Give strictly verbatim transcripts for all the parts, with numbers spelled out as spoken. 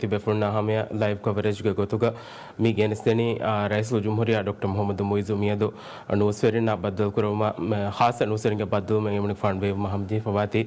ތިބޭފުޅުންނާ ހަމަޔަށް ލައިވް ކަވަރޭޖްގެ ގޮތުގަ މި ގެނެސްދެނީ، އާ، ރައީސުލްޖުމްހޫރިއްޔާ ޑޮކްޓަރ މުޙައްމަދު މުޢިއްޒު މިއަދު ނޫސްވެރިންނާ ބައްދަލުކުރުމަށް، މެ، ޚާއްޞަ ނޫސްވެރިންގެ ބައްދަލުވުމެއް އެމަނިކުފާނު ބޭއްވުމަށް ހަމަޖެހިފަވާތީ.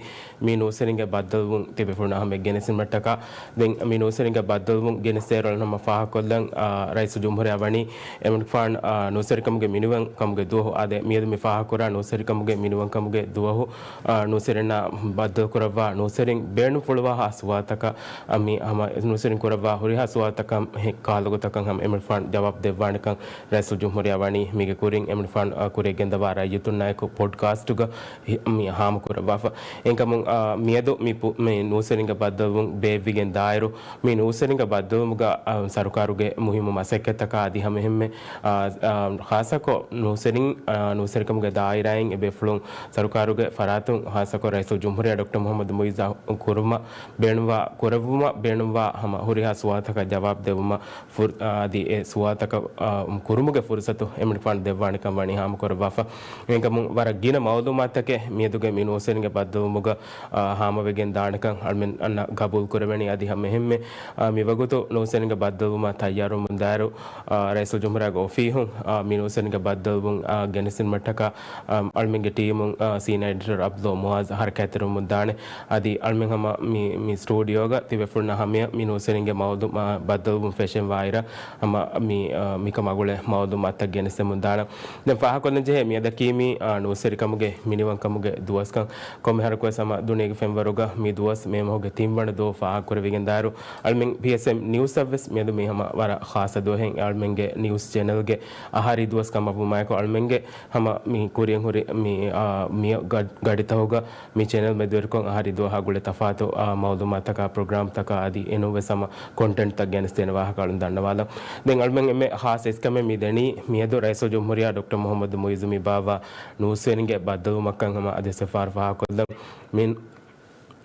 މި ނޫސްވެރިންގެ ބައްދަލުވުން ތިބޭފުޅުންނާ ހަމަޔަށް ގެނެސްދިނުމަށްޓަކާ، ދެން މި ނޫސްވެރިންގެ ބައްދަލުވުން ގެނެސްދޭއިރު އަޅުގަނޑުމެން ފާހަގަކޮށްލަން، އާ، ރައީސުލްޖުމްހޫރިއްޔާ ވަނީ އެމަނިކުފާނު، އާ، ނޫސްވެރިކަމުގެ މިނިވަންކަމުގެ ދުވަހު. އާދެ، މިއަދު މި ފާހަގަކުރާ ނޫސްވެރިކަމުގެ މިނިވަންކަމުގެ ދުވަހު، އާ، ނޫސްވެރިންނާ ބައްދަލުކުރައްވާ ނޫސްވެރިން ބޭނުންފުޅުވާ ހާ ސުވާލުތަކަށް، އާ، މި ހަމަ ނޫސްވެރިން ކުރައްވާ ހުރިހާ ސުވާލުތަކަށް ހެ-، ކާލުގަތަކަށް ހަމަ އެމަނިކުފާނު ޖަވާބު ދެއްވާނެކަން ރައީސުލްޖުމްހޫރިއްޔާ ވަނީ މީގެ ކުރިން އެމަނިކުފާނު، އާ، ކުރިއަށް ގެންދަވާ ރައްޔިތުންނާއެކު ޕޮޑްކާސްޓުގަ ހި-، މި ހާމަކުރައްވާފަ. އެހެންކަމުން، އާ، މިއަދު މި ޕު-، މި ނޫސްވެރިންގެ ބައްދަލުވުން ބޭއްވިގެން ދާއިރު، މި ނޫސްވެރިންގެ ބައްދަލުވުމުގަ، އާ، ސަރުކާރުގެ މުހިއްމު މަސައްކަތްތަކާ އަދި ހަމައެހެންމެ، އާ، އާ، ޚާއްޞަކޮށް ނޫސްވެރިން، އާ، ނޫސްވެރިކަމުގެ ދާއިރާއިން އެބޭފުޅުން ސަރުކާރުގެ ފަރާތުން ޚާއްޞަކޮށް ރައީސުލްޖުމްހޫރިއްޔާ ޑޮކްޓަރ މުޙައްމަދު މުޢިއްޒު ކުރުމަށް ބޭނުންވާ، ކުރެއްވުމަށް ބޭނުންވާ ހަމަ ހުރިހާ ސުވާލުތަކަށް ޖަވާބު ދެއްވުމަށް ފުރ-، އާ، އަދި އެ ސުވާލުތަކަށް، އާ، ކުރުމުގެ ފުރުސަތު އެމަނިކުފާނު ދެއްވާނެކަން ވަނީ ހާމަކުރައްވާފަ. އެހެންކަމުން ވަރަށް ގިނަ މައުލޫމާތުތަކެއް މިއަދުގެ މި ނޫސްވެރިންގެ ބައްދަލުވުމުގަ، އާ، ހާމަވެގެން ދާނެކަން އަޅުމެން އަންނަ ގަބޫލު ކުރެވެނީ. އަދި ހަމައެހެންމެ، އާ، މިވަގުތު ނޫސްވެރިންގެ ބައްދަލުވުމަށް ތައްޔާރުވަމުންދާއިރު، އާ، ރައީސުލްޖުމްހޫރިއްޔާގެ އޮފީހުން، އާ، މި ނޫސްވެރިންގެ ބައްދަލުވުން، އާ، ގެނެސްދިނުމަށްޓަކާ، އާ، އަޅުމެންގެ ޓީމުން، އާ، ސީނިއާ އެޑިޓަރ ޢަބްދުﷲ މުޢާޒް ހަރަކާތްތެރިވަމުންދާނެ. އަދި އަޅުމެން ހަމަ މި، މި ސްޓޫޑިއޯގަ ތިބޭފުޅުންނާ ހަމަޔަށް މި ނޫސްވެރިންގެ މައުލޫ-، މަ-، ބައްދަލުވުން ފެށެން ވާއިރަށް ހަމަ މި، އާ، މިކަމާ ގުޅޭ މައުލޫމާތުތައް ގެނެސްދެމުންދާނަން. ދެން ފާހަގަކޮށްލަން ޖެހޭ މިއަދަކީ މި، އާ، ނޫސްވެރިކަމުގެ މިނިވަންކަމުގެ ދުވަސްކަން. ކޮންމެ ހަރަކުވެސް ހަމަ ދުނިޔޭގެ ފެންވަރުގަ މި ދުވަސް މޭ މަހުގެ ތިންވަނަ ދުވަހު ފާހަގަކުރެވިގެންދާއިރު، އަޅުމެން ޕީއެސްއެމް ނިއުސްއަށްވެސް މިއަދު މި ހަމަ ވަރަށް ޚާއްޞަ ދުވަހެއް. އަޅުމެންގެ ނިއުސް ޗެނަލްގެ އަހަރީ ދުވަސް ކަމަށްވުމާއެކު، އަޅުމެންގެ ހަމަ މި ކުރިއަށް ހުރި މި، އާ، މި ގަ-، ގަޑިތަކުގަ މި ޗެނަލް މެދުވެރިކޮށް އަހަރީ ދުވަހާ ގުޅޭ ތަފާތު، އާ، މައުލޫމާތުތަކާ ޕްރޮގްރާމްތަކާ އަދި އެނޫންވެސް ހަމަ ކޮންޓެންޓްތައް ގެނެސްދޭނެ ވާހަކަ އަޅުން ދަންނަވާލަން. ދެން އަޅުމެން އެންމެ ޚާއްޞަ އިސްކަމެއް މި ދެނީ މިއަދު ރައީސުލްޖުމްހޫރިއްޔާ ޑޮކްޓަރ މުޙައްމަދު މުޢިއްޒު މި ބާއްވާ ނޫސްވެރިންގެ ބައްދަލުވުމަށްކަން ހަމަ އަދިވެސް އެފްއާރް ފާހަގަކޮށްލަން. މި،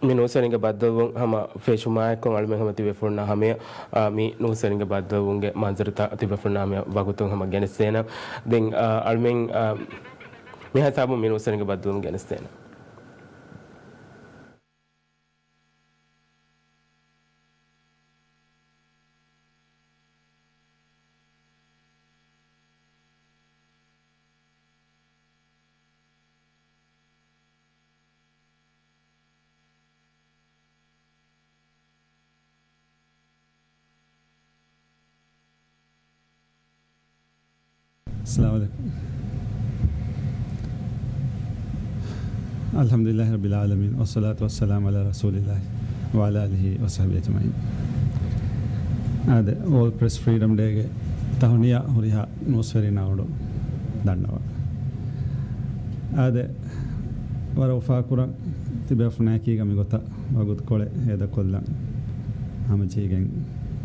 މި ނޫސްވެރިންގެ ބައްދަލުވުން ހަމަ ފެށުމާއެކު އަޅުމެން ހަމަ ތިބޭފުޅުންނާ ހަމަޔަށް، އާ، މި ނޫސްވެރިންގެ ބައްދަލުވުންގެ މަންޒަރުތައް ތިބޭފުޅުންނާ ހަމަޔަށް ވަގުތުން ހަމަ ގެނެސްދޭނަން. ދެން، އާ، އަޅުމެން، އާ، މިހާ ހިސާބުން މި ނޫސްވެރިންގެ ބައްދަލުވުން ގެނެސްދޭނަން. އައްސަލާމު ޢަލައިކުމް. އަލްޙަމްދުލިއްލާހި ރައްބިލް ޢާލަމީން، ވައްޞަލާތު ވައްސަލާމު ޢަލާ ރަސޫލިއްލާހި ވަޢަލާ އާލިހި ވަޞަޙްބިހި އަޖްމަޢީން. އާދެ، ވޯލްޑް ޕްރެސް ފްރީޑަމް ޑޭގެ ތަހުނިޔާ ހުރިހާ ނޫސްވެރިންނަށް އަޅުގަނޑު ދަންނަވަން. އާދެ، ވަރަށް އުފާކުރަން ތިބޭފުޅުންނާއެކީގަ މިގޮތަށް ވަގުތުކޮޅެއް ހޭދަކޮށްލަން ހަމަޖެހިގެން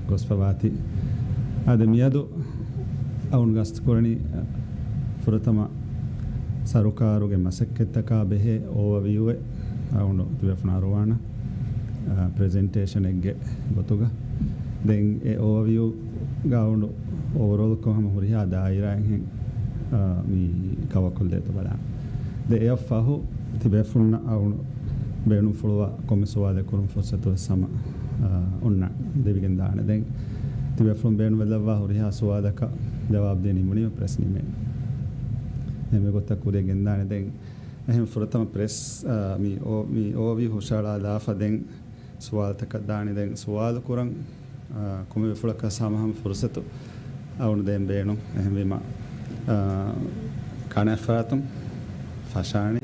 ގޮސްފަވާތީ. އާދެ، މިއަދު އަޅުގަނޑު ގަސްތުކުރަނީ ފުރަތަމަ ސަރުކާރުގެ މަސައްކަތްތަކާ ބެހޭ އޯވަވިއުއެއް އަޅުގަނޑު ތިބޭފުޅުންނަށް އަރުވާނަން، އާ، ޕްރެޒެންޓޭޝަނެއްގެ ގޮތުގަ. ދެން އެ އޯވަވިއުގަ އަޅުގަނޑު އޯވަރޯލްކޮށް ހަމަ ހުރިހާ ދާއިރާއެއްހެން، އާ، މި ކަވަރ ކޮށްލޭތޯ ބަލާނަން. ދެން އެއަށް ފަހު ތިބޭފުޅުންނަށް އަޅުގަނޑު ބޭނުންފުޅުވާ ކޮންމެ ސުވާލެއް ކުރުމަށް ފުރުސަތު ވެސް ހަމަ، އާ، އޮންނާނެ، ދެވިގެން ދާނެ. ދެން ތިބޭފުޅުން ބޭނުންވެލައްވާ ހުރިހާ ސުވާލަކަށް ޖަވާބު ދީ ނިމުނީމަ ޕްރެސް ނިމޭނެ. އެހެންވެ ގޮތަށް ކުރިއަށް ގެންދާނެ. ދެން އެހެން ފުރަތަމަ ޕްރެސް، އާ، މި އޯ-، މި އޯވަވިއު ހުށަހަޅާލާފަ ދެން ސުވާލުތަކަށް ދާނީ. ދެން ސުވާލު ކުރަން، އާ، ކޮންމެ ބޭފުޅަކަށް ހަމަހަމަ ފުރުސަތު އަޅުގަނޑު ދޭން ބޭނުން. އެހެންވީމަ، އާ، ކަނެ ފަރާތުން ފަށާނީ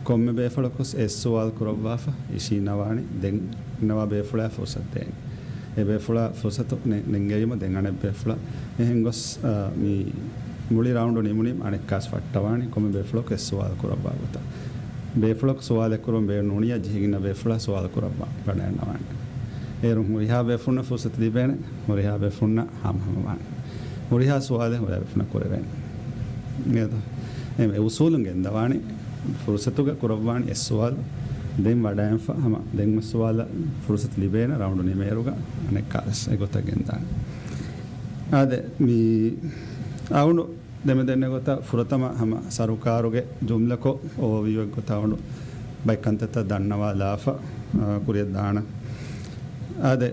ކޮންމެ ބޭފުޅަކު އެއް ސުވާލު ކުރައްވާފަ އިށީންނަވާނީ. ދެން އިންނަވާ ބޭފުޅާ ފުރުސަތު ދޭން. އެ ބޭފުޅާ ފުރުސަތު ނެ-، ނެންގެވީމަ ދެން އަނެއް ބޭފުޅާ. އެހެން ގޮސް، އާ، މި މުޅި ރައުންޑު ނިމުނީމަ އަނެއްކާސް ފައްޓަވާނީ ކޮންމެ ބޭފުޅަކު އެއް ސުވާލު ކުރައްވާ ގޮތަށް. ބޭފުޅަކު ސުވާލެއް ކުރުން ބޭނުން ނޫނިއްޔާ ޖެހިގެންނަ ބޭފުޅާ ސުވާލު ކުރައްވާ ގަނެ އަންނަވާނެ. އޭރުން ހުރިހާ ބޭފުޅުންނަށް ފުރުސަތު ލިބޭނެ، ހުރިހާ ބޭފުޅުންނަށް ހަމަހަމަވާނެ. ހުރިހާ ސުވާލެއް ހުރިހާ ބޭފުޅުންނަށް ކުރެވޭނެ. އެ އުސޫލުން ގެންދަވާނީ ފުރުސަތުގަ ކުރައްވާނީ އެއް ސުވާލު. ދެން ވަޑައިންފަ ހަމަ ދެން އެއް ސުވާލަށް ފުރުސަތު ލިބޭނެ ރައުންޑު ނިމޭއިރުގަ އަނެއްކާވެސް އެގޮތަށް ގެންދާނެ. އާދެ، މި އަޅުގަނޑު ދެމެދެންނެ ގޮތަށް ފުރަތަމަ ހަމަ ސަރުކާރުގެ ޖުމްލަކޮށް އޯވަވިއުއެއް ގޮތަށް އަޅުގަނޑު ބައެއް ކަންތައްތައް ދަންނަވާލާފަ، އާ، ކުރިއަށް ދާނަން. އާދެ،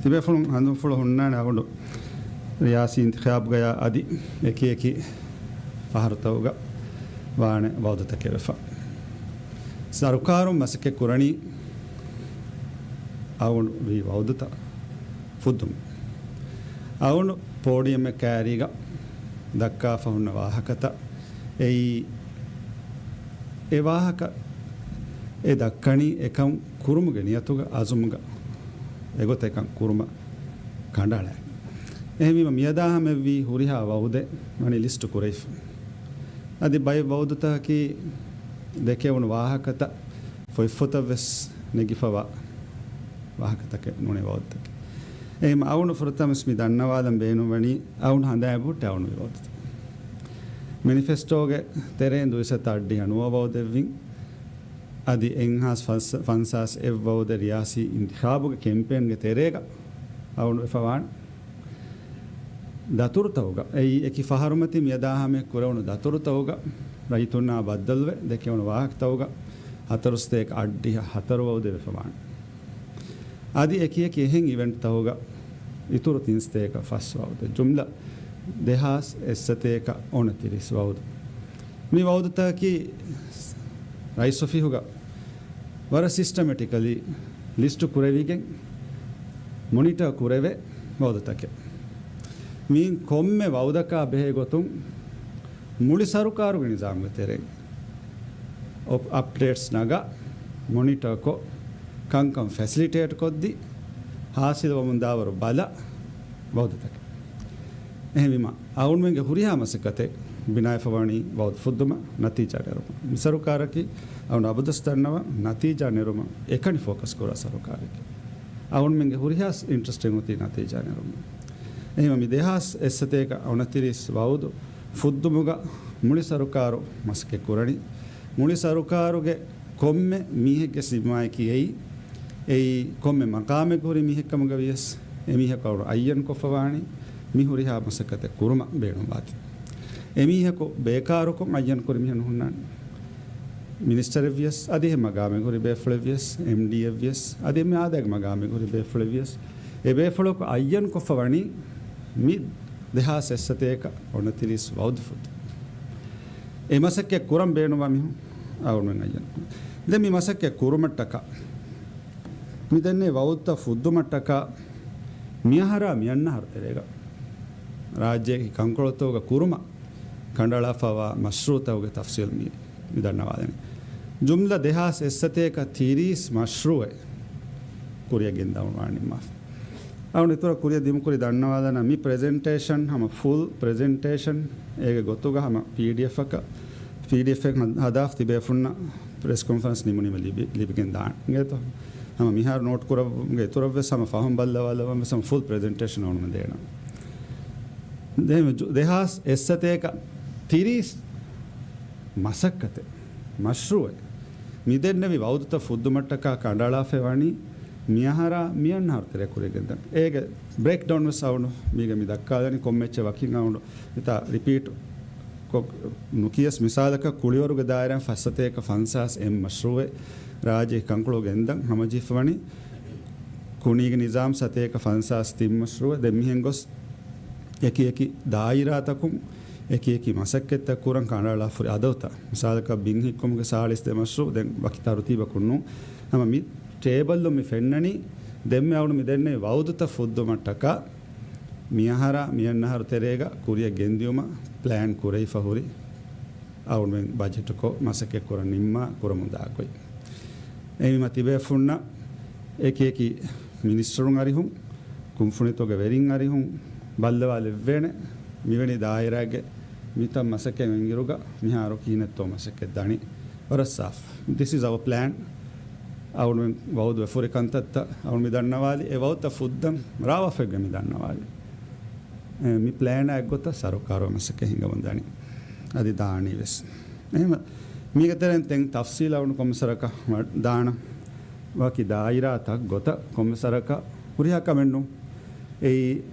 ތިބޭފުޅުން ހަނދުންފުޅު ހުންނާނެ އަޅުގަނޑު ރިޔާސީ އިންތިޚާބުގަޔާ އަދި އެކި އެކި ފަހަރުތަކުގަ ވާނެ ވައުދުތަކެއް ވެފަ. ސަރުކާރުން މަސައްކަތް ކުރަނީ އަޅުގަނޑު ވީ ވައުދުތައް ފުއްދުމަށް. އަޅުގަނޑު ޕޯޑިއަމެއް ކައިރީގަ ދައްކާފަ ހުންނަ ވާހަކަތައް އެއީ، އެ ވާހަކަ އެ ދައްކަނީ އެކަން ކުރުމުގެ ނިޔަތުގަ އަޒުމުގަ އެގޮތަށް ކަން ކުރުމަށް ކަނޑައަޅައި. އެހެންވީމަ މިއަދާ ހަމައެއްވީ ހުރިހާ ވައުދެއް ވަނީ ލިސްޓު ކުރެވިފަ. އަދި ބައެއް ވައުދުތަކަކީ ދެކެވުނު ވާހަކަތައް ފޮތްފޮތަށް ވެސް ނެގިފަވާ ވާހަކަތަކެއް ނޫނޭ ވައުދުތަކެއް. އެހެން އަޅުގަނޑު ފުރަތަމަސް މި ދަންނަވާލަން ބޭނުންވަނީ އަޅުގަނޑު ހަނދާން އެބަހުއްޓޭ އަޅުގަނޑު މި ވައުދުތައް. މެނިފެސްޓޯގެ ތެރެއިން ދުއިސައްތަ އަށްޑިހަ ނުވަ ވައުދެއްވިން. އަދި އެއްހާސް ފަންސާސް އެއް ވައުދެއް ރިޔާސީ އިންތިޚާބުގެ ކެމްޕޭންގެ ތެރޭގަ އަޅުގަނޑު ވެފަވާނެ. ދަތުރުތަކުގަ، އެއީ އެކި ފަހަރުމަތި މިއަދާ ހަމަޔަށް ކުރެވުނު ދަތުރުތަކުގަ، ރައްޔިތުންނާ ބައްދަލުވެ ދެކެވުނު ވާހަކަތަކުގަ ހަތަރުސަތޭކަ އަށްޑިހަ ހަތަރު ވައުދެއް ވެފަވާނެ. އަދި އެކި އެކި އެހެން އިވެންޓްތަކުގަ އިތުރު ތިންސަތޭކަ ފަސް ވައުދެއް. ޖުމްލަ ދެހާސް އެއްސަތޭކަ އޮނަތިރީސް ވައުދު. މި ވައުދުތަކަކީ ރައީސް އޮފީހުގަ ވަރަށް ސިސްޓަމެޓިކަލީ ލިސްޓު ކުރެވިގެން މޮނިޓަރ ކުރެވޭ ވައުދުތަކެއް. މިއިން ކޮންމެ ވައުދަކާ ބެހޭ ގޮތުން މުޅި ސަރުކާރުގެ ނިޒާމުގެ ތެރެއިން އޮޕް-، އަޕްޑޭޓްސް ނަގާ، މޮނިޓަރކޮށް، ކަންކަން ފެސިލިޓޭޓް ކޮށްދީ، ހާސިލްވަމުންދާވަރު ބަލާ ވައުދުތަކެއް. އެހެންވީމަ، އަޅުގަނޑުމެންގެ ހުރިހާ މަސައްކަތެއް ބިނާވެފަވާނީ ވައުދު ފުއްދުމަށް، ނަތީޖާ ނެރުމަށް. މި ސަރުކާރަކީ އަޅުގަނޑު އަބަދުވެސް ދަންނަވަން، ނަތީޖާ ނެރުމަށް އެކަނި ފޯކަސް ކުރާ ސަރުކާރެކޭ. އަޅުގަނޑުމެންގެ ހުރިހާ އިންޓްރެސްޓެއް އޮތީ ނަތީޖާ ނެރުމަށް. އެހެންވީމަ، މި ދެހާސް އެއްސަތޭކަ އޮނަތިރީސް ވައުދު ފުއްދުމުގަ މުޅި ސަރުކާރު މަސައްކަތް ކުރަނީ. މުޅި ސަރުކާރުގެ ކޮންމެ މީހެއްގެ ޒިންމާއަކީ އެއީ، އެއީ ކޮންމެ މަޤާމެއްގަ ހުރި މީހެއްކަމުގަ ވިޔަސް، އެމީހަކު އަޅުގަނޑު އައްޔަން ކޮށްފަވާނީ މި ހުރިހާ މަސައްކަތެއް ކުރުމަށް ބޭނުންވާތީ. އެމީހަކު ބޭކާރުކޮށް އައްޔަން ކުރި މީހެއް ނުހުންނާނެ. މިނިސްޓަރެއް ވިޔަސް، އަދި އެ މަގާމެއް ހުރި ބޭފުޅެއް ވިޔަސް، އެމްޑީއެއް ވިޔަސް، އަދި އެ މިއާދައިގެ މަގާމެއް ހުރި ބޭފުޅެއް ވިޔަސް، އެ ބޭފުޅަކު އައްޔަން ކޮށްފަ ވަނީ މި ދެހާސް އެއްސަތޭކަ އޮނަތިރީސް ވައުދު ފުއްދު. އެ މަސައްކަތް ކުރަން ބޭނުންވާ މީހުން އަޅުގަނޑުމެން އައްޔަން. ދެން މި މަސައްކަތް ކުރުމަށްޓަކާ، މި ދެންނެވި ވައުދުތައް ފުއްދުމަށްޓަކާ، މިއަހަރާ މިއަންނަ އަހަރު ތެރޭގަ ރާއްޖޭގެ ކަންކޮޅުތަކުގަ ކުރުމަށް ކަނޑައަޅާފަވާ މަޝްރޫޢުތަކުގެ ތަފްސީލް މި، މި ދަންނަވާލަނީ. ޖުމްލަ ދެހާސް އެއްސަތޭކަ ތިރީސް މަޝްރޫޢެއް ކުރިއަށް ގެންދަވަން ވާނެ ނިންމާފަ. އަޅުގަނޑު އިތުރަށް ކުރިއަށް ދިމުކުރި ދަންނަވާލަން މި ޕްރެޒެންޓޭޝަން ހަމަ ފުލް ޕްރެޒެންޓޭޝަން އޭގެ ގޮތުގަ ހަމަ ޕީޑީއެފްއަކަށް، ޕީޑީއެފްއެއް ހަ-، ހަދާފަ ތިބޭފުންނަށް ޕްރެސް ކޮންފަރެންސް ނިމުނީމަ ލިބި-، ލިބިގެން ދާނެ. އިނގޭތޯ؟ ހަމަ މިހާރު ނޯޓް ކުރައްވުމުގެ އިތުރަށްވެސް ހަމަ ފަހުން ބައްލަވާލައްވަން ވެސް ހަމަ ފުލް ޕްރެޒެންޓޭޝަން އަޅުގަނޑުމެން ދޭނަން. ދެން ޖު-، ދެހާސް އެއްސަތޭކަ ތިރީސް މަސައްކަތެއް، މަޝްރޫޢެއް، މިދެންނެވި ވައުދުތައް ފުއްދުމަށްޓަކާ ކަނޑައަޅާފައި ވަނީ މިއަހަރާ މިއަންނަ އަހަރު ތެރޭ ކުރިއަށް ގެންދަން. އޭގެ ބްރޭކްޑައުން ވެސް އަޅުގަނޑު މީގަ މި ދައްކާލަނީ ކޮންމެ އެއްޗެއް ވަކިން އަޅުގަނޑު މިތާ ރިޕީޓް ކޮށް ނުކިޔަސް، މިސާލަކަށް ކުޅިވަރުގެ ދާއިރާ ފަސްސަތޭކަ ފަންސާސް އެއް މަޝްރޫޢެއް ރާއްޖޭގެ ކަންކޮޅު ގެންދަން ހަމަޖެހިފަވަނީ ކުނީގެ ނިޒާމް ސަތޭކަ ފަންސާސް ތިން މަޝްރޫޢެއް. ދެން މިހެން ގޮސް އެކި އެކި ދާއިރާތަކުން އެކި އެކި މަސައްކަތްތައް ކުރަން ކަނޑައަޅާފަ ހުރި އަދަދުތައް. މިސާލަކަށް ބިން ހިއްކުމުގެ ސާޅީސް ދެ މަޝްރޫޢު ދެން ވަކި ތަރުތީބަކުން ނޫން. ހަމަ މި ޓޭބަލްއުން މި ފެންނަނީ ދެންމެ އަޅުގަނޑު މި ދެންނެވި ވައުދުތައް ފުއްދުމަށްޓަކާ މިއަހަރާ މިއަންނަ އަހަރު ތެރޭގަ ކުރިއަށް ގެންދިއުމަށް ޕްލޭން ކުރެވިފަ ހުރި އަޅުގަނޑުމެން ބަޖެޓުކޮށް މަސައްކަތް ކުރަން ނިންމާ ކުރަމުންދާ ގޮތް. އެހެންވީމަ ތިބޭފުންނަށް އެކި އެކި މިނިސްޓަރުން އަރިހުން، ކުންފުނިތަކުގެ ވެރިން އަރިހުން ބައްލަވާލެއްވޭނެ. މިވެނި ދާއިރާގެ މިތައް މަސައްކަތް އިންއިރުގަ މިހާރު ކިހިނެއްތޯ މަސައްކަތް ދަނީ. ވަރަށް ސާފު. This is our plan. އަޅުގަނޑުމެން ވައުދު ވެފަ ހުރި ކަންތައްތައް އަޅުގަނޑު މި ދަންނަވާލި. އެ ވައުދުތައް ފުއްދަން ރާވާފައިގެ މި ދަންނަވާލި. އެ، މި ޕްލޭނާ އެއްގޮތަށް ސަރުކާރު މަސައްކަތް ހިނގަމުން ދަނީ. އަދި ދާނީ ވެސް. އެހެން މީގެ ތެރެއިން ތެން ތަފްސީލަށް އަޅުގަނޑު ކޮންމެ ސަރަކަށް ދާނަން. ވަކި ދާއިރާތައް ގޮތަށް ކޮންމެ ސަރަކަށް ހުރިހާ ކަމެއް ނޫން. އެއީ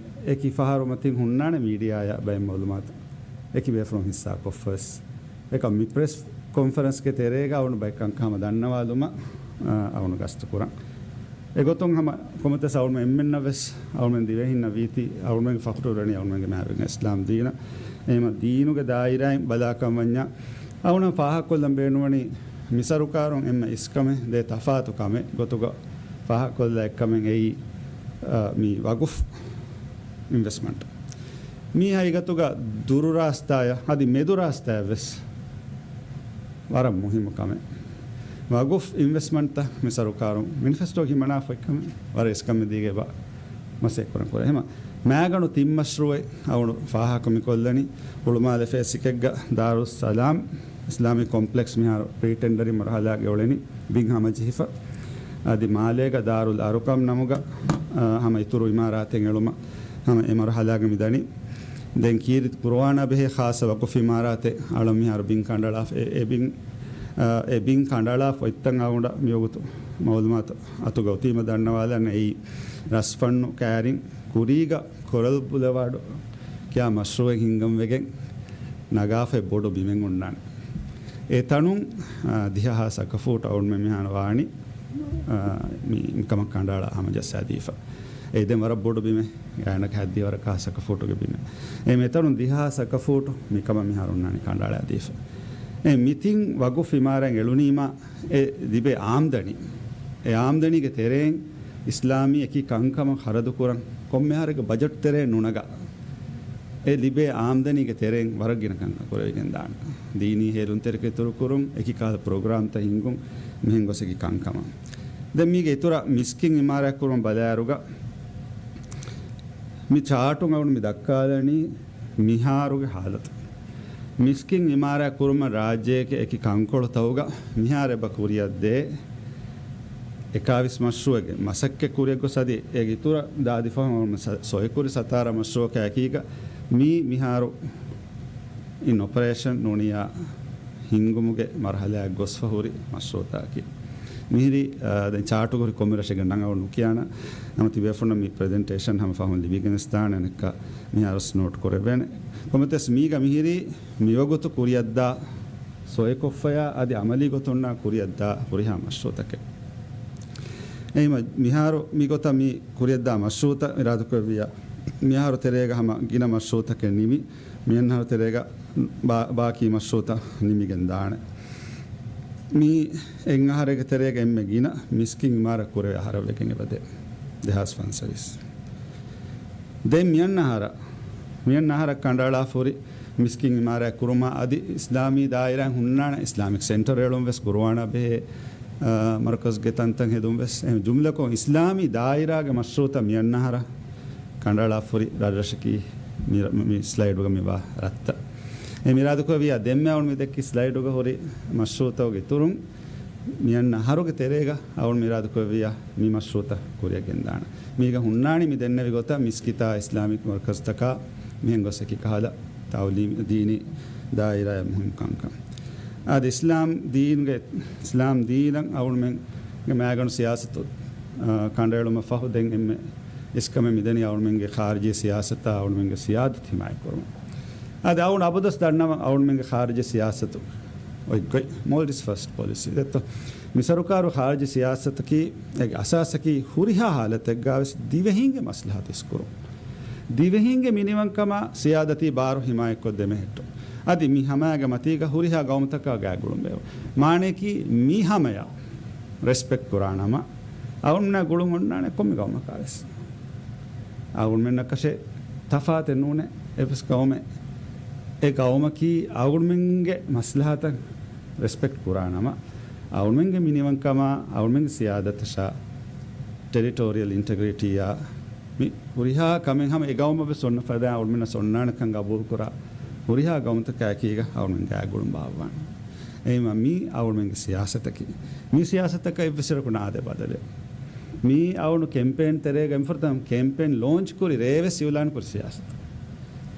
އެކި ފަހަރު މަތިން ހުންނާނެ މީޑިއާއާ ބައެއް މައުލޫމާތު އެކި ބޭފުޅުން ހިއްސާ ކޮށްފަވެސް. އެކަމް މި ޕްރެސް ކޮންފަރެންސްގެ ތެރޭގަ އަޅުގަނޑު ބައެއް ކަންކަން ހަމަ ދަންނަވާލުމަށް، އާ، އަޅުގަނޑު ގަސްތު ކުރަން. އެގޮތުން ހަމަ ކޮންމެތަސް އަޅުމެން އެންމެންނަށް ވެސް އަޅުމެން ދިވެހިންނަށް ވީތީ އަޅުމެންގެ ފަޚުރު އުޅެނީ އަޅުމެންގެ މާބިން އިސްލާމް ދީނަށް. އެހެމަ ދީނުގެ ދާއިރާއިން ބަލާކަން ވަންޏާ އަޅުމެން ފާހަގަކޮށްލަން ބޭނުންވަނީ މި ސަރުކާރުން އެންމެ އިސްކަމެއް ދޭ ތަފާތު ކަމެއް ގޮތުގަ ފާހަގަކޮށްލާ އެއްކަމެއް އެއީ، އަ، މި ވަގުފް އިންވެސްޓްމަންޓް. މީ ހަގީގަތުގަ ދުރު ރާސްތާއަށް އަދި މެދު ރާސްތާއަށް ވެސް ވަރަށް މުހިއްމު ކަމެއް. ވަގުފް އިންވެސްޓްމަންޓްތައް މި ސަރުކާރުން މެނިފެސްޓޯގަ ހިމަނާފަ އެއްކަމެއް ވަރަށް އިސްކަމެއް ދީގެ ބަ މަސައްކަތް ކުރަން ކުރޭ. އެހެމަ މާގަނޑު ތިން މަޝްރޫއެއް އަޅުގަނޑު ފާހަގަކޮށް މި ކޮށްލަނީ ހުޅުމާލެ ފޭސް އެކެއްގަ ދާރުއްސަލާމް އިސްލާމީ ކޮމްޕްލެކްސް މިހާރު ޕްރީ ޓެންޑަރިން މަރުހަލާގަ އުޅެނީ ބިން ހަމަޖެހިފަ. އަދި މާލޭގަ ދާރުލް އަރުޤަމް ނަމުގަ، އާ، ހަމަ އިތުރު އިމާރާތެއް އެޅުމަށް ހަމަ އެ މަރުހަލާގަ މި ދަނީ. ދެން ކީރިތި ޤުރުއާނާ ބެހޭ ޚާއްޞަ ވަޤުފް އިމާރާތެއް އަޅަން މިހާރު ބިން ކަނޑައަޅާފަ، އެ، އެ ބިން، އާ، އެ ބިން ކަނޑައަޅާފަ އޮތްތަން އަޅުގަނޑަށް މިވަގުތު މައުލޫމާތު އަތުގަ އޮތީމަ ދަންނަވާލަން. އެއީ ރަސްފަންނު ކައިރިން ކުރީގަ ކޮރަލް ބުލަވާޑު ކިޔާ މަޝްރޫއެއް ހިންގަން ވެގެން ނަގާފައި ބޮޑު ބިމެއް އޮންނާނެ. އެ ތަނުން، އާ، ދިހަ ހާސް އަކަފޫޓު އަޅުމެން މިހާރު ވާނީ، އާ، މި، މިކަމަށް ކަނޑައަޅާ ހަމަޖައްސާދީފަ. އެ ދެން ވަރަށް ބޮޑު ބިމެއް، ގާތްގަނޑަކަށް ހަތްދިހަ ވަރަކަށް ހާސް އަކަފޫޓުގެ ބިމެއް. އެ މިތަނުން ދިހަ ހާސް އަކަފޫޓު މިކަމަށް މިހާރު އޮންނާނީ ކަނޑައަޅާދީފަ. އެ މި ތިން ވަގުފް އިމާރާތް އެޅުނީމާ އެ ލިބޭ އާމްދަނީ، އެ އާމްދަނީގެ ތެރެއިން އިސްލާމީ އެކި ކަންކަމަށް ޚަރަދުކުރަން ކޮންމެހާރެއްގެ ބަޖެޓް ތެރެއިން ނުނަގާ، އެ ލިބޭ އާމްދަނީގެ ތެރެއިން ވަރަށް ގިނަ ކަންކަން ކުރެވިގެން ދާނެ. ދީނީ ހޭލުންތެރިކަން އިތުރުކުރުން، އެކި ކަހަލަ ޕްރޮގްރާމްތައް ހިންގުން، މިހެން ގޮސް އެކި ކަންކަމަށް. ދެން މީގެ އިތުރަށް މިސްކިތް އިމާރާތް ކުރުމަށް ބަލާއިރުގަ، މި ޗާޓުން އަޅުގަނޑު މި ދައްކާލަނީ މިހާރުގެ ހާލަތު. މިސްކިތް އިމާރާތް ކުރުމަށް ރާއްޖޭގެ އެކި ކަންކޮޅުތަކުގަ މިހާރު އެބަ ކުރިއަށްދޭ އެކާވީސް މަޝްރޫއެއްގެ މަސައްކަތް ކުރިއަށް ގޮސް އަދި އޭގެ އިތުރަށް ދާދިފަހުން ސަ-، ސޮއެކުރި ސަތާރަ މަޝްރޫއަކާ އެކީގަ މީ މިހާރު އިން އޮޕަރޭޝަން ނޫނިއްޔާ ހިންގުމުގެ މަރުހަލާއަށް ގޮސްފަ ހުރި މަޝްރޫއުތަކަކީ. މިހިރީ، އާ، ދެން ޗާޓުގަ ހުރި ކޮންމެ ރަށެއްގެ ނަން އަޅުގަނޑު ނުކިޔާނަން. ނަމަ ތިބޭފުޅުންނަށް މި ޕްރެޒެންޓޭޝަން ހަމަ ފަހުން ލިބިގެން ވެސް ދާނެ. އަނެއްކާ މިހާރު ވެސް ނޯޓް ކުރެވޭނެ. ކޮންމެތިވެސް މީގަ މިހިރީ މިވަގުތު ކުރިއަށްދާ ސޮއެކޮށްފަޔާ އަދި އަމަލީ ގޮތުންނާ ކުރިއަށްދާ ހުރިހާ މަޝްރޫއުތަކެއް. އެހެންވީމަ މިހާރު މިގޮތަށް މި ކުރިއަށްދާ މަޝްރޫއުތައް އިރާދަކުރެއްވިއްޔާ، މިހާރު ތެރޭގަ ހަމަ ގިނަ މަޝްރޫއުތަކެއް ނިމި، މިއަންނަހަރު ތެރޭގަ ބާ-، ބާކީ މަޝްރޫއުތައް ނިމިގެން ދާނެ. މި އެއް އަހަރެއްގެ ތެރޭގަ އެންމެ ގިނަ މިސްކިތް އިމާރާތް ކުރެވޭ އަހަރަށް ވެގެން އެބަދޭ، ދެހާސް ފަންސަވީސް. ދެން މިއަންނަ އަހަރަށް، މިއަންނަ އަހަރަށް ކަނޑައަޅާފަ ހުރި މިސްކިތް އިމާރާތް ކުރުމާ އަދި އިސްލާމީ ދާއިރާއިން ހުންނާނެ އިސްލާމިކް ސެންޓަރު އެޅުން ވެސް ގުރުއާނާ ބެހޭ، އާ، މަރުކަޒްގެ ތަންތަން ހެދުން ވެސް. އެ ޖުމްލަކޮށް އިސްލާމީ ދާއިރާގެ މަޝްރޫއުތައް މިއަންނަ އަހަރަށް ކަނޑައަޅާފަ ހުރި ރަށްރަށަކީ މި، މި ސްލައިޑުގަ މިވާ ރަށްތައް. އެ މިރާދުކުރެއްވިއްޔާ ދެންމެ އަޅުގަނޑު މި ދެއްކި ސްލައިޑުގަ ހުރި މަޝްރޫއުތަކުގެ އިތުރުން މިއަންނަ އަހަރުގެ ތެރޭގަ އަޅުގަނޑު މިރާދުކުރެއްވިއްޔާ މި މަޝްރޫއުތައް ކުރިއަށް ގެންދާނެ. މީގަ ހުންނާނީ މި ދެންނެވި ގޮތަށް މިސްކިތާ އިސްލާމިކް މަރުކަޒްތަކާ މިހެން ގޮސް އެކި ކަހަލަ ތައުލީމީ ދީނީ ދާއިރާއަށް މުހިންމު ކަންކަން. އަދި އިސްލާމް ދީންގެ، އިސްލާމް ދީނަށް އަޅުގަނޑުމެންގެ މާގަނޑު ސިޔާސަތު، އާ، ކަނޑައެޅުމަށް ފަހު ދެން އެންމެ އިސްކަމެއް މިދަނީ އަޅުގަނޑުމެންގެ ޚާރިޖީ ސިޔާސަތާ އަޅުގަނޑުމެންގެ ސިޔާދަތު ހިމާޔަތްކުރުމަށް. އަދި އަޅުގަނޑު އަބަދުވެސް ދަންނަވަން އަޅުގަނޑުމެންގެ ޚާރިޖީ ސިޔާސަތު އޮތްގޮތް، މޯލްޑިވްސް ފަސްޓް ޕޮލިސީ. ދެއްތޯ، މި ސަރުކާރު ޚާރިޖީ ސިޔާސަތަކީ އޭގެ އަސާސަކީ ހުރިހާ ހާލަތެއްގަ ވެސް ދިވެހިންގެ މަސްލަހަތު އިސްކުރުން. ދިވެހިންގެ މިނިވަންކަމާ ސިޔާދަތީ ބާރު ހިމާޔަތްކޮށްދެމެހެއްޓުން. އަދި މި ހަމައިގެ މަތީގަ ހުރިހާ ގައުމުތަކާ ގާތްގުޅުން ބޭއްވުން. މާނަޔަކީ މި ހަމަޔަށް ރެސްޕެކްޓް ކުރާނަމަ، އަޅުގަނޑުމެންނާ ގުޅުން އޮންނާނެ ކޮންމެ ގައުމަކާވެސް. އަޅުގަނޑުމެންނަކަށެއް ތަފާތެއް ނޫނޭ އެއްވެސް ގައުމެއް. އެ ގައުމަކީ އަޅުގަނޑުމެންގެ މަސްލަހަތަށް ރެސްޕެކްޓް ކުރާނަމަ، އަޅުގަނޑުމެންގެ މިނިވަންކަމާ، އަޅުގަނޑުމެންގެ ސިޔާދަތަށާ، ޓެރިޓޯރިއަލް އިންޓެގްރިޓީއާ، މި ހުރިހާ ކަމެއް ހަމަ އެ ގައުމަށްވެސް އޮންނަ ފަދައިން އަޅުގަނޑުމެންނަށް އޮންނާނެ ކަން ގަބޫލުކުރާ ހުރިހާ ގައުމުތަކާ އެކީގަ އަޅުގަނޑުމެން ގާތްގުޅުން ބާއްވާނެ. އެހެންވީމަ މީ އަޅުގަނޑުމެންގެ ސިޔާސަތަކީ. މި ސިޔާސަތަކަށް އެއްވެސް އިރަކު ނާދޭ ބަދަލެއް. މީ އަޅުގަނޑު ކެމްޕޭން ތެރޭގަ އެންމެ ފުރަތަމަ ކެމްޕޭން ލޯންޗް ކުރި ރޭވެސް އިއުލާން ކުރި ސިޔާސަތު.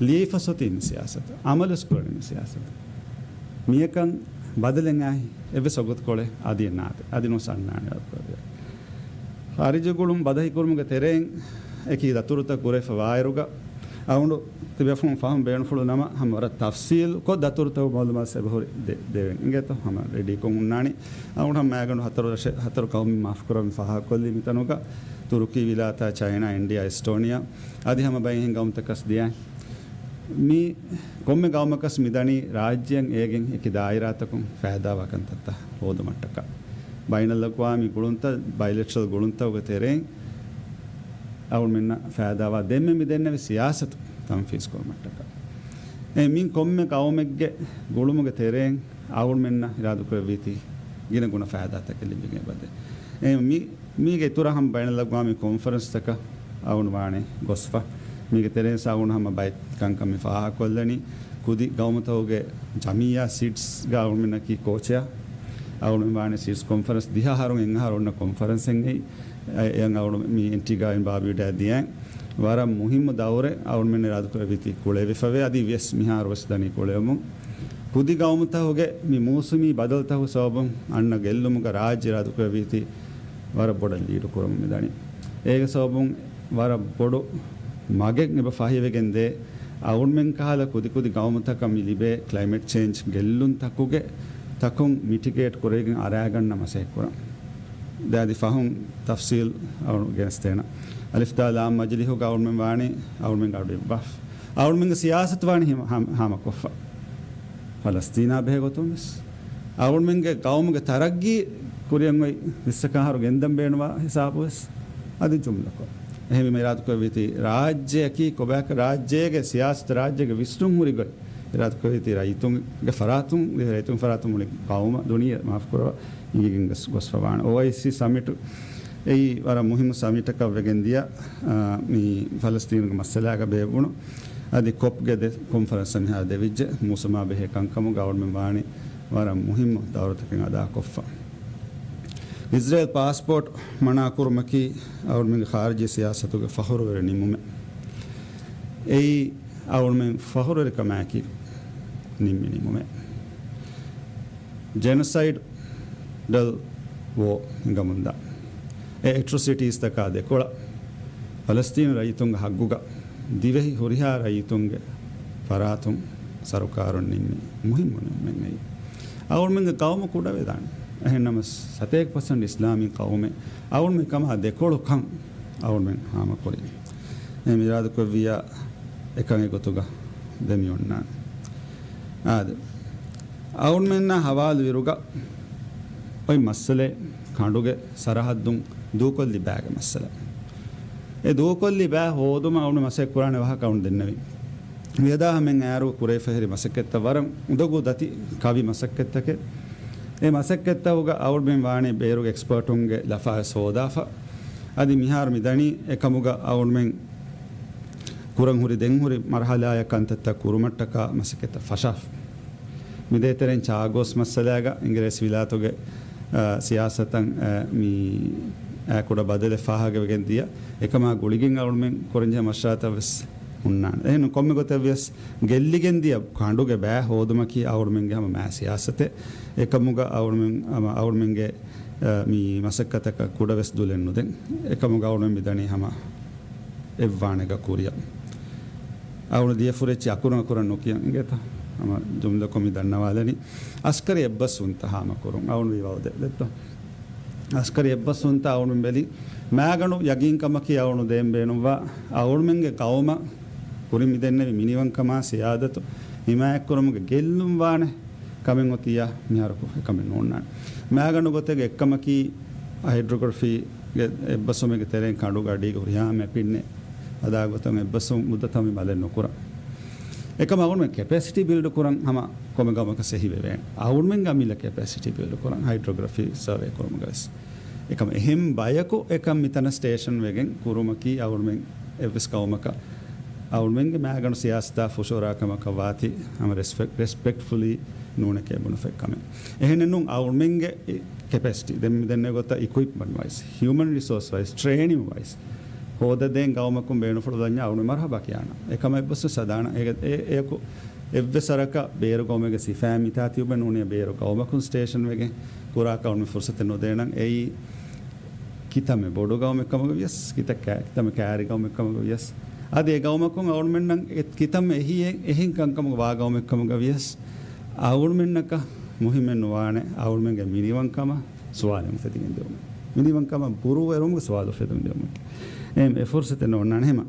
ލިޔެފަސް އޮތީ މި ސިޔާސަތު. އަމަލުވެސް ކުރަނީ މި ސިޔާސަތު. މިޔަކަން ބަދަލެއް އާހި އެއްވެސް ވަގުތުކޮޅެއް އަދި ނާދޭ. އަދި ނުވެސް އަންނާނެ ވަގުތުކޮޅެއް. ޚާރިޖީ ގުޅުން ބަދަހިކުރުމުގެ ތެރެއިން އެކި ދަތުރުތައް ކުރެފަ ވާއިރުގަ، އަޅުގަނޑު ތިބޭފުޅުން ފަހުން ބޭނުންފުޅު ނަމަ، ހަމަ ވަރަށް ތަފްސީލުކޮށް ދަތުރުތަކުގެ މައުލޫމާތު އެބަހުރި ދެ-، ދެވެން އިނގޭތޯ؟ ހަމަ ރެޑީކޮށް ހުންނާނީ. އަޅުގަނޑު ހަމަ މައިގަނޑު ހަތަރު ރަށެއް، ހަތަރު ޤައުމެއް މާފު ކުރަމެ ފާހަގަކޮށްލީ މިތަނުގަ ތުރުކީ، ވިލާތާ، ޗައިނާ، އިންޑިއާ، އެސްޓޯނިއާ އަދި ހަމަ ބައެއް ގައުމުތަކަސް ދިޔައިން. މި ކޮންމެ ގައުމަކަސް މިދަނީ ރާއްޖެއަށް އޭގެން އެކި ދާއިރާތަކުން ފައިދާވާ ކަންތައްތައް ހޯދުމަށްޓަކާ. ބައިނަލްއަޤްވާމީ ގުޅުންތައް، ބައިލެޓްރަލް ގުޅުންތަކުގެ ތެރެއިން އަޅުމެންނަށް ފައިދާވާ ދެންމެ މި ދެންނެވި ސިޔާސަތު ތަންފީޒް ކުރުމަށްޓަކާ. އެ މި ކޮންމެ ގައުމެއްގެ ގުޅުމުގެ ތެރެއިން އަޅުމެންނަށް އިރާދަކުރެއްވީތީ ގިނަ ގުނަ ފައިދާތަކެއް ލިބިގެން އެބަދޭ. އެ މި، މީގެ އިތުރަށް ހަމަ ބައިނަލްއަޤްވާމީ ކޮންފަރެންސްތަކަށް އަޅުގަނޑު ވާނެ ގޮސްފަ. މީގެ ތެރެއިން އަޅުގަނޑު ހަމަ ބައެއް ކަންކަން މި ފާހަގަކޮށްލަނީ. ކުދި ގައުމުތަކުގެ ޖަމިއްޔާ ސީޑްސްގަ އަޅުމެންނަކީ ކޯޗެއް. އަޅުމެން ވާނެ ސީޑްސް ކޮންފަރެންސް ދިހަ އަހަރުން އެއް އަހަރު އޮންނަ ކޮންފަރެންސެއް އެއީ. އެ-، އެއަށް އަޅުގަނޑު މި އެންޓީގާ އިން ބާބިއުޑާ ދިޔައިން ވަރަށް މުހިއްމު ދައުރެއް އަޅުމެން އިރާދަކުރެއްވީތީ ކުޅެވިފަވޭ. އަދި ވިޔަސް މިހާރު ވެސް ދަނީ ކުޅެވެމުން. ކުދި ގައުމުތަކުގެ މި މޫސުމީ ބަދަލުތަކުގެ ސަބަބުން އަންނަ ގެއްލުމުގަ ރާއްޖެ އިރާދަކުރެއްވީތީ ވަރަށް ބޮޑަށް ލީޑު ކުރަމުން މިދަނީ. އޭގެ ސަބަބުން ވަރަށް ބޮޑު މަގެއް އެބަ ފަހިވެގެން ދޭ. އަޅުމެން ކަހަލަ ކުދި ކުދި ގައުމުތަކަށް މި ލިބޭ ކްލައިމެޓް ޗޭންޖް ގެއްލުންތަކުގެ ތަކުން މިޓިގޭޓް ކުރެވިގެން އަރާގަންނަ މަސައްކަތް ކުރަން. ދެ އަދި ފަހުން ތަފްސީލް އަޅު ގެނެސްދޭނަ. އަލިފް ދާ ލާމް މަޖިލީހުގަ އަޅުމެން ވާނީ އަޅުމެން އަޑު އިއްވާފަ. އަޅުމެންގެ ސިޔާސަތު ވާނީ ހިމަ-، ހާ-، ހާމަކޮށްފަ. ފަލަސްތީނާ ބެހޭ ގޮތުން ވެސް. އަޅުމެންގެ ގައުމުގެ ތަރައްގީ ކުރިއަށް އޮތް ވިއްސަކާ އަހަރު ގެންދަން ބޭނުންވާ ހިސާބު ވެސް އަދި ޖުމްލަކޮށް. އެހެންވީމަ އިރާދަކުރެއްވީތީ ރާއްޖެއަކީ ކޮބާކަށް ރާއްޖޭގެ ސިޔާސަތު ރާއްޖޭގެ ވިސްނުން ހުރި ގޮތް. އިރާދަކުރެއްވީތީ ރައްޔިތުންގެ ފަރާތުން، ރައްޔިތުންގެ ފަރާތުން މުޅި ގައުމަށް ދުނިޔެ މާފުކުރަވާ އިނގިގެން ގޮސް، ގޮސްފަވާނެ. އޯއައިސީ ސަމިޓު އެއީ ވަރަށް މުހިއްމު ސަމިޓަކަށް ވެގެން ދިޔަ، އާ، މި ފަލަސްތީނުގެ މައްސަލާގަ ބޭއްވުނު. އަދި ކޮޕްގެ ދެ ކޮންފަރެންސަށް މިހާރު ދެވިއްޖެ. މޫސުމާ ބެހޭ ކަންކަމުގަ އަޅުމެން ވާނީ ވަރަށް މުހިއްމު ދައުރަތަކެއް އަދާކޮށްފަ. އިޒްރޭލް ޕާސްޕޯޓް މަނާކުރުމަކީ އަޅުމެންގެ ޚާރިޖީ ސިޔާސަތުގެ ފަޚުރުވެރި ނިމުމެއް. އެއީ އަޅުމެން ފަޚުރުވެރިކަމާއެކީ ނިންމި ނިމުމެއް. ޖެނޮސައިޑް ޑަލް ވޯ ހިނގަމުންދާ އެ އެޓްރޮސިޓީސްތަކާ ދެކޮޅަށް ފަލަސްތީނު ރައްޔިތުންގެ ހައްގުގަ ދިވެހި ހުރިހާ ރައްޔިތުންގެ ފަރާތުން ސަރުކާރުން ނިންމި މުހިއްމު ނިންމުމެއް އެއީ. އަޅުމެންގެ ޤައުމު ކުޑަވެދާނެ. އެހެންނަމަސް ސަތޭކަ ޕަސެންޓް އިސްލާމީ ޤައުމެއް އަޅުމެން ކަމާ ދެކޮޅު ކަން އަޅުމެން ހާމަކުރި. އެ މިރާދުކޮށްވިޔާ އެކަން އެގޮތުގަ ދެމިއޮންނާނެ. އާދެ. އަޅުމެންނާ ހަވާލު އިރުގަ އޮތް މައްސަލައެއް ކަނޑުގެ ސަރަހައްދުން ދޫކޮށްލި ބައިގެ މައްސަލަ. އެ ދޫކޮށްލި ބައި ހޯދުމަށް އަޅުމެން މަސައްކަތް ކުރާނެ ވާހަކަ އަޅުން ދެންނެވި. މިއަދާ ހަމައަށް އައިރު ކުރެވިފަ ހުރި މަސައްކަތްތައް ވަރަށް އުނދަގޫ ދަތި ކަވި މަސައްކަތްތަކެއް. އެ މަސައްކަތްތަކުގަ އަޅުމެން ވާނީ ބޭރުގެ އެކްސްޕާޓުންގެ ލަފާވެސް ހޯދާފަ. އަދި މިހާރު މިދަނީ އެކަމުގަ އަޅުމެން ކުރަން ހުރި ދެން ހުރި މަރުހަލާއަށް ކަންތައްތައް ކުރުމަށްޓަކާ މަސައްކަތްތައް ފަށާފަ. މިދޭތެރެއިން ޗާގޯސް މައްސަލާގަ އިނގިރޭސި ވިލާތުގެ، އަ، ސިޔާސަތަށް، އަ، މި އައި ކުޑަ ބަދަލެއް ފާހަގަވެގެން ދިޔަ. އެކަމާ ގުޅިގެން އަޅުމެން ކުރަންޖެހޭ މަޝްވަރާތައް ވެސް ހުންނާނެ. އެހެން ކޮންމެ ގޮތެއް ވިޔަސް ގެއްލިގެން ދިޔަ ކަނޑުގެ ބައި ހޯދުމަކީ އަޅުމެންގެ ހަމަ މާ ސިޔާސަތެއް. އެކަމުގަ އަޅުމެން، ހަމަ އަޅުމެންގެ، އަ، މި މަސައްކަތަކަށް ކުޑަވެސް ދުލެއް ނުދެން. އެކަމުގަ އަޅުމެން މިދަނީ ހަމަ އެއްވާނެގަ ކުރިއަށް. އަޅުގަނޑު ދިޔަ ފުރެއްޗި އަކުރުން އަކުރަށް ނުކިޔަން އިނގޭތަ؟ ހަމަ ޖުމްލަކޮށް މި ދަންނަވާލަނީ. އަސްކަރީ އެއްބަސްވުންތައް ހާމަކުރުން. އަޅުގަނޑު ވީވާ ދެ-، ދެއްތޯ؟ އަސްކަރީ އެއްބަސްވުންތައް އަޅުގަނޑު ބެލި. މާގަނޑު ޔަގީންކަމަކީ އަޅުގަނޑު ދޭން ބޭނުންވާ އަޅުގަނޑުމެންގެ ޤައުމަށް ކުރިން މިދެންނެވި މިނިވަންކަމާ ސިޔާދަތު ހިމާޔަތްކުރުމުގެ ގެއްލުން ވާނެ ކަމެއް އޮތިއްޔާ މިހާރު އެކަމެއް ނޯންނާނެ. މާގަނޑު ގޮތެއްގެ އެއްކަމަކީ ހައިޑްރޮގްރަފީގެ އެއްބަސްވުމެއްގެ ތެރެއިން ކަނޑުގެ އަޑީގަ ހުރިހާ މެޕިންނެއް ހަދާ ގޮތަށް އެއްބަސްވުން މުއްދަތަށް މި ބަލެއް ނުކުރަން. އެކަމަށް އަޅުގަނޑުމެން ކެޕޭސިޓީ ބިލްޑް ކުރަން ހަމަ ކޮންމެ ގައުމަކަށް ހެހިވެވޭނެ. އަޅުގަނޑުމެންގެ އަމިއްލަ ކެޕޭސިޓީ ބިލްޑް ކުރަން ހައިޑްރޮގްރަފީ ސަރވޭ ކުރުމުގަ ވެސް. އެކަމަށް އެހެން ބަޔަކު އެކަން މިތަނަށް ސްޓޭޝަން ވެގެން ކުރުމަކީ އަޅުގަނޑުމެން އެއްވެސް ގައުމަކަށް އަޅުމެންގެ މާގަނޑު ސިޔާސަތާ ފުށުއަރާ ކަމަކަށް ވާތީ ހަމަ ރެސްޕެކްޓް، ރެސްޕެކްޓްފުލީ ނޫނެކޭ ބުނެފައި ކަމެއް. އެހެނެއްނޫން އަޅުމެންގެ ކެޕޭސިޓީ ދެން މި ދެންނެވި ގޮތަށް އިކުއިޕްމަންޓް ވައިސް، ހިއުމަން ރިސޯސް ވައިސް، ޓްރޭނިން ވައިސް ހޯދަދޭން ގައުމަކުން ބޭނުންފުޅު ލަންޏާ އަޅުމެން މަރްހަބާ ކިޔާނަން. އެކަމަށް އެއްބަސްވެސް ސަދާނަ އެ، އެ، އެޔަކު އެއްވެސް ވަރަކަށް ބޭރު ގައުމެއްގެ ސިފައެއް މިތާ ތިއުބެއް ނޫނީ ބޭރު ގައުމަކުން ސްޓޭޝަން ވެގެން ކުރާކަށް އަޅުމެން ފުރުސަތެއް ނުދޭނަން. އެއީ ކިތަންމެ ބޮޑު ގައުމެއް ކަމުގަ ވިޔަސް، ކިތައް ކައި-، ކިތަންމެ ކައިރި ގައުމެއް ކަމުގަ ވިޔަސް، އަދި އެ ގައުމަކުން އަޅުމެންނަށް އެ ކިތަންމެ އެހީއެއް އެހެން ކަންކަމުގަ ވާ ގައުމެއްކަމުގަ ވިޔަސް، އަޅުމެންނަކަށް މުހިއްމެއް ނުވާނެ އަޅުމެންގެ މިނިވަންކަމަށް ސުވާލެއް އުފެދިގެން ދިއުމަށް. މިނިވަންކަމަށް ބުރޫ އެރުމުގެ ސުވާލު އުފެދުން ދިއުމަށް. އެހެން އެ ފުރުސަތެއް ނޯންނާނެ ހަމަ.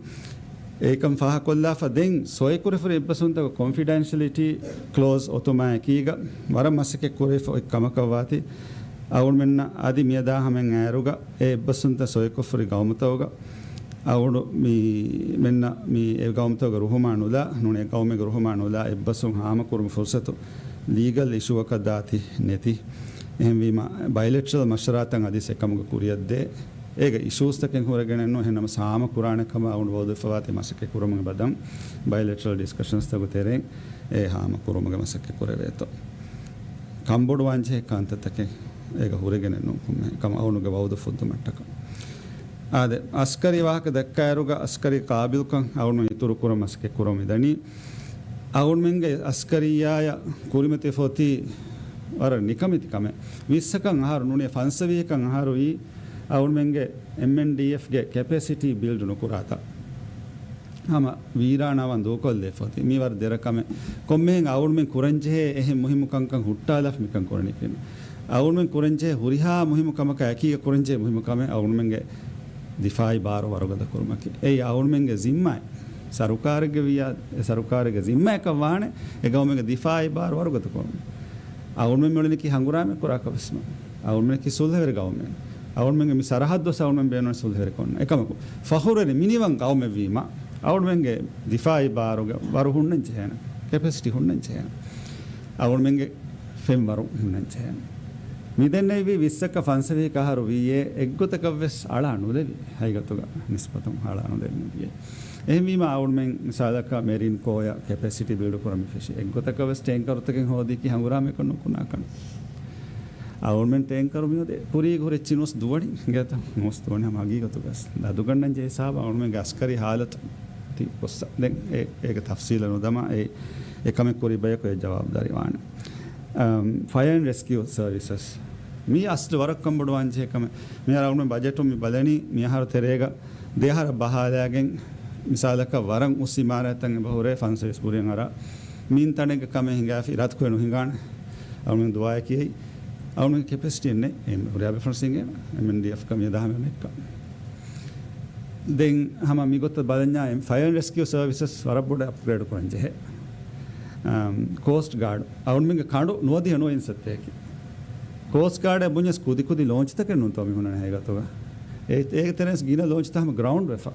އެކަން ފާހަގަކޮށްލާފަ ދެން ސޮއިކުރިފުރި އެއްބަސްވުންތަކުގެ ކޮންފިޑެންޝަލިޓީ ކްލޯޒް އޮތުމާއެކީގަ ވަރަށް މަސައްކަތް ކުރެވިފަ އޮތް ކަމަކަށް ވާތީ، އަޅުމެންނަށް އަދި މިއަދާ ހަމައިން އައިރުގަ އެ އެއްބަސްވުންތައް ސޮއިކޮށްފުރި ގައުމުތަކުގަ އަޅު މި މެންނަ މި އެ ގައުމުތަކުގެ ރުހުމާ ނުލާ، ނޫނީ އެ ގައުމެއްގެ ރުހުމާ ނުލާ އެއްބަސްވުން ހާމަކުރުމުގެ ފުރުސަތު ލީގަލް އިޝޫއަކަށް ދާތީ ނެތި. އެހެންވީމަ ބައިލެޓްރަލް މަޝްވަރާތައް އަދި އެކަމުގަ ކުރިއަށްދޭ. އޭގަ އިޝޫސްތަކެއް ހުރެގެނެއް ނޫން. އެހެން ނަމަސް ހާމަ ކުރާނެ ކަމަށް އަޅު ވައުދުވެފަވާތީ މަސައްކަތް ކުރުމުގެ ބަދަން ބައިލެޓްރަލް ޑިސްކަޝަންސްތަކުގެ ތެރެއިން އެ ހާމަ ކުރުމުގެ މަސައްކަތް ކުރެވޭތޯ. ކަންބޮޑުވާންޖެހޭ ކަންތައްތަކެއް އޭގަ ހުރެގެނެއް ނޫން ކޮންމެ ކަމަށް އަޅުގެ ވައުދު ފުއްދުމަށްޓަކަ. އާދެ، އަސްކަރީ ވާހަކަ ދައްކާއިރުގަ އަސްކަރީ ޤާބިލްކަން އަޅުން އިތުރު ކުރަން މަސައްކަތް ކުރަން މިދަނީ. އަޅުމެންގެ އަސްކަރިއްޔާޔަށް ކުރިމަތިފަ އޮތީ ވަރަށް ނިކަމެތި ކަމެއް. ވިއްސަކަށް އަހަރު ނޫނީ ފަންސަވީހަކަށް އަހަރު ވީ އަޅުމެންގެ އެމްއެންޑީއެފްގެ ކެޕޭސިޓީ ބިލްޑް ނުކުރާތާ. ހަމަ ވީރާނާވާން ދޫކޮށްލެފަ އޮތީ. މީ ވަރަށް ދެރަ ކަމެއް. ކޮންމެހެން އަޅުމެން ކުރަންޖެހޭ އެހެން މުހިއްމު ކަންކަން ހުއްޓާލާފަ މިކަން ކުރަނީ ކިހިނެއް؟ އަޅުމެން ކުރަންޖެހޭ ހުރިހާ މުހިއްމު ކަމަކާ އެކީގަ ކުރަންޖެހޭ މުހިއްމު ކަމެއް އަޅުމެންގެ ދިފާއީ ބާރު ވަރުގަދަ ކުރުމަކީ. އެއީ އަޅުމެންގެ ޒިންމާއެއް. ސަރުކާރެއްގެ ވިޔާ، އެ ސަރުކާރެއްގެ ޒިންމާއަކަށް ވާނެ އެ ގައުމެއްގެ ދިފާއީ ބާރު ވަރުގަދަ ކުރުން. އަޅުމެން މިއުޅެނީކީ ހަނގުރާމަ ކުރާކަށް ވެސް ނޫން. އަޅުމެންކީ ސުލްހަވެރި ގައުމެއް. އަޅުމެންގެ މި ސަރަހައްދު ވެސް އަޅުމެން ބޭނުން ސުލްހަވެރި ކޮށްން. އެކަމަކު، ފަޚުރުވެރި މިނިވަން ގައުމެއް ވީމަ، އަޅުމެންގެ ދިފާއީ ބާރުގެ ވަރު ހުންނަން ޖެހޭނެ، ކެޕޭސިޓީ ހުންނަން ޖެހޭނެ. އަޅުމެންގެ ފެންވަރު ހުންނަން ޖެހޭނެ. މިދެންނެވި ވިއްސަކަށް ފަންސަވީހަކަށް އަހަރު ވީއޭ، އެއްގޮތަކަށް ވެސް އަޅާ ނުލެވި. ހަގީގަތުގަ ނިސްބަތުން އަޅާ ނުލެވި ނުދިޔަ. އެހެންވީމަ އަޅުމެން މިސާލަކަށް މެރިން ކޯއަށް ކެޕޭސިޓީ ބިލްޑް ކުރަން މި ފެށި. އެއްގޮތަކަށް ވެސް ޓޭންކަރުތަކެއް ހޯދީކީ ހަނގުރާމައެއްކަން ނުކުނާކަން. އަޅުމެން ޓޭންކަރު މިއޮތީ ކުރީގަ ހުރެ އެއްޗި ނުވެސް ދުވަނީ. ގޭތަ ނުވެސް ދުވަނީ ހަމަ ހަގީގަތުގަ ވެސް. ލަދުގަންނަން ޖެހޭ ހިސާބަށް އަޅުމެންގެ އަސްކަރީ ހާލަތު ތި ގޮއްސަ. ދެން އެ، އޭގެ ތަފްސީލަށް ނުދަމާ އެ، އެ ކަމެއް ކުރި ބަޔަކު އެ ޖަވާބުދާރީ ވާނެ. އަމް، ފަޔަރ އެންޑް ރެސްކިއު ސަރވިސަސް. މީ އަސްލު ވަރަށް ކަންބޮޑުވާން ޖެހޭ ކަމެއް. މިހާރު އަޅުމެން ބަޖެޓުން މި ބަލަނީ މިއަހަރު ތެރޭގަ ދެއަހަރަށް ބަހާލާގެން މިސާލަކަށް ވަރަށް އުސް އިމާރާތްތައް އެބަ ހުރޭ ފަންސަވީސް ބުރިއަށް އަރާ. މިން ތަނެއްގެ ކަމެއް ހިނގާފި އިރާދަކުރެ ނުހިނގާނެ. އަޅުމެން ދުވާއެކީ އެއީ. އަޅުމެން ކެޕޭސިޓީއެއް ނެތް. އެ ހުރިހާ ބޭފުޅުން ސިނގޭނެ އެމްއެންޑީއެފް ކަމި ދާމެ މެއްކަ. ދެން ހަމަ މިގޮތަށް ބަލަންޏާ ފަޔަރ އެންޑް ރެސްކިއު ސަރވިސަސް ވަރަށް ބޮޑަށް އަޕްގްރޭޑް ކުރަން ޖެހޭ. އަމް، ކޯސްޓް ގާޑް އަޅުމެންގެ ކަނޑު ނުވަދިހަ ނުވަ އިންސައްތައެކި. ކޯސްޓް ގާޑަށް ބުންޏަސް ކުދި ކުދި ލޯންޗްތަކެއް ނޫންތޯ މި ހުންނަނީ ހަގީގަތުގަ. އޭ، އޭގެ ތެރެއިންސް ގިނަ ލޯންޗްތައް ހަމަ ގްރައުންޑް ވެފަ.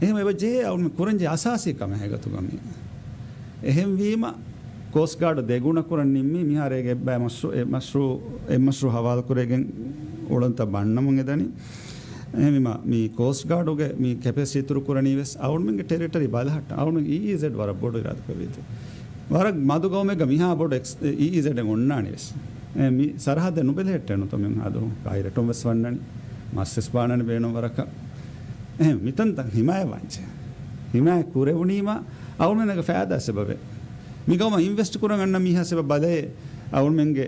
އެހެން އެބަ ޖެހޭ އަޅުމެން ކުރަންޖެހޭ އަސާސީ ކަމެއް ހަގީގަތުގަ މީ. އެހެންވީމަ، ކޯސްޓް ގާޑް ދެގުނަ ކުރަން ނިންމީ މިހާރު އޭގެ އެއްބައި މަޝްރޫ، އެ މަޝްރޫ، އެއް މަޝްރޫ ހަވާލުކުރެގެން އުޅަނދުތައް ބަންނަމުން އެދަނީ. އެހެންވީމަ، މި ކޯސްޓް ގާޑުގެ މި ކެޕޭސިޓީ އިތުރު ކުރަނީ ވެސް އަޅުމެންގެ ޓެރިޓަރީ ބަލަހައްޓަ. އަޅުމެން އީއީޒެޑް ވަރަށް ބޮޑު އިރާދަކުރެއްވީތީ. ވަރަށް މަދު ގައުމެއްގަ މިހާ ބޮޑު އެކްސް، އީއީޒެޑެއް އޮންނާނީ ވެސް. އެ، މި ސަރަހައްދެއް ނުބެލެހެއްޓޭނުތޯ މި އަދު ޕައިރެޓުން ވެސް ވަންނަނީ. މަސް ވެސް ބާނަނީ ބޭނުން ވަރަކަށް. އެހެން މިތަންތަން ހިމާޔަތް ވާންޖެ. ހިމާޔަތް ކުރެވުނީމަ އަޅުމެންނަކަށް ފައިދާ ސަބަބެއް. މި ގައުމަށް އިންވެސްޓް ކުރަން އަންނަ މީހާ ސަބަބް ބަލައޭ އަޅުމެންގެ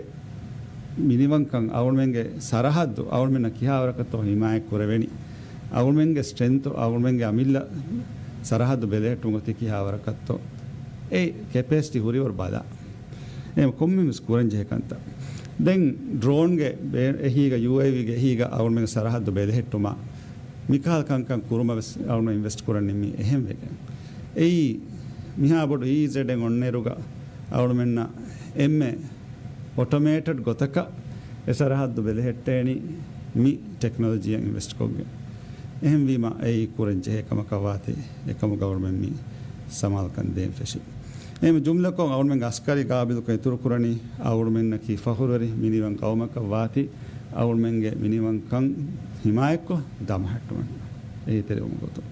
މިނިވަންކަން، އަޅުމެންގެ ސަރަހައްދު އަޅުމެންނަށް ކިހާވަރަކަށްތޯ ހިމާޔަތް ކުރެވެނީ. އަޅުމެންގެ ސްޓްރެންތު، އަޅުމެންގެ އަމިއްލަ ސަރަހައްދު ބެލެހެއްޓުމުގަ ތި ކިހާވަރަކަށްތޯ. އެ ކެޕޭސިޓީ ހުރިވަރު ބަލާ. އެ ކޮންމެ މިސް ކުރަންޖެހޭ ކަންތައް. ދެން ޑްރޯންގެ ބޭ-، އެހީގަ، ޔޫއޭވީގެ އެހީގަ އަޅުމެންގެ ސަރަހައްދު ބެލެހެއްޓުމަށް މިކަހަލަ ކަންކަން ކުރުމަށް ވެސް އަޅުން އިންވެސްޓް ކުރަން ނިންމީ އެހެން ވެގެން. އެއީ މިހާ ބޮޑު އީއީޒެޑެއް އޮންނައިރުގަ އަޅުމެންނަށް އެންމެ އޮޓޮމޭޓެޑް ގޮތަކަށް އެ ސަރަހައްދު ބެލެހެއްޓޭނީ މި ޓެކްނޮލޮޖީއަށް އިންވެސްޓް ކޮށްގެން. އެހެންވީމަ އެއީ ކުރަން ޖެހޭ ކަމަކަށް ވާތީ އެކަމުގަ އަޅުމެން މި ސަމާލުކަން ދޭން ފެށި. އެހެން ޖުމްލަކޮށް އަޅުމެންގެ އަސްކަރީ ގާބިލްކަން އިތުރު ކުރަނީ އަޅުމެންނަކީ ފަޚުރުވެރި މިނިވަން ގައުމަކަށް ވާތީ އަޅުމެންގެ މިނިވަންކަން ހިމާޔަތްކޮށް ދަމަހައްޓުމަށް. އެހީތެރިވުމުގެ ގޮތުން.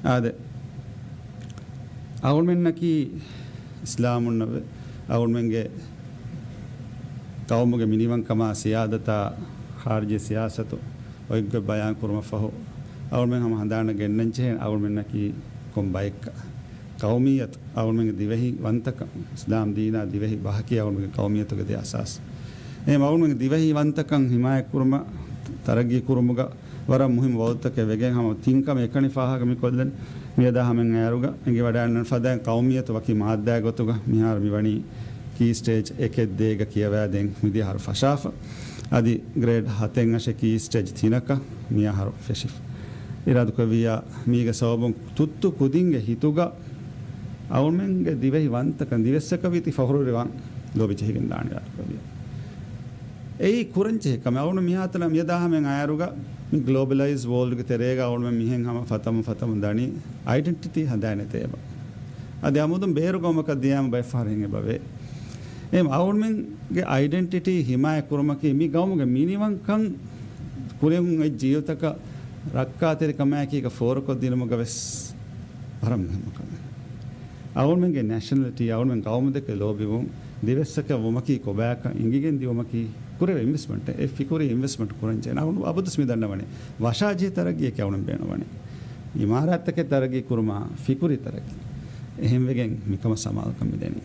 އާދެ، އަޅުމެންނަކީ އިސްލާމުންނަށް ވެ، އަޅުމެންގެ ގައުމުގެ މިނިވަންކަމާ ސިޔާދަތާ ޚާރިޖީ ސިޔާސަތު އޮތްގޮތް ބަޔާން ކުރުމަށްފަހު، އަޅުމެން ހަމަ ހަނދާނަށް ގެންނަންޖެހޭނެ އަޅުމެންނަކީ ކޮން ބައެއްކަ. ޤައުމިއްޔަތު، އަޅުމެންގެ ދިވެހި ވަންތަކަން، އިސްލާމް ދީނާ ދިވެހި ބަހަކީ އަޅުމެންގެ ޤައުމިއްޔަތުގެ ދެ އަސާސް. އެހެން އަޅުމެންގެ ދިވެހި ވަންތަކަން ހިމާޔަތްކުރުމަށް، ތަރައްގީ ކުރުމުގަ ވަރަށް މުހިއްމު ވައުދުތަކެއް ވެގެން ހަމަ ތިން ކަމެއް އެކަނި ފާހަގަ މި ކޮށްލަން. މިއަދާ ހަމައިން އައިރުގަ އެނގިވަޑައިގަންނަން ފަދައިން ޤައުމިއްޔަތު ވަކި މާއްދާއެއް ގޮތުގަ މިހާރު މި ވަނީ ކީ ސްޓޭޖް އެކެއް ދޭގަ ކިޔަވައިދޭން މިދިޔަ އަހަރު ފަށާފަ. އަދި ގްރޭޑް ހަތެއް އަށެއް ކީ ސްޓޭޖް ތިނަކަށް މިއަހަރު ފެށިފަ. އިރާދަކުރެއްވިއްޔާ މީގެ ސަބަބުން ތުއްތު ކުދިންގެ ހިތުގަ އަޅުމެންގެ ދިވެހި ވަންތަކަން ދިވެއްސަކަށް ވީތީ ފަޚުރުވެރިވާން ލޯބި ޖެހިގެން ދާނެ އިރާދަކުރެއްވިއްޔާ. އެއީ ކުރަންޖެހޭ ކަމެއް. އަޅުގަނޑު މިހާތަނަށް މިއަދާ ހަމައިން އައިރުގަ މި ގްލޯބަލައިޒް ވޯލްޑްގެ ތެރޭގަ އަޅުމެން މިހެން ހަމަ ފަތަމުން ފަތަމުން ދަނީ އައިޑެންޓިޓީ ހަނދާން ނެތޭބަ. އަދި އަމުދުން ބޭރު ގައުމަކަށް ދިޔާމަ ބައެއް ފަހަރު ހިނގޭ ބަވޭ. އެހެން އަޅުމެންގެ އައިޑެންޓިޓީ ހިމާޔަތް ކުރުމަކީ މި ގައުމުގެ މިނިވަންކަން ކުރިން އޮތް ޖީލުތަކަށް ރައްކާތެރިކަމާއެކީގަ ފޯރުކޮށްދިނުމުގަ ވެސް ވަރަށް މުހިއްމު ކަމެއް. އަޅުމެންގެ ނޭޝަނަލިޓީ، އަޅުމެން ގައުމުދެކެ ލޯބިވުން، ދިވެއްސަކަށް ވުމަކީ ކޮބާކަން އެނގިގެން ދިއުމަކީ ކުރެވޭ އިންވެސްޓްމަންޓެއް. އެ ފިކުރީ އިންވެސްޓްމަންޓް ކުރަންޖެހޭނެ. އަޅުގަނޑު އަބަދުސް މި ދަންނަވަނީ ވަށާޖެހޭ ތަރައްގީއެކޭ އަޅުމެން ބޭނުންވަނީ. އިމާރާތްތަކެއް ތަރައްގީ ކުރުމާ ފިކުރީ ތަރައްގީ. އެހެންވެގެން މިކަމަށް ސަމާލުކަން މިދެނީ.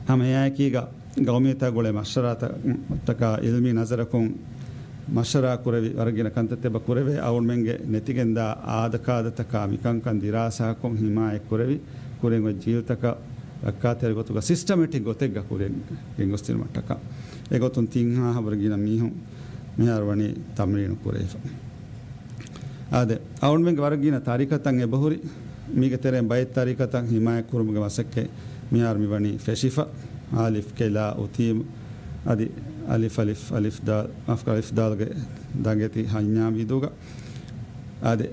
ހަމަ އެއާއެކީގަ ގައުމީތާ ގުޅޭ މަޝްވަރާތަކާ އިލްމީ ނަޒަރަކުން މަޝްވަރާ ކުރެވި ވަރަށް ގިނަ ކަންތައްތައް އެބަ ކުރެވޭ. އަޅުމެންގެ ނެތިގެންދާ އާދަކާދަތަކާ މިކަންކަން ދިރާސާކޮށް ހިމާޔަތް ކުރެވި، ކުރިން އޮތް ޖީލްތަކަށް ރައްކާތެރި ގޮތުގަ ސިސްޓަމެޓިކް ގޮތެއްގަ ކުރިން ގެންގޮސްދިނުމަށްޓަކާ. އެގޮތުން ތިން ހާހަ ވަރަށް ގިނަ މީހުން މިހާރު ވަނީ ތަމްރީނު ކުރެވިފަ. އާދެ، އަޅުމެންގެ ވަރަށް ގިނަ ތަރިކަތައް އެބަހުރި. މީގެ ތެރެއިން ބައެއް ތަރިކަތައް ހިމާޔަތް ކުރުމުގެ މަސައްކަތް މިހާރު މި ވަނީ ފެށިފަ. އާލިފް ކެލާ އުތީމް އަދި އަލިފް އަލިފް އަލިފް ދާލް، މާފްކުރާ، އަލިފް ދާލްގެ ދަނގެތި ހަންޏާ މީދޫގަ. އާދެ،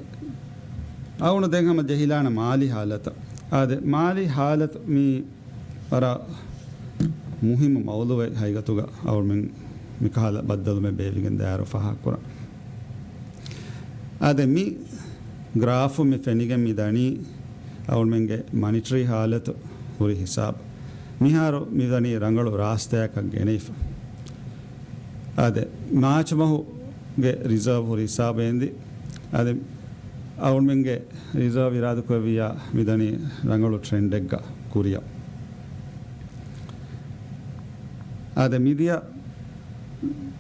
އަޅުގަނޑު ދެން ހަމަ ޖެހިލާނަ މާލީ ހާލަތަށް. އާދެ، މާލީ ހާލަތު މީ ވަރަށް މުހިއްމު މައުޟޫޢެއް ހަގީގަތުގަ އަޅުމެން މިކަހަލަ ބައްދަލުމެއް ބޭއްވިގެން ދާއިރު ފާހަގަކުރަން. އާދެ، މި ގްރާފު މި ފެނިގެން މި ދަނީ އަޅުމެންގެ މަނިޓަރީ ހާލަތު ހުރި ހިސާބު. މިހާރު މި ދަނީ ރަނގަޅު ރާސްތާއަކަށް ގެނެވިފަ. އާދެ، މާޗު މަހުގެ ރިޒާވް ހުރި ހިސާބު އެނދި. އާދެ، އަޅުމެންގެ ރިޒާވް އިރާދަކުރެއްވިއްޔާ މިދަނީ ރަނގަޅު ޓްރެންޑެއްގަ ކުރިއަށް. އާދެ، މިދިޔަ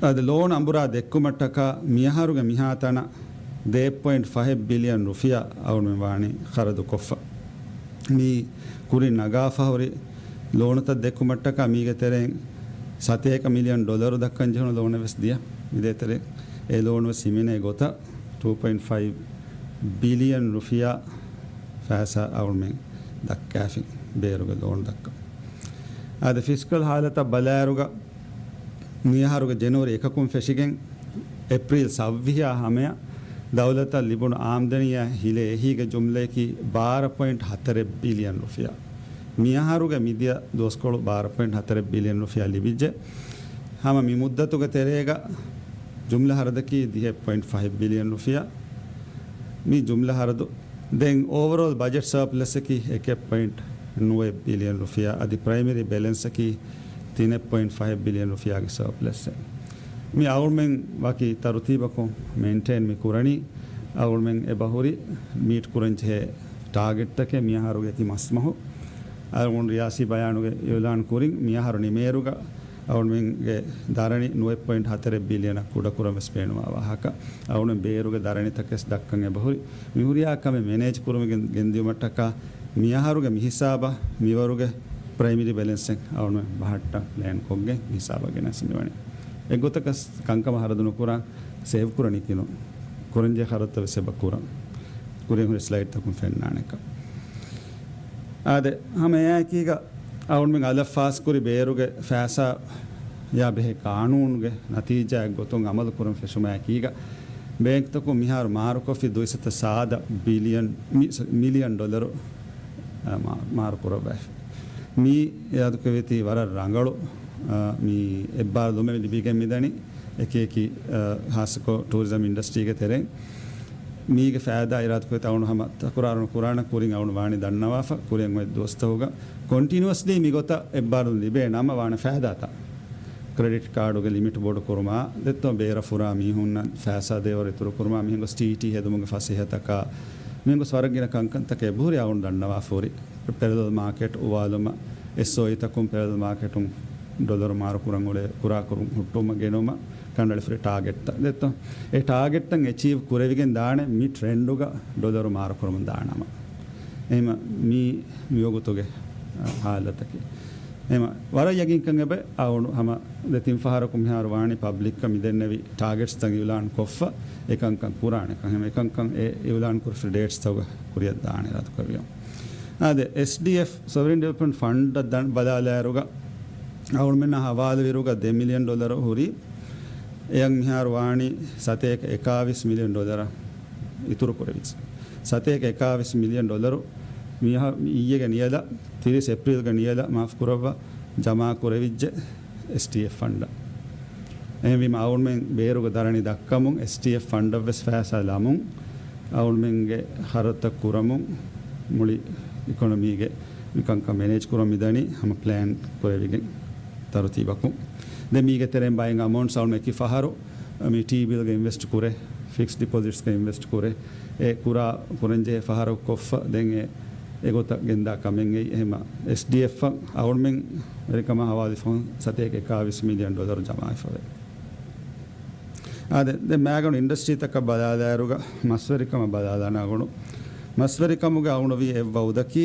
އާދެ، ލޯން އަނބުރާ ދެއްކުމަށްޓަކާ މިއަހަރުގެ މިހާތަނަށް ދޭއް ޕޮއިންޓް ފަހެއް ބިލިއަން ރުފިޔާ އަޅުމެން ވާނީ ޚަރަދުކޮށްފަ. މީ ކުރިން ނަގާފަ ހުރި ލޯނުތައް ދެއްކުމަށްޓަކާ މީގެ ތެރެއިން ސަތޭކަ މިލިއަން ޑޮލަރު ދައްކަން ޖެހުނު ލޯނެއް ވެސް ދިޔަ. މިދޭތެރޭ އެ ލޯނު ވެސް ހިމެނޭ ގޮތަށް ޓޫ ޕޮއިންޓް ފައިވް ބިލިއަން ރުފިޔާ ފައިސާ އަޅުމެން ދައްކާފި ބޭރުގެ ލޯނު ދައްކަން. އާދެ، ފިސްކަލް ހާލަތަށް ބަލާއިރުގަ މިއަހަރުގެ ޖެނުއަރީ އެކަކުން ފެށިގެން އޭޕްރީލް ސައްވީހާ ހަމަޔަށް ދައުލަތަށް ލިބުނު އާމްދަނީއާ ހިލޭ އެހީގެ ޖުމްލަޔަކީ ބާރަ ޕޮއިންޓް ހަތަރެއް ބިލިއަން ރުފިޔާ. މިއަހަރުގެ މިދިޔަ ދުވަސްކޮޅު ބާރަ ޕޮއިންޓް ހަތަރެއް ބިލިއަން ރުފިޔާ ލިބިއްޖެ. ހަމަ މި މުއްދަތުގެ ތެރޭގަ ޖުމްލަ ހަރަދަކީ ދިހައެއް ޕޮއިންޓް ފަހެއް ބިލިއަން ރުފިޔާ. މި ޖުމްލަ ހަރަދު ދެން އޯވަރޯލް ބަޖެޓް ސަރޕްލަސްއަކީ އެކެއް ޕޮއިންޓް ނުވައެއް ބިލިއަން ރުފިޔާ، އަދި ޕްރައިމަރީ ބެލެންސަކީ ތިނެއް ޕޮއިންޓް ފަހެއް ބިލިއަން ރުފިޔާގެ ސަރޕްލަސްއެއް. މި އަޅުމެން ވަކި ތަރުތީބަކުން މެއިންޓެއިން މި ކުރަނީ. އަޅުމެން އެބަހުރި މީޓް ކުރަން ޖެހޭ ޓާގެޓްތަކެއް މިއަހަރުގެ އެކި މަސްމަހު. އަޅުގަނޑު ރިޔާސީ ބަޔާނުގެ އިއުލާން ކުރިން މިއަހަރު ނިމޭއިރުގަ އަޅުމެންގެ ދަރަނި ނުވައެއް ޕޮއިންޓް ހަތަރެއް ބިލިއަނަށް ކުޑަކުރަން ވެސް ބޭނުންވާ ވާހަކަ. އަޅުމެން ބޭރުގެ ދަރަނިތަކެއް ވެސް ދައްކަން އެބަހުރި. މި ހުރިހާ ކަމެއް މެނޭޖް ކުރުމުގެ ގެންދިއުމަށްޓަކާ މިއަހަރުގެ މިހިސާބަށް މިވަރުގެ ޕްރައިމަރީ ބެލެންސެއް އަޅުމެން ބަހައްޓަން ޕްލޭން ކޮށްގެން މިހިސާބަށް ގެނެސް މިވަނީ. އެއްގޮތަކަސް ކަންކަމަށް ހަރަދު ނުކުރާ ސޭވް ކުރަނީކީ ނޫން. ކުރަންޖެހޭ ޚަރަދުތައް ވެސް އެބަ ކުރަން. ކުރިން ހުރި ސްލައިޑްތަކުން ފެންނާނެކަން. އާދެ، ހަމަ އެއާއެކީގަ އަޅުމެން އަލަށް ފާސްކުރި ބޭރުގެ ފައިސާއާ ބެހޭ ޤާނޫނުގެ ނަތީޖާއެއް ގޮތުން އަމަލު ކުރަން ފެށުމާއެކީގަ، ބޭންކްތަކުން މިހާރު މާރުކޮށްފި ދުއިސައްތަ ސާދަ ބިލިއަން، މި-، މިލިއަން ޑޮލަރު، އަ، މާ-، މާރު ކުރައްވައިފި. މީ އިރާދަކުރެއްވީތީ ވަރަށް ރަނގަޅު، އަ، މި އެއްބާރުލުމެއް ލިބިގެން މިދަނީ. އެކި އެކި، އަ، ހާއްސަކޮށް ޓޫރިޒަމް އިންޑަސްޓްރީގެ ތެރެއިން މީގެ ފައިދާ އިރާދަކުރެއްވި އަޅުގަނޑު ހަމަ ތަކުރާރު ނުކުރާނަ ކުރިން އަޅުގަނޑު ވާނީ ދަންނަވާފަ، ކުރިން އޮތް ދުވަސްތަކުގަ ކޮންޓިނިއުއަސްލީ މިގޮތަށް އެއްބާރުލުން ލިބޭ ނަމަ ވާނެ ފައިދާތައް. ކްރެޑިޓް ކާޑުގެ ލިމިޓް ބޮޑުކުރުމާ، ދެއްތޯ ބޭރަށް ފުރާ މީހުންނަށް ފައިސާ ދޭވަރު އިތުރުކުރުމާ، މިހެން ގޮސް ޓީޓީ ހެދުމުގެ ފަސޭހަތަކާ، މިހެން ގޮސް ވަރަށް ގިނަ ކަންކަންތަކެއް އެބަހުރި އަޅުގަނޑު ދަންނަވާފަ ހުރި. ޕެރަލަލް މާކެޓް އުވާލުމަށް، އެސްއޯއީތަކުން ޕެރަލަލް މާކެޓުން ޑޮލަރު މާރުކުރަން އުޅޭ ކުރާކުރުން ހުއްޓުވުމަށް ގެނުމަށް، ކަނޑައެޅިފައި ޓާގެޓްތައް ދެއްތޯ؟ އެ ޓާގެޓްތައް އެޗީވް ކުރެވިގެން ދާނެ މި ޓްރެންޑުގަ ޑޮލަރު މާރުކުރަމުން ދާނަމަ. އެހެންވީމަ މީ މިވަގުތުގެ، އަ، ހާލަތަކީ. އެހެންވީމަ ވަރަށް ޔަގީންކަން އެބަ އަޅުގަނޑު ހަމަ ދެ ތިން ފަހަރަކު މިހާރު ވާނީ ޕަބްލިކަށް މި ދެންނެވި ޓާގެޓްސްތައް އިއުލާން ކޮށްފަ އެކަންކަން ކުރާނެ ކަން. އެހެންވީމަ އެކަންކަން އެ އިއުލާން ކުރެފި ޑޭޓްސްތަކުގަ ކުރިއަށް ދާނެ އިރާދަކުރެއްވިޔަމު. އާދެ، އެސްޑީއެފް ސޮވަރިން ޑިވެލޮޕްމަންޓް ފަންޑަށް ދަން ބަލާލާއިރުގަ އަޅުގަނޑުމެންނާ ހަވާލުވިއިރުގަ ދެ މިލިއަން ޑޮލަރު ހުރީ. އެއަށް މިހާރު ވާނީ ސަތޭކަ އެކާވީސް މިލިއަން ޑޮލަރަށް އިތުރު ކުރެވިއްޖެ. ސަތޭކަ އެކާވީސް މިލިއަން ޑޮލަރު މިހާ-، މި އިއްޔެގެ ނިޔަލަށް، ތިރީސް އޭޕްރީލްގެ ނިޔަލަށް މާފު ކުރައްވާ، ޖަމާ ކުރެވިއްޖެ އެސްޑީއެފް ފަންޑަށް. އެހެންވީމަ އަޅުގަނޑުމެން ބޭރުގަ ދަރަނި ދައްކަމުން، އެސްޑީއެފް ފަންޑަށްވެސް ފައިސާ ލަމުން، އަޅުގަނޑުމެންގެ ޚަރަދުތައް ކުރަމުން، މުޅި އިކޮނޮމީގެ މިކަންކަން މެނޭޖް ކުރަން މިދަނީ ހަމަ ޕްލޭން ކުރެވިގެން ތަރުތީބަކުން. ދެން މީގެ ތެރެއިން ބައެއް އަމައުންޓްސް އަޅުގަނޑުމެން އެކި ފަހަރު މި ޓީ ބިލްގަ އިންވެސްޓް ކުރޭ، ފިކްސްޑް ޑިޕޮޒިޓްސްގަ އިންވެސްޓް ކުރޭ، އެ ކުރާ ކުރަންޖެހޭ ފަހަރަކު ކޮށްފަ ދެން އެ، އެގޮތަށް ގެންދާ ކަމެއްގައި. އެހެންވީމަ އެސްޑީއެފްއަށް އަޅުގަނޑުމެން ވެރިކަމާ ހަވާލުވި ފަހުން ސަތޭކަ އެކާވީސް މިލިއަން ޑޮލަރު ޖަމާވެފަވޭ. އާދެ، ދެން މާގަނޑު އިންޑަސްޓްރީތަކަށް ބަލާލާއިރުގަ މަސްވެރިކަމަށް ބަލާލާނަ އަޅުގަނޑު. މަސްވެރިކަމުގެ އަޅުގަނޑު ވީ އެއް ވައުދަކީ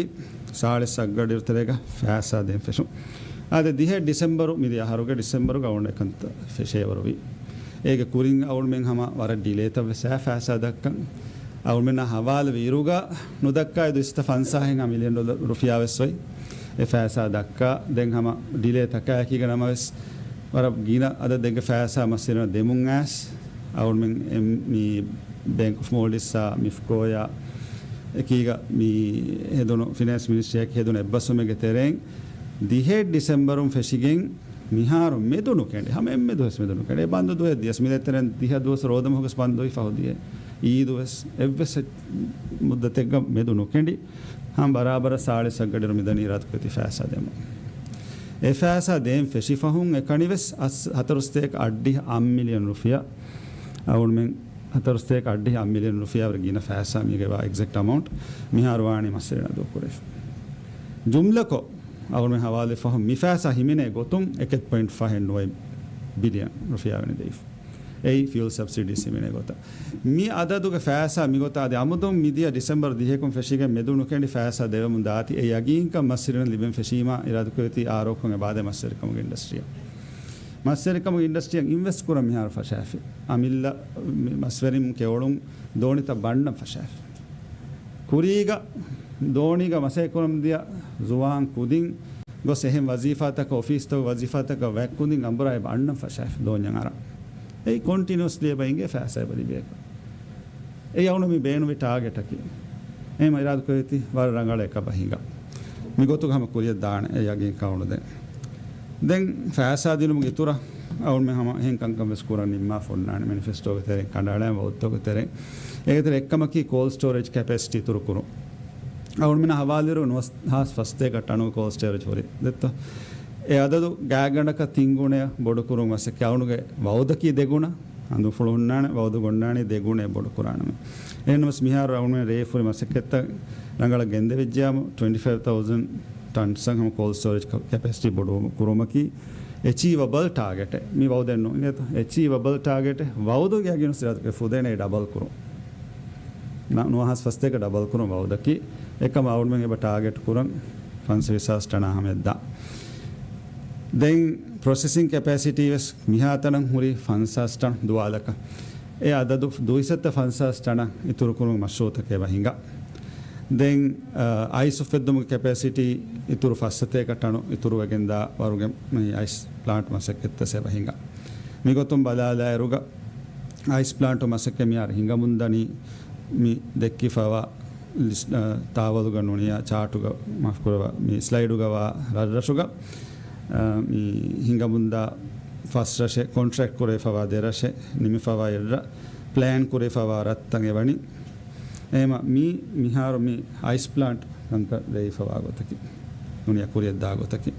ސާޅީސް އަށްގަޑިއިރު ތެރޭގަ ފައިސާ ދޭން ފެށުން. އާދެ، ދިހަ ޑިސެމްބަރު، މިދިޔަ އަހަރުގެ ޑިސެމްބަރުގަ އަޅުގަނޑު އެކަންތައް ފެށޭވަރުވީ. އޭގެ ކުރިން އަޅުގަނޑުމެން ހަމަ ވަރަށް ޑިލޭތައްވެސް އައި ފައިސާ ދައްކަން. އަޅުގަނޑުމެންނާ ހަވާލުވި އިރުގަ ނުދައްކާ އެދު އިސްތަ ފަންސާހެއްހާ މިލިއަން ޑޮލަރު ރުފިޔާވެސް އޮތް. އެ ފައިސާ ދައްކާ ދެން ހަމަ ޑިލޭތަކާއެކީގަ ނަމަވެސް، ވަރަށް ގިނަ އަދަދެއްގެ ފައިސާ މަސްވެރިންނަށް ދެމުން އައިސް، އަޅުގަނޑުމެން އެ-، މި ބޭންކް އޮފް މޯލްޑިވްސްއާ މިފްކޯއާ އެކީގަ މި ހެދުނު ފިނޭންސް މިނިސްޓްރީއާއެކީ ހެދުނު އެއްބަސްވުމެއްގެ ތެރެއިން ދިހަ ޑިސެމްބަރުން ފެށިގެން މިހާރު މެދު ނުކެނޑި، ހަމަ އެންމެ ދުވަސް މެދު ނުކެނޑި. އެ ބަންދު ދުވަހެއް ދިޔަސް މި ދޭތެރެން ދިހަ ދުވަސް ރޯދަމަހުގަސް ބަންދު ވި ފަހު ދިޔަ އީދުވެސް އެއްވެސް މުއްދަތެއްގަ މެދު ނުކެނޑި. ހަމަ ބަރާބަރަށް ސާޅީސް އަށްގަޑިއިރު މިދަނީ އިރާދަކުރެއްވި ފައިސާ ދެމުން. އެ ފައިސާ ދޭން ފެށި ފަހުން އެކަނިވެސް އަސް-، ހަތަރުސަތޭކަ އަށްޑިހަ އަށް މިލިއަން ރުފިޔާ. އަޅުގަނޑުމެން ހަތަރުސަތޭކަ އަށްޑިހަ އަށް މިލިއަން ރުފިޔާ ވަރަށް ގިނަ ފައިސާ މީގެ ވާ އެގްޒެކްޓް އަމައުންޓް މިހާރު ވާނީ މަސްވެރިންނަށް ދޫކުރެވިފަ. ޖުމްލަކޮށް، އަޅުގަނޑުމެން ހަވާލުވި ފަހުން މި ފައިސާ ހިމެނޭ ގޮތުން އެކެއް ޕޮއިންޓް ފަހެއް ނުވައެއް ބިލިއަން ރުފިޔާ ވެނިދެވިފަ. އެއީ ފިއުލް ސަބްސިޑީސް ހިމެނޭ ގޮތަށް. މި އަދަދުގެ ފައިސާ މިގޮތަށް އަދި އަމުދުން މިދިޔަ ޑިސެމްބަރު ދިހައަކުން ފެށިގެން މެދު ނުކެނޑި ފައިސާ ދެވެމުން ދާތީ، އެ ޔަގީންކަން މަސްވެރިންނަށް ލިބެން ފެށީމާ އިރާދަކުރެއްވި އާރޯކޮން އެބައާދޭ މަސްވެރިކަމުގެ އިންޑަސްޓްރީއަށް. މަސްވެރިކަމުގެ އިންޑަސްޓްރީއަށް އިންވެސްޓް ކުރަން މިހާރު ފަށާފި. އަމިއްލަ މި މަސްވެރިން ކެޔޮޅުން ދޯނިތައް ބަންނަން ފަށާފި. ކުރީގަ ދޯނީގަ މަސައްކަތްކުރަމުންދިޔަ ޒުވާން ކުދިން ގޮސް އެހެން ވަޒީފާތަކަށް، އޮފީސްތަކުގެ ވަޒީފާތަކަށް ވައްކުދިން އަނބުރާ އެބަ އަންނަން ފަށާފި ދޯންޏަށް އަރާ. އެއީ ކޮންޓިނިއުއަސްލީ އެބަ އިނގޭ ފައިސާ އެބަ ލިބޭކަށް. އެއީ އަޅުގަނޑު މި ބޭނުންވި ޓާގެޓަކީ. އެހެން އިރާދަކުރެއްވީތީ ވަރަށް ރަނގަޅަށް އެކަބަ ހިނގާ. މިގޮތުގަ ހަމަ ކުރިއަށް ދާނެ އެ ޔަގީންކަން އަޅުގަނޑު ދޭން. ދެން ފައިސާ ދިނުމުގެ އިތުރަށް އަޅުގަނޑުމެން ހަމަ އެހެން ކަންކަން ވެސް ކުރަން ނިންމާފަ އޮންނާނެ މެނިފެސްޓޯގެ ތެރެއިން ކަނޑައަޅާ ވައުދުތަކުގެ ތެރެއިން. އޭގެ ތެރެއިން އެއްކަމަކީ ކޯލްޑް ސްޓޯރޭޖް ކެޕޭސިޓީ އިތުރު ކުރުން. އަޅުގަނޑުމެންނަށް ހަވާލުވިއިރު ނުވަސް ހާސް ފަސްތޭކަ ޓަނުގެ ކޯލްޑް ސްޓޯރޭޖް ހުރި. ދެއްތޯ؟ އެ އަދަދު ގާތްގަނޑަކަށް ތިން ގުނައަށް ބޮޑުކުރުން މަސައްކަތް. އަޅުގަނޑުގެ ވައުދަކީ ދެ ގުނަ. ހަނދުފުޅު ހުންނާނެ، ވައުދު ގޮންނާނީ ދެ ގުނައެއް ބޮޑުކުރާނަމޭ. އެހެންނަމަވެސް މިހާރު އަޅުގަނޑުމެން ރޭވިފަހުރި މަސައްކަތްތައް ރަނގަޅަށް ގެންދެވިއްޖެޔާމު، ޓްވެންޓީ ފައިވް ތައުޒަން ޓަންސްއަށް ހަމަ ކޯލްޑް ސްޓޯރޭޖް ކެޕޭސިޓީ ބޮޑު ކުރުމަކީ އެޗީވަބަލް ޓާގެޓެއް. މި ވައުދެއް ނޫން އިނގޭތަ؟ އެޗީވަބަލް ޓާގެޓެއް. ވައުދުގެ ޔަގީނު ސިރާތުގެ ފުދޭނެ އެ ޑަބަލް ކުރުން. ނަ-، ނުވަހާސް ފަސްތޭކަ ޑަބަލް ކުރުން ވައުދަކީ. އެކަމަ އަޅުގަނޑުމެން އެބަ ޓާގެޓް ކުރަން ފަންސަވީސް ހާސް ޓަނާ ހަމަޔަށް ދާން. ދެން ޕްރޮސެސިން ކެޕޭސިޓީ ވެސް މިހާތަނަށް ހުރީ ފަންސާސް ޓަން ދުވާލަކަށް. އެ އަދަދު ދުއިސައްތަ ފަންސާސް ޓަނަށް އިތުރުކުރުމުގެ މަޝްރޫއުތަކެއް އެބަ ހިނގާ. ދެން، އަ، އައިސް އުފެއްދުމުގެ ކެޕޭސިޓީ އިތުރު ފަސްސަތޭކަ ޓަނު އިތުރުވެގެންދާ ވަރުގެ މި އައިސް ޕްލާންޓް މަސައްކަތްތައް އެބަ ހިނގާ. މިގޮތުން ބަލާލާއިރުގަ އައިސް ޕްލާންޓު މަސައްކަތް މިހާރު ހިނގަމުންދަނީ މި ދެއްކިފަވާ ލިސް-، އަ، ތާވަލުގަ ނޫނިއްޔާ ޗާޓުގަ މާފުކުރައްވާ މި ސްލައިޑުގަ ވާ ރަށްރަށުގަ، އަ، މި ހިނގަމުންދާ ފަސް ރަށެއް ކޮންޓްރެކްޓް ކުރެވިފަވާ ދެ ރަށެއް ނިމިފަވާ އެއްރަށް ޕްލޭން ކުރެވިފަވާ ރަށްތައް އެވަނީ. އެހެންވީމަ މީ މިހާރު މި އައިސް ޕްލާންޓް ކަންކަން ދެވިފަވާ ގޮތަކީ، ނޫނިއްޔާ ކުރިއަށްދާ ގޮތަކީ.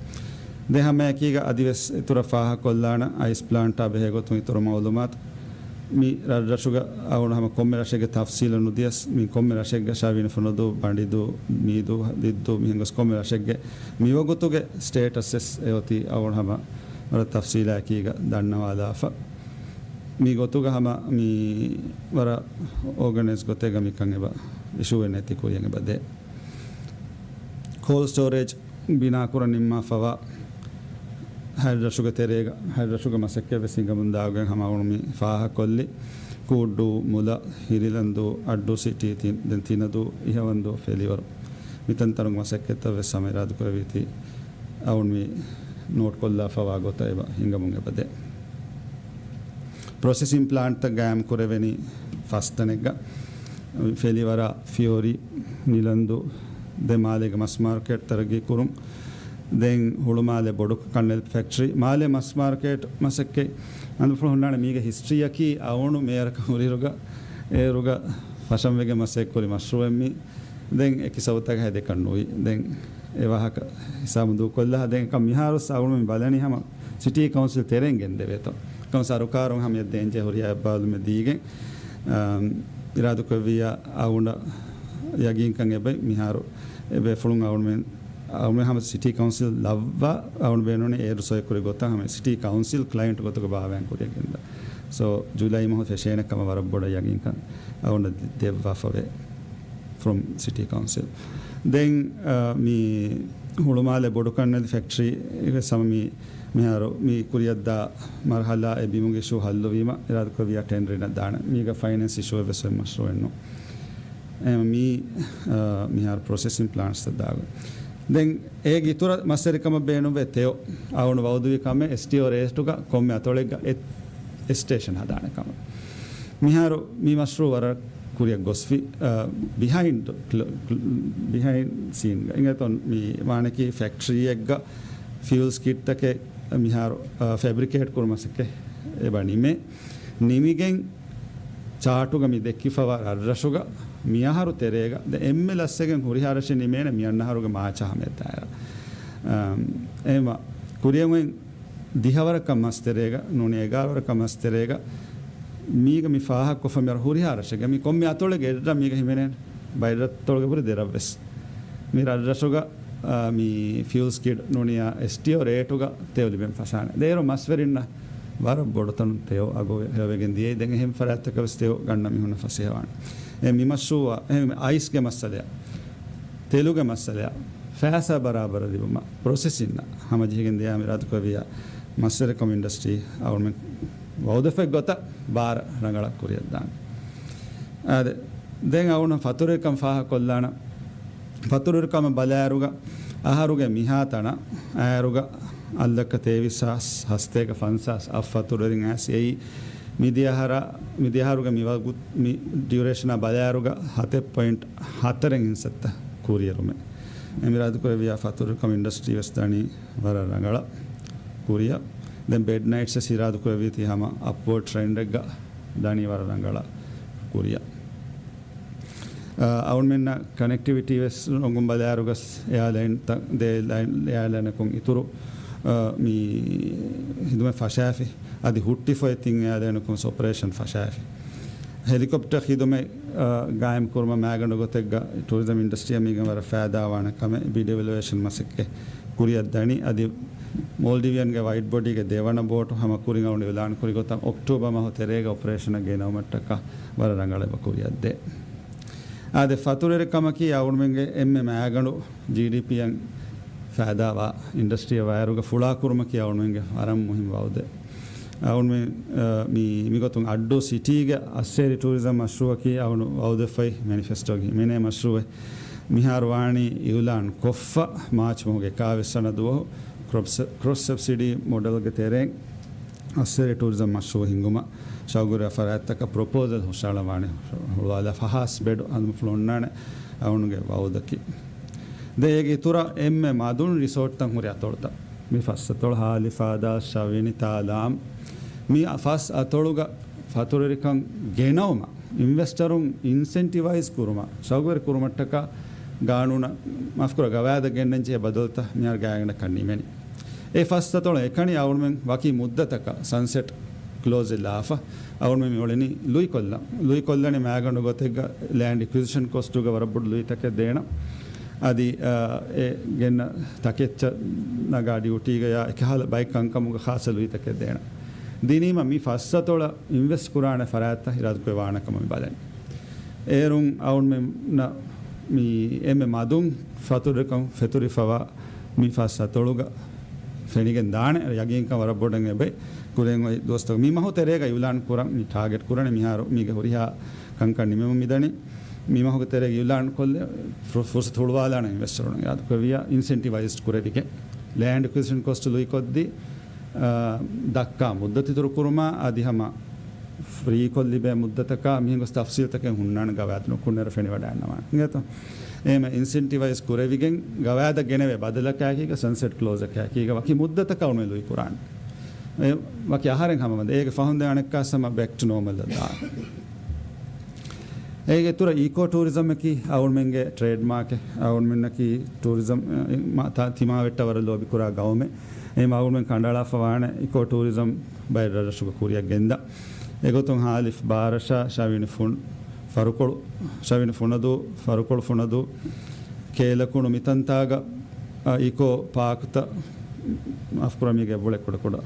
ދެން ހަމައެކީގަ އަދިވެސް އިތުރަށް ފާހަގަކޮށްލާނަން އައިސް ޕްލާންޓާ ބެހޭ ގޮތުން އިތުރު މައުލޫމާތު މި ރަށްރަށުގަ އަޅުގަނޑު ހަމަ ކޮންމެ ރަށެއްގެ ތަފްސީލަށް ނުދިޔަސް، މި ކޮންމެ ރަށެއްގަ ޝަވީނު ފުނަދޫ، ބަނޑިދޫ، މީދޫ، ދިއްދޫ މިހެން ގޮސް ކޮންމެ ރަށެއްގެ މިވަގުތުގެ ސްޓޭޓަސް ވެސް އެއޮތީ އަޅުގަނޑު ހަމަ ވަރަށް ތަފްސީލާއެކީގަ ދަންނަވާލާފަ. މި ގޮތުގަ ހަމަ މި ވަރަށް އޯގަނައިޒް ގޮތެއްގަ މިކަން އެބަ އިޝޫއެއް ނެތި ކުރިޔަށް އެބަ ދޭ. ކޯލްޑް ސްޓޯރޭޖް ބިނާކުރަން ނިންމާފަވާ ހަތް ރަށުގެ ތެރޭގަ، ހަތް ރަށުގެ މަސައްކަތް ވެސް ހިނގަމުން ދާގެން ހަމަ އަޅުން މި ފާހަގަކޮށްލި. ކޫއްޑޫ، މުލަ، ހިރިލަންދޫ، އައްޑޫ ސިޓީ، ތި-، ދެން ތިނަދޫ، އިހަވަންދޫ، ފެލިވަރު. މިތަންތަނުގެ މަސައްކަތްތައް ވެސް ހަމަ އިރާދަކުރެވީތީ އަޅުން މި ނޯޓްކޮށްލާފަވާ ގޮތަށް އެބަ ހިނގަމުން އެބަދޭ. ޕްރޮސެސިން ޕްލާންޓްތައް ގާއިމް ކުރެވެނީ ފަސް ތަނެއްގަ. ފެލިވަރަށް، ފިޔޮރި، ނިލަންދޫ، ދެ މާލޭގެ މަސް މާރކެޓް ތަރައްގީ ކުރުން. ދެން ހުޅުމާލެ ބޮޑު ކަންނެލި ފެކްޓްރީ، މާލެ މަސް މާރކެޓް މަސައްކަތް އަނދުފުޅު ހުންނާނެ. މީގެ ހިސްޓްރީއަކީ އަވަނު މޭރަކަށް ހުރިރުގަ އޭރުގަ ފަށަންވެގެން މަސައްކަތް ކުރި މަޝްރޫއެއް މީ. ދެން އެކި ސަބަބުތަކާ ހެދެކަށް ނުވި. ދެން އެ ވާހަކަ ހިސާބުން ދޫކޮށްލާ. ދެން އެކަން މިހާރު އަޅުމެން ބަލަނީ ހަމަ ސިޓީ ކައުންސިލް ތެރެއިން ގެންދެވޭތޯ. ކަމަ ސަރުކާރުން ހަމަ އެއް ދޭންޖެހޭ ހުރިހާ އެއްބާލުމެއް ދީގެން، އާ، އިރާދަކުރެއްވިއްޔާ އަޅުގަނޑަށް ޔަގީންކަން އެބައި މިހާރު އެބޭފުޅުން އަޅުމެން، އަޅުމެން ހަމަ ސިޓީ ކައުންސިލް ލައްވާ އަޅުން ބޭނުނީ އޭރު ސޮއިކުރި ގޮތަށް ހަމަ ސިޓީ ކައުންސިލް ކްލައިންޓް ގޮތުގަ ބާވައިން ކުރިޔަށް ގެންދާ. ސޯ، ޖުލައި މަހު ފެށޭނެ ކަމަށް ވަރަށް ބޮޑަށް ޔަގީންކަން އަޅުން ދެއްވާފަވޭ. ފްރޮމް ސިޓީ ކައުންސިލް. ދެން، އާ، މި ހުޅުމާލެ ބޮޑުކަންނެލި ފެކްޓްރީ ވެސް ހަމަ މި، މިހާރު މި ކުރިޔަށްދާ މަރުހަލާ އެ ބިމުގެ އިޝޫ ހައްލުވީމަ، އިރާދަކުރެއްވިއްޔާ ޓެންޑަރ އިންނަ ދާނެ. މީގަ ފައިނޭންސް އިޝޫއެއް ވެސް މަޝްރޫއެއް ނޫން. އެ، މީ، އާ، މިހާރު ޕްރޮސެސިން ޕްލާންޓްސް ދާގޮތް. ދެން އޭގެ އިތުރަށް މަސްވެރިކަމަށް ބޭނުންވޭ ތެޔޮ. އަޅުން ވައުދުވި ކަމެއް އެސްޓީއޯ ރޭޓުގަ ކޮންމެ އަތޮޅެއްގަ އެ އެސްޓޭޝަން ހަދާނެ ކަމަށް. މިހާރު މި މަޝްރޫއު ވަރަށް ކުރިއަށް ގޮސްފި، އަ، ބިހައިންޑް، ކްލ-، ކްލ-، ބިހައިންޑް ސީންގަ. އިނގޭތޯ މި ވާނެކީ ފެކްޓްރީއެއްގަ ފިއުލްސް ކިޓްތަކެއް މިހާރު، އަ، ފެބްރިކޭޓް ކުރުމަށް އެބަ ނިމޭ. ނިމިގެން ޗާޓުގަ މި ދެއްކިފަވާ ރަށްރަށުގަ މިއަހަރު ތެރޭގަ ދެ އެންމެ ލަސްވެގެން ހުރިހާ ރަށެއް ނިމޭނެ މިއަންނަ އަހަރުގެ މާޗާ ހަމަ އެއްދާއިރަށް. އަ، އެހެމަ ކުރިއަށް ދިހަވަރަކަށް މަސްތެރޭގަ ނޫނީ އެގާރަވަރަކަށް މަސްތެރޭގަ މީގަ މި ފާހަގަކޮށްފަ މި ހުރިހާ ރަށެއްގަ މި ކޮންމެ އަތޮޅެއްގެ އެއްރަށް މީގަ ހިމެނޭނެ ބައެއް ރަށްތޮޅުގެ ހުރި ދެ ރަށް ވެސް. މި ރަށްރަށުގަ، އާ، މި ފިއުލްސް ކިޓް ނޫނީ އެސްޓީއޯ ރޭޓުގަ ތެޔޮ ލިބެން ފަށާނެ. ދޭރު މަސްވެރިންނަށް ވަރަށް ބޮޑު ތަނުން ތެޔޮ އަގު ހެޔޮވެގެން ދިޔައީ. ދެން އެހެން ފަރާތްތަކަށް ވެސް ތެޔޮ ގަންނަ މީހުންނަށް ފަސޭހަވާނެ. އެ މި މަޝްރޫއާ، އެ އައިސްގެ މައްސަލައާ، ތެލުގެ މައްސަލައާ، ފައިސާ ބަރާބަރަށް ލިބުމަށް ޕްރޮސެސިންއަށް ހަމަޖެހިގެން ދިޔައީ އިރާދަކުރެއްވިއްޔާ މަސްވެރިކަމު އިންޑަސްޓްރީ އަޅުމެން ވައުދެފައި ގޮތަށް ބާރަށް ރަނގަޅަށް ކުރިއަށްދާނެ. އާދެ، ދެން އަޅުން ފަތުރުވެރިކަން ފާހަގަކޮށްލާނަން. ފަތުރުވެރިކަމަށް ބަލާއިރުގަ އަހަރުގެ މިހާތަނަށް އައިރުގަ އަށްލައްކަ ތޭވީސް ހާސް ހަސަތޭކަ ފަންސާސް އަށް ފަތުރުވެރިން އައިސް އެއީ މިދިޔަ އަހަރާ، މިދިޔަ އަހަރުގެ މި ވަގު-، މި ޑިއުރޭޝަނާ ބަލާއިރުގަ ހަތެއް ޕޮއިންޓް ހަތަރެއް އިންސައްތަ ކުރިއެރުމެއް. އެ މި އިރާދަކުރެއްވިއްޔާ ފަތުރުވެރިކަމު އިންޑަސްޓްރީ ވެސް ދަނީ ވަރަށް ރަނގަޅަށް ކުރިއަށް. ދެން ބެޑް ނައިޓްސް ވެސް އިރާދަކުރެއްވީތީ ހަމަ އަޕްވަރޑް ޓްރެންޑެއްގަ ދަނީ ވަރަށް ރަނގަޅަށް ކުރިއަށް. އަ، އަޅުމެންނަށް ކަނެކްޓިވިޓީ ވެސް ރޮނގުން ބަލާއިރުގަސް އެއާލައިންތައް، ދެ އެއާލައިން، އެއާލައިނަކުން އިތުރު، އަ، މި ހިދުމަތް ފަށާފި. އަދި ހުއްޓިފައި ތިން އެއާލައިނަކުން އޮޕަރޭޝަން ފަށާފި. ހެލިކޮޕްޓަރ ހިދުމަތް، އަ، ގާއިމް ކުރުމަށް މާގަނޑު ގޮތެއްގަ ޓޫރިޒަމް އިންޑަސްޓްރީއަށް މީގެން ވަރަށް ފައިދާވާނެ ކަމެއް ބިޑް އިވެލުއޭޝަން މަސައްކަތް ކުރިއަށް ދަނީ. އަދި މޯލްޑިވިއަންގެ ވައިޑް ބޮޑީގެ ދެވަނަ ބޯޓު ހަމަ ކުރިން އަޅުން އިއުލާން ކުރި ގޮތަށް އޮކްޓޯބަރ މަހު ތެރޭގަ އޮޕަރޭޝަނަށް ގެނައުމަށްޓަކާ ވަރަށް ރަނގަޅަށް އެބަ ކުރިއަށްދޭ. އާދެ، ފަތުރުވެރިކަމަކީ އަޅުމެންގެ އެންމެ މާގަނޑު ޖީޑީޕީއަށް ފައިދާވާ އިންޑަސްޓްރީއަށް ވާއިރުގަ ފުޅާކުރުމަކީ އަޅުމެންގެ ވަރަށް މުހިންމު ވައުދެއް. އަޅުމެން، އަ، މި، މިގޮތުން އައްޑޫ ސިޓީގެ އައްސޭރި ޓޫރިޒަމް މަޝްރޫއަކީ އަޅުން ވައުދެއްފައި މެނިފެސްޓޯގެ ހިމެނޭ މަޝްރޫއެއް. މިހާރު ވާނީ އިއުލާން ކޮށްފަ މާޗް މަހުގެ އެކާވީސް ވަނަ ދުވަހު ކްރޮޕް ސަ-، ކްރޮސް ސަބްސިޑީ މޮޑެލްގެ ތެރެއިން އައްސޭރި ޓޫރިޒަމް މަޝްރޫއު ހިންގުމަށް ޝައުގުވެރި ފަރާތްތަކަށް ޕްރޮޕޯސަލް ހުށަހަޅަން ވާނެ. ހުޅުވާލާ ފަހާސް ބެޑު އަނދުމަފުޅު އޮންނާނެ އަޅުންގެ ވައުދަކީ. ދެ އޭގެ އިތުރަށް އެންމެ މަދުން ރިސޯޓްތައް ހުރި އަތޮޅުތައް. މި ފަސް އަތޮޅު ހާލިފާދާ، ޝަވިނި، ތާލާމް. މި ފަސް އަތޮޅުގަ ފަތުރުވެރިކަން ގެނައުމަށް އިންވެސްޓަރުން އިންސެންޓިވައިޒް ކުރުމަށް، ޝައުގުވެރި ކުރުމަށްޓަކާ ގާނޫނަށް މާފުކުރާ ގަވާއިދަށް ގެންނަން ޖެހޭ ބަދަލުތައް މިހާރު ގާތްގަނޑަކަށް ނިމެނީ. އެ ފަސް އަތޮޅު އެކަނި އަޅުމެން ވަކި މުއްދަތަކަށް ސަންސެޓް ކްލޯޒެއް ލާފަ، އަޅުމެން މި އުޅެނީ ލުއިކޮށްލަން. ލުއިކޮށްލަނީ މާގަނޑު ގޮތެއްގަ ލޭންޑް އެކުއިޒިޝަން ކޮސްޓުގަ ވަރަށް ބޮޑު ލުއިތަކެއް ދޭނަ. އަދި، އާ، އެ ގެންނަ ތަކެއްޗަށް ނަގާ ޑިއުޓީގަޔާ އެކަހަލަ ބައެއް ކަންކަމުގަ ޚާއްސަ ލުއިތަކެއް ދޭނަ. ދިނީމަ މި ފަސް އަތޮޅަށް އިންވެސްޓް ކުރާނެ ފަރާތްތައް އިރާދަކުރެ ވާނެ ކަމަށް މި ބަލަނީ. އޭރުން އަޅުމެންނަށް މި އެންމެ މަދުން ފަތުރުކަން ފެތުރިފަވާ މި ފަސް އަތޮޅުގަ ފެނިގެން ދާނެ. ޔަގީންކަން ވަރަށް ބޮޑަށް އެބައި ކުރެން އޮތް ދުވަސްތަކު މި މަހު ތެރޭގަ އިއުލާން ކުރަން މި ޓާގެޓް ކުރަނީ. މިހާރު މީގެ ހުރިހާ ކަންކަން ނިމެމުން މިދަނީ. މި މަހުގެ ތެރޭގަ އިއުލާން ކޮށްލެ ފު-، ފުރުސަތު ހުޅުވާލާނެ އިންވެސްޓަރުން އިރާދަކުރެއްވިޔާ އިންސެންޓިވައިޒްޑް ކުރެވިގެން. ލޭންޑް އެކުއިޒިޝަން ކޮސްޓް ލުއިކޮށްދީ، އާ، ދައްކާ މުއްދަތު އިތުރު ކުރުމާ އަދި ހަމަ ފްރީކޮށް ލިބޭ މުއްދަތަކާ މިހެން ގޮސް ތަފްސީލްތަކެއް ހުންނާނެ ގަވާއިދު ނުކުންނައިރު ފެނިވަޑައިގަންނަވާނެ. އިނގޭތޯ؟ އެހެން އިންސެންޓިވައިޒް ކުރެވިގެން ގަވާއިދަށް ގެނެވޭ ބަދަލަކާއެކީގަ ސަންސެޓް ކްލޯޒަކާއެކީގަ ވަކި މުއްދަތަކަށް އަޅުމެން ލުއި ކުރާނެ. އެ ވަކި އަހަރެއް ހަމަ ވަންދެ. އޭގެ ފަހުން ދެން އަނެއްކާސް ހަމަ ބެކް ޓު ނޯމަލް ދާނެ. އޭގެ އިތުރަށް އީކޯ ޓޫރިޒަމަކީ އަޅުމެންގެ ޓްރޭޑްމާކެއް. އަޅުމެންނަކީ ޓޫރިޒަމް، އެ، މަ-، ތަ-، ތިމާވެއްޓަށް ވަރަށް ލޯބިކުރާ ގައުމެއް. އެހެން އަޅުމެން ކަނޑައަޅާފަ ވާނެ އީކޯ ޓޫރިޒަމް ބައެއް ރަށްރަށުގަ ކުރިއަށް ގެންދާ. އެގޮތުން ހާލިފް ބާރަށާ، ޝަވިނި ފުން-، ފަރުކޮޅު، ޝަވިނި ފުނަދޫ، ފަރުކޮޅު ފުނަދޫ، ކޭލަކުނު މިތަންތާގަ، އަ، އީކޯ ޕާކްތައް މާފުކުރާ މީގެ އެބައޮތް ކުޑަކުޑަ،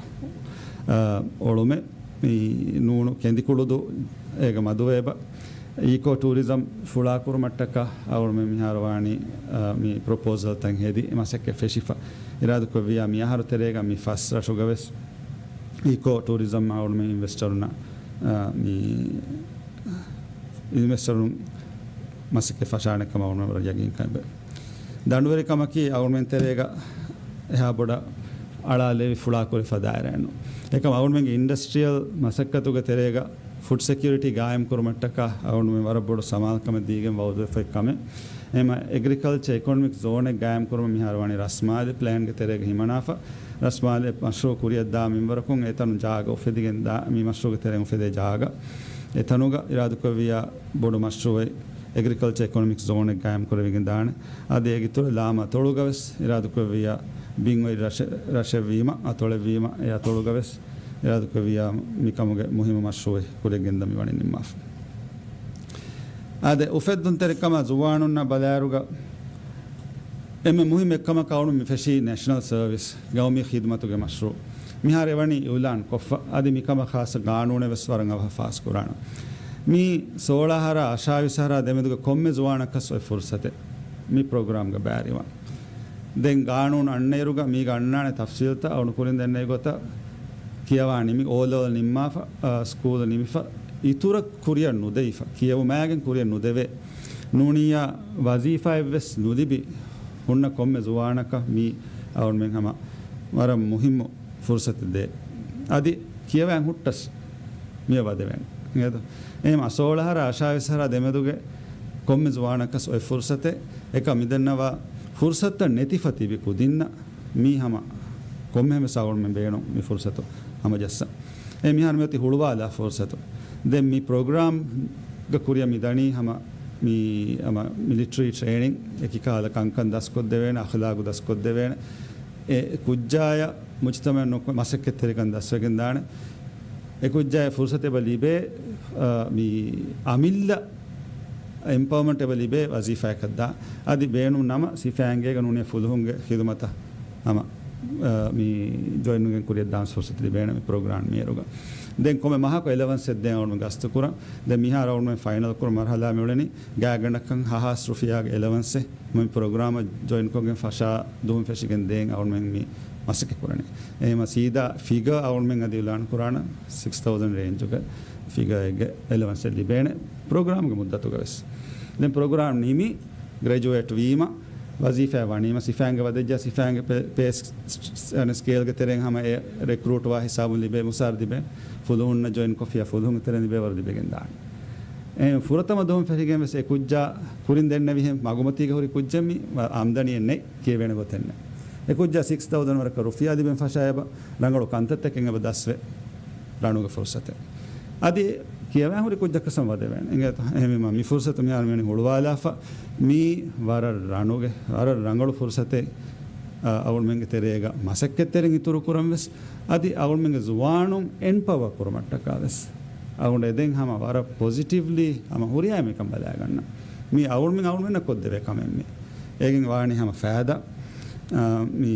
އަ، އޮޅުމެއް. މި ނޫނު ކެނދިކުޅުދޫ އޭގެ މަދުވެ އެބަ އީކޯ ޓޫރިޒަމް ފުޅާކުރުމަށްޓަކާ އަޅުމެން މިހާރު ވާނީ، އަ، މި ޕްރޮޕޯސަލްތައް ހެދި މަސައްކަތް ފެށިފަ. އިރާދަކުރެއްވިޔާ މި އަހަރު ތެރޭގަ މި ފަސް ރަށުގަވެސް އީކޯ ޓޫރިޒަމް އަޅުމެން އިންވެސްޓަރުންނަށް، އަ، މި އިންވެސްޓަރުން މަސައްކަތް ފަށާނެ ކަމަށް އަޅުމެން ވަރަށް ޔަގީންކަން އެބަ. ދަނޑުވެރިކަމަކީ އަޅުމެން ތެރޭގަ އެހާ ބޮޑަށް އަޅާލެވި ފުޅާކުރި ފަދައިރެއްނު. އެކަމް އަޅުމެންގެ އިންޑަސްޓްރިއަލް މަސައްކަތުގެ ތެރޭގަ ފުޑް ސެކިއުރިޓީ ގާއިމް ކުރުމަށްޓަކާ އަޅުމެން ވަރަށް ބޮޑު ސަމާލުކަމެއް ދީގެން ވައުދުވެފައި ކަމެއް. އެހެމަ އެގްރިކަލްޗަރ އިކޮނޮމިކް ޒޯނެއް ގާއިމް ކުރުމަށް މިހާރު ވަނީ ރަސްމާލެ ޕްލޭންގެ ތެރޭގަ ހިމަނާފަ. ރަސްމާލެ މަޝްރޫއު ކުރިއަށްދާ މިންވަރަކުން އެތަނުން ޖާގަ އުފެދިގެން ދާ، މި މަޝްރޫއުގެ ތެރެއިން އުފެދޭ ޖާގަ. އެތަނުގަ އިރާދަކުރެއްވިޔާ ބޮޑު މަޝްރޫއެއް އެގްރިކަލްޗަރ އިކޮނޮމިކް ޒޯނެއް ގާއިމް ކުރެވިގެން ދާނެ. އަދި އޭގެ އިތުރަށް ލާމަ އަތޮޅުގަވެސް އިރާދަކުރެއްވިޔާ ބިން އޮތް ރަށެ-، ރަށެއްވީމަ، އަތޮޅެއްވީމަ، އެ އަތޮޅުގަވެސް އިރާދަކުރެއްވިޔާ މިކަމުގެ މުހިއްމު މަޝްރޫއެއް ކުރިއަށް ގެންދަން މި ވަނީ ނިންމާފަ. އާދެ، އުފެއްދުންތެރިކަމާ ޒުވާނުންނާ ބަލާއިރުގަ އެންމެ މުހިއްމު އެއްކަމަކަށް އަޅުމެން މި ފެށީ ނޭޝަނަލް ސަރވިސް، ގައުމީ ޚިދުމަތުގެ މަޝްރޫއު. މިހާރު އެވަނީ އިއުލާން ކޮށްފަ، އަދި މިކަމަށް ޚާއްޞަ ގާނޫނެއް ވެސް ވަރަށް އަވަހަށް ފާސް ކުރާނަން. މީ ސޯޅަ އަހަރާ އަށާވީސް އަހަރާ ދެމެދުގެ ކޮންމެ ޒުވާނަކަސް އޮތް ފުރުސަތެއް މި ޕްރޮގްރާމްގަ ބައިވެރިވާން. ދެން ގާނޫނު އަންނައިރުގަ މީގަ އަންނާނެ ތަފްސީލްތައް އަޅުން ކުރިން ދެންނެވި ގޮތަށް ކިޔަވާ ނިމި، އޯ ލެވެލް ނިންމާފަ، އާ، ސްކޫލް ނިމިފަ، އިތުރަށް ކުރިއަށް ނުދެވިފަ، ކިޔެވުމާގެން ކުރިއަށް ނުދެވޭ. ނޫނިއްޔާ ވަޒީފާއެއްވެސް ނުލިބި ހުންނަ ކޮންމެ ޒުވާނަކަށް މީ އަޅުމެން ހަމަ ވަރަށް މުހިއްމު ފުރުސަތެއް ދޭ. އަދި ކިޔަވަން ހުއްޓަސް މިއަށް ވަދެވޭނެ. އެހެން ސޯޅަ އަހަރާ އަށާވީސް އަހަރާ ދެމެދުގެ ކޮންމެ ޒުވާނަކަސް އޮތް ފުރުސަތެއް. އެކަ މިދެންނަވާ ފުރުސަތުތައް ނެތިފަ ތިބި ކުދިންނަށް މީ ހަމަ ކޮންމެހެން ވެސް އަޅުމެން ބޭނުން މި ފުރުސަތު ހަމަޖައްސަން. އެ މިހާރު މިއޮތީ ހުޅުވާލާ ފުރުސަތު. ދެން މި ޕްރޮގްރާމްގަ ކުރިއަށް މި ދަނީ ހަމަ މި، ހަމަ މިލިޓަރީ ޓްރޭނިން، އެކި ކަހަލަ ކަންކަން ދަސްކޮށްދެވޭނެ، އަޚްލާގު ދަސްކޮށްދެވޭނެ. އެ ކުއްޖާޔަށް މުޖުތަމަޢުން މަސައްކަތްތެރިކަން ދަސްވެގެން ދާނެ. އެ ކުއްޖާޔަށް ފުރުސަތު އެބަ ލިބޭ، އަ، މި އަމިއްލަ އެމްޕަވަރމަންޓް އެބަ ލިބޭ ވަޒީފާއަކަށް ދާ. އަދި ބޭނުން ނަމަ ސިފައިންގޭގަ ނޫނީ ފުލުހުންގެ ޚިދުމަތަށް ހަމަ، އަ، މި ޖޮއިންވެގެން ކުރިއަށް ދާން ފުރުސަތު ލިބޭނެ މި ޕްރޮގްރާމް މިއިރުގަ. ދެން ކޮންމެ މަހަކު އެލަވަންސެއް ދޭން އަޅުމެން ގަސްތު ކުރަން. ދެން މިހާރު އަޅުމެން ފައިނަލް ކުރު މަރުޙަލާ މިއުޅެނީ ގާތްގަނޑަކަށް ހަ ހާސް ރުފިޔާގެ އެލަވަންސެއް. މި ޕްރޮގްރާމަށް ޖޮއިންކޮށްގެން ފަށާ ދުވަހުން ފެށިގެން ދޭން އަޅުމެން މި މަސައްކަތް ކުރަނީ. އެހެމަ ސީދާ ފިގަ އަޅުމެން އަދި އިޢުލާން ކުރާނަން ސިކްސް ތައުޒަންޑް ރޭންޖުގެ ފިގައެއްގެ އެލަވަންސެއް ލިބޭނެ ޕްރޮގްރާމްގެ މުއްދަތުގަ ވެސް. ދެން ޕްރޮގްރާމް ނިމި، ގްރެޖުއޭޓް ވީމަ، ވަޒީފާ ވަނީމަ، ސިފައިންގެ ވަދެއްޖާ ސިފައިންގެ ޕޭ، ޕޭ ސް-، ސް-، ސް-، ސްކޭލްގެ ތެރެއިން ހަމަ އެ ރެކްރޫޓް ވާ ހިސާބުން ލިބޭ މުސާރަ ލިބޭ. ފުލުހުންނަށް ޖޮއިން ކޮށްފިޔާ ފުލުހުންގެ ތެރެއިން ލިބޭ ވަރު ލިބެގެން ދާނެ. އެ ފުރަތަމަ ދުވަހުން ފެށިގެން ވެސް އެ ކުއްޖާ ކުރިން ދެންނެވިހެން މަގުމަތީގަ ހުރި ކުއްޖެއް މި އާމްދަނީއެއް ނެތް ކިޔެވޭނެ ގޮތެއް ނެތް. އެ ކުއްޖާ ސިކްސް ތައުޒަންޑް ވަރަކަށް ރުފިޔާ ލިބެން ފަށާ އެބަ ރަނގަޅު ކަންތައްތަކެއް އެބަ ދަސްވެ ރަނުގެ ފުރުސަތެއް. އަދި ކިޔަވާ ހުރި ކުއްޖަކަށް ވަދެވޭނެ. އިނގޭތަ؟ އެހެންވީމަ މި ފުރުސަތު މިހާރު މިވަނީ ހުޅުވާލާފަ. މީ ވަރަށް ރަނުގެ، ވަރަށް ރަނގަޅު ފުރުސަތެއް، އަ، އަޅުމެންގެ ތެރޭގަ މަސައްކަތްތެރިން އިތުރު ކުރަން ވެސް. އަދި އަޅުމެންގެ ޒުވާނުން އެމްޕަވަރ ކުރުމަށްޓަކާ ވެސް. އަޅުގަނޑު އެދެން ހަމަ ވަރަށް ޕޮޒިޓިވްލީ ހަމަ ހުރިހާ މީހަކަށް ބަލާގަންނަ. މީ އަޅުމެން އަޅުމެންނަށް ކޮށްދެވޭ ކަމެއް މީ. އޭގެން ވާނީ ހަމަ ފައިދާ، އާ، މީ،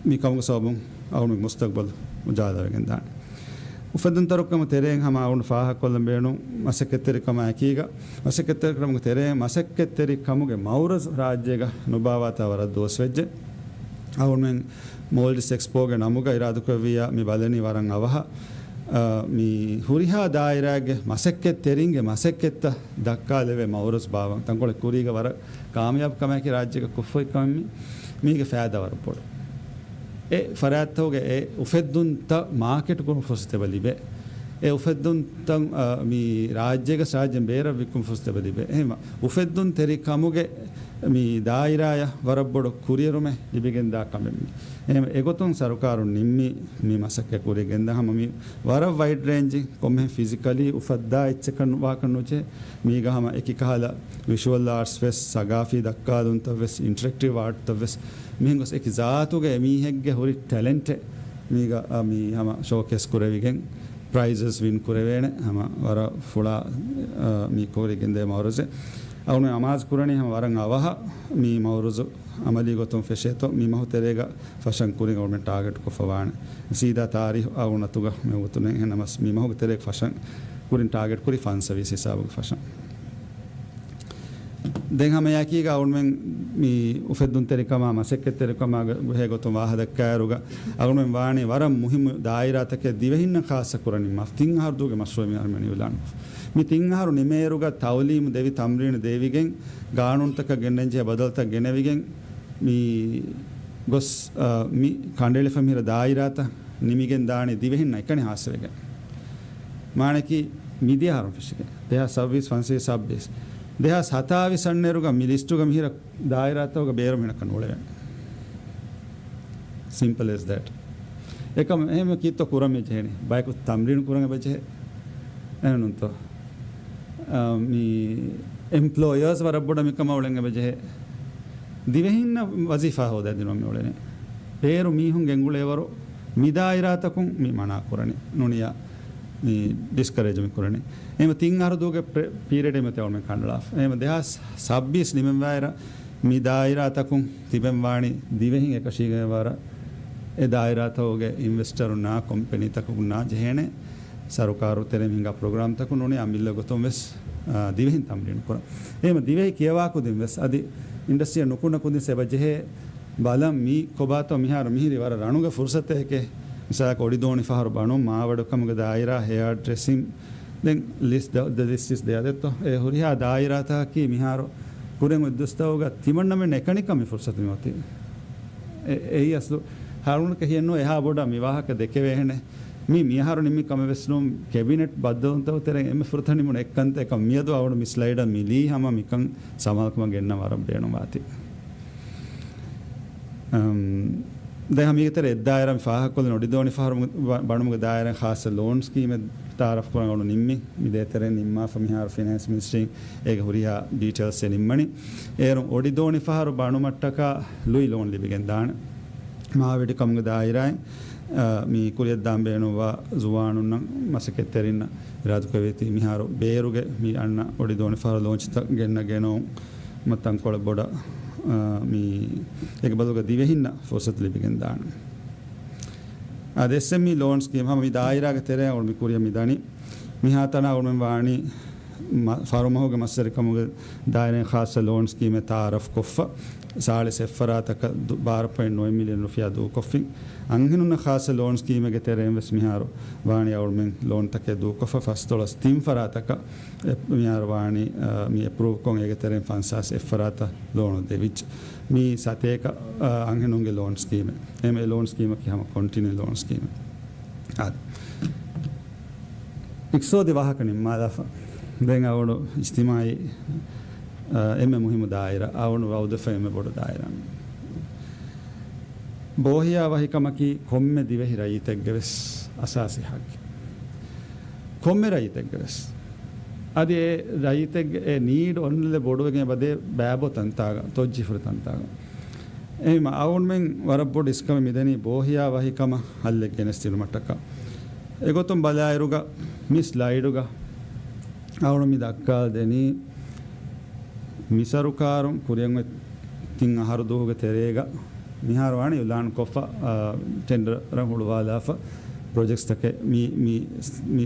މި ކަމުގެ ސަބަބުން އަޅުމެން މުސްތަގްބަލް އުޖާލާވެގެން ދާނެ. އުފެދުންތެރިކަމުގެ ތެރެއިން ހަމަ އަޅުގަނޑު ފާހަގަކޮށްލަން ބޭނުން މަސައްކަތްތެރިކަމާ އެކީގަ، މަސައްކަތްތެރިކަމުގެ ތެރެއިން މަސައްކަތްތެރިކަމުގެ މައުރަޒު ރާއްޖޭގަ ނުބާވާތާ ވަރަށް ދުވަސް ވެއްޖެ. އަޅުގަނޑުމެން މޯލްޑިވްސް އެކްސްޕޯގެ ނަމުގަ އިރާދަކުރެއްވިއްޔާ މި ބަލަނީ ވަރަށް އަވަހަށް، އާ، މި ހުރިހާ ދާއިރާގެ މަސައްކަތްތެރިންގެ މަސައްކަތްތައް ދައްކާލެވޭ މައުރަޒު ބާވަން. ތަންކޮޅެއް ކުރީގަ ވަރަށް ކާމިޔާބު ކަމަކީ ރާއްޖޭގަ ކޮށްފައި ކަމެއް މި. މީގެ ފައިދާ ވަރަށް ބޮޑު. އެ ފަރާތްތަކުގެ އެ އުފެއްދުންތައް މާކެޓް ކުރުމަށް ފުރުސަތެއް ލިބޭ. އެ އުފެއްދުންތައް، އާ، މި ރާއްޖޭގަ ރާއްޖޭން ބޭރަށް ވިއްކުމަށް ފުރުސަތެއް ލިބޭ. އެހެން އުފެއްދުންތެރިކަމުގެ މި ދާއިރާއަށް ވަރަށް ބޮޑު ކުރިއެރުމެއް ލިބިގެންދާ ކަމެއް މި. އެހެން އެގޮތުން ސަރުކާރުން ނިންމީ މި މަސައްކަތް ކުރިއަށް ގެންދާ ހަމަ މި ވަރަށް ވައިޑް ރޭންޖިން ކޮންމެހެން ފިޒިކަލީ އުފައްދާ އެއްޗަކަށް ވާކަށް ނުޖެހޭ. މީގަ ހަމަ އެކި ކަހަލަ ވިޝުއަލް އާޓްސް ވެސް، ސަގާފީ ދައްކާލުންތައް ވެސް، އިންޓަރެކްޓިވް އާޓްތައް ވެސް، މިހެން ގޮސް އެކި ޒާތުގެ އެމީހެއްގެ ހުރި ޓެލެންޓެއް މީގަ، އަ، މި ހަމަ ޝޯކޭސް ކުރެވިގެން ޕްރައިޒަސް ވިން ކުރެވޭނެ ހަމަ ވަރަށް ފުޅާ، އަ، މި ކޯރި ގެންދޭ މައުރަޒެއް. އަޅުގަނޑު އަމާޒު ކުރަނީ ހަމަ ވަރަށް އަވަހަށް މި މައުރަޒު އަމަލީ ގޮތުން ފެށޭތޯ މި މަހު ތެރޭގަ ފަށަން ކުރިން އަޅުގަނޑު ޓާގެޓް ކޮށްފަ ވާނެ. ސީދާ ތާރީހު އަޅުގަނޑު އަތުގަ މި އޮތުނެ. އެހެން ނަމަސް މި މަހުގެ ތެރޭގަ ފަށަން ކުރިން ޓާގެޓް ކުރީ ފަންސަވީސް ހިސާބުގެ ފަށަން. ދެން ހަމައެކީގަ އަޅުގަނޑުމެން މި އުފެއްދުންތެރިކަމާ މަސައްކަތްތެރިކަމާ ގު-، ގުހޭ ގޮތުން ވާހަކަ ދައްކާއިރުގަ އަޅުގަނޑުމެން ވާނީ ވަރަށް މުހިއްމު ދާއިރާތަކެއް ދިވެހިންނަށް ޚާއްޞަ ކުރަނީ. މަ-، ތިން އަހަރު ދުވަހުގެ މަޝްރޫޢެއް މި އަޅުގަނޑުމެން އިޢުލާން ކޮށްފަ. މި ތިން އަހަރު ނިމޭއިރުގަ ތައުލީމު ދެވި، ތަމްރީނު ދެވިގެން، ގާނޫނުތަކަށް ގެންނަންޖެހޭ ބަދަލުތައް ގެނެވިގެން، މި ގޮސް، އަ، މި ކަނޑައެޅިފަ މިހިރަ ދާއިރާތައް ނިމިގެން ދާނީ ދިވެހިންނަށް އެކަނި ހާއްސަވެގެން. މާނައަކީ މިދިޔަ އަހަރުން ފެށިގެން، ދެހާސް ސައްބީސް، ފަންސަވީސް ސައްބީސް، ދެހާސް ހަތާވީސް އަންނައިރުގަ މި ލިސްޓުގަ މިހިރަ ދާއިރާތަކުގަ ބޭރު މީހުންނަކަށް ނޫޅެވޭނެ. Simple as that. އެކަމަ އެހެން ކީއްތޯ ކުރަން ޖެހޭނީ؟ ބަޔަކު ތަމްރީނު ކުރަން އެބަޖެހޭ. އެހެންނޫންތޯ؟ އާ، މި އެމްޕްލޯޔާސް ވަރަށް ބޮޑަށް މިކަމަށް އުޅެން އެބަޖެހޭ. ދިވެހިންނަށް ވަޒީފާ ހޯދާ ދިނުމަށް މި އުޅެނީ. ބޭރު މީހުން ގެންގުޅޭވަރު މި ދާއިރާތަކުން މި މަނާ ކުރަނީ. ނޫނިޔާ މި ޑިސްކަރޭޖް މި ކުރަނީ. އެހެން ތިން އަހަރު ދުވަހުގެ ޕްރެ-، ޕީރިއަޑެއް މިއޮތީ އަޅުގަނޑުމެން ކަނޑައަޅާފަ. އެހެން ދެހާސް ސައްބީސް ނިމެންވާއިރަށް މި ދާއިރާތަކުން ތިބެން ވާނީ ދިވެހިން އެކަށީގެންވާރަށް އެ ދާއިރާތަކުގެ އިންވެސްޓަރުންނާ ކޮމްޕެނީތަކުންނާ ޖެހޭނެ ސަރުކާރު ތެރެއިން ހިނގާ ޕްރޮގްރާމްތަކުން ނޫނީ އަމިއްލަ ގޮތުން ވެސް، އާ، ދިވެހިން ތަމްރީނު ކުރަން. އެހެން ދިވެހި ކިޔަވާ ކުދިން ވެސް އަދި އިންޑަސްޓްރީއަށް ނުކުންނަ ކުދިން އެބަ ޖެހޭ ބަލަން މީ ކޮބާތޯ މިހާރު މިހިރީ ވަރަށް ރަނުގެ ފުރުސަތެކޭ. މިސާލަކަށް އޮޑިދޯނި ފަހަރު ބަނުން، މާވަޑުކަމުގެ ދާއިރާ، ހެއާ ޑްރެސިން، ދެން ލިސްޓް ދ-، ދެ ލިސްޓް ދެއަދެއްތޯ. އެ ހުރިހާ ދާއިރާތަކަކީ މިހާރު ކުރިން އޮތް ދުވަސްތަކުގަ ތިމަންނަމެން އެކަނިކަން މި ފުރުސަތު މި އޮތީ. އެ-، އެއީ އަސްލު ހަރުނަ ކެހިއެއްނު އެހާ ބޮޑަށް މި ވާހަކަ ދެކެވޭހެނެއް. މި މިހާރު ނިމި ކަމެއް ވެސް ނޫން. ކެބިނެޓް ބައްދަލުންތަކު ތެރެއިން އެންމެ ފުރަތަމަ ނިމުނު އެއްކަންތައް އެކަމް މިއަދު އަޅުގަނޑު މި ސްލައިޑަށް މި ލީ ހަމަ މިކަން ސަމާލުކަމަށް ގެންނަން ވަރަށް ބޭނުންވާތީ. އަމް، ދެން މީގެ ތެރޭ އެއްދާއިރާ މި ފާހަގަކޮށްލި އޮޑިދޯނި ފަހަރު ބަ-، ބަނުމުގެ ދާއިރާއިން ޚާއްޞަ ލޯން ސްކީމެއް ތައާރަފް ކުރަން އަޅު ނިންމި. މި ދޭތެރޭ ނިންމާފަ މިހާރު ފިނޭންސް މިނިސްޓްރީން އޭގެ ހުރިހާ ޑީޓެއިލްސް އެ ނިންމަނީ. އޭރުން އޮޑިދޯނި ފަހަރު ބަނުމަށްޓަކާ ލުއި ލޯން ލިބިގެން ދާނެ. މާވެޑިކަމުގެ ދާއިރާއިން، އަ، މި ކުރިއަށްދާން ބޭނުންވާ ޒުވާނުންނަށް މަސައްކަތްތެރިންނަށް އިރާދަކުރެއްވީތީ މިހާރު ބޭރުގެ މި އަންނަ އޮޑިދޯނި ފަހަރު ލޯންޗްތައް ގެންނަ ގެނައުން މަ ތަންކޮޅެއް ބޮޑަށް، އަ، މި އޭގެ ބަދަލުގަ ދިވެހިންނަށް ފުރުސަތު ލިބިގެން ދާނެ. އަދި އެސްއެމްއީ ލޯން ސްކީމް ހަމަ މި ދާއިރާގެ ތެރެއަށް އަޅު މި ކުރިއަށް މި ދަނީ. މިހާތަނަށް އަޅުމެން ވާނީ މަ-، ފަހަރު މަހުގެ މަސްވެރިކަމުގެ ދާއިރާއިން ޚާއްޞަ ލޯން ސްކީމެއް ތައާރަފް ކޮށްފަ، ސާޅީސް އެއްފަރާތަކަށް ދު-، ބާރަ ޕޮއިންޓް ނުވަ މިލިއަން ރުފިޔާ ދޫކޮށްފިން. އަންހެނުންނަށް ޚާއްޞަ ލޯން ސްކީމެއްގެ ތެރެއިން ވެސް މިހާރު ވާނީ އަޅުމެން ލޯންތަކެއް ދޫކޮށްފަ ފަސްދޮޅަސް ތިން ފަރާތަކަށް އެ-، މިހާރު ވާނީ، އަ، މި އެޕްރޫވް ކޮށް އޭގެ ތެރެއިން ފަންސާސް އެއްފަރާތަށް ލޯނު ދެވިއްޖެ. މީ ސަތޭކަ، އަ، އަންހެނުންގެ ލޯން ސްކީމެއް. އެހެން އެ ލޯން ސްކީމަކީ ހަމަ ކޮންޓިނިއު ލޯން ސްކީމެއް. އާދެ. އިޤްތިޞާދީ ވާހަކަ ނިންމާލާފަ. ދެން އަޅުގަނޑު އިޖްތިމާޢީ، އަ، އެންމެ މުހިއްމު ދާއިރާ، އަޅުގަނޑު ވައުދެފަ އެންމެ ބޮޑު ދާއިރާ. ބޯހިޔާވަހިކަމަކީ ކޮންމެ ދިވެހި ރައްޔިތެއްގެ ވެސް އަސާސީ ހައްގެއް. ކޮންމެ ރައްޔިތެއްގެ ވެސް. އަދި އެ ރައްޔިތެއްގެ އެ ނީޑް އޮންނަލެ ބޮޑުވެގެން އެބަދޭ ބައިބޮ ތަންތާގަ، ތޮއްޖީފުރި ތަންތާގަ. އެހެންވީމަ އަޅުގަނޑުމެން ވަރަށް ބޮޑު އިސްކަމެއް މިދެނީ ބޯހިޔާ ވަހިކަމަށް ހައްލެއް ގެނެސްދިނުމަށްޓަކާ. އެގޮތުން ބަލާއިރުގަ މި ސްލައިޑުގަ އަޅުގަނޑު މި ދައްކާލަދެނީ މި ސަރުކާރުން ކުރިއަށް އޮތް ތިން އަހަރު ދުވަހުގެ ތެރޭގަ މިހާރު ވާނީ އިޢުލާން ކޮށްފަ، އާ، ޓެންޑަރ ހުޅުވާލާފަ. ޕްރޮޖެކްޓްސްތަކެއް މި، މި، މި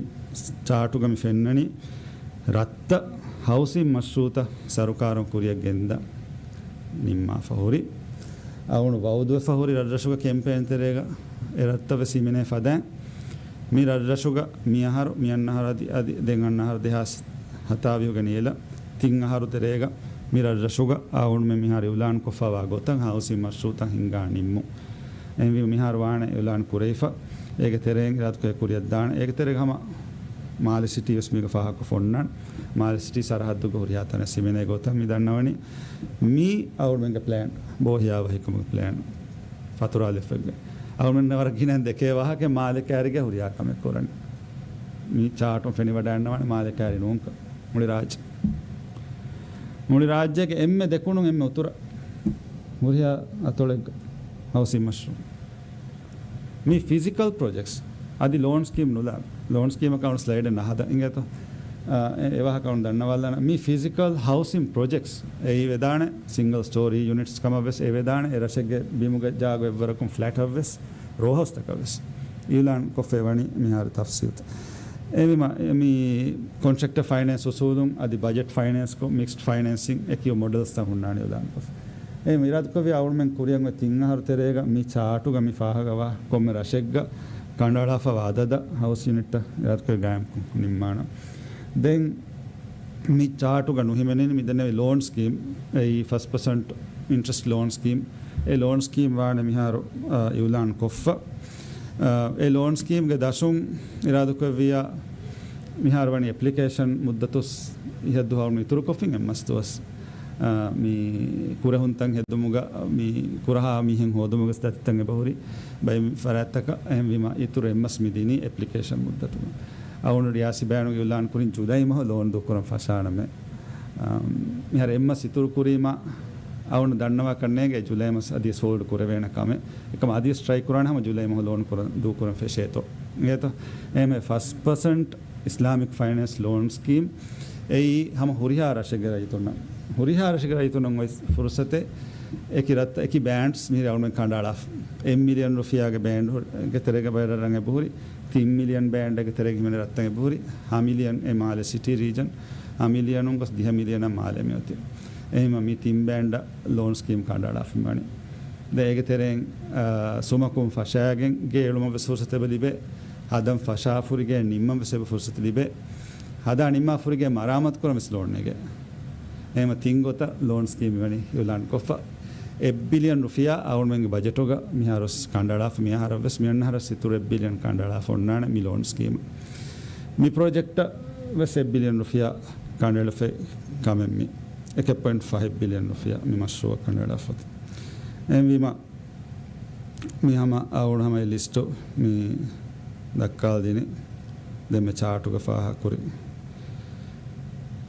ޗާޓުގަ މި ފެންނަނީ ރަށްތައް ހައުސިން މަޝްރޫޢުތައް ސަރުކާރުން ކުރިއަށް ގެންދާ ނިންމާފަ ހުރި. އަޅުގަނޑު ވައުދުވެފަ ހުރި ރަށްރަށުގަ ކެމްޕޭން ތެރޭގަ އެ ރަށްތައް ވެސް ހިމެނޭ ފަދައިން، މި ރަށްރަށުގަ މި އަހަރު، މި އަންނަ އަހަރު އަދި، އަދި ދެން އަންނަ އަހަރު ދެހާސް ހަތާވީހުގެ ނިޔަލަށް ތިން އަހަރު ތެރޭގަ މި ރަށްރަށުގަ އަޅުގަނޑުމެން މިހާރު އިޢުލާން ކޮށްފަވާ ގޮތަށް ހައުސިން މަޝްރޫޢުތައް ހިންގާ ނިންމުން. އެހެންވީމަ މިހާރު ވާނެ އިޢުލާން ކުރެވިފަ. އޭގެ ތެރެއިން އިރާދަކުރޭ ކުރިއަށްދާނެ. އޭގެ ތެރޭގަ ހަމަ މާލެ ސިޓީ ވެސް މީގަ ފާހަގަކޮށް އޮންނާނެ. މާލެ ސިޓީ ސަރަހައްދުގަ ހުރިހާ ތަނެއް ހިމެނޭ ގޮތަށް މި ދަންނަވަނީ. މީ އަޅުގަނޑުމެންގެ ޕްލޭން ބޯހިޔާވަހިކަމުގެ ޕްލޭން ފަތުރާލެއްފައިގެ. އަޅުގަނޑުމެން ވަރަށް ގިނައިން ދެކޭ ވާހަކަ މާލެ ކައިރިގަ ހުރިހާ ކަމެއް ކުރަނީ. މި ޗާޓުން ފެނިވަޑައިންނަވާނެ މާލެ ކައިރި ނޫންކަން. މުޅި ރާއްޖެ. މުޅި ރާއްޖޭގެ އެންމެ ދެކުނުން އެންމެ އުތުރަށް ހުރިހާ އަތޮޅެއްގަ ހައުސިން މަޝްރޫޢު. މި ފިޒިކަލް ޕްރޮޖެކްޓްސް އަދި ލޯން ސްކީމް ނުލާ. ލޯން ސްކީމަކަށް އަޅުގަނޑު ސްލައިޑެއް ނަހަދަ އިނގޭތޯ. އާ، އެ، އެ ވާހަކަ އަޅުގަނޑު ދަންނަވާލާނަ. މި ފިޒިކަލް ހައުސިން ޕްރޮޖެކްޓްސް އެއީ ވެދާނެ ސިންގަލް ސްޓޯރީ ޔުނިޓްސް ކަމަށް ވެސް އެ ވެދާނެ. އެ ރަށެއްގެ ބިމުގެ ޖާގަ އެއްވަރަކުން ފްލެޓަށް ވެސް ރޯހައުސްތަކަށް ވެސް އިޢުލާން ކޮށްފައި ވަނީ މިހާރު ތަފްސީލްތައް. އެހެންވީމަ، މި ކޮންޓްރެކްޓަރ ފައިނޭންސް އުސޫލުން އަދި ބަޖެޓް ފައިނޭންސްކޮށް، މިކްސްޑް ފައިނޭންސިން އެކިޔު މޮޑެލްސްތައް ހުންނާނެ އިޢުލާންކޮށް. އެ އިރާދަކުރެއްވިޔާ އަޅުގަނޑުމެން ކުރިއަށް އޮތް ތިން އަހަރު ތެރޭގަ މި ޗާޓުގަ މި ފާހަގަވާ ކޮންމެ ރަށެއްގަ ކަނޑައަޅާފަވާ އަދަދަށް ހައުސް ޔުނިޓްތައް އިރާދަކުރެއްވިޔާ ގާއިމްކޮށް ނިންމާނަން. ދެން މި ޗާޓުގަ ނުހިމެނެނީ މި ދެންނެވި ލޯން ސްކީމް، އެއީ ފަސް ޕަސެންޓް އިންޓްރެސްޓް ލޯން ސްކީމް. އެ ލޯން ސްކީމް ވާނެ މިހާރު، އާ، އިޢުލާން ކޮށްފަ. އާ، އެ ލޯން ސްކީމްގެ ދަށުން އިރާދަކުރެއްވިޔާ މިހާރު ވަނީ އެޕްލިކޭޝަން މުއްދަތު އިހަށްދުވަހު އިތުރުކޮށްފިން އެއްމަސް ދުވަސް، އާ، މި ކުރެހުންތައް ހެދުމުގަ، މި ކުރަހާ މީހެއް ހޯދުމުގެ ދަތިތައް އެބަހުރި ބައެއް ފަރާތްތަކަށް. އެހެންވީމަ އިތުރު އެއްމަސް މި ދިނީ އެޕްލިކޭޝަން މުއްދަތުގަ. އަޅުގަނޑު ރިޔާސީ ބަޔާނުގަ އިޢުލާން ކުރިން ޖުލައި މަހު ލޯން ދޫކުރަން ފަށާނަމޭ. އާ، މިހާރު އެއްމަސް އިތުރު ކުރީމަ އަޅުގަނޑު ދަންނަވާކަށް ނޭނގޭ ޖުލައި މަސް އަދިވެސް ހޯލްޑް ކުރެވޭނެ ކަމެއް. އެކަމަ އަދިވެސް ޓްރައި ކުރާނެ ހަމަ ޖުލައި މަހު ލޯން ކުރަން، ދޫކުރަން ފެށޭތޯ. އިނގޭތޯ؟ އެހެންވެ ފަސް ޕަސެންޓް އިސްލާމިކް ފައިނޭންސް ލޯން ސްކީމް އެއީ ހަމަ ހުރިހާ ރަށެއްގެ ރައްޔިތުންނަށް، ހުރިހާ ރަށެއްގެ ރައްޔިތުންނަށް އޮތް ފުރުސަތެއް. އެކި ރަށްތައް، އެކި ބޭންޑްސް މިހިރީ އަޅުގަނޑުމެން ކަނޑައަޅާފަ. އެއް މިލިއަން ރުފިޔާގެ ބޭންޑް ގެ ތެރޭގަ ބައެއް ރަށްރަށް އެބަހުރި. ތިން މިލިއަން ބޭންޑެއްގެ ތެރޭގަ ހިމެނޭ ރަށްތައް އެބަހުރި. ހަ މިލިއަން އެ މާލެ ސިޓީ ރީޖަން، ހަ މިލިއަނުން ގޮސް ދިހަ މިލިއަނަށް މާލެ މިއޮތީ. އެހެންވީމަ މި ތިން ބޭންޑަށް ލޯން ސްކީމް ކަނޑައަޅާފަ މިވަނީ. ދެން އޭގެ ތެރެއިން، އާ، ސުމަކުން ފަށާގެން ގެ އެޅުމަށް ވެސް ފުރުސަތު އެބަ ލިބޭ. ހަދަން ފަށާފަ ހުރި ގެ ނިންމަން ވެސް އެބަ ފުރުސަތު ލިބޭ. ހަދާ ނިންމާފަ ހުރި ގެ މަރާމާތު ކުރަން ވެސް ލޯން ނެގޭ. އެހެންވީމަ ތިން ގޮތަށް ލޯން ސްކީމް މިވަނީ އިޢުލާން ކޮށްފަ. އެއް ބިލިއަން ރުފިޔާ އަޅުގަނޑުމެންގެ ބަޖެޓުގަ މިހާރު ވެސް ކަނޑައަޅާފަ، މިއަހަރަށް ވެސް މިއަންނަ އަހަރަށް އިތުރު އެއް ބިލިއަން ކަނޑައަޅާފަ އޮންނާނެ މި ލޯން ސްކީމަށް. މި ޕްރޮޖެކްޓަށް ވެސް އެއް ބިލިއަން ރުފިޔާ ކަނޑައެޅިފައި ކަމެއް މި. އެކެއް ޕޮއިންޓް ފަހެއް ބިލިއަން ރުފިޔާ މި މަޝްރޫޢަށް ކަނޑައަޅާފަ އޮތީ. އެހެންވީމަ މި ހަމަ އަޅުގަނޑު ހަމަ އެ ލިސްޓު މި ދައްކާލަދިނީ. ދެން މި ޗާޓުގަ ފާހަގަކުރި.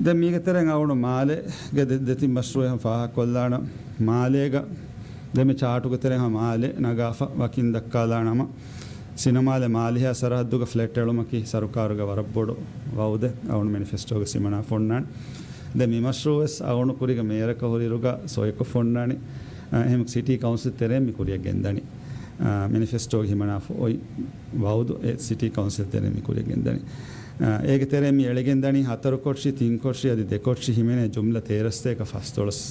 ދެން މީގެ ތެރެއިން އަޅުގަނޑު މާލޭގެ ދެ-، ދެތިން މަޝްރޫޢެއް ހަމަ ފާހަގަކޮށްލާނަން. މާލޭގަ ދެން މި ޗާޓުގެ ތެރެއިން ހަމަ މާލެ ނަގާފަ ވަކިން ދައްކާލާނަމަ، ސިނަމާލެ މާލެ ހިޔާ ސަރަހައްދުގަ ފްލެޓް އެޅުމަކީ ސަރުކާރުގެ ވަރަށް ބޮޑު ވައުދެއް އަޅުގަނޑު މެނިފެސްޓޯގަ ހިމަނާފަ އޮންނާނެ. ދެން މި މަޝްރޫޢު ވެސް އަޅުގަނޑު ކުރީގަ މޭޔަރަކަށް ހުރިއިރުގަ ސޮއިކޮށްފަ އޮންނާނީ. އަ، އެހެން ސިޓީ ކައުންސިލް ތެރެއިން މި ކުރިއަށް ގެންދަނީ. އަ، މެނިފެސްޓޯގަ ހިމަނާފަ އޮތް ވައުދު އެ ސިޓީ ކައުންސިލް ތެރެއިން މި ކުރިއަށް ގެންދަނީ. އަ، އޭގެ ތެރެއިން މި އެޅިގެންދަނީ ހަތަރު ކޮށި، ތިން ކޮށި އަދި ދެ ކޮށި ހިމެނޭ ޖުމްލަ ތޭރަ ސަތޭކަ ފަސްދޮޅަސް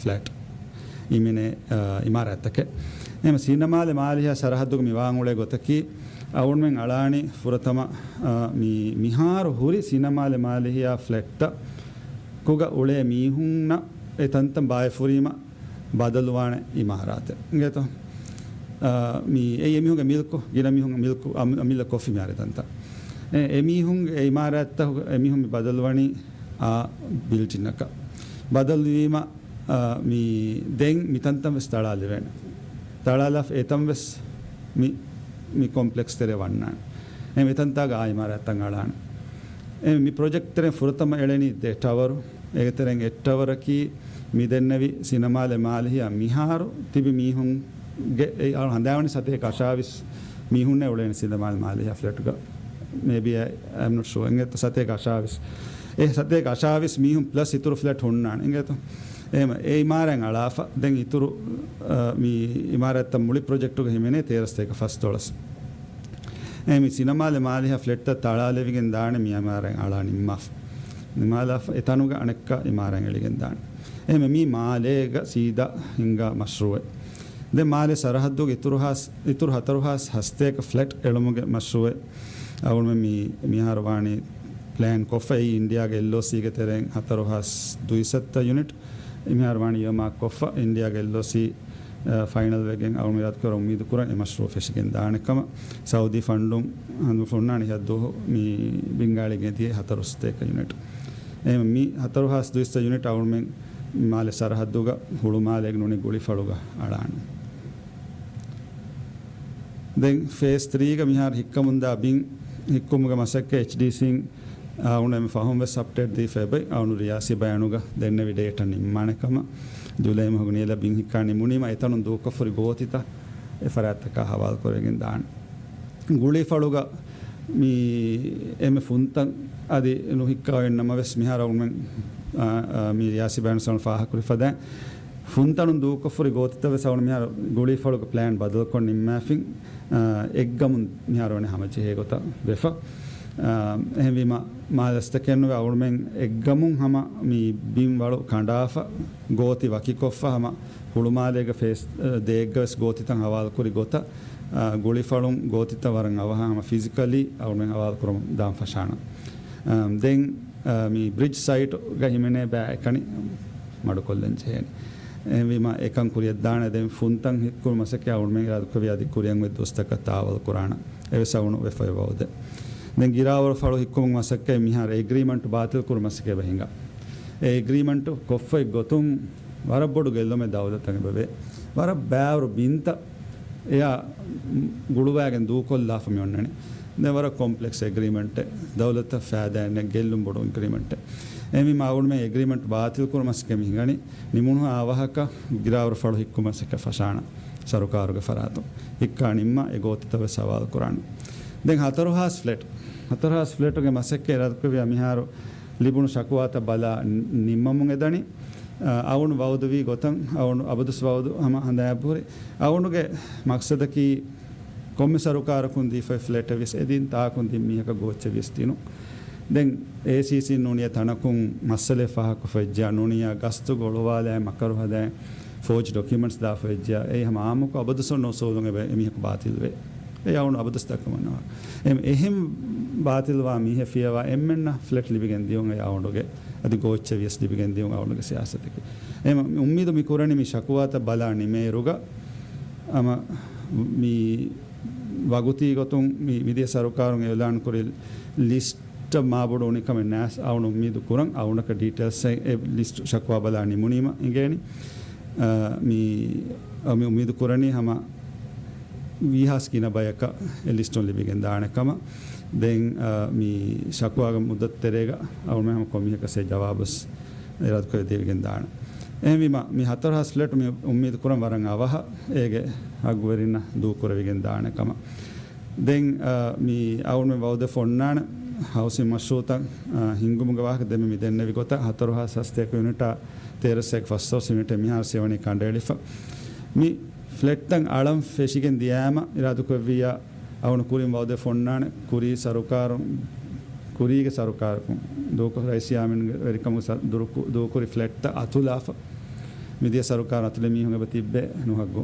ފްލެޓް ހިމެނޭ، އަ، އިމާރާތްތަކެއް. އެހެން ސިނަމާލެ މާލެ ހިޔާ ސަރަހައްދުގަ މި ވާން އުޅޭ ގޮތަކީ، އަޅުގަނޑުމެން އަޅާނީ ފުރަތަމަ، އަ، މި، މިހާރު ހުރި ސިނަމާލެ މާލެ ހިޔާ ފްލެޓްތަކުގަ އުޅޭ މީހުންނަށް އެ ތަންތަން ބާއެއް ފުރީމަ ބަދަލުވާނެ އިމާރާތެއް. އިނގޭތޯ؟ އާ، މި އެއީ އެމީހުންގެ މިލްކު، ގިނަ މީހުންގެ މިލްކު، އަމި-، އަމިއްލަ ކޮށްފި މިހާރު ތަންތަން. އެ، އެމީހުންގެ އެ އިމާރާތްތަކުގެ އެމީހުން މި ބަދަލުވަނީ އާ ބިލްޑިންއަކަށް. ބަދަލުވީމަ، އާ، މި ދެން މި ތަންތަން ވެސް ތަޅާލެވޭނެ. ތަޅާލާފަ އެތަން ވެސް މި، މި ކޮމްޕްލެކްސް ތެރޭ ވަންނާނެ. އެ މި ތަންތާގަ އާ އިމާރާތްތައް އަޅާނެ. އެ މި ޕްރޮޖެކްޓް ތެރެއިން ފުރަތަމަ އެޅެނީ ދެ ޓަވަރު. އޭގެ ތެރެއިން އެއް ޓަވަރަކީ މި ދެންނެވި ސިނަމާލެ މާލެ ހިޔާ މިހާރު ތިބި މީހުންގެ އެ އަޅު ހަނދާންވަނީ ސަތޭކަ އަށާވީސް މީހުންނޭ އުޅޭނެ ސިނަމާލެ މާލެ ހިޔާ ފްލެޓްގަ. މޭބީ އައި، އައި އެމް ނޮޓް ޝުއާ. އެނގޭތަ ސަތޭކަ އަށާވީސް. އެ ސަތޭކަ އަށާވީސް މީހުން ޕްލަސް އިތުރު ފްލެޓް ހުންނާނެ. އިނގޭތަ؟ އެހެން އެ އިމާރާތް އަޅާފަ. ދެން އިތުރު، އަ، މި އިމާރާތްތައް މުޅި ޕްރޮޖެކްޓުގަ ހިމެނޭ ތޭރަ ސަތޭކަ ފަސްދޮޅަސް. އެހެންވީމަ ސިނަމާލެ މާލެހާ ފްލެޓްތައް ތަޅާލެވިގެން ދާނެ މި އިމާރާތް އަޅާ ނިންމާފަ. ނިމާލާފަ އެތަނުގަ އަނެއްކާ އިމާރާތް އެޅިގެން ދާނެ. އެހެންވެ މީ މާލޭގަ ސީދާ ހިންގާ މަޝްރޫއެއް. ދެން މާލެ ސަރަހައްދުގެ އިތުރު ހާސް-، އިތުރު ހަތަރު ހާސް ހަސަތޭކަ ފްލެޓް އެޅުމުގެ މަޝްރޫއެއް އަޅުގަނޑުމެން މި-، މިހާރު ވާނީ ޕްލޭން ކޮށްފަ. އެއީ އިންޑިއާގެ އެލްއޯސީގެ ތެރެއިން ހަތަރު ހާސް ދުއިސައްތަ ޔުނިޓް މިހާރު ވާނީ އިއާމާތް ކޮށްފަ. އިންޑިއާގެ އެލްއޯސީ، އަ، ފައިނަލް ވެގެން އަޅުގަނޑު އިރާދަކުރަން އުއްމީދު ކުރަން އެ މަޝްރޫއު ފެށިގެން ދާނެ ކަމަށް. ސައުދީ ފަންޑުން ހަނދުފުންނާނެ ހައްދު މި ބިންގާޅިގެން ދިޔަ ހަތަރު ސަތޭކަ ޔުނިޓް. އެހެން މި ހަތަރު ހާސް ދުއިސައްތަ ޔުނިޓް އަޅުގަނޑުމެން މާލެ ސަރަހައްދުގަ ހުޅުމާލޭގެ ނޫނީ ގުޅިފަޅުގަ އަޅާނެ. ދެން ފޭސް ތްރީގަ މިހާރު ހިއްކަމުންދާ ބިން ހިއްކުމުގެ މަސައްކަތް އެޗްޑީސީން އަޅުގަނޑު އެންމެ ފަހުން ވެސް އަޕްޑޭޓް ދީފަ އެބައި އަޅުގަނޑު ރިޔާސީ ބަޔާނުގަ ދެންނެވި ޑޭޓަ ނިންމާނެ ކަމަށް. ޖުލައި މަހުގެ ނިޔަލަށް ބިން ހިއްކާ ނިމުނީމަ އެތަނުން ދޫކޮށްފަ ހުރި ގޯތިތައް އެ ފަރާތްތަކާ ހަވާލު ކުރެވިގެން ދާނެ. ގުޅިފަޅުގަ މި އެންމެ ފުންތައް އަދި ނުހިއްކާ އޮތް ނަމަވެސް މިހާރު އަޅުގަނޑުމެން، އާ، އާ، މި ރިޔާސީ ބަޔާން ފާހަގަކުރި ފަދައިން ފުންތަނުން ދޫކޮށްފަ ހުރި ގޯތިތައް ވެސް އަޅުގަނޑު މިހާރު ގުޅިފަޅުގެ ޕްލޭން ބަދަލުކޮށް ނިންމާފިން، އާ، އެއްގަމުން މިހާރު ވަނީ ހަމަޖެހޭ ގޮތަށް ވެފަ. އާ، އެހެންވީމަ މާލެ ރަސްތަކެއް ނުވެ އަޅުގަނޑުމެން އެއްގަމުން ހަމަ މި ބިން ވަޅު ކަނޑާފަ ގޯތި ވަކިކޮށްފަ ހަމަ ހުޅުމާލޭގެ ފޭސް، އަ، ދޭއްގަ ވެސް ގޯތިތައް ހަވާލުކުރި ގޮތަށް، އަ، ގުޅިފަޅުން ގޯތިތައް ވަރަށް އަވަހަށް ހަމަ ފިޒިކަލީ އަޅުގަނޑުމެން ހަވާލު ކުރަމުން ދާން ފަށާނަން. އަ، ދެން، އަ، މި ބްރިޖް ސައިޓުގަ ހިމެނޭ ބައި އެކަނި މަޑުކޮށްލަން ޖެހޭނެ. އެހެންވީމަ އެކަން ކުރިއަށްދާނެ. ދެން ފުންތައް ހިއްކުން މަސައްކަތް އަޅުގަނޑުމެން އިރާދަކުރެއްވި އަދި ކުރިއަށް އޮތް ދުވަސްތަކަށް ތާވަލު ކުރާނަން. އެވެސް އަޅުގަނޑު ވެފައި ވައުދެއް. ދެން ގިރާވަރު ފަޅު ހިއްކުމުގެ މަސައްކަތް މިހާރު އެގްރީމަންޓް ބާތިލް ކުރު މަސައްކަތް ހިނގާ. އެ އެގްރީމަންޓު ކޮށްފައި ގޮތުން ވަރަށް ބޮޑު ގެއްލުމެއް ދައުލަތަށް އެބަވޭ. ވަރަށް ބާވަރު ބިންތައް އެއާ ގުޅުވާގެން ދޫކޮށްލާފަ މި އޮންނަނީ. ދެން ވަރަށް ކޮމްޕްލެކްސް އެގްރީމަންޓެއް، ދައުލަތަށް ފައިދާއެއް ނެތް ގެއްލުން ބޮޑު އެގްރީމަންޓެއް. އެހެންވީމަ އަޅުގަނޑުމެން އެގްރީމަންޓް ބާތިލް ކުރު މަސައްކަތް މި ހިނގަނީ. ނިމުނު އަވަހަކަށް ގިރާވަރު ފަޅު ހިއްކު މަސައްކަތް ފަށާނަން ސަރުކާރުގެ ފަރާތުން. ހިއްކާ ނިންމާ އެ ގޯތިތައް ވެސް ހަވާލު ކުރާނަން. ދެން ހަތަރު ހާސް ފްލެޓް، ހަތަރު ހާސް ފްލެޓުގެ މަސައްކަތް އިރާދަކުރެއްވިޔާ މިހާރު ލިބުނު ޝަކުވާތައް ބަލާ ނި-، ނިންމަމުން އެދަނީ. އަ، އަޅުގަނޑު ވައުދުވީ ގޮތަށް، އަޅުގަނޑު އަބަދުސް ވައުދު ހަމަ ހަނދާން އެބަހުރި. އަޅުގަނޑުގެ މަޤްޞަދަކީ ކޮންމެ ސަރުކާރަކުން ދީފައި ފްލެޓެއް ވިޔަސް އެދިން، ތާކުން ދިން މީހަކަށް ގޯއްޗެއް ވިޔަސް ދިނުން. ދެން އޭސީސީ ނޫނީ ތަނަކުން މައްސަލައެއް ފާހަގަކޮށްފައިވެއްޖެޔާ، ނޫނީ ގަސްތުގަ އޮޅުވާލާ މަކަރު ހަދާ ފޯޖް ޑޮކިއުމެންޓްސް ދާފައިވެއްޖެޔާ، އެއީ ހަމަ އާއްމުކޮށް އަބަދުސް އޮންނަ އުސޫލުން އެބަ އެމީހަކު ބާތިލްވޭ. އެއީ އަޅުގަނޑު އަބަދުސް ދައްކަމުން އެ-، އެހެން ބާތިލްވާ މީހެއް ފިޔަވާ އެންމެންނަށް ފްލެޓް ލިބިގެން ދިޔުން އެއީ އަޅުގަނޑުގެ އަދި ގޯއްޗެއް ވިޔަސް ލިބިގެން ދިޔުން އަޅުގަނޑުގެ ސިޔާސަތަކީ. އެހެން އުއްމީދު މި ކުރަނީ މި ޝަކުވާތައް ބަލާ ނިމޭއިރުގަ ހަމަ މި ވަގުތީ ގޮތުން މި މިދިޔަ ސަރުކާރުން އިޢުލާން ކުރި ލިސްޓް މާބޮޑު އުނިކަމެއް ނާސް އަޅުގަނޑު އުއްމީދު ކުރަން. އަޅުގަނޑަކަށް ޑީޓެއިލްސް އެ ލިސްޓް ޝަކުވާ ބަލާ ނިމުނީމަ އިނގޭނީ. އަ، މި، އަ، މި އުއްމީދު ކުރަނީ ހަމަ ވީހާސް ގިނަ ބަޔަކަށް އެ ލިސްޓުން ލިބިގެން ދާނެ ކަމަށް. ދެން، އަ، މި ޝަކުވާގެ މުއްދަތު ތެރޭގަ އަޅުގަނޑު ހަމަ ކޮންމީހަކަށް އެ ޖަވާބުސް އިރާދަކުރެއްވި ދެވިގެން ދާނެ. އެހެންވީމަ، މި ހަތަރު ހާސް ފްލެޓް މި އުއްމީދު ކުރަން ވަރަށް އަވަހަށް އޭގެ ހައްގުވެރިންނަށް ދޫކުރެވިގެން ދާނެ ކަމަށް. ދެން، އަ، މި އަޅުގަނޑުމެން ވައުދެއް އޮންނާނެ ހައުސިން މަޝްރޫއުތައް، އަ، ހިންގުމުގެ ވާހަކަ ދެންމެ މި ދެންނެވި ގޮތަށް ހަތަރު ހާސް ހަސަތޭކަ ޔުނިޓާ ތޭރަ ސަތޭކަ ފަސް ހާސް ޔުނިޓެއް މިހާރު ސެވަނީ ކަނޑައެޅިފަ. މި ފްލެޓްތައް އަޅަން ފެށިގެން ދިޔާމަ އިރާދަކުރެއްވިއްޔާ އަޅުގަނޑު ކުރިން ވައުދެއް އޮންނާނެ ކުރީ ސަރުކާރުން، ކުރީގެ ސަރުކާރަކުން ދޫކޮށް، ރައީސް ޔާމީންގެ ވެރިކަމުގެ ސަ-، ދުރުކު-، ދޫކުރި ފްލެޓްތައް އަތުލާފަ. މިދިޔަ ސަރުކާރުން އަތުލެއް މީހުން އެބަ ތިއްބެ ނުހައްގު.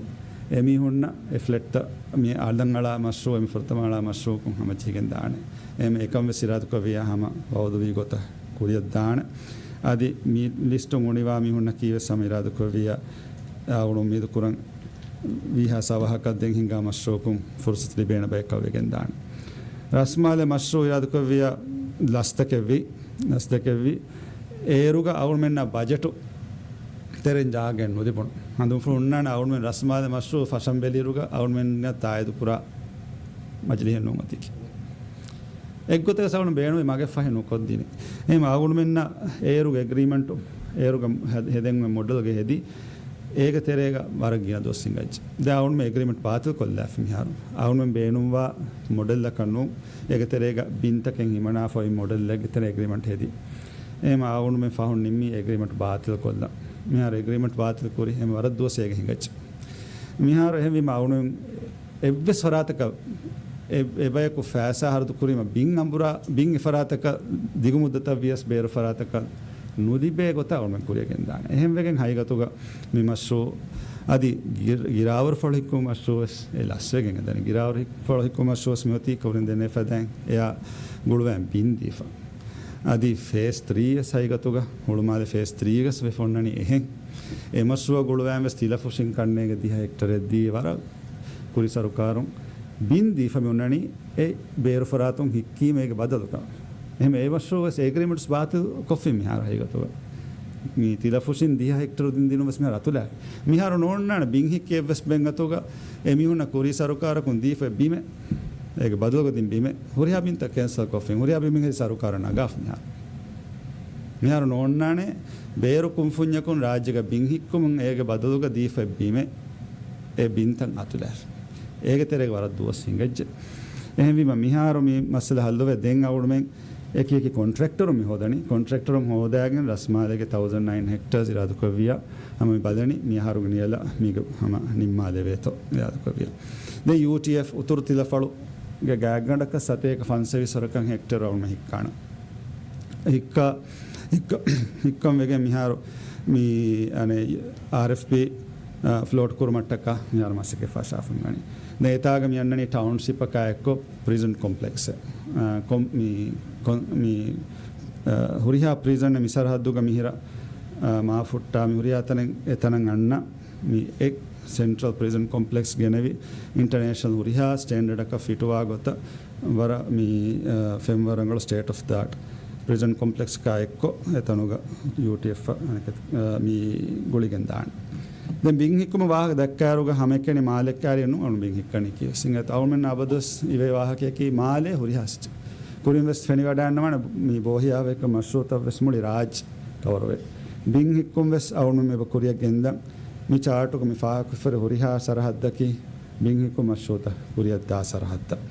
އެމީހުންނަށް އެ ފްލެޓްތައް މި އަޅަން އަޅާ މަޝްރޫއު، މި ފުރަތަމަ އަޅާ މަޝްރޫއަކުން ހަމަޖެހިގެން ދާނެ. އެހެން އެކަން ވެސް އިރާދަކުރެއްވިއްޔާ ހަމަ ވައުދުވީ ގޮތަށް ކުރިއަށް ދާނެ. އަދި މި ލިސްޓުން އުނިވާ މީހުންނަކީ ވެސް ހަމަ އިރާދަކުރެއްވިއްޔާ އަޅުގަނޑު އުއްމީދު ކުރަން ވީހާސް އަވަހަކަށް ދެން ހިނގާ މަޝްރޫއަކުން ފުރުސަތު ލިބޭނެ ބަޔަކަށް ވެގެން ދާނެ. ރަސްމާލެ މަޝްރޫއު އިރާދަކުރެއްވިއްޔާ ލަސްތަކެއްވި، ލަސްތަކެއްވި އޭރުގަ އަޅުގަނޑުމެންނަށް ބަޖެޓު ތެރެއިން ޖާގައެއް ނުލިބުނު. ހަނދުންފުޅު ހުންނާނެ އަޅުގަނޑުމެން ރަސްމާލެ މަޝްރޫއު ފަށަން ބެލިއިރުގަ އަޅުގަނޑުމެންނަށް ތާއީދު ކުރާ މަޖިލީހެއް ނޫން އޮތީކީ. އެއްގޮތަކަށް އަޅުގަނޑު ބޭނުމީ މަގެއް ފަހި ނުކޮށްދިނީ. އެހެން އަޅުގަނޑުމެންނަށް އޭރުގެ އެގްރީމަންޓު، އޭރުގެ ހެ-، ހެދެން މޮޑެލްގެ ހެދި، އޭގެ ތެރޭގަ ވަރަށް ގިނަ ދުވަސް ހިނގައްޖެ. ދެން އަޅުގަނޑުމެން އެގްރީމަންޓް ބާތިލް ކޮށްލާފި މިހާރު. އަޅުގަނޑުމެން ބޭނުންވާ މޮޑެލްއަކަށް ނޫން، އޭގެ ތެރޭގަ ބިންތަކެއް ހިމަނާފަ އޮތް މޮޑެލްއެއްގެ ތެރޭ އެގްރީމަންޓް ހެދި. އެހެން އަޅުގަނޑުމެން ފަހުން ނިންމީ އެގްރީމަންޓް ބާތިލް ކޮށްލަން. މިހާރު އެގްރީމަންޓް ބާތިލް ކުރި އެހެން ވަރަށް ދުވަސް އޭގެ ހިނގައްޖެ. މިހާރު އެހެންވީމަ އަޅުގަނޑުމެން އެއްވެސް ފަރާތަކަށް އެ، އެބަޔަކު ފައިސާ ހަރަދު ކުރީމަ ބިން އަނބުރާ، ބިން އެފަރާތަކަށް ދިގު މުއްދަތަށް ވިޔަސް ބޭރު ފަރާތަކަށް ނުލިބޭ ގޮތަށް އަޅުމެން ކުރިޔަށް ގެންދާނެ. އެހެންވެގެން ހަގީގަތުގަ މި މަޝްރޫއު އަދި ގިރ-، ގިރާވަރު ފަޅު ހިއްކުމު މަޝްރޫއު ވެސް އެ ލަސްވެގެން އެދަނީ. ގިރާވަރު ހިއް-، ފަޅު ހިއްކުމު މަޝްރޫއު ވެސް މިއޮތީ ކުރިން ދެންނެވި ފަދައިން އެއާ ގުޅުވައިން ބިން ދީފަ. އަދި ފޭސް ތްރީ ވެސް ހަގީގަތުގަ ހުޅުމާލެ ފޭސް ތްރީ ވެސް ވެފަ އޮންނަނީ އެހެން. އެ މަޝްރޫއަށް ގުޅުވައިން ވެސް ތިލަފުށިން ކަންނޭނގެ ދިހަ ހެކްޓަރެއް ދީ ވަރަށް ކުރި ސަރުކާރުން ބިން ދީފަ މި އޮންނަނީ އެ ބޭރު ފަރާތުން ހިއްކީމޭގެ ބަދަލުކަން. އެހެން އެ މަޝްރޫއު ވެސް އެގްރިމެންޓްސް ބާތިލް ކޮށްފިން މިހާރު ހަގީގަތުގަ. މި ތިލަފުށިން ދިހަ ހެކްޓަރު ދިން ދިނުން ވެސް މިހާރު އަތުލާފި. މިހާރު ނޯންނާނެ ބިން ހިއްކި އެއްވެސް ބެން އަތުގަ އެ މީހުންނަށް ކުރީ ސަރުކާރަކުން ދީފަ ބިމެއް. އޭގެ ބަދަލުގަ ދިން ބިމެއް. ހުރިހާ ބިންތައް ކެންސަލް ކޮށްފިން. ހުރިހާ ބިމެއް ހެދި ސަރުކާރަށް ނަގާފި މިހާރު. މިހާރު ނޯންނާނެ ބޭރު ކުންފުންޏަކުން ރާއްޖޭގަ ބިން ހިއްކުމުން އޭގެ ބަދަލުގަ ދީފަ ބިމެއް އެ ބިންތައް އަތުލާފި. އޭގެ ތެރޭގަ ވަރަށް ދުވަސް ހިނގައްޖެ. އެހެންވީމަ މިހާރު މި މައްސަލަ ހައްލުވެ ދެން އަޅުމެން އެކި އެކި ކޮންޓްރެކްޓަރު މި ހޯދަނީ. ކޮންޓްރެކްޓަރު ހޯދާގެން ރަސްމާލޭގެ ތައުޒަން ނައިން ހެކްޓާސް އިރާދަކުރެއްވިޔާ ހަމަ މި ބަލަނީ މިއަހަރުގެ ނިޔަލަށް މީގެ ހަމަ ނިންމާލެވޭތޯ އިރާދަކުރެއްވިޔާ. ދެން ޔޫޓީއެފް އުތުރު ތިލަފަޅުގެ ގާތްގަނޑަކަށް ސަތޭކަ ފަންސަވީސް ވަރަކަށް ހެކްޓަރު އަޅުމެން ހިއްކާނަން. ހިއްކާ، ހިއްކަ-، ހިއްކަން ވެގެން މިހާރު މި، އަނެއް، އާރްއެފްޕީ، އާ، ފްލޯޓް ކުރުމަށްޓަކާ މިހާރު މަސައްކަތް ފަށާފަ ވަނީ. ދެން އެތާގަ މި އަންނަނީ ޓައުންޝިޕަކާ އެއްކޮށް ޕްރިޒަން ކޮމްޕްލެކްސް. އާ، ކޮން-، މި، ކޮން-، މި، އާ، ހުރިހާ ޕްރިޒަން މި ސަރަހައްދުގަ މިހިރަ، އާ، މާފުއްޓާ މި ހުރިހާ ތަނެއް އެތަނަށް އަންނަ މި އެ ސެންޓްރަލް ޕްރިޒަން ކޮމްޕްލެކްސް ގެނެވި، އިންޓަރނޭޝަނަލް ހުރިހާ ސްޓޭންޑަޑަކަށް ފިޓުވާ ގޮތަށް ވަރަށް މި، އަ، ފެންވަރަށް ރަނގަޅު ސްޓޭޓް އޮފް ދަ އާޓް ޕްރިޒަން ކޮމްޕްލެކްސް ކާ އެއްކޮށް އެތަނުގަ ޔޫޓީއެފް އަ، މި ގުޅިގެން ދާނެ. ދެން ބިން ހިއްކުމަށް ވާހަކަ ދައްކާއިރުގަ ހަމައެކަނި މާލެއްކާރި ނު އަންނަ ބިން ހިއްކަނީ ކިޔަސް. އަޅުމެން އަބަދުވެސް އިވޭ ވާހަކަޔަކީ މާލޭ ހުރިހާ ސިޓި. ކުރިން ވެސް ފެނިވަޑައިންނަވާނެ މި ބޯހިޔާވަހިކަން މަޝްރޫއުތައް ވެސް މުޅި ރާއްޖެ ކަވަރުވޭ. ބިން ހިއްކުން ވެސް އަޅުމެން މި ކުރިޔަށް ގެންދަން މި ޗާޓުގަ މި ފާހަގަކޮށްފައި ހުރިހާ ސަރަހައްދަކީ ބިން ހިއްކުން މަޝްރޫއުތައް ކުރިޔަށް ދާ ސަރަހައްދަށް.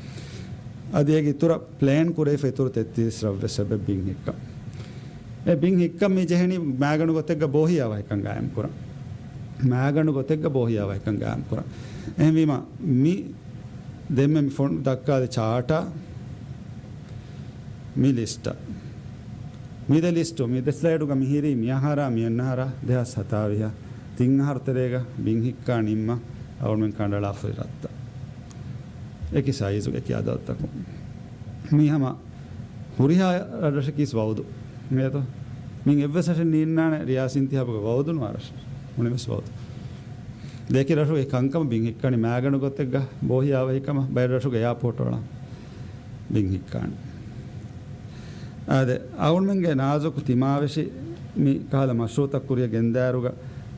އަދި އޭގެ އިތުރަށް ޕްލޭން ކުރެވިފަ އިތުރު ތެއްތިރީސް ރަށް ވެސް އެބަ ބިން ހިއްކަން. އެ ބިން ހިއްކަން މި ޖެހެނީ މާގަނޑު ގޮތެއްގަ ބޯހިޔާވަހިކަން ގާއިމް ކުރަން. މާގަނޑު ގޮތެއްގަ ބޯހިޔާވަހިކަން ގާއިމް ކުރަން. އެހެންވީމަ މި ދެންމެ މި ފޮން ދައްކާލި ޗާޓާ މި ލިސްޓަށް. މި ދެ ލިސްޓު، މި ދެ ސްލައިޑުގަ މިހިރީ މިއަހަރާ މިއަންނަހަރާ ދެހާސް ހަތާވީހަށް ތިން އަހަރު ތެރޭގަ ބިން ހިއްކާ ނިންމަ އަޅުމެން ކަނޑައަޅާފައި ރަށްތައް. އެކި ސައިޒު، އެކި އަދަދުތަކުން. މީ ހަމަ ހުރިހާ ރަށަކީސް ވައުދު. މިއަދު މިން އެއްވެސް ރަށެއް ނީންނާނެ ރިޔާސީ އިންތިހާބުގަ ވައުދު ނުވާ ރަށެއް. މުޅިންވެސް ވައުދު. ދެކި ރަށުގެ ކަންކަމަށް ބިން ހިއްކަނީ މާގަނޑު ގޮތެއްގަ ބޯހިޔާވަހިކަމަށް ބައެއް ރަށުގެ އެއާޕޯޓް އަޅާ ބިން ހިއްކާނެ. އާދެ، އަޅުމެންގެ ނާޒުކު ތިމާވެށި މި ކަހަލަ މަޝްރޫއުތައް ކުރިޔަށް ގެންދާއިރުގަ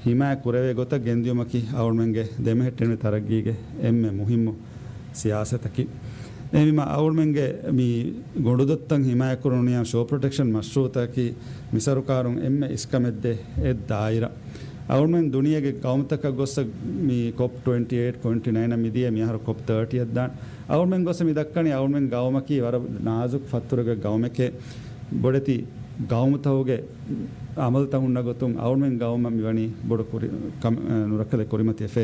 ހިމާޔަތް ކުރެވޭ ގޮތަށް ގެންދިއުމަކީ އަޅުމެންގެ ދެމެހެއްޓެނިވި ތަރައްގީގެ އެންމެ މުހިއްމު ސިޔާސަތަކީ. އެހެންވީމަ އަޅުމެންގެ މި ގޮނޑުދޮށްތައް ހިމާޔަތްކުރަން އުނިޔާ ޝޯ ޕްރޮޓެކްޝަން މަޝްރޫއުތަކީ މި ސަރުކާރުން އެންމެ އިސްކަމެއްދޭ އެއް ދާއިރާ. އަޅުމެން ދުނިޔޭގެ ގައުމުތަކަށް ގޮއްސަ މި ކޮޕް ޓްވެންޓީ އެއިޓް، ޓްވެންޓީ ނައިން މިދިޔަ މިއަހަރު ކޮޕް ތާޓީ އަށް ދާން. އަޅުމެން ގޮއްސަ މި ދައްކަނީ އަޅުމެން ގައުމަކީ ވަރަށް ނާޒުކު ފަތުރުގެ ގައުމެކޭ. ބޮޑެތި ގައުމުތަކުގެ އަމަލުތައް ހުންނަ ގޮތުން އަޅުމެން ގައުމަށް މިވަނީ ބޮޑު ކުރި-، ކަމ-، ނުރައްކަލެއް ކުރިމަތިވެފަ.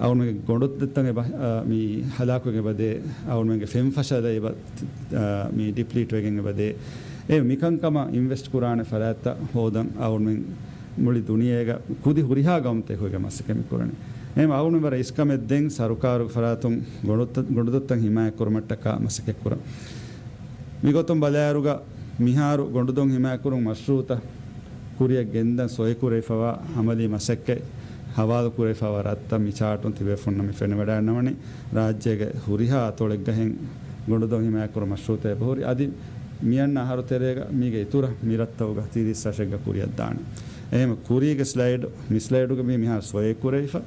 އަޅުމެންގެ ގޮނޑުދޮށްތައް އެބަ، އާ، މި ހަލާކުވެގެން އެބަދޭ، އަޅުމެންގެ ފެންފަށަލަ އެބަ، އާ، މި ޑިޕްލީޓް ވެގެން އެބަދޭ. އެ މިކަންކަމަށް އިންވެސްޓް ކުރާނެ ފަރާތްތައް ހޯދަން އަޅުމެން މުޅި ދުނިޔޭގަ ކުދި ހުރިހާ ގައުމުތަކުގެ މަސައްކަތް މި ކުރަނީ. އެހެން އަޅުމެން ވަރަށް އިސްކަމެއް ދޭން ސަރުކާރުގެ ފަރާތުން ގޮނޑު-، ގޮނޑުދޮށްތައް ހިމާޔަތް ކުރުމަށްޓަކާ މަސައްކަތް ކުރަން. މިގޮތުން ބަލާއިރުގަ މިހާރު ގޮނޑުދޮށް ހިމާޔަތްކުރުން މަޝްރޫއުތައް ކުރިއަށް ގެންދަން ސޮއިކުރެވިފަވާ އަމަލީ މަސައްކަތް ހަވާލު ކުރެވިފަވާ ރަށްތައް މި ޗާޓުން ތިބޭފުންނަށް މި ފެނިވަޑައިންނަވަނީ ރާއްޖޭގެ ހުރިހާ އަތޮޅެއްގަހެން ގޮނޑުދޮށް ހިމާޔަތްކުރުން މަޝްރޫއުތައް އެބަހުރި. އަދި މިއަންނަ އަހަރު ތެރޭގަ މީގެ އިތުރަށް މި ރަށްތަކުގަ ތިރީސް ރަށެއްގަ ކުރިއަށްދާނެ. އެހެން ކުރީގެ ސްލައިޑް، މި ސްލައިޑުގަ މި މިހާރު ސޮއިކުރެވިފަ.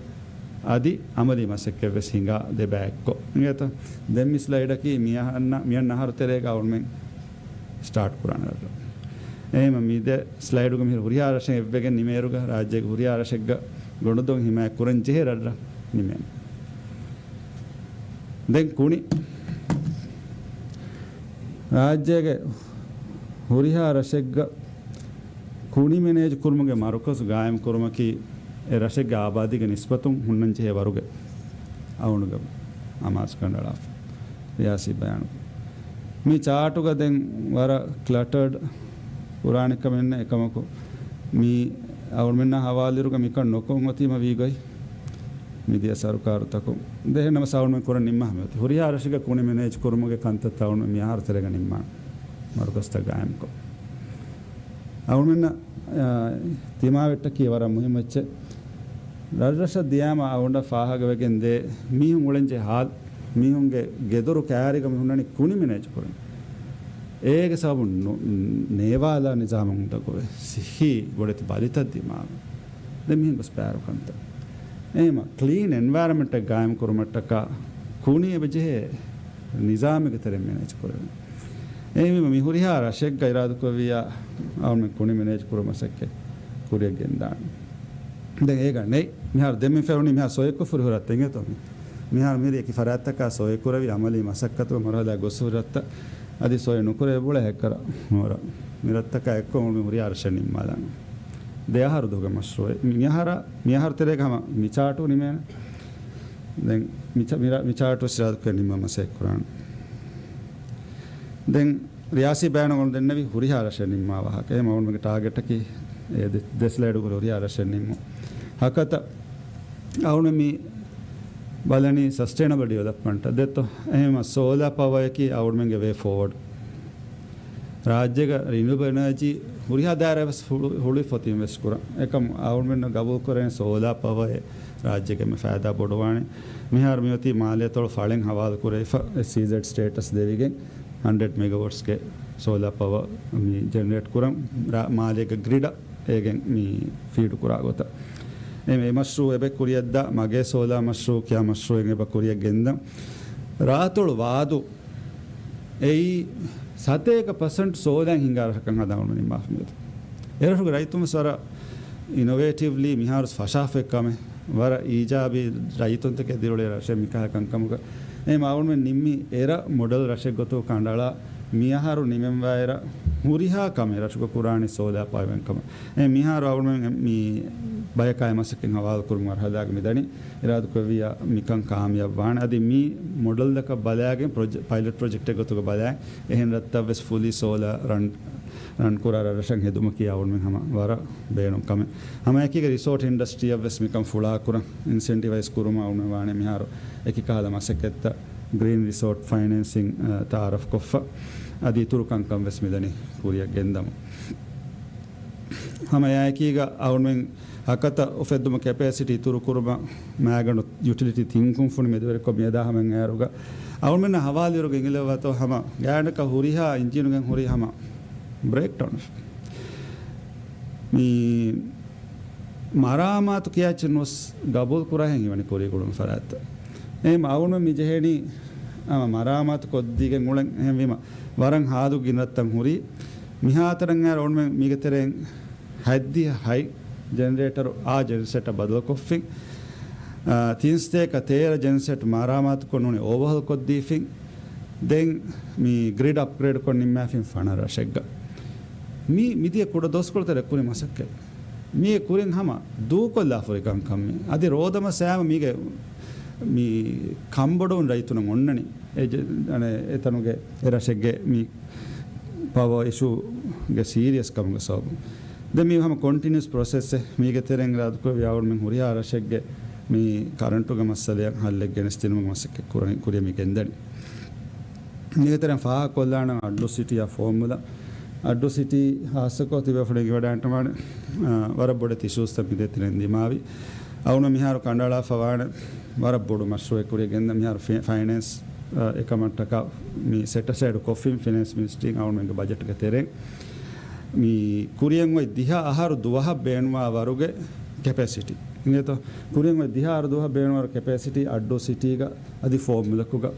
އަދި އަމަލީ މަސައްކަތްވެސް ހިނގާ ދެބައެއްކޮށް އިނގޭތަ؟ ދެން މި ސްލައިޑަކީ މިއަހަންނަ-، މިއަންނަ އަހަރު ތެރޭގަ އަޅުމެން ސްޓާޓް ކުރާނެ ރަށް. އެހެން މި ދެ ސްލައިޑުގަ މި ހުރިހާ ރަށެއް އެއްވެގެން ނިމޭއިރުގަ ރާއްޖޭގެ ހުރިހާ ރަށެއްގަ ގޮނޑުދޮށް ހިމާޔަތް ކުރަން ޖެހޭ ރަށްރަށް ނިމޭނެ. ދެން ކުނި ރާއްޖޭގެ ހުރިހާ ރަށެއްގަ ކުނި މެނޭޖް ކުރުމުގެ މަރުކަޒު ގާއިމް ކުރުމަކީ އެ ރަށެއްގެ އާބާދީގެ ނިސްބަތުން ހުންނަން ޖެހޭ ވަރުގެ އަޅުގަނޑުގެ އަމާޒު ކަނޑައަޅާފަ. ރިޔާސީ ބަޔާނު. މި ޗާޓުގަ ދެން ވަރަށް ކްލަޓަރޑް ކުރާނެ ކަމެއް ނެތް. އެކަމަކު، މި އަޅުމެންނާ ހަވާލުވިއިރުގަ މިކަން ނުކޮށް އޮތީމަ ވީގޮތް މިދިޔަ ސަރުކާރުތަކުން. ދެން ނަމަ އަޅުމެން ކުރަން ނިންމާ ހަމަ އޮތީ. ހުރިހާ ރަށެއްގަ ކުނި މެނޭޖް ކުރުމުގެ ކަންތައްތައް އަޅުމެން މި އަހަރު ތެރޭގަ ނިންމާނެ. މަރުކަޒުތައް ގާއިމްކޮށް. އަޅުމެންނަށް، އާ، ތިމާވެއްޓަކީ ވަރަށް މުހިއްމު އެއްޗެއް. ރަށްރަށަށް ދިޔާމަ އަޅުގަނޑަށް ފާހަގަވެގެން ދޭ މީހުން އުޅެންޖެހޭ ހާލު، މީހުންގެ ގެދޮރު ކައިރީގަ މި ހުންނަނީ ކުނި މެނޭޖް ކުރަން. އޭގެ ސަބަބުން ނު-، ނޭވާލާ ނިޒާމުން އުނދަގޫވެ، ސިއްހީ ބޮޑެތި ބަލިތައް ދިމާވެ. ދެން މިހެން ގޮސް ބާރު ކަންތައް. އެހެންވީމަ ކްލީން އެންވަޔަރަމެންޓެއް ގާއިމް ކުރުމަށްޓަކާ ކުނި އެބަޖެހޭ ނިޒާމެއްގެ ތެރެއިން މެނޭޖް ކުރެވެން. އެހެންވީމަ މި ހުރިހާ ރަށެއްގަ އިރާދަކުރެއްވިއްޔާ އަޅުމެން ކުނި މެނޭޖް ކުރުމަށް މަސައްކަތް ކުރިއަށް ގެންދާނެ. ދެން އޭގަ ނެތް. މިހާރު ދެންމެ ފެނުނީ މިހާރު ސޮއެކު ފުރިހުރަތަ އިނގޭތޯ މި. މިހާރު މިރޭ އެކި ފަރާތްތަކާ ސޮއެ ކުރެވި އަމަލީ މަސައްކަތުގެ މަރުހަލާ ގޮސް ހުރި ރަށްތައް އަދި ސޮއެ ނުކުރެވޭ ބޮޑަށް އެއްކަރަ ނުވަރަ. މި ރަށްތަކާ އެއްކޮށް މި ހުރިހާ ރަށެއް ނިންމާލާނަން. ދެ އަހަރު ދުވަހުގެ މަޝްރޫއެއް. މި-، މިއަހަރަށް، މިއަހަރު ތެރޭގަ ހަމަ މި ޗާޓު ނިމޭނެ. ދެން މި ޗާ-، މި ރަ-، މި ޗާޓު ސިރާދުކޮށް ނިންމަން މަސައްކަތް ކުރާނެ. ދެން ރިޔާސީ ބަޔާނު ދެންނެވި ހުރިހާ ރަށެއް ނިންމާ ވާހަކަ. އެހެން އަޅުގަނޑުގެ ޓާގެޓަކީ އެ ދެ-، ދެ ސްލައިޑުގަ ހުރިހާ ރަށެއް ނިންމުން. ހަކަތަ އަޅުގަނޑު މި ބަލަނީ ސަސްޓެއިނަބަލް ޑިވެލޮޕްމަންޓް ދެއްތޯ. އެހެންވީމަ ސޯލާ ޕަވަރއަކީ އަޅުގަނޑުމެންގެ ވޭ ފޯވަޑް. ރާއްޖޭގަ ރިނިއުއަބަލް އެނަރޖީ ހުރިހާ ދާއިރާ ވެސް ހުޅު-، ހުޅުވިފަ އޮތީމަ ވެސް ކުރަން. އެކަމް އަޅުގަނޑުމެންނަށް ގަބޫލު ކުރެވޭނެ ސޯލާ ޕަވަރ އެ ރާއްޖޭގެ އެންމެ ފައިދާ ބޮޑުވާނެ. މިހާރު މިއޮތީ މާލޭ އަތޮޅު ފަޅެއް ހަވާލު ކުރެވިފަ، އެސްއީޒެޑް ސްޓޭޓަސް ދެވިގެން ހަންޑްރެޑް މެގަވޮޓްސްގެ ސޯލާ ޕަވަރ މި ޖެނެރޭޓް ކުރަން ރާ-، މާލޭގެ ގްރިޑަށް އޭގެން މި ފީޑް ކުރާ ގޮތަށް. އެ-، އެ މަޝްރޫއު އެބަ ކުރިއަށްދާ މަގޭ ސޯލާ މަޝްރޫއު ކިޔާ މަޝްރޫއެއް އެބަ ކުރިއަށް ގެންދަން. ރާއަތޮޅު ވާދޫ އެއީ ސަތޭކަ ޕަސެންޓް ސޯލާއިން ހިނގާ ރަށަކަށް ހަދާ އުޅުނީ މާފަމިއޮތީ. އެރަށުގެ ރައްޔިތުން ވެސް ވަރަށް އިނޮވޭޓިވްލީ މިހާރު ފަށާފައި ކަމެއް، ވަރަށް އީޖާބީ ރައްޔިތުންތަކެއް ދިރިއުޅޭ ރަށެއް މިކަހަލަ ކަންކަމުގަ. އެހެން އަޅުގަނޑުމެން ނިންމީ އެރަށް މޮޑެލް ރަށެއް ގޮތުގަ ކަނޑައަޅާ މިއަހަރު ނިމެންވާ އެރަށް ހުރިހާ ކަމެއް ރަށުގަ ކުރާނީ ސޯލާ ޕަވަރ އިންކަމަށް. އެ މިހާރު އަޅުގަނޑުމެން މި ބަޔަކާ މަސައްކަތް ހަވާލު ކުރުމުގެ މަރުހަލާގަ މިދަނީ. އިރާދަކުރެއްވިއްޔާ މިކަން ކާމިޔާބު ވާނެ. އަދި މި މޮޑެލްތަކަށް ބަލާގެން ޕްރޮޖެ-، ޕައިލެޓް ޕްރޮޖެކްޓެއް ގޮތުގަ ބަލާ އެހެން ރަށްތައް ވެސް ފުލީ ސޯލާ ރަން، ރަން ކުރާ ރަށްރަށަށް ހެދުމަކީ އަޅުގަނޑުމެން ހަމަ ވަރަށް ބޭނުން ކަމެއް. ހަމައެކީގަ ރިސޯޓް އިންޑަސްޓްރީއަށް ވެސް މިކަން ފުޅާކުރަން އިންސެންޓިވައިޒް ކުރުމަށް އަޅުގަނޑުމެން ވާނެ މިހާރު އެކި ކަހަލަ މަސައްކަތްތައް ގްރީން ރިސޯޓް ފައިނޭންސިން، އަ، ތައާރަފް ކޮށްފަ. އަދި އިތުރު ކަންކަން ވެސް މިދަނީ ކުރިއަށް ގެންދަމުން. ހަމަ އެއާއެކީގަ އަޅުގަނޑުމެން ހަކަތަ އުފެއްދުމަށް ކެޕޭސިޓީ އިތުރު ކުރުމަށް މައިގަނޑު ޔުޓިލިޓީ ތިން ކުންފުނި މެދުވެރިކޮށް މިއަދާ ހަމައަށް އައިއިރުގަ އަޅުގަނޑުމެންނަށް ހަވާލުވިއިރުގަ އިނގިލައްވާތޯ ހަމަ ގާތްގަނޑަކަށް ހުރިހާ އިންޖީނުގެ ހުރި ހަމަ ބްރޭކްޑައުން. މި މަރާމާތު ކިޔާ އެއްޗެއް ނުވެސް ގަބޫލު ކުރާހެން ހީވަނީ ކުރީގުޅުން ފަރާތްތައް. އެހެން އަޅުގަނޑުމެން މި ޖެހެނީ ހަމަ މަރާމާތު ކޮށްދީގެން އުޅެން. އެހެންވީމަ ވަރަށް ހާދު ގިނަ ރަށްތައް ހުރީ. މިހާތަނަށް އައިއިރު އަޅުގަނޑުމެން މީގެ ތެރެއިން ހަތްދިހަ ހަތް ޖެނެރޭޓަރު އާ ޖެންސެޓަށް ބަދަލުކޮށްފިން. އާ، ތިން ސަތޭކަ ތޭރަ ޖެންސެޓް މަރާމާތުކޮށް ނޫނީ އޯވަހޯލް ކޮށްދީފިން. ދެން މި ގްރިޑް އަޕްގްރޭޑްކޮށް ނިންމާފިން ފަނަރަ ރަށެއްގަ. މި މިދިޔަ ކުޑަ ދުވަސްކޮޅު ތެރޭ ކުރި މަސައްކަތް. މި ކުރިން ހަމަ ދޫކޮށްލާފަ ހުރި ކަންކަން މި. އަދި ރޯދަމަ ސައިމަ މީގެ މި ކަންބޮޑުވުން ރައްޔިތުންނަށް އޮންނަނީ. އެ ޖެ-، އަނެއް އެތަނުގެ އެ ރަށެއްގެ މި ޕަވަރ އިޝޫގެ ސީރިއަސް ކަމުގެ ސަބަބުން. ދެން މީ ހަމަ ކޮންޓިނިއުސް ޕްރޮސެސްއެއް. މީގެ ތެރެއިން އިރާދަކުރެއްވިއްޔާ އަޅުގަނޑުމެން ހުރިހާ ރަށެއްގެ މި ކަރަންޓުގެ މައްސަލައަށް ހައްލެއް ގެނެސްދިނުމުގެ މަސައްކަތް ކުރަނީ، ކުރިއަށް މި ގެންދަނީ. މީގެ ތެރެއިން ފާހަގަކޮށްލާނަން އައްޑޫ ސިޓީއާ ފޯމުލާ. އައްޑޫ ސިޓީ ހާއްސަކޮށް ތިބޭފުޅުން އިވަޑައިގަންނަވާނެ، އާ، ވަރަށް ބޮޑެތި އިޝޫސްތައް މިދޭތެރެއިން ދިމާވި. އަޅުގަނޑު މިހާރު ކަނޑައަޅާފަ ވާނެ ވަރަށް ބޮޑު މަޝްރޫއެއް ކުރިއަށް ގެންދަން. މިހާރު ފި-، ފައިނޭންސް، އާ، އެކަމަށްޓަކާ މި ސެޓް އަސައިޑް ކޮށްފިން ފިނޭންސް މިނިސްޓްރީން އަޅުގަނޑުމެންގެ ބަޖެޓްގެ ތެރެއިން. މި ކުރިއަށް އޮތް ދިހަ އަހަރު ދުވަހަށް ބޭނުންވާ ވަރުގެ ކެޕޭސިޓީ. އިނގޭތޯ؟ ކުރިއަށް އޮތް ދިހަ އަހަރު ދުވަހަށް ބޭނުންވާ ވަރުގެ ކެޕޭސިޓީ އައްޑޫ ސިޓީގަ އަދި ފޯމުލަކުގަ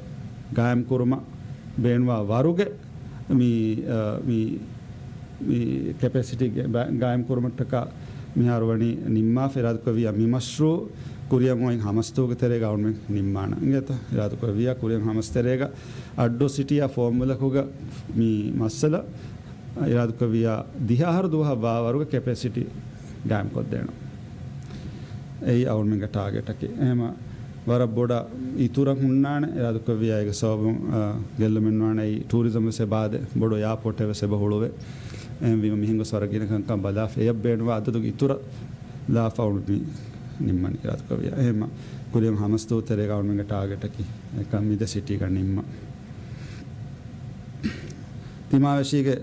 ގާއިމް ކުރުމަށް ބޭނުންވާ ވަރުގެ މި، އަ، މި، މި ކެޕޭސިޓީ ގެ-، ބަ-، ގާއިމް ކުރުމަށްޓަކާ މިހާރު ވަނީ ނިންމާފަ އިރާދަކުރެއްވިއްޔާ މި މަޝްރޫއު ކުރިއަށް އޮތް ހަމަސްތަކުގެ ތެރޭގަ އަޅުގަނޑުމެން ނިންމާނަން. އިނގޭތޯ؟ އިރާދަކުރެއްވިއްޔާ ކުރިއަށް ހަމަސް ތެރޭގަ އައްޑޫ ސިޓީއާ ފޯމުލަކުގަ މި މައްސަލަ އިރާދަކުރެއްވިއްޔާ ދިހަ އަހަރު ދުވަހަށް ވާ ވަރުގެ ކެޕޭސިޓީ ގާއިމްކޮށްދޭނަން. އެއީ އަޅުގަނޑުމެންގެ ޓާގެޓަކީ. އެހެމަ ވަރަށް ބޮޑަށް އިތުރަށް ހުންނާނެ. އިރާދަކުރެއްވިއްޔާ އޭގެ ސަބަބުން، އާ، ގެއްލުމެއް ނުވާނެ. އެއީ ޓޫރިޒަމް ވެސް އެބަ އާދޭ. ބޮޑު އެއާޕޯޓެއް ވެސް އެބަ ހުޅުވޭ. އެހެންވީމަ މިހެން ގޮސް ވަރަށް ގިނަ ކަންކަން ބަލާފަ، އެޔަށް ބޭނުންވާ އަދަދުގެ އިތުރަށް ލާފަ އަޅުގަނޑު މި ނިންމަނީ އިރާދަކުރެއްވިއްޔާ. އެހެންމަ ކުރިއަށް ހަމަސްދުވަހު ތެރޭގަ އަޅުގަނޑުގެ ޓާގެޓަކީ އެކަން މި ދެ ސިޓީގަ ނިންމަން. ތިމާވެށީގެ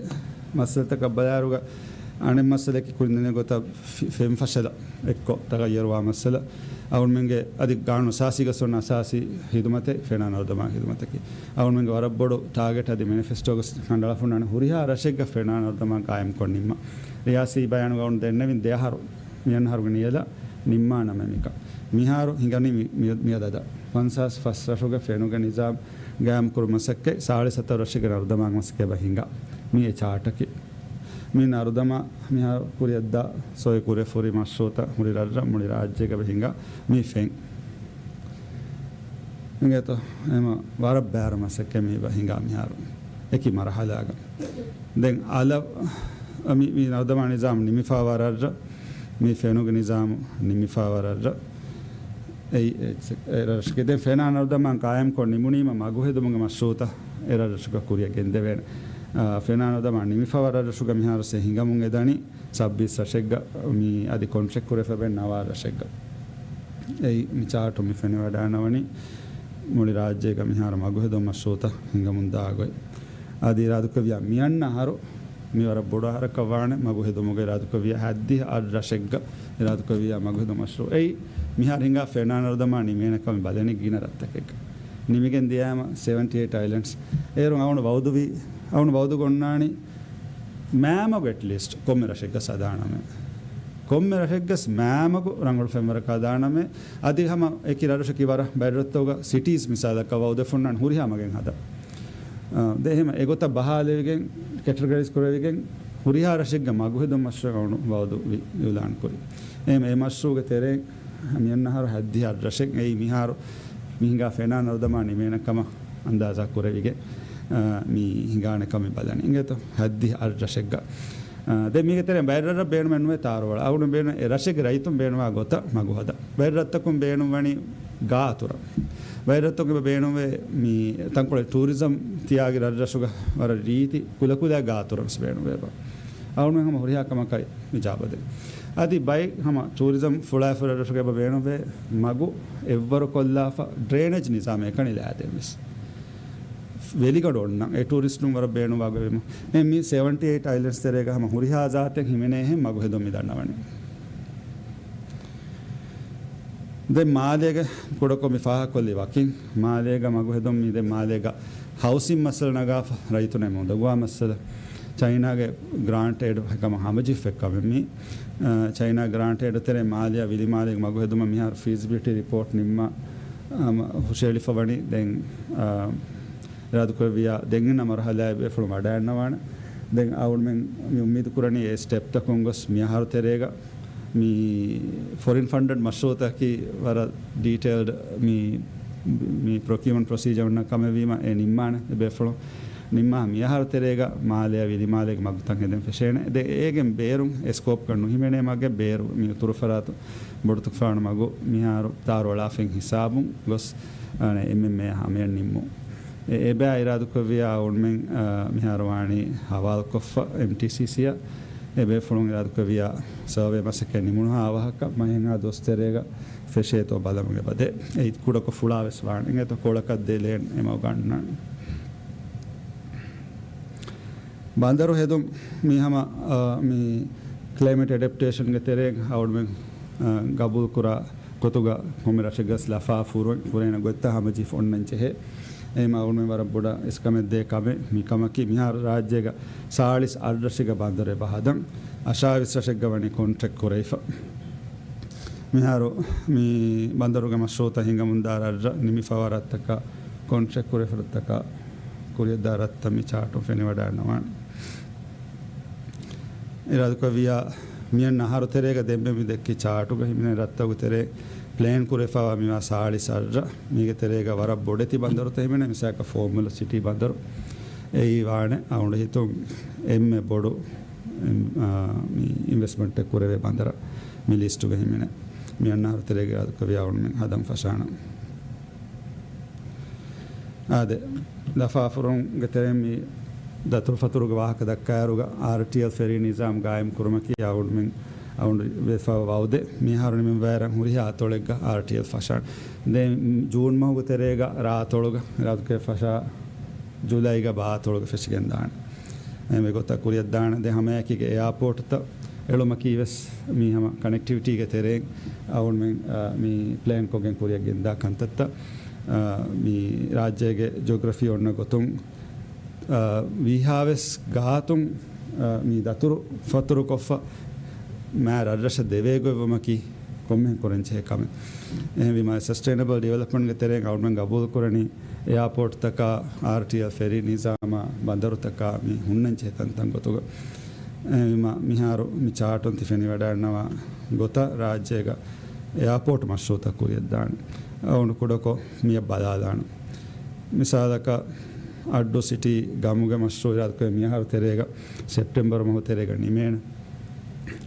މައްސަލަތަކަށް ބަލާއިރުގަ އަނެއް މައްސަލައަކީ ކުރިން ދެންނެވި ގޮތަށް ފި-، ފެން ފަށަލަ އެއްކޮށް ތަޣައްޔަރުވާ މައްސަލަ. އަޅުގަނޑުމެންގެ އަދި ގާނޫނު އަސާސީގަ އޮންނަ އަސާސީ ހިދުމަތެއް ފެނާނަ އަރުދަމާ ހިދުމަތަކީ. އަޅުގަނޑުމެންގެ ވަރަށް ބޮޑު ޓާގެޓް އަދި މެނިފެސްޓޯގަ ކަނޑައަޅާފަ ހުންނާނެ ހުރިހާ ރަށެއްގަ ފެނާނަ އަރުދަމާ ގާއިމްކޮށް ނިންމަން. ރިޔާސީ ބަޔާނުގަ އަޅުގަނޑު ދެންނެވިން ދެ އަހަރު، މި އަންނަ އަހަރުގެ ނިޔަލަށް ނިންމާނަމޭ މިކަން. މިހާރު ހިނގަނީ މި، މި، މިއަދަދަށް. ފަންސާސް ފަސް ރަށުގެ ފެނުގެ ނިޒާމް ގާއިމްކުރުމަށް މަސައްކަތް، ސާޅީސް ހަތަރު ރަށެއްގެ އަރުދަމާގެ މަސައްކަތް އެބަ ހިނގާ. މި އެ ޗާޓަކީ. މި އަރުދަމާ މިހާރު ކުރިއަށްދާ ސޮއި ކުރެފުރި މަޝްރޫއުތައް ހުރި ރަށްރަށް މުޅި ރާއްޖޭގަ އެބަ ހިނގާ މި ފެން. އިނގޭތޯ؟ އެހެންމަ ވަރަށް ބައިވަރު މަސައްކަތް މި އެބަ ހިނގާ މިހާރު އެކި މަރުހަލާގަ. ދެން އަލަށް މި، މި ނަރުދަމާ ނިޒާމް ނިމިފައިވާ ރަށްރަށް، މި ފެނުގެ ނިޒާމް ނިމިފައިވާ ރަށްރަށް. އެއީ، އެ، އެ ރަށުގެ ދެން ފެނާނަ ނަރުދަމާ ގާއިމްކޮށް ނިމުނީމަ މަގުހެދުމުގެ މަޝްރޫއުތައް އެ ރަށްރަށުގަ ކުރިއަށް ގެންދެވޭނެ. އާ، ފެނާނަ ނަރުދަމާ ނިމިފައިވާ ރަށްރަށުގަ މިހާރު ސެ ހިނގަމުން އެދަނީ ސައްބީސް ރަށެއްގަ، މި އަދި ކޮންޓްރެކްޓް ކުރެފަ އެބަ ނަވާ ރަށެއްގަ. އެއީ، މި ޗާޓު މި ފެނިވަޑައިނަވަނީ މުޅި ރާއްޖޭގަ މިހާރު މަގުހެދުމު މަޝްރޫއުތައް ހިނގަމުންދާ ގޮތް. އަދި އިރާދަކުރެއްވިއްޔާ މިއަންނަ އަހަރު މި ވަރަށް ބޮޑު އަހަރަކަށް ވާނެ މަގު ހެދުމުގަ އިރާދަކުރެއްވިއްޔާ ހައްދިހަ އަށް ރަށެއްގަ އިރާދަކުރެއްވިއްޔާ މަގު ހެދުމު މަޝްރޫއު. އެއީ މިހާރު ހިނގާ ފެނާނަ ނަރުދަމާ ނިމޭނެ ކަމެއް ބަލަނީ ގިނަ ރަށްތަކެއްގަ. ނިމިގެން ދިޔައިމަ ސެވެންޓީ އެއިޓް އައިލެންޑްސް. އޭރުން އަޅުގަނޑު ވައުދުވީ، އަޅުގަނޑު ވައުދު ގޮންނާނީ މާމަގު އެޓްލީސްޓް ކޮންމެ ރަށެއްގަސް ހަދާނަމޭ. ކޮންމެ ރަށެއްގަސް މާމަގު ރަނގަޅު ފެންވަރަކަށް ހަދާނަމޭ. އަދި ހަމަ އެކި ރަށްރަށަކީ ވަރަށް ބައެއް ރަށްތަކުގަ ސިޓީސް މިސާލަކަށް ވައުދެއް ފޮންނާނެ ހުރިހާ މަގެއް ހަދާ. އާ، ދެ އެހެމަ އެގޮތަށް ބަހާލެވިގެން، ކެޓަގަރައިޒް ކުރެވިގެން، ހުރިހާ ރަށެއްގެ މަގު ހެދުމަށް އަޅުގަނޑު ވައުދު ވި-، އިއުލާން ކުރި. އެހެމަ އެ މަޝްރޫއުގެ ތެރެއިން މިއަންނަ އަހަރު ހައްދިހަ ރަށެއް އެއީ މިހާރު މި ހިނގާ ފެނާނަ ނަރުދަމާ ނިމޭނެ ކަމަށް އަންދާޒާ ކުރެވިގެން، އާ، މި ހިނގާނެ ކަމެއް ބަލަނީ. އިނގޭތޯ؟ ހައްދިހަ އަށް ރަށެއްގަ. އާ، ދެން މީގެ ތެރެއިން ބައެއް ރަށްރަށް ބޭނުމެއް ނުވޭ ތާރު އަޅާ. އަޅުގަނޑު ބޭނުން އެ ރަށެއްގެ ރައްޔިތުން ބޭނުންވާ ގޮތަށް މަގު ހަދާ. ބައެއް ރަށްތަކުން ބޭނުންވަނީ ގާ އަތުރަށް. ބައެއް ރަށްތަކުން އެބަ ބޭނުންވޭ މި ތަންކޮޅެއް ޓޫރިޒަމް ތިޔާގި ރަށްރަށުގަ ވަރަށް ރީތި ކުލަކުލަ ގާ އަތުރަށް ވެސް ބޭނުންވޭ އެބަ. އަޅުގަނޑު ހަމަ ހުރިހާ ކަމަކަށް އިޖާބަ ދޭ. އަދި ބައެއް ހަމަ ޓޫރިޒަމް ފުޅާއެފަ ރަށްރަށުގަ އެބަ ބޭނުންވޭ މަގު އެއްވަރު ކޮށްލާފަ ޑްރޭނޭޖް ނިޒާމެއް އެކަނި ލާދޭން ވެސް. ވެލިގަނޑު އޮންނަ އެ ޓޫރިސްޓުން ވަރަށް ބޭނުންވާ ގޮތް ވީމަ. އެ މި ސެވެންޓީ އެއިޓް އައިލެންޑްސް ތެރޭގަ ހަމަ ހުރިހާ ޒާތެއް ހިމެނޭހެން މަގު ހެދުން މި ދަންނަވަނީ. ދެން މާލޭގެ ކުޑަކޮށް މި ފާހަގަކޮށްލި ވަކިން މާލޭގަ މަގު ހެދުން މި ދެން މާލޭގަ ހައުސިން މައްސަލަ ނަގާފަ ރައްޔިތުންނަށް އެމަ އުނދަގޫވާ މައްސަލަ. ޗައިނާގެ ގްރާންޓް އެއިޑް ހަމަ ހަމަޖެއްސިފައި ކަމެއް މީ. އަ، ޗައިނާ ގްރާންޓް އެއިޑް ތެރޭ މާލެއާ ވިލި މާލޭގެ މަގު ހެދުމަށް މިހާރު ފީޒިބިލިޓީ ރިޕޯޓް ނިންމާ، އަ، ހުށައެޅިފަ ވަނީ. ދެން، އަ، އިރާދަކުރެއްވިއްޔާ ދެން އިންނަ މަރުހަލާއެއް ބޭފުޅުން ވަޑައިގަންނަވާނެ. ދެން އަޅުގަނޑުމެން މި އުއްމީދު ކުރަނީ އެ ސްޓެޕްތަކުން ގޮސް މި އަހަރު ތެރޭގަ މި ފޮރިން ފަންޑެޑް މަޝްރޫއުތަކީ ވަރަށް ޑީޓެއިލްޑް މި، މި ޕްރޮކިއުމަންޓް ޕްރޮސީޖަރ އޮންނަ ކަމެއް ވީމަ އެ ނިންމާނެ ބޭފުޅުން. ނިންމާ މި އަހަރު ތެރޭގަ މާލެއާ ވިލިމާލޭގެ މަގުތައް ހެދެން ފެށޭނެ. ދެ އޭގެން ބޭރުން އެ ސްކޯޕްގަ ނުހިމެނޭ މަގެއް ބޭރު މި އުތުރު ފަރާތު ބޮޑުތުފާނު މަގު މިހާރު ތާރު އަޅާފައި ހިސާބުން ގޮސް، އަނެ، އެމްއެމްއޭ ހަމަޔަށް ނިންމު. އެ، އެބައި އިރާދަކުރެއްވިއްޔާ އަޅުގަނޑުމެން، އަ، މިހާރު ވާނީ ހަވާލުކޮށްފަ އެމްޓީސީސީއަށް. އެ ބޭފުޅުން އިރާދަކުރެއްވިއްޔާ ސަރވޭ މަސައްކަތް ނިމުނުހާ އަވަހަކަށް މަހެއްހާ ދުވަސް ތެރޭގަ ފެށޭތޯ ބަލަމުގެ ބަދެ. އެ ކުޑަކޮށް ފުޅާ ވެސް ވާނެ. އިނގޭތޯ ކޮޅަކަށް ދޭ ލޭން އެމަ ގަންނަން. ބަނދަރު ހެދުން މި ހަމަ، އަ، މި ކްލައިމެޓް އެޑެޕްޓޭޝަންގެ ތެރެއިން އަޅުގަނޑުމެން، އަ، ގަބޫލުކުރާ ގޮތުގަ ކޮންމެ ރަށެއްގަސް ލަފާ ފުރު-، ފުރޭނެ ގޮތްތައް ހަމަޖެހިފަ އޮންނަން ޖެހޭ. އެހެމަ އަޅުގަނޑުމެން ވަރަށް ބޮޑަށް އިސްކަމެއް ދޭ ކަމެއް މި ކަމަކީ މިހާރު ރާއްޖޭގަ ސާޅީސް އަށް ރަށެއްގަ ބަނދަރު އެބަ ހަދަން. އަށާވީސް ރަށެއްގަ ވަނީ ކޮންޓްރެކްޓް ކުރެވިފަ. މިހާރު މި ބަނދަރުގެ މަޝްރޫއުތައް ހިނގަމުންދާ ރަށްރަށް ނިމިފަވާ ރަށްތަކާ ކޮންޓްރެކްޓް ކުރެފަ ރަށްތަކާ ކުރިއަށްދާ ރަށްތައް މި ޗާޓުން ފެނިވަޑައިގަންނަވާނެ. އިރާދަކުރެއްވިއްޔާ މިއަންނަ އަހަރު ތެރޭގަ ދެންމެ މި ދެއްކި ޗާޓުގަ ހިމެނޭ ރަށްތަކުގެ ތެރޭ ޕްލޭން ކުރެފަވާ މިވާ ސާޅީސް އަށް ރަށް. މީގެ ތެރޭގަ ވަރަށް ބޮޑެތި ބަނދަރުތައް ހިމެނޭ، މިސާލަކަށް ފޯމުލަ ސިޓީ ބަނދަރު. އެއީ ވާނެ އަޅުގަނޑު ހިތުން އެންމެ ބޮޑު، އެން-، އާ، މި އިންވެސްޓްމަންޓެއް ކުރެވޭ ބަނދަރަށް މި ލިސްޓުގަ ހިމެނޭ. މި އަންނަ އަހަރު ތެރޭގަ އިރާދަކުރެއްވިއްޔާ އަޅުގަނޑުމެން ހަދަން ފަށާނަން. އާދެ، ލަފާފުރުންގެ ތެރެއިން މި ދަތުރުފަތުރުގެ ވާހަކަ ދައްކާއިރުގަ، އާރްޓީއެލް ފެރީ ނިޒާމް ގާއިމް ކުރުމަކީ އަޅުގަނޑުމެން އަޅުގަނޑު ވެފަ ވައުދެއް. މިހާރު ނިމެން ވައިރަށް ހުރިހާ އަތޮޅެއްގަ އާރްޓީއެލް ފަށާނެ. ދެން ޖޫން މަހުގެ ތެރޭގަ ރާ އަތޮޅުގަ އިރާދަކުރެ ފަށާ، ޖުލައިގަ ބާ އަތޮޅުގަ ފެށިގެން ދާނެ. އެހެންވެ ގޮތަށް ކުރިއަށްދާނެ. ދެން ހަމައެކީގަ އެއާޕޯޓްތައް އެޅުމަކީ ވެސް މީ ހަމަ ކަނެކްޓިވިޓީގެ ތެރެއިން އަޅުގަނޑުމެން، އާ، މި ޕްލޭން ކޮށްގެން ކުރިއަށް ގެންދާ ކަންތައްތައް. އާ، މި ރާއްޖޭގެ ޖޮގްރަފީ އޮންނަ ގޮތުން، އާ، ވީހާވެސް ގާތުން، އާ، މި ދަތުރު ފަތުރުކޮށްފަ މާ ރަށްރަށަށް ދެވޭ ގޮތްވުމަކީ ކޮންމެހެން ކުރަން ޖެހޭ ކަމެއް. އެހެންވީމާ، ސަސްޓެއިނަބަލް ޑިވެލޮޕްމަންޓްގެ ތެރެއިން އަޅުގަނޑުމެން ގަބޫލު ކުރަނީ އެއާޕޯޓްތަކާ، އާރްޓީއެލް ފެރީ ނިޒާމާ، ބަނދަރުތަކާ މި ހުންނަން ޖެހޭ ތަންތަން ގޮތުގަ. އެހެންވީމާ، މިހާރު މި ޗާޓުން ތި ފެނިވަޑައިގަންނަވާ ގޮތަށް ރާއްޖޭގަ އެއާޕޯޓް މަޝްރޫއުތައް ކުރިއަށްދާނެ. އަޅުގަނޑު ކުޑަކޮށް މިއަށް ބަލާލާނަން. މިސާލަކަށް، އައްޑޫ ސިޓީ ގަމުގެ މަޝްރޫއު އިރާދަކުރެ މިއަހަރު ތެރޭގަ، ސެޕްޓެމްބަރު މަހު ތެރޭގަ ނިމޭނެ.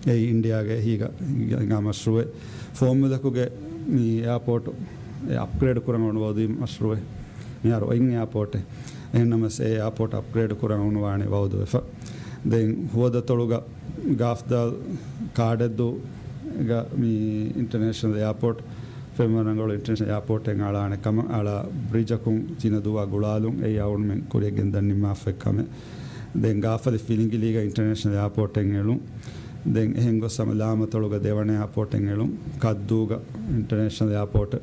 އެއީ އިންޑިއާގެ އެހީގަ ހިނގާ މަޝްރޫއެއް. ފުވައްމުލަކުގެ މި އެއާޕޯޓު އެ އަޕްގްރޭޑް ކުރަން އޮން ވައުދުވި މަޝްރޫއެއް. މިހާރު އޮތް އެއާޕޯޓެއް. އެހެންނަމަސް އެ އެއާޕޯޓް އަޕްގްރޭޑް ކުރަން އޮންނަވާނެ ވައުދުވެފަ. ދެން ހުވަދަތޮޅުގަ ގާފްދާލް ކާޑެއްދޫގަ މި އިންޓަރނޭޝަނަލް އެއާޕޯޓް، ފެންވަރަނގަޅު އިންޓަރނޭޝަނަލް އެއާޕޯޓެއް އަޅާނެ ކަމަށް އަޅާ ބްރިޖަކުން ތިނަދޫއާ ގުޅާލުން އެއީ އަޅުގަނޑުމެން ކުރިއަށް ގެންދަން ނިންމާފައި ކަމެއް. ދެން ގާފަލި ފިލިނގިލީގަ އިންޓަރނޭޝަނަލް އެއާޕޯޓެއް އެޅުން. ދެން އެހެން ގޮސް ހަމަ ލާމަތޮޅުގަ ދެވަނަ އެއާޕޯޓެއް އެޅުން. ކައްދޫގަ އިންޓަރނޭޝަނަލް އެއާޕޯޓް،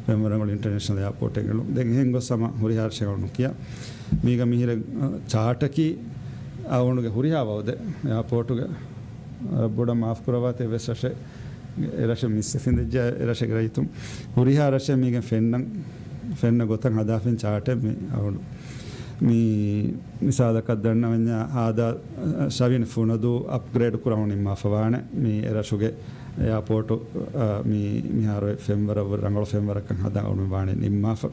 ފެންވަރަނގަޅު އިންޓަރނޭޝަނަލް އެއާޕޯޓެއް އެޅުން. ދެން އެހެން ގޮސް ހަމަ ހުރިހާ ރަށެއް ނުކިޔާ. މީގަ މިހިރަ، އަ، ޗާޓަކީ އަޅުގަނޑުގެ ހުރިހާ ވައުދެއް އެއާޕޯޓުގެ، އަ، ބޮޑަށް މާފު ކުރައްވާތި އެއްވެސް ރަށެއް، އެ ރަށެއް މިސް ފިނދިއްޖެ އެ ރަށެއްގެ ރައްޔިތުން ހުރިހާ ރަށެއް މީގެން ފެންނަން، ފެންނަ ގޮތަށް ހަދާފިން ޗާޓެއް މި އަޅުގަނޑު. މި މިސާލަކަށް ދަންނަވަންޏާ ހާދާ، އަ، ޝަވިން ފުނަދޫ އަޕްގްރޭޑް ކުރަން ނިންމާފަވާނެ. މި އެ ރަށުގެ އެއާޕޯޓު، އަ، މި މިހާރު ފެންވަރަށް ރަނގަޅު ފެންވަރަކަށް ހަދާ އަޅުގަނޑު ވާނެ ނިންމާފަ.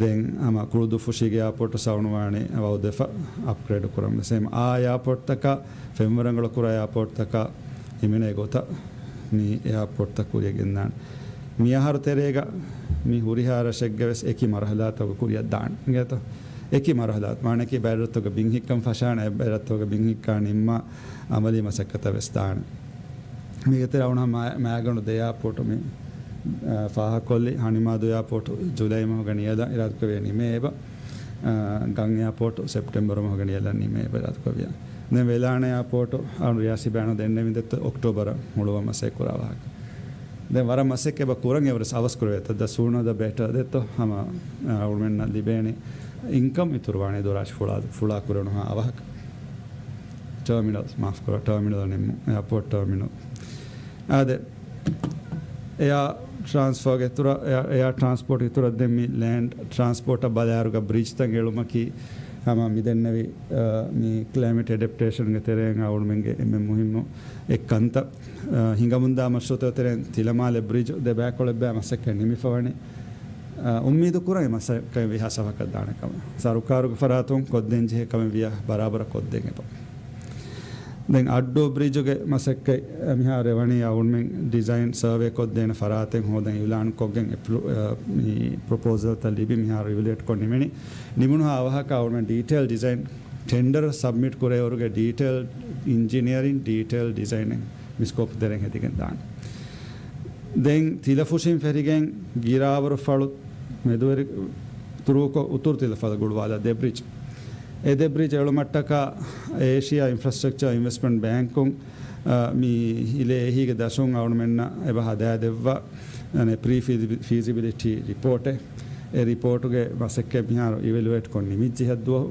ދެން ހަމަ ކުޅުދުއްފުށީގެ އެއާޕޯޓު ސައުނުވާނެ ވައުދެފަ އަޕްގްރޭޑް ކުރަން ވެސް. އެހެން އާ އެއާޕޯޓްތަކާ ފެންވަރަނގަޅު ކުރާ އެއާޕޯޓްތަކާ ހިމެނޭ ގޮތަށް މި އެއާޕޯޓްތައް ކުރިއަށް ގެންދާނެ. މި އަހަރު ތެރޭގަ މި ހުރިހާ ރަށެއްގެ ވެސް އެކި މަރުހަލާތަކުގަ ކުރިއަށް ދާނެ. އިނގޭތޯ؟ އެކި މަރުހަލާތު. މާނައަކީ ބައެއް ރަށްތަކުގަ ބިން ހިއްކަން ފަށާނެ، ބައެއް ރަށްތަކުގަ ބިން ހިއްކާ ނިންމާ އަމަލީ މަސައްކަތަށް ވެސް ދާނެ. މީގެ ތެރެއަށް އަޅުގަނޑު މާ-، މާގަނޑު ދެ އެއާޕޯޓު މި، އާ، ފާހަގަކޮށްލި. ހަނިމާދޫ އެއާޕޯޓު ޖުލައި މަހުގަ ނިޔަލަށް އިރާދަކުރެއްވިއްޔާ ނިމޭ އެބަ. އާ، ގަން އެއާޕޯޓު ސެޕްޓެމްބަރު މަހުގަ ނިޔަލަށް ނިމޭ އެބަ އިރާދަކުރެއްވިއްޔާ. ދެން ވެލާނެ އެއާޕޯޓު އަޅުގަނޑު ރިޔާސީ ބަޔާނު ދެންނެވި ދެއްތޯ އޮކްޓޯބަރަށް ހުޅުވަން މަސައްކަތް ކުރާ ވާހަކަ. ދެން ވަރަށް މަސައްކަތް އެބަ ކުރަން އެވަރަސް އަވަސް ކުރެވޭތަ. ދަ ސޫނަރ ދަ ބެޓަރ ދެއްތޯ ހަމަ، އާ، އަޅުގަނޑުމެންނަށް ލިބޭނެ އިންކަމް އިތުރުވާނެ ދޮރާށި ފުޅާ، ފުޅާ ކުރެވުނުހާ އަވަހަކަށް. ޓާމިނަލް، މާފު ކުރާ، ޓާމިނަލް ނިންމު، އެއާޕޯޓް ޓާމިނަލް. އާދެ، އެއާ ޓްރާންސްފާގެ އިތުރަށް، އެއާ، އެއާ ޓްރާންސްޕޯޓް އިތުރަށް ދެން މި ލޭންޑް ޓްރާންސްޕޯޓަށް ބަލާއިރުގަ ބްރިޖްތައް އެޅުމަކީ ހަމަ މި ދެންނެވި، އާ، މި ކްލައިމެޓް އެޑެޕްޓޭޝަންގެ ތެރެއިން އަޅުގަނޑުމެންގެ އެންމެ މުހިއްމު އެއް ކަންތައް. އާ، ހިނގަމުންދާ މަޝްރޫއުތަކުގެ ތެރެއިން ތިލަމާލެ ބްރިޖް ދެބައިކޮޅެއް ބައި މަސައްކަތް ނިމިފަވަނީ. އާ، އުއްމީދު ކުރަން އެ މަސައްކަތް ވީހާ ސަފަކަށް ދާނެ ކަމަށް. ސަރުކާރުގެ ފަރާތުން ކޮށްދޭން ޖެހޭ ކަމެއް ވިޔަ ބަރާބަރަށް ކޮށްދޭން އެބަ. ދެން އައްޑޫ ބްރިޖުގެ މަސައްކަތް މިހާރު އެވަނީ އަޅުގަނޑުމެން ޑިޒައިން ސަރވޭ ކޮށްދޭނެ ފަރާތެއް ހޯދަން އިއުލާން ކޮށްގެން އެޕްރޫ-، އަ، މި ޕްރޮޕޯސަލްތައް ލިބި މިހާރު އިވެލުއޭޓް ކޮށް ނިމެނީ. ނިމުނުހާ އަވަހަކަށް އަޅުގަނޑުމެން ޑީޓެއިލް ޑިޒައިން ޓެންޑަރ ސަބްމިޓް ކުރޭވަރުގެ ޑީޓެއިލް އިންޖިނިއަރިން ޑީޓެއިލް ޑިޒައިނެއް މި ސްކޯޕް ތެރެއިން ހެދިގެން ދާނެ. ދެން ތިލަފުށިން ފެށިގެން ގިރާވަރު ފަޅު މެދުވެރި ތުރޫކޮށް އުތުރު ތިލަފަޅު ގުޅުވާލާ ދެ ބްރިޖް. އެ ދެ ބްރިޖް އެޅުމަށްޓަކާ އޭޝިއާ އިންފްރާސްޓްރަކްޗަރ އިންވެސްޓްމަންޓް ބޭންކުން، އަ، މި ހިލޭ އެހީގެ ދަށުން އަޅުގަނޑުމެންނަށް އެބަ ހަދާދެއްވާ، އަނެއް ޕްރީ ފީޒިބި-، ފީޒިބިލިޓީ ރިޕޯޓެއް. އެ ރިޕޯޓުގެ މަސައްކަތް މިހާރު އިވެލުއޭޓް ކޮށް ނިމިއްޖެ ހައްދުވަހު.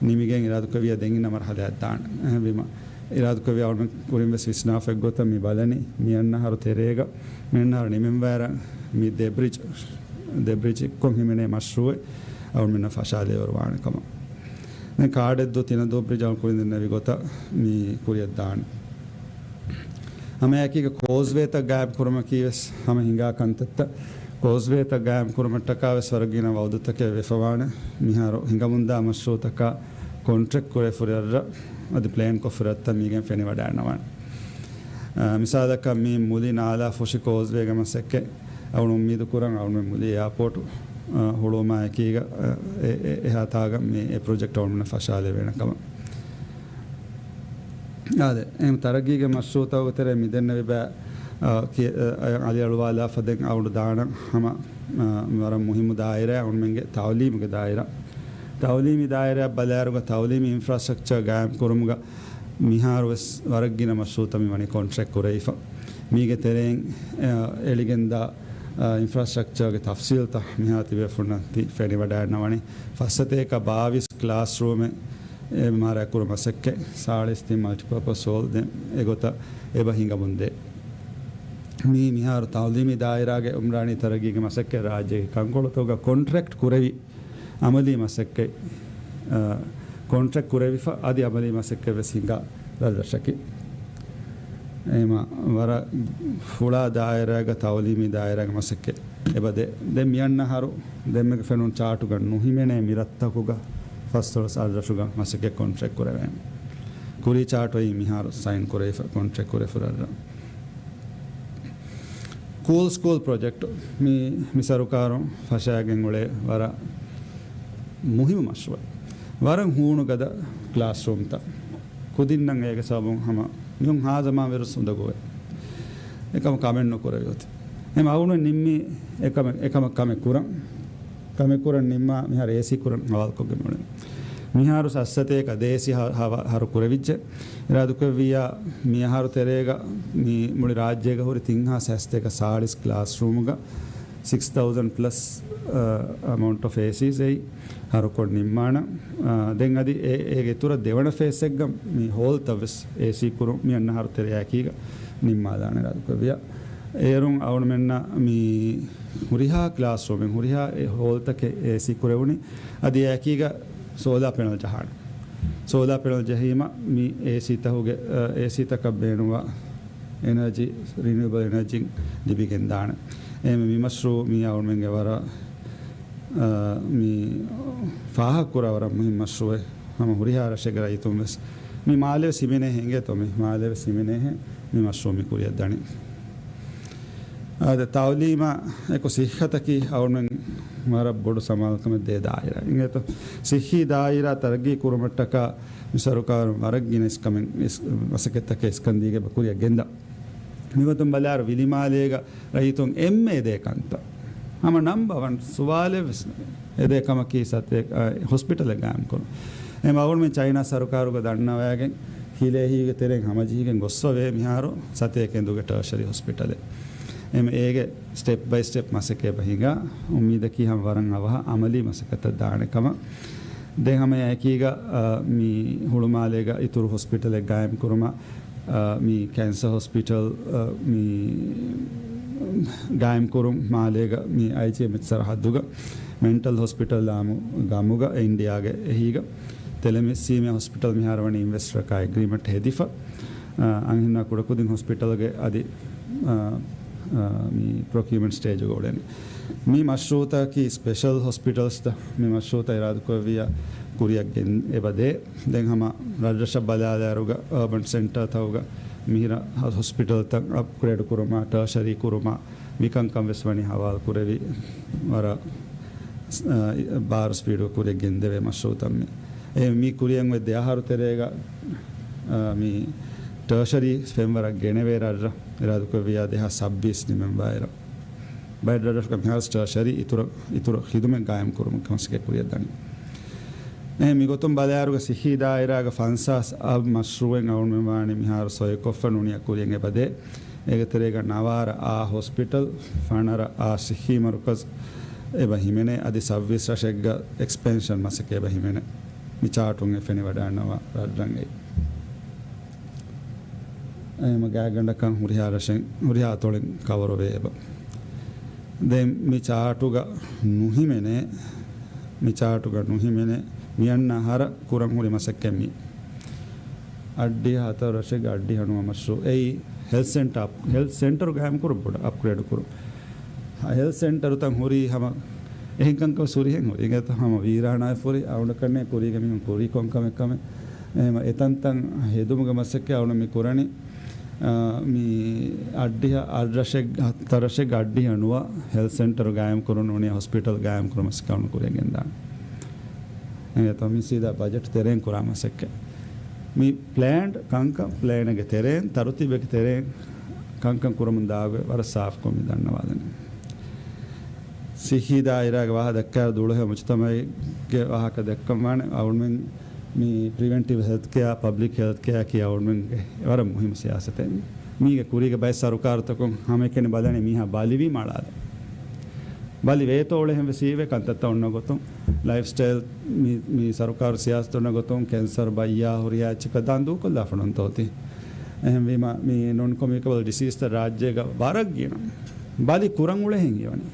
ނިމިގެން އިރާދަކުރެއްވިޔާ ދެން އިންނަ މަރުހަލާއަށް ދާން. އެހެންވީމަ، އިރާދަކުރެއްވިޔާ އަޅުގަނޑުމެން ކުރިން ވެސް ވިސްނާފަ އެއްގޮތަށް މި ބަލަނީ، މި އަންނަ އަހަރު ތެރޭގަ، މި އަންނަ އަހަރު ނިމެންވާރަށް މި ދެ ބްރިޖް، ދެ ބްރިޖް އެއްކޮށް ހިމެނޭ މަޝްރޫއެއް އަޅުގަނޑުމެންނަށް ފަށާލެވިވަރު ވާނެ ކަމަށް. ދެން ކާޑެއްދޫ ތިނަދޫ ބްރިޖް އަޅުގަނޑު ކުރިން ދެންނެވި ގޮތަށް މި ކުރިއަށް ދާނެ. ހަމައެކީގަ ކޯސްވޭތައް ގާއިމް ކުރުމަކީ ވެސް ހަމަ ހިނގާ ކަންތައްތައް. ކޯސްވޭތައް ގާއިމް ކުރުމަށްޓަކާ ވެސް ވަރަށް ގިނަ ވައުދުތަކެއް ވެފަވާނެ. މިހާރު ހިނގަމުންދާ މަޝްރޫއުތަކާ ކޮންޓްރެކްޓް ކުރެވިފަ ހުރި ރަށްރަށް އަދި ޕްލޭން ކޮށްފަ ހުރި ރަށްތައް މީގެން ފެނިވަޑައިގަންނަވާނެ. އާ، މިސާލަކަށް މި މުލި ނާލާ ފުށި ކޯސްވޭގެ މަސައްކަތް އަޅުގަނޑު އުއްމީދު ކުރަން އަޅުގަނޑު މުލި އެއާޕޯޓު އަ، ހުޅުވުމާއެކީގަ، އަ، އެ، އެ، އެހާ ތާގަ މި އެ ޕްރޮޖެކްޓް އަޅުގަނޑަށް ފަށާލެވޭނެ ކަމަށް. އާދެ، އެހެން ތަރައްގީގެ މަޝްރޫޢުތަކުގެ ތެރޭ މި ދެންނެވި ބައި، އަ، ކި-، އަ، އަލިއަޅުވާލާފަ ދެން އަޅުގަނޑު ދާނަން ހަމަ، އަ، ވަރަށް މުހިއްމު ދާއިރާ އަޅުގަނޑުމެންގެ ތަޢުލީމުގެ ދާއިރާ. ތަޢުލީމީ ދާއިރާ ބަލާއިރުގަ ތަޢުލީމީ އިންފްރާސްޓްރަކްޗަރ ގާއިމް ކުރުމުގަ މިހާރު ވެސް ވަރަށް ގިނަ މަޝްރޫޢުތައް މި ވަނީ ކޮންޓްރެކްޓް ކުރެވިފަ. މީގެ ތެރެއިން، އަ، އެޅިގެންދާ، އަ، އިންފްރާސްޓްރަކްޗަރގެ ތަފްސީލްތައް މިހާ ތިބޭފުޅުންނަށް ތި ފެނިވަޑައިގަންނަވަނީ. ފަސްސަތޭކަ ބާވީސް ކްލާސްރޫމެއް އެ މާރާ ކުރު މަސައްކަތް، ސާޅީސް ތިން މަލްޓިޕަރޕަސް ހޯލް ދެން އެގޮތަށް އެބަ ހިނގަމުންދޭ. މީ މިހާރު ތަޢުލީމީ ދާއިރާގެ އުމްރާނީ ތަރައްގީގެ މަސައްކަތް ރާއްޖޭގެ ކަންކޮޅުތަކުގަ ކޮންޓްރެކްޓް ކުރެވި އަމަލީ މަސައްކަތް، އަ، ކޮންޓްރެކްޓް ކުރެވިފަ އަދި އަމަލީ މަސައްކަތް ވެސް ހިނގާ ރަށްރަށަކީ. އެހެމަ ވަރަށް ފުޅާ ދާއިރާގަ ތަޢުލީމީ ދާއިރާގެ މަސައްކަތް އެބަދޭ. ދެން މިއަންނަ އަހަރު ދެންމެގެ ފެނުނު ޗާޓުގަ ނުހިމެނޭ މި ރަށްތަކުގަ ފަސްދޮޅަސް އަށްރަށުގަ މަސައްކަތް ކޮންޓްރެކްޓް ކުރެވޭނެ. ކުރީ ޗާޓު އެއީ މިހާރު ސައިން ކުރެވިފަ، ކޮންޓްރެކްޓް ކުރެފަ ރަށްރަށް. ކޫލް ސްކޫލް ޕްރޮޖެކްޓް މި، މި ސަރުކާރުން ފަށާގެން އުޅޭ ވަރަށް މުހިއްމު މަޝްރޫޢެއް. ވަރަށް ހޫނު ގަދަ ކްލާސްރޫމްތައް. ކުދިންނަށް އޭގެ ސަބަބުން ހަމަ މިހުން ހާ ޒަމާން ވިރުސް އުނދަގޫވޭ. އެކަމަށް ކަމެއް ނުކުރެވި އޮތީ. އެހެމަ އަޅުގަނޑު ނިންމީ އެކަމެއް، އެކަމަށް ކަމެއް ކުރަން. ކަމެއް ކުރަން ނިންމާ މިހާރު އޭސީ ކުރަން ހަވާލުކޮށްގެން އުޅެނީ. މިހާރު ސައްސަތޭކަ ދޭސީ ހަ-، ހަވަ-، ހަރު ކުރެވިއްޖެ. އިރާދަކުރެއްވިއްޔާ މި އަހަރު ތެރޭގަ މި މުޅި ރާއްޖޭގަ ހުރި ތިން ހާސް ހަސަތޭކަ ސާޅީސް ކްލާސްރޫމުގަ ސިކްސް ތައުޒަންޑް ޕްލަސް، އަ، އަމައުންޓް އޮފް އޭސީސް އެއީ ހަރުކޮށް ނިންމާނަން. އާ، ދެން އަދި އެ-، އޭގެ އިތުރަށް ދެވަނަ ފޭސްއެއްގަ މި ހޯލްތައް ވެސް އޭސީ ކުރުން މި އަންނަ އަހަރު ތެރެއާއެކީގަ ނިންމާލާނެ އިރާދަކުރެއްވިއްޔާ. އޭރުން އަޅުގަނޑުމެންނަށް މި ހުރިހާ ކްލާސްރޫމެއް، ހުރިހާ އެ ހޯލްތަކެއް އޭސީ ކުރެވުނީ. އަދި އެއާއެކީގަ ސޯލާ ޕެނަލް ޖަހާނެ. ސޯލާ ޕެނަލް ޖެހީމަ މި އޭސީތަކުގެ، އަ، އޭސީތަކަށް ބޭނުންވާ އެނަރޖީ، ރިނިއުއަބަލް އެނަރޖީން ލިބިގެންދާނެ. އެހެންވެ މި މަޝްރޫޢު މީ އަޅުގަނޑުމެންގެ ވަރަށް، އަ، މި ފާހަގަކުރާ ވަރަށް މުހިންމު މަޝްރޫޢެއް. ހަމަ ހުރިހާ ރަށެއްގެ ރައްޔިތުން ވެސް މި މާލެ ވެސް ހިމެނޭ ހެންގޭތޯ، މި މާލެ ވެސް ހިމެނޭހެން މި މަޝްރޫޢު މި ކުރިއަށް ދަނީ. އާދެ، ތަޢުލީމާ އެކު ސިއްހަތަކީ އަޅުގަނޑުމެން ވަރަށް ބޮޑު ސަމާލުކަމެއް ދޭ ދާއިރާ. އިނގޭތޯ، ސިއްހީ ދާއިރާ ތަރައްގީ ކުރުމަށްޓަކާ މި ސަރުކާރުން ވަރަށް ގިނަ އިސްކަމެއް، އިސް-، މަސައްކަތްތަކެއް އިސްކަން ދީގެ ކުރިއަށް ގެންދާ. މިގޮތުން ބަލާއިރު ވިލިމާލޭގަ ރައްޔިތުން އެންމެ އެދޭ ކަންތައް. ހަމަ ނަމްބަ ވަން ސުވާލެއް ވެސް އެދޭ ކަމަކީ ސަތޭކަ، އަ، ހޮސްޕިޓަލެއް ގާއިމް ކުރުން. އެ އަޅުގަނޑުމެން ޗައިނާ ސަރުކާރުގަ ދަންނަވައިގެން ހިލޭ ހިތްގެ ތެރެއިން ހަމަޖެހިގެން ގޮއްސަވޭ މިހާރު ސަތޭކަ އެނދުގެ ޓާޝަރީ ހޮސްޕިޓަލެއް. އެމް އޭގެ ސްޓެޕް ބައި ސްޓެޕް މަސައްކަތް އެބަ ހިނގާ. އުއްމީދަކީ ހަމަ ވަރަށް އަވަހަށް އަމަލީ މަސައްކަތަށް ދާނެ ކަމަށް. ދެން ހަމަ އެކީގަ، އަ، މި ހުޅުމާލޭގަ އިތުރު ހޮސްޕިޓަލެއް ގާއިމް ކުރުމަށް، އަ، މި ކެންސަރ ހޮސްޕިޓަލް، އަ، މި ގާއިމް ކުރުން މާލޭގަ މި އައިޖީއެމްއެޗް ސަރަހައްދުގަ މެންޓަލް ހޮސްޕިޓަލް އާއްމު ގަމުގަ އިންޑިއާގެ އެހީގަ ތެލެމިސީމޭ ހޮސްޕިޓަލް މިހާރު ވަނީ އިންވެސްޓަރަކާއި އެގްރީމަންޓް ހެދިފަ، އަ، އަންހެނާ ކުޑަކުދިން ހޮސްޕިޓަލްގެ އަދި، އަ، އަ، މި ޕްރޮކިއުމަންޓް ސްޓޭޖުގަ އުޅެނީ. މި މަޝްރޫޢުތަކަކީ ސްޕެޝަލް ހޮސްޕިޓަލްސްތައް. މި މަޝްރޫޢުތައް އިރާދަކުރެއްވިއްޔާ ކުރިއަށް ގެން އެބަދޭ. ދެން ހަމަ ރަށްރަށަށް ބަލާލާއިރުގަ އަރބަން ސެންޓަރތަކުގަ މިހިރަ ހޮސްޕިޓަލްތައް އަޕްގްރޭޑް ކުރުމާ، ޓާޝަރީ ކުރުމާ، މިކަންކަން ވެސް ވަނީ ހަވާލު ކުރެވި ވަރަށް، އަ، ބާރު ސްޕީޑު ކުރިއަށް ގެންދެވޭ މަޝްރޫޢުތައް މި. އެ މި ކުރިއަށް އޮތް ދެ އަހަރު ތެރޭގަ، އަ، މި ޓާޝަރީ ފެންވަރަށް ގެނެވޭ ރަށްރަށް އިރާދަކުރެއްވިއްޔާ ދެހާސް ސައްބީސް ނިމެންވާއިރަށް. ބައެއް ރަށްރަށުގަ މިހާރު ޓާޝަރީ އިތުރަށް، އިތުރަށް ޚިދުމަތް ގާއިމް ކުރުމަށް މަސައްކަތް ކުރިއަށް ދަނީ. އެ މިގޮތުން ބަލާއިރުގަ ސިއްހީ ދާއިރާގަ ފަންސާސް އަށް މަޝްރޫޢެއް އަޅުގަނޑުމެން ވާނީ މިހާރު ސޮއިކޮށްފަ ނޫނީ ކުރިއަށް އެބަދޭ. އޭގެ ތެރޭގަ ނަވާރަ އާ ހޮސްޕިޓަލް، ފަނަރަ އާ ސިއްހީ މަރުކަޒް އެބަ ހިމެނޭ. އަދި ސައްބީސް ރަށެއްގަ އެކްސްޕެންޝަން މަސައްކަތް އެބަ ހިމެނޭ. މި ޗާޓުން އެ ފެނިވަޑައިގަންނަވާ ރަށްރަށް އެއީ. އެހެމަ ގާތްގަނޑަކަށް ހުރިހާ ރަށެއް، ހުރިހާ އަތޮޅެއް ކަވަރުވޭ އެބަ. ދެން މި ޗާޓުގަ ނުހިމެނޭ، މި ޗާޓުގަ ނުހިމެނޭ، މި އަންނަ އަހަރަށް ކުރަން ހުރި މަސައްކަތް މީ. އައްޑިހަ ހަތަރު ރަށެއްގެ އައްޑިހަ ނުވަ މަޝްރޫޢު. އެއީ ހެލްތް ސެންޓަރ، ހެލްތް ސެންޓަރު ގާއިމް ކުރުން ބޮޑަށް އަޕްގްރޭޑް ކުރުން. ހެލްތް ސެންޓަރުތައް ހުރީ ހަމަ އެހެން ކަންކަން ހުރިހެން ހުރި. އިނގޭތޯ ހަމަ ވީރާނާއެއް ހުރި، އަޅުގަނޑަކަށް ނޭނގެ ކުރީގެ މީހުން ކުރީ ކޮން ކަމެއް ކަމެއް. އެހެމަ އެތަންތަން ހެދުމުގެ މަސައްކަތް އަޅުގަނޑު މި ކުރަނީ. މި އައްޑިހަ އަށްރަށެއް، ހަތަރު ރަށެއް އައްޑިހަ ނުވަ ހެލްތު ސެންޓަރު ގާއިމް ކުރުން ނޫނީ ހޮސްޕިޓަލް ގާއިމް ކުރުމަށް ކައުން ކުރިޔަށް ގެންދާނެ. އެނގޭތޯ މި ސީދާ ބަޖެޓް ތެރެއިން ކުރާ މަސައްކަތް. މި ޕްލޭންޑް ކަންކަން ޕްލޭނެއްގެ ތެރެއިން، ތަރުތީބެއްގެ ތެރެއިން ކަންކަން ކުރަމުން ދާގޮތް ވަރަށް ސާފްކޮށް މި ދަންނަވާލަނީ. ސިއްހީ ދާއިރާގެ ވާހަކަ ދައްކާ ދުޅަހެޔޮ މުޖުތަމައެއްގެ ވާހަކަ ދެއްކަން ވާނެ. އަޅުމެން މި ޕްރިވެންޓިވް ހެލްތް ކެއާ، ޕަބްލިކް ހެލްތް ކެއާ ކިޔާ އަޅުމެންގެ ވަރަށް މުހިއްމު ސިޔާސަތެއް. މީގެ ކުރީގެ ބައެއް ސަރުކާރުތަކުން ހަމައެކަނި ބަލަނީ މީހާ ބަލިވީމަ އަޅާލަން. ބަލި ވޭތޯ އުޅޭހެން ވެސް ހީވޭ ކަންތައްތައް އޮންނަ ގޮތުން. ލައިފް ސްޓައިލް މި، މި ސަރުކާރު ސިޔާސަތު އޮންނަ ގޮތުން ކެންސަރު ބައްޔާ ހުރިހާ އެއްޗަކަށް ދާން ދޫކޮށްލާފަ ނޫންތޯ އޮތީ. އެހެންވީމަ މި ނޮން ކޮމިއުނިކޭބަލް ޑިސީޒްތައް ރާއްޖޭގަ ވަރަށް ގިނަ ބަލި ކުރަން އުޅޭހެން ހީވަނީ.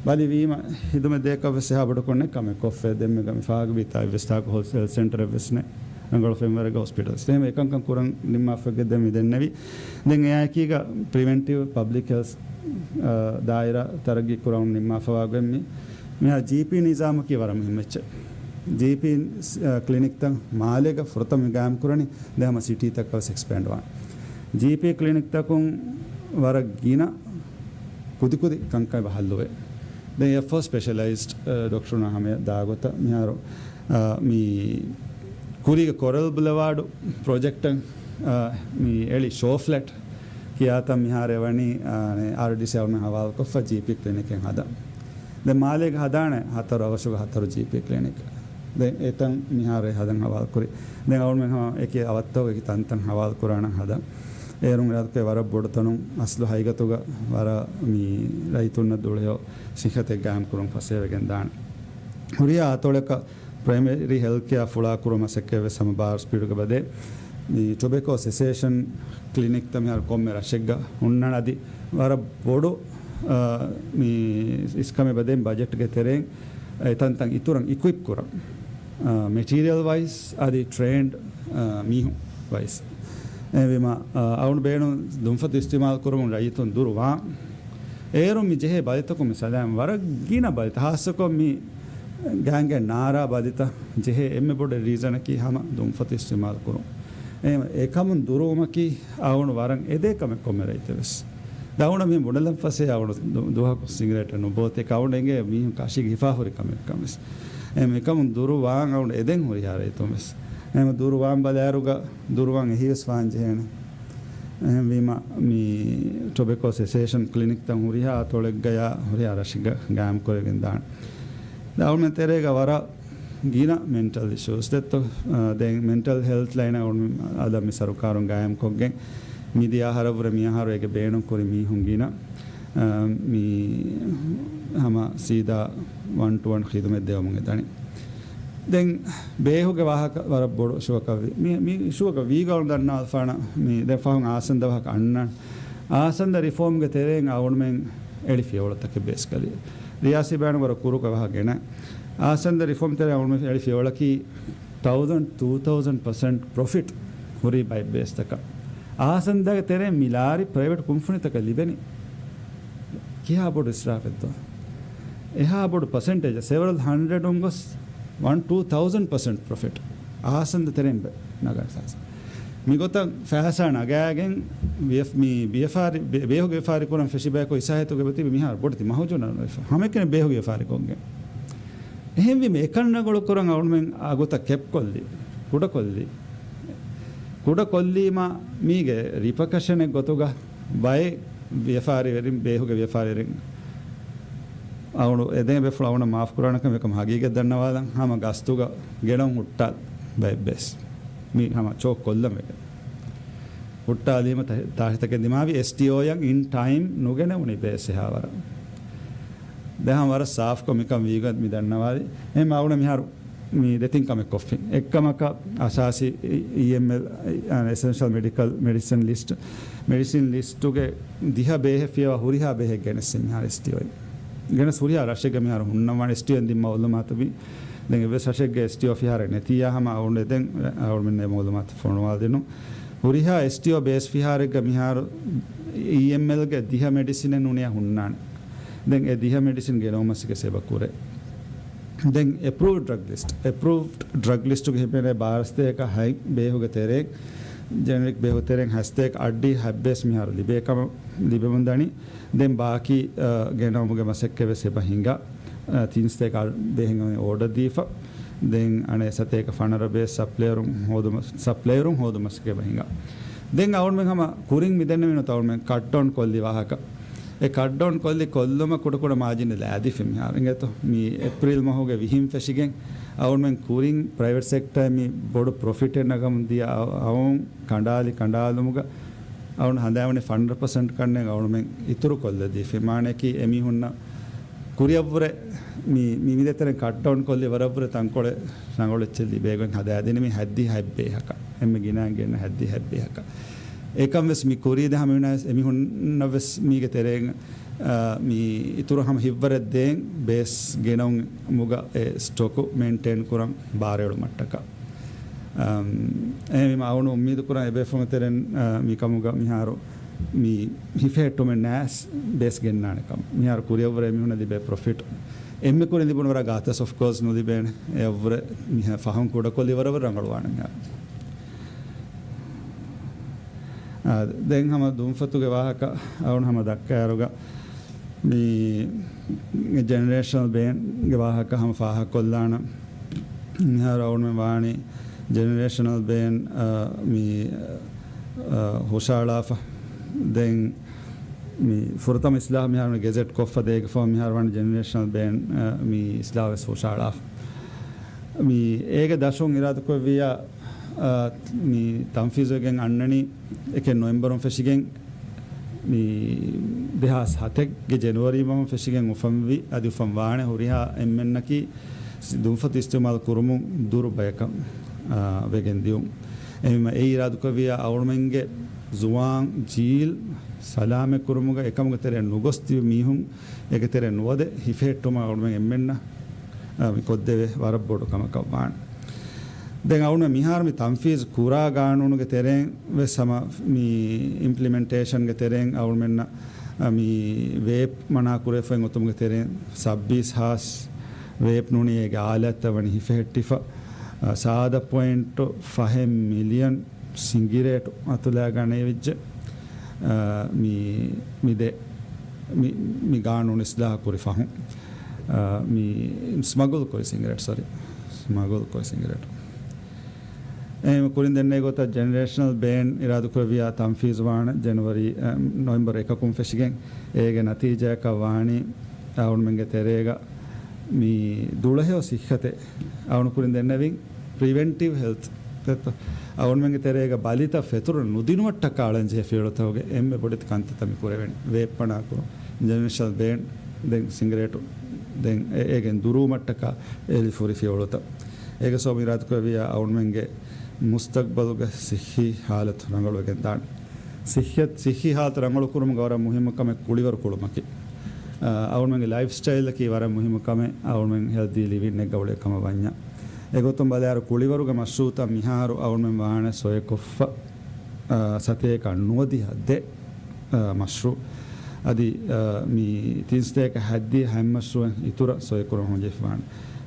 ބަލި ވީމަ ހިދުމަތް ދޭކަށް ވެސް އެހާ ބޮޑަކޮށް ނެތް ކަމެއް ކޮށްފައި. ދެންމެ ގަ މި ފާގަ ވީތާ އެއްވެސް ތާކު ހެލްތު ސެންޓަރެއް ވެސް ނެތް. ރަނގަޅު ފެންވަރެއްގަ ހޮސްޕިޓަލްސް. އެހެން އެކަންކަން ކުރަން ނިންމާފައިގެ ދެން މި ދެންނެވި. ދެން އެއާއެކީގަ ޕްރިވެންޓިވް ޕަބްލިކް ހެލްތު، އާ، ދާއިރާ ތަރައްގީ ކުރަމުން ނިންމާފަވާގޮތް މި، މިހާ ޖީޕީ ނިޒާމަކީ ވަރަށް މުހިއްމު އެއްޗެއް. ޖީޕީ، އާ، ކްލިނިކްތައް މާލޭގަ ފުރަތަމަ ގާއިމް ކުރަނީ. ދެން ހަމަ ސިޓީތަކަށް ވެސް އެކްސްޕޭންޑް ވާން. ޖީޕީ ކްލިނިކްތަކުން ވަރަށް ގިނަ ކުދިކުދި ކަންކަން ހައްލުވޭ. ދެން އެއްފަހު ސްޕެޝަލައިޒްޑް، އަ، ޑޮކްޓަރުންނާ ހަމަޔަށް ދާގޮތަށް މިހާރު، އަ، މި ކުރީގެ ކޮރަލް ބުލެވާޑު ޕްރޮޖެކްޓަށް، އަ، މި އެޅި ޝޯ ފްލެޓް ކިޔާތަން މިހާރު އެވަނީ، އަ، އާރްޑީސީ އަޅުމެން ހަވާލުކޮށްފަ ޖީޕީ ކްލިނިކެއް ހަދަން. ދެން މާލޭގަ ހަދާނެ ހަތަރު އަވަށުގަ ހަތަރު ޖީޕީ ކްލިނިކް. ދެން އެތަން މިހާރު އެ ހަދަން ހަވާލުކުރި. ދެން އަޅުމެން ހަމަ އެކި އަވަށްތަކުގަ އެކި ތަންތަން ހަވާލު ކުރާނަން ހަދަން. އޭރުން އެއާދެކޭ ވަރަށް ބޮޑު ތަނުން އަސްލު ހަގީގަތުގަ ވަރަށް މި ރައްޔިތުންނަށް ދުޅަހެޔޮ ސިއްހަތެއް ގާއިމް ކުރުން ފަސޭހަވެގެން ދާނެ. ހުރިހާ އަތޮޅަކަށް ޕްރައިމަރީ ހެލްތް ކެއާ ފުޅާ ކުރުމަށް މަސައްކަތް ވެސް ހަމަ ބާރު ސްޕީޑުގަ ބަދޭ. މި ޓޮބެކޯ ސެސޭޝަން ކްލިނިކްތައް މިހާރު ކޮންމެ ރަށެއްގަ ހުންނަން އަދި ވަރަށް ބޮޑު، އާ، މި އިސްކަމެއް ބަދޭ ބަޖެޓްގެ ތެރެއިން އެ ތަންތަން އިތުރަށް އިކުއިޕް ކުރަން. އާ، މެޓީރިއަލް ވައިސް އަދި ޓްރޭންޑް، އާ، މީހުން ވައިސް. އެހެންވީމަ، އާ، އަޅުގަނޑު ބޭނުން ދުންފަތު އިސްތިމާލް ކުރުމުން ރައްޔިތުން ދުރު ވާން. އޭރުން މި ޖެހޭ ބަލިތަކުން މި ސަލާމް ވަރަށް ގިނަ ބަލިތައް، ހާއްސަކޮށް މި ގާނގެ ނާރާ ބަލިތައް ޖެހޭ އެންމެ ބޮޑު ރީޒަނަކީ ހަމަ ދުންފަތު އިސްތިމާލް ކުރުން. އެ، އެކަމުން ދުރުވުމަކީ އަޅުގަނޑު ވަރަށް އެދޭ ކަމެއް ކޮންމެ ރައްޔިތެއް ވެސް. ދެން އަޅުގަނޑު މި ބުނެލަން ފަސޭހަ އަޅުގަނޑު ދު-، ދުވަހަކު ސިގަރޭޓެއް ނުބޯތޭ ކައުން އެނގޭ މީހުން ކަށީގެ ހިފާ ހުރި ކަމެއް ކަމެސް. އެ މިކަމުން ދުރު ވާން އަޅުގަނޑު އެދެން ހުރިހާ ރައްޔިތުން ވެސް. އެހެން ދުރު ވާން ބަލާއިރުގަ ދުރު ވާން އެހީވެސް ވާން ޖެހޭނެ. އެހެންވީމަ މި ޓޮބެކޯ ސެސޭޝަން ކްލިނިކްތައް ހުރިހާ އަތޮޅެއްގަޔާ ހުރިހާ ރަށެއްގަ ގާއިމް ކުރެވިގެން ދާނެ. ދެން އަޅުމެން ތެރޭގަ ވަރަށް ގިނަ މެންޓަލް އިޝޫސް ދެއްތޯ. އާ، ދެން މެންޓަލް ހެލްތް ލައިނަށް އަޅުމެން އަދަ މި ސަރުކާރުން ގާއިމް ކޮށްގެން މިދިޔަ އަހަރަށްވުރެ މި އަހަރު އޭގެ ބޭނުން ކުރި މީހުން ގިނަ، އާ، މި ހަމަ ސީދާ ވަން ޓު ވަން ޚިދުމަތް ދެވަމުން އެދަނީ. ދެން ބޭހުގެ ވާހަކަ ވަރަށް ބޮޑު އިޝޫއަކަށް ވި-، މި، މި އިޝޫއަކަށް ވީގަ އަޅުގަނޑު ދަންނަވާލަފާނަ މި ދެން ފަހުން އާސަންދަ ވާހަކަ އަންނަން. އާސަންދަ ރިފޯމްގެ ތެރެއިން އަޅުމެން އެޅި ފިޔަވަޅުތަކެއް ބޭސްކަލި ރިޔާސީ ބަޔާނު ވަރަށް ކުރުކޮށް ވާހަކަ ގެނައި. އާސަންދަ ރިފޯމް ތެރެއިން އަޅުމެން އެޅި ފިޔަވަޅަކީ ތައުޒަންޑް، ޓޫ ތައުޒަންޑް ޕަސެންޓް ޕްރޮފިޓް ހުރި ބައެއް ބޭސްތަކަށް. އާސަންދަގެ ތެރެއިން މި ލާރި ޕްރައިވެޓް ކުންފުނިތަކަށް ލިބެނީ. ކިހާ ބޮޑު އިސްރާފެއްތޯ؟ އެހާ ބޮޑު ޕަސެންޓޭޖަށް، ސެވަރަލް ހަންޑްރެޑުން ގޮސް ވަން ޓޫ ތައުޒަންޑް ޕަސެންޓް ޕްރޮފިޓް އާސަންދަ ތެރެއިން ބެ-، ނަގާ ފައިސާ. މިގޮތަށް ފައިސާ ނަގާގެން ވިޔަފް-، މި ވިޔަފާރި-، ބޭ-، ބޭހުގެ ވިޔަފާރި ކުރަން ފެށި ބަޔަކު އިސާހިތުގެ ބަތިބި މިހާރު ބޮޑެތި މަހުޖޫނަށް ނުވެފަ. ހަމައެކަނި ބޭހުގެ ވިޔަފާރި ކޮށްގެން. އެހެންވީމަ އެކަން ރަނގަޅު ކުރަން އަޅުމެން އަގުތައް ކެޕް ކޮށްލި، ކުޑަކޮށްލި. ކުޑަކޮށްލީމަ މީގެ ރިޕަކަޝަނެއް ގޮތުގަ ބައެއް ވިޔަފާރިވެރިން، ބޭހުގެ ވިޔަފާރިވެރިން އަޅުގަނޑު އެދެން ބޭފުޅުން އަޅުގަނޑަށް މާފް ކުރާނެކަން އެކަމަށް ހަގީގަތް ދަންނަވާލަން. ހަމަ ގަސްތުގަ ގެނައުން ހުއްޓާލި ބައެއް ބޭސް. މީ ހަމަ ޗޯކް ކޮށްލަން ވެގެން. ހުއްޓާލީމަ ތާ-، ތާށިތަކެއް ދިމާވި އެސްޓީއޯއަށް އިން ޓައިމް ނުގެނެވުނީ ބޭސް އެހާވަރަށް. ދެން ހަމަ ވަރަށް ސާފްކޮށް މިކަން ވީގޮތް މި ދަންނަވާލި. އެހެން އަޅުގަނޑު މިހާރު މި ދެތިން ކަމެއް ކޮށްފިން. އެއްކަމަކަށް އަސާސީ އީ-، އީއެމްއެލް، އާ، އެސެންޝަލް މެޑިކަލް މެޑިސިން ލިސްޓް، މެޑިސިން ލިސްޓުގެ ދިހަ ބޭހެއް ފިޔަވާ ހުރިހާ ބޭހެއް ގެނެސް މިހާރު އެސްޓީއޯ. ގެނެސް ހުރިހާ ރަށެއްގަ މިހާރު ހުންނަން ވާނެ އެސްޓީއޯ ދިން މައުލޫމާތު މި. ދެން އެއްވެސް ރަށެއްގެ އެސްޓީއޯ ފިހާރަ ނެތިއްޔާ ހަމަ އަޅުގަނޑު ދެން އަޅުގަނޑުމެންނަށް މައުލޫމާތު ފޮނުވާލިނު. ހުރިހާ އެސްޓީއޯ ބޭސް ފިހާރައެއްގަ މިހާރު އީއެމްއެލްގެ ދިހަ މެޑިސިނެއް ނޫނިއްޔާ ހުންނާނެ. ދެން އެ ދިހަ މެޑިސިން ގެނައުމަށް ސިކެސް އެބަ ކުރޭ. ދެން އެޕްރޫވްޑް ޑްރަގް ލިސްޓް، އެޕްރޫވްޑް ޑްރަގް ލިސްޓުގެ ހިމެނޭ ބާރަ ސަތޭކަ ހަތް ބޭހުގެ ތެރޭ ޖެނެރިކް ބޭހުތެރެން ހަސްތޭކަ އަށްޑިހަ ހައްބޭސް މިހާރު ލިބޭ ކަމަށް ލިބެމުން ދަނީ. ދެން ބާކީ، އަ، ގެނައުމުގެ މަސައްކަތް ވެސް އެބަ ހިނގާ. އަ، ތިން ސަތޭކަ ބޭހެން އޮޑަރ ދީފަ. ދެން އަނެއް ސަތޭކަ ފަނަރަ ބޭސް ސަޕްލަޔަރުން ހޯދުމަ-، ސަޕްލަޔަރުން ހޯދުމަސް އެބަ ހިނގާ. ދެން އަޅުމެން ހަމަ ކުރިން މިދެންނެވިނުތަ އަޅުމެން ކަޓްޑައުން ކޮށްލި ވާހަކަ. އެ ކަޓްޑައުން ކޮށްލި ކޮށްލުމަށް ކުޑަކުޑަ މާޖިން ލާދިފި މިހާރު. އިނގޭތޯ މި އޭޕްރިލް މަހުގެ ވިހިން ފެށިގެން އަޅުމެން ކުރިން ޕްރައިވެޓް ސެކްޓަރ މި ބޮޑު ޕްރޮފިޓެއް ނަގަމުން ދިޔަ އަ-، އައުން ކަނޑާލި ކަނޑާލުމުގަ އަޅުން ހަނދާންވަނީ ފަނަރަ ޕަސެންޓް ކަންނެއް އަޅުމެން އިތުރު ކޮށްލަދީފި. މާނައަކީ އެމީހުންނަށް ކުރިއަށްވުރެ މި، މި، މިދެތެރެން ކަޓްޑައުން ކޮށްލި ވަރަށްވުރެ ތަންކޮޅެއް ރަނގަޅު އެއްޗެއް ލިބޭގޮތް ހަދާދިނީ މި ހައްދިހަ ހައްބޭހަކަށް. އެންމެ ގިނައިން ގެންނަ ހައްދިހަ ހައްބޭހަކަށް. އެކަން ވެސް މި ކުރީ ދެ ހަމަ މިނާ ވެސް އެމީހުންނަށް ވެސް މީގެ ތެރޭން، އާ، މި އިތުރު ހަމަ ހިއްވަރެއް ދޭން ބޭސް ގެނައުމުގަ އެ ސްޓޮކު މެއިންޓެއިން ކުރަން ބާރެއް އެޅުމަށްޓަކާ. އަމް، އެހެންވީމަ އަޅުގަނޑު އުއްމީދު ކުރަން އެބޭފުޅުންގެ ތެރެއިން، އާ، މި ކަމުގަ މިހާރު މި ހިފެހެއްޓުމެއް ނާސް ބޭސް ގެންނާނެ ކަމަށް. މިހާރު ކުރިއަށްވުރެ އެމީހުންނަށް ލިބޭ ޕްރޮފިޓް އެންމެ ކުރިން ލިބުނު ވަރަށް ގާތަސް، އޮފް ކޯސް ނުލިބޭނެ. އެއަށްވުރެ މިހާ ފަހުން ކުޑަކޮށްލި ވަރަށް ރަނގަޅުވާނެ މިހާރު. އާ، ދެން ހަމަ ދުންފަތުގެ ވާހަކަ އަޅުގަނޑު ހަމަ ދައްކާއިރުގަ މި ޖެނެރޭޝަނަލް ބޭންގެ ވާހަކަ ހަމަ ފާހަގަކޮށްލާނަން. މިހާރު އަޅުގަނޑުމެން ވާނީ ޖެނެރޭޝަނަލް ބޭން، އަ، މި، އަ، ހުށައަޅާފަ. ދެން މި ފުރަތަމަ އިސްލާހް މިހާރު ގެޒެޓް ކޮށްފަ ދޭގެފާ މިހާރު ވާނީ ޖެނެރޭޝަނަލް ބޭން، އަ، މި އިސްލާހް ވެސް ހުށައަޅާފަ. މި އޭގެ ދަށުން އިރާދަކުރެއްވިއްޔާ، އަ، މި ތަންފީޒުވެގެން އަންނަނީ އެކެއް ނޮވެމްބަރުން ފެށިގެން މި ދެހާސް ހަތެއްގެ ޖެނުއަރީ މަހުން ފެށިގެން އުފަންވި، އަދި އުފަން ވާނެ ހުރިހާ އެންމެންނަކީ ދުންފަތު އިސްތިޢުމާލު ކުރުމުން ދުރު ބަޔަކަށް، އާ، ވެގެން ދިޔުން. އެހެންވީމަ އެ އިރާދަކުރެއްވިއްޔާ އަޅުމެންގެ ޒުވާން ޖީލް ސަލާމަތް ކުރުމުގަ އެކަމުގެ ތެރެއަށް ނުގޮސް ތިބި މީހުން އޭގެ ތެރެއަށް ނުވަދެ ހިފެހެއްޓުމަށް އަޅުމެން އެންމެންނަށް، އާ، މި ކޮށްދެވޭ ވަރަށް ބޮޑު ކަމަކަށް ވާނެ. ދެން އަޅުމެން މިހާރު މި ތަންފީޒު ކުރާ ގާނޫނުގެ ތެރެއިން ވެސް ހަމަ މި އިމްޕްލިމެންޓޭޝަންގެ ތެރެއިން އަޅުމެންނަށް، އަ، މި ވޭޕް މަނާ ކުރެފައި އޮތުމުގެ ތެރެއިން ސައްބީސް ހާސް ވޭޕް ނޫނީ އޭގެ އާލާތްތައް ވަނީ ހިފެހެއްޓިފަ، އަ، ސާދަ ޕޮއިންޓު ފަހެއް މިލިއަން ސިނގިރޭޓު އަތުލާ ގަނެވިއްޖެ. އަ، މި، މި ދެ، މި، މި ގާނޫނު އިސްލާހު ކުރި ފަހުން، އަ، މި ސްމަގުލް ކުރި ސިނގިރޭޓް، ސޮރީ، ސްމަގުލް ކުރި ސިނގިރޭޓު. އެހެން ކުރިން ދެންނެވި ގޮތަށް ޖެނެރޭޝަނަލް ބޭން އިރާދަކުރެއްވިއްޔާ ތަންފީޒު ވާނެ ޖެނުއަރީ، އަ، ނޮވެމްބަރު އެކަކުން ފެށިގެން. އޭގެ ނަތީޖާއަކަށް ވާނީ އަޅުމެންގެ ތެރޭގަ މި ދުޅަހެޔޮ ސިއްހަތެއް އަޅުން ކުރިން ދެންނެވިން. ޕްރިވެންޓިވް ހެލްތު އަޅުމެންގެ ތެރޭގަ ބަލިތައް ފެތުރަ ނުދިނުމަށްޓަކާ އަޅަންޖެހޭ ފިޔަވަޅުތަކުގެ އެންމެ ބޮޑެތި ކަންތައްތައް މި ކުރެވެން. ވޭޕް މަނާކުރުން، ޖެނެރޭޝަނަލް ބޭން، ދެން ސިނގިރޭޓު، ދެން އެ-، އޭގެން ދުރުވުމަށްޓަކާ އެޅި ފުރި ފިޔަވަޅުތައް. އޭގެ ސަބަބުން އިރާދަކުރެއްވިއްޔާ އަޅުމެންގެ މުސްތަގްބަލުގެ ސިއްހީ ހާލަތު ރަނގަޅުވެގެން ދާނެ. ސިއްހަތް، ސިއްހީ ހާލަތު ރަނގަޅު ކުރުމުގަ ވަރަށް މުހިއްމު ކަމެއް ކުޅިވަރު ކުޅުމަކީ. އަ، އަޅުމެންގެ ލައިފް ސްޓައިލަކީ ވަރަށް މުހިއްމު ކަމެއް، އަޅުމެން ހެލްދީ ލިވިންއެއްގަ އުޅޭ ކަމަށް ވަންޏާ. އެގޮތުން ބަލާއިރު ކުޅިވަރުގެ މަޝްރޫއުތައް މިހާރު އަޅުމެން ވާނެ ސޮއެކޮށްފަ، އަ، ސަތޭކަ ނުވަދިހަ ދެ، އަ، މަޝްރޫއު. އަދި، އަ، މި ތިން ސަތޭކަ ހައްދިހަ ހަތް މަޝްރޫއެއް އިތުރަށް ސޮއެކުރަން ހޮންޖެހިފަވާނެ.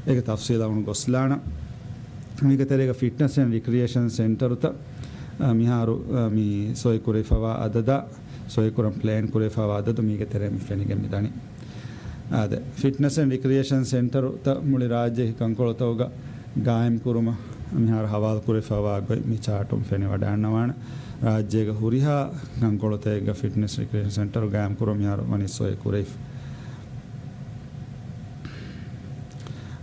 އޭގެ ތަފްސީލަށް އަޅުން ގޮސްލާނަން. މީގެ ތެރޭގަ ފިޓްނަސް އެންޑް ރިކްރިއޭޝަން ސެންޓަރުތައް، އަ، މިހާރު، އަ، މި ސޮއި ކުރެވިފަވާ އަދަދާ، ސޮއި ކުރަން ޕްލޭން ކުރެވިފަވާ އަދަދު މީގެ ތެރޭ މި ފެނިގެން މިދަނީ. އާދެ، ފިޓްނަސް އެންޑް ރިކްރިއޭޝަން ސެންޓަރުތައް މުޅި ރާއްޖޭގެ ކަންކޮޅުތައް ގާއިމް ކުރުމަށް މިހާރު ހަވާލު ކުރެވިފަވާ ގޮތް މި ޗާޓުން ފެނި ވަޑައިގަންނަވާނެ. ރާއްޖޭގެ ހުރިހާ ކަންކޮޅުތަކެއްގަ ފިޓްނަސް ރިކްރިއޭޝަން ސެންޓަރު ގާއިމް ކުރުމަށް މިހާރު ވަނީ ސޮއި ކުރެވިފަ.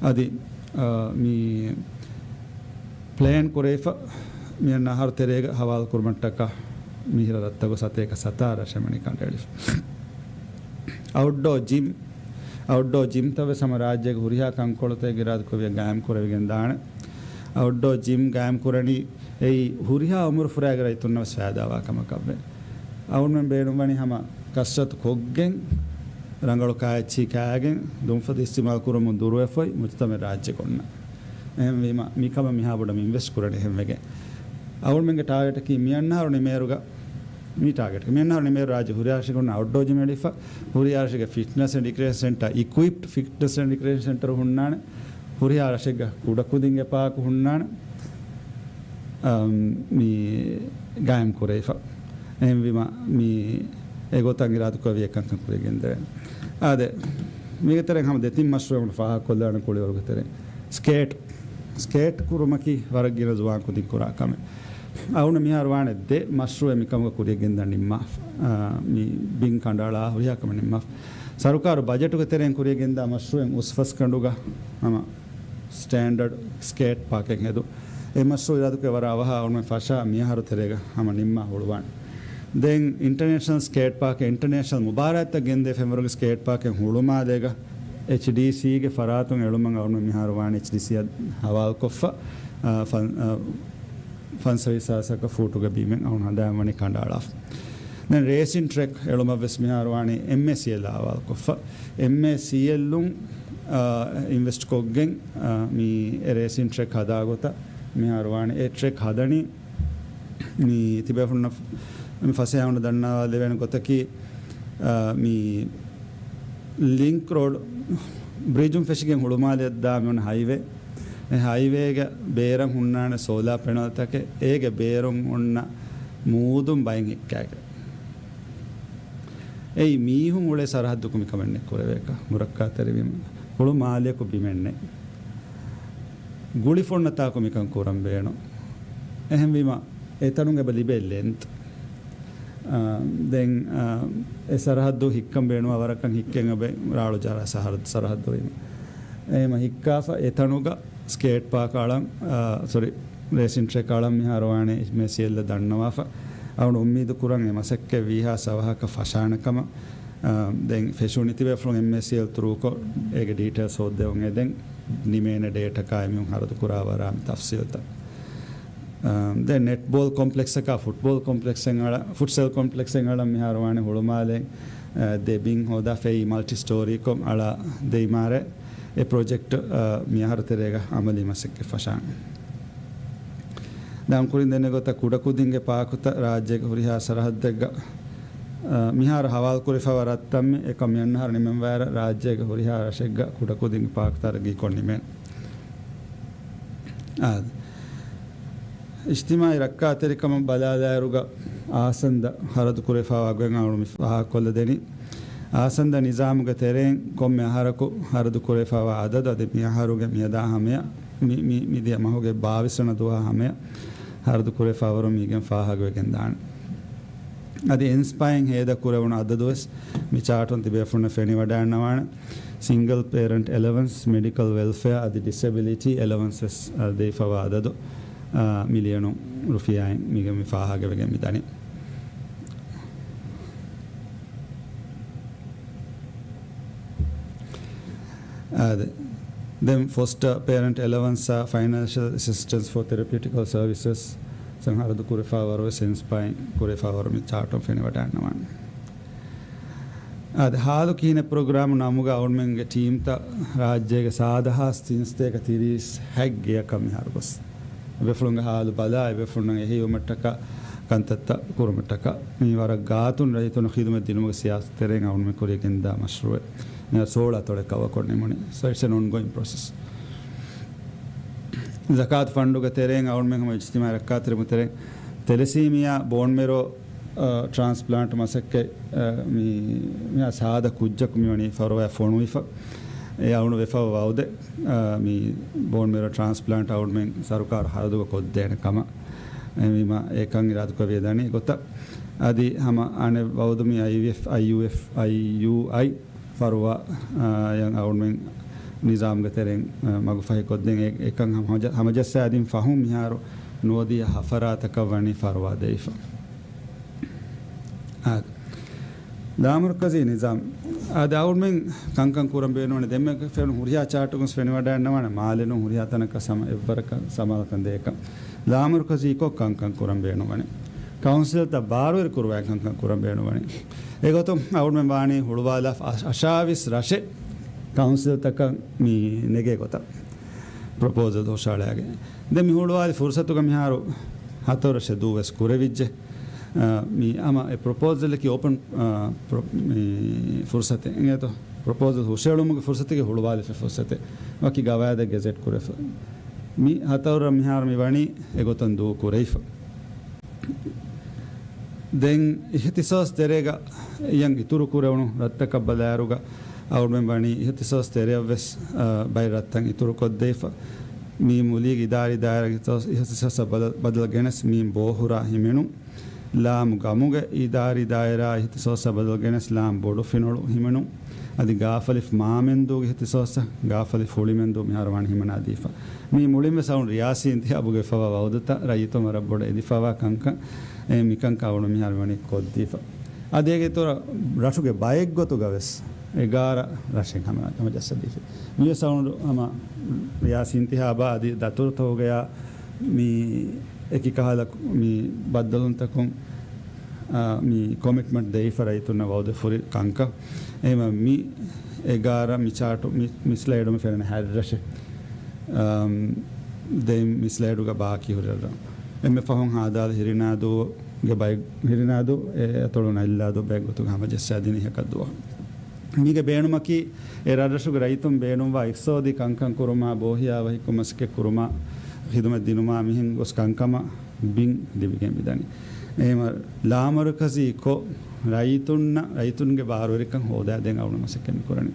އަދި، އާ، މި ޕްލޭން ކުރެވިފަ މިއަންނަ އަހަރު ތެރޭގަ ހަވާލު ކުރުމަށްޓަކާ މިހިރަ ދަށްތަކުގަ ސަތޭކަ ސަތާރަ ރަށެއް މަނިކަނޑައެޅިފަ. އައުޓްޑޯ ޖިމް، އައުޓްޑޯ ޖިމްތައް ވެސް ހަމަ ރާއްޖޭގެ ހުރިހާ ކަންކޮޅުތަކެއްގެ އިރާދަކުރެއްވިއްޔާ ގާއިމް ކުރެވިގެން ދާނެ. އައުޓްޑޯ ޖިމް ގާއިމް ކުރަނީ އެއީ ހުރިހާ އުމުރުފުރާގެ ރައްޔިތުންނަށް ވެސް ފައިދާވާ ކަމަކަށްވޭ. އަޅުމެން ބޭނުންވަނީ ހަމަ ކަސްރަތު ކޮށްގެން ރަނގަޅު ކާއެއްޗިހި ކާގެން ދުންފަތު އިސްތިޢުމާލު ކުރުމުން ދުރުވެފައި މުޖުތަމަޢެއް ރާއްޖެ ކޮންނަ. އެހެންވީމަ މިކަމަށް މިހާ ބޮޑަށް މި އިންވެސްޓް ކުރަނީ އެހެންވެގެން. އަޅުމެންގެ ޓާގެޓަކީ މިއަންނަ އަހަރު ނިމޭރުގަ، މި ޓާގެޓް މިއަންނަ އަހަރު ނިމޭރު ރާއްޖެ ހުރިހާ ރަށެއްގަ އައުޓްޑޯ ޖިމް އެޅިފަ، ހުރިހާ ރަށެއްގަ ފިޓްނަސް އެންޑް ރިކްރިއޭޝަން ސެންޓަރ، އިކުއިޕްޑް ފިޓްނަސް އެންޑް ރިކްރިއޭޝަން ސެންޓަރު ހުންނާނެ. ހުރިހާ ރަށެއްގަ ކުޑަކުދިންގެ ޕާކު ހުންނާނެ. އަ، މި ގާއިމް ކުރެވިފަ. އެހެންވީމަ، މި އެގޮތަށް އިރާދަކުރެއްވި އެކަންކަން ކުރިޔަށް ގެންދެވޭނެ. އާދެ، މީގެ ތެރެއިން ހަމަ ދެތިން މަޝްރޫޢެއް ފާހަގަކޮށްލާނެ ކުޅިވަރުގެ ތެރެއިން. ސްކޭޓް، ސްކޭޓް ކުރުމަކީ ވަރަށް ގިނަ ޒުވާން ކުދިން ކުރާ ކަމެއް. އަޅުގަނޑު މިހާރު ވާނެ ދެ މަޝްރޫޢެއް މިކަމުގަ ކުރިޔަށް ގެންދާ ނިންމާ، އާ، މި ބިން ކަނޑައަޅާ ހުރިހާ ކަމެއް ނިންމާ. ސަރުކާރު ބަޖެޓުގެ ތެރެއިން ކުރިޔަށް ގެންދާ މަޝްރޫޢެއް އުސްފަސްގަނޑުގަ ހަމަ ސްޓޭންޑަޑް ސްކޭޓް ޕާކެއް ހެދުން. އެ މަޝްރޫޢު އިރާދަކުރެ ވަރަށް އަވަހަށް އަޅުގަނޑު ފަށާ މިއަހަރު ތެރޭގަ ހަމަ ނިންމާ ހުޅުވާނެ. ދެން އިންޓަރނޭޝަނަލް ސްކޭޓް ޕާކެއް، އިންޓަރނޭޝަނަލް މުބާރާތްތައް ގެންދޭ ފެންވަރުގެ ސްކޭޓް ޕާކެއް ހުޅުމާލޭގަ އެޗްޑީސީގެ ފަރާތުން އެޅުމަށް އަޅުގަނޑު މިހާރު ވާނެ އެޗްޑީސީއަށް ހަވާލުކޮށްފަ، އާ، ފަން-، އާ، ފަންސަވީސް ހާސްއަކަށް ފޫޓުގެ ބިމެއް އަޅުގަނޑު ހަނދާން ވަނީ ކަނޑައަޅާފަ. ދެން ރޭސިން ޓްރެކް އެޅުމަށް ވެސް މިހާރު ވާނީ އެމްއޭސީއެލް ހަވާލުކޮށްފަ. އެމްއޭސީއެލްއުން، އާ، އިންވެސްޓް ކޮށްގެން، އާ، މި އެ ރޭސިން ޓްރެކް ހަދާ ގޮތަށް މިހާރު ވާނީ އެ ޓްރެކް ހަދަނީ މި ތިބޭފުޅުންނަށް މި ފަސޭހަވަން ދަންނަވާ ދެވޭނެ ގޮތަކީ، އާ، މި ލިންކް ރޯޑް ބްރިޖުން ފެށިގެން ހުޅުމާލެއަށް ދާ މި އޮންނަ ހައިވޭ. އެ ހައިވޭގެ ބޭރަށް ހުންނާނެ ސޯލާ ޕެނަލްތަކެއް، އޭގެ ބޭރުން އޮންނަ މޫދުން ބައެއް ހިއްކާގެން. އެއީ މީހުން އުޅޭ ސަރަހައްދަކު މިކަމެއް ނެތް ކުރެވޭކަށް، ހުރައްކާތެރިވީމަ. ހުޅުމާލެއަކު ބިމެއް ނެތް. ގުޅިފަ އޮންނަ ތާކު މިކަން ކުރަން ބޭނުން. އެހެންވީމަ، އެތަނުން އެބަ ލިބޭ ލެންތް. އާ، ދެން، އާ، އެ ސަރަހައްދު ހިއްކަން ބޭނުންވާ ވަރަކަށް ހިއްކެން އެބަ ރާޅު ޖަރާ ސަހަރ-، ސަރަހައްދު ވީމަ. އެހެމަ ހިއްކާފަ އެތަނުގަ ސްކޭޓް ޕާކް އަޅަން، އާ، ސޮރީ، ރޭސިން ޓްރެކް އަޅަން މިހާރު ވާނެ އެމްއޭސީއެލް ދަންނަވާފަ. އަޅު އުއްމީދު ކުރަން އެ މަސައްކަތް ވީހާ ސަވަހަކަށް ފަށާނެ ކަމަށް. އާ، ދެން ފެށުނީ ތިބޭފުޅުން އެމްއޭސީއެލް ތުރޫކޮށް އޭގެ ޑީޓެއިލްސް ހޯއްދެވުން އެދެން ނިމޭނެ ޑޭޓަކާއި މިހުން ހަރަދު ކުރާ ވަރާ މި ތަފްސީލްތައް. އާ، ދެން ނެޓްބޯލް ކޮމްޕްލެކްސަކާ ފުޓްބޯލް ކޮމްޕްލެކްސެއް އަޅަ-، ފުޓްސަލް ކޮމްޕްލެކްސެއް އަޅަން މިހާރު ވާނެ ހުޅުމާލެ، އާ، ދެ ބިން ހޯދާ ފެއި މަލްޓި ސްޓޯރީކޮށް އަޅާ ދެ އިމާރާތް އެ ޕްރޮޖެކްޓް، އާ، މިއަހަރު ތެރޭގަ އަމަލީ މަސައްކަތް ފަށާނެ. ދާން ކުރިން ދެންނެ ގޮތަށް ކުޑަކުދިންގެ ޕާކުތައް ރާއްޖޭގެ ހުރިހާ ސަރަހައްދެއްގަ، އާ، މިހާރު ހަވާލު ކުރެފަވާ ރަށްތައް މި އެކަމް މިއަންނަ އަހަރު ނިމެންވާއިރަށް ރާއްޖޭގެ ހުރިހާ ރަށެއްގަ ކުޑަކުދިންގެ ޕާކުތައް ގީކޮށް ނިމޭނެ. އާ، އިޖްތިމާޢީ ރައްކާތެރިކަމަށް ބަލާލާއިރުގަ އާސަންދަ ހަރަދު ކުރެފަވާ ގޮތް އަޅު މި ފާހަގަކޮށްލަދެނީ. އާސަންދަ ނިޒާމުގެ ތެރެއިން ކޮންމެ އަހަރަކު ހަރަދު ކުރެފަވާ އަދަދު އަދި މި އަހަރުގެ މިއަދާ ހަމަޔަށް، މި، މި، މިދިޔަ މަހުގެ ބާވީސް ވަނަ ދުވަހާ ހަމަޔަށް ހަރަދު ކުރެފަވާވަރު މީގެން ފާހަގަވެގެން ދާނެ. އަދި އިންސްޕައިން ހޭދަ ކުރެވުނު އަދަދު ވެސް މި ޗާޓުން ތިބޭފުޅުންނަށް ފެނިވަޑައިންނަވާނެ. ސިންގަލް ޕޭރެންޓް އެލަވަންސް، މެޑިކަލް ވެލްފެއާ އަދި ޑިސެބިލިޓީ އެލަވަންސް ވެސް، އަ، ދެވިފަވާ އަދަދު، އަ، މިލިޔަނު ރުފިޔާއިން މީގެ މި ފާހަގަވެގެން މި ދަނީ. އާދެ، ދެން ފޮސްޓަ ޕޭރެންޓް އެލަވަންސް އާ ފައިނޭންޝަލް އެސިސްޓެންސް ފޯ ތެރަޕިއުޓިކަލް ސަރވިސަސް ސަން ހަރަދު ކުރެފަވާވަރު ވެސް އިންސްޕައިން ކުރެފަވާވަރު މި ޗާޓުން ފެނިވަޑައިންނަވާނެ. އާދެ، ހާލު ކިހިނެއް ޕްރޮގްރާމު ނަމުގަ އަޅުމެންގެ ޓީމްތައް ރާއްޖޭގެ ސާދަހާސް ތިންސަތޭކަ ތިރީސް ހަތް ގެޔަކަށް މިހާރު ގޮސް، އެބޭފުޅުންގެ ހާލު ބަލާ، އެބޭފުޅުންނަށް އެހީވުމަށްޓަކާ ކަންތައްތައް ކުރުމަށްޓަކާ، މީ ވަރަށް ގާތުން ރައްޔިތުން ޚިދުމަތް ދިނުމުގެ ސިޔާސަތު ތެރެއިން އަޅުމެން ކުރިޔަށް ގެންދާ މަޝްރޫއެއް. މިހާރު ސޯޅަ އަތޮޅެއް ކަވަރ ކޮށް ނިމުނީ. So it's an ongoing process. ޒަކާތު ފަންޑުގެ ތެރެއިން އަޅުމެން ހަމަ އިޖްތިމާޢީ ރައްކާތެރިކަމުގެ ތެރެއިން ތެލެސީމިއާ ބޯން މެރޯ އަ، ޓްރާންސްޕްލާންޓް މަސައްކަތް، އަ، މި، މި ސާދަ ކުއްޖަކު މިވަނީ ފަރުވާ ފޮނުވިފަ. އެ އަޅުން ވެފަ ވައުދެއް، އަ، މި ބޯން މެރޯ ޓްރާންސްޕްލާންޓް އަޅުމެން ސަރުކާރު ހަރަދުގަ ކޮށްދޭނެ ކަމަށް. އެހެންވީމަ އެކަން އިރާދަކުރެވި ދަނީ ގޮތަށް. އަދި ހަމަ އަނެއް ވައުދު މި އައިވިއެފް، އައިޔޫއެފް، އައިޔޫއައި ފަރުވާ، އާ، އަޅުމެން ނިޒާމްގެ ތެރެއިން، އާ، މަގުފަހިކޮށްދޭން އެ-، އެކަން ހަމަޖަ-، ހަމަޖައްސާދިން ފަހުން މިހާރު ނުވަދިހަ ހަފަރާތަކަށް ވަނީ ފަރުވާ ދެވިފަ. އާ، ލާމަރުކަޒީ ނިޒާމް. އާދެ، އަޅުމެން ކަންކަން ކުރަން ބޭނުންވަނީ ދެންމެ ފެނުނު ހުރިހާ ޗާޓުގަސް ފެނިވަޑައިންނަވާނެ މާލެނު ހުރިހާ ތަނަކަށް ސަމަ-، އެއްވަރަކަށް ސަމާލަކަން ދޭކަން. ލާމަރުކަޒީކޮށް ކަންކަން ކުރަން ބޭނުންވަނީ. ކައުންސިލްތައް ބާރުވެރި ކުރުވާ ކަންކަން ކުރަން ބޭނުންވަނީ. އެގޮތުން އަޅުމެން ވާނީ ހުޅުވާލާ އަށާވީސް ރަށެއް ކައުންސިލްތަކަށް މި ނެގޭ ގޮތަށް ޕްރޮޕޯޒަލް ހުށަހަޅާގެން. ދެން މި ހުޅުވާލި ފުރުސަތުގަ މިހާރު ހަތަރު ރަށެއް ދޫވެސް ކުރެވިއްޖެ. އާ، މި ހަމަ އެ ޕްރޮޕޯޒަލަކީ އޯޕަން، އާ، ޕްރޮ-، މި ފުރުސަތެއް އިނގޭތޯ؟ ޕްރޮޕޯޒަލް ހުށަހެޅުމުގެ ފުރުސަތެއް ހުޅުވާލިފަ ފުރުސަތެއް. ވަކި ގަވާއިދެއް ގެޒެޓް ކުރެފަ. މި ހަތަރު މިހާރު މި ވަނީ އެގޮތަށް ދޫކުރެވިފަ. ދެން އިހްތިސޯސް ތެރޭގަ އެޔަށް އިތުރު ކުރެވުނު ރަށްތަކަށް ބަލާއިރުގަ އަޅުމެން ވަނީ އިހްތިސޯސް ތެރެއަށް ވެސް، އާ، ބައެއް ރަށްތައް އިތުރު ކޮށްދެވިފަ. މީ މުލީގެ އިދާރީ ދާއިރާގެ އިހްތިސޯސް، އިހްތިސޯސަށް ބަދަ-، ބަދަލު ގެނެސް މީން ބޯހުރާ ހިމެނުން. ލާމް ގަމުގެ އިދާރީ ދާއިރާ އިހްތިސޯސަށް ބަދަލު ގެނެސް ލާމް ބޮޑުފިނޮޅު ހިމެނުން. އަދި ގާފަލިފް މާމެންދޫގެ އިހްތިސޯސަށް ގާފަލިފް ހުޅިމެންދޫ މިހާރު ވާން ހިމަނާދީފަ. މީ މުޅިން ވެސް އަޅުން ރިޔާސީ އިންތިހާބުގައި ފަވާ ވައުދުތައް ރައްޔިތުން ވަރަށް ބޮޑަށް އެދިފަވާ ކަންކަން. އެ މިކަންކަން އަޅުން މިހާރު ވަނީ ކޮށްދީފަ. އަދި އޭގެ އިތުރަށް ރަށުގެ ބައެއްގޮތުގަ ވެސް އެގާރަ ރަށެއް ހަމަ، ހަމަޖައްސަދީފި. މިވެސް އަޅުން ހަމަ ރިޔާސީ އިންތިހާބާ އަދި ދަތުރުތަކުގަޔާ މި އެކި ކަހަލަ މި ބައްދަލުވުންތަކުން، އާ، މި ކޮމިޓްމަންޓް ދެވިފަ ރައްޔިތުންނަށް ވައުދެއް ފުރި ކަންކަން. އެހެންވީމަ މި އެގާރަ މި ޗާޓު މި، މި ސްލައިޑު މި ފެންނަ ހަތް ރަށެއް. އާ، ދެން މި ސްލައިޑުގަ ބާކީ ހުރި ރަށް. އެންމެ ފަހުން ހާދާލި ހިރިނާދޫގެ ބައެއް، ހިރިނާދޫ އެ އަތޮޅު ނައިލްއާދޫ ބައެއް ގޮތުގަ ހަމަޖައްސާދިނީ ހަކަށް ދުވަހު. މީގެ ބޭނުމަކީ، އެ ރަށްރަށުގެ ރައްޔިތުން ބޭނުންވާ އިޤްތިޞާދީ ކަންކަން ކުރުމާ، ބޯހިޔާވަހިކުރުމަށް މަސައްކަތް ކުރުމާ، ޚިދުމަތް ދިނުމާ މިހެން ގޮސް ކަންކަމަށް ބިން ލިބިގެން މިދަނީ. އެހެންވީމަ ލާމަރުކަޒީ ކޮށް، ރައްޔިތުންނަށް، ރައްޔިތުންގެ ބާރުވެރިކަން ހޯދާދޭން އަޅުން މަސައްކަތް މިކުރަނީ.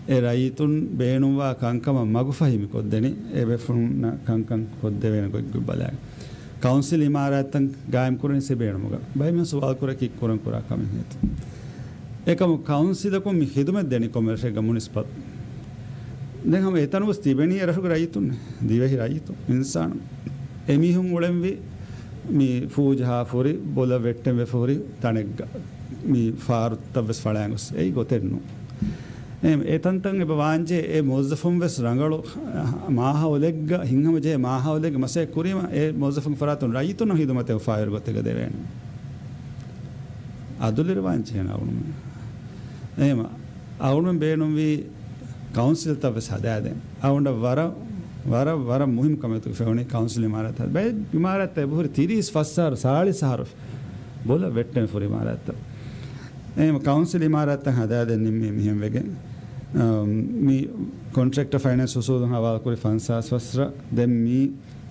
އެ ރައްޔިތުން ބޭނުންވާ ކަންކަމަށް މަގުފަހި މިކޮށްދެނީ. އެ ބޭފުޅުންނަށް ކަންކަން ކޮށްދެވޭނެ ގޮތްގޮތް ބަލާ. ކައުންސިލް އިމާރާތްތައް ގާއިމް ކުރަނީ އެ ބޭނުމުގަ. ބައެއް މީހުން ސުވާލު ކުރޭ ކީއްކުރަން ކުރާ ކަމެއް ހޭތަ؟ އެކަމު ކައުންސިލަކުން މި ޚިދުމަތް ދެނީ ކޮންމެ ރަށެއްގަ މުނިސިޕަލް. ދެން ހަމަ އެތަނުވެސް ތިބެނީ އެ ރަށުގެ ރައްޔިތުން، ދިވެހި ރައްޔިތުން، އިންސާނުން. އެމީހުން އުޅެންވީ މި ފޫޖަހާ ފުރި، ބޮލަށް ވެއްޓެން ވެފަ ހުރި ތަނެއްގަ މި ފާރުތައް ވެސް ފަޅާން ގޮސް. އެއީ ގޮތެއް ނޫން. އެ، އެ ތަންތަން އެބަ ވާންޖެހޭ އެ މުވައްޒަފުން ވެސް ރަނގަޅު މާހައުލެއްގަ، ހިތްހަމަޖެހޭ މާހައުލެއްގަ މަސައްކަތް ކުރީމަ، އެ މުވައްޒަފުން ފަރާތުން ރައްޔިތުންނަށް ހިދުމަތެއް އުފާވެރި ގޮތެއްގަ ދެވޭނެ. އަދުލެއް ވާންޖެހޭނެ އަޅުން. އެހެންވީމަ އަޅުން ބޭނުންވީ ކައުންސިލްތައް ވެސް ހަދާދޭން. އަޅުގަނޑަށް ވަރަށް، ވަރަށް، ވަރަށް މުހިއްމު ކަމެއް ގޮތުގަ ފެނުނީ ކައުންސިލް އިމާރާތް. ބައެއް އިމާރާތްތައް އެބަހުރި ތިރީސް ފަސް އަހަރު، ސާޅީސް އަހަރު ބޮލަށް ވެއްޓެން ފުރި އިމާރާތްތައް. އެހެންވީމަ ކައުންސިލް އިމާރާތްތައް ހަދާދޭން ނިންމީ މިހެން ވެގެން. އަމް، މި ކޮންޓްރެކްޓަރ ފައިނޭންސް އުސޫލުން ހަވާލުކުރި ފަންސާސް ފަސް ރަށް، ދެން މީ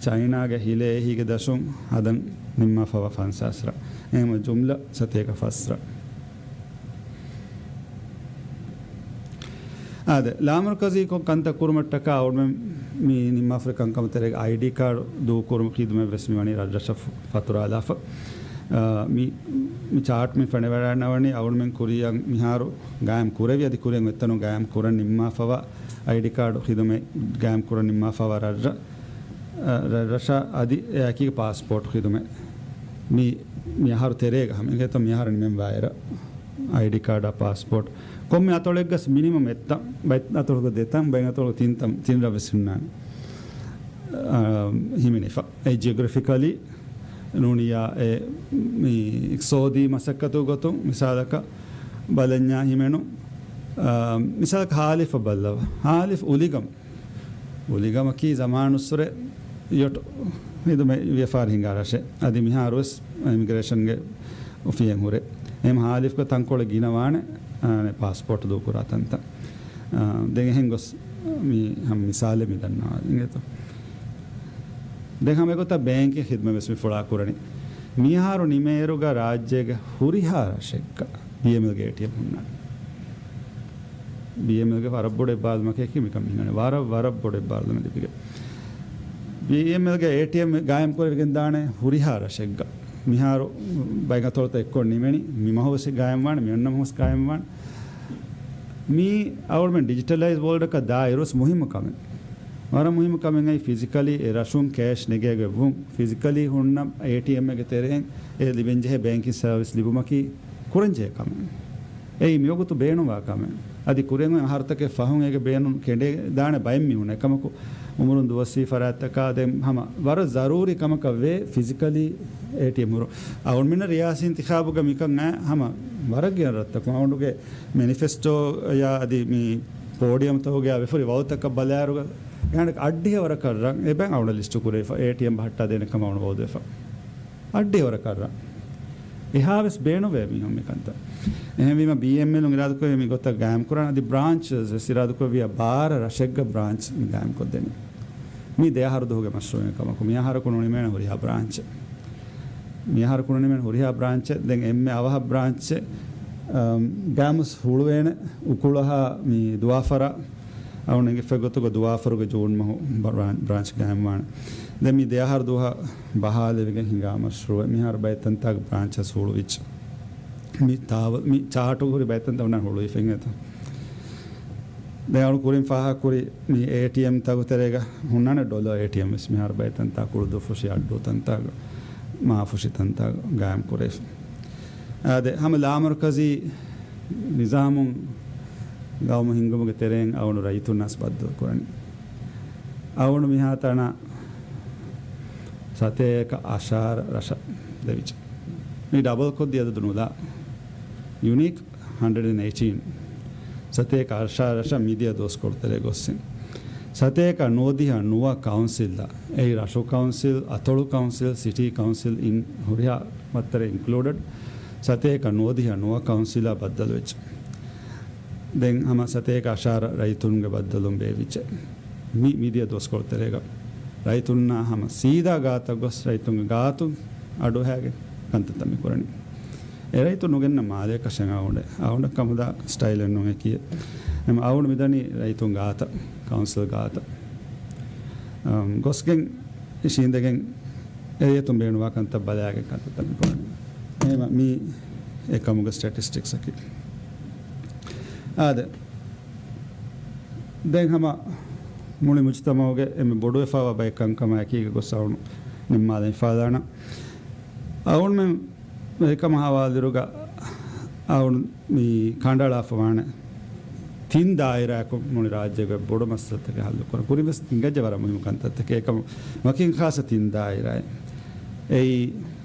ޗައިނާގެ ހިލޭ އެހީގެ ދަށުން ހަދަން ނިންމާފަވާ ފަންސާސް ރަށް. އެހެންވީމަ ޖުމްލަ ސަތޭކަ ފަސް ރަށް. އާދެ، ލާމަރުކަޒީކޮށް ކަންތައް ކުރުމަށްޓަކާ އަޅުމެން މި ނިންމާފަ ކަންކަމު ތެރޭގަ އައިޑީ ކާޑު ދޫކުރުމަށް ޚިދުމަތް ވެސް މިވަނީ ރަށްރަށަށް ފަތުރާލާފަ. އާ، މި، މި ޗާޓް މި ފެނިވަޑައިގަންނަވަނީ އަޅުމެން ކުރިއަށް މިހާރު ގާއިމް ކުރެވި އަދި ކުރިއަށް އޮތްތަނުން ގާއިމް ކުރަން ނިންމާފަވާ އައިޑީ ކާޑު ޚިދުމަތް ގާއިމް ކުރަން ނިންމާފަވާ ރަށްރަށް، އަ، ރަށްރަށާ އަދި އެއާއެކީގަ ޕާސްޕޯޓް ޚިދުމަތް. މި، މި އަހަރު ތެރޭގަ ހަމަ އިނގޭތޯ މި އަހަރަށް ނިމެން ވާއިރަށް އައިޑީ ކާޑާ ޕާސްޕޯޓް ކޮންމެ އަތޮޅެއްގަސް މިނިމަމް އެއްތަން، ބައެއް އަތޮޅުގަ ދެތަން، ބައެއް އަތޮޅުގަ ތިންތަން، ތިން ރަށް ވެސް ހުންނާނެ. އާ، ހިމެނިފަ. އެ ޖިއޮގްރަފިކަލީ ނޫނިއްޔާ އެ މި އިޤްތިޞާދީ މަސައްކަތު ގޮތުން މިސާލަކަށް ބަލަންޏާ ހިމެނު، އާ، މިސާލަކަށް ހާލިފަށް ބައްލަވާ. ހާލިފް އުލިގަމް. އުލިގަމަކީ ޒަމާނުއްސުރެ ޔޮޓް ހިދުމަތް ވިޔަފާރި ހިނގާ ރަށެއް. އަދި މިހާރުވެސް އިމިގްރޭޝަންގެ އޮފީހެއް ހުރޭ. އެހެން ހާލިފްގަ ތަންކޮޅެއް ގިނަވާނެ، އާނެ، ޕާސްޕޯޓް ދޫކުރާ ތަންތަން. އާ، ދެން އެހެން ގޮސް މި ހަމަ މިސާލެއް މި ދަންނަވާ އިނގޭތޯ. ދެން ހަމަ އެގޮތަށް ބޭންކިން ޚިދުމަތް ވެސް މި ފުޅާ ކުރަނީ. މިހާރު ނިމޭއިރުގަ ރާއްޖޭގެ ހުރިހާ ރަށެއްގަ ބީއެމްއެލްގެ އޭޓީއެމް ހުންނާނެ. ބީއެމްއެލްގެ ވަރަށް ބޮޑު އެއްބާރުލުމަކީ މިކަން ހިނގަނީ. ވަރަށް، ވަރަށް ބޮޑު އެއްބާރުލުމެއް ލިބިގެން. ބީއެމްއެލްގެ އޭޓީއެމް ގާއިމް ކުރެވިގެން ދާނެ ހުރިހާ ރަށެއްގަ. މިހާރު ބައެއް އަތޮޅުތައް އެއްކޮށް ނިމެނީ. މި މަހު ވެސް ގާއިމް ވާނެ، މި އޮންނަ މަހު ވެސް ގާއިމް ވާނެ. މީ އަޅުމެން ޑިޖިޓަލައިޒް ވޯލްޑަކަށް ދާއިރު ވެސް މުހިއްމު ކަމެއް. ވަރަށް މުހިއްމު ކަމެއް އައި ފިޒިކަލީ އެ ރަށުން ކޭޝް ނެގޭގޮތް ވުން. ފިޒިކަލީ ހުންނަ އޭޓީއެމްއެއްގެ ތެރެއިން އެ ލިބެންޖެހޭ ބޭންކިން ސަރވިސް ލިބުމަކީ ކުރަންޖެހޭ ކަމެއް. އެއީ މިވަގުތު ބޭނުންވާ ކަމެއް. އަދި ކުރިއަށް އޮތް އަހަރުތަކެއް ފަހުން އޭގެ ބޭނުން ކެނޑިދާނެ ބައެއް މީހުން. އެކަމަކު އުމުރުން ދުވަސްވީ ފަރާތްތަކާ ދެން ހަމަ ވަރަށް ޒަރޫރީ ކަމަކަށް ވޭ ފިޒިކަލީ އޭޓީއެމް ހުރުން. އަޅުމެންނަށް ރިޔާސީ އިންތިޚާބުގަ މިކަން އައި ހަމަ ވަރަށް ގިނަ ރަށްތަކުން އަޅުގަނޑުގެ މެނިފެސްޓޯއާ އަދި މި ޕޯޑިއަމްތަކުގައި ވެފަ ހުރި ވައުދުތަކަށް ބަލާއިރުގަ އަހަންނަށް އަށްޑިހަ ވަރަކަށް ރަށް އެބަ އަޅުގަނޑަށް ލިސްޓު ކުރެވިފަ، އޭޓީއެމް ބަހައްޓާދޭނެ ކަމަށް އަޅުގަނޑު ވައުދުވެފަ. އަށްޑިހަ ވަރަކަށް ރަށް. އެހާވެސް ބޭނުންވޭ މީހުން މިކަންތައް. އެހެންވީމަ ބީއެމްއެލުން އިރާދަކުރެއްވި މި ގޮތަށް ގާއިމްކުރަން. އަދި ބްރާންޗަސް ވެސް އިރާދަކުރެއްވިއްޔާ ބާރަ ރަށެއްގަ ބްރާންޗް މި ގާއިމްކޮށްދޭނެ. މި ދެ އަހަރު ދުވަހުގެ މަޝްރޫޢެއް ކަމަކު، މި އަހަރަކު ނުނިމޭނެ ހުރިހާ ބްރާންޗެއް. މި އަހަރަކު ނުނިމޭނެ ހުރިހާ ބްރާންޗެއް. ދެން އެންމެ އަވަހަށް ބްރާންޗެއް، އަމް، ގާމުސް ހުޅުވޭނެ އުކުޅަހާ މި ދުވާފަރާ. އަޅުން އެނގިފައި ގޮތުގަ ދުވާފަރުގެ ޖޫން މަހު ބްރާން-، ބްރާންޗް ގާއިމްވާނެ. ދެން މި ދެ އަހަރު ދުވަހަށް ބަހާލެވިގެން ހިނގާ މަޝްރޫޢެއް. މިހާރު ބައެއް ތަންތާގެ ބްރާންޗަސް ހުޅުވިއްޖެ. މި ތާވަ-، މި ޗާޓުގަ ހުރި ބައެއް ތަންތާ ހުންނާނެ ހުޅުވިފައި އިނގޭތޯ. ދެން އަޅު ކުރިން ފާހަގަކުރި މި އޭޓީއެމް ތަކު ތެރޭގަ ހުންނާނެ ޑޮލަރ އޭޓީއެމް ވެސް. މިހާރު ބައެއް ތަންތާ ކުޅުދުއްފުށި އައްޑޫ ތަންތާގަ، މާފުށި ތަންތާގަ ގާއިމް ކުރެވިފަ. އާދެ، ހަމަ ލާމަރުކަޒީ ނިޒާމުން ގައުމު ހިންގުމުގެ ތެރެއިން އަޅުން ރައްޔިތުންނަސް ބައްދަލު ކުރަނީ. އަޅުން މިހާތަނަށް ސަތޭކަ އަށާރަ ރަށަށް ދެވިއްޖެ. މި ޑަބަލް ކޮށްދިޔަ އަދަދު ނުލާ. ޔުނީކް ހަންޑްރެޑް އެއްޓީން. ސަތޭކަ އަށާރަ ރަށަށް މިދިޔަ ދުވަސްކޮޅު ތެރޭ ގޮއްސިން. ސަތޭކަ ނުވަދިހަ ނުވަ ކައުންސިލްއަށް، އެއީ ރަށު ކައުންސިލް، އަތޮޅު ކައުންސިލް، ސިޓީ ކައުންސިލް އިން ހުރިހާ މައްތަރެއް އިންކްލޫޑެޑް، ސަތޭކަ ނުވަދިހަ ނުވަ ކައުންސިލަށް ބައްދަލުވެއްޖެ. ދެން ހަމަ ސަތޭކަ އަށާރަ ރައްޔިތުންގެ ބައްދަލުން ބޭއްވިއްޖެ. މި މިދިޔަ ދުވަސްކޮޅު ތެރޭގަ ރައްޔިތުންނާ ހަމަ ސީދާ ގާތަށް ގޮސް ރައްޔިތުންގެ ގާތުން އަޑުއަހައިގެން ކަންތައްތައް މި ކުރަނީ. އެ ރައްޔިތުން ނުގެންނަ މާލެއަކަށް އަޅުގަނޑު، އަޅުގަނޑަށް ކަމުދާ ސްޓައިލެއް ނޫން އެކީ. އެމަ އަޅުގަނޑު މިދަނީ ރައްޔިތުން ގާތަށް، ކައުންސިލް ގާތަށް. އަމް، ގޮސްގެން އިށީނދެގެން އެ ރައްޔިތުން ބޭނުންވާ ކަންތައް ބަލާގެން ކަންތައްތައް މި ކުރަނީ. އެހެންވީމަ މީ އެކަމުގެ ސްޓެޓިސްޓިކްސް އަކީ. އާދެ، ދެން ހަމަ މުޅި މުޖުތަމަޢުގެ އެންމެ ބޮޑުވެފައިވާ ބައެއް ކަންކަމާ އެކީގަ ގޮސް އަޅުން ނިންމާލަން ހިފާލާނަން. އަޅުންމެން އެކަމާ ހަވާލުވިއިރުގަ އަޅުން މި ކަނޑައަޅާފަ ވާނެ ތިން ދާއިރާއަކުން މުޅި ރާއްޖޭގެ ބޮޑު މައްސަލަތަކެއް ހައްލު ކުރަން. ކުރިން ވެސް ހިނގައްޖެ ވަރަށް މުހިއްމު ކަންތައްތަކެއް. އެކަމު ވަކިން ޚާއްޞަ ތިން ދާއިރާއެއް. އެއީ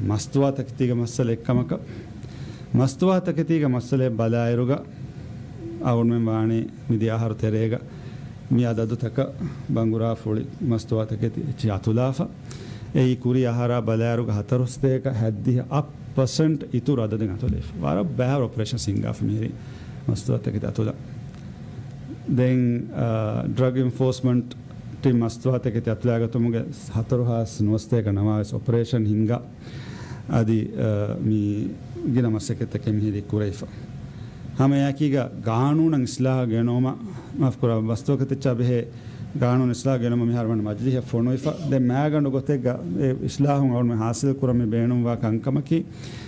މަސްތުވާތަކެތީގެ މައްސަލަ އެއްކަމަކަށް. މަސްތުވާތަކެތީގެ މައްސަލައެއް ބަލާއިރުގަ އަޅުންމެން ވާނީ މިދިޔަ އަހަރު ތެރޭގަ މި އަދަދުތަކަށް ބަނގުރާފުޅި މަސްތުވާތަކެތި އެއްޗެއް އަތުލާފަ. އެއީ ކުރީ އަހަރާ ބަލާއިރުގަ ހަތަރު ސަތޭކަ ހަތްދިހަ އަށް ޕަސެންޓް އިތުރު އަދަދެއް އަތުލެވިފަ. ވަރަށް ބައިވަރު އޮޕަރޭޝަންސް ހިންގާފަ މިހިރީ މަސްތުވާތަކެތި އަތުލަން. ދެން، އާ، ޑްރަގް އެންފޯސްމަންޓް ޓީމް މަސްތުވާތަކެތި އަތުލާގަތުމުގެ ހަތަރު ހާސް ނުވަސަތޭކަ ނަވާވެސް އޮޕަރޭޝަން ހިންގާ. އަދި، އާ، މި ގިނަ މަސައްކަތްތަކެއް މިހިރީ ކުރެވިފަ. ހަމައެއާއެކީގަ ގާނޫނަށް އިސްލާހު ގެނައުމަށް، މާފުކުރާ، މަސްތުވާތަކެތިއާ ބެހޭ ގާނޫނު އިސްލާހު ގެނައުމަށް މިހާރު ވަނީ މަޖިލީހަށް ފޮނުވިފަ. ދެން މައިގަނޑު ގޮތެއްގަ އެ އިސްލާހުން އަޅުގަނޑު ހާސިލް ކުރަން މި ބޭނުންވާ ކަންކަމަކީ،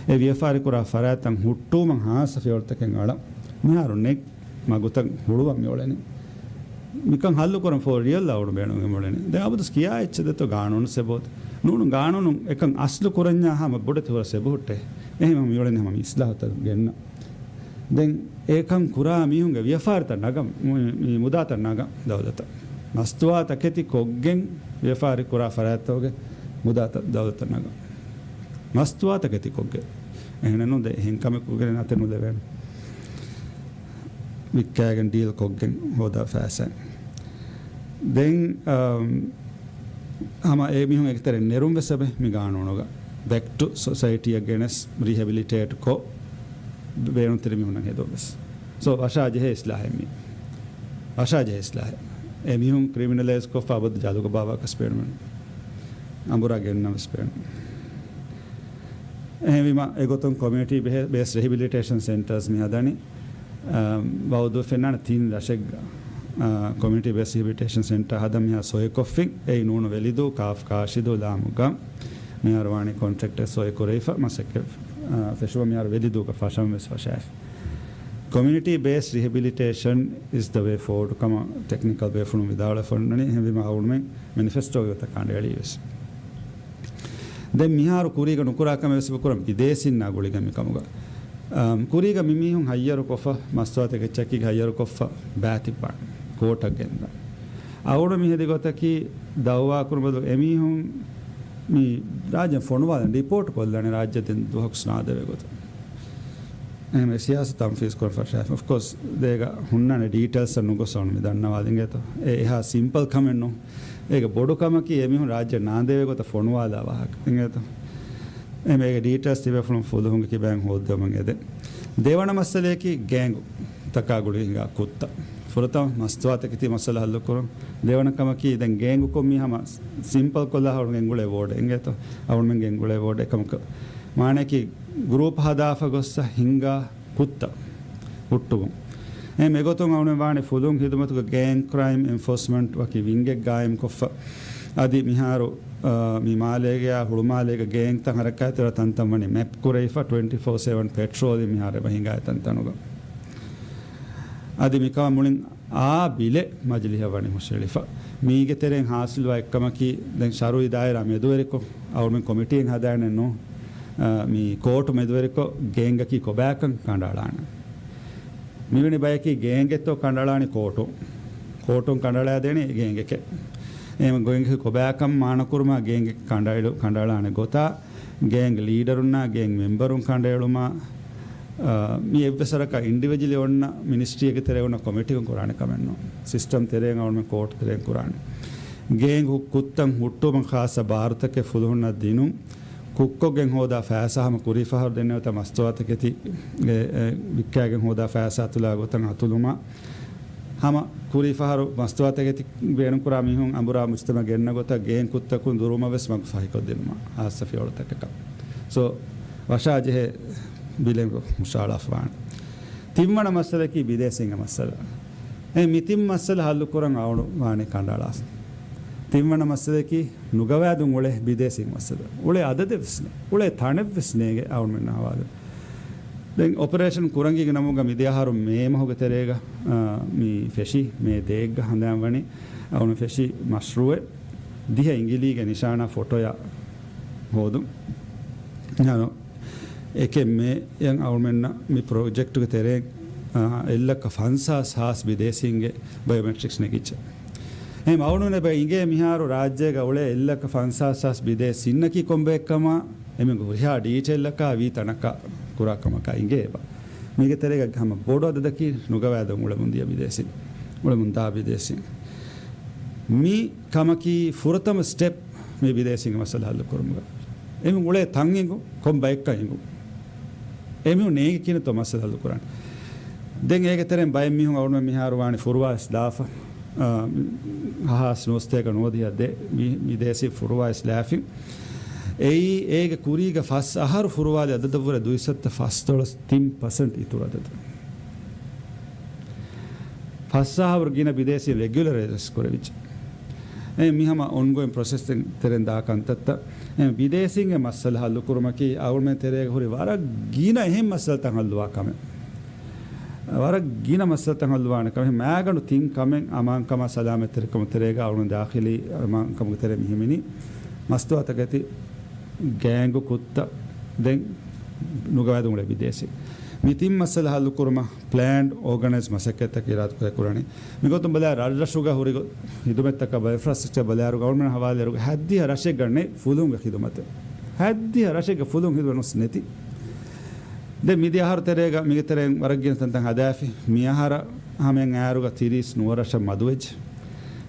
އެ ވިޔަފާރި ކުރާ ފަރާތްތައް ހުއްޓުވުމަށް ހާއްސަ ފިޔަވަޅުތަކެއް އަޅަން. މިހާރު ނެތް މަގުތައް ހުޅުވަން މިއުޅެނީ. މިކަން ހައްލު ކުރަން ފޯ ރިއަލް އަޅުގަނޑު ބޭނުން މިއުޅެނީ. ދެން އަބަދުސް ކިޔާ އެއްޗެއް ދެތޯ ގާނޫނު ސެބޯތް. ނޫނު ގާނޫނު އެކަން އަސްލު ކުރަންޏާ ހަމަ ބޮޑެތި ހުރަ ސެބުހުއްޓޭ. އެހެން މިއުޅެނީ ހަމަ މި އިސްލާހުތައް ގެންނަ. ދެން އެކަން ކުރާ މީހުންގެ ވިޔަފާރިތައް ނަގަން، މި، މި މުދާތައް ނަގަން ދައުލަތަށް. މަސްތުވާތަކެތި ކޮށްގެން ވިޔަފާރި ކުރާ ފަރާތްތަކުގެ މުދާތައް ދައުލަތަށް ނަގަން. މަސްތުވާތަކެތި ކޮށްގެން. އެހެނެއްނު ދެ އެހެން ކަމެއް ކުރިގެން އަތެއް ނުލެވޭނެ. ވިއްކާގެން ޑީލް ކޮށްގެން ހޯދާ ފައިސާ. ދެން، އަމް، ހަމަ އެ މީހުން އެކިތެރެ ނެރުން ވެސް އެބެ މި ގާނޫނުގަ. ބެކް ޓު ސޮސައިޓީއަށް ގެނެސް ރީހެބިލިޓޭޓް ކޮށް، ބޭނުންތެރި މީހުންނަށް ހެދުން ވެސް. ސޯ، ވަށާ ޖެހޭ އިސްލާހެއް މީ. ވަށާ ޖެހޭ އިސްލާހެއް. އެ މީހުން ކްރިމިނަލައިޒް ކޮށްފަ އަބަދު ޖަލުގަ ބާވާކަސް ބޭނުމެއް. އަނބުރާ ގެންނަވެސް ބޭނުން. އެހެންވީމަ، އެގޮތުން ކޮމިއުނިޓީ ބޭ-، ބޭސް ރިހެބިލިޓޭޝަން ސެންޓަރސް މި ހަދަނީ. އަ، ވައުދޫ ފެންނާނެ ތިން ރަށެއްގަ، އަ، ކޮމިއުނިޓީ ބޭސް ރިހެބިލިޓޭޝަން ސެންޓަރ ހަދަން މިހާ ސޮއިކޮށްފިން. އެއީ ނޫނު ވެލިދޫ، ކާފް ކާށިދޫ، ލާމުގަ. މިހާރު ވާނީ ކޮންޓްރެކްޓަރ ސޮއި ކުރެވިފަ މަސައްކަތް، އަ، ފެށުވަ މިހާރު ވެލިދޫގަ ފަށަން ވެސް ފަށާފި. ކޮމިއުނިޓީ ބޭސް ރިހެބިލިޓޭޝަން އިޒް ދަ ވޭ ފޯވަޑް ކަމަށް ޓެކްނިކަލް ބޭފުޅުން ވިދާޅުވެފަ އޮންނަނީ. އެހެންވީމަ އަޅުގަނޑުމެން މެނިފެސްޓޯގެ ގޮތަށް ކަނޑައެޅީ ވެސް. ދެން މިހާރު ކުރީގަ ނުކުރާ ކަމެއް ވެސް ކުރަން ބިދޭސީންނާ ގުޅިގެން މި ކަމުގަ. އަމް، ކުރީގަ މި މީހުން ހައްޔަރުކޮށްފަ، މަސްތުވާތަކެއްޗަކީގަ ހައްޔަރުކޮށްފަ ބާތިއްބާން ކޯޓަށް ގެންދާ. އަޅުގަނޑު މި ހެދި ގޮތަކީ ދައުވާ ކުރުމަށް އެމީހުން މި ރާއްޖެ ފޮނުވާލަން ޑިޕޯޓް ކޮށްލާނެ ރާއްޖެ ދެން ދުވަހަކުސް ނާދެވޭ ގޮތަށް. އެހެންވެ ސިޔާސަތު ތަންފީޒް ކުރަން ފަށާފަ. އޮފް ކޯސް، ދޭގަ ހުންނާނެ ޑީޓެއލްސް ނުގޮސް އަޅުން މި ދަންނަވާލި އިނގޭތޯ. އެ އެހާ ސިމްޕަލް ކަމެއް ނޫން. އޭގެ ބޮޑު ކަމަކީ އެމީހުން ރާއްޖެ ނާދެވޭ ގޮތަށް ފޮނުވާލާ ވާހަކަ އިނގޭތޯ. އެމޭގެ ޑީޓެއިލްސް ތިބޭފުޅުން ފުލުހުންގެ ކިބައިން ހޯއްދެވުމަށް އެދެން. ދެވަނަ މައްސަލަޔަކީ ގޭންގު. ތަކާ ގުޅި ހިނގާ ކުއްތަ. ފުރަތަމަ މަސްތުވާތަކެތި މައްސަލަ ހައްލުކުރުން. ދެވަނަ ކަމަކީ، ދެން ގޭންގުކޮށް މީ ހަމަ ސިމްޕަލް ކޮށްލާ އަޅުގަނޑުމެން ގެންގުޅޭ ވޯޑެއް އިނގޭތޯ. އަޅުގަނޑުމެން ގެންގުޅޭ ވޯޑެއް ކަމަކަށް. މާނައަކީ، ގްރޫޕް ހަދާފަ ގޮއްސަ ހިނގާ ކުއްތަ ހުއްޓުވުން. އެ މެގޮތުން އަޅުގަނޑުމެން ވާނެ ފުލުހުން ހިދުމަތުގަ ގޭންގް ކްރައިމް އެންފޯސްމަންޓް ވަކި ވިންގެއް ގާއިމްކޮށްފަ. އަދި މިހާރު، އާ، މި މާލޭގެއާ ހުޅުމާލޭގެ ގޭންގްތައް ހަރަކާތްތެރި ތަންތަން ވަނީ މެޕް ކުރެވިފަ، ޓްވެންޓީ ފޯ ސެވަން ޕެޓްރޯލިން މިހާރު އެބަ ހިނގާ ތަންތަނުގަ. އަދި މިކަމަށް މުޅިން އާ ބިލެއް މަޖިލީހަށް ވަނީ ހުށައެޅިފަ. މީގެ ތެރެއިން ހާސިލްވާ އެއްކަމަކީ، ދެން ޝަރުއީ ދާއިރާ މެދުވެރިކޮށް، އަޅުމެން ކޮމިޓީއެއް ހަދާނެ ނޫ، އާ، މި ކޯޓު މެދުވެރިކޮށް ގޭންގަކީ ކޮބާކަން ކަނޑައަޅާނެ. މިވެނި ބަޔަކީ ގޭންގެއްތޯ ކަނޑައަޅާނީ ކޯޓު. ކޯޓުން ކަނޑައަޅާދޭނީ ގޭންގެކޭ. އެހެން ގޭންގެ ކޮބާކަން މާނަކުރުމާ ގޭންގެ ކަނޑައެޅު-، ކަނޑައަޅާނެ ގޮތާ، ގޭންގް ލީޑަރުންނާ ގޭންގް މެމްބަރުން ކަނޑައެޅުމާ، އާ، މި އެއްވެސް ވަރަކަށް އިންޑިވިޖުއަލީ އޮންނަ މިނިސްޓްރީއެއްގެ ތެރޭ އޮންނަ ކޮމިޓީއަކުން ކުރާނެ ކަމެއް ނޫން. ސިސްޓަމް ތެރެއިން އަޅުމެން ކޯޓް ތެރެއިން ކުރާނެ. ގޭންގް ކުއްތަން ހުއްޓުވުމަށް ޚާއްޞަ ބާރުތަކެއް ފުލުހުންނަށް ދިނުން. ކުއްކޮށްގެން ހޯދާ ފައިސާ ހަމަ ކުރީ ފަހަރު ދެންނެވިތާ މަސްތުވާތަކެތި، އެ، އެ، ވިއްކާގެން ހޯދާ ފައިސާ އަތުލާ ގޮތަށް އަތުލުމަށް ހަމަ ކުރީ ފަހަރު މަސްތުވާތަކެތި ބޭނުންކުރާ މީހުން އަނބުރާ މުޖްތަމަޢަށް ގެންނަ ގޮތަށް ގޭން ކުއްތަކުން ދުރުމަށް ވެސް މަގު ފަހިކޮށްދިނުމަށް ހާއްސަ ފިޔަވަޅުތަކަކަށް. ސޯ، ވަށާޖެހޭ ބިލެއް ހުށައަޅާފަވާނެ. ތިންވަނަ މައްސަލައަކީ ބިދޭސީންގެ މައްސަލަ. އެ މި ތިން މައްސަލަ ހައްލުކުރަން އަޅުގަނޑު ވާނީ ކަނޑައަޅާފަ. ތިންވަނަ މައްސަލައަކީ ނުގަވާދުން އުޅޭ ބިދޭސީން މައްސަލަ. އުޅޭ އަދަދެއް ވެސް ނެތް. އުޅޭ ތަނެއް ވެސް ނޭނގެ އަޅުމެންނާ ހަވާލު. ދެން އޮޕަރޭޝަން ކުރަން ގިނަ ނަމުގަ މިދިޔަ އަހަރު މޭ މަހުގެ ތެރޭގަ، އާ، މި ފެށި މޭ ދޭއްގަ ހަނދާން ވަނީ އަޅުން ފެށި މަޝްރޫއެއް ދިހަ އިނގިލީގެ ނިޝާނާ ފޮޓޯއަށް ހޯދުން. އެކެއް މޭ އަޅުމެންނަށް މި ޕްރޮޖެކްޓުގެ ތެރޭ، އާ، އެއްލައްކަ ފަންސާސް ހާސް ބިދޭސީންގެ ބަޔޮމެޓްރިކްސް ނެގިއްޖެ. އެހެން އަޅުން އެބަ އިނގޭ މިހާރު ރާއްޖޭގަ އުޅޭ އެއްލައްކަ ފަންސާސް ހާސް ބިދޭސީންނަކީ ކޮންބައެއްކަމަށް އެމީހުން ހުރިހާ ޑީޓެއިލްއަކާ ވީ ތަނަކަށް ކުރާ ކަމަކާ އިނގޭ އެބަ. މީގެ ތެރޭގަ ހަމަ ބޮޑު އަދަދަކީ ނުގަވާދުން އުޅެމުން ދިޔަ ބިދޭސީން، އުޅެމުން ދާ ބިދޭސީން. މި ކަމަކީ ފުރަތަމަ ސްޓެޕް މި ބިދޭސީންގެ މައްސަލަ ހައްލު ކުރުމުގަ. އެމީހުން އުޅޭ ތަން އެނގު، ކޮން ބައެއްކަން އެނގު. އެމީހުން ނޭނގި ކިހިނެއްތޯ މައްސަލަ ހައްލު ކުރާނެ. ދެން އޭގެ ތެރެއިން ބައެއް މީހުން އަޅުމެން މިހާރު ވާނީ ފުރުވާ ވެސް ލާފަ. އާ، ހަ-، ހާސް ނުވަސަތޭކަ ނުވަދިހަ ދެ މި، މި ދޭސީ ފުރުވާ ވެސް ލާފިން. އެއީ އޭގެ ކުރީގަ ފަސް އަހަރު ފުރުވާލި އަދަދަށްވުރެ ދުއިސައްތަ ފަސް ދޮޅަސް ތިން ޕަސެންޓް އިތުރު އަދަދު. ފަސް އަހަރު ގިނަ ބިދޭސީން ރެގިއުލަރައިޒް ކުރެވިއްޖެ. އެ މި ހަމަ އޮންގޯއިން ޕްރޮސެސް ތެރެއިން ދާ ކަންތައްތައް. އެ ބިދޭސީންގެ މައްސަލަ ހައްލު ކުރުމަކީ އަޅުމެން ތެރޭގަ ހުރި ވަރަށް ގިނަ އެހެން މައްސަލަތައް ހައްލުވާ ކަމެއް. ވަރަށް ގިނަ މައްސަލަތައް ހައްލުވާނެ ކަމެއް. މާގަނޑު ތިން ކަމެއް އަމާންކަމާ ސަލާމަތްތެރިކަމުގެ ތެރޭގަ އަޅުގަނޑު ދާޚިލީ އަމާންކަމުގެ ތެރޭ މިހިމެނީ. މަސްތުވާތަކެތި، ގޭންގު ކުއްތަ، ދެން ނުގަވާދުން އުޅޭ ބިދޭސީ. މި ތިން މައްސަލަ ހައްލުކުރުމަށް ޕްލޭންޑް އޯގަނައިޒް މަސައްކަތްތަކެއް އިރާދަކުރެ ކުރަނީ. މިގޮތުން ބަލާ ރަށްރަށުގަ ހުރި ގޮ-، ހިދުމަތްތަކަށް ބަ-، އިންފްރާސްޓްރަކްޗަރ ބަލާއިރުގަ އަޅުމެން ހަވާލުވާއިރުގަ ހައްދިހަ ރަށެއްގަ ނެތް ފުލުހުންގެ ޚިދުމަތެއް. ހައްދިހަ ރަށެއްގަ ފުލުހުން ޚިދުމަތް ނުވެސް ނެތި. ދެން މިދިޔަ އަހަރު ތެރޭގަ މީގެ ތެރެއިން ވަރަށް ގިނަ ތަންތަން ހަދާފި. މިއަހަރަށް ހަމައަށް އައިއިރުގަ ތިރީސް ނުވަ ރަށަށް މަދުވެއްޖެ.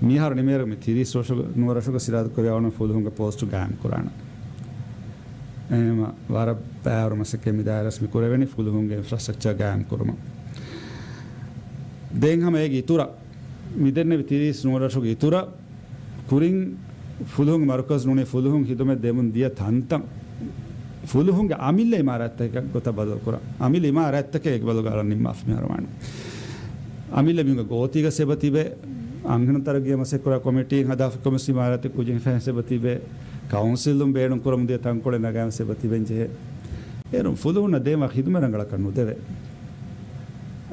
މިއަހަރު ނިމޭއިރުގަ މި ތިރީސް ރަށުގަ، ނުވަ ރަށުގަ އިރާދަކުރެއްވިޔާ އަޅުމެން ފުލުހުންގެ ޕޯސްޓު ގާއިމް ކުރާނަން. އެހެންވީމަ ވަރަށް ބައިވަރު މަސައްކަތް މި ދާއިރާ މި ކުރެވެނީ ފުލުހުންގެ އިންފްރާސްޓްރަކްޗަރ ގާއިމް ކުރުމަށް. ދެން ހަމަ އޭގެ އިތުރަށް، މި ދެންނެވި ތިރީސް ނުވަ ރަށުގެ އިތުރަށް، ކުރިން ފުލުހުންގެ މަރުކަޒު ނޫނީ ފުލުހުން ޚިދުމަތް ދެމުން ދިޔަ ތަންތަން ފުލުހުންގެ އަމިއްލަ އިމާރާތްތަކެއް ގޮތަށް ބަދަލުކުރަން. އަމިއްލަ އިމާރާތްތަކެއް އެކިބަލުގަ އަޅަން ނިންމާފަ މިހާރު ވާނެ. އަމިއްލަ މީހުންގެ ގޯތީގަ އެބަ ތިބޭ، އަންހެނުން ތަރައްގީއަށް މަސައްކަތްކުރާ ކޮމިޓީން ހަދާފަ ކޮމިސް އިމާރާތެއް ކުއްޖެއް ހިފަހެން އެބަ ތިބޭ، ކައުންސިލުން ބޭނުންކުރަމުން ދިޔަ ތަންކޮޅެއް ނަގާފަ އެބަ ތިބެން ޖެހޭ. އޭރުން ފުލުހުންނަށް ދޭންވާ ޚިދުމަތް ރަނގަޅަކަށް ނުދެވޭ.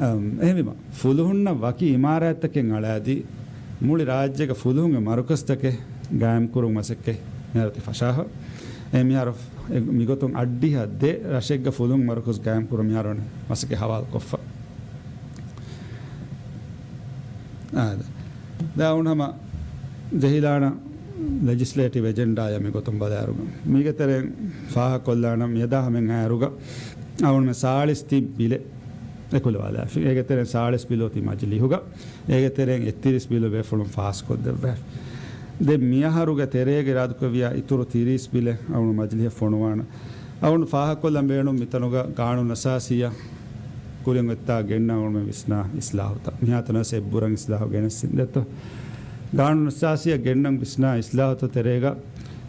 އަމް، އެހެންވީމަ، ފުލުހުންނަށް ވަކި އިމާރާތްތަކެއް އަޅާދީ، މުޅި ރާއްޖޭގެ ފުލުހުންގެ މަރުކަޒްތަކެއް ގާއިމްކުރުން މަސައްކަތް މިހާރު ތި ފަށާފަ. އެ މިހާރު އެ މިގޮތުން އައްޑިހަ ދެ ރަށެއްގަ ފުލުހުން މަރުކަޒް ގާއިމްކުރުން މިހާރު މަސައްކަތް ހަވާލުކޮށްފަ. އާދެ. ދާ އަޅުން ހަމަ ޖެހިލާނަން ލެޖިސްލޭޓިވް އެޖެންޑާއަށް މިގޮތުން ބަލާއިރުގަ. މީގެ ތެރެއިން ފާހަގަކޮށްލާނަން މިއަދާ ހަމައަށް އައިއިރުގަ އަޅުން ސާޅީސް ތިން ބިލެއް އެކުލަވާލާފި. އޭގެ ތެރެއިން ސާޅީސް ބިލު އޮތީ މަޖިލީހުގަ. އޭގެ ތެރެއިން އެއްތިރީސް ބިލު ބޭފުޅުން ފާސްކޮށްދެއްވާފި. ދެން މިއަހަރުގެ ތެރޭގަ އިރާދަކުރެއްވިޔާ އިތުރު ތިރީސް ބިލެއް އަޅުން މަޖިލީހަށް ފޮނުވާނަން. އަޅުން ފާހަގަކޮށްލަން ބޭނުން މިތަނުގަ ގާނޫނު އަސާސީއަށް ކުރިން އޮތްތާ ގެންނަ އުޅުމެ ވިސްނާ އިސްލާހުތައް. މިހާތަނަސް އެއްބުރަން އިސްލާހު ގެނެސް ދެއްތޯ. ގާނޫނު އަސާސީއަށް ގެންނަން ވިސްނާ އިސްލާހުތައް ތެރޭގަ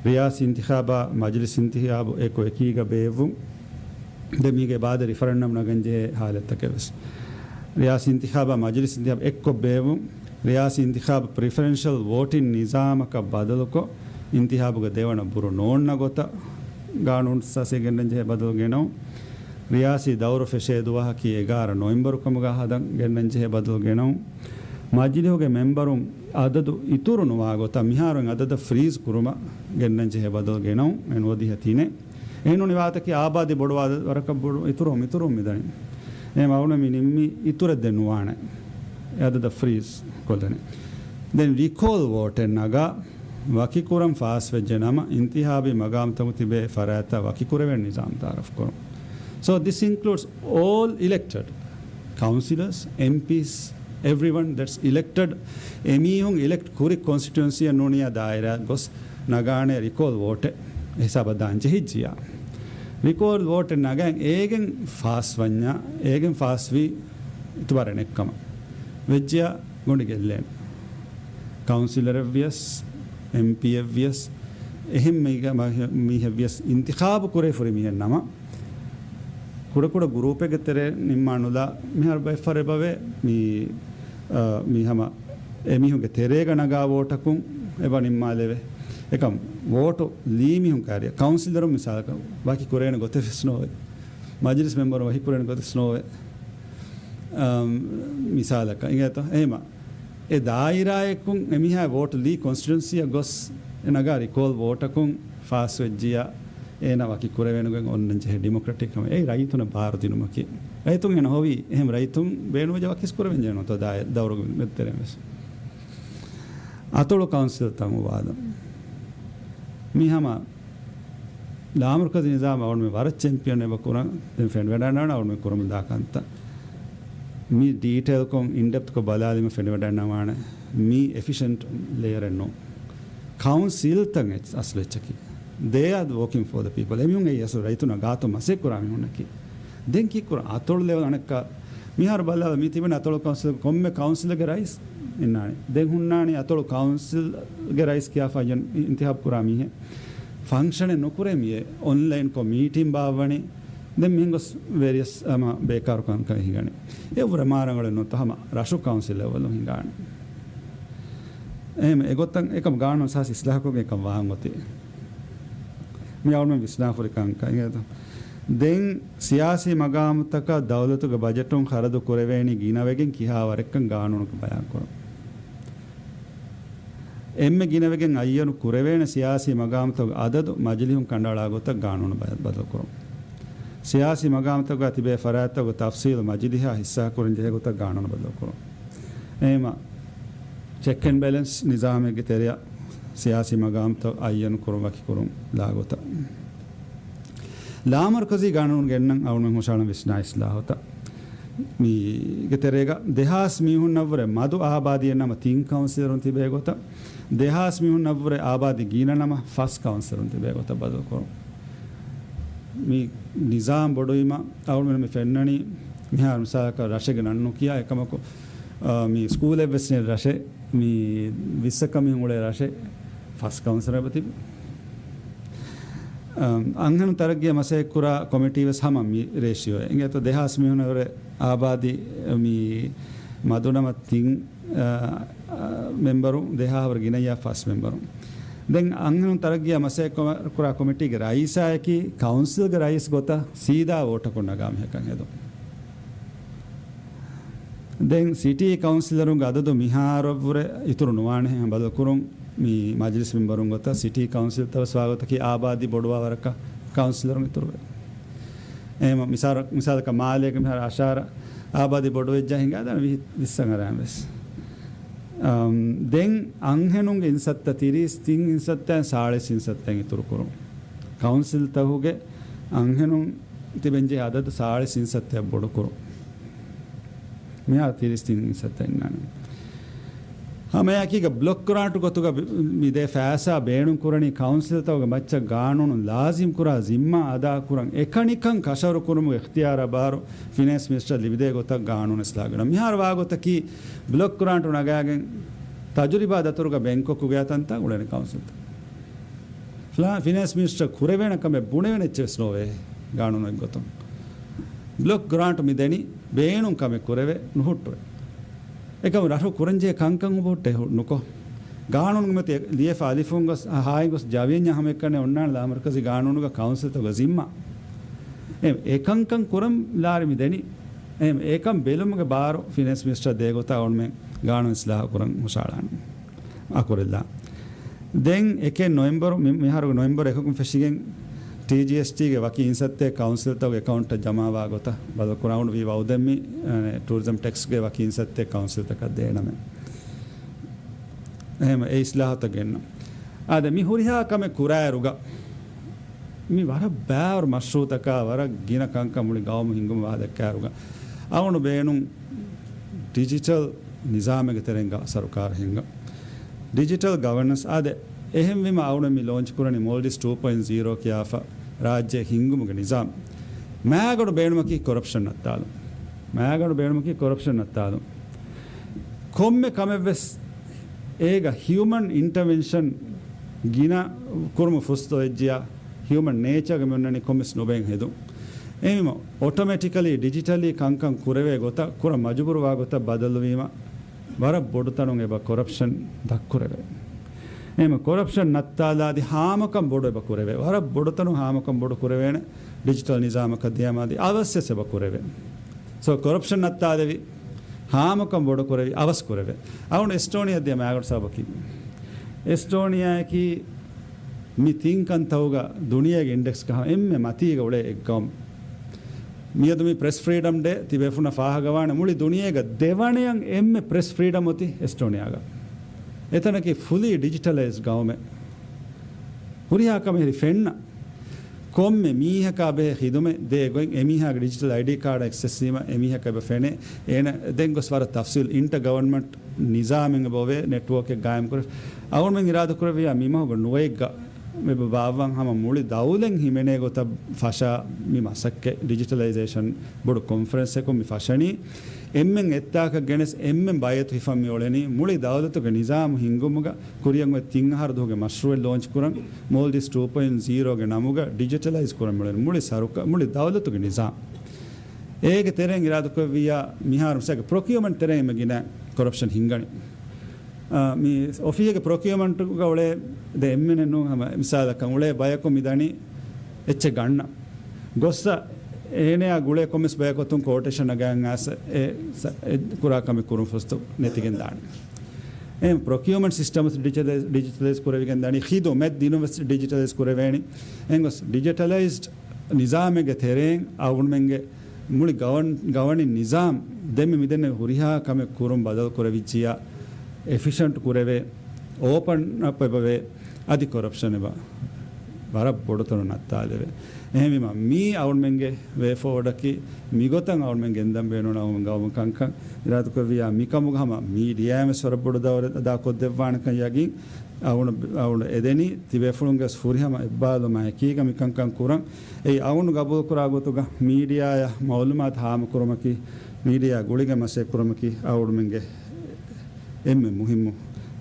ރިޔާސީ އިންތިޚާބާ މަޖިލިސް އިންތިޚާބު އެކު އެކީގަ ބޭއްވުން. ދެ މީގެ ބާދަ ރިފަރެންޑަމް ނަގަން ޖެހޭ ހާލަތްތަކެއް ވެސް. ރިޔާސީ އިންތިޚާބާ މަޖިލިސް އިންތިޚާބު އެއްކޮށް ބޭއްވުން. ރިޔާސީ އިންތިޚާބު ޕްރިފަރެންޝަލް ވޯޓިން ނިޒާމަކަށް ބަދަލުކޮށް، އިންތިޚާބުގަ ދެވަނަ ބުރު ނޯންނަ ގޮތަށް ގާނޫނު އަސާސީ ގެންނަން ޖެހޭ ބަދަލު ގެނައުން. ރިޔާސީ ދައުރު ފެށޭ ދުވަހަކީ އެގާރަ ނޮވެމްބަރު ކަމުގަ ހަދަން ގެންނަން ޖެހޭ ބަދަލު ގެނައުން. މަޖިލިހުގެ މެންބަރުން އަދަދު އިތުރު ނުވާ ގޮތަށް މިހާރު އަދަދަށް ފްރީޒް ކުރުމަށް ގެންނަން ޖެހޭ ބަދަލު ގެނައުން. އެން ވަދީހަ ތިނެއް. އެހެން ނޫނީ ވާތަކީ އާބާދީ ބޮޑުވާ ވަރަކަށް ބޮޑު އިތުރު އިތުރު މިދަނީ. އެހެން އަޅުނަ މި ނިންމީ އިތުރެއް ދެން ނުވާނެ. އެ އަދަދަށް ފްރީޒް ކޮށްލަނީ. ދެން ރިކޯލް ވޯޓެއް ނަގާ ވަކިކުރަން ފާސްވެއްޖެ ނަމަ، އިންތިހާބީ މަގާމްތަކު ތިބޭ ފަރާތްތައް ވަކިކުރެވޭނެ ނިޒާމް ތައާރަފް ކުރުން. So this includes all elected councillors, M Ps, everyone that's elected. އެމީހުން އިލެކްޓް ކުރި ކޮންސްޓިޓުއެންސީއަށް ނޫނިޔާ ދާއިރާ ގޮސް ނަގާނެ ރިކޯލް ވޯޓެއް ހިސާބަށް ދާން ޖެހިއްޖިޔާ. ރިކޯލް ވޯޓެއް ނަގަން އޭގެން ފާސްވަންޏާ، އޭގެން ފާސްވީ އިތުބާރެއް ނެއްކަމަށް ވެއްޖިޔާ ގޮނޑި ގެއްލޭނެ. ކައުންސިލަރެއްވިޔަސް، އެމްޕީއެއްވިޔަސް، އެހެން މީހަ-، މަ-، މީހެއްވިޔަސް އިންތިޚާބު ކުރެވިފަ ހުރި މީހެއް ނަމަ، ކުޑަކުޑަ ގުރޫޕެއްގެ ތެރޭ ނިންމާ ނުލާ، މިހާރު ބައެއް ފަހަރު އެބަވޭ، މި، އަ، މި ހަމަ އެމީހުންގެ ތެރޭގަ ނަގާ ވޯޓަކުން އެބަ ނިންމާލެވޭ. އެކަމް ވޯޓު ލީ މީހުން ކާރިއަށް، ކައުންސިލަރުން މިސާލަކަށް ވަކި ކުރޭނެ ގޮތެއް ވެސް ނޯވޭ. މަޖިލިސް މެމްބަރުން ވަކި ކުރޭނެ ގޮތެއް ވެސް ނޯވޭ. އަމް، މިސާލަކަށް އިނގޭތޯ؟ އެހެމަ އެ ދާއިރާއަކުން އެމީހާ ވޯޓު ލީ ކޮންސްޓިޓުއެންސީއަށް ގޮސް އެ ނަގާ ރިކޯލް ވޯޓަކުން ފާސްވެއްޖިޔާ، އޭނާ ވަކި ކުރެވޭނުގެން އޮންނަން ޖެހޭ ޑިމޮކްރެޓިކް ކަމެއް. އެއީ ރައްޔިތުންނަށް ބާރު ދިނުމަކީ. ރައްޔިތުން އޭނަ ހޮވީ. އެހެން ރައްޔިތުން ބޭނުންވެއްޖެ ވަކިސް ކުރެވެން ޖެހޭނު ތޯ ދާ-، ދައުރުގެ މެދުތެރެއިން ވެސް. އަތޮޅު ކައުންސިލްތައް އުވާލުން. މި ހަމަ ލާމަރުކަޒީ ނިޒާމް އަޅުގަނޑުމެން ވަރަށް ޗެމްޕިއަން އެބަ ކުރަން ދެން ފެނިވަޑައިގަންނަވާނެ އަޅުގަނޑުމެން ކުރަމުންދާ ކަންތައް. މި ޑީޓެއިލްކޮށް އިންޑެޕްތްކޮށް ބަލާލީމަ ފެނިވަޑައިގަންނަވާނެ މީ އެފިޝަންޓް ލޭޔަރެއް ނޫން. ކައުންސިލްތައް އެއް-، އަސްލު އެއްޗަކީ. They are working for the people. އެމީހުން އެއީ އަސްލު ރައްޔިތުންނާ ގާތުން މަސައްކަތް ކުރާ މީހުންނަކީ. ދެން ކީއްކުރަން؟ އަތޮޅު ލެވެލް އަނެއްކާ މިހާރު ބަލާ، މި ތިބެން އަތޮޅު ކައުންސިލް ކޮންމެ ކައުންސިލްގެ ރައީސް އިންނާނެ. ދެން ހުންނާނީ އަތޮޅު ކައުންސިލްގެ ރައީސް ކިޔާފަ އިންތިޚާބު ކުރާ މީހެއް. ފަންކްޝަނެއް ނުކުރޭ މިއޭ. އޮންލައިންކޮށް މީޓިން ބާއްވަނީ. ދެން މިހެން ގޮސް ވޭރިއަސް ހަމަ ބޭކާރު ކަންކަން ހިނގަނީ. އެއަށްވުރެ މާރަނގަޅެއް ނުވަތަ ހަމަ ރަށު ކައުންސިލް ލެވެލުން ހިނގާނެ. އެހެން އެގޮތަށް އެކަމް ގާނޫނު އަސާސީ އިސްލާހުކޮށްގެން އެކަމް ވާން އޮތީ. މި އަޅުމެން ވިސްނާފުރި ކަންކަން އިނގޭތަ؟ ދެން ސިޔާސީ މަގާމުތަކަށް ދައުލަތުގެ ބަޖެޓުން ޚަރަދު ކުރެވޭނީ ގިނަވެގެން ކިހާވަރެއްކަން ގާނޫނުގަ ބަޔާންކުރުން. އެންމެ ގިނަވެގެން އައްޔަނު ކުރެވޭނެ ސިޔާސީ މަގާމުތަކުގެ އަދަދު މަޖިލިހުން ކަނޑައަޅާ ގޮތަށް ގާނޫނު ބަ-، ބަދަލުކުރުން. ސިޔާސީ މަގާމުތަކުގަ ތިބޭ ފަރާތްތަކުގެ ތަފްސީލު މަޖިލިހާ ހިއްސާކުރަން ޖެހޭ ގޮތަށް ގާނޫނު ބަދަލުކުރުން. އެހެމަ ޗެކް އެންޑް ބެލެންސް ނިޒާމެއްގެ ތެރެއަށް ސިޔާސީ މަގާމުތައް އައްޔަނު ކުރުން ވަކިކުރުން ލާގޮތަށް. ލާމަރުކަޒީ ގާނޫނު ގެންނަން އަޅުގަނޑު ހުށަހަޅަން ވިސްނާ އިސްލާހުތައް. މީގެ ތެރޭގަ ދެހާސް މީހުންނަށްވުރެ މަދު އާބާދީއެއް ނަމަ ތިން ކައުންސިލަރުން ތިބޭ ގޮތަށް، ދެހާސް މީހުންނަށްވުރެ އާބާދީ ގިނަ ނަމަ ފަސް ކައުންސިލަރުން ތިބޭ ގޮތަށް ބަދަލުކުރުން. މި ނިޒާމް ބޮޑުވީމަ އަޅުގަނޑު މި ފެންނަނީ މިހާރު މިސާލަކަށް ރަށެއްގެ ނަން ނުކިޔާ އެކަމަކު، އާ، މި ސްކޫލެއްވެސް ނެތް ރަށެއް މި ވިއްސަކަށް މީހުން އުޅޭ ރަށެއް ފަސް ކައުންސިލަރ އެބަ ތިބި. އަންހެނުން ތަރައްގީއަށް މަސައްކަތްކުރާ ކޮމިޓީ ވެސް ހަމަ މި ރޭޝިއޯއެއް. އިނގޭތޯ ދެހާސް މީހުން އެވަރެ އާބާދީ މި މަދުނަމަ ތިން، އަ، އަ، މެމްބަރު، ދެހާހަވަރު ގިނައްޔާ ފަސް މެމްބަރު. ދެން އަންހެނުން ތަރައްގީއަށް މަސައްކަތް ކުރާ ކޮމިޓީގެ ރައީސާއަކީ ކައުންސިލްގެ ރައީސް ގޮތަށް ސީދާ ވޯޓަކުން ނަގާ މީހަކަށް ހެދުން. ދެން ސިޓީ ކައުންސިލަރުންގެ އަދަދު މިހާރަށްވުރެ އިތުރު ނުވާނެ ހެން ބަދަލުކުރުން މި މަޖިލިސް މެމްބަރުން ގޮތަށް ސިޓީ ކައުންސިލްތައް ވެސް ވާގޮތަކީ އާބާދީ ބޮޑުވާ ވަރަކަށް ކައުންސިލަރުން އިތުރުވޭ. އެހެން މިސާލަ-، މިސާލަކަށް މާލޭގެ މިހާރު އަށާރަ އާބާދީ ބޮޑުވެއްޖާ ހިނގާދާނެ ވި-، ވިއްސަށް އަރާން ވެސް. އަމް، ދެން އަންހެނުންގެ އިންސައްތަ ތިރީސް ތިން އިންސައްތައިން ސާޅީސް އިންސައްތައިން އިތުރުކުރުން. ކައުންސިލްތަކުގެ އަންހެނުން ތިބެންޖެހޭ އަދަދު ސާޅީސް އިންސައްތައަށް ބޮޑުކުރުން. މިހާރު ތިރީސް ތިން އިންސައްތަ އިންނާނެ. ހަމައެކީގަ ބްލޮކް ގްރާންޓް ގޮތުގަ މި ދޭ ފައިސާ ބޭނުން ކުރަނީ ކައުންސިލްތަކުގެ މައްޗަށް ގާނޫނުން ލާޒިމް ކުރާ ޒިންމާ އަދާ ކުރަން އެކަނިކަން ކަށަވަރު ކުރުމުގެ އިޚްތިޔާރާ ބާރު ފިނޭންސް މިނިސްޓަރ ލިބިދޭ ގޮތަށް ގާނޫނު އިސްލާހް ކުރަން. މިހާރު ވާ ގޮތަކީ ބްލޮކް ގްރާންޓު ނަގާގެން ތަޖުރިބާ ދަތުރުގަ ބެންކޮށް ކުގައި ތަންތާ އުޅެނި ކައުންސިލްތައް. ފިނޭންސް މިނިސްޓަރ ކުރެވޭނެ ކަމެއް ބުނެވޭނެ އެއްޗެއް ވެސް ނޯވޭ ގާނޫނު އެއްގޮތުން. ބްލޮކް ގްރާންޓް މި ދެނީ ބޭނުން ކަމެއް ކުރެވޭ ނުހުއްޓުވޭ. އެކަމު ރަށު ކުރަންޖެހޭ ކަންކަން އުބުހުއްޓޭ ނުކޮށް. ގާނޫނުގެ މަތި ލިޔެފަ އަލިފުން ގޮސް ހާއި ގޮސް ޖަވިއެންޏާ ހަމައެއްކަން އޮންނާނެ ލާމަރުކަޒީ ގާނޫނުގަ ކައުންސިލްތަކުގެ ޒިންމާ. އެ، އެކަންކަން ކުރަން ލާރި މި ދެނީ. އެ، އެކަން ބެލުމުގެ ބާރު ފިނޭންސް މިނިސްޓަރ ދޭ ގޮތަށް އަޅުމެން ގާނޫނު އިސްލާހު ކުރަން ހުށައަޅާނެ. އަކުރެއްލާ. ދެން އެކެއް ނޮވެމްބަރު، މި-، މިހާރު ނޮވެމްބަރު އެކަކުން ފެށިގެން ޓީޖީއެސްޓީގެ ވަކި އިންސައްތައެއް ކައުންސިލްތަކުގެ އެކައުންޓަށް ޖަމާވާ ގޮތަށް ބަދަލުކުރާ އަޅުގަނޑު ވީ ވައުދެއް މި، އަ، ޓޫރިޒަމް ޓެކްސްގެ ވަކި އިންސައްތައެއް ކައުންސިލްތަކަށް ދޭނަމޭ. އެހެން އެ އިސްލާހުތައް ގެންނަ. އާދެ، މި ހުރިހާ ކަމެއް ކުރާއިރުގަ، މި ވަރަށް ބާރު މަޝްރޫއުތަކާ، ވަރަށް ގިނަ ކަންކަން މުޅި ގައުމު ހިންގުމަށް ވާދައްކާއިރުގަ، އަޅުގަނޑު ބޭނުން ޑިޖިޓަލް ނިޒާމެއްގެ ތެރެއިން ސަރުކާރު ހިންގަން. ޑިޖިޓަލް ގަވަނަންސް އާދެ، އެހެންވީމަ އަޅުގަނޑު މި ލޯންޗް ކުރަނީ މޯލްޑިވްސް ޓޫ ޕޮއިންޓް ޒީރޯ ކިޔާފަ ރާއްޖެ ހިންގުމުގެ ނިޒާމް. މާގަނޑު ބޭނުމަކީ ކޮރަޕްޝަން ނައްތާލުން. މާގަނޑު ބޭނުމަކީ ކޮރަޕްޝަން ނައްތާލުން. ކޮންމެ ކަމެއްވެސް އޭގަ ހިއުމަން އިންޓަވެންޝަން ގިނަ ކުރުމަށް ފުސްތޯ އެއްޖިޔާ ހިއުމަން ނޭޗާގަ މި އޮންނަނީ ކޮންމެސް ނުބައިން ހެދުން. އެހެންވީމަ އޮޓޮމެޓިކަލީ ޑިޖިޓަލީ ކަންކަން ކުރެވޭ ގޮތަށް ކުރަން މަޖުބޫރުވާ ގޮތަށް ބަދަލުވީމަ ވަރަށް ބޮޑު ތަނުން އެބަ ކޮރަޕްޝަން ދަށްކުރެވޭ. އެހެންވީމަ ކޮރަޕްޝަން ނައްތާލާދި ހާމަކަން ބޮޑު އެބަ ކުރެވޭ. ވަރަށް ބޮޑު ތަނުން ހާމަކަން ބޮޑު ކުރެވޭނެ ޑިޖިޓަލް ނިޒާމަކަށް ދިޔަމާދި އަވަސްވެސް އެބަ ކުރެވޭ. ސޯ ކޮރަޕްޝަން ނައްތާލެވި ހާމަކަން ބޮޑު ކުރެވި އަވަސް ކުރެވޭ. އަޅުގަނޑު އެސްޓޯނިއާ ދިޔަ މާގަނޑު ސަބަބަކީ. އެސްޓޯނިއާއަކީ މި ތިން ކަންތައުގަ ދުނިޔޭގެ އިންޑެކްސްގަ ހަމަ އެންމެ މަތީގަ އުޅޭ އެއް ގައުމު. މިއަދު މި ޕްރެސް ފްރީޑަމް ޑޭ ތިބޭފުނަށް ފާހަގަވާނެ މުޅި ދުނިޔޭގަ ދެވަނަޔަށް އެންމެ ޕްރެސް ފްރީޑަމް އޮތީ އެސްޓޯނިއާގަ. އެތަނަކީ ފުލީ ޑިޖިޓަލައިޒް ގައުމެއް. ހުރިހާ ކަމެއް ހެރި ފެންނަ. ކޮންމެ މީހަކާ ބެހޭ ޚިދުމަތް ދޭ ގޮތް އެމީހާގެ ޑިޖިޓަލް އައިޑީ ކާޑަށް އެކްސެސް ވީމަ އެމީހަކަށް އެބަ ފެނޭ. އޭނަ ދެން ގޮސް ވަރަށް ތަފްސީލް އިންޓަ ގަވަންމަންޓް ނިޒާމެއް އެބަ އޮވޭ ނެޓްވޯކެއް ގާއިމް ކުރެ. އަޅުގަނޑުމެން އިރާދަ ކުރެއްވިޔާ މި މަހުގެ ނުވައެއްގަ އެބަ ބާއްވަން ހަމަ މުޅި ދައުލަތް ހިމެނޭ ގޮތަށް ފަށާ މި މަސައްކަތް ޑިޖިޓަލައިޒޭޝަން ބޮޑު ކޮންފަރެންސްއަކުން މި ފަށަނީ. އެންމެން އެއްތާކަށް ގެނެސް އެންމެން ބައިވެތު ހިފަން މި އުޅެނީ. މުޅި ދައުލަތުގެ ނިޒާމު ހިންގުމުގަ ކުރިއަށް އޮތް ތިން އަހަރު ދުވަހުގެ މަޝްރޫއެއް ލޯންޗް ކުރަން މޯލްޑިވްސް ޓޫ ޕޮއިންޓް ޒީރޯގެ ނަމުގަ ޑިޖިޓަލައިޒް ކުރަން މި އުޅެނީ. މުޅި ސަރުކަ-، މުޅި ދައުލަތުގެ ނިޒާމް. އޭގެ ތެރެއިން އިރާދަކުރެއްވިއްޔާ މިހާރު މިސާލަކަށް ޕްރޮކިއުމަންޓް ތެރެއިން އެންމެ ގިނަ ކޮރަޕްޝަން ހިންގަނީ. އާ، މި އޮފީހެއްގެ ޕްރޮކިއުމަންޓުގަ އުޅޭ ދެ އެންމެނެއް ނޫން ހަމަ މިސާލަކަށް އުޅޭ ބަޔަކު މި ދަނީ އެއްޗެއް ގަންނަ. ގޮއްސަ އޭނަޔާ ގުޅޭ ކޮންމެސް ބަޔަކު އޮތުން ކޯޓޭޝަން ނަގައި އައިސް އެ ސަ-، އެ ކުރާ ކަމެއް ކުރުން ފުސްތު ނެތިގެން ދާނެ. އެ ޕްރޮކިއުމަންޓް ސިސްޓަމް ޑިޖިޓަލައިޒް، ޑިޖިޓަލައިޒް ކުރެވިގެން ދާނީ. ޚިދުމަތް ދިނުން ވެސް ޑިޖިޓަލައިޒް ކުރެވޭނެ. އެހެން ގޮސް ޑިޖިޓަލައިޒްޑް ނިޒާމެއްގެ ތެރެއިން އަޅުގަނޑުމެންގެ މުޅި ގަވަން-، ގަވަނިން ނިޒާމް ދެންމެ މިދެންނެވި ހުރިހާ ކަމެއް ކުރުން ބަދަލު ކުރެވިއްޖިޔާ، އެފިޝަންޓް ކުރެވޭ، އޯޕަން އަޕް އެބަވޭ، އަދި ކޮރަޕްޝަން އެބަ ވަރަށް ބޮޑުތަނުން ނައްތާލެވޭ. އެހެންވީމަ، މީ އަޅުގަނޑުމެންގެ ވޭ ފޯވަޑަކީ، މިގޮތަށް އަޅުގަނޑުމެން ގެންދަން ބޭނުން އަޅުގަނޑު ގައުމު ކަންކަން އިރާދަކުރެއްވިއްޔާ، މިކަމުގަ ހަމަ މީޑިއާއިން ވެސް ވަރަށް ބޮޑު ދައުރެއް އަދާކޮށްދެއްވާނެކަން ޔަގީން. އަޅުގަނޑު، އަޅުގަނޑު އެދެނީ ތިބޭފުޅުންގެ ފުރިހަމަ އެއްބާލުމާ އެކީގަ މިކަންކަން ކުރަން. އެއީ އަޅުގަނޑު ގަބޫލުކުރާ ގޮތުގަ މީޑިއާއަށް މައުލޫމާތު ހާމަކުރުމަކީ، މީޑިއާ ގުޅިގެން މަސައްކަތް ކުރުމަކީ އަޅުގަނޑުމެންގެ އެންމެ މުހިއްމު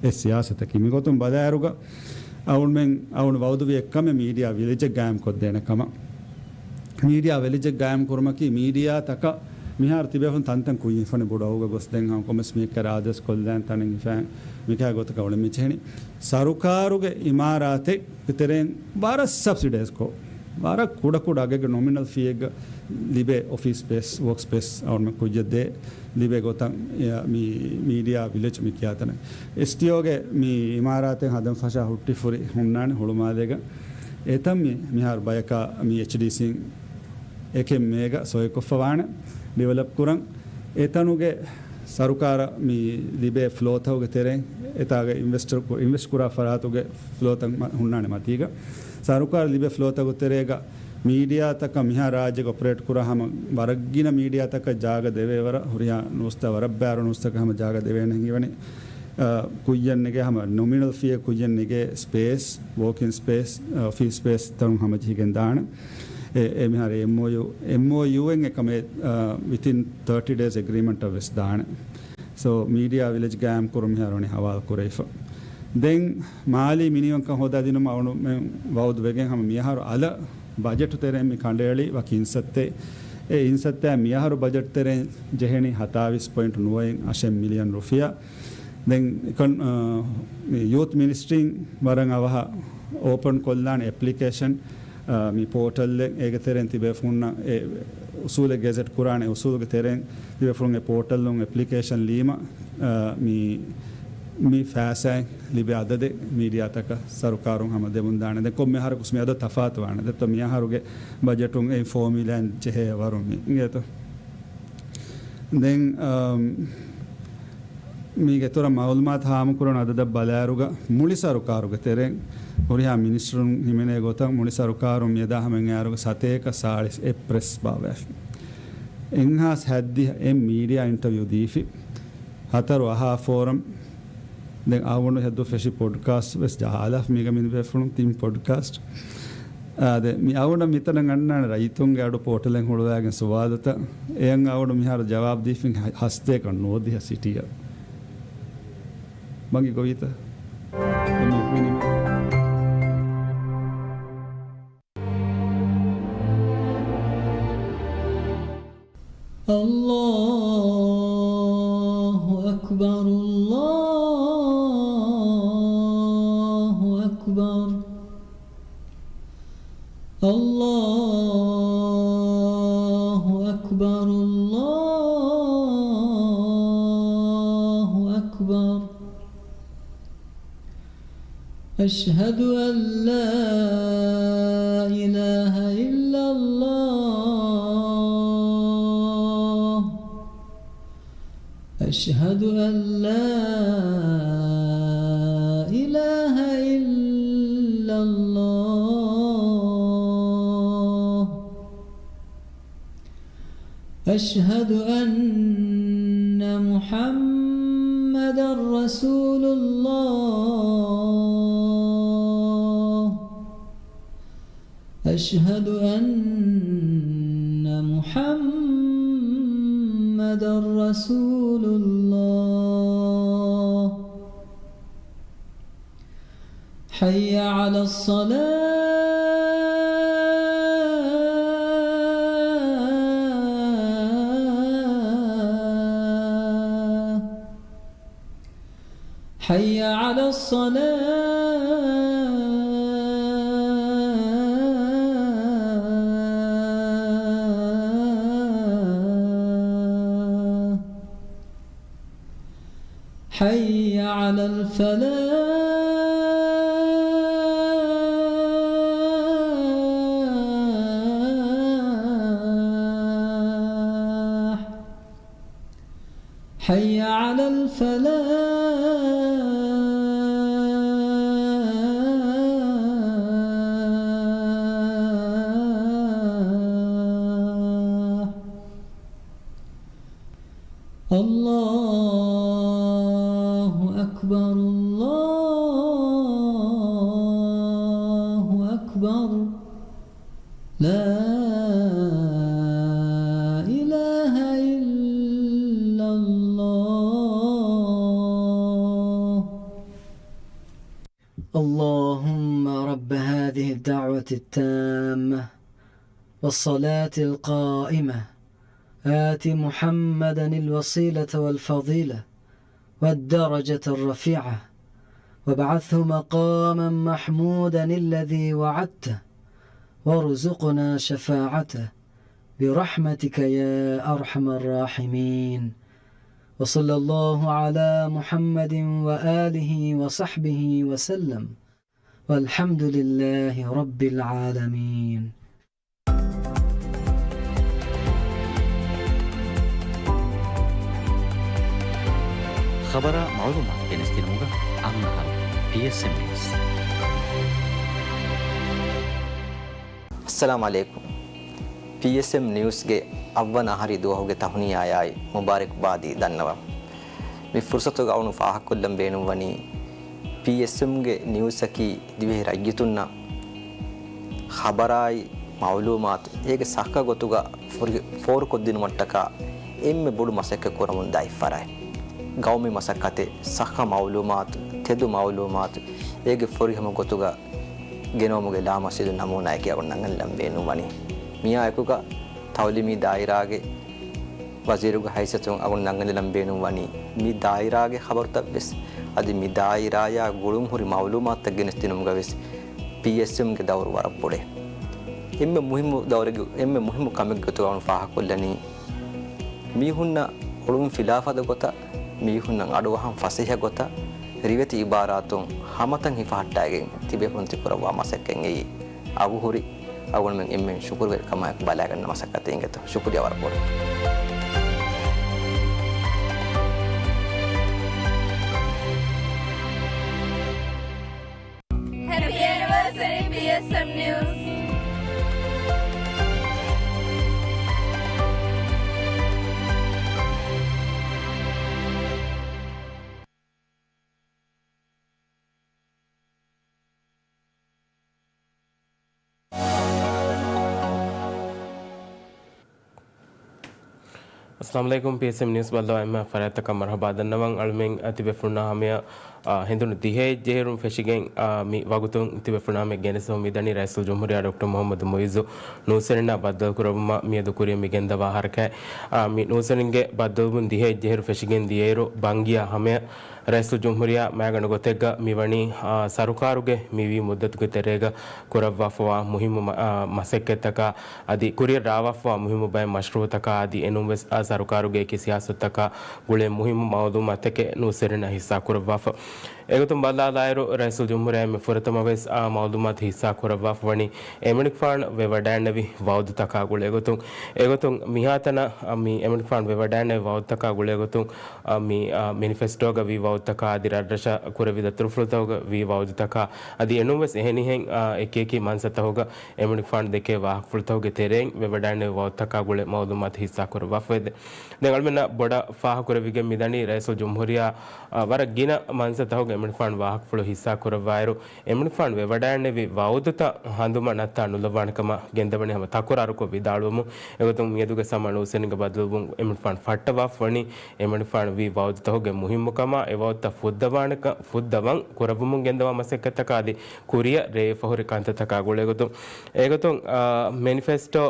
އެއް ސިޔާސަތަކީ. މިގޮތުން ބަލާއިރުގަ އަޅުގަނޑުމެން، އަޅުގަނޑު ވައުދުވި އެއްކަމެއް މީޑިއާ ވިލެޖެއް ގާއިމް ކޮށްދޭނެ ކަމަށް. މީޑިއާ ވިލެޖެއް ގާއިމް ކުރުމަކީ، މީޑިއާތަކަށް މިހާރު ތިބޭފުން ތަންތަން ކުއްޔަށް ހިފަނީ ބޮޑު އަގުގަ ގޮސް ދެން ހަމަ ކޮންމެސް މީހަކަށް އާދޭސް ކޮށްލަން ތަނެއް ހިފަން މިކަހަލަ ގޮތަކަށް އުޅެން މިޖެހެނީ. ސަރުކާރުގެ އިމާރާތެއްގެ ތެރެއިން ވަރަށް ސަބްސިޑައިޒް ކޮށް، ވަރަށް ކުޑަކުޑަ އަގެއްގެ ނޮމިނަލް ފީއެއްގަ ލިބޭ އޮފީސް ސްޕޭސް، ވޯކް ސްޕޭސް އަޅުގަނޑުމެން ކުއްޔަށް ދޭ ލިބޭ ގޮތަށް މި މީޑިއާ ވިލެޖް މި ކިޔާތަނެއް. އެސްޓީއޯގެ މި އިމާރާތެއް ހަދަން ފަށާ ހުއްޓިފުރި ހުންނާނެ ހުޅުމާލޭގަ. އެތަން މި މިހާރު ބަޔަކާ މި އެޗްޑީސީން އެކެއް މޭގަ ސޮއިކޮށްފަ ވާނެ ޑިވެލޮޕް ކުރަން. އެތަނުގެ ސަރުކާރަށް މި ލިބޭ ފްލޯތަކުގެ ތެރެއިން އެތާގަ އިންވެސްޓަރ، އިންވެސްޓް ކުރާ ފަރާތުގެ ފްލޯތައް މަ-، ހުންނާނެ މަތީގަ. ސަރުކާރަށް ލިބޭ ފްލޯތަކުގެ ތެރޭގަ މީޑިއާތަކަށް މިހާ ރާއްޖޭގަ އޮޕަރޭޓް ކުރާ ހަމަ ވަރަށް ގިނަ މީޑިއާތަކަށް ޖާގަ ދެވޭ ވަރަށް ހުރިހާ ނޫސްތައް، ވަރަށް ބާރު ނޫސްތަކަށް ހަމަ ޖާގަ ދެވޭނެ ހިނގިވަނީ. އ، ކުއްޔަށް ނެގޭ ހަމަ ނޮމިނަލް ފީއެއް ކުއްޔަށް ނެގޭ ސްޕޭސް، ވޯކިން ސްޕޭސް، އ، އޮފީސް ސްޕޭސް ތަނުން ހަމަޖެހިގެން ދާނެ. އެ، އެ މިހާރު އެމްއޯޔޫ، އެމްއޯޔޫއެއް އެކަމެއް، އ، ވިތިން ތާޓީ ޑޭސް އެގްރީމަންޓަށް ވެސް ދާނެ. ސޯ، މީޑިއާ ވިލެޖް ގާއިމް ކުރުން މިހާރު ވަނީ ހަވާލު ކުރެވިފަ. ދެން މާލީ މިނިވަންކަން ހޯދާދިނުމަށް އަޅުމެން ވައުދު ވެގެން ހަމަ މިއަހަރު އަލަށް ބަޖެޓު ތެރެއިން މި ކަނޑައެޅި ވަކި އިންސައްތެއް. އެ އިންސައްތާ މިއަހަރު ބަޖެޓް ތެރެއިން ޖެހެނީ ހަތާވީސް ޕޮއިންޓް ނުވައިން އަށެއް މިލިއަން ރުފިޔާ. ދެން އެކަން، އާ، މި ޔޫތު މިނިސްޓްރީން ވަރަށް އަވަހަށް އޯޕަން ކޮށްލާނެ އެޕްލިކޭޝަން، އާ، މި ޕޯޓަލްއެއް އޭގެ ތެރެއިން ތިބޭފުޅުންނަށް އެ އުސޫލެއް ގެޒެޓް ކުރާނެ އުސޫލުގެ ތެރެއިން ތިބޭފުޅުން އެ ޕޯޓަލުން އެޕްލިކޭޝަން ލީމަ، އާ، މި، މި ފައިސާއިން ލިބޭ އަދަދެއް މީޑިއާތަކަށް ސަރުކާރުން ހަމަ ދެމުން ދާނެ. ދެން ކޮންމެ އަހަރަކުސް މި އަދަދު ތަފާތު ވާނެ. ދެއްތޯ މި އަހަރުގެ ބަޖެޓުން އެ ފޯމިއުލާއިން ޖެހޭ ވަރުން މި އިނގޭތޯ. ދެން، އަމް، މީގެ ތުރަށް މައުލޫމާތު ހާމަކުރަން އަދަދަށް ބަލާއިރުގަ މުޅި ސަރުކާރުގެ ތެރެއިން ހުރިހާ މިނިސްޓަރުން ހިމެނޭ ގޮތަށް މުޅި ސަރުކާރުން މިއަދާ ހަމައަށް އައިއިރުގަ ސަތޭކަ ސާޅީސް އެއް ޕްރެސް ބާއްވައިފި. އެއްހާސް ހަތްދިހަ އެއް މީޑިއާ އިންޓަވިއު ދީފި. ހަތަރު އަހާ ފޯރަމް. ދެން އަޅުގަނޑު ހެއްދު ފެށި ޕޮޑްކާސްޓް ވެސް ޖަހާލާފި މީގަ މި ބޭފުޅުން ތިން ޕޮޑްކާސްޓް. އާދެ، މި އަޅުގަނޑަށް މިތަނަށް އަންނާނެ ރައްޔިތުންގެ އަޑު ޕޯޓަލެއް ހުޅުވާގެން ސުވާލުތައް. އެއަށް އަޅުގަނޑު މިހާރު ޖަވާބު ދީފިން ހަ-، ހަސްތޭކަ ނުވަދިހަ ސިޓީއަށް. ބަނގި ގޮވީތަ؟ މި-، މި-، މި-، الله أكبر، الله أكبر، الله أكبر، الله أكبر. أشهد أن لا إله إلا الله. أشهد أن لا إله إلا الله. أشهد أن محمدا رسول الله. أشهد أن محمدا رسول الله. حي على الصلاة. حي على الصلاة. حي على الفلاح. حي على الفلاح. الله أكبر، الله أكبر. لا إله إلا الله. اللهم رب هذه الدعوة التامة والصلاة القائمة، آت محمدا الوسيلة والفضيلة والدرجة الرفيعة، وابعثه مقاما محمودا الذي وعدته، وارزقنا شفاعته برحمتك يا أرحم الراحمين. وصلى الله على محمد وآله وصحبه وسلم. والحمد لله رب العالمين. ޚަބަރާ މަޢުލޫމާތު ގެނެސްދިނުމުގަ އަހަރު ޕީއެސްއެމް ނިއުސް. އައްސަލާމު ޢަލައިކުމް. ޕީއެސްއެމް ނިއުސްގެ އަށްވަނަ އަހަރީ ދުވަހުގެ ތަހުނިޔާއާއި މުބާރަކްބާދީ ދަންނަވަން. މި ފުރުސަތުގަ އަޅުން ފާހަގަކޮށްލަން ބޭނުންވަނީ، ޕީއެސްއެމްގެ ނިއުސްއަކީ ދިވެހި ރައްޔިތުންނަށް ޚަބަރާއި މައުލޫމާތު އޭގެ ސައްހަ ގޮތުގަ ފުރި-، ފޯރުކޮށްދިނުމަށްޓަކާ އެންމެ ބޮޑު މަސައްކަތް ކުރަމުން ދާއިފަރާތް. ގައުމީ މަސައްކަތެއް، ސައްހަ މައުލޫމާތު، ތެދު މައުލޫމާތު އޭގެ ފުރިހަމަ ގޮތުގަ ގެނައުމުގެ ލާމަސީދު ނަމޫނާއެކޭ އަޅުން ނަންގަންނަން ބޭނުންވަނީ. މިއާއެކުގަ ތައުލީމީ ދާއިރާގެ ވަޒީރުގެ ހައިސިއްޔަތުން އަޅުން ނަންގަންނަން ބޭނުންވަނީ، މި ދާއިރާގެ ޚަބަރުތައްވެސް، އަދި މި ދާއިރާޔާ ގުޅުންހުރި މައުލޫމާތުތައް ގެނެސްދިނުމުގަވެސް ޕީއެސްއެމްގެ ދައުރު ވަރަށް ބޮޑޭ. އެންމެ މުހިއްމު ދައުރެއްގެ، އެންމެ މުހިއްމު ކަމެއްގެ ގޮތުގަ އަޅުން ފާހަގަކޮށްލަނީ، މީހުންނަށް އުޅުން ފިލާފަދަ ގޮތަށް، މީހުންނަށް އަޑުއަހަން ފަސޭހަ ގޮތަށް، ރިވެތި އިބާރާތުން ހަމަތައް ހިފަހައްޓައިގެން ތިބޭފުޅުން ތި ކުރައްވާ މަސައްކަތް އެއީ އަގުހުރި، އަޅުގަނޑުމެން އެންމެން ޝުކުރުވެރިކަމާއެކު ބަލާގަންނަ މަސައްކަތެއް އިނގޭތޯ. ޝުކުރިއްޔާ ވަރަށް ބޮޑަށް. Happy anniversary, ޕީއެސްއެމް ނިއުސް. އައްސަލާމު ޢަލައިކުމް. ޕީއެސްއެމް ނިއުސް ބައްލަވާ އެންމެ ފަރާތްތަކަށް މަރުޙަބާ ދަންނަވަން. އަޅުމެން ތިބޭފުޅުންނާ ހަމަޔަށް، އާ، ހެނދުނު ދިހައެއް ޖެހިއިރުން ފެށިގެން، އާ، މި ވަގުތުން ތިބޭފުޅުންނާ ހަމަޔަށް ގެނެސްދެމުން މިދަނީ ރައީސުލްޖުމްހޫރިއްޔާ ޑޮކްޓަރ މުޙައްމަދު މުޢިއްޒު ނޫސްވެރިންނާ ބައްދަލުކުރެއްވުމަށް މިއަދު ކުރިއަށް މި ގެންދަވާ ހަރަކާތް. އާ، މި ނޫސްވެރިންގެ ބައްދަލުވުން ދިހައެއް ޖެހިއިރު ފެށިގެން ދިޔައިރު ބަންގިޔާ ހަމަޔަށް ރައީސުލްޖުމްހޫރިއްޔާ މާގަނޑު ގޮތެއްގަ މިވަނީ، އާ، ސަރުކާރުގެ މިވީ މުއްދަތުގެ ތެރޭގަ ކުރައްވާފަވާ މުހިއްމު މަ-، އާ، މަސައްކަތްތަކާ އަދި ކުރިއަށް ރާވާފަވާ މުހިއްމު ބައެއް މަޝްރޫޢުތަކާ އަދި އެނޫންވެސް، އާ، ސަރުކާރުގެ އެކި ސިޔާސަތުތަކާ ގުޅޭ މުހިއްމު މައުލޫމާތުތަކެއް ނޫސްވެރިންނަށް ހިއްސާ ކުރައްވާފަ. އެގޮތުން ބަލާލާއިރު، ރައީސުލްޖުމްހޫރިއްޔާ މި ފުރަތަމަ ވެސް، އާ، މައުލޫމާތު ހިއްސާ ކުރައްވާފަ ވަނީ އެމަނިކުފާނު ވެވަޑައިންނެވި ވައުދުތަކާ ގުޅޭ ގޮތުން. އެގޮތުން މިހާތަނަށް، އާ، މި އެމަނިކުފާނު ވެވަޑައިންނެވި ވައުދުތަކާ ގުޅޭ ގޮތުން، އާ، މި، އާ، މެނިފެސްޓޯގަ ވީ ވައުދުތަކާ އަދި ރަށްރަށަށް ކުރެއްވި ދަތުރުފުޅުތަކުގަ ވީ ވައުދުތަކާ އަދި އެނޫންވެސް އެހެނިހެން، އާ، އެކިއެކި މަންސަތަހުގަ އެމަނިކުފާނު ދެކޭ ވާހަކަފުޅުތަކުގެ ތެރެއިން ވެވަޑައިންނެވި ވައުދުތަކާ ގުޅޭ މައުލޫމާތު ހިއްސާ ކުރައްވާފަވޭ. ދެން އަޅުމެންނަށް ބޮޑަށް ފާހަގަކުރެވިގެން މިދަނީ ރައީސުލްޖުމްހޫރިއްޔާ، އާ، ވަރަށް ގިނަ މަންސަތަހުގަ އެމަނިކުފާނު ވާހަކަފުޅު ހިއްސާ ކުރައްވާއިރު، އެމަނިކުފާނު ވެވަޑައިންނެވި ވައުދުތައް ހަނދުމަ ނައްތާ ނުލައްވާނެ ކަމަށް ގެންދަވަނީ ހަމަ ތަކުރާރުކޮށް ވިދާޅުވަމުން. އެގޮތުން މިއަދުގެ ސަމާ ނޫސްވެރިންގެ ބައްދަލުވުން އެމަނިކުފާނު ފައްޓަވާފަ ވަނީ އެމަނިކުފާނު ވީ ވައުދުތަހުގެ މުހިއްމުކަމާ، އެ ވައުދުތައް ފުއްދަވާނެ ކަ-، ފުއްދަވަން ކުރައްވަމުން ގެންދަވާ މަސައްކަތްތަކާ އަދި ކުރިއަށް ރޭވިފަހުރި ކަންތައްތަކާ ގުޅޭގޮތުން. އެގޮތުން، އާ، މެނިފެސްޓޯ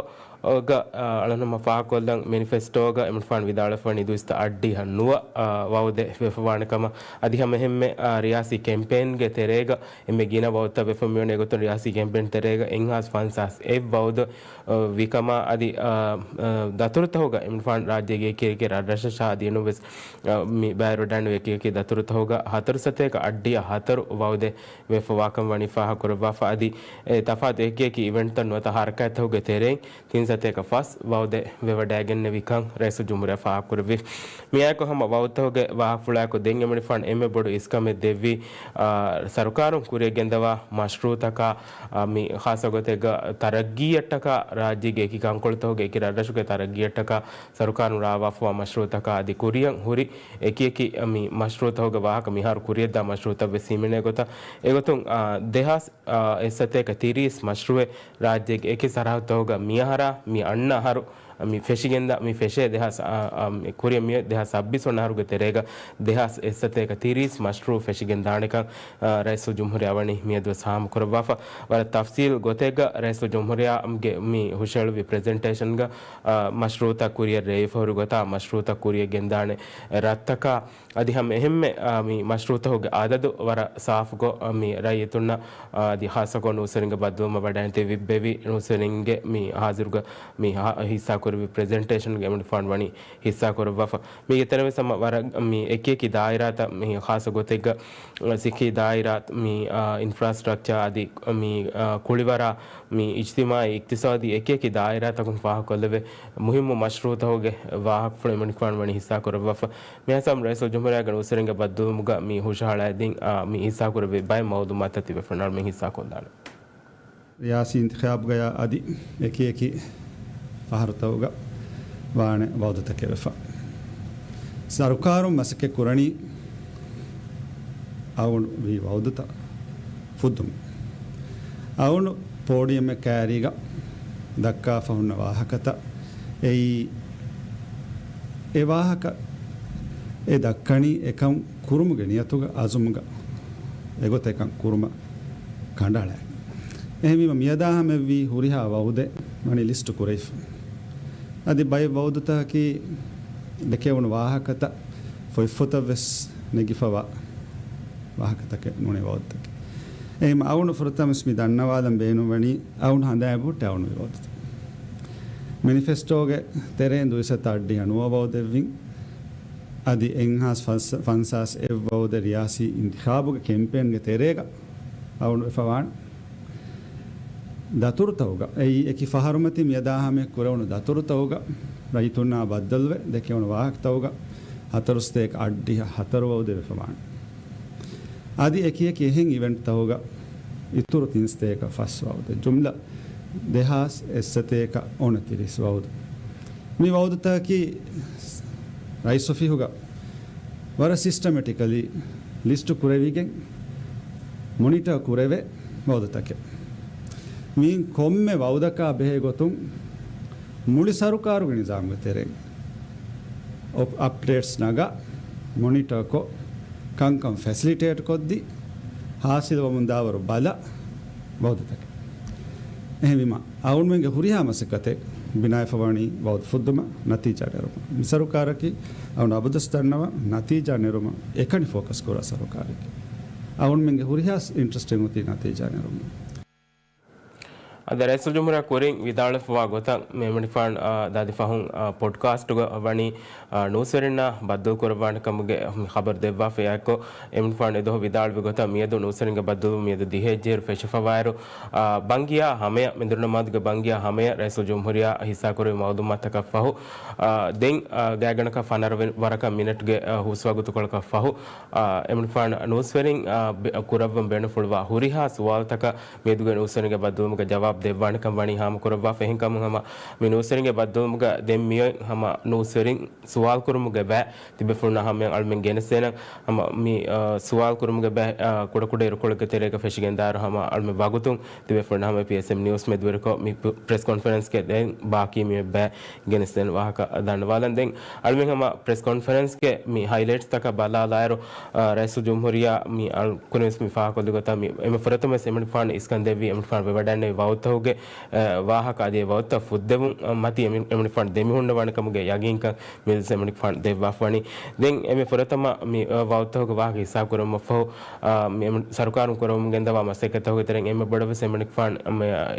ގަ، އާ، އަޅަން ހަމަ ފާހަގަކޮށްލަން މެނިފެސްޓޯގަ އެމަނިކުފާނު ވިދާޅުވެފަ ވަނީ ދުއިސައްތަ އަށްޑިހަ ނުވަ، އާ، ވައުދެއް ވެފަވާނެ ކަމަށް. އަދި ހަމަ އެހެންމެ، އާ، ރިޔާސީ ކެމްޕޭންގެ ތެރޭގަ އެންމެ ގިނަ ވައުދުތައް ވެފަ މިވަނީ. އެގޮތުން ރިޔާސީ ކެމްޕޭން ތެރޭގަ އެއްހާސް ފަންސާސް އެއް ވައުދު، އާ، ވިކަމާ އަދި، އާ، އާ، ދަތުރުތަހުގަ އެމަނިކުފާނު ރާއްޖޭގެ އެކި އެކި ރަށްރަށަށާ އަދި އެނޫންވެސް، އާ، މި ބައިވެރިވެވަޑައިންނެވި އެކި އެކި ދަތުރުތަހުގަ ހަތަރު ސަތޭކަ އަށްޑިހަ ހަތަރު ވައުދެއް ވެފަވާކަން ވަނީ ފާހަގަކުރައްވާފަ. އަދި އެ ތަފާތު އެކި އެކި އިވެންޓްތައް ނުވަތަ ހަރަކާތްތަހުގެ ތެރެއިން ތިން ސަތޭކަ ފަސް ވައުދެއް ވެވަޑައިގެންނެވިކަން ރައީސުލްޖުމްހޫރިއްޔާ ފާހަގަކުރެއްވި. މިއާއެކު ހަމަ ވައުދުތަކުގެ ވާހަކަފުޅާއެކު ދެން އެމަނިކުފާނު އެންމެ ބޮޑު އިސްކަމެއް ދެއްވީ، އާ، ސަރުކާރުން ކުރިއަށް ގެންދަވާ މަޝްރޫއުތަކާ، އާ، މި ޚާއްޞަ ގޮތެއްގަ ތަރައްގީއަށްޓަކާ ރާއްޖޭގެ އެކި ކަންކޮޅުތަކުގެ އެކި ރަށްރަށުގެ ތަރައްގީއަށްޓަކާ ސަރުކާރުން ރާވާފަވާ މަޝްރޫއުތަކާ އަދި ކުރިއަށް ހުރި އެކި އެކި މި މަޝްރޫއުތަކުގެ ވާހަކަ މިހާރު ކުރިއަށްދާ މަޝްރޫއުތައް ވެސް ހިމެނޭ ގޮތަށް. އެގޮތުން، އާ، ދެހާސް، އާ، އެއްސަތޭކަ ތިރީސް މަޝްރޫއެއް ރާއްޖޭގެ އެކި ސަރަހައްދުތަކުގަ މިއަހަރާ މި އަންނަ އަހަރު މި ފެށިގެންދާ، މި ފެށޭ ދެހާސް، އާ، އާ، މި ކުރިއަށް މި ދެހާސް ސައްބީސް ވަނަ އަހަރުގެ ތެރޭގަ ދެހާސް އެއްސަތޭކަ ތިރީސް މަޝްރޫއު ފެށިގެން ދާނެކަން، އާ، ރައީސުލްޖުމްހޫރިއްޔާ ވަނީ މިއަދުވެސް ހާމަކުރައްވާފަ. ވަރަށް ތަފްސީލް ގޮތެއްގަ ރައީސުލްޖުމްހޫރިއްޔާގެ މި ހުށަހެޅުއްވި ޕްރެޒެންޓޭޝަންގަ، އާ، މަޝްރޫއުތައް ކުރިއަށް ރޭވިފަހުރި ގޮތާ މަޝްރޫއުތައް ކުރިއަށް ގެންދާނެ ރަށްތަކާ އަދި ހަމަ އެހެންމެ، އާ، މި މަޝްރޫއުތަކުގެ އަދަދު ވަރަށް ސާފުކޮށް، އާ، މި ރައްޔިތުންނަށް، އާ، އަދި ޚާއްޞަކޮށް ނޫސްވެރިންގެ ބައްދަލުވުމަށް ވަޑައިން ތިބި ބެވި ނޫސްވެރިންގެ މި ހާޒިރުގަ މި ހާ-، ހިއްސާކުރެއްވި ޕްރެޒެންޓޭޝަންގެ އެމަނިކުފާނު ވަނީ ހިއްސާކުރައްވާފަ. މީގެ ތެރެއިން ވެސް ހަމަ ވަރަށް މި އެކި އެކި ދާއިރާތައް މި ޚާއްޞަ ގޮތެއްގަ، އަ، ސިކީ ދާއިރާ މި، އާ، އިންފްރާސްޓްރަކްޗާ އަދި މި، އާ، ކުޅިވަރާ މި އިޖްތިމާޢީ އިޤްތިޞާދީ އެކި އެކި ދާއިރާތަކުން ފާހަގަކޮށްލެވޭ މުހިއްމު މަޝްރޫއުތަކުގެ ވާހަކަފުޅު އެމަނިކުފާނު ވަނީ ހިއްސާކުރައްވާފަ. މިހާ ސަމް ރައީސުލްޖުމްހޫރިއްޔާގެ ނޫސްވެރިންގެ ބައްދަލުވުމުގަ މި ހުށަހަޅައިދިން، އާ، މި ހިއްސާކުރެއްވި ބައެއް މައުލޫމާތުތައް ތިބޭފުޅުންނަށް މި ހިއްސާކޮށްލާނެ. ރިޔާސީ އިންތިޚާބުގަޔާ އަދި އެކި އެކި ފަހަރުތަކުގަ ވާނެ ވައުދުތަކެއް ވެފަ. ސަރުކާރުން މަސައްކަތް ކުރަނީ އަޅުގަނޑު ވީ ވައުދުތައް ފުއްދުމަށް. އަޅުގަނޑު ޕޯޑިއަމެއް ކައިރީގަ ދައްކާފަ ހުންނަ ވާހަކަތައް އެއީ، އެ ވާހަކަ އެ ދައްކަނީ އެކަން ކުރުމުގެ ނިޔަތުގަ، އަޒުމުގަ އެގޮތަށް އެކަން ކުރުމަށް ކަނޑައަޅައިގެން. އެހެންވީމަ، މިއަދާ ހަމައެއްވީ ހުރިހާ ވައުދެއް ވަނީ ލިސްޓު ކުރެވިފަ. އަދި ބައެއް ވައުދުތަކަކީ ދެކެވުނު ވާހަކަތައް ފޮތްފޮތަށް ވެސް ނެގިފަވާ ވާހަކަތަކެއް ނޫނޭ ވައުދުތަކެއް. އެހެން އަޅުގަނޑު ފުރަތަމަސް މި ދަންނަވާލަން ބޭނުންވަނީ އަޅުގަނޑު ހަނދާން ބުއްޓެ އަޅުގަނޑު މި ވައުދުތައް. މެނިފެސްޓޯގެ ތެރެއިން ދުއިސައްތަ އަށްޑިހަ ނުވަ ވައުދެއްވިން. އަދި އެއްހާސް ފަންސާސް އެއް ވައުދެއް ރިޔާސީ އިންތިޚާބުގެ ކެމްޕޭންގެ ތެރޭގަ އަޅުގަނޑު ވެފަވާނެ. ދަތުރުތަކުގަ، އެއީ އެކި ފަހަރުމަތި މިއަދާ ހަމައެއް ކުރެވުނު ދަތުރުތަކުގަ، ރައްޔިތުންނާ ބައްދަލުވެ ދެކެވުނު ވާހަކަތަކުގަ، ހަތަރުސަތޭކަ އަށްޑިހަ ހަތަރު ވައުދެއް ވެފަވާނެ. އަދި އެކި އެކި އެހެން އިވެންޓްތަކުގަ އިތުރު ތިންސަތޭކަ ފަސް ވައުދެއް. ޖުމްލަ ދެހާސް އެއްސަތޭކަ އޮނަތިރީސް ވައުދު. މި ވައުދުތަކަކީ ރައީސް އޮފީހުގަ ވަރަށް ސިސްޓަމެޓިކަލީ ލިސްޓު ކުރެވިގެން މޮނިޓަރ ކުރެވޭ ވައުދުތަކެއް. މިއިން ކޮންމެ ވައުދަކާ ބެހޭ ގޮތުން މުޅި ސަރުކާރުގެ ނިޒާމުގެ ތެރެއިން އޮޕް-، އަޕްޑޭޓްސް ނަގާ، މޮނިޓަރކޮށް، ކަންކަން ފެސިލިޓޭޓް ކޮށްދީ، ހާސިލްވަމުންދާވަރު ބަލާ ވައުދުތަކެއް. އެހެންވީމަ، އަޅުގަނޑުމެންގެ ހުރިހާ މަސައްކަތެއް ބިނާވެފަވާނީ ވައުދު ފުއްދުމަށް، ނަތީޖާ ނެރުމަށް. މި ސަރުކާރަކީ އަޅުގަނޑު އަބަދުވެސް ދަންނަވާ، ނަތީޖާ ނެރުމަށް އެކަނި ފޯކަސް ކުރާ ސަރުކާރެއް. އަޅުގަނޑުމެންގެ ހުރިހާ އިންޓްރެސްޓެއް އޮތީ ނަތީޖާ ނެރުމަށް. އަދި ރައީސުލްޖުމްހޫރިއްޔާ ކުރިން ވިދާޅުވެފަވާ ގޮތަށް، މި އެމަނިފާން، އާ، ދާދި ފަހުން، އާ، ޕޮޑްކާސްޓުގަ ވަނީ، އާ، ނޫސްވެރިންނާ ބައްދަލު ކުރައްވާނެ ކަމުގެ ޚަބަރު ދެއްވާފައި އެއްކޮށް، އެމަނިފާން އެދުވަހު ވިދާޅުވި ގޮތަށް މިއަދު ނޫސްވެރިންގެ ބައްދަލުވުން މިއަދު ދިހައެއް ޖޭރު ފެށިފަވާއިރު، އާ، ބަންގިޔާ ހަމަޔަށް، މެދުން ނަމާދުގެ ބަންގިޔާ ހަމަޔަށް ރައީސުލްޖުމްހޫރިއްޔާ ހިއްސާކުރެއްވި މައުލޫމާތަކަށް ފަހު، އާ، ދެން، އާ، ގާތްގަނޑަކަށް ފަނަރަ ވަރަކަށް މިނެޓްގެ، އާ، ހުސް ވަގުތުކޮޅަކަށް ފަހު، އާ، އެމަނިފާން ނޫސްވެރިން، އާ، ބެ-، ކުރައްވަން ބޭނުންފުޅުވާ ހުރިހާ ސުވާލުތަކަށް މިއަދުގެ ނޫސްވެރިންގެ ބައްދަލުވުމުގަ ޖަވާބު ދެއްވާނެކަން ވަނީ ހާމަކުރައްވާފަ. އެހެންކަމުން ހަމަ މި ނޫސްވެރިންގެ ބައްދަލުވުމުގަ ދެން މިއޮތް ހަމަ ނޫސްވެރިން ސުވާލުކުރުމުގެ ބައި ތިބޭފުޅުންނާ ހަމަޔަށް އަޅުމެން ގެނެސްދޭނަން. ހަމަ މި، އާ، ސުވާލު ކުރުމުގެ ބައި، އާ، ކުޑަކުޑަ އިރުކޮޅެއްގެ ތެރޭގަ ފެށިގެންދާއިރު ހަމަ އަޅުމެން ވަގުތުން ތިބޭފުޅުންނާ ހަމަ ޕީއެސްއެމް ނިއުސް މެދުވެރިކޮށް މި ޕް-، ޕްރެސް ކޮންފަރެންސްގެ ދެން ބާކީ މި ބައި ގެނެސްދޭން ވާހަކަ ދަންނަވާލަން. ދެން އަޅުމެން ހަމަ ޕްރެސް ކޮންފަރެންސްގެ މި ހައިލައިޓްސްތަކަށް ބަލާލާއިރު، އާ، ރައީސުލްޖުމްހޫރިއްޔާ މި އަޅު-، ކުރިންވެސް މި ފާހަގަކޮށްލި ގޮތަށް މި އެމަ ފުރަތަމަވެސް އެމަނިފާން އިސްކަން ދެއްވީ އެމަނިފާން ވެވަޑައިގެންނެވި ވައުދުތަކުގެ، އާ، ވާހަކަ އަދި އެ ވައުދުތައް ފުއްދެވުން، އާ، މަތީ އެމަ-، އެމަނިފާން ދެމިހުންނަވާނެ ކަމުގެ ޔަގީންކަން މި އެމަނިފާން ދެއްވާފަވަނީ. ދެން އެމެ ފުރަތަމަ މި، އާ، ވައުދުތަކުގެ ވާހަކަ ހިއްސާ ކުރުމަށްފަހު، އާ، މި އެމަ-، ސަރުކާރުން ކުރަމުން ގެންދަވާ މަސައްކަތްތަކުގެ ތެރެއިން އެންމެ ބޮޑަށްވެސް އެމަނިކުފާން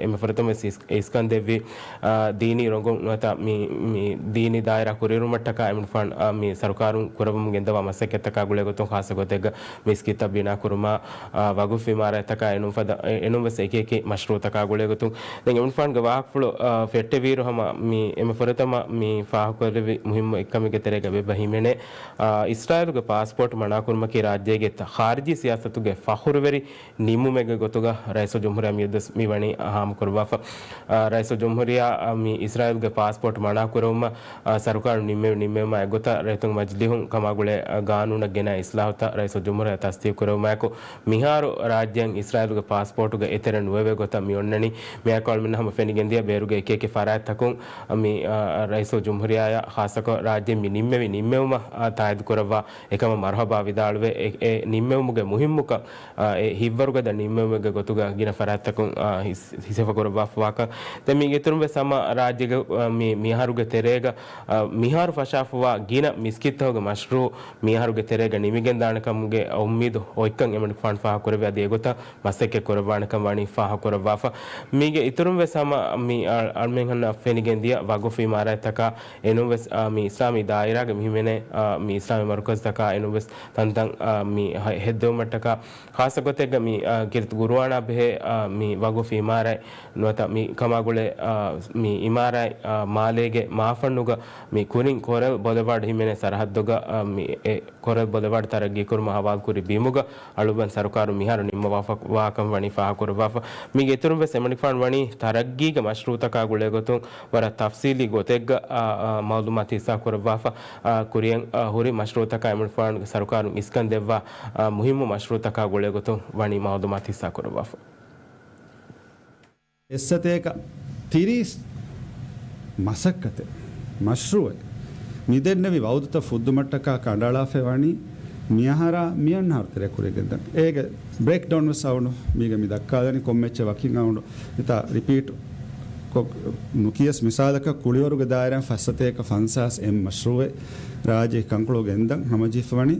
އެންމެ ފުރަތަމަވެސް އިސް-، އިސްކަން ދެއްވީ، އާ، ދީނީ ރޮނގުން ނުވަތަ މި، މި ދީނީ ދާއިރާ ކުރިއެރުމަށްޓަކާ އެމަނިކުފާން، އާ، މި ސަރުކާރުން ކުރަމުން ގެންދަވާ މަސައްކަތްތަކާ ގުޅޭގޮތުން ޚާއްޞަ ގޮތެއްގަ މިސްކިތްތައް ބިނާ ކުރުމާ، އާ، ވަގުފް އިމާރާތްތަކާ އެނޫންފަދަ-، އެ-، އެނޫންވެސް އެކި އެކި މަޝްރޫއުތަކާ ގުޅޭގޮތުން. ދެން އެމަނިކުފާންގެ ވާހަކަފުޅު، އާ، ފެއްޓެވިއިރު ހަމަ މި އެންމެ ފުރަތަމަ މި ފާހަގަކުރެއްވި މުހިއްމު އެއްކަމެއްގެ ތެރޭގަ ވެބަ ހިމެނޭ، އާ، އިސްރާއީލުގެ ޕާސްޕޯޓް މަނާކުރުމަކީ ރާއްޖޭގެ ތަ-، ޚާރިޖީ ސިޔާސަތުގެ ފަޚުރުވެރި ނިންމުމެއްގެ ގޮތުގަ ރައީސުލްޖުމްހޫރިއްޔާ މިއަދުވެސް މިވަނީ ހާމަކުރައްވާފަ. އާ، ރައީސުލްޖުމްހޫރިއްޔާ، އާ، މި އިސްރާއީލްގެ ޕާސްޕޯޓް މަނާކުރެވުމަށް، އާ، ސަރުކާރު ނިންމެވި ނިންމެވުމާ އެއްގޮތަށް ރައްޔިތުންގެ މަޖިލީހުން ކަމާގުޅޭ، އާ، ގާނޫނަށް ގެނައި އިސްލާހުތައް ރައީސުލްޖުމްހޫރިއްޔާ ތަސްދީޤު ކުރެވުމާއެކު، މިހާރު ރާއްޖޭން އިސްރާއީލުގެ ޕާސްޕޯޓުގެ އެތެރެ ނުވެވޭ ގޮތަށް މި އޮންނަނީ. މިއާއެކު އަޅުމެންނަށް ހަމަ ފެނިގެންދިޔަ ބޭރުގެ އެކި އެކި ފަރާތްތަކުން މި، އާ، ރައީސުލްޖުމްހޫރިއްޔާއަށް ޚާއްޞަކޮށް ރާއްޖޭން މި ނިންމެވި ނިންމެވުމަށް، އާ، ތާއީދު ކުރައްވާ އެކަމަށް މަރުޙަބާ ވިދާޅުވެ، އެ، އެ ނިންމެވުމުގެ މުހިއްމުކަން، އާ، އެ ހިތްވަރުގަދަ ނިންމެވުމެއްގެ ގޮތުގަ ގިނަ ފަރާތްތަކުން، އާ، ހިސް-، ހިސަފަ ކުރައްވާފަވާކަން. ދެން މީގެ އިތުރުން ވެސް ހަމަ ރާއްޖޭގެ، އާ، މި-، މިހާރުގެ ތެރޭގަ، އާ، މިހާރު ފަށާފަވާ ގިނަ މިސްކިތްތަކުގެ މަޝްރޫއު މިހާރުގެ ތެރޭގަ ނިމިގެންދާނެ ކަމުގެ އުއްމީދު އޮތްކަން އެމަނިކުފާން ފާހަގަކުރެއްވި. އަދި އެގޮތަށް މަސައްކަތް ކުރައްވާނެކަން ވަނީ ފާހަގަކުރައްވާފަ. މީގެ އިތުރުން ވެސް ހަމަ މި އަ-، އަޅުމެންނަށް ފެނިގެންދިޔަ ވަގުފް އިމާރާތްތަކާ އެނޫން ވެސް، އާ، މި އިސްލާމީ ދާއިރާގެ މި ހިމެނޭ، އާ، މި އިސްލާމީ މަރުކަޒްތަކާ އެނޫން ވެސް ތަންތަން، އާ، މި ހެ-، ހެއްދެވުމަށްޓަކާ ޚާއްޞަ ގޮތެއްގަ މި، އާ، ކީރިތި ގުރުއާނާ ބެހޭ، އާ، މި ވަގުފް އިމާރާތް ނުވަތަ މި ކަމާގުޅޭ، އާ، މި އިމާރާތް، އާ، މާލޭގެ މާފަންނުގަ މި ކުރިން ކޮރަލް ބޮލެވާޑް ހިމެނޭ ސަރަހައްދުގަ، އާ، މި އެ ކޮރަލް ބޮލެވާޑް ތަރައްގީކުރުމަށް ހަވާލުކުރި ބިމުގަ އަޅުގަނޑު ސަރުކާރުން މިހާރު ނިންމަވާފަ-، ވާކަން ވަނީ ފާހަގަކުރައްވާފަ. މީގެ އިތުރުން ވެސް އެމަނި ފާން ވަނީ ތަރައްގީގެ މަޝްރޫއުތަކާ ގުޅޭގޮތުން ވަރަށް ތަފްސީލީ ގޮތެއްގަ، އާ، އާ، މައުލޫމާތު ހިއްސާކުރައްވާފަ، އާ، ކުރިއަށް، އާ، ހުރި މަޝްރޫއުތަކާ އެމަނިކުފާނުގެ ސަރުކާރުން އިސްކަން ދެއްވާ، އާ، މުހިއްމު މަޝްރޫއުތަކާ ގުޅޭގޮތުން ވަނީ މައުލޫމާތު ހިއްސާކުރައްވާފަ. އެއްސަތޭކަ ތިރީސް މަސައްކަތެއް، މަޝްރޫއެއް މިދެންނެވި ވައުދުތައް ފުއްދުމަށްޓަކާ ކަނޑައަޅާފައި ވަނީ މިއަހަރާ މިއަންނަހަރު ތެރޭ ކުރިއަށް ގެންދަން. އޭގެ ބްރޭކްޑައުން ވެސް އަޅުގަނޑު މީގަ މި ދައްކާލަނީ ކޮންމެއްޗެއް ވަކިން އަޅުގަނޑު މިތާ ރިޕީޓް ކޮށް ނުކިޔަސް، މިސާލަކަށް ކުޅިވަރުގެ ދާއިރާއިން ފައްސަތޭކަ ފަންސާސް އެއް މަޝްރޫއެއް ރާއްޖޭގެ ކަންކޮޅު ގެންދަން ހަމަޖެހިފަ ވަނީ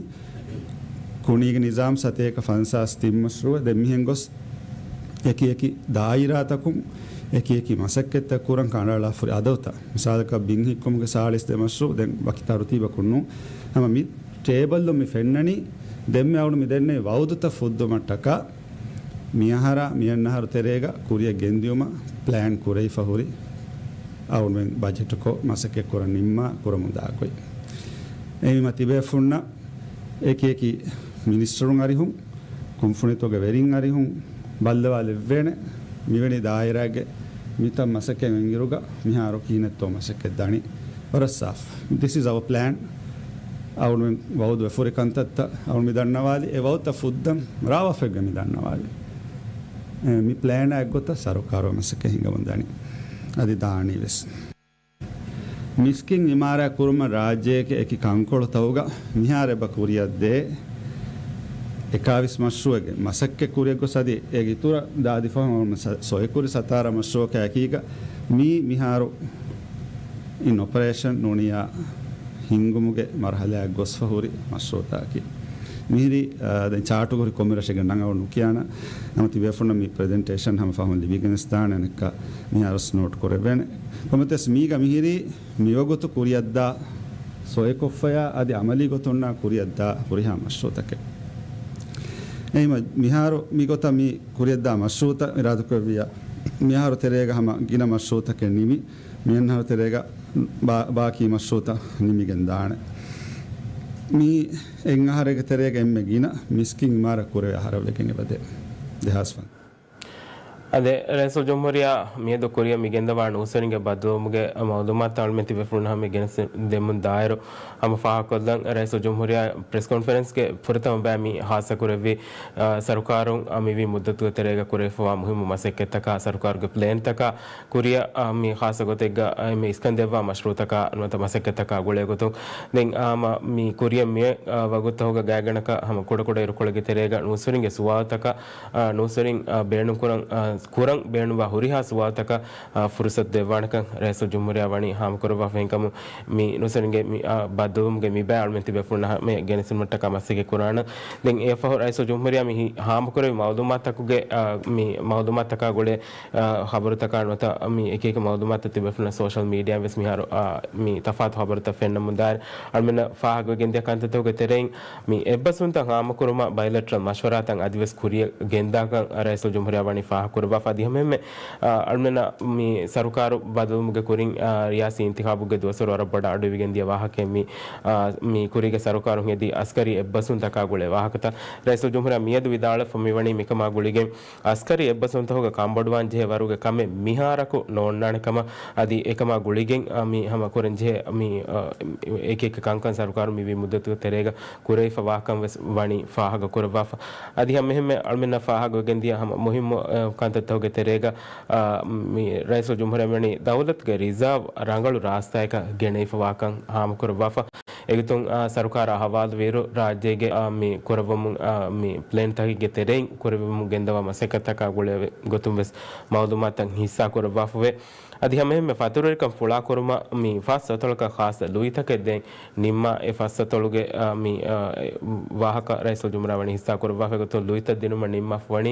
ކުނީގެ ނިޒާމް ސަތޭކަ ފަންސާސް ތިން މަޝްރޫއެއް. ދެން މިހެން ގޮސް އެކި އެކި ދާއިރާތަކުން އެކި އެކި މަސައްކަތްތައް ކުރަން ކަނޑައަޅާފަ ހުރި އަދަދުތައް، މިސާލަކަށް ބިން ހިއްކުމުގެ ސާޅީސް ދެ މަޝްރޫއު ދެން ވަކި ތަރުތީބަކުން ނޫން. ހަމަ މި ޓޭބަލްއުން މި ފެންނަނީ ދެންމެ އަޅުގަނޑު މި ދެންނެވި ވައުދުތައް ފުއްދުމަށްޓަކާ މިއަހަރާ މިއަންނަހަރު ތެރޭގަ ކުރިއަށް ގެންދިއުމަށް ޕްލޭން ކުރެވިފަ ހުރި އަޅުގަނޑުމެން ބަޖެޓުކޮށް މަސައްކަތް ކުރަން ނިންމާ ކުރަމުންދާ ގޮތް. އެހެންވީމަ ތިބޭފުންނަށް އެކި އެކި މިނިސްޓަރުން އަރިހުން، ކުންފުނިތަކުގެ ވެރިން އަރިހުން ބައްލަވާލެއްވޭނެ، މިވެނި ދާއިރާގެ މިތަން މަސައްކަތް އިންއިރުގަ މިހާރު ކިހިނެއްތޯ މަސައްކަތް ދަނީ. ވަރަށް ސާފު. This is our plan. އަޅުގަނޑުމެން ވައުދުވެފަ ހުރި ކަންތައްތައް އަޅުގަނޑު މި ދަންނަވާލި، އެ ވައުދުތައް ފުއްދަން ރާވާފައިގަ މި ދަންނަވާލި. އެ، މި ޕްލޭނާ އެއްގޮތަށް ސަރުކާރު މަސައްކަތް ހިނގަމުން ދަނީ. އަދި ދާނީ ވެސް. މިސްކިތް އިމާރާތް ކުރުމަށް ރާއްޖޭގެ އެކި ކަންކޮޅުތަކުގަ މިހާރު އެބަ ކުރިއަށް ދޭ އެކާވީސް މަޝްރޫއެއްގެ މަސައްކަތް ކުރިއަށް ގޮސް އަދި އޭގެ އިތުރަށް ދާދި ފަހުން ސޮއެކުރި ސަތާރަ މަޝްރޫއަކާ އެކީގަ މީ މިހާރު އިން އޮޕަރޭޝަން ނޫނިއްޔާ ހިންގުމުގެ މަރުހަލާއަށް ގޮސްފަ ހުރި މަޝްރޫއުތަކަކީ. މިހިރީ، އާ، ދެން ޗާޓުގަ ހުރި ކޮންމެ ރަށެއްގެ ނަން އަޅުގަނޑު ނުކިޔާނަން. ނަމަ ތިބޭފުންނަށް މި ޕްރެޒެންޓޭޝަން ހަމަ ފަހުން ލިބިގެނެސްދާނެ އަނެއްކާ މިހާރުވެސް ނޯޓް ކުރެވޭނެ. ކޮންމެތިވެސް މީގަ މިހިރީ މިވަގުތު ކުރިއަށްދާ ސޮއެކޮށްފަޔާ އަދި އަމަލީ ގޮތުންނާ ކުރިއަށްދާ ހުރިހާ މަޝްރޫއުތަކެއް. އެހެންވީމަ މިހާރު މިގޮތަށް މި ކުރިއަށްދާ މަޝްރޫއުތައް އިރާދަކުރެއްވިއްޔާ، މިހާރު ތެރޭގަ ހަމަ ގިނަ މަޝްރޫއުތަކެއް ނިމި، މިއަންހާރު ތެރޭގަ ބާ-، ބާކީ މަޝްރޫއުތައް ނިމިގެން ދާނެ. މި އެއް އަހަރެއްގެ ތެރޭގަ އެންމެ ގިނަ މިސްކިތް އިމާރާތް ކުރެވޭ އަހަރެއް ވެގެން އެބަދޭ. ދެހާސް ފަން. އަދެ، ރައީސުލްޖުމްހޫރިއްޔާ މިއަދު ކުރިއަށް މި ގެންދަވާ ނޫސްވެރިންގެ ބައްދަލުވުމުގެ މައުލޫމާތު އަޅުމެން ތިބޭފުޅުން ހަމަ ގެނެސްދެމުން ދާއިރު، ހަމަ ފާހަގަކޮށްލަން، ރައީސުލްޖުމްހޫރިއްޔާ ޕްރެސް ކޮންފަރެންސްގެ ފުރަތަމަ ބައި މި ހާއްސަކުރެއްވި، އާ، ސަރުކާރުން، އާ، މިވީ މުއްދަތުގެ ތެރޭގަ ކުރެވިފަވާ މުހިއްމު މަސައްކަތްތަކާ، ސަރުކާރުގެ ޕްލޭންތަކާ ކުރިއަށް، އާ، މި ހާއްސަ ގޮތެއްގަ، އާ، މި އިސްކަން ދެއްވާ މަޝްރޫއުތަކާ ނުވަތަ މަސައްކަތްތަކާ ގުޅޭގޮތުން ދެން، އާ، ހަމަ މި ކުރިއަށް މި، އާ، ވަގުތުތަކުގަ ގާތްގަނޑަކަށް ހަމަ ކުޑަކުޑަ އިރުކޮޅެއްގެ ތެރޭގަ ނޫސްވެރިންގެ ސުވާލުތަކަށް، އާ، ނޫސްވެރިން، އާ، ބޭނުންކުރަން، އާ، ކުރަން ބޭނުންވާ ހުރިހާ ސުވާލުތަކަށް، އާ، ފުރުސަތު ދެއްވާނެކަން ރައީސުލްޖުމްހޫރިއްޔާ ވަނީ ހާމަކުރައްވާފައިން ކަމު މި ނޫސްވެރިންގެ މި، އާ، ބައްދަލުވުމުގެ މި ބައި އަޅުމެން ތިބޭފުޅުންނަށް ހަމަ ގެނެސުން މަށްޓަކާ މަސައްކަތް ކުރާނަން. ދެން އެއަށްފަހު ރައީސުލްޖުމްހޫރިއްޔާ މި ހި-، ހާމަކުރެއްވި މައުލޫމާތުތަކުގެ، އާ، މި މައުލޫމާތުތަކާ ގުޅޭ، އާ، ޚަބަރުތަކާ ނުވަތަ މި އެކި އެކި މައުލޫމާތުތައް ތިބޭފުޅުންނަށް ސޯޝަލް މީޑިއާއިން ވެސް މިހާރު، އާ، މި ތަފާތު ޚަބަރުތައް ފެންނަމުން ދާއިރު އަޅުމެންނަށް ފާހަގަވެގެންދިޔަ ކަންތައްތަކުގެ ތެރެއިން މި އެއްބަސްވުންތައް ހާމަކުރުމަށް ބައިލެޓްރަލް މަޝްވަރާތައް އަދިވެސް ކުރިއަށް ގެންދާކަން ރައީސުލްޖުމްހޫރިއްޔާ ވަނީ ފާހަގަކުރައްވާފަ. އަދި ހަމައެހެންމެ، އާ، އަޅުމެންނަށް މި ސަރުކާރު ބަދަލުވުމުގެ ކުރިން، އާ، ރިޔާސީ އިންތިޚާބުގެ ދުވަސްވަރު ވަރަށް ބޮޑަށް އަޑުއިވިގެންދިޔަ ވާހަކައެއް މި، އާ، މި ކުރީގެ ސަރުކާރުން ހެދި އަސްކަރީ އެއްބަސްވުންތަކާ ގުޅޭ ވާހަކަތައް. ރައީސުލްޖުމްހޫރިއްޔާ މިއަދު ވިދާޅުވެފަ މިވަނީ މިކަމާ ގުޅިގެން އަސްކަރީ އެއްބަސްވުންތަކުގަ ކަންބޮޑުވާން ޖެހޭ ވަރުގެ ކަމެއް މިހާރަކު ނޯންނާނެ ކަމަށް އަދި އެކަމާ ގުޅިގެން، އާ، މި ހަމަ ކުރަން ޖެހޭ މި، އާ، އެކި އެކި ކަންކަން ސަރުކާރުން މިވީ މުއްދަތުގެ ތެރޭގަ ކުރެވިފަ ވާކަން ވެސް ވަނީ ފާހަގަ ކުރައްވާފަ. އަދި ހަމައެހެންމެ އަޅުމެންނަށް ފާހަގަވެގެންދިޔަ ހަމަ މުހިއްމު، އާ، ކަންތައްތަކުގެ ތެރޭގަ، އާ، މި ރައީސުލްޖުމްހޫރިއްޔާ މިވަނީ ދައުލަތުގެ ރިޒާވް ރަނގަޅު ރާސްތާއަކަށް ގެނެވިފަ ވާކަން ހާމަކުރައްވާފަ. އެގޮތުން، އާ، ސަރުކާރާ ހަވާލުވިއިރު ރާއްޖޭގެ، އާ، މި ކުރައްވަމުން، އާ، މި ޕްލޭންތަކެއްގެ ތެރެއިން ކުރެވެމުން ގެންދަވާ މަސައްކަތްތަކާ ގުޅޭ ގޮތުން ވެސް މައުލޫމާތުތައް ހިއްސާކުރައްވާފަވޭ. އަދި ހަމައެހެންމެ ފަތުރުވެރިކަން ފުޅާކުރުމަށް މި ފަސް އަތޮޅަކަށް ޚާއްޞަ ލުއިތަކެއް ދޭން ނިންމާ، އެ ފަސް އަތޮޅުގެ، އާ، މި، އާ، ވާހަކަ ރައީސުލްޖުމްހޫރިއްޔާ ވަނީ ހިއްސާކުރައްވާފަ. އެގޮތުން ލުއިތައް ދިނުމަށް ނިންމާފަ ވަނީ،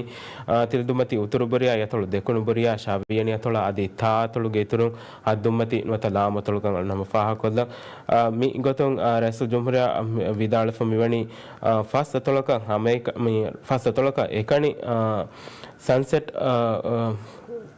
އާ، ތިލަދުންމަތީ އުތުރު ބުރިޔާ، އަތޮޅު ދެކުނު ބުރިޔާ، ޝާވިޔަނި އަތޮޅާ އަދި ތާ އަތޮޅުގެ އިތުރުން ހައްދުންމަތި ނުވަތަ ލާމަ އަތޮޅުކަން އަޅުން ހަމަ ފާހަގަކޮށްލަން. އާ، މި ގޮތުން، އާ، ރައީސުލްޖުމްހޫރިއްޔާ ވިދާޅުވެފަ މިވަނީ، އާ، ފަސް އަތޮޅަކަށް ހަމައެކަ-، މި ފަސް އަތޮޅަކަށް އެކަނި، އާ، ސަންސެޓް، އާ، އާ،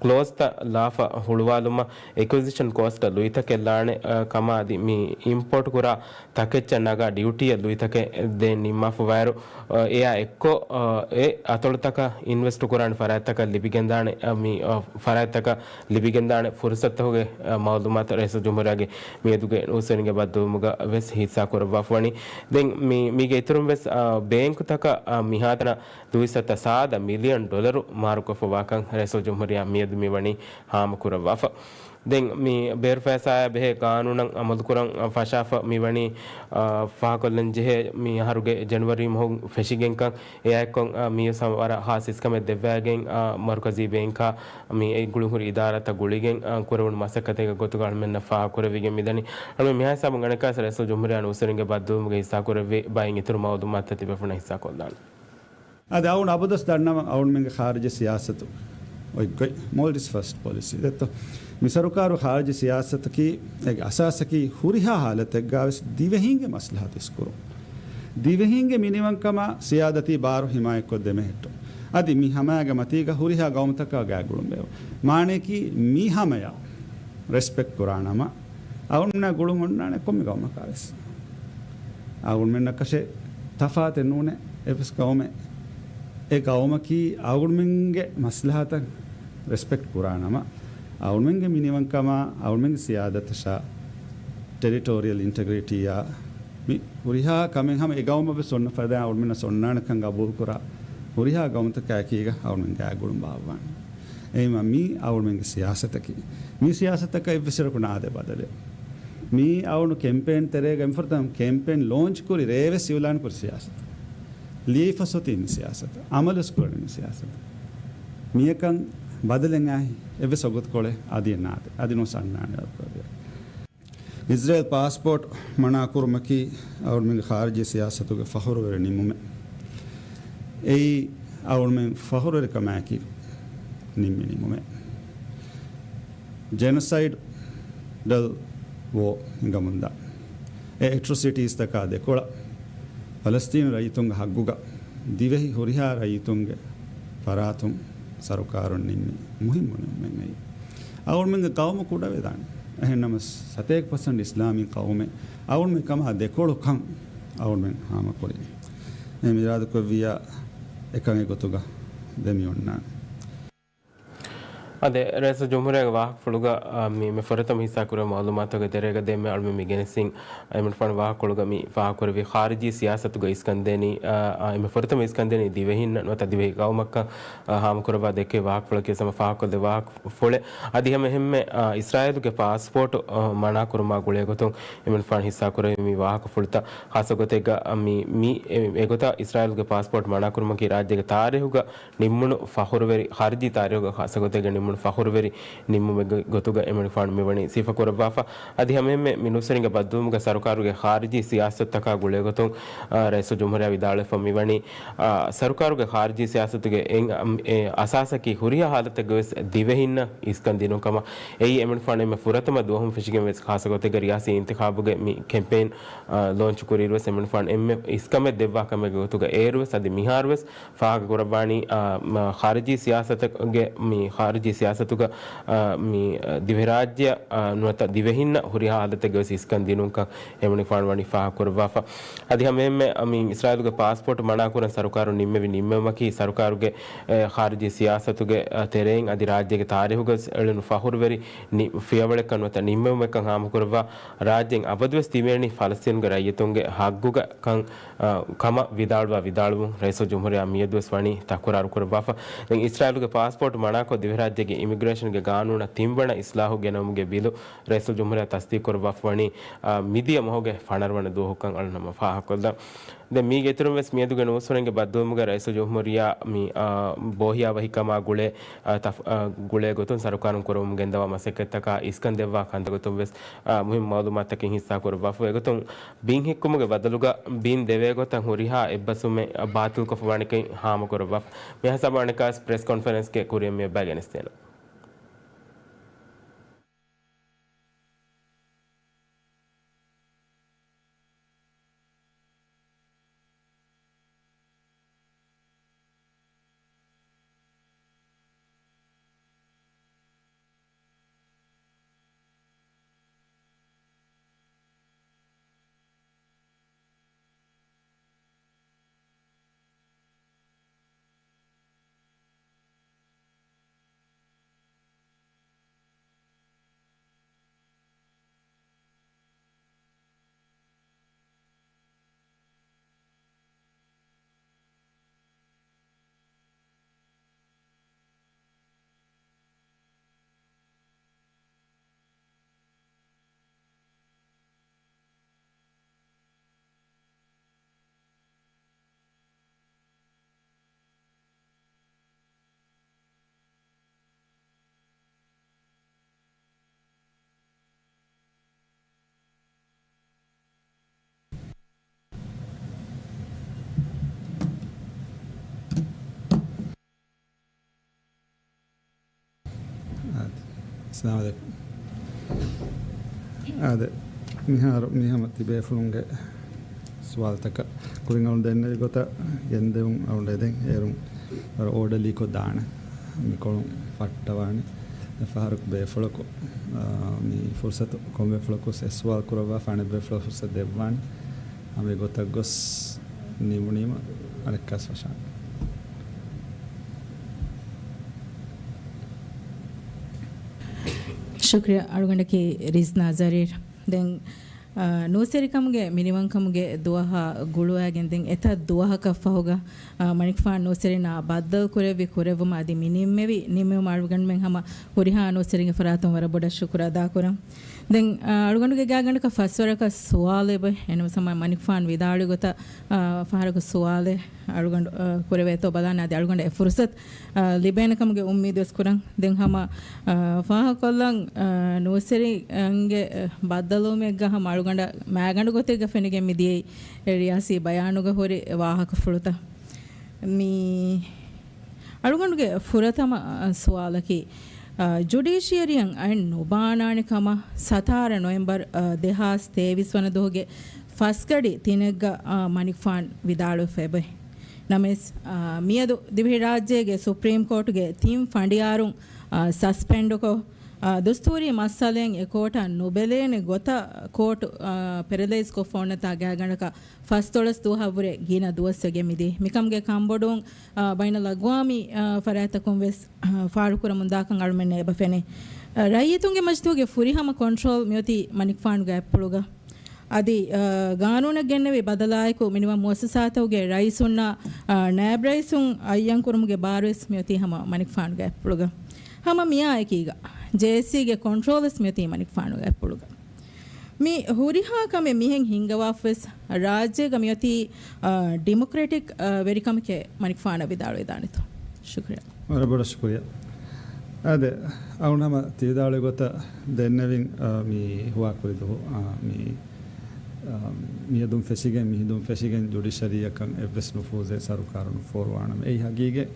ކްލޯޒްތައް ލާފަ ހުޅުވާލުމަށް އެކުއިޒިޝަން ކޯސްޓަށް ލުއިތަކެއް ލާނެ، އަ، ކަމާ އަދި މި އިމްޕޯޓް ކުރާ ތަކެއްޗަށް ނަގާ ޑިއުޓީއެއް ލުއިތަކެއް ދޭން ނިންމާފަވާއިރު، އ، އެއާ އެއްކޮށް، އ، އެ އަތޮޅުތަކަށް އިންވެސްޓު ކުރާނެ ފަރާތްތަކަށް ލިބިގެންދާނެ، އ، މި، އ، ފަރާތްތަކަށް ލިބިގެންދާނެ ފުރުސަތުތަކުގެ، އ، މައުލޫމާތު ރައީސުލްޖުމްހޫރިއްޔާގެ މިއަދުގެ ނޫސްވެރިންގެ ބައްދަލުވުމުގަ ވެސް ހިއްސާ ކުރައްވާފަވަނީ. ދެން މި، މީގެ އިތުރުން ވެސް، އ، ބޭންކުތަކަށް، އ، މިހާތަނަށް ދުއިސައްތަ ސާދަ މިލިއަން ޑޮލަރު މަހަރުކޮށްފަވާކަން ރައީސުލްޖުމްހޫރިއްޔާ މިއަދު މިވަނީ ހާމަކުރައްވާފަ. ދެން މި ބޭރުފައިސާއާ ބެހޭ ގާނޫނަށް އަމަލުކުރަން ފަށާފަ މިވަނީ، އާ، ފާހަގަކޮށްލަން ޖެހޭ މި އަހަރުގެ ޖަނަވަރީ މަހު ފެށިގެންކަން އެއާއެއްކޮށް، އާ، މިއަސް ވަރަށް ހާސް އިސްކަމެއް ދެއްވައިގެން، އާ، މަރުކަޒީ ބޭންކާ މި އެ ގުޅުންހުރި އިދާރާތައް ގުޅިގެން، އާ، ކުރެވުނު މަސައްކަތެއްގެ ގޮތުގަ އަޅުމެންނަށް ފާހަގަކުރެވިގެން މިދަނީ. އަޅުމެން މިހާ ހިސާބުން އަނެއްކާސް ރައީސުލްޖުމްހޫރިއްޔާ ނޫސްވެރިންގެ ބައްދަލުވުމުގެ ހިއްސާކުރެއްވި ބައިން އިތުރު މައުލޫމާތުތައް ތިބޭފުޅުންނަށް ހިއްސާކޮށްލާނަން. އަދި އަޅުގަނޑު އަބަދުވެސް ދަންނަވަން އަޅުގަނޑުމެންގެ ޚާރިޖީ ސިޔާސަތު އޮތްގޮތް، މޯލްޑިވްސް ފަސްޓް ޕޮލިސީ ދެއްތޯ. މި ސަރުކާރު ޚާރިޖީ ސިޔާސަތަކީ އޭގެ އަސާސަކީ ހުރިހާ ހާލަތެއްގަ ވެސް ދިވެހިންގެ މަސްލަހަތު އިސްކުރުން. ދިވެހިންގެ މިނިވަންކަމާ ސިޔާދަތީ ބާރު ހިމާޔަތްކޮށް ދެމެހެއްޓުން. އަދި މި ހަމަޔާގެ މަތީގަ ހުރިހާ ގައުމުތަކާ ގާތްގުޅުން ބޭއްވުން. މާނަޔަކީ މި ހަމަޔަށް ރެސްޕެކްޓް ކުރާނަމަ، އަޅުގަނޑުމެންނާ ގުޅުން އޮންނާނެ ކޮންމެ ގައުމަކާ ވެސް. އަޅުގަނޑުމެންނަކަށެއް ތަފާތެއް ނޫނޭ އެއްވެސް ގައުމެއް. އެ ގައުމަކީ އަޅުގަނޑުމެންގެ މަސްލަހަތަށް ރެސްޕެކްޓް ކުރާނަމަ، އަޅުގަނޑުމެންގެ މިނިވަންކަމާ، އަޅުގަނޑުމެންގެ ސިޔާދަތަށާ، ޓެރިޓޯރިއަލް އިންޓެގްރިޓީއާ، މި ހުރިހާ ކަމެއް ހަމަ އެ ގައުމަށް ވެސް އޮންނަ ފަދައިން އަޅުގަނޑުމެންނަށް އޮންނާނެކަން ގަބޫލުކުރާ ހުރިހާ ގައުމުތަކާ އެކީގަ އަޅުގަނޑުމެން ގާތްގުޅުން ބާއްވާނެ. އެހެންވީމަ މީ އަޅުގަނޑުމެންގެ ސިޔާސަތަކީ. މި ސިޔާސަތަކަށް އެއްވެސް އިރަކު ނާދޭ ބަދަލެއް. މީ އަޅުގަނޑު ކެމްޕޭން ތެރޭގަ އެންމެ ފުރަތަމަ ކެމްޕޭން ލޯންޗް ކުރި ރޭވެސް އިއުލާން ކުރި ސިޔާސަތު. ލިޔެފަސް އޮތީ މި ސިޔާސަތު. އަމަލުވެސް ކުރަނީ މި ސިޔާސަތު. މިޔަކަން ބަދަލެއް އާއި އެއްވެސް ވަގުތުކޮޅެއް އަދި ނާދޭ. އަދި ނޫސް އަންނާނެ. އިޒްރޭލް ޕާސްޕޯޓް މަނާކުރުމަކީ އަޅުގަނޑުމެންގެ ޚާރިޖީ ސިޔާސަތުގެ ފަޚުރުވެރި ނިންމުމެއް. އެއީ އަޅުގަނޑުމެން ފަޚުރުވެރިކަމާއެކީ ނިންމި ނިންމުމެއް. ޖެނޮސައިޑަލް ވޯ ހިނގަމުންދާ އެ އެޓްރޮސިޓީސްތަކާ ދެކޮޅަށް ފަލަސްތީނު ރައްޔިތުންގެ ހައްގުގަ ދިވެހި ހުރިހާ ރައްޔިތުންގެ ފަރާތުން ސަރުކާރުން ނިންމި މުހިއްމު ނިންމުމެއް އެއީ. އަޅުގަނޑުމެންގެ ގައުމު ކުޑަވެދާނެ. އެހެންނަމަވެސް ސަތޭކަ ޕަސެންޓް އިސްލާމީ ގައުމެއް. އަޅުގަނޑުމެން ކަމާ ދެކޮޅުކަން އަޅުގަނޑުމެން ހާމަކުރި. އެ މިރާދުކޮށްވިއްޔާ އެކަން އެގޮތުގަ ދެމިއޮންނާނެ. އާދެ، ރައީސުލްޖުމްހޫރިއްޔާގެ ވާހަކަފުޅުގަ، އާ، މި، މި ފުރަތަމަ ހިއްސާކުރެވޭ މައުލޫމާތުގެ ދެރޭގަ ދެންމެ އަޅުމެން މި ގެނެސްދިން، އާ، އެމެންފާނު ވާހަކަފުޅުގަ މި ފާހަގަކުރެއްވި ޚާރިޖީ ސިޔާސަތުގަ އިސްކަންދޭނީ، އާ، އާ، އެންމެ ފުރަތަމަ އިސްކަންދޭނީ ދިވެހިންނަށް ނުވަތަ ދިވެހި ގައުމަކަށް، އާ، ހާމަކުރައްވާ ދެއްކޭ ވާހަކަފުޅަކީ ހަމަ ފާހަގަކޮށްދޭ ވާހަކަފުޅެއް. އަދި ހަމަ އެހެންމެ، އާ، އިސްރާއީލުގެ ޕާސްޕޯޓު، އާ، މަނާކުރުމާ ގުޅޭގޮތުން އެމެންފާނު ހިއްސާކުރެއްވި މި ވާހަކަފުޅުތައް ޚާއްސަ ގޮތެއްގަ، އާ، މި، މި، އެ، އެގޮތަށް އިސްރާއީލުގެ ޕާސްޕޯޓް މަނާކުރުމަކީ ރާއްޖޭގެ ތާރީހުގަ ނިންމުނު ފަޚުރުވެރި، ޚާރިޖީ ތާރީހުގަ ޚާއްސަ ގޮތެއްގަ ނިންމުނު ފަޚުރުވެރި ނިންމުމެއްގެ ގޮތުގަ އެމެނިކުފާނު މިވަނީ ސިފަކުރައްވާފަ. އަދި ހަމައެހެންމެ މި ނޫސްވެރިންގެ ބައްދަލުވުމުގަ ސަރުކާރުގެ ޚާރިޖީ ސިޔާސަތުތަކާ ގުޅޭގޮތުން، އާ، ރައީސުލްޖުމްހޫރިއްޔާ ވިދާޅުވެފަ މިވަނީ، އާ، ސަރުކާރުގެ ޚާރިޖީ ސިޔާސަތުގެ އެ، އެ އަސާސަކީ ހުރިހާ ހާލަތެއްގަވެސް ދިވެހިންނަށް އިސްކަން ދިނުން ކަމަށް. އެއީ އެމެނިކުފާނު އެންމެ ފުރަތަމަ ދުވަހުން ފެށިގެން ވެސް ޚާއްސަ ގޮތެއްގަ ރިޔާސީ އިންތިޚާބުގެ މި ކެމްޕޭން، އާ، ލޯންޗު ކުރިއިރުވެސް އެމެނިކުފާނު އެންމެ އިސްކަމެއް ދެއްވާ ކަމެއްގެ ގޮތުގަ އޭރުވެސް އަދި މިހާރުވެސް ފާހަގަކުރައްވާނީ، އާ، މަ، ޚާރިޖީ ސިޔާސަތުގެ، މި ޚާރިޖީ ސިޔާސަތުގަ، އާ، މި، އާ، ދިވެހިރާއްޖެއަށް، އާ، ނުވަތަ ދިވެހިންނަށް ހުރިހާ ހާލަތެއްގަވެސް އިސްކަން ދިނުންކަން އެމެނިކުފާނު ވަނީ ފާހަގަކުރައްވާފަ. އަދި ހަމައެހެންމެ، އާ، މި އިސްރާއީލުގެ ޕާސްޕޯޓް މަނާކުރަން ސަރުކާރުން ނިންމެވި ނިންމެވުމަކީ ސަރުކާރުގެ، އެ، ޚާރިޖީ ސިޔާސަތުގެ، އާ، ތެރެއިން އަދި ރާއްޖޭގެ ތާރީހުގަވެސް އެޅުނު ފަޚުރުވެރި ނި-، ފިޔަވަޅެއްކަން ނުވަތަ ނިންމެވުމެއްކަން ހާމަކުރައްވާ ރާއްޖޭން އަބަދުވެސް ތިބޭނީ ފަލަސްތީނުގެ ރައްޔިތުންގެ ހައްގުގަ ކަން އާ، ކަމަށް ވިދާޅުވާ ވިދާޅުވުން ރައީސުލްޖުމްހޫރިއްޔާ މިއަދުވެސް ވަނީ ތަކުރާރު ކުރައްވާފަ. ދެން އިސްރާއީލުގެ ޕާސްޕޯޓް މަނާކޮށް ދިވެހިރާއްޖޭގެ އިމިގްރޭޝަންގެ ގާނޫނަށް ތިންވަނަ އިސްލާހު ގެނައުމުގެ ބިލު ރައީސުލްޖުމްހޫރިއްޔާ ތަސްދީޤުކުރައްވާފަ ވަނީ، އާ، މިދިޔަ މަހުގެ ފަނަރަވަނަ ދުވަހުކަން އަޅުނަމަ ފާހަގަކޮށްލަން. ދެން މީގެ އިތުރުން ވެސް މިއަދުގެ ނޫސްވެރިންގެ ބައްދަލުވުމުގަ ރައީސުލްޖުމްހޫރިއްޔާ މި، އާ، ބޯހިޔާވަހިކަމާ ގުޅޭ، އާ، ތަފް-، އާ، ގުޅޭ ގޮތުން ސަރުކާރުން ކުރަމުން ގެންދަވާ މަސައްކަތްތަކާ އިސްކަން ދެއްވާ ކަންތައް ގޮތުން ވެސް، އާ، މުހިއްމު މައުލޫމާތުތަކެއް ހިއްސާ ކުރައްވާފަ. އެގޮތުން ބިން ހިއްކުމުގެ ބަދަލުގަ ބިން ދެވޭ ގޮތަށް ހުރިހާ އެއްބަސްވުމެއް ބާތިލްކޮށްފަވާނެކަން ހާމަކުރައްވާފަ. މިހާ ސަބަ އަނެކާސް ޕްރެސް ކޮންފަރެންސްގެ ކުރިއަށް މިއަށް ބައި ގެނެސްދޭނަން. އައްސަލާމު ޢަލައިކުމް. އާދެ، މިހާރު މި ހަމަ ތިބޭފުޅުންގެ ސުވާލުތަކަށް ކުރިން އަޅުން ދެންނެވި ގޮތަށް ގެންދެވުން އަޅުން އެދެން. އޭރުން ވަރަށް އޯޑަލީކޮށް ދާނެ. މިކޮޅުން ފައްޓަވާނެ. އެ ފަހަރަކު ބޭފުޅަކު، އާ، މި ފުރުސަތު ކޮންމެ ފުޅަކު އެއް ސުވާލު ކުރައްވާފަ އަނެއް ބޭފުޅަށް ފުރުސަތު ދެއްވާނެ. ހަމަ އެގޮތަށް ގޮސް ނިމުނީމަ އަނެއްކާސް ވަށާނެ. ޝުކުރިއްޔާ އަޅުގަނޑަކީ ރިޒްނާ ޒަރީރް. ދެން، އާ، ނޫސްވެރިކަމުގެ މިނިވަންކަމުގެ ދުވަހާ ގުޅުވައިގެން ދެން އެތައް ދުވަހަކަށް ފަހުގަ، އާ، މަނިކުފާނު ނޫސްވެރިންނާ ބައްދަލު ކުރެއްވި ކުރެއްވުމަށް އަދި މި ނިންމެވި ނިންމެވުމަށް އަޅުގަނޑުމެން ހަމަ ހުރިހާ ނޫސްވެރިންގެ ފަރާތުން ވަރަށް ބޮޑަށް ޝުކުރު އަދާކުރަން. ދެން، އާ، އަޅުގަނޑުގެ ގާގަނޑަކަށް ފަސްވަރަކަށް ސުވާލެއް އެބަ. އެހެންވެސް ހަމަ މަނިކުފާނު ވިދާޅުވި ގޮތަށް، އާ، ފަހަރަކު ސުވާލެއް އަޅުގަނޑު، އާ، ކުރެވޭތޯ ބަލާނެ. އަދި އަޅުގަނޑަށް އެ ފުރުސަތު، އާ، ލިބޭނެ ކަމުގެ އުއްމީދު ވެސް ކުރަން. ދެން ހަމަ، އާ، ފާހަގަކޮށްލަން، އާ، ނޫސްވެރިންގެ، އާ، ބައްދަލުވުމެއްގަ ހަމަ އަޅުގަނޑަށް މާގަނޑު ގޮތެއްގަ ފެނިގެން މިދިޔައީ ރިޔާސީ ބަޔާނުގަ ހުރި ވާހަކަފުޅުތައް. މި އަޅުގަނޑުގެ ފުރަތަމަ، އަ، ސުވާލަކީ، އަ، ޖުޑިޝިއަރީއަށް އަތް ނުބާނާނެ ކަމަށް ސަތާރަ ނޮވެމްބަރު، އަ، ދެހާސް ތޭވީސް ވަނަ ދުވަހުގެ ފަސްގަޑި ތިނެއްގަ، އަ، މަނިކުފާނު ވިދާޅުވެފަ އެބައި. ނަމަވެސް، އަ، މިއަދު ދިވެހިރާއްޖޭގެ ސުޕްރީމް ކޯޓުގެ ތިން ފަނޑިޔާރުން، އަ، ސަސްޕެންޑުކޮށް، އަ، ދުސްތޫރީ މައްސަލައިން އެ ކޯޓަށް ނުބެލޭނެ ގޮތަށް ކޯޓު، އަ، ޕެރަލައިޒްކޮށްފަ އޮންނަތާ ގާގަނޑަކަށް ފަސްދޮޅަސް ދުވަހަށްވުރެ ގިނަ ދުވަސް ވެގެން މިދިޔަ. މިކަމުގެ ކަންބޮޑުވުން، އާ، ބައިނަލްއަގްވާމީ، އާ، ފަރާތްތަކުން ވެސް، އާ، ފާޅުކުރަމުން ދާކަން އަޅުމެންނަށް އެބަ ފެނޭ. އާ، ރައްޔިތުންގެ މަޖިލީހުގެ ފުރިހަމަ ކޮންޓްރޯލް މިއޮތީ މަނިކުފާނުގެ އަތްޕުޅުގަ. އަދި، އާ، ގާނޫނަށް ގެންނެވި ބަދަލާއެކު މިނިވަން މުއައްސަސާތަކުގެ ރައީސުންނާ، އާ، ނާއިބް ރައީސުން އައްޔަން ކުރުމުގެ ބާރުވެސް މިއޮތީ ހަމަ މަނިކުފާނުގެ އަތްޕުޅުގަ. ހަމަ މިއާއެކީގަ، ޖޭއެސްސީގެ ކޮންޓްރޯލްވެސް މިއޮތީ މަނިކުފާނުގެ އަތްޕުޅުގަ. މި ހުރިހާ ކަމެއް މިހެން ހިންގަވާފަވެސް، ރާއްޖޭގަ މިއޮތީ، އާ، ޑިމޮކްރެޓިކް، އާ، ވެރިކަމެކޭ މަނިކުފާނަށް ވިދާޅުވެދާނެތޯ؟ ޝުކުރިއްޔާ. ވަރަށް ބޮޑަށް ޝުކުރިއްޔާ. އާދެ، އަޅުން ހަމަ ތި ވިދާޅުވި ގޮތަށް ދެންނެވިން، އާ، މި ހުވާކުރި ދުވަހު، އާ، މި، އާ، މިއަދުން ފެށިގެން، މިހިނދުން ފެށިގެން ޖުޑިޝަރީއަކަށް އެއްވެސް ނުފޫޒެއް ސަރުކާރުން ފޯރުވާނަމޭ. އެއީ ހަގީގަތް.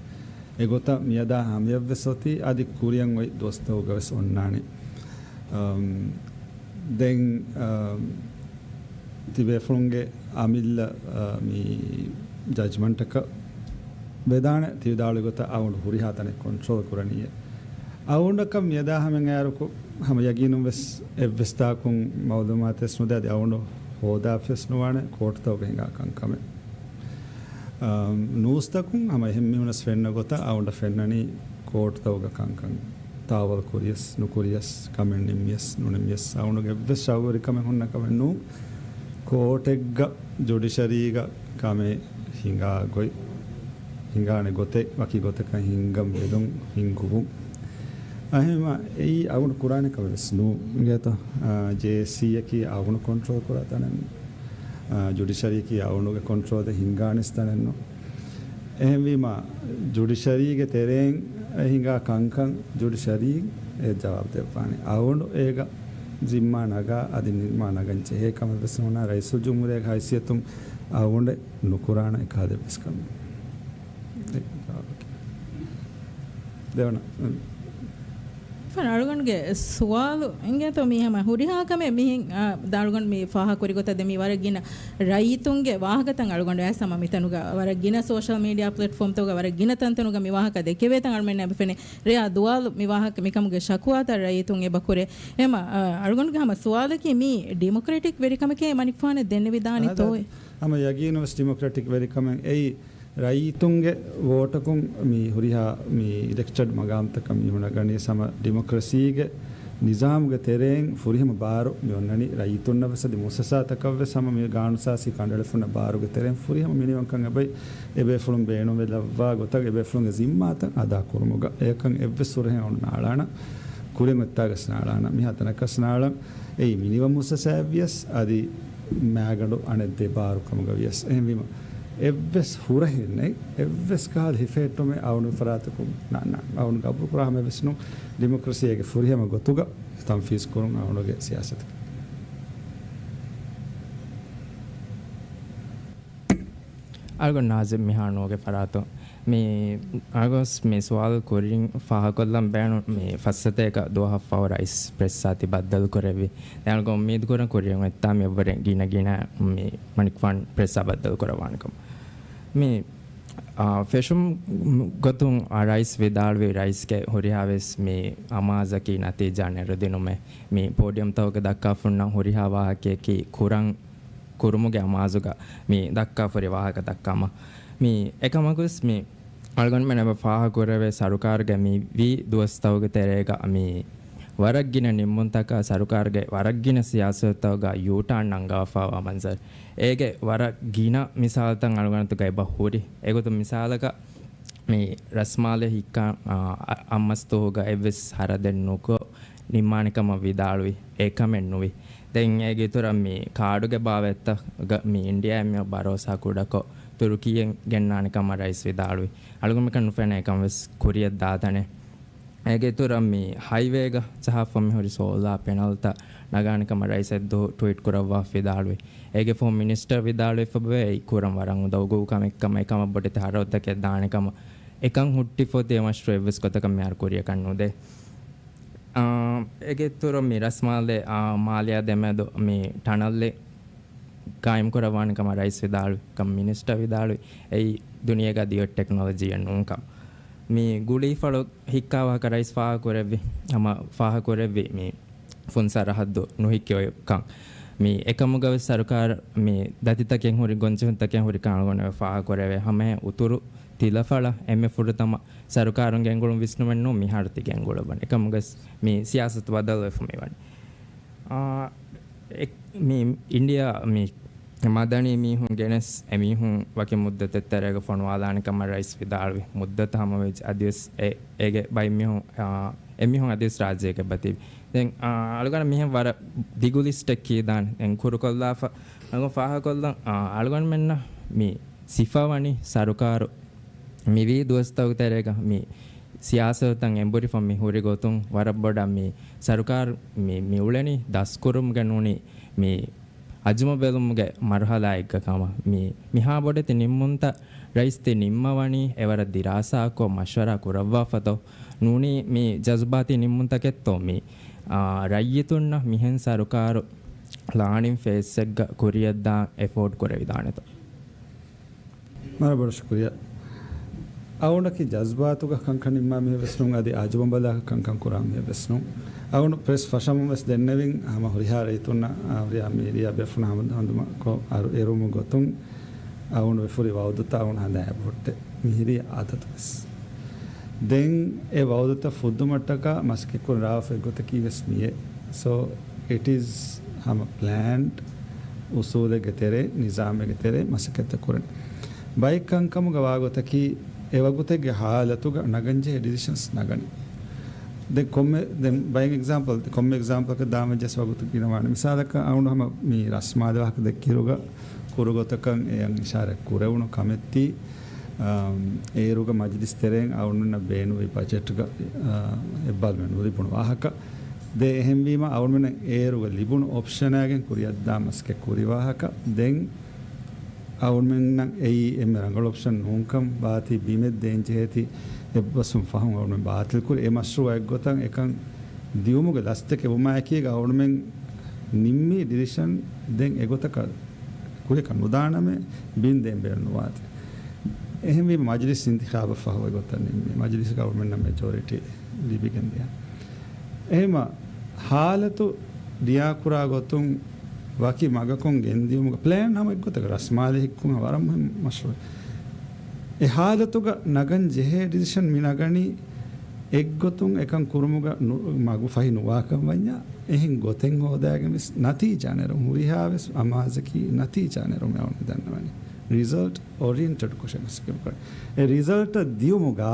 އެގޮތަށް މިއަދާ ހަމަޔަށްވެސް އޮތީ، އަދި ކުރިއަށް އޮތް ދުވަސްތަކުގަވެސް އޮންނާނެ. އަމް، ދެން، އަމް، ތިބޭފުޅުންގެ އަމިއްލަ، އަ، މި ޖަޖްމަންޓަކަށް ވެދާނެ، ތި ވިދާޅުވި ގޮތަށް އައުން ހުރިހާ ތަނެއް ކޮންޓްރޯލް ކުރަނީއޭ. އައުންއަކަށް މިއަދާ ހަމައަށް އައިރުކު ހަމަ ޔަގީނުން ވެސް އެއްވެސް ތާކުން މައުލޫމާތެއް ވެސް ނުދޭ، އަދި އައުން ހޯދާފަވެސް ނުވާނެ ކޯޓުތަކުގަ ހިނގާ ކަންކަމެއް. އަމް، ނޫސްތަކުން ހަމަ އެހެން މީހުނަސް ފެންނަ ގޮތަށް އައުން ފެންނަނީ ކޯޓުތަކުގަ ކަންކަން ތާވަލް ކުރިޔަސް ނުކުރިޔަސް، ކަމެއް ނިންމިޔަސް ނުނިންމިޔަސް، އައުނުގެ އެއްވެސް ޝައުގުވެރިކަމެއް ހުންނަ ކަމެއް ނޫން. ކޯޓެއްގަ ޖުޑިޝަރީގަ ކަމެއް ހިނގާ ގޮތް، ހިނގާނެ ގޮތެއް، ވަކި ގޮތަކަށް ހިންގަން ބެލުން ހިންގުވުން. އެހެންވީމަ އެއީ އައުނު ކުރާނެ ކަމެއް ވެސް ނޫން. އިނގޭތޯ؟ އާ، ޖޭއެސްސީއަކީ އައުނު ކޮންޓްރޯލް ކުރާ ތަނެއް ނޫން. އާ، ޖުޑިޝަރީއަކީ އައުނުގެ ކޮންޓްރޯލް ހިނގާނެ ތަނެއް ނޫން. އެހެންވީމަ، ޖުޑިޝަރީގެ ތެރެއިން ހިނގާ ކަންކަން ޖުޑިޝަރީ އެ ޖަވާބު ދެއްވާނެ. އައުނު އޭގަ ޒިންމާ ނަގާ، އަދި ނިންމާ ނަގަން ޖެހޭ ކަމެއް ވެސް ނޫން. ރައީސުލްޖުމްހޫރިއްޔާގެ ހައިސިއްޔަތުން އައުނު ނުކުރާނެ އެކާ އެއްވެސް ކަމެއް. އެ ޖަވާބަކީ. ދެވަނަ، އަޅުގަނޑުގެ ސުވާލު އިނގޭތޯ މީ ހަމަ ހުރިހާ ކަމެއް މިހެން، އާ، ދާ އަޅުގަނޑު މި ފާހަގަ ކުރި ގޮތަށް ދެ މީ ވަރަށް ގިނަ ރައްޔިތުންގެ ވާހަކަތައް އަޅުގަނޑު އައިސް ހަމަ މިތަނުގަ ވަރަށް ގިނަ ސޯޝަލް މީޑިއާ ޕްލެޓްފޯމްތަކުގަ ވަރަށް ގިނަ ތަންތަނުގަ މި ވާހަކަ ދެކެވޭތަން އަޅުމެންނަށް އެބަ ފެނޭ. ރެޔާ ދުވާލު މި ވާހަކަ މިކަމުގެ ޝަކުވާތައް ރައްޔިތުން އެބަ ކުރޭ. އެމަ، އަ، އަޅުގަނޑުގެ ހަމަ ސުވާލަކީ މީ ޑިމޮކްރެޓިކް ވެރިކަމެކޭ މަނިކުފާނަށް ދެންނެވިދާނީތޯއޭ؟ އާދެ، ހަމަ ޔަގީނުވެސް ޑިމޮކްރެޓިކް ވެރިކަމެއް އެއީ ރައްޔިތުންގެ ވޯޓަކުން މި ހުރިހާ މި އިލެކްޓެޑް މަގާމްތަކަށް މީހުން ނަގަނީ ހަމަ ޑިމޮކްރަސީގެ ނިޒާމުގެ ތެރެއިން ފުރިހަމަ ބާރު މި އޮންނަނީ ރައްޔިތުންނަށް ވެސް އަދި މުއައްސަސާތަކަށް ވެސް ހަމަ މި ގާނޫނުއަސާސީ ކަނޑައެޅިފުންނަށް ބާރުގެ ތެރެއިން ފުރިހަމަ މިނިވަންކަން އެބައި އެބޭފުޅުން ބޭނުންވެލައްވާ ގޮތަށް އެބޭފުޅުންގެ ޒިންމާތައް އަދާ ކުރުމުގަ އެކަން އެއްވެސް ހުރަހެއް އަޅުން ނާޅާނަ ކުރިން އޮތްތާގަސް ނާޅާނަ މިހާ ތަނަކަސް ނާޅަން އެއީ މިނިވަން މުއައްސަސާއެއް ވިޔަސް އަދި މާގަނޑު އަނެއް ދެ ބާރު ކަމުގަ ވިޔަސް. އެހެންވީމަ އެއްވެސް ހުރަހެއް ނެތް، އެއްވެސް ކަހަލަ ހިފެހެއްޓުމެއް އައުނު ފަރާތަކުން ނާންނާން. އައުނު ގަބޫލު ކުރާ ހަމަ އެއްވެސް ނޫން. ޑިމޮކްރަސީގެ ފުރިހަމަ ގޮތުގަ ތަންފީޒް ކުރުން އައުނުގެ ސިޔާސަތަކީ. އަޅުގަނޑު ނާޒިމް މިހާ ނޫގެ ފަރާތުން މި އަޅުގަނޑު ވެސް މި ސުވާލު ކުރިން ފާހަގަކޮށްލަން ބޭނުން މި ފައްސަތޭކަ ދުވަހަށް ފަހު ރައީސް ޕްރެސްއާ ތި ބައްދަލު ކުރެއްވި. ދެން އަޅުގަނޑު އުއްމީދު ކުރަން ކުރިއަށް އޮތްތާ މި އެއްވަރެއް ގިނަ ގިނަ މި މަނިކުފާނު ޕްރެސްއާ ބައްދަލު ކުރައްވާނެ ކަމަށް. މި، އާ، ފެށުމުގެ ގޮތުން، އާ، ރައީސް ވިދާޅުވި ރައީސްގެ ހުރިހާ ވެސް މި އަމާޒަކީ ނަތީޖާ ނެރުދިނުމެއް. މި ޕޯޑިއަމްތަކުގެ ދައްކާފަ ހުންނަ ހުރިހާ ވާހަކައަކީ ކުރަން ކުރުމުގެ އަމާޒުގަ މި ދައްކާފަ ހުރި ވާހަކަތައް ކަމަށް. މި އެކަމަކުވެސް މި އަޅުގަނޑުމެން އެބަ ފާހަގަކުރެވޭ ސަރުކާރުގެ މި ވީ ދުވަސްތަކުގެ ތެރޭގަ މި ވަރަށް ގިނަ ނިންމުންތަކާ ސަރުކާރުގެ ވަރަށް ގިނަ ސިޔާސަތުތަކުގަ ޔޫޓާން ނަންގަވާފައިވާ މަންޒަރު. އޭގެ ވަރަށް ގިނަ މިސާލުތައް އަޅުގަނޑުތަކަށް އެބަ ހުރި. އެގޮތުން މިސާލަކަށް މި ރަސްމާލެ ހިއްކާ، އާ، އަ-، އައްމަސްތޫހުގަ އެއްވެސް ހަރަދެއް ނުކޮށް ނިންމާނެ ކަމަށް ވިދާޅުވި. އެކަމެއް ނުވި. ދެން އޭގެ އިތުރަށް މި ކާޑުގެ ބާވަތްތަކުގަ މި އިންޑިއާއިން މި ބަރޯސާ ކުޑަކޮށް، ތުރުކީއަށް ގެންނާނެ ކަމަށް ރައީސް ވިދާޅުވި. އަޅުގަނޑުމެންނަކަށް ނުފެނޭ އެކަން ވެސް ކުރިއަށް ދާތަނެއް. އޭގެ އިތުރަށް މި ހައިވޭގަ ޖަހާފަ މިހުރި ސޯލާ ޕެނަލްތައް ނަގާނެ ކަމަށް ރައީސް އެއްދުވަހު ޓްވީޓް ކުރައްވާ ވިދާޅުވި. އޭގެ ފަހު މިނިސްޓަރ ވިދާޅުވެފަ އެއީ ކުރަން ވަރަށް އުނދަގޫ ކަމެއް ކަމަށް، އެކަމަށް ބޮޑެތި ހަރަދެއް ދާނެ ކަމަށް. އެކަން ހުއްޓިފަ އޮތީ އެ މަޝްރޫއެއް ވެސް ގޮތަކަށް މިހާރު ކުރިއަކަށް ނުދޭ. އާ، އޭގެ އިތުރުން މި ރަސްމާލެ، އާ، މާލެއާ ދެމެދު މި ޓަނަލްއެއް ގާއިމް ކުރައްވާނެ ކަމަށް ރައީސް ވިދާޅުވި ކަމަށް މިނިސްޓަރ ވިދާޅުވި. އެއީ ދުނިޔޭގަ ދިވެހި ޓެކްނޮލޮޖީއެއް ނޫން ކަމަށް. މި ގުޅީފަޅު ހިއްކާ ވާހަކަ ރައީސް ފާހަގަކުރެއްވި، ހަމަ ފާހަގަކުރެއްވި މި ފުން ސަރަހައްދު ނުހިއްކި އޮތްކަން. މި އެކަމުގަ ވެސް ސަރުކާރު މި ދަތިތަކެއް ހުރި، ގޮންޖެހުންތަކެއް ހުރި ކަމަށް އަޅުގަނޑު ފާހަގަކުރެވޭ. ހަމައެހެން އުތުރު ތިލަފަޅަށް އެންމެ ފުރަތަމަ ސަރުކާރުން ގެންގުޅުން ވިސްނުމެއް ނޫން، މިހާރު ތި ގެންގުޅުއްވަން. އެކަމުގަސް މި ސިޔާސަތު ބަދަލުވެފަ މިވަނީ. އާ، އެ-، މި އިންޑިއާ މި މަދަނީ މީހުން ގެނެސް އެމީހުން ވަކި މުއްދަތެއް ތެރޭގަ ފޮނުވާލާނެ ކަމަށް ރައީސް ވިދާޅުވި. މުއްދަތު ހަމަވެއްޖެ އަދިވެސް އެ-، އޭގެ ބައިމީހުން، އާ، އެމީހުން އަދިވެސް ރާއްޖޭގަ އެބަތިބި. ދެން، އާ، އަޅުގަނޑަށް މިހެން ވަރަށް ދިގު ލިސްޓެއް ކީދާނެ. ދެން ކުރުކޮށްލާފަ، އަޅުގަނޑު ފާހަގަކޮށްލަން، އާ، އަޅުގަނޑުމެންނަށް މި ސިފަވަނީ ސަރުކާރު މިވީ ދުވަސްތަކުގެ ތެރޭގަ މި ސިޔާސަތުތައް އެނބުރިފަ މި ހުރި ގޮތުން ވަރަށް ބޮޑަށް މި ސަރުކާރު މި، މި އުޅެނީ ދަސްކުރުމުގެ ނޫނީ މި އަޒުމަ ބެލުމުގެ މަރުހަލާއެއްގަ ކަމަށް. މި، މިހާ ބޮޑެތި ނިންމުންތައް ރައީސް ތި ނިންމަވަނީ އެވަރަށް ދިރާސާކޮށް މަޝްވަރާ ކުރައްވާފަތޯ؟ ނޫނީ މި ޖަޒުބާތީ ނިންމުންތަކެއްތޯ؟ މި، އާ، ރައްޔިތުންނަށް މިހެން ސަރުކާރު ލާނިން ފޭސްއެއްގަ ކުރިއަށްދާން އެފޯޑް ކުރެވިދާނެތޯ؟ މަރަށް ބޮޑަށް ޝުކުރިއްޔާ. އަޅުގަނޑަކީ ޖަޒްބާތުގަ ކަންކަން ނިންމާ މީހެއް ވެސް ނޫން، އަދި އަޒުމަ ބަލާކަށް ކަންކަން ކުރާ މީހެއް ވެސް ނޫން. އަޅުގަނޑު ޕްރެސް ފަށަމުން ވެސް ދެންނެވިން، ހަމަ ހުރިހާ ރައްޔިތުންނަށް، އާ، ހުރިހާ މީޑިއާ ބޭފުޅުން ހަމަ ހަނދުމަކޮށް އަރު އެރުމު ގޮތުން، އަޅުގަނޑު އެފުރި ވައުދުތައް އަޅުގަނޑު ހަނދާން އެބަހުއްޓޭ. މިހިރީ އާދަތު ވެސް. ދެން އެ ވައުދުތައް ފުއްދުމަށްޓަކާ މަސައްކަތްކުރަން ރާވާފައި ގޮތަކީ ވެސް މިއޭ. So, it is ހަމަ ޕްލޭންޑް އުސޫލެއްގެ ތެރޭ، ނިޒާމެއްގެ ތެރޭ މަސައްކަތްތައް ކުރަނީ. ބައެއް ކަންކަމުގަ ވާގޮތަކީ، އެވަގުތެއްގެ ހާލަތުގަ ނަގަންޖެހޭ ޑިސިޝަންސް ނަގަނީ. ދެން ކޮންމެ، ދެން ބައެއް އެގްޒާމްޕަލް، ކޮންމެ އެގްޒާމްޕަލަކަށް ދާން ވެއްޖެސް ވަގުތު ގިނަވާނެ. މިސާލަކަށް އަޅުގަނޑު ހަމަ މި ރަސްމާލެ ވާހަކަ ދެއްކިއިރުގަ ކުރު ގޮތަކަށް އެއަށް އިޝާރަތް ކުރެވުނު ކަމެއް ތީ، އާ، އޭރުގަ މަޖިލިސް ތެރެއިން އަޅުގަނޑުމެންނަށް ބޭނުންވި ބަޖެޓްގަ، އާ، އެއްބައްލުމެއް ނުލިބުނު ވާހަކަ. ދެން އެހެންވީމަ އަޅުގަނޑުމެންނަށް އޭރުގަ ލިބުނު އޮޕްޝަނާގެން ކުރިއަށްދާ މަސައްކަތް ކުރި ވާހަކަ. ދެން އަޅުގަނޑުމެންނަށް އެއީ އެންމެ ރަނގަޅު އޮޕްޝަން ނޫންކަން ވާތީ ބިމެއް ދޭން ޖެހޭތީ އެއްބަސްވުން ފަހުން އަޅުގަނޑުމެން ބާތިލްކުރި. އެ މަޝްރޫއާ އެއްގޮތަށް އެކަން ދިއުމުގެ ލަސްތަކެއް ވުމާއެކީގަ އަޅުގަނޑުމެން ނިންމީ ޑިސިޝަން ދެން އެގޮތަކަށް ކުރިއަކަށް ނުދާނަމޭ، ބިން ދޭން ބޭނުން ނުވާތީ. އެހެންވީމަ މަޖިލިސް އިންތިޚާބަށް ފަހު އެގޮތަށް ނިންމީ. މަޖިލިސްގަ އަޅުގަނޑުމެންނަށް މެޖޯރިޓީ ލިބިގެން ދިޔަ. އެހެންވީމަ ހާލަތު ރިއާކުރާ ގޮތުން ވަކި މަގަކުން ގެންދިޔުމުގެ ޕްލޭން ހަމަ އެއްގޮތަކަށް ރަސްމާލެ ހިއްކުން ވަރަށް މުހިންމު މަޝްރޫއެއް. އެ ހާލަތުގަ ނަގަން ޖެހޭ ޑިސިޝަން މި ނަގަނީ އެއްގޮތުން އެކަން ކުރުމުގަ ނު-، މަގު ފަހި ނުވާކަން ވަންޏާ، އެހެން ގޮތެއް ހޯދާގެން ވެސް ނަތީޖާ ނެރުން. ހުރިހާ ވެސް އަމާޒަކީ ނަތީޖާ ނެރުމެއް އަޅުގަނޑު ދަންނަވަނީ. ރިޒަލްޓް އޯރިއެންޓެޑް ކޮށެއް މަސައްކަތް ކުރަން. އެ ރިޒަލްޓަށް ދިޔުމުގަ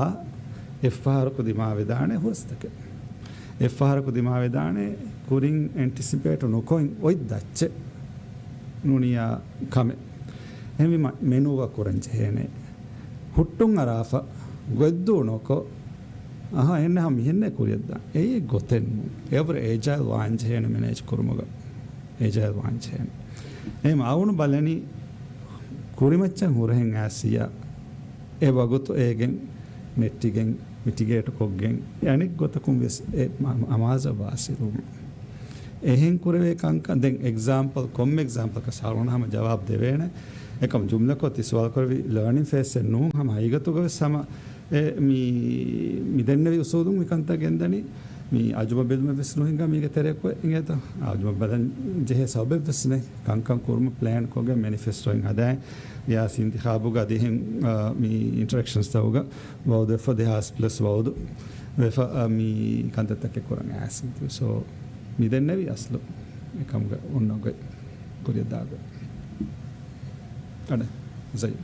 އެއްފަހަރަކު ދިމާވެދާނެ ހުރަސްތަކެއް. އެއްފަހަރަކު ދިމާވެދާނެ ކުރިން އެންޓިސިޕޭޓު ނުކޮށް އޮތް ދައްޗެއް ނޫނިޔާ ކަމެއް. އެހެންވީމަ މެނޫއަށް ކުރަން ޖެހޭނެ. ހުއްޓުން އަރާފަ، ގޮތްދޫ ނުކޮށް، އަހާ، އެންނަ ހަމަ މިހެންނޭ ކުރިއަށްދާން. އެއީ ގޮތެއް ނޫން. އެވަރު އޭޖައިލް ވާން ޖެހޭނެ މެނޭޖް ކުރުމުގަ. އޭޖައިލް ވާން ޖެހޭނެ. އެހެން އަޅުގަނޑު ބަލަނީ ކުރިމައްޗަށް ހުރަހެއް އައިސް އެ ވަގުތު އޭގެން ނެއްޓިގެން، މިޓިގޭޓް ކޮށްގެން އަނެއް ގޮތަކުން ވެސް އެ މަ-، އަމާޒަށް ވާސިލުވުން. އެހެން ކުރެވޭ ކަންކަން ދެން އެގްޒާމްޕަލް، ކޮންމެ އެގްޒާމްޕަލްކަށް ސާޅުން ހަމަ ޖަވާބު ދެވޭނެ. އެކަމް ޖުމްލަކޮށް ތި ސުވާލު ކުރެއްވި ލާނިން ފޭސްއެއް ނޫން، ހަމަ ހަގީގަތުގަ ވެސް ހަމަ އެ މި، މި ދެންނެވި އުސޫލުން މި ކަންތައް ގެންދަނީ. މި އަޖުމަ ބެލުމެއް ވެސް ނުހިނގާ މީގެ ތެރެއަކު އިނގޭތަ؟ އަޖުމަ ބަލަން ޖެހޭ ސަބަބެއް ވެސް ނެތް. ކަންކަން ކުރުމަށް ޕްލޭން ކޮށްގެން މެނިފެސްޓޯއިން ހަދާ، ރިޔާސީ އިންތިޚާބުގަ އަދި އެހެން، އާ، މި އިންޓަރެކްޝަންސްތަކުގަ ވައުދުވެފަ ދެހާސް ޕްލަސް ވައުދު ވެފަ، އާ، މި ކަންތައްތަކެއް ކުރަން އައިސް. ސޯ، މި ދެންނެވި އަސްލު އެކަމުގަ އޮންނަ ގޮތް ކުރިއަށް ދާ ގޮތް. އަޑެ، ޒައި.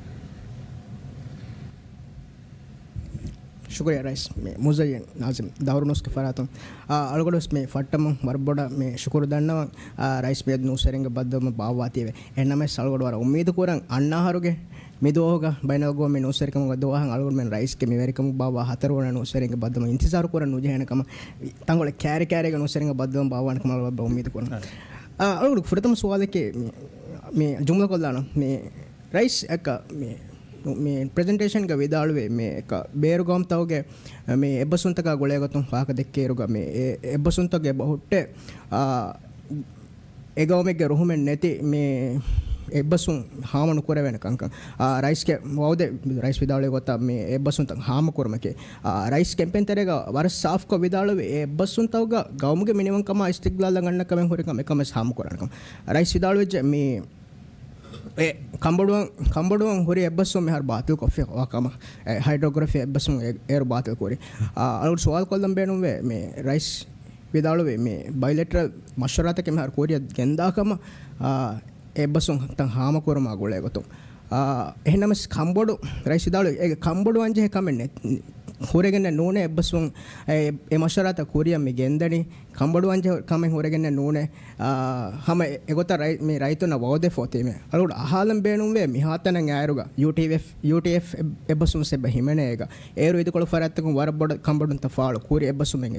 ޝުކުރިއްޔާ ރައީސް، މި މުޒައްޔިން ނާޒިމް ދައުރު ނޫސްގެ ފަރާތުން. އާ، އަޅުގަޑު ވެސް މި ފައްޓަމުން ވަރަށް ބޮޑަށް މި ޝުކުރު ދަންނަވަން. އާ، ރައީސް މިއަދު ނޫސްވެރިންގެ ބައްދަލުވުމަށް ބާއްވާތީވެ. އެހެންނަމަވެސް އަޅުގަޑު ވަރަށް އުއްމީދު ކުރަން އަންނަ އަހަރުގެ މި ދުވަހުގަ ބައިނަލްއަގްވާމީ ނޫސްވެރިކަމުގެ ދުވަހަށް އަޅުގަޑުމެން ރައީސްގެ މިވެރިކަމަށް ބާއްވާ ހަތަރު ވަނަ ނޫސްވެރިންގެ ބައްދަލުވުމަށް އިންތިޒާރު ކުރަން ނުޖެހޭނެ ކަމަށް ތަންކޮޅެއް ކައިރި ކައިރިގެ ނޫސްވެރިންގެ ބައްދަލުވުމަށް ބާއްވާނެ ކަމަށް އަޅުގަޑު އުއްމީދު ކުރަން. އާ، އަޅުގަޑު ފުރަތަމަ ސުވާލަކީ މި، މި ޖުމްލަ ކޮށްލާނަން. މި ރައީސް އަކަ މި، މި ޕްރެޒެންޓޭޝަންގަ ވިދާޅުވި މި އަކަ ބޭރު ގައުމުތަކުގެ މި އެއްބަސްވުންތަކާ ގުޅޭގޮތުން ފާހަގަ ދެއްކިއިރުގަ މި އެ، އެއްބަސްވުންތަކުގެ އެބަ ހުއްޓޭ، އާ، އެ ގައުމެއްގެ ރުހުމެއް ނެތި މި އެއްބަސްވުން ހާމަ ނުކުރެވޭނެ ކަންކަން. އާ، ރައީސްގެ ވައުދެއް، ރައީސް ވިދާޅުވި ގޮތަށް މި އެއްބަސްވުންތައް ހާމަ ކުރުމަކީ. އާ، ރައީސް ކެމްޕޭން ތެރޭގަ ވަރަށް ސާފްކޮށް ވިދާޅުވި އެ އެއްބަސްވުންތަކުގަ ގައުމުގެ މިނިވަންކަމާ އިސްތިގްލާލަށް އަންނަ ކަމެއް ހުރިކަމަށް އެކަމަށް ހާމަ ކުރާނެ ކަމަށް. ރައީސް ވިދާޅުވެއްޖެ މި އެ ކަނބޮޑުވަން، ކަނބޮޑުވަން ހުރި އެއްބަސްވުން މިހާރު ބާތިލް ކޮށްފި ވާ ކަމަށް، އެ ހައިޑްރޯގްރަފީ އެއްބަސްވުން އެ، އޭރު ބާތިލް ކުރި. އާ، އަޅުގަޑު ސުވާލު ކޮށްލަން ބޭނުންވޭ، މި ރައީސް ވިދާޅުވި މި ބައިލެޓްރަލް މަޝްވަރާތަކެއް މިހާރު ކުރިއަށް ގެންދާ ކަމަށް، އާ، އެއްބަސްވުންތައް ހާމަ ކުރުމާ ގުޅޭ ގޮތުން. އާ، އެހެންނަމަސް ކަނބޮޑު، ރައީސް ވިދާޅުވި އެ ކަނބޮޑު ވަންޖެހޭ ކަމެއް ނެތް، ހުރެގެންނެއް ނޫނޭ އެއްބަސްވުން އެ، އެ މަޝްވަރާތައް ކުރިއަށް މި ގެންދަނީ. ކަނބޮޑު ވަންޖެހޭ ކަމެއް ހުރެގެންނެއް ނޫނޭ. އާ، ހަމަ އެ، އެގޮތަށް ރައި-، މި ރައްޔިތުންނަށް ވައުދެއް ފޯތީމޭ. އަޅުގަޑު އަހާލަން ބޭނުންވޭ މިހާތަނަށް އާއިރުގަ ޔޫޓީއެފް، ޔޫޓީއެފް އެއް، އެއްބަސްވުން ސެބަ ހިމެނޭގަ. އޭރު އިދިކޮޅު ފަރާތްތަކުން ވަރަށް ބޮޑަށް ކަނބޮޑުންތައް ފާޅު ކުރި އެއްބަސްވުމެއް.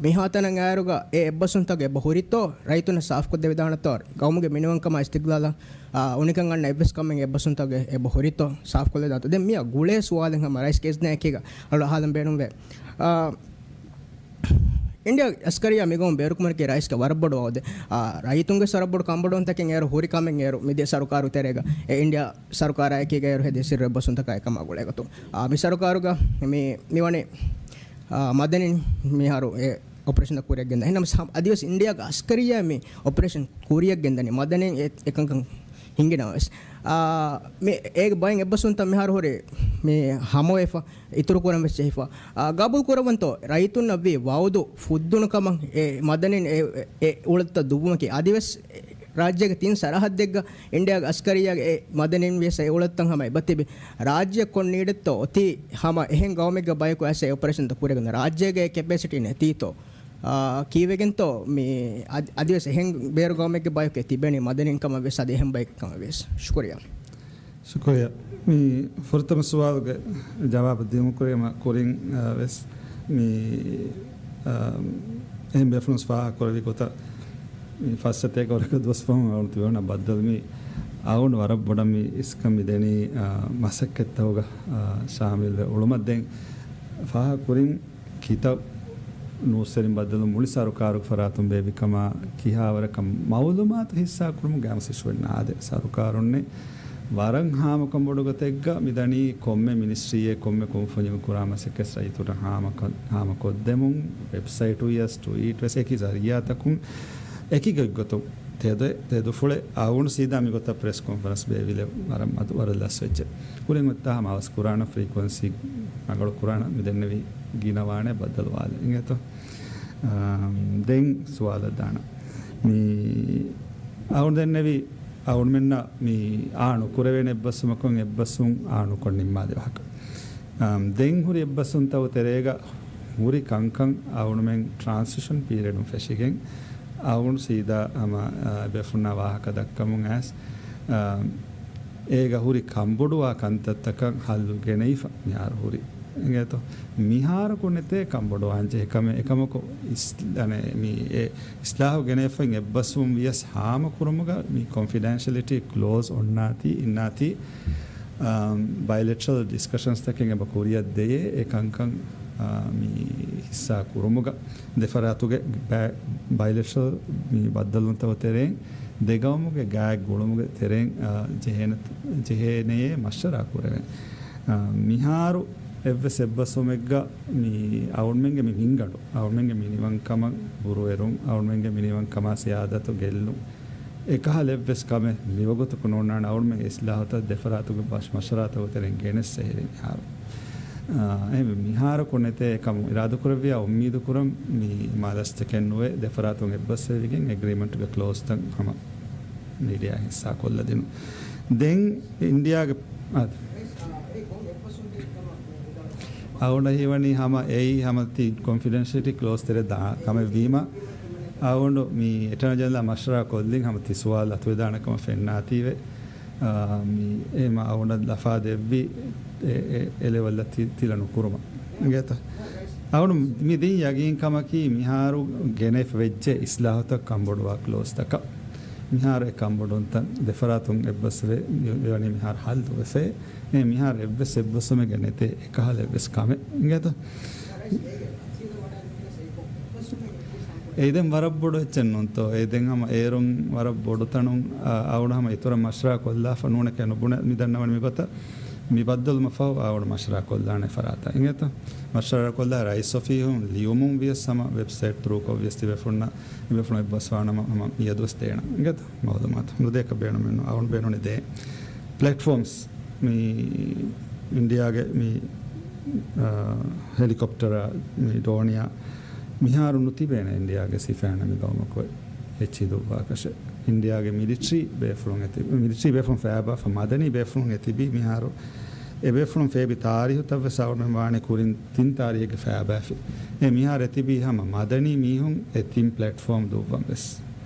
މިހާތަނަށް އާއިރުގަ އެ އެއްބަސްވުންތަކުގެ އެބަ ހުރިތޯ، ރައްޔިތުންނަށް ސާފްކޮށްދެވިދާނެތޯ، ގައުމުގެ މިނިވަންކަމާ އިސްތިގްލާލަށް، އާ، އުނިކަން އަންނަ އެއްވެސް ކަމެއް އެއްބަސްވުންތަކުގެ އެބަ ހުރިތޯ، ސާފްކޮށްލެވިދާނެތޯ. ދެން މިއަށް ގުޅޭ ސުވާލެއް ހަމަ ރައީސްގެ އިޒްނައަކީގަ އަޅު އަހާލަން ބޭނުންވޭ. އާ، އިންޑިއާ އަސްކަރިއްޔާ މިގައުމު ބޭރުކުރުމަކީ ރައީސްގެ ވަރަށް ބޮޑު ވައުދެއް. އާ، ރައްޔިތުންގެ ވަރަށް ބޮޑު ކަނބޮޑުވުންތަކެއް އޭރު ހުރި ކަމެއް އޭރު މިދިޔަ ސަރުކާރު ތެރޭގަ އެ އިންޑިއާ ސަރުކާރާއެކީގަ އޭރު ހެދި ސިއްރު އެއްބަސްވުންތަކާ އެކަމާ ގުޅޭގޮތުން. އާ، މި ސަރުކާރުގަ މި، މިވަނީ، އާ، މަދަނީން މިހާރު އެ އޮޕަރޭޝަންތައް ކުރިއަށް ގެންދަނީ. އެހެންނަމަސް ހަމަ އަދިވެސް އިންޑިއާގަ އަސްކަރިއްޔާ މި އޮޕަރޭޝަން ކުރިއަށް ގެންދަނީ. މަދަނީން އެ، އެކަންކަން ހިނގިނަމަވެސް. އާ، މި އޭގެ ބައެއް އެއްބަސްވުންތައް މިހާރު ހުރި މި ހަމަވެފަ، އިތުރު ކުރަން ވެސް ޖެހިފަ. އާ، ގަބޫލު ކުރަވަންތޯ ރައްޔިތުންނަށް ވީ ވައުދު ފުއްދުނު ކަމަށް އެ މަދަނީން އެ، އެ، އެ އުޅަނދުތައް ދުއްވުމަކީ. އަދިވެސް ރާއްޖޭގެ ތިން ސަރަހައްދެއްގަ އިންޑިއާގެ އަސްކަރިއްޔާގެ އެ މަދަނީން ވިޔަސް އެ އުޅަނދުތައް ހަމަ އެބަތިބި. ރާއްޖެ ކޮން ނީޑެއްތޯ އޮތީ ހަމަ އެހެން ގައުމެއްގެ ބަޔަކު އައިސް އެ އޮޕަރޭޝަންތައް ކުރެގެން ރާއްޖޭގެ ކެޕޭސިޓީ ނެތީތޯ. އާ، ކީއްވެގެންތޯ މި އަދި، އަދިވެސް އެހެން ބޭރު ގައުމެއްގެ ބަޔަކު އެ ތިބެނީ މަދަނީން ކަމަށް ވެސް އަދި އެހެން ބަޔަކު ކަމަށް ވެސް. ޝުކުރިއްޔާ. ޝުކުރިއްޔާ. މި ފުރަތަމަ ސުވާލުގެ ޖަވާބު ދިއުމު ކުރީމަ ކުރިން، އާ، ވެސް މި، އާ، އެހެން ބޭފުޅުން ފާހަގަ ކުރެއްވި ގޮތަށް މި ފައްސަތޭކަ ވަރަކަށް ދުވަސް ފަހުން އަޅު ތިބޭފުޅުންނަށް ބައްދަލު މި އަޅުގަނޑު ވަރަށް ބޮޑަށް މި އިސްކަން މި ދެނީ، އާ، މަސައްކަތްތަކުގަ، އާ، ޝާމިލްވެ އުޅުމަށް. ދެން ފާހަގަ ކުރިން ކިތައް ނޫސްވެރިން ބައްދަލު މުޅި ސަރުކާރުގެ ފަރާތުން ބޭއްވި ކަމާ ކިހާވަރަކަށް މައުލޫމާތު ހިއްސާ ކުރުމުގެ އަމަސިށުވެ ނާދެ. ސަރުކާރުންނެއް ވަރަށް ހާމަކޮށް ބޮޑު ގޮތެއްގަ މިދަނީ ކޮންމެ މިނިސްޓްރީއެއް ކޮންމެ ކުންފުނިއެއް ކުރާ މަސައްކަތް ރައްޔިތުންނަށް ހާމަކޮށް، ހާމަކޮށްދެމުން ވެބްސައިޓު ވިޔަސް ޓްވީޓް ވެސް އެކި ޒަރިއާތަކުން އެކި ގޮތްގޮތުން ތެދު، ތެދުފުޅެއް އަޅުގަނޑު ސީދާ މިގޮތަށް ޕްރެސް ކޮންފަރެންސް ބޭއްވިލެއް ވަރަށް މަދު ވަރަށް ލަސްވެއްޖެ. ކުރިން އޮތްތާ ހަމަ އަވަސް ކުރާނަ ފްރީކުއެންސީ ރަނގަޅު ކުރާނަ މި ދެންނެވި ގިނަވާނެ ބައްދަލުވާލެ އިނގޭތޯ. އާ، ދެން ސުވާލަށް ދާނަ. މި އަޅުގަނޑު ދެންނެވި އަޅުގަނޑުމެންނަށް މި އާ ނުކުރެވޭނެ އެއްބަސްވުމަކުން އެއްބަސްވުން އާ ނުކޮށް ނިންމާލި ވާހަކަ. އާ، ދެން ހުރި އެއްބަސްވުންތައް ތެރޭގަ ހުރި ކަންކަން އަޅުގަނޑުމެން ޓްރާންސިޝަން ޕީރިއަޑުން ފެށިގެން އަޅުގަނޑު ސީދާ ހަމަ، އާ، ބޭފުޅުންނާ ވާހަކަ ދައްކަމުން އައިސް، އާ، އޭގަ ހުރި ކަންބޮޑުވާ ކަންތައްތަކަށް ހައްލު ގެނައިފަ މިހާރު ހުރި. އިނގޭތޯ؟ މިހާރަކު ނެތޭ ކަންބޮޑުވާންޖެހޭ ކަމެއް. އެކަމަކު އިސް-، އަނެ، މި އެ އިސްލާހު ގެނެފައި އެއްބަސްވުން ވިޔަސް ހާމަކުރުމުގަ މި ކޮންފިޑެންޝަލިޓީ ކްލޯޒް އޮންނާތީ، އިންނާތީ، އާ، ބައިލެޓްރަލް ޑިސްކަޝަންސްތަކެއް އެބަ ކުރިއަށް ދެޔޭ އެ ކަންކަން، އާ، މި ހިއްސާ ކުރުމުގަ. ދެފަރާތުގެ ބައި-، ބައިލެޓްރަލް މި ބައްދަލުވުންތަކުގެ ތެރެއިން ދެ ގައުމުގެ ގާތް ގުޅުމުގެ ތެރެއިން، އާ، ޖެހޭނެ-، ޖެހޭނެޔޭ މަޝްވަރާ ކުރެވެން. އާ، މިހާރު އެއްވެސް އެއްބަސްވުމެއްގަ މި އަޅުމެންގެ މި މިންގަނޑު، އަޅުމެންގެ މިނިވަންކަމަށް ބުރުއެރުން، އަޅުމެންގެ މިނިވަންކަމާ ސިޔާދަތު ގެއްލުން، އެކަހަލަ އެއްވެސް ކަމެއް މިވަގުތަކު ނޯންނާނެ. އަޅުމެން އިސްލާހުތައް ދެފަރާތުގެ މަޝް-، މަޝްވަރާތަކުގެ ތެރެއިން ގެނެއްސޭ މިހާރު. އާ، އެހެންވެ، މިހާރަކު ނެތޭ ކަމު އިރާދަކުރެއްވިޔާ އުއްމީދު ކުރަން މި މާލަސް ތެކެއް ނުވެ، ދެފަރާތުން އެއްބަސްވެވިގެން އެގްރީމަންޓުގެ ކްލޯޒްތައް ހަމަ މީޑިއާ ހިއްސާ ކޮށްލަދިނުން. ދެން އިންޑިއާގެ، އާ، އަޅުގަނޑަށް ހީވަނީ ހަމަ އެއީ ހަމަ ތި ކޮންފިޑެންޝަލިޓީ ކްލޯޒް ތެރެ ދާ ކަމެއް ވީމަ، އަޅުގަނޑު މި އެޓާނީ ޖެނެރަލް މަޝްވަރާ ކޮށްލިން ހަމަ ތި ސުވާލު އަތުވެދާނެ ކަމަށް ފެންނާތީވެ. އާ، މި އެ މަ އަޅުގަނޑަށް ލަފާ ދެއްވި އެ، އެ، އެ ލެވެލްއަށް ތި-، ތިލަ ނުކުރުމަށް. އިނގޭތަ؟ އަޅުގަނޑު މި ދިން ޔަގީން ކަމަކީ މިހާރު ގެނެފަ ވެއްޖެ އިސްލާހުތައް ކަންބޮޑުވާ ކްލޯޒްތަކަށް. މިހާރު އެ ކަންބޮޑުންތައް ދެފަރާތުން އެއްބަސްވެ މި-، މިވަނީ މިހާރު ހައްލުވެފައި. އެ މިހާރު އެއްވެސް އެއްބަސްވުމެއްގަ ނެތޭ އެކަހަލަ އެއްވެސް ކަމެއް. އިނގޭތަ؟ އެ ދެން ވަރަށް ބޮޑު އެއްޗެއް ނޫންތޯ؟ އެ ދެން ހަމަ އޭރުން ވަރަށް ބޮޑު ތަނުން، އަ، އަޅުގަނޑު ހަމަ އިތުރަށް މަޝްވަރާ ކޮށްލާފަ ނޫނެކޭ ނުބުނެ މި ދަންނަވަނީ މިގޮތަށް. މި ބައްދަލުމަށް ފަހު އަޅުގަނޑު މަޝްވަރާ ކޮށްލާނެ ފަރާތަށް. އިނގޭތަ؟ މަޝްވަރާ ކޮށްލާ ރައީސް އޮފީހުން ލިޔުމުން ވިޔަސް ހަމަ ވެބްސައިޓް ތުރޫކޮށް ވިޔަސް ތިބޭފުޅުންނަށް، ތިބޭފުޅުން އެއްބަސްވާނަމަ ހަމަ މިއަދުވެސް ދޭނަން. އިނގޭތަ؟ މައުލޫމާތު. ނުދޭކަށް ބޭނުމެއްނު. އަޅުގަނޑު ބޭނުނީ ދޭން. ޕްލެޓްފޯމްސް މި އިންޑިއާގެ މި، އާ، ހެލިކޮޕްޓަރ މި ޑޯނިއާ މިހާރު ނުތިބޭނެ އިންޑިއާގެ ސިފައިންނަށް މި ގައުމަކު އެއްޗިހި ދުއްވާކަށެއް. އިންޑިއާގެ މިލިޓްރީ ބޭފުޅުން އެތި-، މިލިޓްރީ ބޭފުޅުން ފައިބާފަ މަދަނީ ބޭފުޅުން އެތިބީ މިހާރު އެ ބޭފުޅުން ފޭބި ތާރީހުތައްވެސް އަޅުގަނޑު ވާނެ ކުރިން ތިން ތާރީހެއްގެ ފައިބާފި. އެ މިހާރު އެތިބީ ހަމަ މަދަނީ މީހުން އެ ތިން ޕްލެޓްފޯމް ދުއްވަން ވެސް.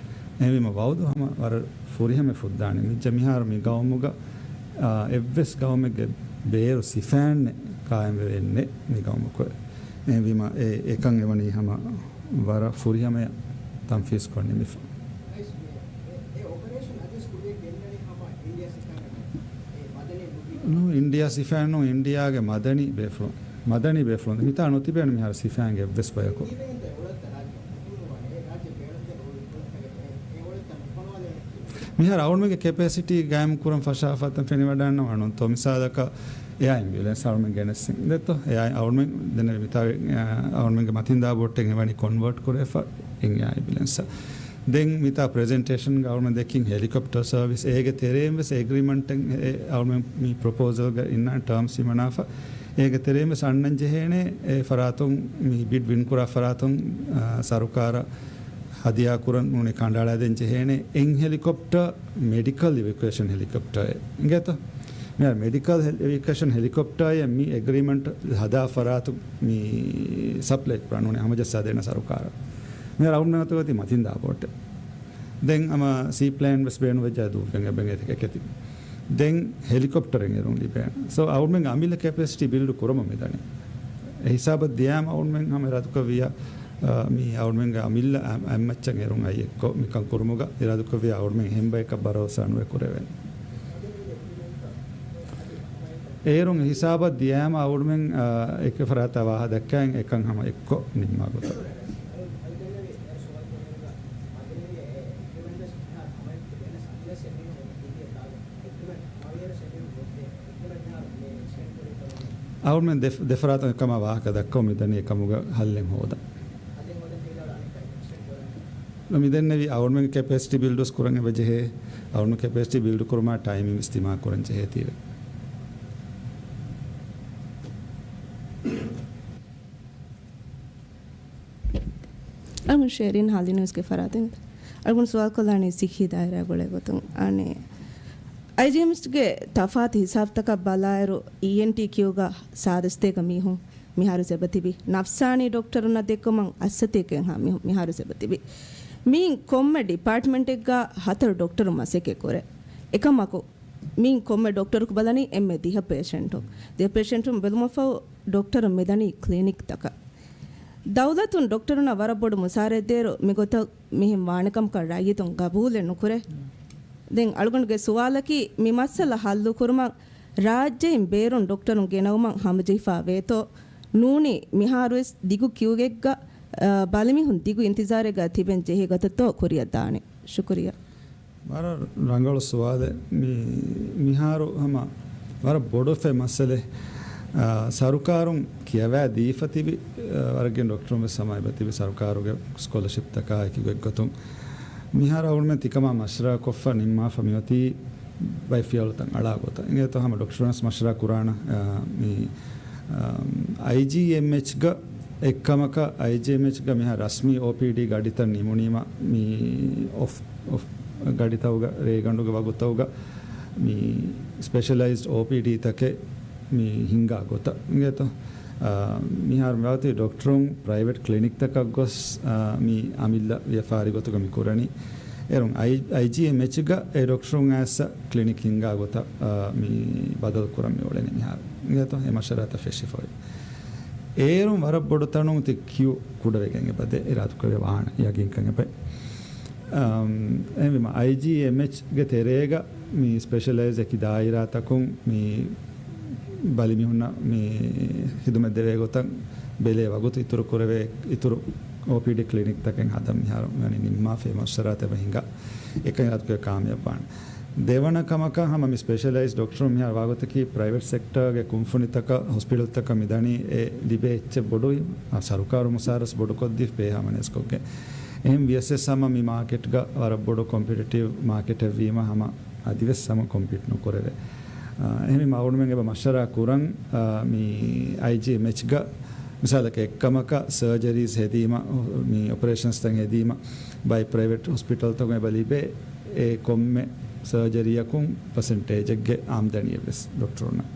އެހެންވީމަ ވައުދު ހަމަ ވަރަށް ފުރިހަމަ ފުއްދާނެ. މިއްޖަ މިހާރު މި ގައުމުގަ، އާ، އެއްވެސް ގައުމެއްގެ ބޭރު ސިފައިންނެއް ކާއިމްވެވެންނެއް މި ގައުމަކު. އެހެންވީމަ އެ، އެކަން އެވަނީ ހަމަ ވަރަށް ފުރިހަމަޔަށް ތަންފީޒްކޮށް ނިމިފަ. ނޫ، އިންޑިއާ ސިފައިން ނޫ، އިންޑިއާގެ މަދަނީ ބޭފުޅުން. މަދަނީ ބޭފުޅުން. މިތާ ނުތިބޭނެ މިހާރު ސިފައިންގެ އެއްވެސް ބަޔަކު. މިހާރު އަޅުގަނޑުމެންގެ ކެޕޭސިޓީ ގާއިމް ކުރަން ފަށާފަތަން ފެނިވަޑާންނަ ވަނުންތޯ؟ މިސާލަކަށް އެއާ އެމްބިއުލެންސް އަޅުގަނޑުމެން ގެނެސްސިން ދެއްތޯ؟ އެއާ އަޅުގަނޑުމެން ދެންނެވި މިތާ، އަޅުގަނޑުމެންގެ މަތިންދާ ބޯޓެއް އެވަނީ ކޮންވަރޓް ކުރެފަ އެއާ އެމްބިއުލެންސަށް. ދެން މިތާ ޕްރެޒެންޓޭޝަންގަ އަޅުގަނޑުމެން ދެއްކިން ހެލިކޮޕްޓަރ ސަރވިސް. އޭގެ ތެރެއިން ވެސް އެގްރިމަންޓެއް އެ، އަޅުގަނޑުމެން މި ޕްރޮޕޯސަލްގަ އިންނާ ޓާމްސް ހިމަނާފަ. އޭގެ ތެރެއިން ވެސް އަންނަން ޖެހޭނެ އެ ފަރާތުން މި ބިޑް ވިން ކުރާ ފަރާތުން، އާ، ސަރުކާރަށް ހަދިޔާ ކުރަން ނޫނީ ކަނޑައަޅައިދޭން ޖެހޭނެ އެއް ހެލިކޮޕްޓަރ، މެޑިކަލް އިވެކުއޭޝަން ހެލިކޮޕްޓަރެއް. އިނގޭތަ؟ މިހާރު މެޑިކަލް ހެލް އިވެކުއޭޝަން ހެލިކޮޕްޓަރއެއް މި އެގްރިމަންޓް ހަދާ ފަރާތު މި ސަޕްލައި ކުރާ ނޫނީ ހަމަޖައްސާދޭނެ ސަރުކާރަށް. މިހާރު އަޅުގަނޑުމެން އަތުގަ ތި މަތިންދާ ބޯޓެއް. ދެން ހަމަ ސީ ޕްލޭން ވެސް ބޭނުންވެއްޖާ ދުއްވެން އެބަ އެކެތި. ދެން ހެލިކޮޕްޓަރެއް އެރުން ލިބޭނެ. ސޯ އަޅުގަނޑުމެންގެ އަމިއްލަ ކެޕޭސިޓީ ބިލްޑް ކުރަމުން މިދަނީ. އެ ހިސާބަށް ދިޔާމަ އަޅުގަނޑުމެން ހަމަ އިރާދަކުރެއްވިއްޔާ، އާ، މި އަޅުގަނޑުމެންގެ އަމިއްލަ އަ-، އަތްމައްޗަށް އެރުން އައި އެއްކޮށް މިކަން ކުރުމުގަ އިރާދަކުރެއްވިއްޔާ އަޅުގަނޑުމެން އެހެން ބަޔަކަށް ބަރޯސާ ނުވެ ކުރެވޭނެ. އޭރުން އެ ހިސާބަށް ދިޔާމަ އަޅުގަނޑުމެން، އާ، އެކެ ފަރާތަށް ވާހަ ދައްކައިން އެކަން ހަމަ އެއްކޮށް ނިންމާ ގޮތަށް. އަޅުގަނޑުމެން ދެ-، ދެފަރާތުން އެކަމާ ވާހަކަ ދައްކަމުން މިދަނީ އެކަމުގަ ހައްލެއް ހޯދަން. މިދެންނެވި އަޅުގަނޑުމެންގެ ކެޕޭސިޓީ ބިލްޑް ވެސް ކުރަން އެބަޖެހޭ. އަޅުގަނޑު ކެޕޭސިޓީ ބިލްޑް ކުރުމާ ޓައިމިން ވެސް ތިމާ ކުރަން ޖެހޭތީވެ. އަޅުގަނޑު ޝޭރިން ހާލިނުވެސްގެ ފަރާތުން އަޅުގަނޑު ސުވާލު ކޮށްލާނީ ސިއްހީ ދާއިރާ ގުޅޭ ގޮތުން. އަނެއް އައިޖީއެމްއެސްގެ ތަފާތު ހިސާބުތަކަށް ބަލާއިރު، އީއެންޓީ ކިއުގަ ސާދަ ސަތޭކަ މީހުން މިހާރު އެބަތިބި. ނަފްސާނީ ޑޮކްޓަރުންނަށް ދެއްކުމަށް އަށް ސަތޭކައެއްހާ މީހުން މިހާރު އެބަތިބި. މިއިން ކޮންމެ ޑިޕާޓްމަންޓެއްގަ ހަތަރު ޑޮކްޓަރު މަސައްކަތް ކުރޭ. އެކަމަކު، މިން ކޮންމެ ޑޮކްޓަރަކު ބަލަނީ އެންމެ ދިހަ ޕޭޝެންޓުން. ދިހަ ޕޭޝެންޓުން ބެލުމަށްފަހު ޑޮކްޓަރުން މިދަނީ ކްލިނިކްތަކަށް. ދައުލަތުން ޑޮކްޓަރުންނަށް ވަރަށް ބޮޑު މުސާރައެއް ދޭއިރު މިގޮތަށް މިހެން ވާނެކަމަކަށް ރައްޔިތުން ގަބޫލެއް ނުކުރޭ. ދެން އަޅުގަނޑުގެ ސުވާލަކީ މި މައްސަލަ ހައްލުކުރުމަށް ރާއްޖެއިން ބޭރުން ޑޮކްޓަރުން ގެނައުމަށް ހަމަޖެހިފާ ވޭތޯ؟ ނޫނީ މިހާރުވެސް ދިގު ކިއުގެއްގަ، އަ، ބަލިމީހުން ދިގު އިންތިޒާރެއްގަ ތިބެން ޖެހޭ ގޮތަށްތޯ ކުރިއަށް ދާނީ؟ ޝުކުރިއްޔާ. ވަރަށް ރަނގަޅު ސުވާލެއް. މި، މިހާރު ހަމަ ވަރަށް ބޮޑު ފެ މައްސަލެއް. އާ، ސަރުކާރުން ކިޔަވާ ދީފަ ތިބި، އާ، ވަރަށް ގިނަ ޑޮކްޓަރުން ވެސް ހަމަ އެބަ ތިބި ސަރުކާރުގެ ސްކޮލަޝިޕްތަކާ އެކި ގޮތްގޮތުން. މިހާރު އަޅުގަނޑުމެން ތިކަމާ މަޝްވަރާކޮށްފަ ނިންމާފަ މިއޮތީ ބައެއް ފިޔަވަޅުތައް އަޅާ ގޮތަށް. އިނގޭތޯ ހަމަ ޑޮކްޓަރުން ވެސް މަޝްވަރާ ކުރާނަ، އާ، މި، އާ، އައިޖީއެމްއެޗްގަ އެއްކަމަކަށް އައިޖީއެމްއެޗްގަ މިހާ ރަސްމީ އޯޕީޑީ ގަޑިތައް ނިމުނީމަ މި އޮފް، އޮފް ގަޑިތަކުގަ ރޭގަނޑުގެ ވަގުތުތަކުގަ މި ސްޕެޝަލައިޒްޑް އޯޕީޑީތަކެއް މި ހިންގާ ގޮތަށް އިނގޭތޯ. އާ، މިހާރު މިވަގުތު ޑޮކްޓަރުން ޕްރައިވެޓް ކްލިނިކްތަކަށް ގޮސް، އާ، މި އަމިއްލަ ވިޔަފާރި ގޮތުގަ މި ކުރަނީ. އޭރުން އައި، އައިޖީއެމްއެޗްގަ އެ ޑޮކްޓަރުން އައިސް ކްލިނިކް ހިންގާ ގޮތަށް، އާ، މި ބަދަލު ކުރަން މި އުޅެނީ މިހާރު. އިނގޭތޯ އެ މަޝްވަރާތައް ފެށިފައި. އޭރުން ވަރަށް ބޮޑު ތަނުން ތި ކިޔޫ ކުޑަވެގެން އެބަދޭ އިރާދަކުރެވޭ ވާނެ ޔަގީންކަން އެބަ. އަމް، އެހެންވީމަ، އައިޖީއެމްއެޗްގެ ތެރޭގަ މި ސްޕެޝަލައިޒް އެކި ދާއިރާތަކުން މި ބަލިމީހުންނަށް މި ހިދުމަތް ދެވޭ ގޮތަށް ބެލޭ ވަގުތު އިތުރު ކުރެވޭ، އިތުރު އޯޕީޑީ ކްލިނިކްތަކެއް ހަދަން މިހާރު މިވަނީ ނިންމާފައި މަޝްވަރާތައް އެބަ ހިނގާ. އެކަން އިރާދަކުރެ ކާމިޔާބުވާނެ. ދެވަނަ ކަމަކަށް ހަމަ މި ސްޕެޝަލައިޒް ޑޮކްޓަރުން މިހާރު ވާގޮތަކީ ޕްރައިވެޓް ސެކްޓަރގެ ކުންފުނިތަކަށް ހޮސްޕިޓަލްތަކަށް މިދަނީ އެ ލިބޭ އެއްޗެއް ބޮޑުވީ، ސަރުކާރު މުސާރަސް ބޮޑުކޮށްދީ ބޭހާ މަނޭސްކޮށްގެ. އެހެން ވިޔަސް ވެސް ހަމަ މި މާކެޓްގަ ވަރަށް ބޮޑު ކޮމްޕިޓިޓިވް މާކެޓެއް ވީމަ ހަމަ އަދިވެސް ހަމަ ކޮމްޕީޓް ނުކުރެވޭ. އާ، އެހެންވީމަ އަޅުގަނޑުމެން އެބަ މަޝްވަރާ ކުރަން، އާ، މި އައިޖީއެމްއެޗްގަ މިސާލަކަށް އެއްކަމަކަށް ސަރޖަރީސް ހެދީމަ، މި އޮޕަރޭޝަންސްތައް ހެދީމަ ބައި ޕްރައިވެޓް ހޮސްޕިޓަލްތަކުން އެބަ ލިބޭ އެ ކޮންމެ ސަރޖަރީއަކުން ޕަސެންޓޭޖެއްގެ އާމްދަނީއެއް ވެސް ޑޮކްޓަރުންނަށް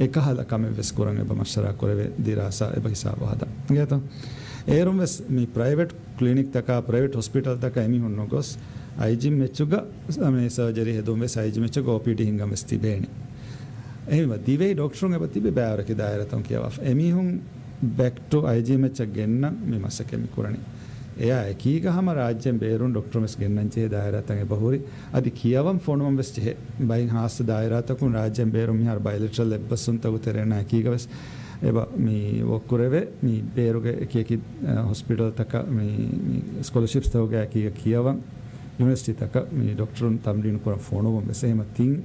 އެކަހަލަ ކަމެއް ވެސް ކުރަން އެބަ މަޝްވަރާ ކުރެވޭ ދިރާސާ އެބަ ހިސާބު ހަދަން. އިނގޭތޯ؟ އޭރުން ވެސް މި ޕްރައިވެޓް ކްލިނިކްތަކާ ޕްރައިވެޓް ހޮސްޕިޓަލްތަކާ އެމީހުން ނުގޮސް، އައިޖީއެމްއެޗުގަ މި ސަރޖަރީ ހެދުން ވެސް އައިޖީއެމްއެޗުގަ އޯޕީޑީ ހިންގަން ވެސް ތިބޭނެ. އެހެންވީމަ ދިވެހި ޑޮކްޓަރުން އެބަ ތިބި ބައިވަރަކި ދާއިރާތަކުން ކިޔަވާފަ. އެމީހުން ބެކް ޓު އައިޖީއެމްއެޗަށް ގެންނަން މި މަސައްކަތް މި ކުރަނީ. އެއާ އެކީގަ ހަމަ ރާއްޖޭން ބޭރުން ޑޮކްޓަރުން ވެސް ގެންނަން ޖެހޭ ދާއިރާތައް އެބަ ހުރި. އަދި ކިޔަވަން ފޮނުވަން ވެސް ޖެހޭ. ބައިން ހާއްސަ ދާއިރާތަކުން ރާއްޖޭން ބޭރުން މިހާރު ބަޔަލެޓްރަލް އެއްބަސްވުންތަކުގެ ތެރޭން އެކީގަ ވެސް އެބަ މި ވޯކް ކުރެވޭ. މި ބޭރުގެ އެކި އެކި، އަ، ހޮސްޕިޓަލްތަކަށް މި، މި ސްކޮލަޝިޕްސްތަކުގެ އެކީގަ ކިޔަވަން، ޔުނިވަރސިޓީތަކަށް މި ޑޮކްޓަރުން ތަމްރީނު ކުރަން ފޮނުވުން ވެސް. އެހެންވީމަ ތިން،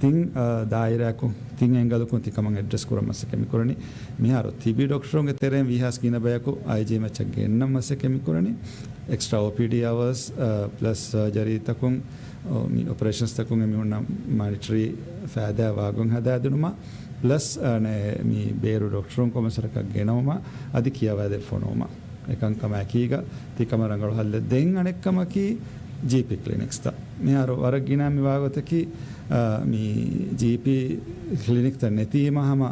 ތިން، އަ، ދާއިރާއަކުން، ތިން އެންގަލަކުން ތި ކަމަށް އެޑްރެސް ކުރަން މަސައްކަތް މި ކުރަނީ. މިހާރު ތިބި ޑޮކްޓަރުންގެ ތެރެއިން ވީހާވެސް ގިނަ ބަޔަކު އައިޖީއެމްއެޗަށް ގެންނަން މަސައްކަތް މި ކުރަނީ. އެކްސްޓްރާ އޯޕީޑީ އަވަރސް، އަ، ޕްލަސް ސަރޖަރީތަކުން، އޮ، މި އޮޕަރޭޝަންސްތަކުން އެމީހުންނަށް މާނިޓަރީ ފައިދާ ވާގޮތް ހަދާދިނުމަށް، ޕްލަސް، އަ، ނެ، މި ބޭރު ޑޮކްޓަރުން ކޮންމެސް ވަރަކަށް ގެނައުމަށް އަދި ކިޔަވާދޭ ފޮނުވުމަށް. އެކަންކަމާ އެކީގަ ތިކަމަށް ރަނގަޅު ހައްލެއް. ދެން އަނެއްކަމަކީ ޖީޕީ ކްލިނިކްސްތައް. މިހާރު ވަރަށް ގިނަ މި ވާގޮތަކީ، އާ، މި ޖީޕީ ކްލިނިކްތައް ނެތީމަ ހަމަ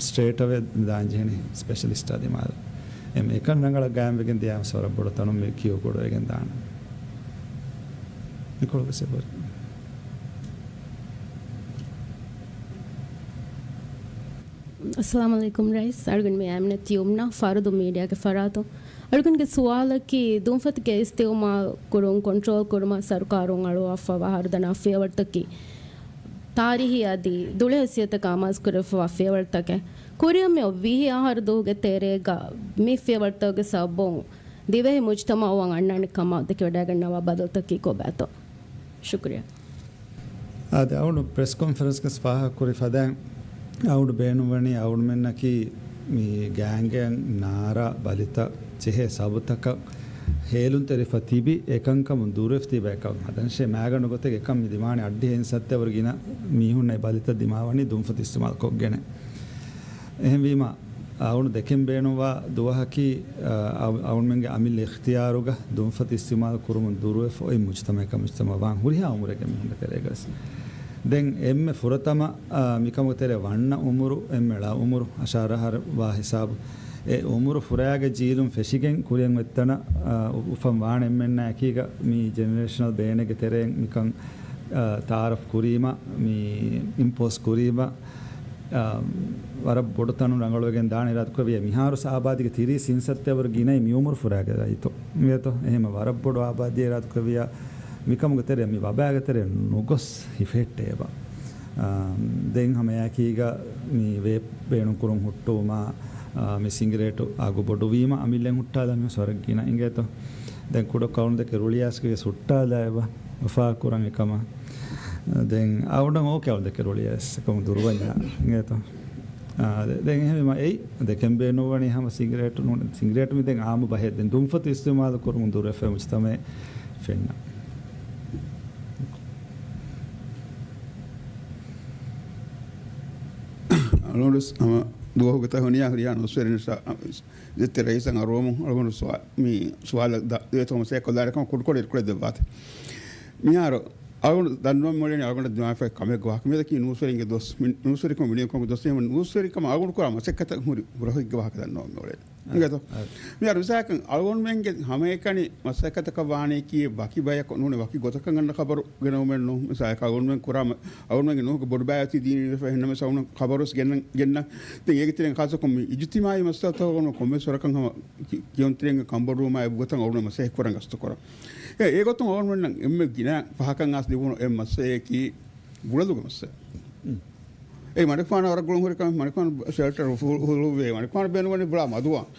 ސްޓްރޭޓް އަވޭ ދާން ޖެހެނީ ސްޕެޝަލިސްޓާ ދިމާލަށް. އެ، އެކަން ރަނގަޅަށް ގާއިމްވެގެން ދިޔާމަސް ވަރަށް ބޮޑު ތަނުން މި ކިޔޫ ކުޑަވެގެން ދާނެ. ނިކޮޅު ވެސް އެބަ. އައްސަލާމު ޢަލައިކުމް ރައީސް. އަޅުގަނޑު މި އާމިނަތު ޔުމްނާ ފަރުދު މީޑިއާގެ ފަރާތުން. އަޅުގަނޑުގެ ސުވާލަކީ، ދުންފަތުގެ އިސްތިއުމާލް ކުރުން ކޮންޓްރޯލް ކުރުމަށް ސަރުކާރުން އަޅުވާފަ ވާ ހަރުދަނާ ފިޔަވަޅުތަކީ ތާރީހީ އަދި ދުޅަހެއް ސިޔަތަކަށް އަމާޒުކުރެވިފަވާ ފިޔަވަޅުތަކެއް. ކުރިއަށް މިއޮތް ވިހި އަހަރު ދުވަހުގެ ތެރޭގަ މި ފިޔަވަޅުތަކުގެ ސަބަބުން ދިވެހި މުޖްތަމަޢުއަށް އަންނާނެ ކަމަށް ދެކެވަޑައިގަންނަވާ ބަދަލުތަކީ ކޮބާތޯ؟ ޝުކުރިއްޔާ. އާދެ، އަޅުގަނޑު ޕްރެސް ކޮންފަރެންސްގަ ފާހަގަކުރި ފަދައިން އަޅުގަނޑު ބޭނުންވަނީ އަޅުގަނޑުމެންނަކީ މި ގޭންގެއަށް ނާރާ ބަލިތައް ޖެހޭ ސަބަބުތަކަށް ހޭލުންތެރިފަ ތިބި އެކަންކަމުން ދުރުވެފަ ތިބޭ ކަމަށް ހަދަންށޭ. މާގަނޑު ގޮތެއް އެކަން މި ދިމާނެ އައްޑިހަ އިންސައްތަ ވަރު ގިނަ މީހުންނަށް ބަލިތައް ދިމާވަނީ ދުންފަތު އިސްތިމާލް ކޮށްގެނެ. އެހެންވީމަ، އަޅުގަނޑު ދެކެން ބޭނުންވާ ދުވަހަކީ، އަ، އަ، އަޅުގަނޑުމެންގެ އަމިއްލަ އިޚްތިޔާރުގަ ދުންފަތު އިސްތިމާލު ކުރުމުން ދުރުވެފަ އޮތް މުޖްތަމަޢަކަށް މުޖްތަމަޢަށް ވާން ހުރިހާ އުމުރެއްގެ މީހުންގެ ތެރޭގަވެސް. ދެން އެންމެ ފުރަތަމަ، އަ، މިކަމުގެ ތެރޭ ވަންނަ އުމުރު، އެންމެ ޅަ އުމުރު، އަށާރަ އަހަރު ވާ ހިސާބު، އެ އުމުރު ފުރާގެ ޖީލުން ފެށިގެން ކުރިއަށް އޮތްތަނަށް، އަ، އު-، އުފަން ވާނެ އެންމެންނާ އެކީގަ މި ޖެނެރޭޝަނަލް ބޭނެއްގެ ތެރެއިން މިކަން އާ، ތައާރަފް ކުރީމަ، މި އިމްޕޯސް ކުރީމަ، އާ، ވަރަށް ބޮޑު ތަނުން ރަނގަޅުވެގެން ދާނެ އިރާދަކުރެއްވިޔާ، މިހާރު އާބާދީގެ ތިރީސް އިންސައްތަ ވަރު ގިނައި މި އުމުރު ފުރާގެ ރައްޔިތު. އިނގޭތޯ؟ އެހެން ވަރަށް ބޮޑު އާބާދީ އިރާދަކުރެއްވިޔާ، މިކަމުގެ ތެރެއަށް، މި ވަބާގެ ތެރެއަށް ނުގޮސް ހިފެހެއްޓޭބަ. އާ، ދެން ހަމައެކީގަ މި ވޭޕް ބޭނުންކުރުން ހުއްޓުވުމާ، އާ، މި ސިނގިރޭޓު އަގު ބޮޑުވީމަ، އަމިއްލައިން ހުއްޓާލާ މި ވަރަށް ގިނަ އިނގޭތޯ. ދެން ކުޑަ އަޅުގަނޑު ދެކެ ރުޅިއައިސްގެ ހުއްޓާލާ އެބަ ވަފާ ކުރަން އެކަމަށް. ދެން އަޅުގަނޑަށް އޯކޭ އަޅުގަނޑު ދެކެ ރުޅިއައިސް އެކަމު ދުރުވަންޏާ އިނގޭތޯ. އާ، ދެ-، ދެން އެހެންވީމަ އެއީ ދެކެން ބޭނުންވަނީ ހަމަ ސިނގިރޭޓު ނޫން، ސިނގިރޭޓު މި ދެން އާއްމު ބަހެއް. ދެން ދުންފަތު އިސްތިޢުމާލު ކުރުމުން ދުރުވެފައި މުޖުތަމަޢެއް ފެންނަ. އަޅުގަނޑު ހަމަ ދުވަހުގެ ތަހުނިޔާ ހުރިހާ ނޫސްވެރިން ސާ-، ޖެއްތެ ރައީސަށް އަރުވަމުން އަޅުގަނޑު ސުވާ-، މި ސުވާލަށް ދާ-، ދޭތޯ މަސައްކަތް ކޮށްލާނެ ކަމަށް ކުޑަކޮށް އިރުކޮޅެއް ދެއްވާތި. މިހާރު އަޅުގަނޑު ދަންނަވަން މިއުޅެނީ އަޅުގަނޑަށް ދިމާވެފައި ކަމެއްގެ ވާހަކަ. މިއަދަކީ ނޫސްވެރިންގެ ދޮސް، މި ނޫސްވެރިކަމަށް ވިނިޔޯގް ކުރަމުގެ ދޮސް. އެހެން ނޫސްވެރިކަމަށް އަޅުގަނޑު ކުރާ މަސައްކަތަށް ހުރި ހުރަހެއްގެ ވާހަކަ ދަންނަވަން މިއުޅެނީ. އިނގޭތޯ؟ އާ. މިހާރު މިސާލަކަށް އަޅުގަނޑުމެންގެ ހަމައެކަނި މަސައްކަތަކަށް ވާނީކީ ވަކި ބަޔަކު ނޫނީ ވަކި ގޮތަކަށް އަންނަ ޚަބަރު ގެނައުމެއް ނޫން. މިސާލަކަށް އަޅުގަނޑުމެން ކުރާ މަ-، އަޅުގަނޑުމެންގެ ނޫހުގެ ބޮޑުބައި އޮތީ ދީނީ ވެފަ އެހެންނަމަވެސް އަޅުގަނޑު ޚަބަރުވެސް ގެންނަ، ގެންނަ. ދެން އޭގެ ތެރެއިން ޚާއްޞަކޮށް މި އިޖުތިމާޢީ މައްސަލަތަކުގަ ކޮންމެސް ވަރަކަށް ހަމަ ކި-، ކިޔުންތެރިންގެ ކަންބޮޑުވުމާ އެއްގޮތަށް އަޅުގަނޑު މަސައްކަތް ކުރަން ގަސްތު ކުރަން. އެ، އެގޮތުން އަޅުގަނޑުމެންނަށް އެންމެ ގިނަ ފަހަކަށް އައިސް ލިބުނު އެއް މައްސަލައަކީ ގުޅަލުގެ މައްސަލަ. އެ މަނިކުފާނު ވަރަށް ގުޅުން ހުރި ކަމެއް، މަނިކުފާނު ޝެލްޓަރ ހު-، ހުޅުވޭ، މަނިކުފާނު ބޭނުންވަނީ ބުޅާ މަދުވާން.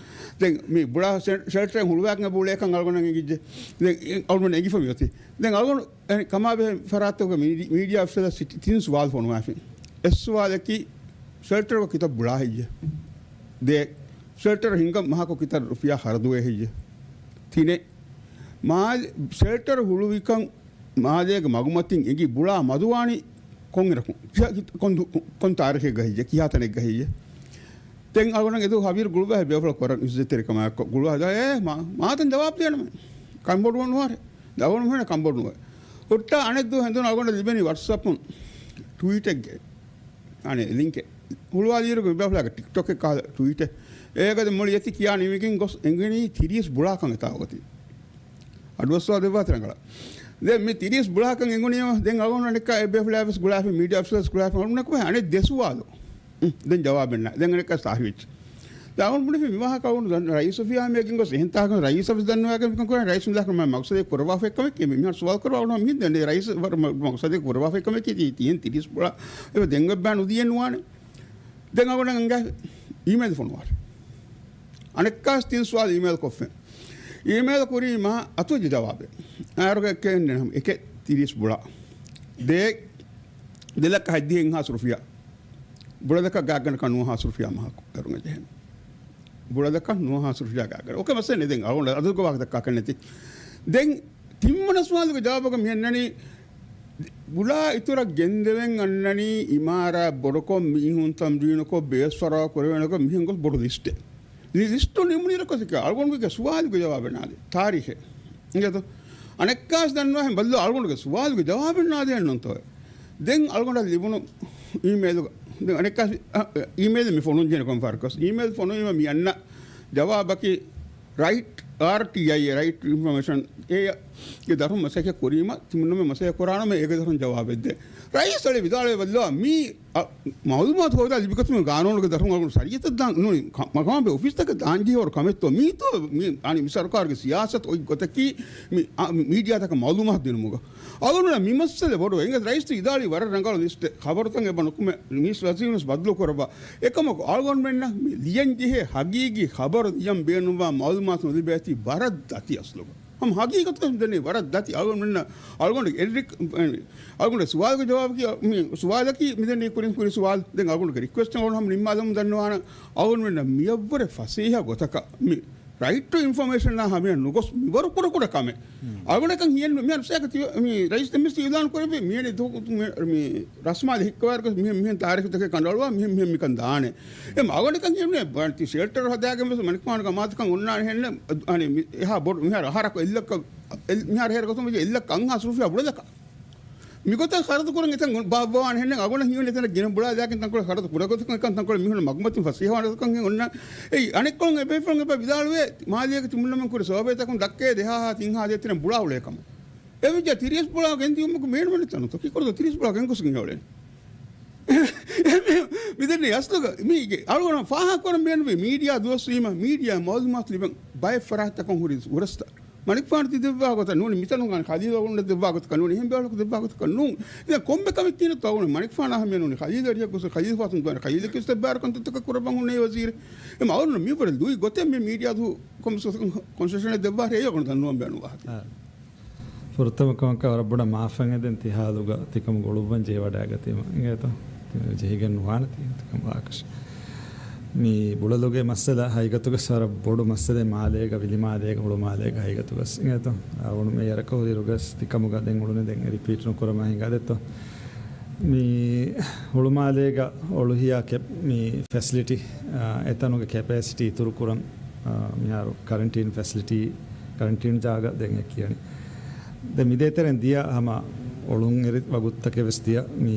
ދެން މި ބުޅާ ޝެ-، ޝެލްޓަރެއް ހުޅުވާކަން އެބަ އުޅޭކަން އަޅުގަނޑަށް އެނގިއްޖެ. ދެން އެ-، އަޅުގަނޑު އެނގިފަ މިއޮތީ. ދެން އަޅުގަނޑު އެ ކަމާބެހޭ ފަރާތްތަކުގަ މީޑި-، މީޑިއާ އޮފިޝަލަށް ސިޓި-، ތިން ސުވާލު ފޮނުވާފިން. އެއް ސުވާލަކީ ޝެލްޓަރުގަ ކިތައް ބުޅާ ހެއްޔޭ؟ ދެ، ޝެލްޓަރު ހިންގަން މަހަކު ކިތައް ރުފިޔާ ޚަރަދުވޭ ހެއްޔޭ؟ ތިނެއް، މާލެ-، ޝެލްޓަރު ހުޅުވިކަން މާލޭގެ މަގުމަތިން އެނގި ބުޅާ މަދުވާނީ ކޮންއިރަކުން؟ ކިހާ-، ކި-، ކޮން ދު-، ކޮން ތާރީޚެއްގަ ހެއްޔޭ؟ ކިހާ ތަނެއްގަ ހެއްޔޭ؟ ދެން އަޅުގަނޑަށް އެދު ހަވީރު ގުޅުބާ ބޭފުޅަށް ކޮރަން އިއްޒަތްތެރިކަމާއެކު ގުޅުބާ އެ މާ-، މާތަން ޖަވާބު ދޭނަމޭ. ކަންބޮޑުވަން ނުވާރޭ. ދަވަނު ހެނެ ކަންބޮޑު ނުވޭ. ހުއްޓާ އަނެއްދުވަހު ހެނދުނު އަޅުގަނޑަށް ލިބެނީ ވަޓްސްއަޕުން ޓްވީޓެއްގެ އަނެއް ލިންކެއް. ހުޅުވާލިއިރު ބޭފުޅާގެ ޓިކްޓޮކެއް ކާލަ ޓްވީޓެއް. އޭގަދެ މުޅި އެތި ކިޔާ ނިމިގެން ގޮސް އެނގެނީ ތިރީސް ބުޅާކަން އެތާ އޮތީ. އަޑުއައްސަވާ ދެއްވާތި ރަނގަޅަށް. ދެން މި ތިރީސް ބުޅާކަން އެނގުނީމަ، ދެން އަޅުގަނޑު އަނެއްކާ އެ ބޭފުޅާވެސް ގުޅާފި، މީޑިއާ އޮފިޝަލްސް ގުޅާފި، އަޅުގަނޑަކު އަނެއް ދެ ސުވާލު. ދެން ޖަވާބެއް ނާ. ދެން އަނެއްކާ ސާހިވެއްޖެ. ދެން އަޅުގަނޑު ބުނެފި މި ވާހަކަ އަޅުގަނޑު ރައީސް އޮފީހާ މީގެން ގޮސް އެހެން ތާކަށް ރައީސް އޮފީސް ދަންނަވާގެން މިކަން ކުރާ ރައީސް މިލާކަށް މަ-، މަގުސަދެއް ކުރަވާފައި ކަމެއް މިހާރު ސުވާލު ކުރަވާ އަޅުގަނޑު މިހެން ދެން ރައީސް ވަރަށް މަ-، މަގުސަދެއް ކުރަވާފައި ކަމެއް ތީ ތިހެން ތިރީސް ބުޅާ އެ ދެން އެއްބާ ނުދިޔެއް ނުވާނެ. ދެން އަޅުގަނޑަށް އަނގަ އީމޭލް ފޮނުވާށެ. އަނެއްކާސް ތިން ސުވާލު އީމޭލް ކޮށްފެ. އީމޭލް ކުރީމާ އަތުވެއްޖެ ޖަވާބެއް. އަހަރުގެ އެކެއް އެންނެ ހަމަ އެކެއް ތިރީސް ބުޅާ. ދޭ، ދެ ލައްކަ ހަތްދިހަ ހާސް ރުފިޔާ. ބުޅަލަކަށް ގާތްގަނޑަކަށް ނުވަ ހާސް ރުފިޔާ މަހަކު އެރުން ޖެހެން. ބުޅަލަކަށް ނުވަ ހާސް ރުފިޔާ ގާތްގަނޑަކަށް. އޯކޭ މައްސަލަ ދެން އަޅުގަނޑު އަދަދުގެ ވާހަކަ ދައްކާކަށް ނެތި. ދެން ތިންވަނަ ސުވާލުގެ ޖަވާބަކަށް މި އަންނަނީ، ބުޅާ އިތުރަށް ގެންދެވެން އަންނަނީ އިމާރާތް ބޮޑުކޮށް، މީހުން ތަމްރީނުކޮށް، ބޭސް ފަރާ ކުރެވޭނެކޮށް، މިހެން ގޮސް ބޮޑު ލިސްޓެއް. ލި-، ލިސްޓު ނިމުނީރަކޮށް އަޅުގަނޑުގެ ސުވާލުގެ ޖަވާބެއް ނާދޭ. ތާރީޚެއް. އިނގޭތޯ؟ އަނެއްކާސް ދަންނަވާހެން ބައްލޯ އަޅުގަނޑުގެ ސުވާލުގެ ޖަވާބެއް ނާދޭ ނޫންތޯ. ދެން އަޅުގަނޑަށް ލިބުނު އީމޭލުގަ-، ދެން އަނެއްކާސް، އަ، އަ، އީމޭލް މި ފޮނުން ޖެހޭނެ ކޮން ފަރުކޮސް. އީމޭލް ފޮނުވީމަ މި އަންނަ ޖަވާބަކީ ރައިޓް، އާރްޓީއައި، ރައިޓް އިންފޮމޭޝަން އޭ ގެ ދަށުން މަސައްކަތް ކުރީމަ، ތިމަންނަމެ މަސައްކަތް ކުރާނަމެ އޭގެ ދަށުން ޖަވާބެއް ދޭ. ރައީސް އަޅެ ވިދާޅުވެ ބައްލަވާ، މީ، އަ، މައުލޫމާތު ހޯދާ ލިބިގަތުމުގެ ގާނޫނުގެ ދަށުން އަޅުގަނޑު ޝަރީއަތަށް ދާން ނޫނީ، ކަ-، މަގާމް އޮފީސްތަކަށް ދާން ޖެހޭ ވަރު ކަމެއްތޯ މީތޯ، މީ، އަނި މި ސަރުކާރުގެ ސިޔާސަތު އޮތް ގޮތަކީ، މި، އަ، މި މީޑިއާތަކަށް މައުލޫމާތު ދިނުމުގަ. އަޅުގަނޑަށް މި މައްސަލަ ބޮޑު އެނގޭ ރައީސް ވިދާޅުވި ވަރަށް ރަނގަޅު ލިސްޓެއް. ޚަބަރުތައް އެބަ ނުކުމެ، މީސް ވަޒީރުން ވެސް ބަދަލު ކުރައްވާ. އެކަމަކު އަޅުގަނޑުމެންނަށް މި ލިޔަން ޖެހޭ ހަގީގީ ޚަބަރު ލިޔަން ބޭނުންވާ މައުލޫމާތު ނުލިބޭތީ ވަރަށް ދަތި އަސްލުގަ. ހަމަ ހަގީގަތުގަ ދެންނެވި ވަރަށް ދަތި އަޅުގަނޑުމެންނަށް، އަޅުގަނޑުގެ އެއްރިކް-، އަޅުގަނޑުގެ ސުވާލުގެ ޖަވާބަކީ، މި ސުވާލަކީ މި ދެންނެވި ކުރިން ކުރި ސުވާލު. ދެން އަޅުގަނޑުގެ ރިކްވެސްޓް އަޅުގަނޑު ހަމަ ނިންމާލަމުން ދަންނަވާނަން އަޅުގަނޑުމެންނަށް މިއަށްވުރެ ފަސޭހަ ގޮތަކަށް މި ރައިޓް ޓު އިންފޮމޭޝަން އާ ހަމަޔަށް ނުގޮސް މިވަރު ކުޑަ ކުޑަ ކަމެއް. އަޅުގަނޑަކަށް ހިޔެއްނު މިހާރު ސޭކަ ތި-، މި ރައީސް ދެމިސް އިއުލާން ކުރެއްވި މިއަނެއް ދުވަހު މި، މި ރަސްމާލެ ހިއްކަވާއިރު މިހެން، މިހެން ތާރީޚުތަކެއް ކަނޑައަޅުވާ މިހެން، މިހެން މިކަން ދާނެ. އެ އަޅުގަނޑަކަށް ހިޔެއްނު ތި ޝެލްޓަރު ހަދާގެން ވެސް މަނިކުފާނުގެ މާތަކަށް އޮންނާނެ ހެންނެ، އަނެ މި އެހާ ބޮޑު މިހާރު އަހަރަކު އެއްލައްކަ، އެއް، މިހާރު ހޭރަ ގޮތުން ވެއްޖެ އެއްލައްކަ އަށް ހާސް ރުފިޔާ ބުޅަލަކަށް. މިގޮތަށް ޚަރަދު ކުރަން އެތަން ބާއްވާނެ ހެންނެ އަޅުގަނޑަށް ހީވަނީ އެތަނަށް ގިނަ ބުޅާލާގެން ތަންކޮޅެއް ޚަރަދު ކުޑަ ގޮތަކަށް އެކަން ތަންކޮޅެއް މީހުން މަގުމަތިން ފަސޭހަވާނެ ގޮތަކަށް ހެން އޮންނަ. އެއީ އަނެއްކޮޅުން އެ ބޭފުޅުން އެބަ ވިދާޅުވޭ މާލޭގެ ތިމުންނަމެން ކުރި ސަބަބެއް ތަކުން ދައްކައޭ ދެހާހާ ތިންހާ ދޭތެރެން ބުޅާ އުޅޭ ކަމަށް. އެވެއްޖެ ތިރީސް ބޮޅާ ގެންދިޔުމަކު މޭނުމެން ތަނުތަ ކިކުރުތަ ތިރީސް ބޮޅާ ގެންގޮސްގެން އެއުޅެން. މިދެންނެ އަސްލުގަ މީގެ އަޅުގަނޑު ފާހަގަކުރަން ބޭނުމީ މީޑިއާ ދުވަސް ވީމަ، މީޑިއާ މައުލޫމާތު ލިބެން ބައެއް ފަރާތްތަކުން ހުރި އުރަސްތައް. މަނިކުފާނު ތި ދެއްވާ ގޮތަށް ނޫނީ، މިތަނުގަ ޚަލީލު އަޅުގަނޑަށް ދެއްވާ ގޮތަކަށް ނޫނީ، އެހެން ބޭފުޅަކު ދެއްވާ ގޮތަކަށް ނޫން. ދެން ކޮންމެ ކަމެއް ކިހިނެއްތޯ އަޅުގަނޑު މަނިކުފާނާ އަހަންމެ ނޫނީ، ޚަލީލު އަރިހަށް ގޮސް ޚަލީލު ފަތުން ދުވަން ޚަލީލަކީ ވެސް ދެއްވާ ކަންތައްތަކަށް ކުރައްވަން ހުންނެވި ވަޒީރެއް. އެމަ އަޅުގަނޑު މިވަރަށް ލުއި ގޮތެއް މި މީޑިއާ ދުވަހު ކޮންސެޝަނެއް ދެއްވާ ރޭ އަޅުގަނޑު ދަންނަވަން ބޭނުން ވާހަކަ. ފުރަތަމަ ކަމަކަށް ވަރަށް ބޮޑަށް މާފަށް އެދެން ތި ހާލުގަ ތިކަމުގަ އުޅުއްވަން ޖެހިވަޑައިގަތީމަ. އިނގޭތޯ؟ ތި ޖެހިގެން ނުވާނެ ތި ތިކަމުގަ އާކަށް. މި ބުޅަލުގެ މައްސަލަ ހަގީގަތުގަސް ވަރަށް ބޮޑު މައްސަލައެއް މާލޭގަ، ވިލިމާލޭގަ، ހުޅުމާލޭގަ ހަގީގަތުގަސް. އިނގޭތޯ؟ އަޅުގަނޑު މި އަރަކަށް ހުރިއިރުގަސް ތިކަމުގަ ދެން އުޅުނީ ދެން ރިޕީޓް ނުކުރަމާ ހިނގާދެއްތޯ؟ މި ހުޅުމާލޭގަ އޮޅުހިޔާ ކެޕް-، މި ފެސިލިޓީ، އާ، އެތަނުގެ ކެޕޭސިޓީ އިތުރު ކުރަން، އާ، މިހާރު ކަރަންޓީން ފެސިލިޓީ، ކަރަންޓީން ޖާގަ ދެން އެ ކިޔަނީ. ދެން މި ދޭތެރެން ދިޔަ ހަމަ އޮޅުން އެރި ވަގުތުތަކެއް ވެސް ދިޔަ މި،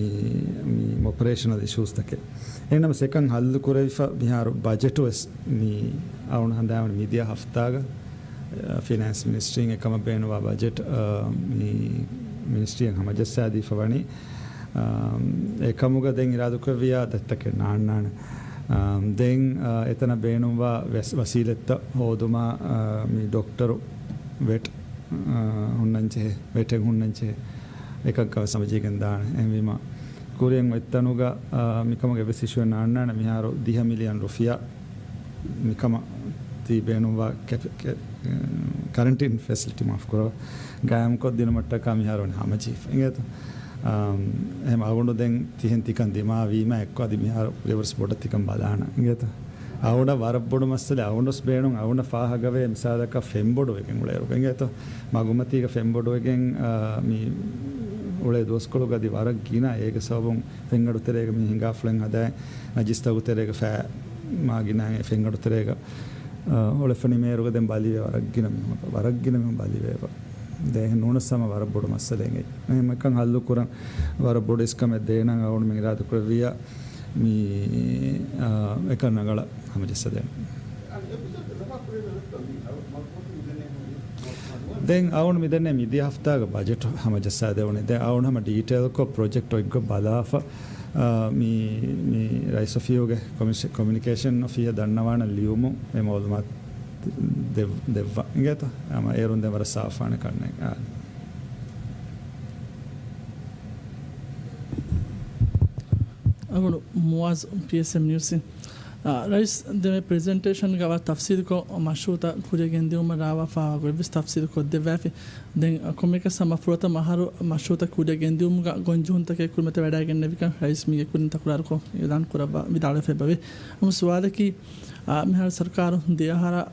މި އޮޕަރޭޝަނަލް އިޝޫސްތަކެއް. އެހެންނަމަ ސެކަން ހައްލު ކުރެވިފަ މިހާރު ބަޖެޓު ވެސް މި އަޅުން ހަނދާންވަނީ މިދިޔަ ހަފްތާގަ ފިނޭންސް މިނިސްޓްރީން އެކަމަށް ބޭނުންވާ ބަޖެޓް، އާ، މި މިނިސްޓްރީއަށް ހަމަޖައްސާދީފަ ވަނީ. އާ، އެކަމުގަ ދެން އިރާދަކުރެއްވިޔާ ދަތިތަކެއް ނާންނާނެ. އާ، ދެން، އާ، އެތަނަށް ބޭނުންވާ ވެސް-، ވަސީލަތްތައް ހޯދުމާ، އާ، މި ޑޮކްޓަރު ވެޓް، އާ، ހުންނަންޖެހޭ، ވެޓެއް ހުންނަންޖެހޭ. އެކަންކަން ވެސް ހަމަޖެހިގެން ދާނެ. އެހެންވީމަ، ކުރިއަށް އޮތްތަނުގަ، އާ، މިކަމުގެ އެއްވެސް އިޝޫއެއް ނާންނާނެ. މިހާރު ދިހަ މިލިއަން ރުފިޔާ މިކަމަށް ތި ބޭނުންވާ ކެޕި-، ކެ-، ކަރަންޓީން ފެސިލިޓީ މާފުކުރައްވާ ގާއިމްކޮށްދިނުމަށްޓަކާ މިހާރު ވަނީ ހަމަޖެހިފަ. އިނގޭތޯ؟ އާ، އެހެން އަޅުގަނޑު ދެން ތިހެން ތިކަން ދިމާވީމަ އެއްކޮށް އަދި މިހާރު ކުރިއަށްވެސް ބޮޑަށް ތިކަން ބަލާނަން. އިނގޭތޯ؟ އަޅުގަނޑަށް ވަރަށް ބޮޑު މައްސަލަ، އަޅުގަނޑުވެސް ބޭނުން އަޅުގަނޑަށް ފާހަގަވޭ މިސާލަކަށް ފެންބޮޑުވެގެން އުޅޭއިރު. އިނގޭތޯ؟ މަގުމަތީގަ ފެންބޮޑުވެގެން، އާ، މި އުޅޭ ދުވަސްކޮޅުގަ އަދި ވަރަށް ގިނަ އޭގެ ސަބަބުން ފެންގަޑު ތެރޭގަ މި ހިނގާފުޅެއް ހަދާ ނަޖިސްތަކު ތެރޭގަ ފައި މާ ގިނަ ފެންގަޑު ތެރޭގަ، އާ، އުޅެފަ ނިމޭއިރުގަ ދެން ބަލިވޭ ވަރަށް ގިނަ މީހުން، ވަރަށް ގިނަ މީހުން ބަލިވޭބަ. ދެން ނޫނަސް ހަމަ ވަރަށް ބޮޑު މައްސަލައެއް. އެހެން އެކަން ހައްލު ކުރަން ވަރަށް ބޮޑު އިސްކަމެއް ދޭނަން އަޅުގަނޑުމެން އިރާދަ ކުރެއްވިއްޔާ މި، އާ، އެކަން ރަނގަޅަށް ހަމަޖައްސަދޭނަން. ދެން އަޅުގަނޑު މިދެންނެވި މިދިޔަ ހަފްތާގަ ބަޖެޓް ހަމަޖައްސާދެވުނީ. ދެން އަޅުގަނޑު ހަމަ ޑީޓެއިލްކޮށް ޕްރޮޖެކްޓް އޮތްގޮތް ބަލާފަ، އާ، މި، މި ރައީސް އޮފީހުގެ ކޮމިޝ-، ކޮމިއުނިކޭޝަން އޮފީހަށް ދަންނަވާނަން ލިޔުމުން އެ މައުލޫމާތު ދެއް-، ދެއްވާ. އިނގޭތަ؟ ހަމަ އޭރުން ދެން ވަރަށް ސާފާނެ ކަންނެއް. އާ. އަޅުގަނޑު މުއާޒް ޕީއެސްއެމް ނިއުސް. އާ، ރައީސް ދެމެ ޕްރެޒެންޓޭޝަންގަ ވަރަށް ތަފްސީލުކޮށް މަޝްރޫއުތައް ކުރިއަށް ގެންދިއުމަށް ރާވާފާ ގޮތްވެސް ތަފްސީލު ކޮށްދެއްވާފި. ދެން ކޮންމެއަކަސް ހަމަ ފުރަތަމަ އަހަރު މަޝްރޫއުތައް ކުރިއަށް ގެންދިއުމުގަ ގޮންޖެހުންތަކެއް ކުރިމަތި ވަޑައިގެންނެވިކަން ރައީސް މީގެ ކުރިން ތަކުރާރުކޮށް އިޢުލާން ކުރައްވާ ވިދާޅުވެފައިބަވޭ. ހަމަ ސުވާލަކީ، އާ، މިހާރު ސަރުކާރު ދެ އަހަރަށް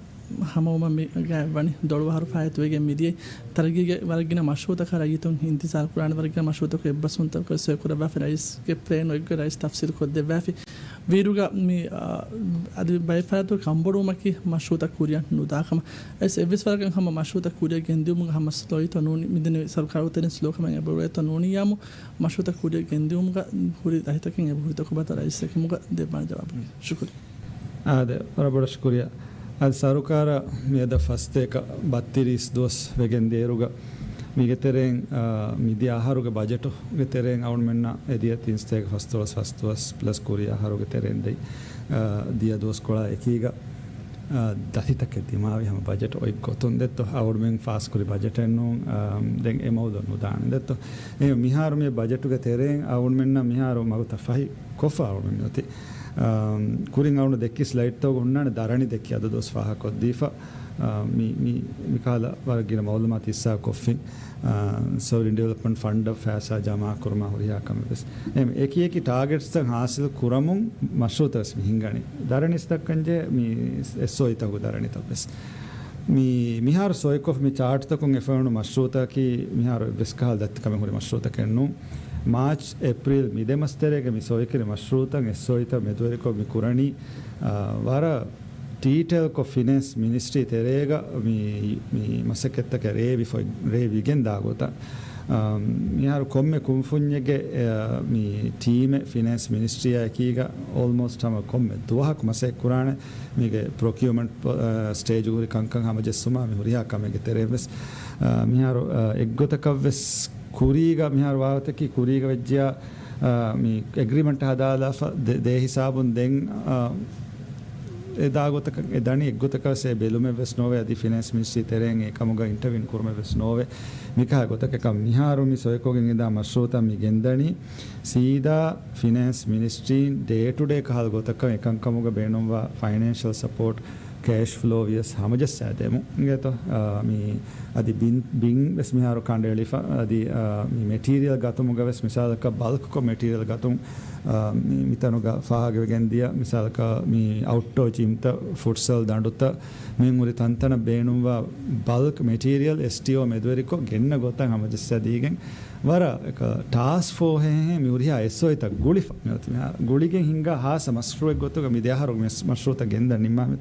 ހަމަވުމަށް މި ގާތްވަނީ ދޮޅު އަހަރު ފާއިތުވެގެން މިދިޔައީ. ތަރައްގީގެ ވަރަށް ގިނަ މަޝްރޫއުތަކަށް ރައްޔިތުން އިންތިޒާރު ކުރާނެ ވަރަށް ގިނަ މަޝްރޫއުތަކުގެ އެއްބަސްވުންތަކުގެ ސޮއި ކުރައްވާފަ ރައީސްގެ ޕްލޭން އޮތްގޮތް ރައީސް ތަފްސީލު ކޮށްދެއްވާފި. ވީއިރުގަ މި، އާ، އަދި ބައެއް ފަރާތުގަ ކަންބޮޑުވުމަކީ މަޝްރޫއުތައް ކުރިއަށް ނުދާ ކަމަށް. އެސް އެއްވެސް ވަރަކަށް ހަމަ މަޝްރޫއުތައް ކުރިއަށް ގެންދިއުމުގަ ހަމަ ސްލޯއިތޯ ނޫނީ، މިދެންނެވި ސަރުކާރު ތެރެއިން ސްލޯކަމެއް އެބައުޅޭތޯ ނޫނިއްޔާމު، މަޝްރޫއުތައް ކުރިއަށް ގެންދިއުމުގަ ހުރި ރަށްތަކެއް އެބަހުރިތޯ ކޮބާތޯ ރައީސް އެކަމުގަ ދެއްވާނެ ޖަވާބު. ޝުކުރިއްޔާ. އާދެ، ވަރަށް ބޮޑަށް ޝުކުރިއްޔާ. އަދި ސަރުކާރަށް މިއަދަށް ފަސްތޭކަ ބައްތިރީސް ދުވަސް ވެގެން ދިޔައިރުގަ މީގެ ތެރެއިން، އާ، މިދިޔަ އަހަރުގެ ބަޖެޓުގެ ތެރެއިން އަޅުގަނޑުމެންނަށް އެދިޔަ ތިން ސަތޭކަ ފަސްދޮޅަސް ފަސްދޮޅަސް ޕްލަސް ކުރީ އަހަރުގެ ތެރެއިން ދެއް، އާ، ދިޔަ ދުވަސްކޮޅާ އެކީގަ، އާ، ދަތިތަކެއް ދިމާވި ހަމަ ބަޖެޓް އޮތް ގޮތުން ދެއްތޯ. އަޅުގަނޑުމެން ފާސްކުރި ބަޖެޓެއް ނޫން، އާ، ދެން އެ މައުލޫ ނުދާނެ ދެއްތޯ. އެ މިހާރު މި ބަޖެޓުގެ ތެރެއިން އަޅުގަނޑުމެންނަށް މިހާރު މަގުތައް ފަހި ކޮށްފަ އަޅުގަނޑު މިއޮތީ. އާ، ކުރިން އަޅުގަނޑު ދެއްކި ސްލައިޑްތަކުގަ ހުންނާނެ ދަރަނި ދެއްކި އަދަ ދުވަސް ފާހަގަކޮށްދީފަ، އާ، މި، މި، މިކަހަލަ ވަރަށް ގިނަ މައުލޫމާތު ހިއްސާ ކޮށްފިން، އާ، ސޮވިރިން ޑިވެލޮޕްމަންޓް ފަންޑަށް ފައިސާ ޖަމާ ކުރުމާ ހުރިހާ ކަމެއް ވެސް. އެ، އެކި އެކި ޓާގެޓްސްތައް ހާސިލް ކުރަމުން މަޝްރޫއުތައް ވެސް މި ހިނގަނީ. ދަރަނިސް ދައްކަންޖެ މި އެސްއޯއީތަކުގެ ދަރަނިތައް ވެސް. މި، މިހާރު ސޮއިކޮށް މި ޗާޓްތަކުން އެފައިވަނު މަޝްރޫއުތަކީ މިހާރު އެއްވެސް ކަހަލަ ދަތިކަމެއް ހުރި މަޝްރޫއުތަކެއް ނޫން. މާޗް، އޭޕްރީލް މި ދެ މަސް ތެރޭގަ މި ސޮއިކުރި މަޝްރޫއުތައް އެސްއޯއީތައް މެދުވެރިކޮށް މި ކުރަނީ، އާ، ވަރަށް ޑީޓެއިލްކޮށް ފިނޭންސް މިނިސްޓްރީ ތެރޭގަ މި، މި މަސައްކަތްތަކެއް ރޭވިފަ-، ރޭވިގެން ދާ ގޮތަށް. އާ، މިހާރު ކޮންމެ ކުންފުންޏެއްގެ، އާ، މި ޓީމެއް ފިނޭންސް މިނިސްޓްރީއާ އެކީގަ އޯލްމޯސްޓް ހަމަ ކޮންމެ ދުވަހަކު މަސައްކަތް ކުރާނެ. މީގެ ޕްރޮކިއުމަންޓް، އާ، ސްޓޭޖު ހުރި ކަންކަން ހަމަޖެއްސުމާ މި ހުރިހާ ކަމެއްގެ ތެރެއިން ވެސް، އާ، މިހާރު، އާ، އެއްގޮތަކަށް ވެސް ކުރީގަ، މިހާރު ވާހަކަތަކީ ކުރީގަ ވެއްޖިޔާ، އާ، މި އެގްރިމަންޓް ހަދާލާފަ ދެ-، ދޭ ހިސާބުން ދެން، އާ، އެ ދާގޮތަކަށް އެ ދަނީ އެއްގޮތަކަށް ވެސް އެ ބެލުމެއް ވެސް ނޯވޭ. އަދި ފިނޭންސް މިނިސްޓްރީ ތެރެއިން އެ ކަމުގަ އިންޓަވީން ކުރުމެއް ވެސް ނޯވޭ. މިކަހަލަ ގޮތަކަކަށް މިހާރު މި ސޮއިކޮށްގެން އެދާ މަޝްރޫއުތައް މި ގެންދަނީ ސީދާ ފިނޭންސް މިނިސްޓްރީން ޑޭ ޓު ޑޭ ކަހަލަ ގޮތަކަށް އެކަންކަމުގަ ބޭނުންވާ ފައިނޭންޝަލް ސަޕޯޓް، ކޭޝް ފްލޯ ވިޔަސް ހަމަޖައްސާ ދެމުން އިނގޭތޯ. އާ، މި އަދި ބިން، ބިން ވެސް މިހާރު ކަނޑައެޅިފަ. އަދި، އާ، މި މެޓީރިއަލް ގަތުމުގަ ވެސް މިސާލަކަށް ބަލްކްކޮށް މެޓީރިއަލް ގަތުން، އާ، މި، މިތަނުގަ ފާހަގަވެގެން ދިޔަ މިސާލަކަށް މި އައުޓްޑޯ ޖިމްތައް، ފުޓްސަލް ދަނޑުތައް، މި ހުރި ތަންތަނަށް ބޭނުންވާ ބަލްކް މެޓީރިއަލް އެސްޓީއޯ މެދުވެރިކޮށް ގެންނަ ގޮތަށް ހަމަޖައްސާ ދީގެން ވަރަށް ޓާސްކް ފޯހެހެ މި ހުރިހާ އެސްއޯއިތައް ގުޅިފަ މި ގުޅިގެން ހިނގާ ހާސް މަޝްރޫއެއް ގޮތުގަ މި ދެ އަހަރު މި މަޝްރޫއުތައް ގެންދަން ނިންމާމެ.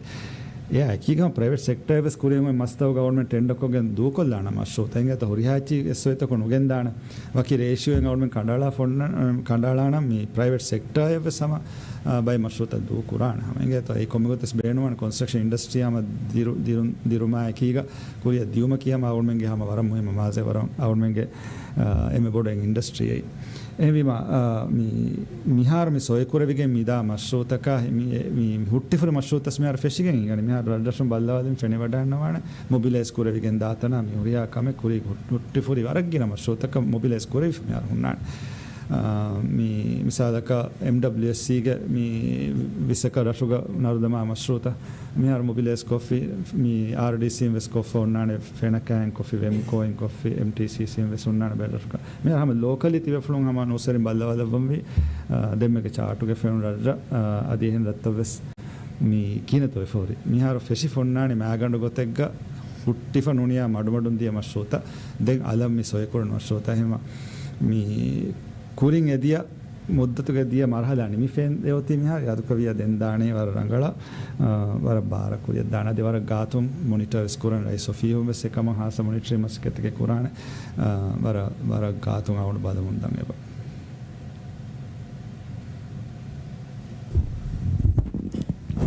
އެއާ އެކީގަ ޕްރައިވެޓް ސެކްޓަރ ވެސް ކުރިއަށް މަސްތައުގަ އަޅުމެން ޓެންޑަކޮށްގެން ދޫކޮށްލާނަ މަޝްރޫއުތައް އިނގޭތޯ ހުރިހާ އެއްޗި އެސްއޯއިތަކު ނުގެންދާނެ. ވަކި ރޭޝިއޯއެއް އަޅުމެން ކަނޑައަޅާ ފޮންނަ-، ކަނޑައަޅާނަ މި ޕްރައިވެޓް ސެކްޓަރ ވެސް ހަމަ، އާ، ބައި މަޝްރޫއުތައް ދޫ ކުރާނެ ހަމަ އިނގޭތޯ. އެ ކޮންމެ ގޮތަސް ބޭނުންވާނެ ކޮންސްޓްރަކްޝަން އިންޑަސްޓްރީ ހަމަ ދިރު-، ދިރު-، ދިރުމާ އެކީގަ ކުރިއަށް ދިޔުމަކީ ހަމަ އަޅުމެންގެ ހަމަ ވަރަށް މުހިއްމު މާޒެ ވަރަށް އަޅުމެންގެ، އާ، އެންމެ ބޮޑު އެއް އިންޑަސްޓްރީއެއް. އެހެންވީމަ، އާ، މި-، މިހާރު މި ސޮއިކުރެވިގެން މިދާ މަޝްރޫއުތަކާ މި-، މި-، މި ހުއްޓިފުރި މަޝްރޫއުތަސް މިހާރު ފެށިގެން އިނގަނީ. މިހާރު ރަށްރަށުން ބައްލަވާލިން ފެނިވަޑައިންނަވާނެ. މޮބިލައިޒް ކުރެވިގެން ދާތަނާ މި ހުރިހާ ކަމެއް ކުރީ ހުއް-، ހުއްޓިފުރި ވަރަށް ގިނަ މަޝްރޫއުތަކަށް މޮބިލައިޒް ކުރެވިފަ މިހާރު ހުންނާނެ. އާ، މި މިސާލަކަށް އެމްޑަބްލިއުއެސްސީގެ މި ވިސްއަކަށް ރަށުގަ ނަރުދަމާ މަޝްރޫއުތައް މިހާރު މޮބިލައިޒް ކޮށްފި، މި އާރްޑީސީން ވެސް ކޮށްފަ ހުންނާނެ، ފެނަކާއިން ކޮށްފި، ވެމްކޯއިން ކޮށްފި، އެމްޓީސީސީން ވެސް ހުންނާނެ ބައެއް ރަށުގަ. މިހާރު ހަމަ ލޯކަލީ ތިބޭފުޅުން ހަމަ ނޫސްވެރިން ބައްލަވާލައްވަންވީ، އާ، ދެންމެގެ ޗާޓުގެ ފެނުނު ރަށްރަށް، އާ، އަދި އެހެން ރަށްތައް ވެސް މި ކިހިނެއްތޯ ވެފަ ހުރި. މިހާރު ފެށި ފޮންނާނެ މާގަނޑު ގޮތެއްގަ ހުއްޓިފަ ނުނިޔާ މަޑުމަޑުން ދިޔަ މަޝްރޫއުތައް ދެން އަލަށް މި ސޮއިކުރަން މަޝްރޫއުތައް. އެހެންވީމަ މި ކުރިން އެދިޔަ މުއްދަތުގެ ދިޔަ މަރުހަލާ ނިމިފައި އޮތީ މިހާރު އިރާދަކުރެއްވިއްޔާ ދެން ދާނީ ވަރަށް ރަނގަޅަށް، އާ، ވަރަށް ބާރަށް ކުރިއަށް ދާނެ. އަދި ވަރަށް ގާތުން މޮނިޓަރ ވެސް ކުރަން ރައީސް އޮފީހުން ވެސް އެކަމަށް ހާއްސަ މޮނިޓަރިން މަސައްކަތެއް ކުރާނެ. އާ، ވަރަށް، ވަރަށް ގާތުން އަޅުގަނޑު ބަލަމުންދަން އެބަ.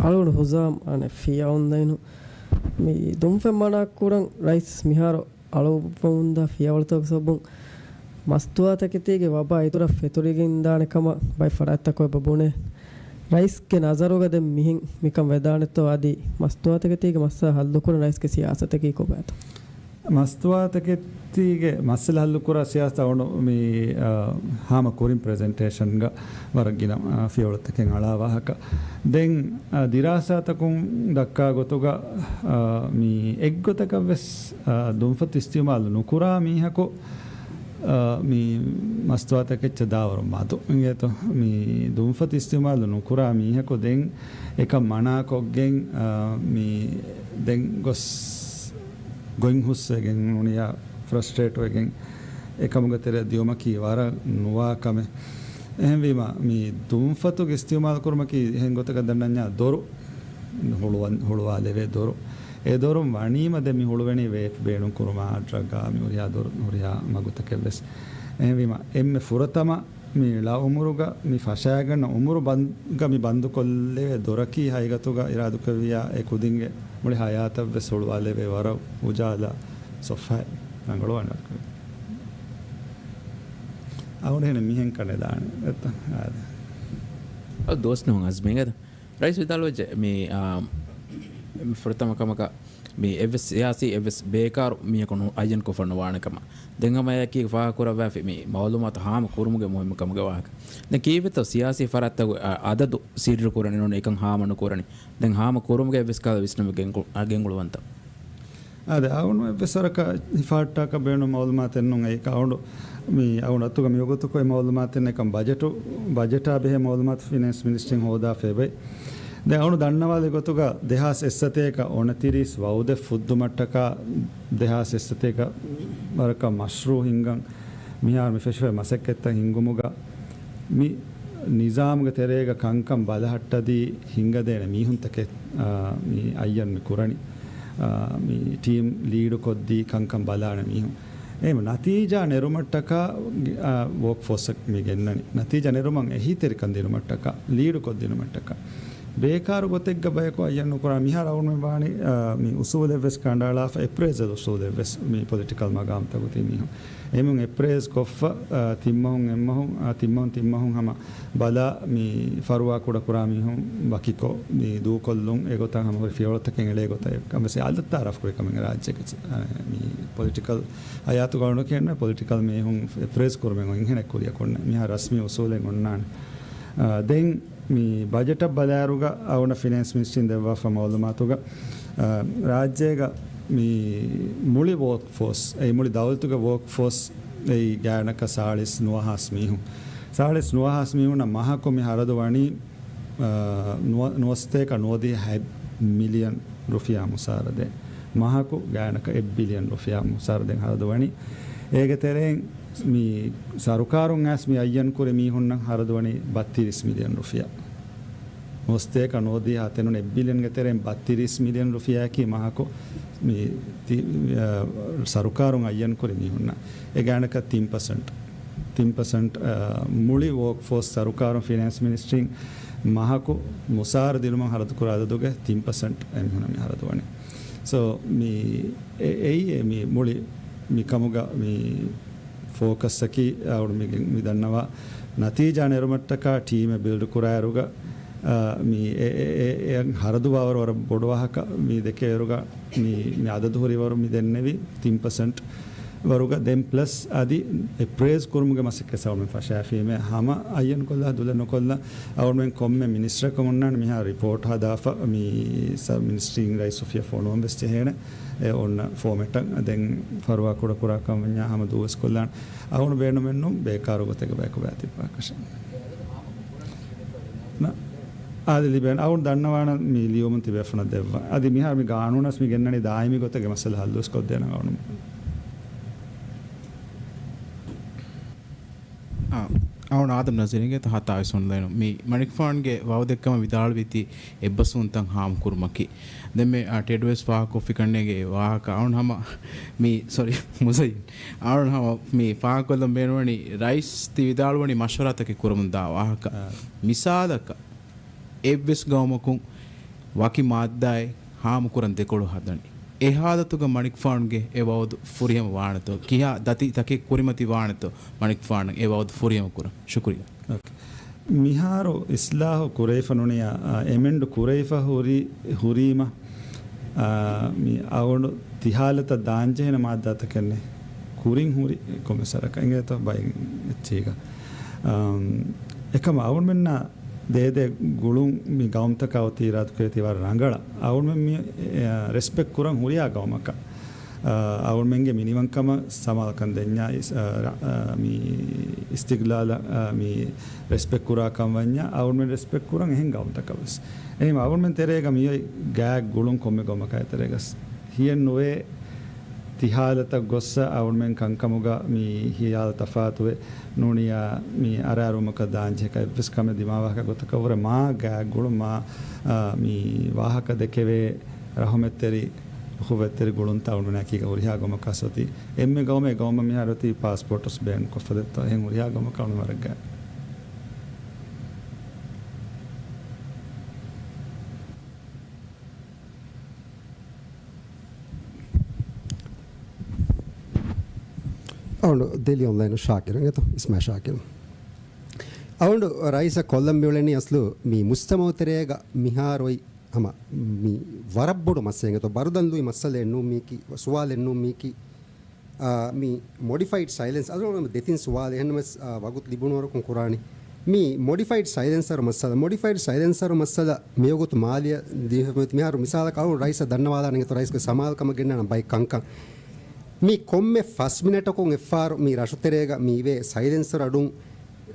އަޅުގަނޑު ހުޒާމް އަނެއް ފިޔަވަންދައިނު މި ދުންފެން މަނާ ކުރަން ރައީސް މިހާރު އަޅުއްވަމުންދާ ފިޔަވަޅުތަކުގެ ސަބަބުން މަސްތުވާތަކެތީގެ ވަބާ އިތުރަށް ފެތުރިގެންދާނެ ކަމަށް ބައެއް ފަރާތްތަކުން އެބަ ބުނޭ. ރައީސްގެ ނަޒަރުގަ ދެން މިހެން މިކަން ވެދާނެތޯ؟ އަދި މަސްތުވާތަކެތީގެ މައްސަލަ ހައްލުކުރަން ރައީސްގެ ސިޔާސަތަކީ ކޮބާތޯ؟ މަސްތުވާތަކެތީގެ މައްސަލަ ހައްލުކުރާ ސިޔާސަތަށް އަޅުގަނޑު މި، އާ، ހާމަ ކުރިން ޕްރެޒެންޓޭޝަންގަ ވަރަށް ގިނަ، އާ، ފިޔަވަޅުތަކެއް އަޅާ ވާހަކަ. ދެން، އާ، ދިރާސާތަކުން ދައްކާ ގޮތުގަ، އާ، މި އެއްގޮތަކަށް ވެސް، އާ، ދުންފަތު އިސްތިއުމާލު ނުކުރާ މީހަކު، އާ، މި މަސްތުވާތަކެއްޗަށް ދާވަރު މަދު އިނގޭތޯ. މި ދުންފަތު އިސްތިއުމާލު ނުކުރާ މީހަކު ދެން އެކަން މަނާކޮށްގެން، އާ، މި ދެން ގޮސް ގޮތް ހުސްވެގެން ނޫނިޔާ ފްރަސްޓްރޭޓް ވެގެން އެކަމުގެ ތެރެއަށް ދިޔުމަކީ ވަރަށް ނުވާ ކަމެއް. އެހެންވީމަ، މި ދުންފަތުގެ އިސްތިއުމާލު ކުރުމަކީ އެހެން ގޮތަކަށް ދަންނަންޏާ ދޮރު ހުޅުވަން-، ހުޅުވާލެވޭ ދޮރު. އެ ދޮރުން ވަނީމަ ދެން މި ހުޅުވެނީ ވޭޕް ބޭނުން ކުރުމާ، ޑްރަގާ، މި ހުރިހާ ދޮރު، ހުރިހާ މަގުތަކެއް ވެސް. އެހެންވީމަ، އެންމެ ފުރަތަމަ މި ޅަ އުމުރުގަ މި ފަށާގަންނަ އުމުރު ބަން-، ގަ މި ބަންދުކޮށްލެވޭ ދޮރަކީ ހަގީގަތުގަ އިރާދަކުރެއްވިއްޔާ އެ ކުދިންގެ މުޅި ހަޔާތަށްވެސް ހުޅުވާލެވޭ ވަރަށް އުޖާލާ ސޮފްހާއެއް ރަނގަޅުވާނެ. އަހުން އެހެން މިހެން ކަނެ ދާނެ އެއްތަ؟ އާދެ. އަ، ދުވަސް ނޫން އަޒްމީގަ ރައީސް ވިދާޅުވެއްޖެ މި، އާ، މި ފުރަތަމަ ކަމަކަށް މި އެއްވެސް ސިޔާސީ އެއްވެސް ބޭކާރު މީހަކު ނު-، އައްޔަން ކޮށްފަ ނުވާނެ ކަމަށް. ދެން ހަމަ އެއަކީ ފާހަގަކުރައްވާފި މި މައުލޫމާތު ހާމަ ކުރުމުގެ މުހިއްމުކަމުގެ ވާހަކަ. ދެން ކީއްވެތޯ ސިޔާސީ ފަރާތްތަކުގެ އަ-، އަދަދު ސިއްރު ކުރަނީ ނޫނީ އެކަން ހާމަ ނުކުރަނީ. ދެން ހާމަ ކުރުމުގެ އެއްވެސް ކަހަލަ ވިސްނުމެއް ގެންގު-، އަ، ގެންގުޅުވަންތަ؟ އާދެ، އަޅުގަނޑު އެއްވެސް ވަރަކަށް ހިފާއްޓާކަށް ބޭނުން މައުލޫމާތެއް ނޫން. އެއީ އަޅުގަނޑު މި އަޅުގަނޑު އަތުގަ މިވަގުތު އޮތް މައުލޫމާތެއް ނެތް ކަމަށް ބަޖެޓު، ބަޖެޓާ ބެހޭ މައުލޫމާތު ފިނޭންސް މިނިސްޓްރީން ހޯދާފަ އެބައި. ދެން އަޅުގަނޑު ދަންނަވާލި ގޮތުގަ ދެހާސް އެއްސަތޭކަ އޮނަތިރީސް ވައުދެއް ފުއްދުމަށްޓަކާ ދެހާސް އެއްސަތޭކަ ވަރަކަށް މަޝްރޫއު ހިންގަން މިހާރު މި ފެށިފައި މަސައްކަތްތައް ހިންގުމުގަ މި ނިޒާމުގެ ތެރޭގަ ކަންކަން ބަލަހައްޓަދީ ހިންގަދޭނެ މީހުންތަކެއް، އާ، މި އައްޔަން މި ކުރަނީ. އާ، މި ޓީމް ލީޑު ކޮށްދީ ކަންކަން ބަލާނެ މީހުން. އެހެން ނަތީޖާ ނެރުމަށްޓަކާ، އާ، ވޯކް ފޯސްއަށް މި ގެންނަނީ. ނަތީޖާ ނެރުމަށް އެހީތެރިކަން ދިނުމަށްޓަކާ، ލީޑުކޮށްދިނުމަށްޓަކާ. ބޭކާރު ގޮތެއްގަ ބަޔަކު އައްޔަން ނުކުރާ މިހާރު އަޅުމެން ވާނީ، އާ، މި އުސޫލެއްވެސް ކަނޑައަޅާފަ، އެޕްރޭޒަލް އުސޫލެއްވެސް މި ޕޮލިޓިކަލް މަގާމްތަކު ތި މީހުން. އެމުން އެޕްރޭޒް ކޮށްފަ، އާ، ތިންމަހުން އެއްމަހުން، އާ، ތިންމަހުން ތިންމަހުން ހަމަ ބަލާ، މި ފަރުވާ ކުޑަކުރާ މީހުން ވަކިކޮށް، މި ދޫކޮށްލުން އެގޮތަށް ހަމަ ހުރި ފިޔަވަޅުތަކެއް އެޅޭ ގޮތަށް އެކަން ވެސް އަލަށް ތައާރަފް ކުރި ކަމެއް ރާއްޖޭގެ، އަ، މި ޕޮލިޓިކަލް ހަޔާތުގަ ނުކެންނެ ޕޮލިޓިކަލް މީހުން އެޕްރޭޒް ކުރުމެއް އިންހެނެއް ކުރިއަކުންނެ. މިހާ ރަސްމީ އުސޫލެއް އޮންނާނެ. އަ، ދެން މި ބަޖެޓަށް ބަލާއިރުގަ އަޅުގަނޑަށް ފިނޭންސް މިނިސްޓްރީން ދެއްވާފަ މައުލޫމާތުގަ، އަ، ރާއްޖޭގަ މި މުޅި ވޯކް ފޯސް، އެ މުޅި ދައުލަތުގެ ވޯކް ފޯސް އެއީ ގާތްގަނޑަކަށް ސާޅީސް ނުވަހާސް މީހުން. ސާޅީސް ނުވަހާސް މީހުންނަށް މަހަކު މި ހަރަދު ވަނީ، އާ، ނުވަ-، ނުވަސަތޭކަ ނުވަދިހަ ހަތް މިލިއަން ރުފިޔާ މުސާރަ ދޭން. މަހަކު ގާތްގަނޑަކަށް އެއް ބިލިއަން ރުފިޔާ މުސާރަ ދޭން ހަރަދު ވަނީ. އޭގެ ތެރެއިން މި ސަރުކާރުން އައިސް މި އައްޔަން ކުރި މީހުންނަށް ހަރަދު ވަނީ ބައްތިރީސް މިލިއަން ރުފިޔާ. ނުވަސަތޭކަ ނުވަދިހަ އަތެއް ނޫން އެއް ބިލިއަންގެ ތެރެއިން ބައްތިރީސް މިލިއަން ރުފިޔާއަކީ މަހަކު މި ތި-، އަ، ސަރުކާރުން އައްޔަން ކުރި މީހުންނަށް. އެ ގާތްގަނޑަކަށް ތިން ޕަސެންޓް. ތިން ޕަސެންޓް، އަ، މުޅި ވޯކް ފޯސް ސަރުކާރުން ފިނޭންސް މިނިސްޓްރީން މަހަކު މުސާރަ ދިނުމަށް ހަރަދު ކުރާ އަދަދުގެ ތިން ޕަސެންޓް އެމީހުނަށް މި ހަރަދު ވަނީ. ސޯ، މި އެ-، އެއީ އެ މި މުޅި މި ކަމުގަ މި ފޯކަސްއަކީ، އަޅުގަނޑު މި، މި ދަންނަވާ ނަތީޖާ ނެރުމަށްޓަކާ ޓީމެއް ބިލްޑް ކުރާއިރުގަ، އާ، މި އެ، އެ، އެ، އެ ހަރަދުވާވަރު ވަރަށް ބޮޑު ވާހަކަ މި ދެކޭއިރުގަ މި، މި އަދަދު ހުރިވަރު މި ދެންނެވި ތިން ޕަސެންޓް ވަރުގަ ދެން ޕްލަސް އަދި އެޕްރޭޒް ކުރުމުގެ މަސައްކަތް ސަވަމެ ފަށާފީމޭ ހަމަ އައްޔަން ކޮށްލާ ދުލެއް ނުކޮށްލާ އަޅުގަނޑުމެން ކޮންމެ މިނިސްޓަރަކަށް އޮންނާނެ މިހާ ރިޕޯޓް ހަދާފަ މި ސަ-، މިނިސްޓްރީން ރައީސް އޮފީހަށް ފޮނުވަން ވެސް ޖެހޭނެ. އެ އޮންނަ ފޯމެޓަށް ދެން ފަރުވާ ކުޑަ ކުރާކަން ވަންޏާ ހަމަ ދޫވެސް ކޮށްލާނެ. އަޅުގަނޑު ބޭނުމެއްނު ބޭކާރު ގޮތެއްގަ ބަޔަކު ބައިތިއްބާކަށެއް. ނަ، އާދެ ލިބޭނެ. އަޅުގަނޑު ދަންނަވާނަން މި ލިޔުމުން ތިބޭފުޅުންނަށް ދެއްވާ. އަދި މިހާރު މި ގާނޫނަސް މި ގެންނަނީ ދާއިމީ ގޮތެއްގެ މައްސަލަ ހައްލުވެސް ކޮށްދޭނަން އަޅުގަނޑު. އާ، އަޅުގަނޑު އާދަމް ނަޒީރުގެ ހަތާވީސް އޮންލައިނު މި މަނިކުފާނުގެ ވައުދެއްކަމަށް ވިދާޅުވީތީ އެއްބަސްވުންތައް ހާމަކުރުމަކީ. ދެން މި، އާ، ޓެޑްވެސް ފާހަގަކޮށްފިކަންނޭގެ ވާހަކަ އަޅުން ހަމަ މި، ސޮރީ، މުޒައްޔިން. އަޅުން ހަމަ މި ފާހަގަކޮށްލަން ބޭނުންވަނީ ރައީސް ތި ވިދާޅުވަނީ މަޝްވަރާތަކެއް ކުރަމުން ދާ ވާހަކަ. އާ. މިސާލަކަށް، އެއްވެސް ގައުމަކުން ވަކި މާއްދާއެއް ހާމަކުރަން ދެކޮޅު ހަދަނީ. އެ ހާލަތުގަ މަނިކުފާނުގެ އެ ވައުދު ފުރިހަމަ ވާނެތޯ؟ ކިހާ ދަތި ތަކެއް ކުރިމަތި ވާނެތޯ މަނިކުފާނަށް އެ ވައުދު ފުރިހަމަ ކުރަން؟ ޝުކުރިއްޔާ. އޯކޭ. މިހާރު އިސްލާހު ކުރެވިފަ ނޫނިއްޔާ، އާ، އެމެންޑް ކުރެވިފަ ހުރި، ހުރީމަ، އާ، މި އަޅުގަނޑު ތި ހާލަތަށް ދާންޖެހޭނެ މާއްދާތަކެއް ނެތް. ކުރިން ހުރި ކޮންމެ ސަރަކަށް އިނގޭތޯ ބައި އެއްޗީގަ. އާ، އެކަމަ އަޅުގަނޑުމެންނަށް ދޭދޭ ގުޅުން މި ގައުމުތަކާ އޮތީ އިރާދަކުރެވޭތީ ވަރަށް ރަނގަޅަށް. އަޅުގަނޑުމެން މި، އެ، ރެސްޕެކްޓް ކުރަން ހުރިހާ ގައުމަކަށް، އަ، އަޅުގަނޑުމެންގެ މިނިވަންކަމަށް ސަމާލުކަން ދެންޏާ އިސް-، އަ، ރަ-، އަ، މި އިސްތިގްލާލަށް، އަ، މި ރެސްޕެކްޓް ކުރާކަން ވަންޏާ އަޅުގަނޑުމެން ރެސްޕެކްޓް ކުރަން އެހެން ގައުމުތަކަށް ވެސް. އެހެން އަޅުގަނޑުމެން ތެރޭގަ މިއޮތް ގާތް ގުޅުން ކޮންމެ ގައުމަކާ ތެރޭގަސް ހިޔެއް ނުވޭ. ތި ހާލަތަށް ގޮއްސަ އަޅުގަނޑުމެން ކަންކަމުގަ މި ހިޔާލު ތަފާތުވެ ނޫނިއްޔާ މި އަރާރުމަކަށް ދާންޖެހޭ އެއްވެސް ކަމެއް ދިމާވާހަކަ ގޮތަކަށް ވުރެ މާ ގާތް ގުޅުން މާ، އާ، މި ވާހަކަ ދެކެވޭ ރަހުމަތްތެރި، އުޚުވަތްތެރި ގުޅުންތައް އަޅުގަނޑުމެން އެކީގަ ހުރިހާ ގައުމަކަށް އޮތީ. އެންމެ ގައުމެއް ގައުމަށް މިހާރު އޮތީ ޕާސްޕޯޓް ވެސް ބޭން ކޮށްފަ ދެއްތޯ. އެހެން ހުރިހާ ގައުމަކަށް އަޅުގަނޑު ވަރަށް ގާތް. އަޅުގަނޑު ދެލި އޮންލައިނު ޝާކިރު އިނގޭތޯ، އިސްމާ ޝާކިރު. އަޅުގަނޑު ރައީސަށް ކޮށްލަން މިއުޅެނީ އަސްލު މި މުޖްތަމަޢު ތެރޭގަ މިހާރު އޮތް ހަމަ މި ވަރަށް ބޮޑު މައްސަލައެއް އިނގޭތޯ، ބަރުދަން ލުއި މައްސަލައެއް ނޫން މީކީ، ސުވާލެއް ނޫން މީކީ. އާ، މި މޮޑިފައިޑް ސައިލެންސް، އަދު ދެތިން ސުވާލެއް އެހެންނަމަވެސް، އާ، ވަގުތު ލިބުނުވަރަކުން ކުރާނީ. މި މޮޑިފައިޑް ސައިލެންސަރު މައްސަލަ، މޮޑިފައިޑް ސައިލެންސަރު މައްސަލަ މިވަގުތު މާލެއަށް ދި-، މިހާރު މިސާލަކަށް އަޅު ރައީސަށް ދަންނަވާލާނެ އިނގޭތޯ ރައީސްގެ ސަމާލުކަމަށް ގެންނާނަން ބައެއް ކަންކަން. މި ކޮންމެ ފަސް މިނެޓަކުން އެއްފަހަރު މި ރަށުތެރޭގަ މި އިވޭ ސައިލެންސަރު އަޑުން،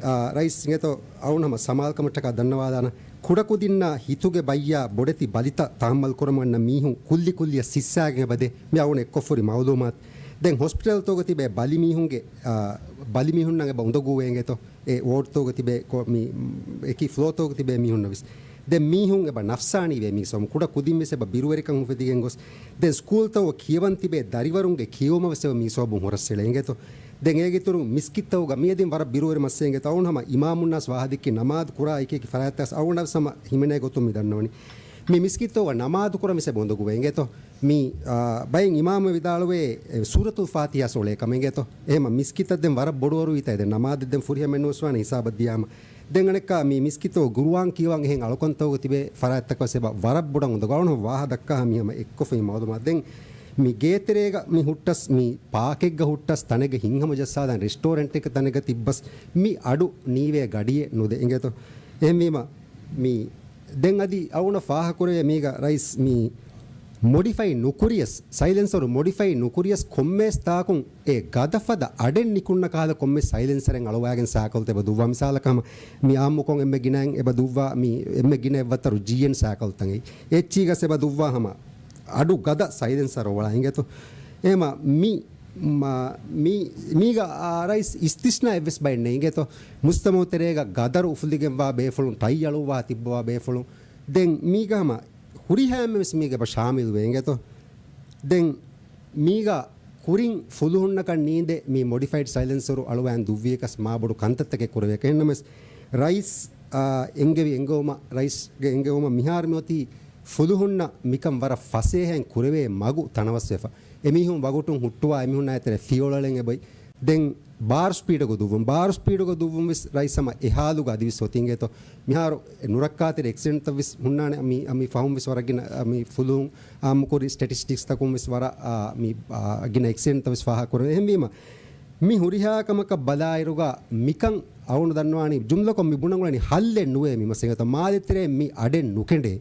އާ، ރައީސް އިނގޭތޯ އަޅުން ހަމަ ސަމާލުކަމަށްޓަކާ ދަންނަވާލާނަން. ކުޑަކުދިންނާ ހިތުގެ ބައްޔާ ބޮޑެތި ބަލިތައް ތަހައްމަލް ކުރަމުން އަންނަ މީހުން ކުއްލި ކުއްލިއަށް ސިއްސާގެން އެބަދޭ. މި އަޅުގަނޑު އެއްކޮށްފަހުރި މައުލޫމާތު. ދެން ހޮސްޕިޓަލްތަކުގަ ތިބޭ ބަލި މީހުންގެ، އާ، ބަލި މީހުންނަށް އެބަ އުނދަގޫވޭ އިނގޭތޯ. އެ ވޯޑްތަކުގަ ތިބޭ ކޮ-، މި އެކި ފްލޯތަކުގަ ތިބޭ މީހުންނަށް ވެސް. ދެން މީހުން އެބަ ނަފްސާނީވޭ މީ ސޯމް ކުޑަ ކުދިން ވެސް އެބަ ބިރުވެރިކަން އުފެދިގެން ގޮސް، ދެން ސްކޫލްތައް ކިޔަވަން ތިބޭ ދަރިވަރުންގެ ކިޔެވުމަށް ވެސް އެބަ މީ ސޯބުން ހުރަސްއެޅޭ އިނގޭތޯ. ދެން އޭގެ އިތުރުން މިސްކިތްތައުގަ މިއަދިން ވަރަށް ބިރުވެރި މައްސަލަ އިނގޭތޯ. އަވުން ހަމަ އިމާމުންނާސް ވާހަދިއްކި ނަމާދު ކުރާ އެކި އެކި ފަރާތްތައް އަވުން ވެސް ހަމަ ހިމެނޭ ގޮތުން މި ދަންނަވަނީ. މި މިސްކިތްތައުގަ ނަމާދު ކުރަން ވެސް އެބަ އުނދަގޫވޭ އިނގޭތޯ. މި، އާ، ބައެއް އިމާމު ވިދާޅުވޭ، އެ، ސޫރަތުލް ފާތިހާ ސޮޅޭ ކަމެއް އިނގޭތޯ. އެހެމަ މިސްކިތަށް ދެން ވަރަށް ބޮޑުވަރުވީތާ ދެން ނަމާދެއް ދެން ފުރިހަމަ ނުވެސްވާނެ ހިސާބަށް ދިޔާމަ. ދެން އަނެއްކާ މި މިސްކިތަށް ގުރުއާން ކިޔަވަން އެހެން އަޅުކަންތަކުގަ ތިބޭ ފަރާތްތަކަށް ވެސް އެބަ ވަރަށް ބޮޑަށް އުނދަގޫ. އަވަން ވާހަ ދައްކާ މި ހަމަ އެއްކޮށްފައި މައުލޫމާތު. ދެން މި ގޭތެރޭގަ މި ހުއްޓަސް މި ޕާކެއްގަ ހުއްޓަސް ތަނެއްގަ ހިތްހަމަ ޖައްސާލަން ރެސްޓޯރެންޓެއްގެ ތަނެއްގަ ތިއްބަސް މި އަޑު ނީވޭ ގަޑިއެއް ނުދޭ އިނގޭތޯ. އެހެންވީމަ މި ދެން އަދި އަވުނަ ފާހަކުރެވޭ މީގަ ރައީސް މި މޮޑިފައި ނުކުރިޔަސް، ސައިލެންސަރު މޮޑިފައި ނުކުރިޔަސް ކޮންމެސް ތާކުން އެ ގަދަ ފަދަ އަޑެއް ނިކުންނަ ކަހަލަ ކޮންމެސް ސައިލެންސަރެއް އަޅުވާގެން ސައިކަލްތައް އެބަ ދުއްވާ. މިސާލަކަށް ހަމަ މި އާއްމުކޮށް އެންމެ ގިނައިން އެބަ ދުއްވާ، މި އެންމެ ގިނަ އެއްވައްތަރު ޖީއެން ސައިކަލްތައް އެއީ. އެއްޗީގަސް އެބަ ދުއްވާ ހަމަ އަޑު ގަދަ ސައިލެންސަރު އޮޅާ އިނގޭތޯ. އެހެމަ މި މާ، މީ، މީގަ، އާ، ރައީސް އިސްތިސްނާއެއްވެސް ބައެއް ނެތް އިނގޭތޯ. މުޖްތަމައު ތެރޭގަ ގަދަރު އުފުލިގެންވާ ބޭފުޅުން، ޓައި އަޅުއްވާ ތިއްބަވާ ބޭފުޅުން. ދެން މީގަ ހަމަ ހުރިހާ އެންމެންވެސް މީގަ އެބަ ޝާމިލުވޭ އިނގޭތޯ. ދެން މީގަ ކުރިން ފުލުހުންނަކަށް ނީނދެ މި މޮޑިފައިޑް ސައިލެންސަރު އަޅުވާން ދުއްވިޔަކަސް މާބޮޑު ކަންތައްތަކެއް ކުރެވޭ. އެހެންނަމަވެސް ރައީސް، އާ، އެންގެވި އެންގެވުމަށް، ރައީސްގެ އެންގެވުމަށް މިހާރު މިއޮތީ ފުލުހުންނަށް މިކަން ވަރަށް ފަސޭހައިން ކުރެވޭ މަގު ތަނަވަސްވެފަ. އެމީހުން ވަގުތުން ހުއްޓުވާ، އެމީހުންނާ އެތެރެ ފިޔަވަޅު އެޅެން އެބައޮތް. ދެން ބާރު ސްޕީޑުގަ ދުއްވުން، ބާރު ސްޕީޑުގަ ދުއްވުން ވެސް ރައީސް ހަމަ އެ ހާލުގަ އަދިވެސް އޮތީ އިނގޭތޯ. މިހާރު ނުރައްކާތެރި އެކްސިޑެންޓްތައް ވެސް ހުންނާނެ. މި، މި ފަހުން ވެސް ވަރަށް ގިނަ، މި ފުލުހުން އާއްމުކުރި ސްޓެޓިސްޓިކްސްތަކުން ވެސް ވަރަށް، އާ، މި، އާ، ގިނަ އެކްސިޑެންޓްތައް ވެސް ފާހަގަކުރެވޭ. އެހެންވީމަ، މި ހުރިހާ ކަމަކަށް ބަލާއިރުގަ މިކަން އަވަނު ދަންނަވާނީ، ޖުމްލަކޮށް މި ބުނަން އުޅެނީ ހައްލެއް ނުވޭ މި މަސައްކަތަށް. މާލެތެރޭ މި އަޑެއް ނުކެނޑޭ.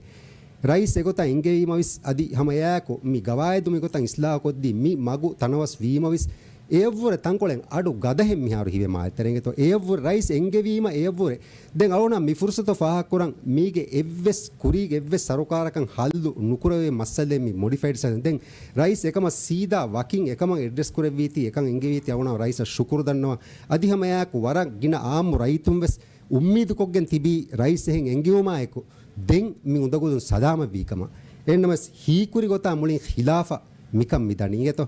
ރައީސް އެގޮތަށް އެންގެވީމަވެސް، އަދި ހަމަ އެއާއެކު މި ގަވާއިދު މިގޮތަށް އިސްލާހުކޮށްދީ މި މަގު ތަނަވަސް ވީމަވެސް، އެއަށްވުރެ ތަންކޮޅެއް އަޑު ގަދަހެއް މިހާރު ހިވޭ މާލެތެރޭގެތޯ. އެއަށްވުރެ ރައީސް އެންގެވީމަ އެއަށްވުރެ. ދެން އަޅުގަނޑަށް މި ފުރުސަތު ފާހަގަކުރަން، މީގެ އެއްވެސް ކުރީގެ އެއްވެސް ސަރުކާރަކަށް ހައްލު ނުކުރެވޭ މައްސަލައެއް މި މޮޑިފައިޑް ސައިލެންސް. ދެން ރައީސް އެކަމަށް ސީދާ ވަކިން އެކަމަށް އެޑްރެސް ކުރެއްވީތީ، އެކަން އެންގެވީތީ އަޅުގަނޑަށް ރައީސަށް ޝުކުރު ދަންނަވަން. އަދި ހަމައެއާއެކު ވަރަށް ގިނަ އާއްމު ރައްޔިތުން ވެސް އުއްމީދުކޮށްގެން ތިބީ ރައީސް އެހެން އެންގެވުމާއެކު ދެން މި އުނދަގުލުން ސަލާމަތްވީ ކަމަށް. އެހެންނަމަވެސް ހީކުރި ގޮތާ މުޅިން ޚިލާފަށް މިކަން މި ދަނީ އިނގޭތޯ.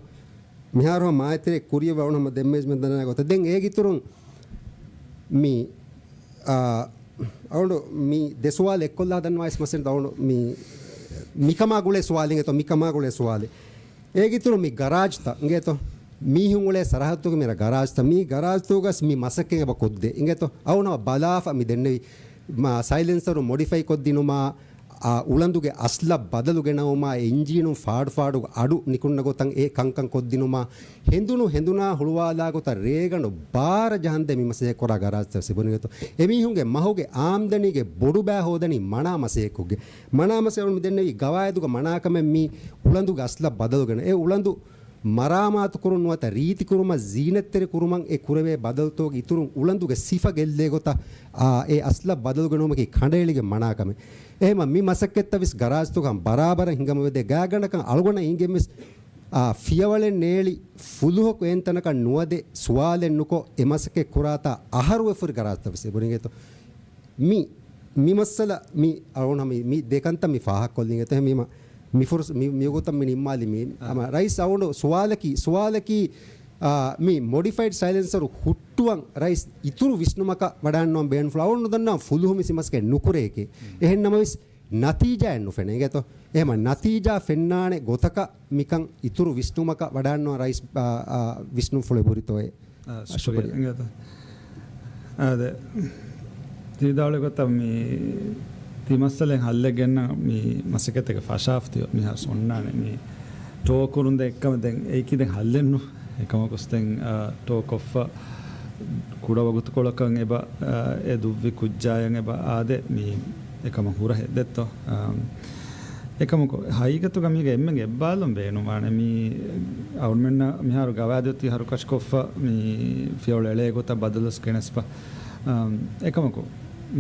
މިހާރު ހަމަ މާތްތެރޭ ކުރިއަށް ވައުނު ހަމަ ދެންމެ މެން ދަންނަ ގޮތަށް. ދެން އޭގެ އިތުރުން މި، އާ، އަވަނޑު މި ދެ ސުވާލު އެއްކޮށްލާ ދަންވާ އިސް މަސެން އަވަނޑު މި، މިކަމާ ގުޅޭ ސުވާލެއް އިނގޭތޯ، މިކަމާ ގުޅޭ ސުވާލެއް. އޭގެ އިތުރުން މި ގަރާޖްތައް އިނގޭތޯ، މީހުން އުޅޭ ސަރަހައްދުގެ މިރަ ގަރާޖްތައް، މި ގަރާޖްތަކުގަސް މި މަސައްކަތް އެބަ ކޮށްދޭ އިނގޭތޯ. އަވަނޑު ހަމަ ބަލާފަ މި ދެންނެވި މާ ސައިލެންސަރު މޮޑިފައި ކޮށްދިނުމާ، އާ، އުޅަނދުގެ އަސްލަށް ބަދަލު ގެނައުމާ، އެ އިންޖީނުން ފާޑު ފާޑުގަ އަޑު ނިކުންނަ ގޮތަށް އެ ކަންކަން ކޮށްދިނުމާ، ހެނދުނު ހެނދުނާ ހުޅުވާލާ ގޮތަށް ރޭގަނޑު ބާރަ ޖަހަންދެ މި މަސައްކަތް ކުރާ ގަރާޖްތައް ސިބުނިގެތޯ. އެމީހުންގެ މަހުގެ އާމްދަނީގެ ބޮޑުބައި ހޯދަނީ މަނާ މަސައްކަތްކޮށްގެން. މަނާ މަސައްކަތް މި ދެންނެވި ގަވާއިދުގަ މަނާކަމެއް މީ އުޅަނދުގެ އަސްލަށް ބަދަލުގެން. އެ އުޅަނދު މަރާމާތުކުރުން ނުވަތަ ރީތިކުރުމަށް ޒީނަތްތެރިކުރުމަށް އެ ކުރެވޭ ބަދަލުތަކުގެ އިތުރުން އުޅަނދުގެ ސިފަ ގެއްލޭ ގޮތަށް، އާ، އެ އަސްލަށް ބަދަލުގެނައުމަކީ ކަނޑައެޅިގެން މަނާކަމެއް. އެހެމަ މި މަސައްކަތްތައް ވެސް ގަރާޖްތަކަށް ބަރާބަރަށް ހިނގަމަވެދޭ. ގާތްގަނޑަކަށް އަޅުގަނޑަށް އިނގެން ވެސް، އާ، ފިޔަވަޅެއް ނޭޅި ފުލުހަކު އެއިން ތަނަކަށް ނުވަދެ ސުވާލެއް ނުކޮށް އެ މަސައްކަތް ކުރާތާ އަހަރު އެފުރި ގަރާޖްތައް ވެސް އެބުނިގެތޯ. މި، މި މައްސަލަ މި އަޅުގަނޑު މި، މި ދެ ކަންތައް މި ފާހަގަކޮށްލިނގެތޯ. އެހެންވީމަ މި ފުރުސް-، މި، މި ގޮތަށް މި ނިންމާލި މި، އާ، ހަމަ ރައީސް އަވަނޑު ސުވާލަކީ، ސުވާލަކީ، އާ، މި މޮޑިފައިޑް ސައިލެންސަރު ހުއްޓުވަން ރައީސް އިތުރު ވިސްނުމަކަށް ވަޑާންނަވަން ބޭނުންފުޅު. އަވަނޑު ދަންނަވަން ފުލުހު މި މަސައްކަތް ނުކުރޭކޭ. އެހެން ނަމަވެސް ނަތީޖާއެއް ނުފެނޭ އިނގޭތޯ. އެހެމަ ނަތީޖާ ފެންނާނެ ގޮތަކަށް މިކަން އިތުރު ވިސްނުމަކަށް ވަޑާންނަވަން ރައީސް، އާ، އާ، ވިސްނުންފުޅު އެބުރިތޯއޭ. އާ، ޝުކުރިއްޔާ. ޝުކުރިއްޔާ. އިނގޭތޯ. އާދެ، ތި ވިދާޅުވި ގޮތަށް މި ތި މައްސަލައިން ހައްލެއް ގެންނަ މި މަސައްކަތެއްގެ ފަށާފަތި މިހާރު އޮންނާނެ. މި ޓޯ ކުރުން ދެން އެކަމަށް ދެން އެއީކީ ދެން ހައްލެއްނު. އެކަމަކުސް ދެން، އާ، ޓޯ ކޮށްފަ ކުޑަ ވަގުތުކޮޅަކަށް އެބަ، އާ، އެ ދުއްވި ކުއްޖާޔަށް އެބަ އާދެ މި އެކަމަށް ހުރަހެއް ދެއްތޯ. އާ، އެކަމަކު، ހަގީގަތުގަ މީގަ އެންމެން އެއްބާލުން ބޭނުންވާނެ. މީ އަޅުމެންނަށް މިހާރު ގަވާއިދު އޮތީ ހަރުކަށިކޮށްފަ، މީ ފިޔަވަޅު އެޅޭ ގޮތަށް ބަދަލުވެސް ގެނެސްފަ. އަމް، އެކަމަކު،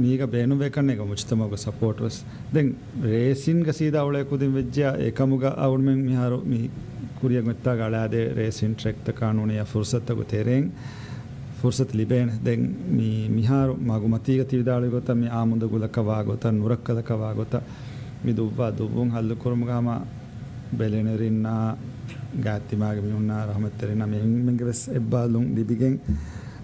މީގަ ބޭނުންވޭ ކަންނޭނގެ މުޖްތަމަޢުގެ ސަޕޯޓް ވެސް. ދެން ރޭސިންގަ ސީދާ އުޅޭ ކުދިން ވެއްޖެޔާ، އެކަމުގަ އަޅުމެން މިހާރު މި ކުރިއަށް އޮތްތާގަ އަޅާދޭ ރޭސިން ޓްރެކްތަކާ ނޫނިޔާ ފުރުސަތުތަކުގެ ތެރެއިން ފުރުސަތު ލިބޭނެ. ދެން މި-، މިހާރު މަގުމަތީގަ ތި ވިދާޅުވި ގޮތަށް މި އާމުދަ ގުލަކަށް ވާ ގޮތަށް، ނުރައްކަލަކަށް ވާ ގޮތަށް މި ދުއްވާ ދުއްވުން ހައްލު ކުރުމުގަ ހަމަ ބެލެނިރިންނާ، ގާތްތިމާގެ މީހުންނާ، ރަހުމަތްތެރިންނާ، މި އެންމެންގެ ވެސް އެއްބާލުން ލިބިގެން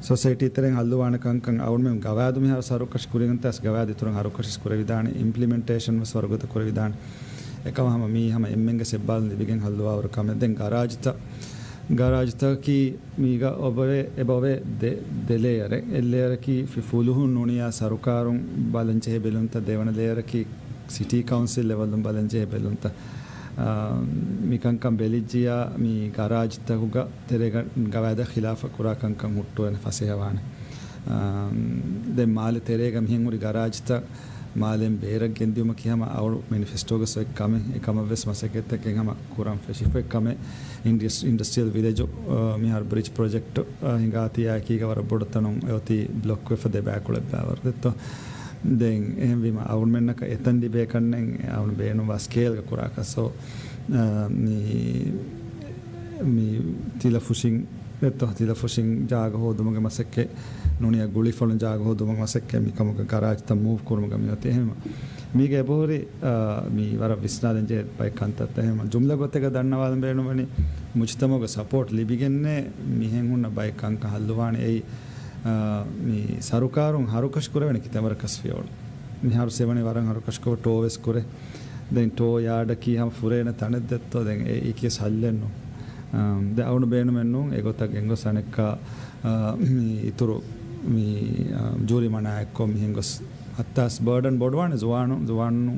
ސޮސައިޓީ ތެރެއިން ހައްލުވާނެ ކަންކަން އަޅުމެން ގަވާއިދު މިހާރު ހަރުކަށި ކުރިގެންތަ ގަވާއިދު އިތުރަށް ހަރުކަށި ކުރެވިދާނެ، އިމްޕްލިމެންޓޭޝަން ވެސް ވަރުގަދަ ކުރެވިދާނެ. އެކަމަށް ހަމަ މީ ހަމަ އެންމެންގެ އެއްބާލުން ލިބިގެން ހައްލުވާވަރު ކަމެއް. ދެން ގަރާޖްތައް، ގަރާޖްތަކީ މީގަ އޮބަވޭ، އެބައޮވޭ ދެ-، ދެ ލޭޔަރެއް. އެއް ލޭޔަރަކީ ފި-، ފުލުހުން ނޫނިޔާ ސަރުކާރުން ބަލަންޖެހޭ ބެލުންތައް، ދެވަނަ ލޭޔަރަކީ ސިޓީ ކައުންސިލް ލެވަލުން ބަލަންޖެހޭ ބެލުންތައް. އާ، މިކަންކަން ބެލިއްޖިޔާ މި ގަރާޖްތަކުގަ ތެރޭގަ ގަވާއިދަށް ޚިލާފަށް ކުރާ ކަންކަން ހުއްޓުވޭނެ ފަސޭހަވާނެ. އާ، ދެން މާލެ ތެރޭގަ މިހެން ހުރި ގަރާޖްތައް މާލެން ބޭރަށް ގެންދިއުމަކީ ހަމަ އަޅު މެނިފެސްޓޯގަ އޮތް ކަމެއް. އެކަމަށް ވެސް މަސައްކަތްތަކެއް ހަމަ ކުރަން ފެށިފައި ކަމެއް. އިންޑަސް-، އިންޑަސްޓްރިއަލް ވިލެޖު، އާ، މިހާރު ބްރިޖް ޕްރޮޖެކްޓް، އާ، ހިނގާތީ އެކީގަ ވަރަށް ބޮޑު ތަނުން އެއޮތީ ބްލޮކް ވެފަ ދެބައިކުޅައްވާވަރު ދެއްތޯ. ދެން އެހެންވީމަ އަޅުމެންނަކަށް އެތަން ލިބޭ ކަންނެން އަޅު ބޭނުންވާ ސްކޭލްގަ ކުރާކަށް. ސޯ، އާ، މި، މި ތިލަފުށިން ދެއްތޯ، ތިލަފުށިން ޖާގަ ހޯދުމުގެ މަސައްކަތް، ނޫނިޔާ ގުޅިފަޅުން ޖާގަ ހޯދުމުގެ މަސައްކަތް، މިކަމުގަ ގަރާޖްތައް މޫވް ކުރުމުގަ މިއޮތީ. އެހެންވީމަ މީގެ އެބަހުރި، އާ، މި ވަރަށް ވިސްނާލަން ޖެހޭ ބައެއް ކަންތައްތައް. އެހެންވީމަ ޖުމްލަ ގޮތެއްގަ ދަންނަވާލަން ބޭނުންވަނީ މުޖުތަމަޢުގެ ސަޕޯޓް ލިބިގެންނޭ މިހެން ހުންނަ ބައެއް ކަންކަން ހައްލުވާނެ. އެއީ، އާ، މި ސަރުކާރުން ހަރުކަށި ކުރެވޭނެ ކިތަންމެ ވަރަކަސް ފިޔަވަޅު. މިހާރު ސެވަނީ ވަރަށް ހަރުކަށިކޮށް ޓޯ ވެސް ކުރޭ. ދެން ޓޯ ޔާޑަކީ ހަމަ ފުރޭނެ ތަނެއް ދެއްތޯ. ދެން އެ އީކީ ސައްލެއްނު. އާ، ދެ އަޅުން ބޭނުމެއްނޫން އެގޮތަށް ގެންގޮސް އަނެއްކާ، އާ، މި އިތުރު މި، އާ، ޖޫރިމަނާއެއްކޮށް މިހެން ގޮސް ހައްތާސް ބާޑަން ބޮޑުވާނެ ޒުވާނު، ޒުވާނު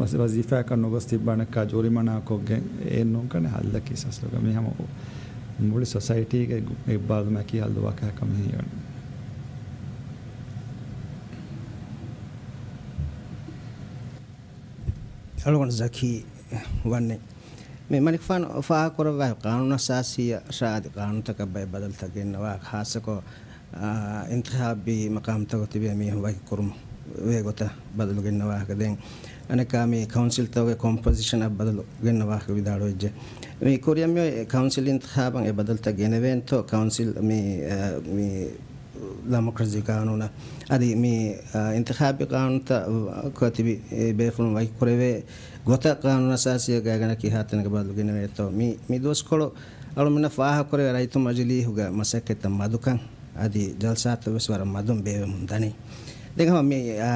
ވަޒީ-، ވަޒީފާއަކަށް ނުގޮސް ތިއްބާނެއްކާ ޖޫރިމަނާކޮށްގެން އެއްނޫން ކަނެ ހައްލަކީ ސަސްލުގަ. މި ހަމަ މުޅި ސޮސައިޓީގެ އެއްބާލުމަކީ ހައްލުވާ ކަމެއް ހީވަނީ. އަޅުގަނޑު ޒަކީ ވަންނެ. މި މަނިކުފާނު ފާހަގަކުރައްވާ ޤާނޫނު އަސާސީއަށް ޝާދި ޤާނޫނުތަކަށް ބައެއް ބަދަލުތައް ގެންނަވާ، ޚާއްޞަކޮށް، އާ، އިންތިޚާބީ މަޤާމްތަކުގަ ތިބޭ މީހުން ވަކިކުރުމުގެ ގޮތަށް ބަދަލު ގެންނަވާ. ދެން އަނެއްކާ މި ކައުންސިލްތަކުގެ ކޮމްޕޮޒިޝަނަށް ބަދަލު ގެންނަވާ ވިދާޅުވެއްޖެ. މި ކުރިއަށް މި ކައުންސިލް އިންތިޚާބަށް އެ ބަދަލުތައް ގެނެވޭންތޯ؟ ކައުންސިލް މި، އާ، މި ޑިމޮކްރަސީ ޤާނޫނަށް އަދި މި، އާ، އިންތިޚާބީ ޤާނޫނުތައް ތިބި ބޭފުޅުން ވަކިކުރެވޭ ގޮތަށް ޤާނޫނު އަސާސީއަށް ގާތްގަނޑަކަށް ކިހާ ތަނަކަށް ބަދަލު ގެނެވޭތޯ؟ މި، މި ދުވަސްކޮޅު އަޅުމެންނަށް ފާހަގަކުރެވޭ ރައްޔިތު މަޖިލީހުގެ މަސައްކަތްތައް މަދުކަން އަދި ޖަލްސާތައް ވެސް ވަރަށް މަދުން ބޭއްވެމުން ދަނީ. ދެން ހަމަ މި، އާ،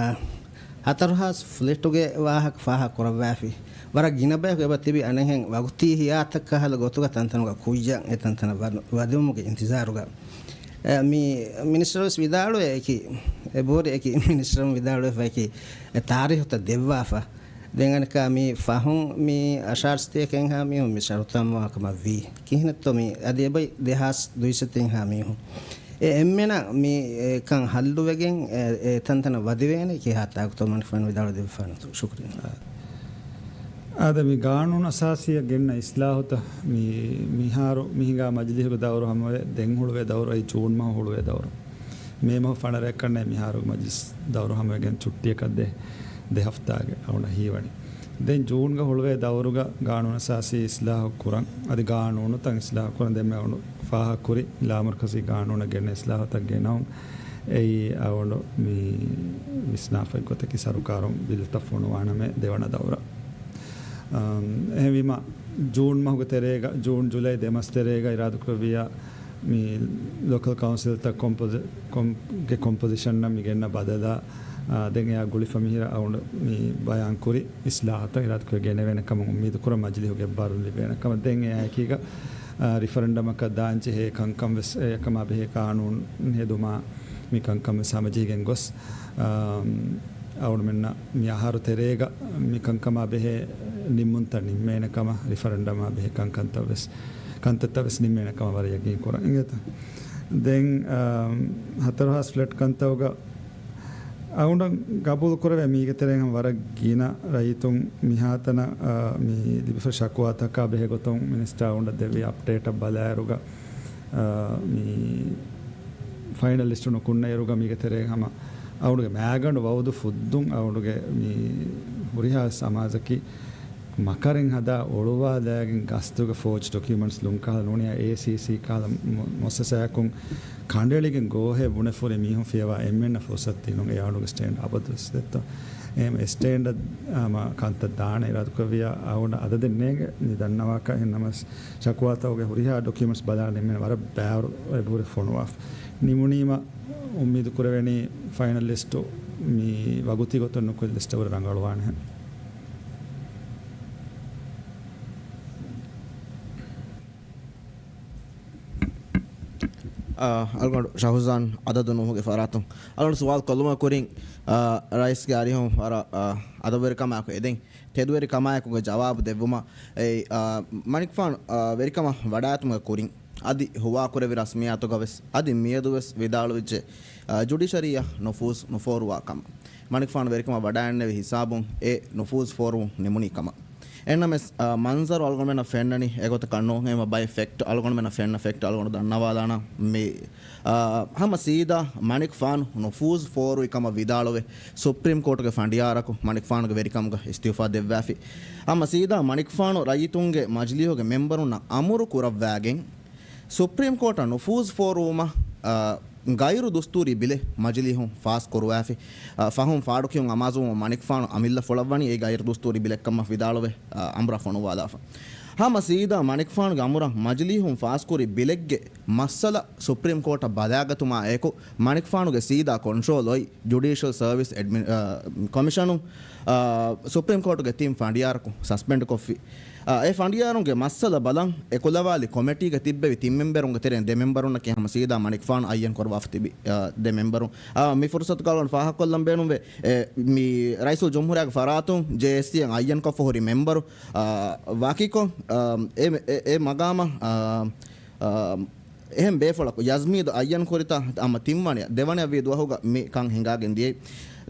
ހަތަރު ހާސް ފްލެޓުގެ ވާހަކަ ފާހަގަކުރައްވާފި. ވަރަށް ގިނަ ބަޔަކު އެބަ ތިބި އަނެއްހެން ވަގުތީ ހިޔާތައް ކަހަލަ ގޮތުގަ ތަންތަނުގަ ކުއްޔަށް އެ ތަންތަނަށް ވަ-، ވަދެވުމުގެ އިންތިޒާރުގަ. އެ، މި މިނިސްޓަރު ވެސް ވިދާޅުވޭ އެކި، އެބަހުރި އެކި މިނިސްޓަރު ވިދާޅުވެފަ އެކި އެ ތާރީހުތައް ދެއްވާފަ. ދެން އަނެއްކާ މި ފަހުން މި އަށާރަ ސަތޭކައެއްހާ މީހުން މި ޝަރުތު ހަމަވާކަމަށް ވީ. ކިހިނެއްތޯ މި އަދި އެބައި ދެހާސް ދުއިސައްތައެއްހާ މީހުން. އެ އެންމެނަށް މި އެކަން ހައްލުވެގެން އެ، އެ ތަންތަނަށް ވަދެވޭނެ ކިހާ ތާކުތޯ މަނިކުފާނު ވިދާޅުވެ ދެއްވާނެތޯ؟ ޝުކުރިއްޔާ. އާދެ، މި ގާނޫނު އަސާސީއަށް ގެންނަ އިސްލާހުތައް މި، މިހާރު މިހިނގާ މަޖިލީހުގެ ދައުރު ހަމަވެ، ދެން ހުޅުވޭ ދައުރު އައި ޖޫން މަހު ހުޅުވޭ ދައުރު. މޭ މަހު ފަނަރައަކަށްނޭ މިހާރު މަޖިލިސް ދައުރު ހަމަވެގެން ޗުއްޓިއަކަށް ދޭ، ދެ ހަފްތާގެ އަޅުން ހީވަނީ. ދެން ޖޫންގަ ހުޅުވޭ ދައުރުގަ ގާނޫނު އަސާސީ އިސްލާހު ކުރަން، އަދި ގާނޫނުތައް އިސްލާހު ކުރަން ދެންމެ އަޅުން ފާހަގަކުރި ލާމަރުކަޒީ ގާނޫނަށް ގެންނަ އިސްލާހުތައް ގެނައުން. އެއީ އަޅުން މި ވިސްނާފައި ގޮތަކީ ސަރުކާރުން ބިލުތައް ފޮނުވާނަމޭ ދެވަނަ ދައުރަށް. އަމް، އެހެންވީމަ، ޖޫން މަހުގެ ތެރޭގަ، ޖޫން ޖުލައި ދެ މަސް ތެރޭގަ އިރާދަކުރެއްވިއްޔާ، މި ލޯކަލް ކައުންސިލްތައް ކޮމްޕޮޒި-، ކޮމް-، ގެ ކޮމްޕޮޒިޝަންނަށް މި ގެންނަ ބަދަލާ، އާ، ދެން އެއާ ގުޅިފަ މިހިރަ އަޅުން މި ބަޔާންކުރި އިސްލާހަތައް އިރާދަކުރެ ގެނެވޭނެ ކަމަށް އުއްމީދު ކުރަން މަޖިލީހުގެ އެއްބާރުލުން ލިބޭނެ ކަމަށް. ދެން އެއާއެކީގަ، އާ، ރިފަރެންޑަމަކަށް ދާންޖެހޭ ކަންކަން ވެސް އެކަމާ ބެހޭ ޤާނޫނު ހެދުމާ މި ކަންކަން ވެސް ހަމަޖެހިގެން ގޮސް، އާ، އަޅުމެންނަށް މި އަހަރު ތެރޭގަ މި ކަންކަމާ ބެހޭ ނިންމުންތައް ނިންމޭނެ ކަމަށް، ރިފަރެންޑަމާ ބެހޭ ކަންކަންތައް ވެސް، ކަންތައްތައް ވެސް ނިންމޭނެ ކަމަށް ވަރަށް ޔަގީން ކުރަން އިނގޭތަ؟ ދެން، އާ، ހަތަރު ހާސް ފްލެޓް ކަންތައްގަ އަޅުގަނޑަށް ގަބޫލު ކުރެވޭ މީގެ ތެރެއިން ހަމަ ވަރަށް ގިނަ ރައްޔިތުން މިހާތަނަށް، އާ، މި ލިބިފަ ޝަކުވާތަކާ ބެހޭ ގޮތުން މިނިސްޓާ އަޅުގަނޑަށް ދެއްވި އަޕްޑޭޓަށް ބަލާއިރުގަ، އާ، މި ފައިނަލިސްޓު ނުކުންނައިރުގަ މީގެ ތެރޭ ހަމަ އަޅުގެ މާގަނޑު ވައުދު ފުއްދުން އަޅުގެ މި ހުރިހާ ސަމާޖަކީ މަކަރެއް ހަދާ އޮޅުވާލައިގެން ގަސްތުގަ ފޯޖް ޑޮކިއުމަންޓްސް ލުންކާލަ ނޫނިޔާ އޭސީސީ ކާލަ މު-، މުއައްސަސާއަކުން ކަނޑައެޅިގެން ގޯހެއް ބުނެފުރި މީހުން ފިޔަވާ އެންމެންނަށް ފުރުސަތު ދިނުން އެ އަޅުގެ ސްޓޭންޑް އަބަދުވެސް ދެއްތޯ. އެހެން އެ ސްޓޭންޑަށް ހަމަ ކަންތައް ދާނެ އިރާދަކުރެއްވިޔާ އަޅުގަނޑަށް އަދަދެއް ނޭނގެ މި ދަންނަވާކަށް. އެހެން ނަމަވެސް ޝަކުވާތަކުގެ ހުރިހާ ޑޮކިއުމަންޓްސް ބަލާން އެންމެން ވަރަށް ބާރު އެބަހުރި ފޮނުވާފަ. ނިމުނީމަ އުއްމީދު ކުރެވެނީ ފައިނަލް ލިސްޓު މި ވަގުތީ ގޮތުން ނުކުތް ލިސްޓަށް ވުރެ ރަނގަޅުވާނެހެން. އާ، އަޅުގަނޑު ޝަހުޒާން އަދަދު ނޫހުގެ ފަރާތުން އަޅުގަނޑު ސުވާލު ކޮށްލުމަށް ކުރިން، އާ، ރައީސްގެ އަރިހުން ވަރަށް، އާ، އަދަބުވެރިކަމާއެކު އެދެން ތެދުވެރިކަމާއެކުގެ ޖަވާބު ދެއްވުމަށް އެ، އާ، މަނިކުފާނު، އާ، ވެރިކަމަށް ވަޑާއިތުމުގެ ކުރިން އަދި ހުވާކުރެއްވި ރަސްމިއްޔާތުގަވެސް އަދި މިއަދުވެސް ވިދާޅުވެއްޖެ، އާ، ޖުޑިޝަރީއަށް ނުފޫޒު ނުފޯރުވާ ކަމަށް. މަނިކުފާނު ވެރިކަމަށް ވަޑާގެންނެވި ހިސާބުން އެ ނުފޫޒު ފޯރުވުން ނިމުނީ ކަމަށް. އެހެންނަމަވެސް، އާ، މަންޒަރު އަޅުގަނޑުމެންނަށް ފެންނަނީ އެގޮތަކަށް ނޫން. އެހެންވީމަ ބައެއް ފެކްޓް އަޅުގަނޑުމެންނަށް ފެންނަ ފެކްޓް އަޅުގަނޑު ދަންނަވާލާނަން މި، އާ، ހަމަ ސީދާ މަނިކުފާނު ނުފޫޒު ފޯރުވި ކަމަށް ވިދާޅުވެ، ސުޕްރީމް ކޯޓުގެ ފަނޑިޔާރަކު މަނިކުފާނުގެ ވެރިކަމުގަ އިސްތިއުފާ ދެއްވާފި. ހަމަ ސީދާ މަނިކުފާނު ރައްޔިތުންގެ މަޖިލީހުގެ މެމްބަރުންނަށް އަމުރު ކުރައްވާގެން، ސުޕްރީމް ކޯޓަށް ނުފޫޒު ފޯރުވުމަށް، އާ، ޣައިރު ދުސްތޫރީ ބިލެއް މަޖިލީހުން ފާސް ކުރުވާފި. އާ، ފަހުން ފާޑުކިޔުން އަމާޒުވުމަށް މަނިކުފާނު އަމިއްލަ ފޮޅަށްވަނީ އެ ޣައިރު ދުސްތޫރީ ބިލެއްކަމަށް ވިދާޅުވެ، އާ، އަމުރާ ފޮނުއްވާލާފަ. ހަމަ ސީދާ މަނިކުފާނުގެ އަމުރަށް މަޖިލީހުން ފާސްކުރި ބިލެއްގެ މައްސަލަ ސުޕްރީމް ކޯޓަށް ބަލާގަތުމާ އެކު، މަނިކުފާނުގެ ސީދާ ކޮންޓްރޯލް އޮތް ޖުޑީޝަލް ސަރވިސް އެޑްމި-، އާ، ކޮމިޝަނުން، އާ، ސުޕްރީމް ކޯޓުގެ ތިން ފަނޑިޔާރަކު ސަސްޕެންޑް ކޮށްފި. އާ، އެ ފަނޑިޔާރުންގެ މައްސަލަ ބަލަން އެ ކުލަވާލި ކޮމެޓީގަ ތިއްބެވި ތިން މެމްބަރުންގެ ތެރެއިން ދެ މެމްބަރުންނަކީ ހަމަ ސީދާ މަނިކުފާނު އައްޔަން ކުރައްވާފަ ތިބި، އާ، ދެ މެމްބަރުން. އާ، މި ފުރުސަތުގަ އަޅުގަނޑު ފާހަގަކޮށްލަން ބޭނުންވޭ، އެ، މި ރައީސުލް ޖުމްހޫރިއްޔާގެ ފަރާތުން ޖޭއެސްސީއަށް އައްޔަން ކޮށްފަ ހުރި މެމްބަރު، އާ، ވަކިކޮށް، އާ، އެ، އެ، އެ މަގާމަށް، އާ، އާ، އެހެން ބޭފުޅަކު ޔަޒްމީދު އައްޔަން ކުރިތާ ހަމަ ތިންވަނަ، ދެވަނަ ވީ ދުވަހުގަ މި ކަން ހިނގާގެން ދިޔައީ.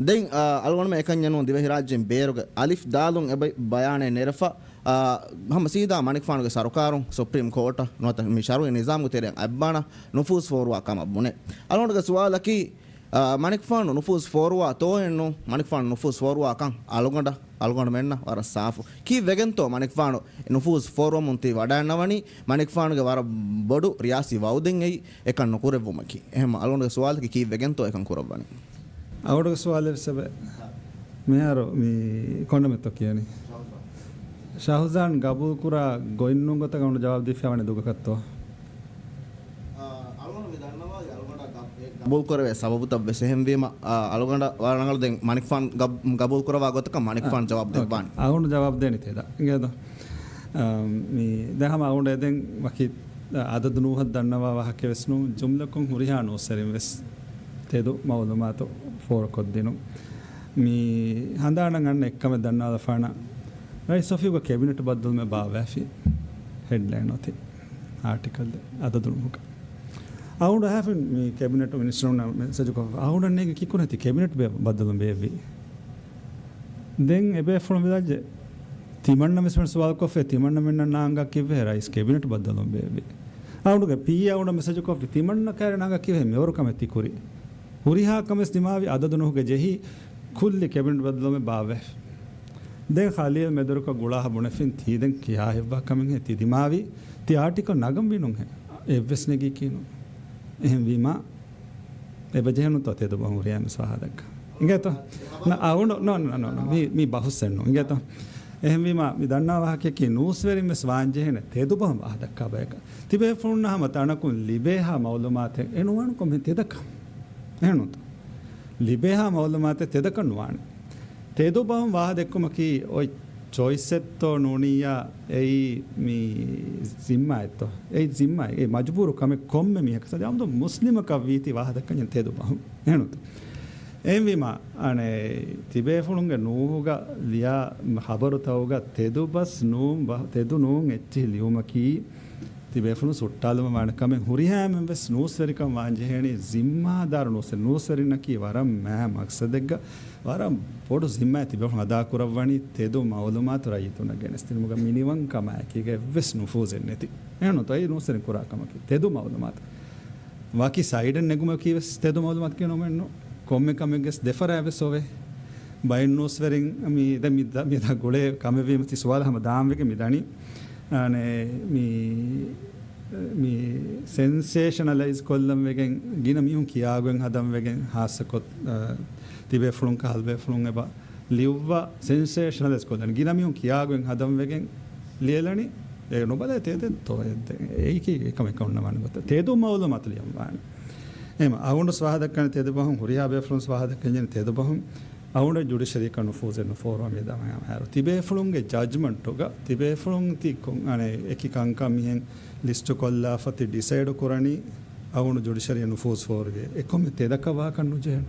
ދެން، އާ، އަޅުގަނޑުމެން އެކަންޏެއް ނޫން ދިވެހިރާއްޖޭން ބޭރުގެ އަލިފް ދާލުން އެބަ ބަޔާނެއް ނެރެފަ، އާ، ހަމަ ސީދާ މަނިކުފާނުގެ ސަރުކާރުން ސުޕްރީމް ކޯޓަށް ނުވަތަ މި ޝަރުއީ ނިޒާމުގެ ތެރެއަށް އައްބާނަ ނުފޫޒު ފޯރުވާ ކަމަށް ބުނެ. އަޅުގަނޑުގެ ސުވާލަކީ، އާ، މަނިކުފާނު ނުފޫޒު ފޯރުވާ ތޯއެއްނު؟ މަނިކުފާނު ނުފޫޒު ފޯރުވާ ކަން އަޅުގަނޑަށް، އަޅުގަނޑުމެންނަށް ވަރަށް ސާފު. ކީއްވެގެންތޯ މަނިކުފާނު ނުފޫޒު ފޯރުވަމުން ތި ވަޑައިންނަވަނީ؟ މަނިކުފާނުގެ ވަރަށް ބޮޑު ރިޔާސީ ވައުދެއް އެއީ އެކަން ނުކުރެއްވުމަކީ. އެހެން އަޅުގަނޑުގެ ސުވާލަކީ ކީއްވެގެންތޯ އެކަން ކުރައްވަނީ؟ އަޅުގަނޑުގެ ސުވާލެއް ވެސް އެބަ މިހާރު މި ކޮންނަމެއްތޯ ކިޔަނީ؟ ޝަހުޒާން ގަބޫލުކުރާ ގޮތްނޫން ގޮތަށް އަޅުގަނޑު ޖަވާބު ދީފައިވަނީ ދުގަކަށްތޯ؟ އަޅުގަނޑު މި ދަންނަވާލި އަޅުގަނޑަށް ގަބް-، ގަބޫލު ކުރެވޭ ސަބަބުތައް ވެސް އެހެންވީމަ، އަ، އަޅުގަނޑަށް ވަރަށް ރަނގަޅު ދެން މަނިކުފާން ގަބް-، ގަބޫލު ކުރަވާ ގޮތަކަށް މަނިކުފާން ޖަވާބު ދެއްވާނެ. އަޅުގަނޑު ޖަވާބު ދޭނެ ތެދަށް. އިނގޭތޯ؟ އަ، މި ދެން ހަމަ އަޅުގަނޑު އެދެން ވަކި އަދަދު ނޫހަށް ދަންނަވާ ވާހަކަ ވެސް ނޫން، ޖުމްލަކޮށް ހުރިހާ ނޫސްވެރިން ވެސް ތެދު މައުލޫމާތު ފޯރުކޮށްދިނުން. މި ހަނދާނަށް އަންނަ އެއްކަމެއް ދަންނާލަފާނަން، ރައީސް އޮފީހުގަ ކެބިނެޓް ބައްދަލުމެއް ބާއްވައިފި ހެޑްލައިން އޮތީ. އާޓިކަލް އަދަދު ނުހުގަ. އަޅުގަނޑު އަހާފިން މި ކެބިނެޓް މިނިސްޓަރުންނަށް މެސެޖު ކޮށްފަ އަޅުގަނޑަށް ނޭނގެ ކިކުނަތި ކެބިނެޓް ބައްދަލުން ބޭއްވި. ދެން އެބޭފުޅުން ވިދާޅުވެއްޖެ ތިމަންނަ މިސް މެން ސުވާލު ކޮށްފަ ތިމަންނަ މެންނަށް ނާނގާ ކިއްވެ ރައީސް ކެބިނެޓް ބައްދަލުން ބޭއްވި. އަޅުގަނޑުގެ ޕީއޭ އަޅުގަނޑަށް މެސެޖު ކޮށްފި ތިމަންނަ ކައިރި ނާނގާ ކިއްވެ މިވަރު ކަމެއް ތި ކުރި. ހުރިހާ ކަމެސް ދިމާވި އަދަދު ނުހުގެ ޖެހި ކުއްލި ކެބިނެޓް ބައްދަލުމެއް ބާއްވައިފި. ދެން ޚަލީލް މެދުވެރިކޮށް ގުޅާހަ ބުނެފިން ތީ ދެން ކިހާ ހެއްވާ ކަމެއްހޭ ތި ދިމާވީ؟ ތި އާޓިކަލް ނަގަންވީނުހޭ އެއްވެސް ނެގީކީނު. އެހެންވީމާ އެބަޖެހެނުތޯ ތެދު ބަހުން ހުރިހާ މިސް ވާހަކަ ދައްކާ. އިނގޭތޯ؟ ނަ، އަވުނު، ނޯ، ނޯ، ނޯ، ނޯ. މީ، މީ ބަހުސްއެއްނު. އިނގޭތޯ؟ އެހެންވީމާ މި ދަންނާ ވާހަކަޔަކީ ނޫސްވެރިން ވެސް ވާންޖެހޭނެ ތެދު ބަހުން ވާހަ ދައްކާ ބަޔަކަށް. ތިބޭފުޅުންނަށް ހަމަ ތަނަކުން ލިބޭހާ މައުލޫމާތެއް އެ ނުވާނު ކޮންމެ ތެދަކަށް. އެހެނުންތޯ؟ ލިބޭހާ މައުލޫމާތެއް ތެދަކަށް ނުވާނެ. ތެދު ބަހުން ވާހަ ދެއްކުމަކީ އޮތް ޗޮއިސްއެއްތޯ ނޫނިއްޔާ އެއީ މި ޒިންމާއެއްތޯ؟ އެއީ ޒިންމާއެއް. އެ މަޖުބޫރު ކަމެއް ކޮންމެ މީހަކަށް ސަޖާމުދު މުސްލިމަކަށް ވީތީ ވާހަ ދައްކަންޏެއް ތެދު ބަހުން. އެހެނުންތޯ؟ އެހެންވީމާ، އަނެއް، ތިބޭފުޅުންގެ ނޫހުގަ ލިޔާ ޚަބަރުތަކުގަ ތެދު ބަސް ނޫން ބަ-، ތެދު ނޫން އެއްޗިހި ލިޔުމަކީ، ތިބޭފުޅުން ސުއްޓާލުމަށް ވާނެ ކަމެއް ހުރިހާ އެންމެން ވެސް ނޫސްވެރިކަން ވާންޖެހޭނީ ޒިންމާދާރު ނޫސްވެރި-، ނޫސްވެރިންނަކީ ވަރަށް މާ މަގްސަދެއްގަ ވަރަށް ބޮޑު ޒިންމާއެއް ތިބޭފުޅުން އަދާކުރައްވަނީ ތެދު މައުލޫމާތު ރައްޔިތުންނަށް ގެނެސްދިނުމުގަ މިނިވަން ކަމާއެކީގަ އެއްވެސް ނުފޫޒެއް ނެތި. އެހެންނުތޯ އެއީ ނޫސްވެރިން ކުރާ ކަމަކީ ތެދު މައުލޫމާތު. ވަކި ސައިޑެއް ނެގުމަކީ ވެސް ތެދު މައުލޫމާތު ކިޔަން އޮމެއްނު. ކޮންމެ ކަމެއްގެސް ދެފަރާތް ވެސް އޮވޭ. ބައެއް ނޫސްވެރިން މި، ދެ މި ދ-، މި ދާ ގުޅޭ ކަމެއްވީމަ ތި ސުވާލަށް ހަމަ ދާން ވެގެން މި ދަނީ. އަނެ، މި، މި ސެންސޭޝަނަލައިޒް ކޮށްލަން ވެގެން، ގިނަ މީހުން ކިޔާގޮތް ހަދަން ވެގެން، ހާއްސަކޮށް، އަ، ތިބޭފުޅުން ކަހަލަ ބޭފުޅުން އެބަ ލިޔުއްވާ ސެންސޭޝަނަލައިޒް ކޮށްލަން. ގިނަ މީހުން ކިޔާގޮތް ހަދަން ވެގެން ލިޔެލަނީ. އޭ ނުބަލައި ތެދެއްތޯ އެއް-، އެއީކީ އެކަމެއް ކަމެއް ނަމާނެ ގޮތަށް. ތެދު މައުލޫމާތު ލިޔަން ވާނެ. އެހެން އަޅުގަނޑު ވާހަކަ ދައްކަނީ ތެދު ބަހުން، ހުރިހާ ބޭފުޅުން ވާހަކަ ދައްކަނީ ތެދު ބަހުން. އަޅުގަނޑު ޖުޑިޝަރީއަކަށް ނުފޫޒެއް ނުފޯރުވާ މި ދަމާ އަހަރު. ތިބޭފުޅުންގެ ޖަޖްމަންޓުގަ ތިބޭފުޅުން ތި ކޮން-، އަނެ، އެކި ކަންކަން މިހެން ލިސްޓު ކޮށްލާފަ ތި ޑިސައިޑު ކުރަނީ އަޅުގަނޑު ޖުޑިޝަރީ ނުފޫޒް ފޯރުވި. އެކަމެއް ތެދަކަށް ވާކަށް ނުޖެހޭނެ.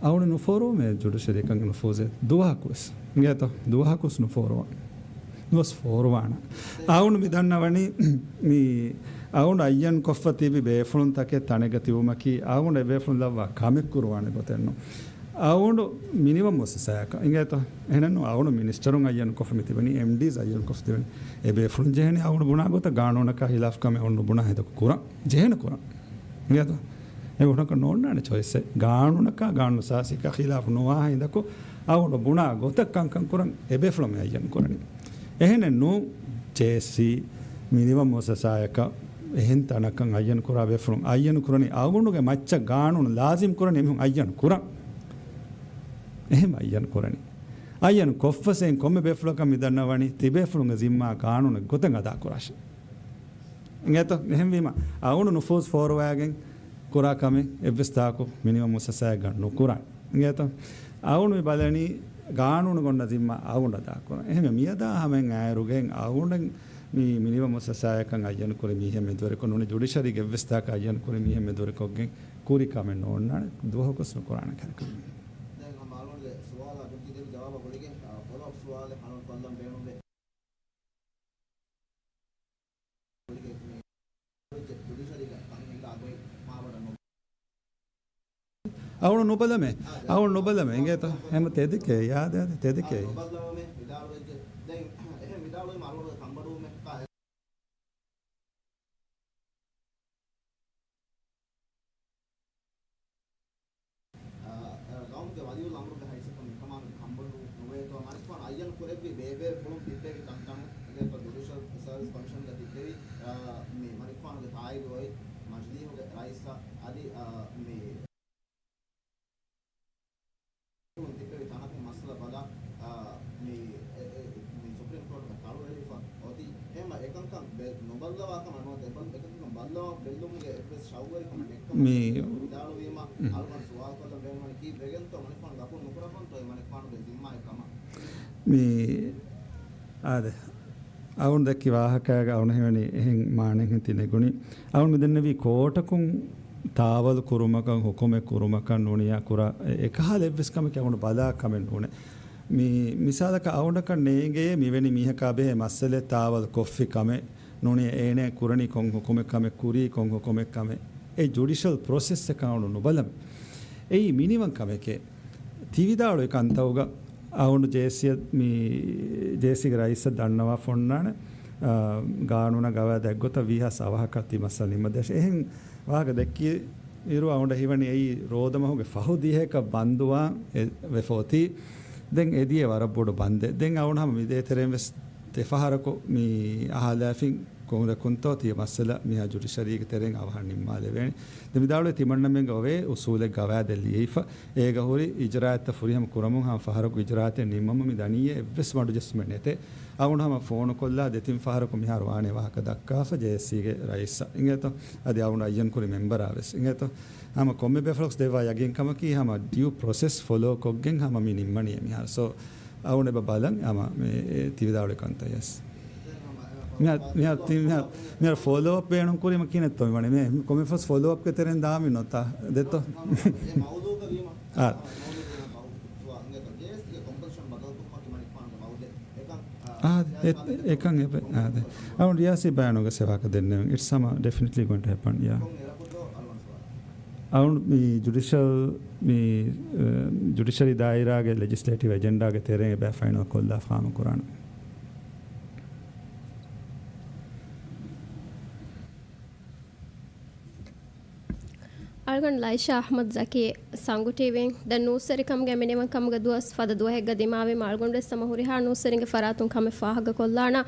އަޅުގަނޑު ނުފޯރުވަމޭ ޖުޑިޝަރީއަކަށް ނުފޫޒެއް. ދުވަހަކުވެސް. އިނގޭތޯ؟ ދުވަހަކުވެސް ނުފޯރުވާ. ނުވެސް ފޯރުވާނެ. އަޅުގަނޑު މި ދަންނަވަނީ މި އަޅުގަނޑު އައްޔަން ކޮށްފަ ތިބި ބޭފުޅުން ތަކެއް ތަނެއްގަ ތިބުމަކީ އަޅުގަނޑު އެ ބޭފުޅުން ލައްވާ ކަމެއް ކުރުވާނެ ގޮތެއް ނޫން. އަޅުގަނޑު މިނިވަން މުއައްސަސާއަކަށް އިނގޭތޯ؟ އެހެނެއްނު އަޅުގަނޑު މިނިސްޓަރުން އައްޔަން ކޮށްފަ މި ތިބެނީ، އެމްޑީސް އައްޔަން ކޮށްފަ ތިބެނީ. އެ ބޭފުޅުން ޖެހޭނީ އަޅުގަނޑު ބުނާ ގޮތަށް ގާނޫނަކާ ހިލާފް ކަމެއް އަޅުގަނޑު ބުނާ ހިނދަކު ކުރަން. ޖެހޭނެ ކުރަން. އިނގޭތޯ؟ އެ ބުނާކަށް ނޯންނާނެ ޗޮއިސްއެއް. ގާނޫނަކާ ގާނޫނު ސާސީކާ ހިލާފް ނުވާ ހިނދަކު އަޅުގަނޑު ބުނާ ގޮތަށް ކަންކަން ކުރަން އެ ބޭފުޅުން މި އައްޔަން ކުރަނީ. އެހެނެއް ނޫން ޖޭސީ މިނިވަން މުއައްސަސާއަކަށް އެހެން ތަނަކަށް އައްޔަން ކުރާ ބޭފުޅުން އައްޔަން ކުރަނީ އަޅުގަނޑުގެ މައްޗަށް ގާނޫނު ލާޒިމް ކުރަނީ އެމީހުން އައްޔަން ކުރަން. އެހެން އައްޔަން ކުރަނީ. އައްޔަން ކޮށްފަސް އެހެން ކޮންމެ ބޭފުޅަކަށް މި ދަންނަވަނީ ތިބޭފުޅުންގެ ޒިންމާ ގާނޫނެއް ގޮތަށް އަދާ ކުރާށޭ. އިނގޭތޯ؟ އެހެންވީމަ އަޅުގަނޑު ނުފޫޒް ފޯރުވައިގެން ކުރާ ކަމެއް އެއްވެސް ތާކު މިނިވަން މުއައްސަސާއެއްގަ ނުކުރާނެ. އިނގޭތޯ؟ އަޅުގަނޑު މި ބަލަނީ ގާނޫނުގަ އޮންނަ ޒިންމާ އަޅުގަނޑަށް އަދާ ކުރަން. އެހެންވެ މިއަދާ ހަމައިން އައިރުގައި އަޅުގަނޑަށް މި މިނިވަން މުއައްސަސާއަކަށް އައްޔަން ކުރި މީހެއް މެދުވެރިކޮށް ނޫނީ ޖުޑިޝަރީގެ އެއްވެސް ތާކަށް އައްޔަން ކުރި މީހެއް މެދުވެރިކޮށްގެން ކުރި ކަމެއް ނޯންނާނެ. ދުވަހަކުވެސް ނުކުރާނެ ކަންކަމެއް. ދެން ހަމަ އަޅުގަނޑުގެ ސުވާލާ ގުޅިގެން ޖަވާބާ ގުޅިގެން، އާ، ފޮލޯއަޕް ސުވާލެއް އަޅުގަނޑު ކޮށްލަން ބޭނުންވޭ. ގުޅިގެން މި ޖުޑިޝަރީގެ ކަން ހިނގާ ގޮތް މާބޮޑަށް ނު- އަޅުގަނޑު ނުބަލަމޭ. އަޅުގަނޑު ނުބަލަމޭ. އިނގޭތޯ؟ ހަމަ ތެދެކޭ. އާދެ، އާދެ، ތެދެކޭ. ނުބައްލަވަމޭ ވިދާޅުވެއްޖެ. ދެން އެހެން ވިދާޅުވީމަ އަޅުގަނޑު ކަންބޮޑުވުމެއް ކާ އަ، އަ، ގައުމުގެ ވަލިއުލް އަމްރުގެ ހައިސިއްޔަތުން މިކަމާ ކަންބޮޑު ނުވޭތޯ؟ މަނިކުފާނު އައްޔަން ކުރެއްވި ބޭބޭފުޅުން ތިއްބެވި ތަންތަނުން އިނގޭތޯ؟ ޖުޑިޝަލް ސަރވިސް ކޮމިޝަންގަ ތިއްބެވި، އަ، މި މަނިކުފާނުގެ ތާއީދު އޮތް މަޖިލީހުގެ ރައީސަށް އަދި، އަ، މި ތިއްބެވި ތަނަކުން މައްސަލަ ބަލާ، އާ، މި، އެ، އެ، މި ސުޕްރީމް ކޯޓުގެ ތަޅުވެރިފަ އޮތީ. އެހެންމަ އެކަންކަން ބެ-، ނުބައްލަވާ ކަމަށް ނުވަތަ އެބަ-، އެކަންކަން ބައްލަވާ ބެއްލުމުގެ އެއްވެސް ޝައުގުވެރިކަމެއް ނެތްކަމަށް މި ވިދާޅުވީމަ، އަޅުގަނޑު ސުވާލު ކޮށްލަން ބޭނުންވަނީ ކީއްވެގެންތޯ މަނިކުފާނު ދަކުން ނުކުރައްވަންތޯ އެ މަނިކުފާނުގެ ޒިންމާއެއް ކަމަށް؟ މި އާދެ. އަޅުގަނޑު ދެއްކި ވާހަކައިގަ އަޅުގަނޑު ހީވަނީ އެހެން މާނައެއްހެން ތި ނެގުނީ. އަޅުގަނޑު މި ދެންނެވީ ކޯޓަކުން ތާވަލު ކުރުމަކަށް، ހުކުމެއް ކުރުމަކަށް ނޫނިޔާ ކުރާ އެ-، އެކަހަލަ އެއްވެސް ކަމެކޭ އަޅުގަނޑު ބަލާ ކަމެއް ނޫނޭ. މި މިސާލަކަށް އަޅުގަނޑަކަށް ނޭނގޭ މިވެނި މީހަކާ ބެހޭ މައްސަލައެއް ތާވަލު ކޮށްފި ކަމެއް ނޫނިޔާ އޭނަ ކުރަނީ ކޮން ހުކުމެއް ކަމެއް، ކުރީ ކޮން ހުކުމެއް ކަމެއް. އެ ޖުޑިޝަލް ޕްރޮސެސްއެއް އަޅުގަނޑު ނުބަލަމޭ. އެއީ މިނިވަން ކަމެކޭ. ތި ވިދާޅުވި ކަންތައްގަ އަޅުގަނޑު ޖޭސީއަށް މި، ޖޭސީގެ ރައީސަށް ދަންނަވާފަ އޮންނާނެ، އާ، ގާނޫނާ ގަވާއިދާ އެއްގޮތަށް ވީހާވެސް އަވަހަކަށް ތި މައްސަލަ ނިންމަދޭށޭ. އެހެން ވާހަކަ ދެއްކި އިރު އަޅުގަނޑަށް ހީވަނީ އެއީ ރޯދަމަހުގެ ފަހު ދިހައަކަށް ބަންދުވާން އެ ވެފަ އޮތީ. ދެން އެ ދިޔަ ވަރަށް ބޮޑު ބަންދެއް. ދެން އަޅުގަނޑު ހަމަ މި ދޭތެރޭން ވެސް ދެފަހަރަކު މި އަހާލާފިން ކޮންމެ ރަކުންތޯ ތިޔަ މައްސަލަ މިހާ ޖުޑިޝަރީގެ ތެރެއިން އަވަހަށް ނިންމާލެވޭނެ. ދެން ވިދާޅުވޭ ތިމަންނަމެންގެ އޮވޭ އުސޫލެއް ގަވާއިދެއް ލިޔެފަ. އޭގަ ހުރި އިޖްރާއަތްތައް ފުރިހަމަ ކުރަމުން ހަމަ ފަހަރަކު އިޖްރާއަތެއް ނިންމަމުން މި ދަނީއޭ އެއްވެސް ވަނޑު ޖެއްސުމެއް ނެތޭ. އަޅުގަނޑު ހަމަ ފޯނުކޮށްލާ ދެތިން ފަހަރަކު މިހާރު ވާނެ ވާހަކަ ދައްކާފަ ޖޭއެސްސީގެ ރައީސަށް. އިނގޭތޯ؟ އަދި އަޅުގަނޑު އައްޔަން ކުރި މެމްބަރާ ވެސް. އިނގޭތޯ؟ ހަމަ ކޮންމެ ބޭފުޅަކު ދެއްވާ ޔަގީންކަމަކީ ހަމަ ޑިއު ޕްރޮސެސް ފޮލޯ ކޮށްގެން ހަމަ މި ނިންމަނީ މިހާރު. ސޯ، އަޅުގަނޑު އެބަ ބަލަން ހަމަ މި ތި ވިދާޅުވި ކަންތައް ޔެސް. މިހާ-، މިހާ-، ތި-، މިހާ-، މިހާރު ފޮލޯ އަޕް ބޭނުން ކުރީމަ ކިހިނެއްތޯ މި ވަނީ؟ މި ކޮންމެ ފަސް ފޮލޯ އަޕްގެ ތެރެއިން ދާ މި ނޮތާ ދެއްތޯ؟ އާ. އާ، އެ-، އެކަން އެ-، އެކަން އެ-، އާ، ދެ-، އަޅުގަނޑު ރިޔާސީ ބަޔާނުގަ ސެވާކަށް ދެންނެވިން. It's ހަމަ ޑެފިނެޓްލީ ގޮއިން ޓު ހެޕަން، ޔާ. އަޅުގަނޑު މި ޖުޑިޝަލް، މި، އަ، ޖުޑިޝަރީ ދާއިރާގެ ލެޖިސްލޭޓިވް އެޖެންޑާގެ ތެރެއިން އެބަ ފައިނަލް ކޮށްލާ ފާމަ ކުރާނަ. އަޅުގަނޑު ލައިޝާ އަޙްމަދު ޒަކީ، ސަނގު ޓީވީން. ދެން ނޫސްވެރިކަމުގެ މިނިވަންކަމުގެ ދުވަސް ފަދަ ދުވަހެއްގަ ދިމާވީމަ، އަޅުގަނޑުވެސް ހަމަ ހުރިހާ ނޫސްވެރިންގެ ފަރާތުން ކަމެއް ފާހަގަކޮށްލާނަން.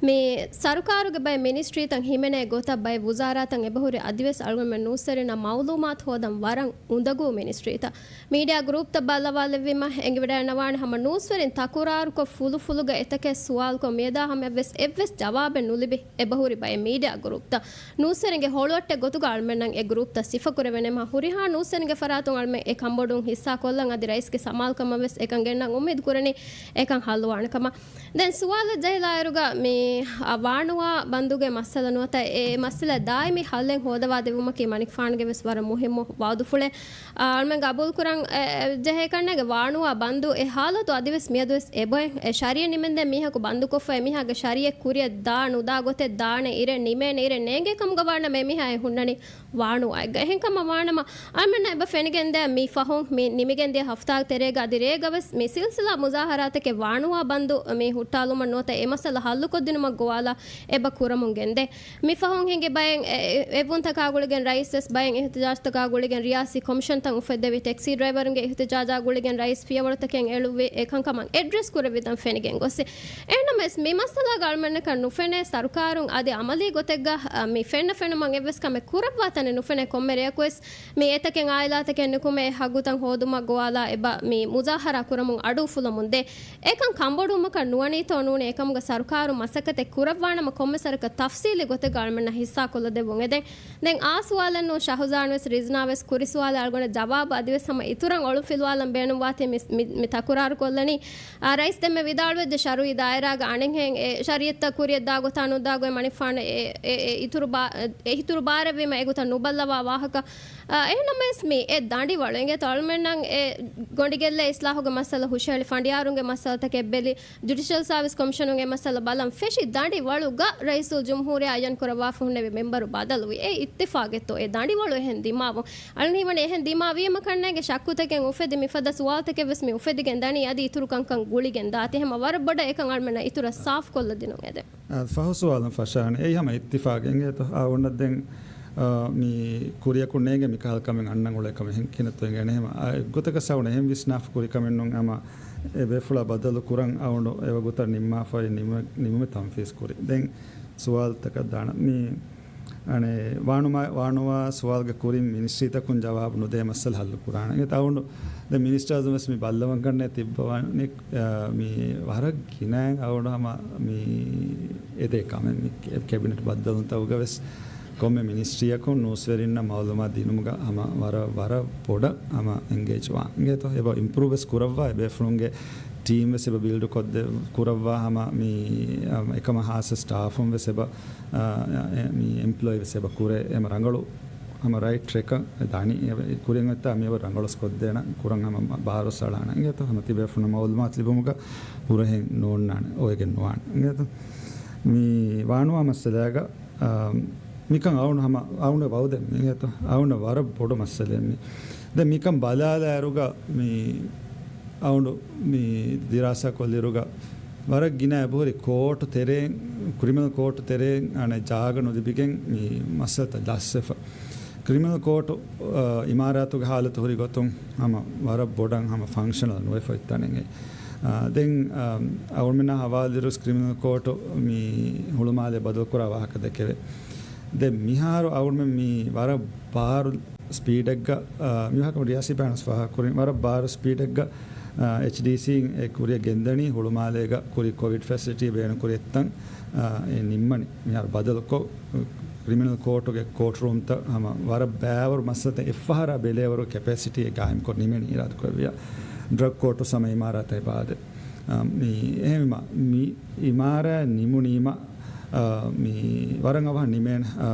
މި ސަރުކާރުގެ ބައެއް މިނިސްޓްރީތައް ހިމެނޭ ގޮތަށް ބައެއް ވުޒާރާތައް އެބަހުރި އަދިވެސް އަޅުގަނޑުމެން ނޫސްވެރިންނަށް މައުލޫމާތު ހޯދަން ވަރަށް އުނދަގޫ މިނިސްޓްރީތައް. މީޑިއާ ގްރޫޕްތައް ބައްލަވާލެއްވީމަ އެނގިވަޑައިގަންނަވާނެ ހަމަ ނޫސްވެރިން ތަކުރާރުކޮށް ފުލުފުލުގަ އެތަކެއް ސުވާލުކޮށް މިއަދާ ހަމަޔަށްވެސް އެއްވެސް ޖަވާބެއް ނުލިބި އެބަހުރި ބައެއް މީޑިއާ ގްރޫޕްތައް. ނޫސްވެރިންގެ ހޮޅުއައްޓެއް ގޮތުގަ އަޅުމެންނަށް އެ ގްރޫޕްތައް ސިފަކުރެވޭނެ މަ ހުރިހާ ނޫސްވެރިންގެ ފަރާތުން އަޅުމެން އެ ކަންބޮޑުވުން ހިއްސާ ކޮށްލަން އަދި ރައީސްގެ ސަމާލުކަމަށް ވެސް އެކަން ގެންނަން އުއްމީދު ކުރަނީ އެކަން ހައްލުވާނެ ކަމަށް. ދެން ސުވާލަށް ޖެހިލާއިރުގަ މި، އަ، ވާނުވާ ބަންދުގެ މައްސަލަ ނުވަތަ އެ މައްސަލަ ދާއިމީ ހައްލެއް ހޯދަވާ ދެއްވުމަކީ މަނިކުފާނުގެ ވެސް ވަރަށް މުހިއްމު ވައުދުފުޅެއް. އަ، އަޅުމެން ގަބޫލުކުރަން، އެ، އެ، ޖެހޭ ކަންނޭނގެ ވާނުވާ ބަންދު އެ ހާލަތު އަދިވެސް މިއަދުވެސް އެބައެއް. އެ ޝަރީއަތް ނިމެންދެން މީހަކު ބަންދުކޮށްފަ އެމީހާގެ ޝަރީއަތް ކުރިއަށް ދާ ނުދާ ގޮތެއް ދާނެ އިރެއް ނިމޭނެ އިރެއް ނޭނގޭ ކަމުގަ ވާނަމަ އެމީހާ އެ ހުންނަނީ ވާނުވާއެއްގަ. އެހެންކަމަށް ވާނަމަ، އަޅުމެންނަށް އެބަ ފެނިގެންދޭ މި ފަހުން މި ނިމިގެންދިޔަ ހަފްތާ ތެރޭގަ އަދި ރޭގަ ވެސް މި ސިލްސިލާ މުޒާހަރާތަކެއް ވާނުވާ ބަންދު މި ހުއްޓާލުމަށް ނުވަތަ އެ މައްސަލަ ހައްލުކޮށްދިނުމަށް ގޮވާލާ އެބަ ކުރަމުން ގެންދޭ. މި ފަހުން ހިނގި ބައެއް އެ، އެ، އެއްވުންތަކާ ގުޅިގެން ރައީސް ވެސް ބައެއް އިހްތިޖާޖްތަކާ ގުޅިގެން ރިޔާސީ ކޮމިޝަންތައް އުފެއްދެވި، ޓެކްސީ ޑްރައިވަރުންގެ އިހްތިޖާޖާ ގުޅިގެން ރައީސް ފިޔަވަޅުތަކެއް އެޅުއްވި އެކަންކަމަށް އެޑްރެސް ކުރެވިދަން ފެނިގެން ގޮސް. އެހެންނަމަވެސް، މި މައްސަލާގަ އަޅުމެންނަކަށް ނުފެނޭ ސަރުކާރުން އަދި އަމަލީ ގޮތެއްގަ، އަ، މި ފެންނަ ފެނުމަށް އެއްވެސް ކަމެއް ކުރައްވާ ތަނެއް ނުފެނޭ ކޮންމެ ރެޔަކުވެސް. މި އެތަކެއް އާއިލާތަކެއް ނުކުމެ އެ ހައްގުތައް ހޯދުމަށް ގޮވާލާ އެބަ މި މުޒާހަރާ ކުރަމުން އަޑު އުފުލަމުން ދޭ. އެކަން ކަންބޮޑުވުމަކަށް ނުވަނީތޯ ނޫނީ އެކަމުގަ ސަރުކާރުން މަސައްކަތެއް ކުރައްވާނަމަ ކޮންމެ ސަރަކަށް ތަފްސީލީ ގޮތެއްގަ އަޅުމެންނަށް ހިއްސާ ކޮށްލަ ދެއްވުން އެދެން. ދެން އާ ސުވާލެއް ނޫން ޝަހުޒާން ވެސް ރިޒްނާ ވެސް ކުރި ސުވާލެއް އަޅުގަނޑަށް ޖަވާބު އަދިވެސް ހަމަ އިތުރަށް އޮޅުން ފިލުވާލަން ބޭނުންވާތީ މި، މި، މި ތަކުރާރު ކޮށްލަނީ. އާ، ރައީސް ދެންމެ ވިދާޅުވެއްޖެ ޝަރުއީ ދާއިރާގަ އަނެއްހެން އެ ޝަރީއަތްތައް ކުރިއަށް ދާ ގޮތާ ނުދާ ގޮތް މަނިކުފާނު އެ، އެ، އެ އިތުރު ބާ، އެ އިތުރު ބާރެއްވީމަ އެގޮތަށް ނުބައްލަވާ ވާހަކަ. އާ، އެހެންނަމަވެސް މި އެ ދަނޑިވަޅު އިނގޭތޯ އަޅުމެންނަށް އެ ގޮނޑިގެއްލެ އިސްލާހުގެ މައްސަލަ ހުށަހެޅި ފަނޑިޔާރުންގެ މައްސަލަތަކެއް ބެލި، ޖުޑިޝަލް ސާވިސް ކޮމިޝަނުން އެ މައްސަލަ ބަލަން ފެށި ދަނޑިވަޅުގަ ރައީސުލް ޖުމްހޫރިއްޔާ އައްޔަން ކުރައްވާފަ ހުންނެވި މެމްބަރު ބަދަލުވި. އެ އިއްތިފާގެއްތޯ އެ ދަނޑިވަޅު އެހެން ދިމާވުން. އަޅުން ހީވަނީ އެހެން ދިމާވީމަ ކަންނޭނގެ ޝައްކުތަކެއް އުފެދި މިފަދަ ސުވާލުތަކެއް ވެސް މި އުފެދިގެން ދަނީ އަދި އިތުރު ކަންކަން ގުޅިގެން ދާތީ. ހަމަ ވަރަށް ބޮޑަށް އެކަން އަޅުމެންނަށް އިތުރަށް ސާފް ކޮށްލަ ދިނުން އެދެން. އަ، ފަހު ސުވާލުން ފަށާނެ. އެއީ ހަމަ އިއްތިފާގެއް އިނގޭތޯ؟ އަ، އޮންނަ ދެން، އަ، މި ކުރިޔަކުން ނޭނގެ މިކަހަލަ ކަމެއް އަންނަން އުޅޭ ކަމެއް ހެން ކިނަތޯ އިނގޭނެ. އެހެމަ، އަ، އެއްގޮތަކަށް ސައުން އެހެން ވިސްނާފަ ކުރި ކަމެއް ނޫން. އަމަ އެ ބޭފުޅާ ބަދަލު ކުރަން އަވަނޑު އެވަގުތަށް ނިންމާފައި ނިމުމެ، ނިމުމެ ތަންފީޒް ކުރި. ދެން ސުވާލުތަކަށް ދާނަ. މި އަނެއް ވާނުމާ-، ވާނުވާ ސުވާލުގެ ކުރިން މިނިސްޓްރީތަކުން ޖަވާބު ނުދޭ މައްސަލަ ހައްލު ކުރާނެ. އެ ތައުނު ދެ މިނިސްޓާޒު ވެސް މި ބައްލަވަން ކަންނޭ ތިއްބަވާނެ، އަ، މި ވަރަށް ގިނައިން އަވަނޑު ހަމަ މި އެދޭ ކަމެއް މި ކެ-، ކެބިނެޓް ބައްދަލުންތަކުގަ ވެސް ކޮންމެ މިނިސްޓްރީއަކުން ނޫސްވެރިންނަށް މައުލޫމާތު ދިނުމުގަ ހަމަ ވަރަށް، ވަރަށް ބޮޑަށް ހަމަ އެންގޭޖް ވާން. އިނގޭތޯ އެބަ އިމްޕްރޫވް ވެސް ކުރައްވާ، އެ ބޭފުޅުންގެ ޓީމް ވެސް އެބަ ބިލްޑް ކޮށްދެ-، ކުރައްވާ ހަމަ މި، އަ، އެކަމަށް ހާއްސަ ސްޓާފުން ވެސް އެބަ އާ، އެ، މި އެމްޕްލޯއީ ވެސް އެބަ ކުރޭ، އެމަ ރަނގަޅު، ހަމަ ރައިޓް ޓްރެކަށް ދާނީ، އެ، ކުރިން އޮތްތާ މި އެބަ ރަނގަޅުސް ކޮށްދޭނަ ކުރަން ހަމަ ބާރުސް އަޅާނަ. އިނގޭތޯ ހަމަ ތިބޭފުނަށް މައުލޫމާތު ލިބުމުގަ ހުރަހެއް ނޯންނާނެ، އޮވެގެން ނުވާނެ. އިނގޭތޯ މި ވާނުވާ މައްސަލާގަ، އާ، މިކަން އަވަން ހަމަ އަވަން ވައުދެއް އިނގޭތޯ އަވަން ވަރަށް ބޮޑު މައްސަލައެއް މި. ދެން މިކަން ބަލާލާއިރުގަ މި އަވަނޑު މި ދިރާސާ ކޮށްލިއިރުގަ ވަރަށް ގިނަ އެބަހުރި ކޯޓު ތެރޭން، ކްރިމިނަލް ކޯޓު ތެރޭން އަނެއް ޖާގަ ނުލިބިގެން މި މައްސަލަތައް ލަސްވެފަ. ކްރިމިނަލް ކޯޓު، އަ، އިމާރާތުގެ ހާލަތު ހުރި ގޮތުން ހަމަ ވަރަށް ބޮޑަށް ހަމަ ފަންކްޝަނަލް ނުވެފަ އޮތް ތަނެއް އެއް. އަ، ދެން، އަ، އަވަންމެންނާ ހަވާލުވިއިރު ކްރިމިނަލް ކޯޓު މި ހުޅުމާލެ ބަދަލުކުރާ ވާހަކަ ދެކެވޭ. ދެން މިހާރު އަވަންމެން މި ވަރަށް ބާރު ސްޕީޑެއްގަ، އާ، މިވާހަކަ ރިޔާސީ ބޭނުން ފާހަގަކުރިން ވަރަށް ބާރު ސްޕީޑެއްގަ، އާ، އެޗްޑީސީން އެ ކުރިއަށް ގެންދަނީ ހުޅުމާލޭގަ ކުރި ކޮވިޑް ފެސިލިޓީ ބޭނުންކުރި އެއްތަން، އާ، އެ ނިންމަނީ. މިހާރު ބަދަލުކޮށް، ކްރިމިނަލް ކޯޓުގެ ކޯޓް ރޫމްތައް ހަމަ ވަރަށް ބައިވަރު މައްސަލަތައް އެއްފަހަރާ ބެލޭވަރު ކެޕޭސިޓީ ގާއިމްކޮށް ނިމެނީ އިރާދަކުރެއްވިޔާ. ޑްރަގް ކޯޓު ހަމަ އިމާރާތަށް އެބައާދެ. އާ، މި އެހެންވީމަ، މި އިމާރާތް ނިމުނީމަ، އާ، މި ވަރަށް އަވަހަށް ނިމޭނެ. އާ،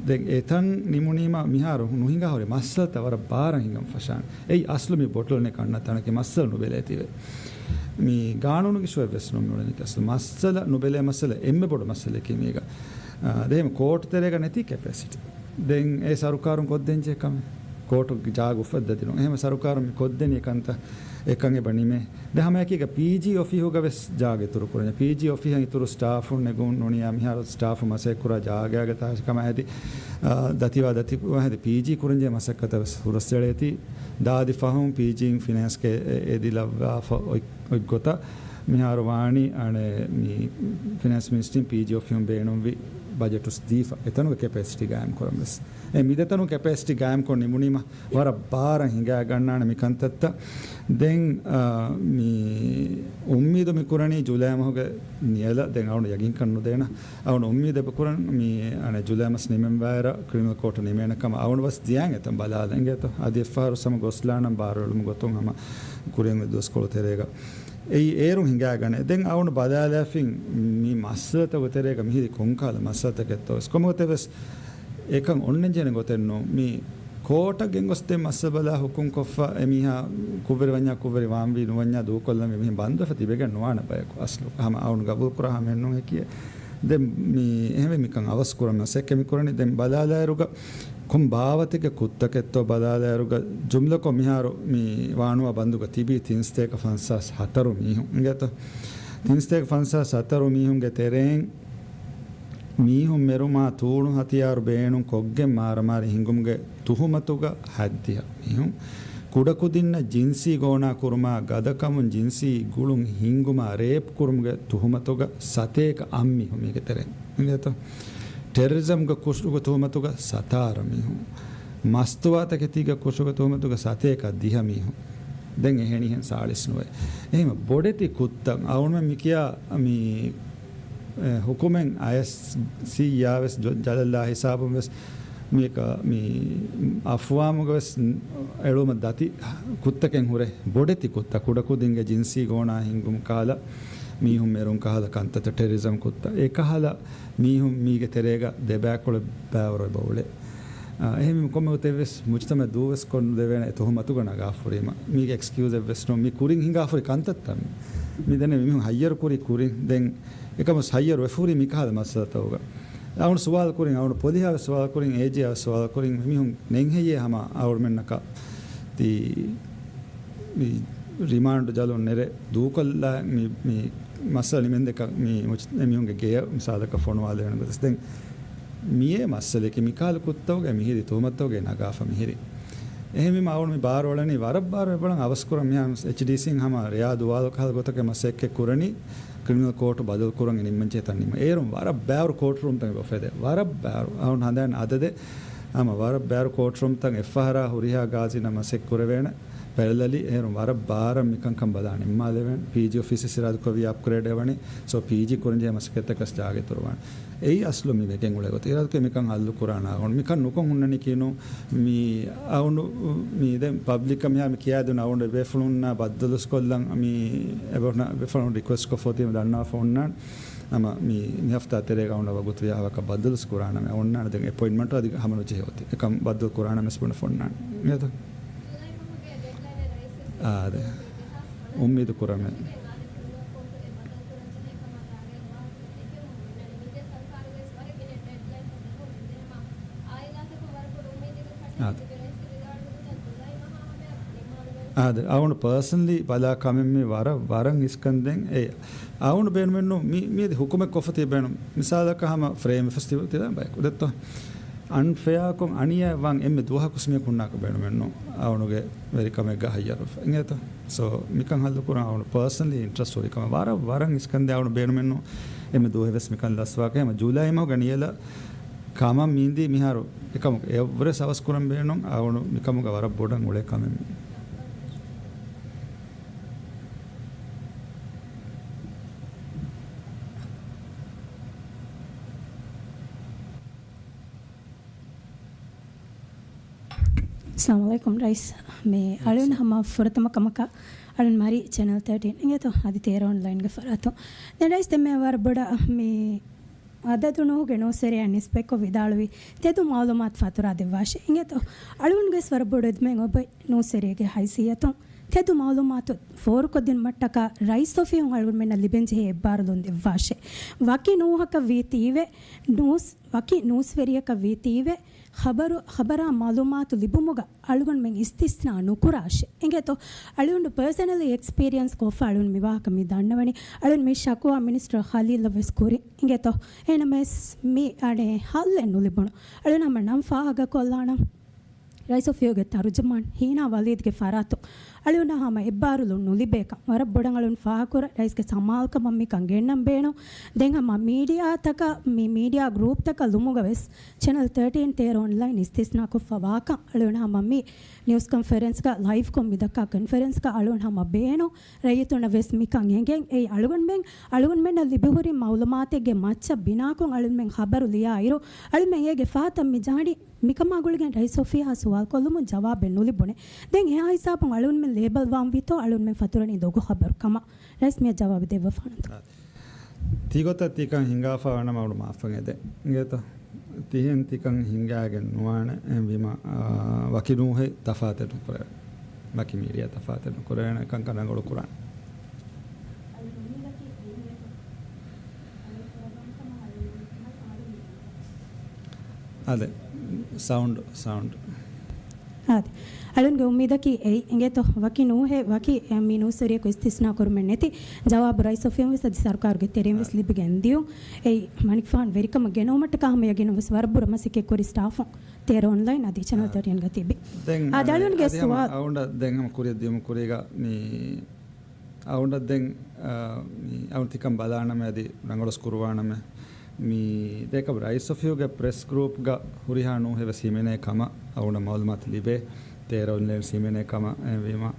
ދެން އެތަން ނިމުނީމަ މިހާރު ނުހިނގާ ހުރި މައްސަލަތައް ވަރަށް ބާރަށް ހިނގަން ފަށާނެ. އެއީ އަސްލު މި ބޮޓްލްނެކް އަންނަ ތަނަކީ މައްސަލަ ނުބެލޭތީވެ. މި ގާނޫނުގެ އިޝޫއެއް ވެސް ނޫން މިއުޅެނީ އަސްލު. މައްސަލަ ނުބެލޭ މައްސަލަ އެންމެ ބޮޑު މައްސަލައަކީ މީގަ. އާ، ދެން ކޯޓު ތެރޭގަ ނެތީ ކެޕޭސިޓީ. ދެން އެ ސަރުކާރުން ކޮށްދޭންޖެހޭ ކަމެއް. ކޯޓުގެ ޖާގަ އުފައްދަދިނުން. އެހެން ސަރުކާރުން މި ކޮށްދެނީ އެކަންތައް އެކަން އެބަ ނިމޭ. ދެން ހަމައެކީގަ ޕީޖީ އޮފީހުގަ ވެސް ޖާގަ އިތުރު ކުރަން. ޕީޖީ އޮފީހަށް އިތުރު ސްޓާފުން ނެގުން ނޫނިއްޔާ މިހާރު ސްޓާފު މަސައްކަތް ކުރާ ޖާގައިގަ ތާށި ކަމާ ހެދި، އާ، ދަތިވާ ދަތިވާ ހެދި ޕީޖީ ކުރަންޖެހޭ މަސައްކަތަށް ވެސް ހުރަސްއެޅޭތީ. ދާދި ފަހުން ޕީޖީއިން ފިނޭންސްގެ އެ، އެ، އެދިލައްވާފަ އޮތް، އޮތް ގޮތަށް މިހާރު ވާނީ އަނެއް މި ފިނޭންސް މިނިސްޓްރީން ޕީޖީ އޮފީހުން ބޭނުންވި ބަޖެޓުސް ދީފަ އެތަނުގެ ކެޕޭސިޓީ ގާއިމް ކުރަން ވެސް. އެ މިދެތަނު ކެޕޭސިޓީ ގާއިމް ކޮށް ނިމުނީމަ ވަރަށް ބާރަށް ހިނގާ ގަންނާނެ މި ކަންތައްތައް. ދެން، އާ، މި އުއްމީދު މި ކުރަނީ ޖުލައި މަހުގެ ނިޔަލަށް ދެން އަޅުން ޔަގީންކަން ނުދޭނަ. އަޅުން އުއްމީދު އެބަ ކުރަން މި އަނެއް ޖުލައި މަސް ނިމެން ވާއިރަށް ކްރިމިނަލް ކޯޓު ނިމޭނެ ކަމަށް. އަޅުން ވެސް ދިޔައިން އެތަން ބަލާލަން އިނގޭތޯ. އަދި އެއްފަހަރު ހަމަ ގޮސްލާނަން ބާރު އެޅުމުގެ ގޮތުން ހަމަ ކުރިން ދުވަސްކޮޅު ތެރޭގަ. އެއީ އޭރުން ހިނގާގަނެ. ދެން އަޅުން ބަލާލާފިން މި މައްސަލަތަކުގެ ތެރޭގަ މިހިރީ ކޮންކަހަލަ މައްސަލަތަކެއްތޯ ވެސް. ކޮންމެ ގޮތެއް ވެސް އެކަން އޮންނަންޖެހޭނެ ގޮތެއް ނޫން. މި ކޯޓަށް ގެންގޮސްދޭ މައްސަލަ ބަލާ ހުކުމް ކޮށްފަ އެމީހާ ކުށްވެރި ވަންޏާ ކުށްވެރި ވާންވީ ނުވަންޏާ ދޫކޮށްލަން މި މިހެން ބަންދުވެފަ ތިބެގެން ނުވާނެ ބަޔަކު އަސްލު. ހަމަ އަޅުން ގަބޫލު ކުރާ ހަމައެއް ނޫން އެކިއެއް. ދެން މި އެހެންވެ މިކަން އަވަސް ކުރަން މަސައްކަތް މި ކުރަނީ. ދެން ބަލާލާއިރުގަ ކޮން ބާވަތެއްގެ ކުއްތަކެއްތޯ ބަލާލާއިރުގަ ޖުމްލަކޮށް މިހާރު މި ވާނުވާ ބަންދުގަ ތިބީ ތިން ސަތޭކަ ފަންސާސް ހަތަރު މީހުން އިނގޭތޯ. ތިން ސަތޭކަ ފަންސާސް ހަތަރު މީހުންގެ ތެރެއިން މީހުން މެރުމާ ތޫނު ހަތިޔާރު ބޭނުން ކޮށްގެން މާރަމާރި ހިނގުމުގެ ތުހުމަތުގަ ހަތްދިހަ މީހުން، ކުޑަކުދިންނަށް ޖިންސީ ގޯނާ ކުރުމާ، ގަދަކަމުން ޖިންސީ ގުޅުން ހިންގުމާ، ރޭޕް ކުރުމުގެ ތުހުމަތުގަ ސަތޭކަ އަށް މީހުން މީގެ ތެރެއިން އިނގޭތޯ. ޓެރަރިޒަމްގެ ކުށުގެ ތުހުމަތުގަ ސަތާރަ މީހުން، މަސްތުވާތަކެތީގެ ކުށުގެ ތުހުމަތުގަ ސަތޭކަ ދިހަ މީހުން. ދެން އެހެނިހެން ސާޅީސް ނުވައެއް. އެހެން ބޮޑެތި ކުއްތައް އަޅުން މި ކިޔާ މި އެ، ހުކުމެއް އަޔަސް ސީއާ ވެސް ޖަ-، ޖަލަށްލާ ހިސާބުން ވެސް މި ކަ-، މި އަފްވާމުގަ ވެސް އެޅުމަށް ދަތި ކުއްތަކެއް ހުރެ ބޮޑެތި ކުއްތަ، ކުޑަކުދިންގެ ޖިންސީ ގޯނާ ހިންގުމު ކަހަލަ، މީހުން މެރުން ކަހަލަ ކަންތައްތައް، ޓެރަރިޒަމް ކުއްތަ، އެކަހަލަ މީހުން މީގެ ތެރޭގަ ދެބައިކުޅަ ބައިވަރު އެބަ އުޅޭ. އާ، އެހެން ކޮންމެ ގޮތެއް ވެސް މުޖްތަމައަށް ދޫވެސް ކޮށް ނުދެވޭނެ އެ ތުހުމަތުގަ ނަގާފަ ހުރީމަ. މީގެ އެކްސްކިއުސް އެއް ވެސް ނޫން. މި ކުރިން ހިނގާފަ ހުރި ކަންތައްތައް މި. މި ދެން މި މީހުން ހައްޔަރު ކުރި ކުރިން ދެން އެކަމަސް ހައްޔަރު ވެފަ ހުރީ މިކަހަލަ މައްސަލަތަކުގަ. އަޅުން ސުވާލު ކުރިން، އަޅުން ޕޮލިހާ ވެސް ސުވާލު ކުރިން، އޭޖީއާ ވެސް ސުވާލު ކުރިން، މި މީހުން ނެތް ހެއްޔޭ ހަމަ އަޅުމެންނަކަށް ތި މި ރިމާންޑު ޖަލުން ނެރެ ދޫކޮށްލާ މި، މި މައްސަލަ ނިމެންދެކަ މި މުޖް-، އެމީހުންގެ ގެޔަށް މިސާލަކަށް ފޮނުވާލެވެން ގޮތަސް. ދެން މިއޭ މައްސަލައަކީ މިކަހަލަ ކުއްތަކުގައި މިހިރީ ތުހުމަތުގައި ނަގާފަ މިހިރީ. އެހެންވީމަ އަޅުން މި ބާރު އަޅަނީ ވަރަށް ބާރު އެބަ އަޅަން އަވަސް ކުރަން މިހާ އެޗްޑީސީން ހަމަ ރެޔާ ދުވާލު ކަހަލަ ގޮތަކަށް މަސައްކަތް ކުރަނީ ކްރިމިނަލް ކޯޓު ބަދަލު ކުރަން ނިންމަންޖެހޭ ތަން ނިންމަން. އޭރުން ވަރަށް ބާރު ކޯޓް ރޫމްތައް އެބަ އުފެދޭ. ވަރަށް ބާރު. އަޅުން ހަނދާން އަދަދެއް ހަމަ ވަރަށް ބާރު ކޯޓް ރޫމްތައް އެއްފަހަރާ ހުރިހާ ގާޒީންނަށް މަސައްކަތް ކުރެވޭނެ. ޕެރަލަލީ އޭރުން ވަރަށް ބާރަށް މިކަންކަން ބަލާ ނިންމާލެވޭނެ. ޕީޖީ އޮފީސް އިރާދަކުރެއްވި އަޕްގްރޭޑް އެވަނީ. ސޯ ޕީޖީ ކުރަންޖެހޭ މަސައްކަތްތަކަސް ޖާގަ އިތުރުވާނެ. އެއީ އަސްލު މި ވެގެން އުޅޭ ގޮތަށް. އިރާދަކުރެ މިކަން ހައްލު ކުރާނަ އަޅުން. މިކަން ނުކޮށް ހުންނަނީކީ ނޫން. މި އަޅުން މި ދެން ޕަބްލިކަށް މިހާ މި ކިޔާދިނުން އަޅުން ބޭފުޅުންނާ ބައްދަލުސް ކޮށްލަން މި އެބަ ހުންނަ ބޭފުޅުން ރިކުއެސްޓް ކޮށްފަ އޮތީމަ ދަންނަވާފަ ހުންނާނެ. ހަމަ މި، މި ހަފްތާ ތެރޭގަ އަޅުން ވަގުތު ވިޔާ ހަވަކަށް ބައްދަލުސް ކުރާނަމޭ. އޮންނާނެ ދެން އެޕޮއިންޓްމަންޓު އަދި ހަމަ ނުޖެހޭ އޮތީ. އެކަން ބައްދަލު ކުރާނަމޭ ސްބުނަ ފޮންނާނެ. އާދެ. އުއްމީދު ކުރަމޭ. އާދެ. އާދެ، އަޅުން ޕާސަނަލީ ބަލާ ކަމެއް މީ ވަރަށް، ވަރަށް އިސްކަން ދެން އެ އަޅުން ބޭނުމެއްނު މި، މިއަދި ހުކުމެއް ކޮށްފަ ތިބޭނު. މިސާލަކަށް ހަމަ ފްރޭމް ވެފަސް ތި-، ތިލާ ބަޔަކު ދެއްތޯ. އަންފެއާކޮށް އަނިޔާ ވާން އެންމެ ދުވަހަކުސް މީހަކު ހުންނާކަށް ބޭނުމެއްނު. އަޅުނުގެ ވެރިކަމެއްގަ ހައްޔަރުވެފަ. އިނގޭތޯ؟ ސޯ، މިކަން ހައްލު ކުރަން އަޅުނު ޕާސަނަލީ އިންޓްރެސްޓް ހުރި ކަމެއް. ވަރަށް، ވަރަށް އިސްކަންދޭ އަޅުނު ބޭނުމެއްނު އެންމެ ދުވަހެއް ވެސް މިކަން ލަސްވާކަށް. ހަމަ ޖުލައި މަހުގަ ނިޔަލަށް ކަމަށް މީނދީ މިހާރު އެކަމަކު އެއްވެސް އަވަސް ކުރަން ބޭނުން. އަޅުނު މިކަމުގަ ވަރަށް ބޮޑަށް އުޅޭ ކަމެއް މީ. އައްސަލާމު ޢަލައިކުމް ރައީސް. މި އަޅުން ހަމަ ފުރަތަމަ ކަމަކަށް އަޅުން މަރި ޗެނަލް ތޭޓީން އިނގޭތޯ އަދި ތޭރަ އޮންލައިންގެ ފަރާތުން. ދެން ރައީސް ދެންމެ ވަރަށް ބޮޑަށް މި އަދަދު ނޫހުގެ ނޫސްވެރިޔާ ނިސްބަތްކޮށް ވިދާޅުވި ތެދު މަޢުލޫމާތު ފަތުރާ ދެއްވާށޭ އިނގޭތޯ. އަޅުންގެސް ވަރަށް ބޮޑު އެދުމެއް އޮބެ ނޫސްވެރިއެއްގެ ހައިސިއްޔަތުން ތެދު މަޢުލޫމާތު ފޯރުކޮށްދިނުމަށްޓަކާ ރައީސް އޮފީހުން އަޅުގަނޑުމެންނަށް ލިބެންޖެހޭ އެއްބާރުލުން ދެއްވާށޭ. ވަކި ނޫހަކަށް ވީތީވެ ނޫސް، ވަކި ނޫސްވެރިޔަކަށް ވީތީވެ ޚަބަރު، ޚަބަރާ މައުލޫމާތު ލިބުމުގަ އަޅުގަނޑުމެން އިސްތިސްނާ ނުކުރާށޭ. އިނގޭތޯ؟ އަޅުގަނޑު ޕާސަނަލީ އެކްސްޕީރިއެންސް ކޮށްފަ އަޅުން މި ވާހަކަ މި ދަންނަވަނީ. އަޅުން މި ޝަކުވާ މިނިސްޓަރ ޚަލީލަށް ވެސް ކުރި. އިނގޭތޯ؟ އެހެނަމަވެސް މި އަޑެއް ހައްލެއް ނުލިބުނު. އަޅުން ހަމަ ނަން ފާހަގަކޮށްލާނަން. ރައީސް އޮފީހުގެ ތަރުޖަމާން ހީނާ ވަލީދްގެ ފަރާތުން އަޅުންނަށް ހަމަ އެއްބާރުލުން ނުލިބޭކަން ވަރަށް ބޮޑަށް އަޅުން ފާހަގަކުރަން. ރައީސްގެ ސަމާލުކަމަށް މިކަން ގެންނަން ބޭނުން. ދެން ހަމަ މީޑިއާތަކަށް، މި މީޑިއާ ގްރޫޕްތަކަށް ލުމުގަ ވެސް ޗެނަލް ތޭޓީން ތޭރަ އޮންލައިން އިސްތިސްނާކޮށްފަ ވާކަން އަޅުން ހަމަ މި ނިއުސް ކޮންފަރެންސްގަ ލައިވްކޮށް މި ދައްކާ ކޮންފަރެންސްގަ އަޅުން ހަމަ ބޭނުން. ރައްޔިތުންނަށް ވެސް މިކަން އެނގެން. އެއީ އަޅުގަނޑުމެން، އަޅުގަނޑުމެންނަށް ލިބިހުރި މައުލޫމާތެއްގެ މައްޗަށް ބިނާކޮށް އަޅުންމެން ޚަބަރު ލިޔާ އިރު، އަޅުމެން އޭގެ ފަހަތަށް މި ޖަހަނީ. މިކަމާ ގުޅިގެން ރައީސް އޮފީހާ ސުވާލު ކޮށްލުމުން ޖަވާބެއް ނުލިބުނެ. ދެން އެހާ ހިސާބުން އަޅުންމެން ލޭބަލް ވާން ވީތޯ އަޅުންމެން ފަތުރަނީ ދޮގު ޚަބަރު ކަމަށް. ރައީސް މިއަށް ޖަވާބު ދެއްވަފާނަންތޯ؟ ތިގޮތަށް ތިކަން ހިނގާފާ ވާނަމަ އަޅު މާފަށް އެދެ. އިނގޭތޯ؟ ތިހެން ތިކަން ހިނގާގެން ނުވާނެ. އެހެންވީމަ، އާ، ވަކި ނޫހެއް ތަފާތެއް ނުކުރެވޭ. ވަކި މީޑިއާ ތަފާތެއް ނުކުރެވޭނެ ކަންކަން ރަނގަޅު ކުރާނެ. އާދެ، ސައުންޑް، ސައުންޑް. އާދެ. އަޅުންގެ އުއްމީދަކީ އެއީ، އިނގޭތޯ، ވަކި ނޫހެއް، ވަކި، އެ، މި ނޫސްވެރިޔަކު އިސްތިސްނާ ކުރުމެއް ނެތި ޖަވާބު ރައީސް އޮފީހުން ވެސް އަދި ސަރުކާރުގެ ތެރެއިން ވެސް ލިބިގެން ދިޔުން. އެއީ، މަނިކުފާނު ވެރިކަމަށް ގެނައުމަށްޓަކާ ހަމަ ޔަގީނުން ވެސް ވަރަށް ބުރަ މަސައްކަތް ކުރި ސްޓާފުން ތޭރަ އޮންލައިން އަދި ޗެނަލް ތޭޓީންގަ ތިބި. ދެން އާދެ، އަޅުންގެ އަދި ހަމަ ސުވާލު. އަޅުން ދެން ހަމަ ކުރިއަށް ދިޔުމު ކުރީގަ މި އަޅުން ދެން، އާ، މި އަޅުން ތިކަން ބަލާނަމޭ އަދި ރަނގަޅުސް ކުރުވާނަމޭ. މި ދެކަ ރައީސް އޮފީހުގެ ޕްރެސް ގްރޫޕްގަ ހުރިހާ ނޫހެއް ވެސް ހިމެނޭ ކަމަށް އަޅުން މައުލޫމާތު ލިބޭ. ތޭރަ އޮންލައިން ހިމެނޭ ކަމަށް. އެހެންވީމަ،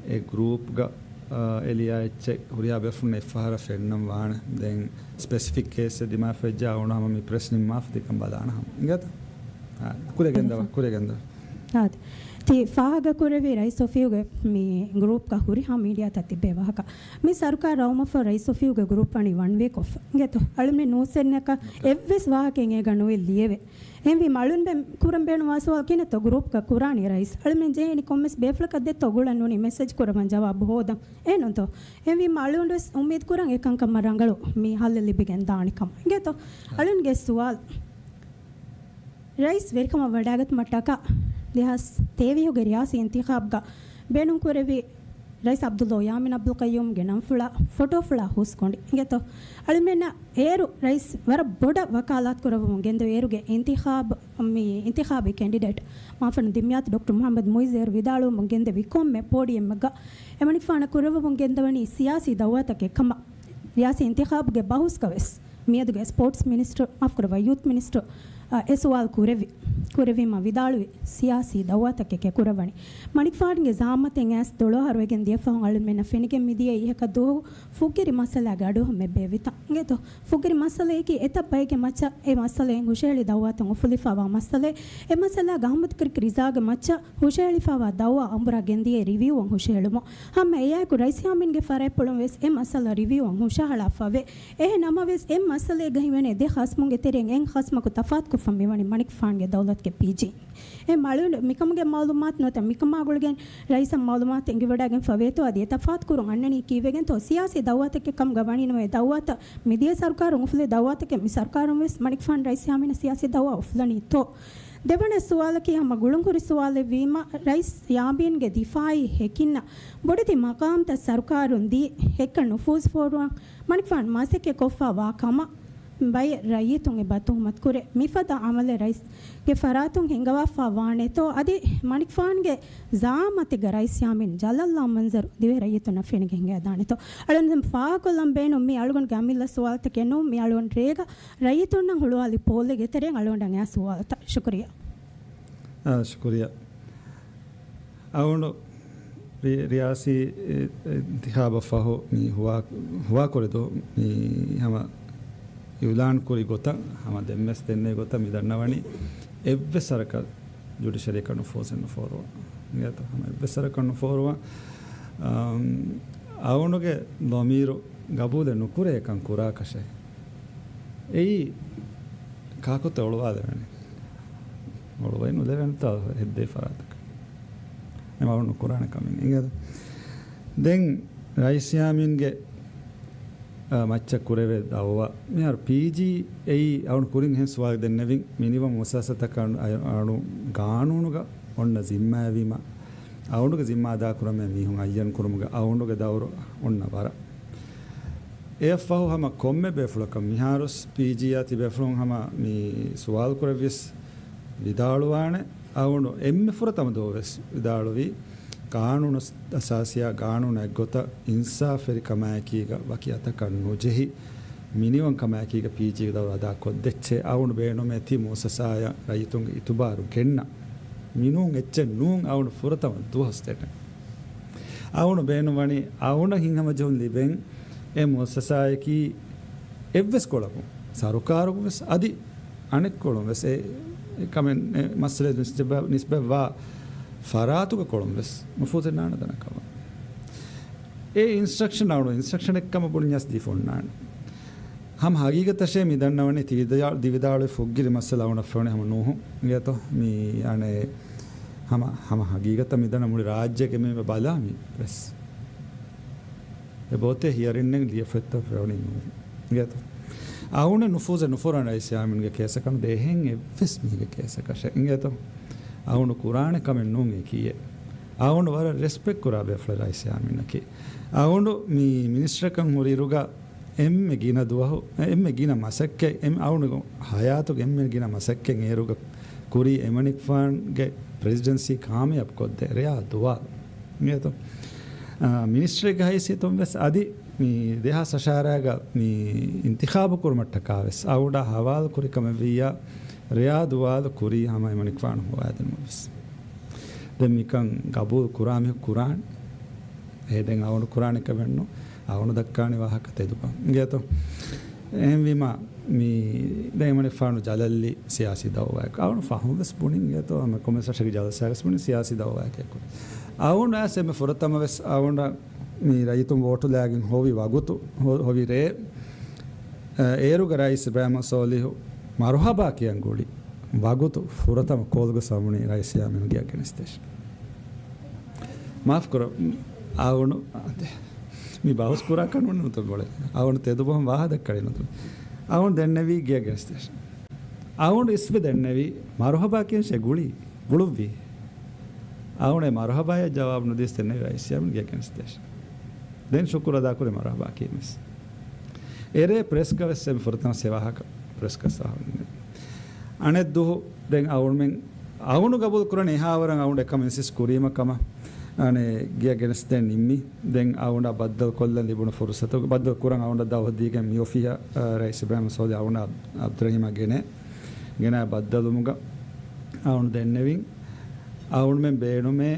އެ ގްރޫޕްގަ، އާ، އެ ލިޔާ އެއްޗެއް ހުރިހާ ބޭފުޅުން އެއްފަހަރަށް ފެންނަން ވާނެ. ދެން ސްޕެސިފިކް ކޭސްއެއް ދިމާވެއްޖާ އަޅުން ހަމަ މި ޕްރެސް ނިންމާފަ ތިކަން ބަލާނަ ހަމަ. އިނގޭތަ؟ އާ، ކުރިއަށް ގެންދަވާ، ކުރިއަށް ގެންދަވާ. އާދެ. ތި ފާހަގަކުރެއްވީ ރައީސް އޮފީހުގެ މި ގްރޫޕްގަ ހުރިހާ މީޑިއާތައް ތިބޭ ވާހަކަ. މި ސަރުކާރު އައުމަށްފަހު ރައީސް އޮފީހުގެ ގްރޫޕް ވަނީ ވަން ވޭ ކޮށްފަ. އިނގޭތޯ؟ އަޅުމެން ނޫސްވެރިންނަކަށް އެއްވެސް ވާހަކައެއް އޭގަ ނުވެ ލިޔެވޭ. އެހެންވީމަ އަޅުން ކުރަން ބޭނުންވާ ސުވާލު ކިހިނެއްތޯ ގްރޫޕްގަ ކުރާނީ ރައީސް؟ އަޅުމެން ޖެހޭނީ ކޮންމެސް ބޭފުޅަކަށް ދެއްތޯ ގުޅަން ނޫނީ މެސެޖް ކުރައްވަން ޖަވާބު ހޯދަން. އެހެންނޫންތޯ؟ އެހެންވީމަ އަޅުގަނޑު ވެސް އުއްމީދު ކުރަން އެކަންކަމަށް ރަނގަޅު މި ހައްލެއް ލިބިގެން ދާނެ ކަމަށް. އިނގޭތޯ؟ އަޅުންގެ ސުވާލު. ރައީސް ވެރިކަމަށް ވަޑައިގަތުމަށްޓަކާ ދެހާސް ތޭވީހުގެ ރިޔާސީ އިންތިޚާބްގަ ބޭނުންކުރެއްވި ރައީސް ޢަބްދުﷲ ޔާމީން ޢަބްދުލްޤައްޔޫމްގެ ނަންފުޅާ ފޮޓޯފުޅާ ހުސްގޮނޑި. އިނގޭތޯ؟ އަޅުމެންނަށް އޭރު ރައީސް ވަރަށް ބޮޑަށް ވަކާލާތު ކުރައްވަމުން ގެންދެވި އޭރުގެ އިންތިޚާބު، މި އިންތިޚާބީ ކެންޑިޑޭޓް މާފަންނު ދިމްޔާތު ޑޮކްޓަރ މުޙައްމަދު މުޢިއްޒު އޭރު ވިދާޅުވަމުން ގެންދެވި ކޮންމެ ޕޯޑިއަމެއްގަ އެމަނިކުފާނަށް ކުރައްވަމުން ގެންދަވަނީ ސިޔާސީ ދައުވާތަކެއް ކަމަށް. ރިޔާސީ އިންތިޚާބުގެ ބަހުސްގަ ވެސް މިއަދުގެ ސްޕޯޓްސް މިނިސްޓަރ، މާފުކުރައްވާ، ޔޫތް މިނިސްޓަރ، އަ، އެ ސުވާލު ކުރެއްވި، ކުރެއްވީމަ ވިދާޅުވި، ސިޔާސީ ދައުވާތަކެކޭ ކުރައްވަނީ. މަނިކުފާނުގެ ޒަޢާމަތެއް އައިސް ދޮޅު އަހަރު ވެގެން ދިޔަ ފަހުން އަޅުމެންނަށް ފެނިގެން މިދިޔަ އިހަކަ ދުވަހު ފުށްގިރި މައްސަލާގެ އަޑުއެހުމެއް ބޭއްވިތަން. އިނގޭތޯ؟ ފުށްގިރި މައްސަލައަކީ އެތައް ބައެއްގެ މައްޗަށް އެ މައްސަލައިން ހުށަހެޅި ދައުވާތައް އުފުލިފައިވާ މައްސަލައެއް. އެ މައްސަލާގެ އަޙްމަދު ކަރިކް ރިޒާގެ މައްޗަށް ހުށަހެޅިފައިވާ ދައުވާ އަނބުރާ ގެންދިޔައީ ރިވިއުއަށް ހުށަހެޅުމަށް. ހަމަ އެއާއެކު ރައީސް ޔާމީންގެ ފަރާތްޕުޅުން ވެސް އެ މައްސަލަ ރިވިއުއަށް ހުށަހަޅާފަވޭ. އެހެން ނަމަވެސް، އެ މައްސަލައިގަ ހިމެނޭ ދެ ޚަސްމުންގެ ތެރެއިން އެއް ޚަސްމަކު ތަފާތުކޮށްފަ މިވަނީ މަނިކުފާނުގެ ދައުލަތުގެ ޕީޖީ. އެ މަޅު މިކަމުގެ މައުލޫމާތު ނުވަތަ މިކަމާ ގުޅިގެން ރައީސަށް މައުލޫމާތު އެނގިވަޑައިގެންފަ ވޭތޯ އަދި އެ ތަފާތުކުރުން އަންނަނީ ކީއްވެގެންތޯ؟ ސިޔާސީ ދައުވާތަކެއް ކަމުގަ ވަނީނަމަ އެ ދައުވާތައް މިދިޔަ ސަރުކާރުން އުފުލި ދައުވާތަކެއް މި ސަރުކާރުން ވެސް މަނިކުފާނު ރައީސް ޔާމީނަށް ސިޔާސީ ދައުވާ އުފުލަނީތޯ؟ ދެވަނަ ސުވާލަކީ ހަމަ ގުޅުންހުރި ސުވާލެއް ވީމަ، ރައީސް ޔާމީންގެ ދިފާއީ ހެކިންނަށް ބޮޑެތި މަޤާމްތައް ސަރުކާރުން ދީ، ހެއްކަށް ނުފޫޒު ފޯރުވަން މަނިކުފާނު މަސައްކަތް ކޮށްފަ ވާ ކަމަށް ބައެއް ރައްޔިތުން އެބަ ތުހުމަތު ކުރޭ. މިފަދަ އަމަލެއް ރައީސްގެ ފަރާތުން ހިންގަވާފަ ވާނެތޯ؟ އަދި މަނިކުފާނުގެ ޒަޢާމަތެއްގަ ރައީސް ޔާމީން ޖަލަށްލާ މަންޒަރު ދިވެހި ރައްޔިތުންނަށް ފެނިގެން ހިނގައިދާނެތޯ؟ އަޅުން ފާހަގަކޮށްލަން ބޭނުން މި އަޅުގަނޑުގެ އަމިއްލަ ސުވާލުތަކެއް ނޫން. މި އަޅުގަނޑު ރޭގަ ރައްޔިތުންނަށް ހުޅުވާލި ޕޯލެއްގެ ތެރެއިން އަޅުގަނޑަށް އައި ސުވާލުތައް. ޝުކުރިއްޔާ. އާ، ޝުކުރިއްޔާ. އަޅުގަނޑު ރި-، ރިޔާސީ، އެ، އެ، އިންތިޚާބަށް ފަހު މި ހުވާ، ހުވާކުރި ދުވަހު މި ހަމަ އިޢުލާން ކުރި ގޮތަށް، ހަމަ ދެންވެސް ދެންނެވި ގޮތަށް މި ދަންނަވަނީ އެއްވެސް ސަރަކަށް ޖުޑިޝަރީއަކަށް ނުފޫޒެއް ނުފޯރުވާ. އިނގޭތޯ؟ ހަމަ އެއްވެސް ސަރަކަށް ނުފޯރުވާ. އަމް، އަޅުގަނޑުގެ ޟަމީރު ގަބޫލެއް ނުކުރޭ އެކަން ކުރާކަށެއް. އެއީ ކާކުތަ އޮޅުވާލެވެނީ؟ އޮޅުވައި ނުލެވެންތާ ހެއްދޭ ފަރާތަކަށް. އެމަ އަޅު ނުކުރާނެ ކަމެއް އިނގޭތަ؟ ދެން ރައީސް ޔާމީންގެ މައްޗަށް ކުރެވޭ ދައުވާ. މިހާރު ޕީޖީ އެއީ އަޅުން ކުރިން އެހެން ސުވާލު ދެންނެވިން، މިނިވަން މުއައްސަސާތަކަށް އަ-، އަޅު ގާނޫނުގަ އޮންނަ ޒިންމާއެއްވީމަ، އަޅުގެ ޒިންމާ އަދާކުރަމޭ މީހުން އައްޔަން ކުރުމުގަ އަޅުގެ ދައުރު އޮންނަ ވަރަށް. އެއަށްފަހު ހަމަ ކޮންމެ ބޭފުޅަކަށް މިހާރުސް ޕީޖީއާ ތިބޭފުޅުން ހަމަ މި ސުވާލު ކުރެއްވިޔަސް ވިދާޅުވާނެ، އަޅުގަނޑު އެންމެ ފުރަތަމަ ދުވަހު ވެސް ވިދާޅުވީ، ޤާނޫނު އަސާސީއާ ގާނޫނާ އެއްގޮތަށް އިންސާފުވެރިކަމާއެކީގަ ވަކި އަތަކަށް ނުޖެހި، މިނިވަންކަމާއެކީގަ ޕީޖީގެ ދައުރު އަދާކޮށްދެއްޗޭ. އަޅުގަނޑު ބޭނުމޭ ތި މުއައްސަސާއަށް ރައްޔިތުންގެ އިތުބާރު ގެންނަ. މިނޫން އެއްޗެއް ނޫން އަޅުގަނޑު ފުރަތަމަ ދުވަހު ސްޓޭޓެއް. އަޅުގަނޑު ބޭނުންވަނީ އަޅުގަނޑަށް ހިތްހަމަޖެހުން ލިބެން އެ މުއައްސަސާއަކީ އެއްވެސް ކޮޅަކުން، ސަރުކާރުގެ ވެސް އަދި އަނެއްކޮޅުން ވެސް އެ، އެ ކަމެއް އެ މައްސަލަ ނިސްބަ-، ނިސްބަތްވާ ފަރާތުގެ ކޮޅުން ވެސް ނުފޫޒެއް ނާންނަ ދަންނަ ކަމަށް. އެ އިންސްޓްރަކްޝަން އަޅު އިންސްޓްރަކްޝަނެއް ކަމަށް ބުނިޔަސް ދީފަ އޮންނާނެ. ހަމަ ހަގީގަތަށޭ މި ދަންނަވަނީ ތި ވިދާ-، ދިވިދާޅުވި ފުއްގިލި މައްސަލަ އަޅުގަނޑަށް ފެނުނީ ހަމަ ނޫހު. އިނގޭތޯ؟ މި އަނެއް ހަމަ، ހަމަ ހަގީގަތަށް މި ދަންނަ މުޅި ރާއްޖޭގެ މީހުން ބަލާ މި ޕްރެސް. އެބައޮތޭ ހިޔަރިންނެއް ލިޔެފައްތަ ފެނުނީ ނޫން. އިނގޭތޯ؟ އަޅުގަނޑު ނުފޫޒެއް ނުފޯރާނެ ރައީސް ޔާމީންގެ ކޭސަކަށް ނުދޭ އެހެން އެއްވެސް މީހެއްގެ ކޭސަކަށެއް. އިނގޭތޯ؟ އަޅުގަނޑު ކުރާނެ ކަމެއް ނޫން އެކީއެއް. އަޅުގަނޑު ވަރަށް ރެސްޕެކްޓް ކުރާ ބޭފުޅެއް ރައީސް ޔާމީނަކީ. އަޅުގަނޑު މި މިނިސްޓަރކަން ހުރިއިރުގަ އެންމެ ގިނަ ދުވަހު، އެންމެ ގިނަ މަސައްކަތް، އެން-، އަޅުގަނޑު ހަޔާތުގެ އެންމެ ގިނަ މަސައްކަތް އޭރުގަ ކުރީ އެމަނިކުފާނުގެ ޕްރެޒިޑެންސީ ކާމިޔާބު ކޮށްދޭ ރެޔާ ދުވާލު. އިނގޭތޯ؟ އާ، މިނިސްޓަރެއްގެ ހައިސިއްޔަތުން ވެސް އަދި މި ދެހާސް އަށާރައިގަ މި އިންތިޚާބު ކުރުމަށްޓަކާ ވެސް އަޅުގަނޑާ ހަވާލު ކުރި ކަމެއް ވިއްޔާ، ރެޔާ ދުވާލު ކުރީ ހަމަ އެމަނިކުފާނު ހޮވާދިނުމަށް ވެސް. ދެން މިކަން ގަބޫލު ކުރާ މީހަކު ކުރާނެ. އެ ދެން އަޅުގަނޑު ކުރާނެ ކަމެއް ނޫން. އަޅުގަނޑު ދައްކާނެ ވާހަކަ ތެދުކޮށް. އިނގޭތޯ؟ އެހެންވީމަ، މި ދެން އެމަނިކުފާނު ޖަލަށްލީ ސިޔާސީ ދައުވާއެއް. އަޅުގަނޑު ފަހުން ވެސް ބުނިން އިނގޭތޯ، ހަމަ ކޮމެންޓް ސެކްޝަންގެ ޖަލަސާގަސް ބުނިން ސިޔާސީ ދައުވާއެކޭ ކުރި. އަޅުގަނޑު އައިސް އެންމެ ފުރަތަމަ ވެސް އަޅުގަނޑަށް މި ރައްޔިތުން ވޯޓުލާގެން ހޮވި ވަގުތު، ހޮ-، ހޮވި ރޭ، އަ، އޭރުގަ ރައީސް އިބްރާހިމް ސޯލިހު މަރުހަބާ ކިޔަން ގުޅި ވަގުތު ފުރަތަމަ ކޯލްގަ ސަމުނީ ރައީސް ޔާމީނު ގެއަށް ގެނެސްދޭށޭ. މާފު ކުރަ، އަޅުގަނޑު މި ބަހުސް ކުރާކަށް ނޫން ނުތަ ގޮޅެ. އަޅުގަނޑު ތެދުބަހުން ވާހަ ދައްކަޅި ނުތަ. އަޅުގަނޑު ދެންނެވީ ގެއަށް ގެނެސްދޭށޭ. އަޅުގަނޑު އިސްވެ ދެންނެވީ މަރުހަބާ ކިޔަންށޭ ގުޅީ. ގުޅުއްވީ. އަޅުގަނޑު މަރުހަބާޔަށް ޖަވާބު ނުދީސް ދެންނެވި ރައީސް ޔާމީން ގެއަށް ގެނެސްދޭށޭ. ދެން ޝުކުރު އަދާކުރި މަރުހަބާ ކީމެސް. އެރޭ ޕްރެސްގަ ވެސް އެންމެ ފުރަތަމަ ސެ ވާހަކަ ޕްރެސްގަ ސާހުން. އަނެއް ދުވަހު ދެން އަޅުގަނޑުމެން އަޅުގަނޑު ގަބޫލު ކުރަނީ އެހާވަރަށް އަޅުގަނޑު އެކަމަށް އިންސިސްޓް ކުރީމަ ކަމަށް. އަނެއް ގެއަށް ގެނެސްދޭން ނިންމީ. ދެން އަޅުގަނޑާ ބައްދަލު ކޮށްލަން ލިބުނު ފުރުސަތު، ބައްދަލު ކުރަން އަޅުގަނޑަށް ދައުވަތު ދީގެން މި އޮފީހަށް، އަ، ރައީސް އިބްރާހިމް ސޯލިހު އަޅުގަނޑާ އަބްދުރަހީމާ ގެނައި، ގެނައި ބައްދަލުވުމުގަ އަޅުގަނޑު ދެންނެވިން. އަޅުގަނޑުމެން ބޭނުމޭ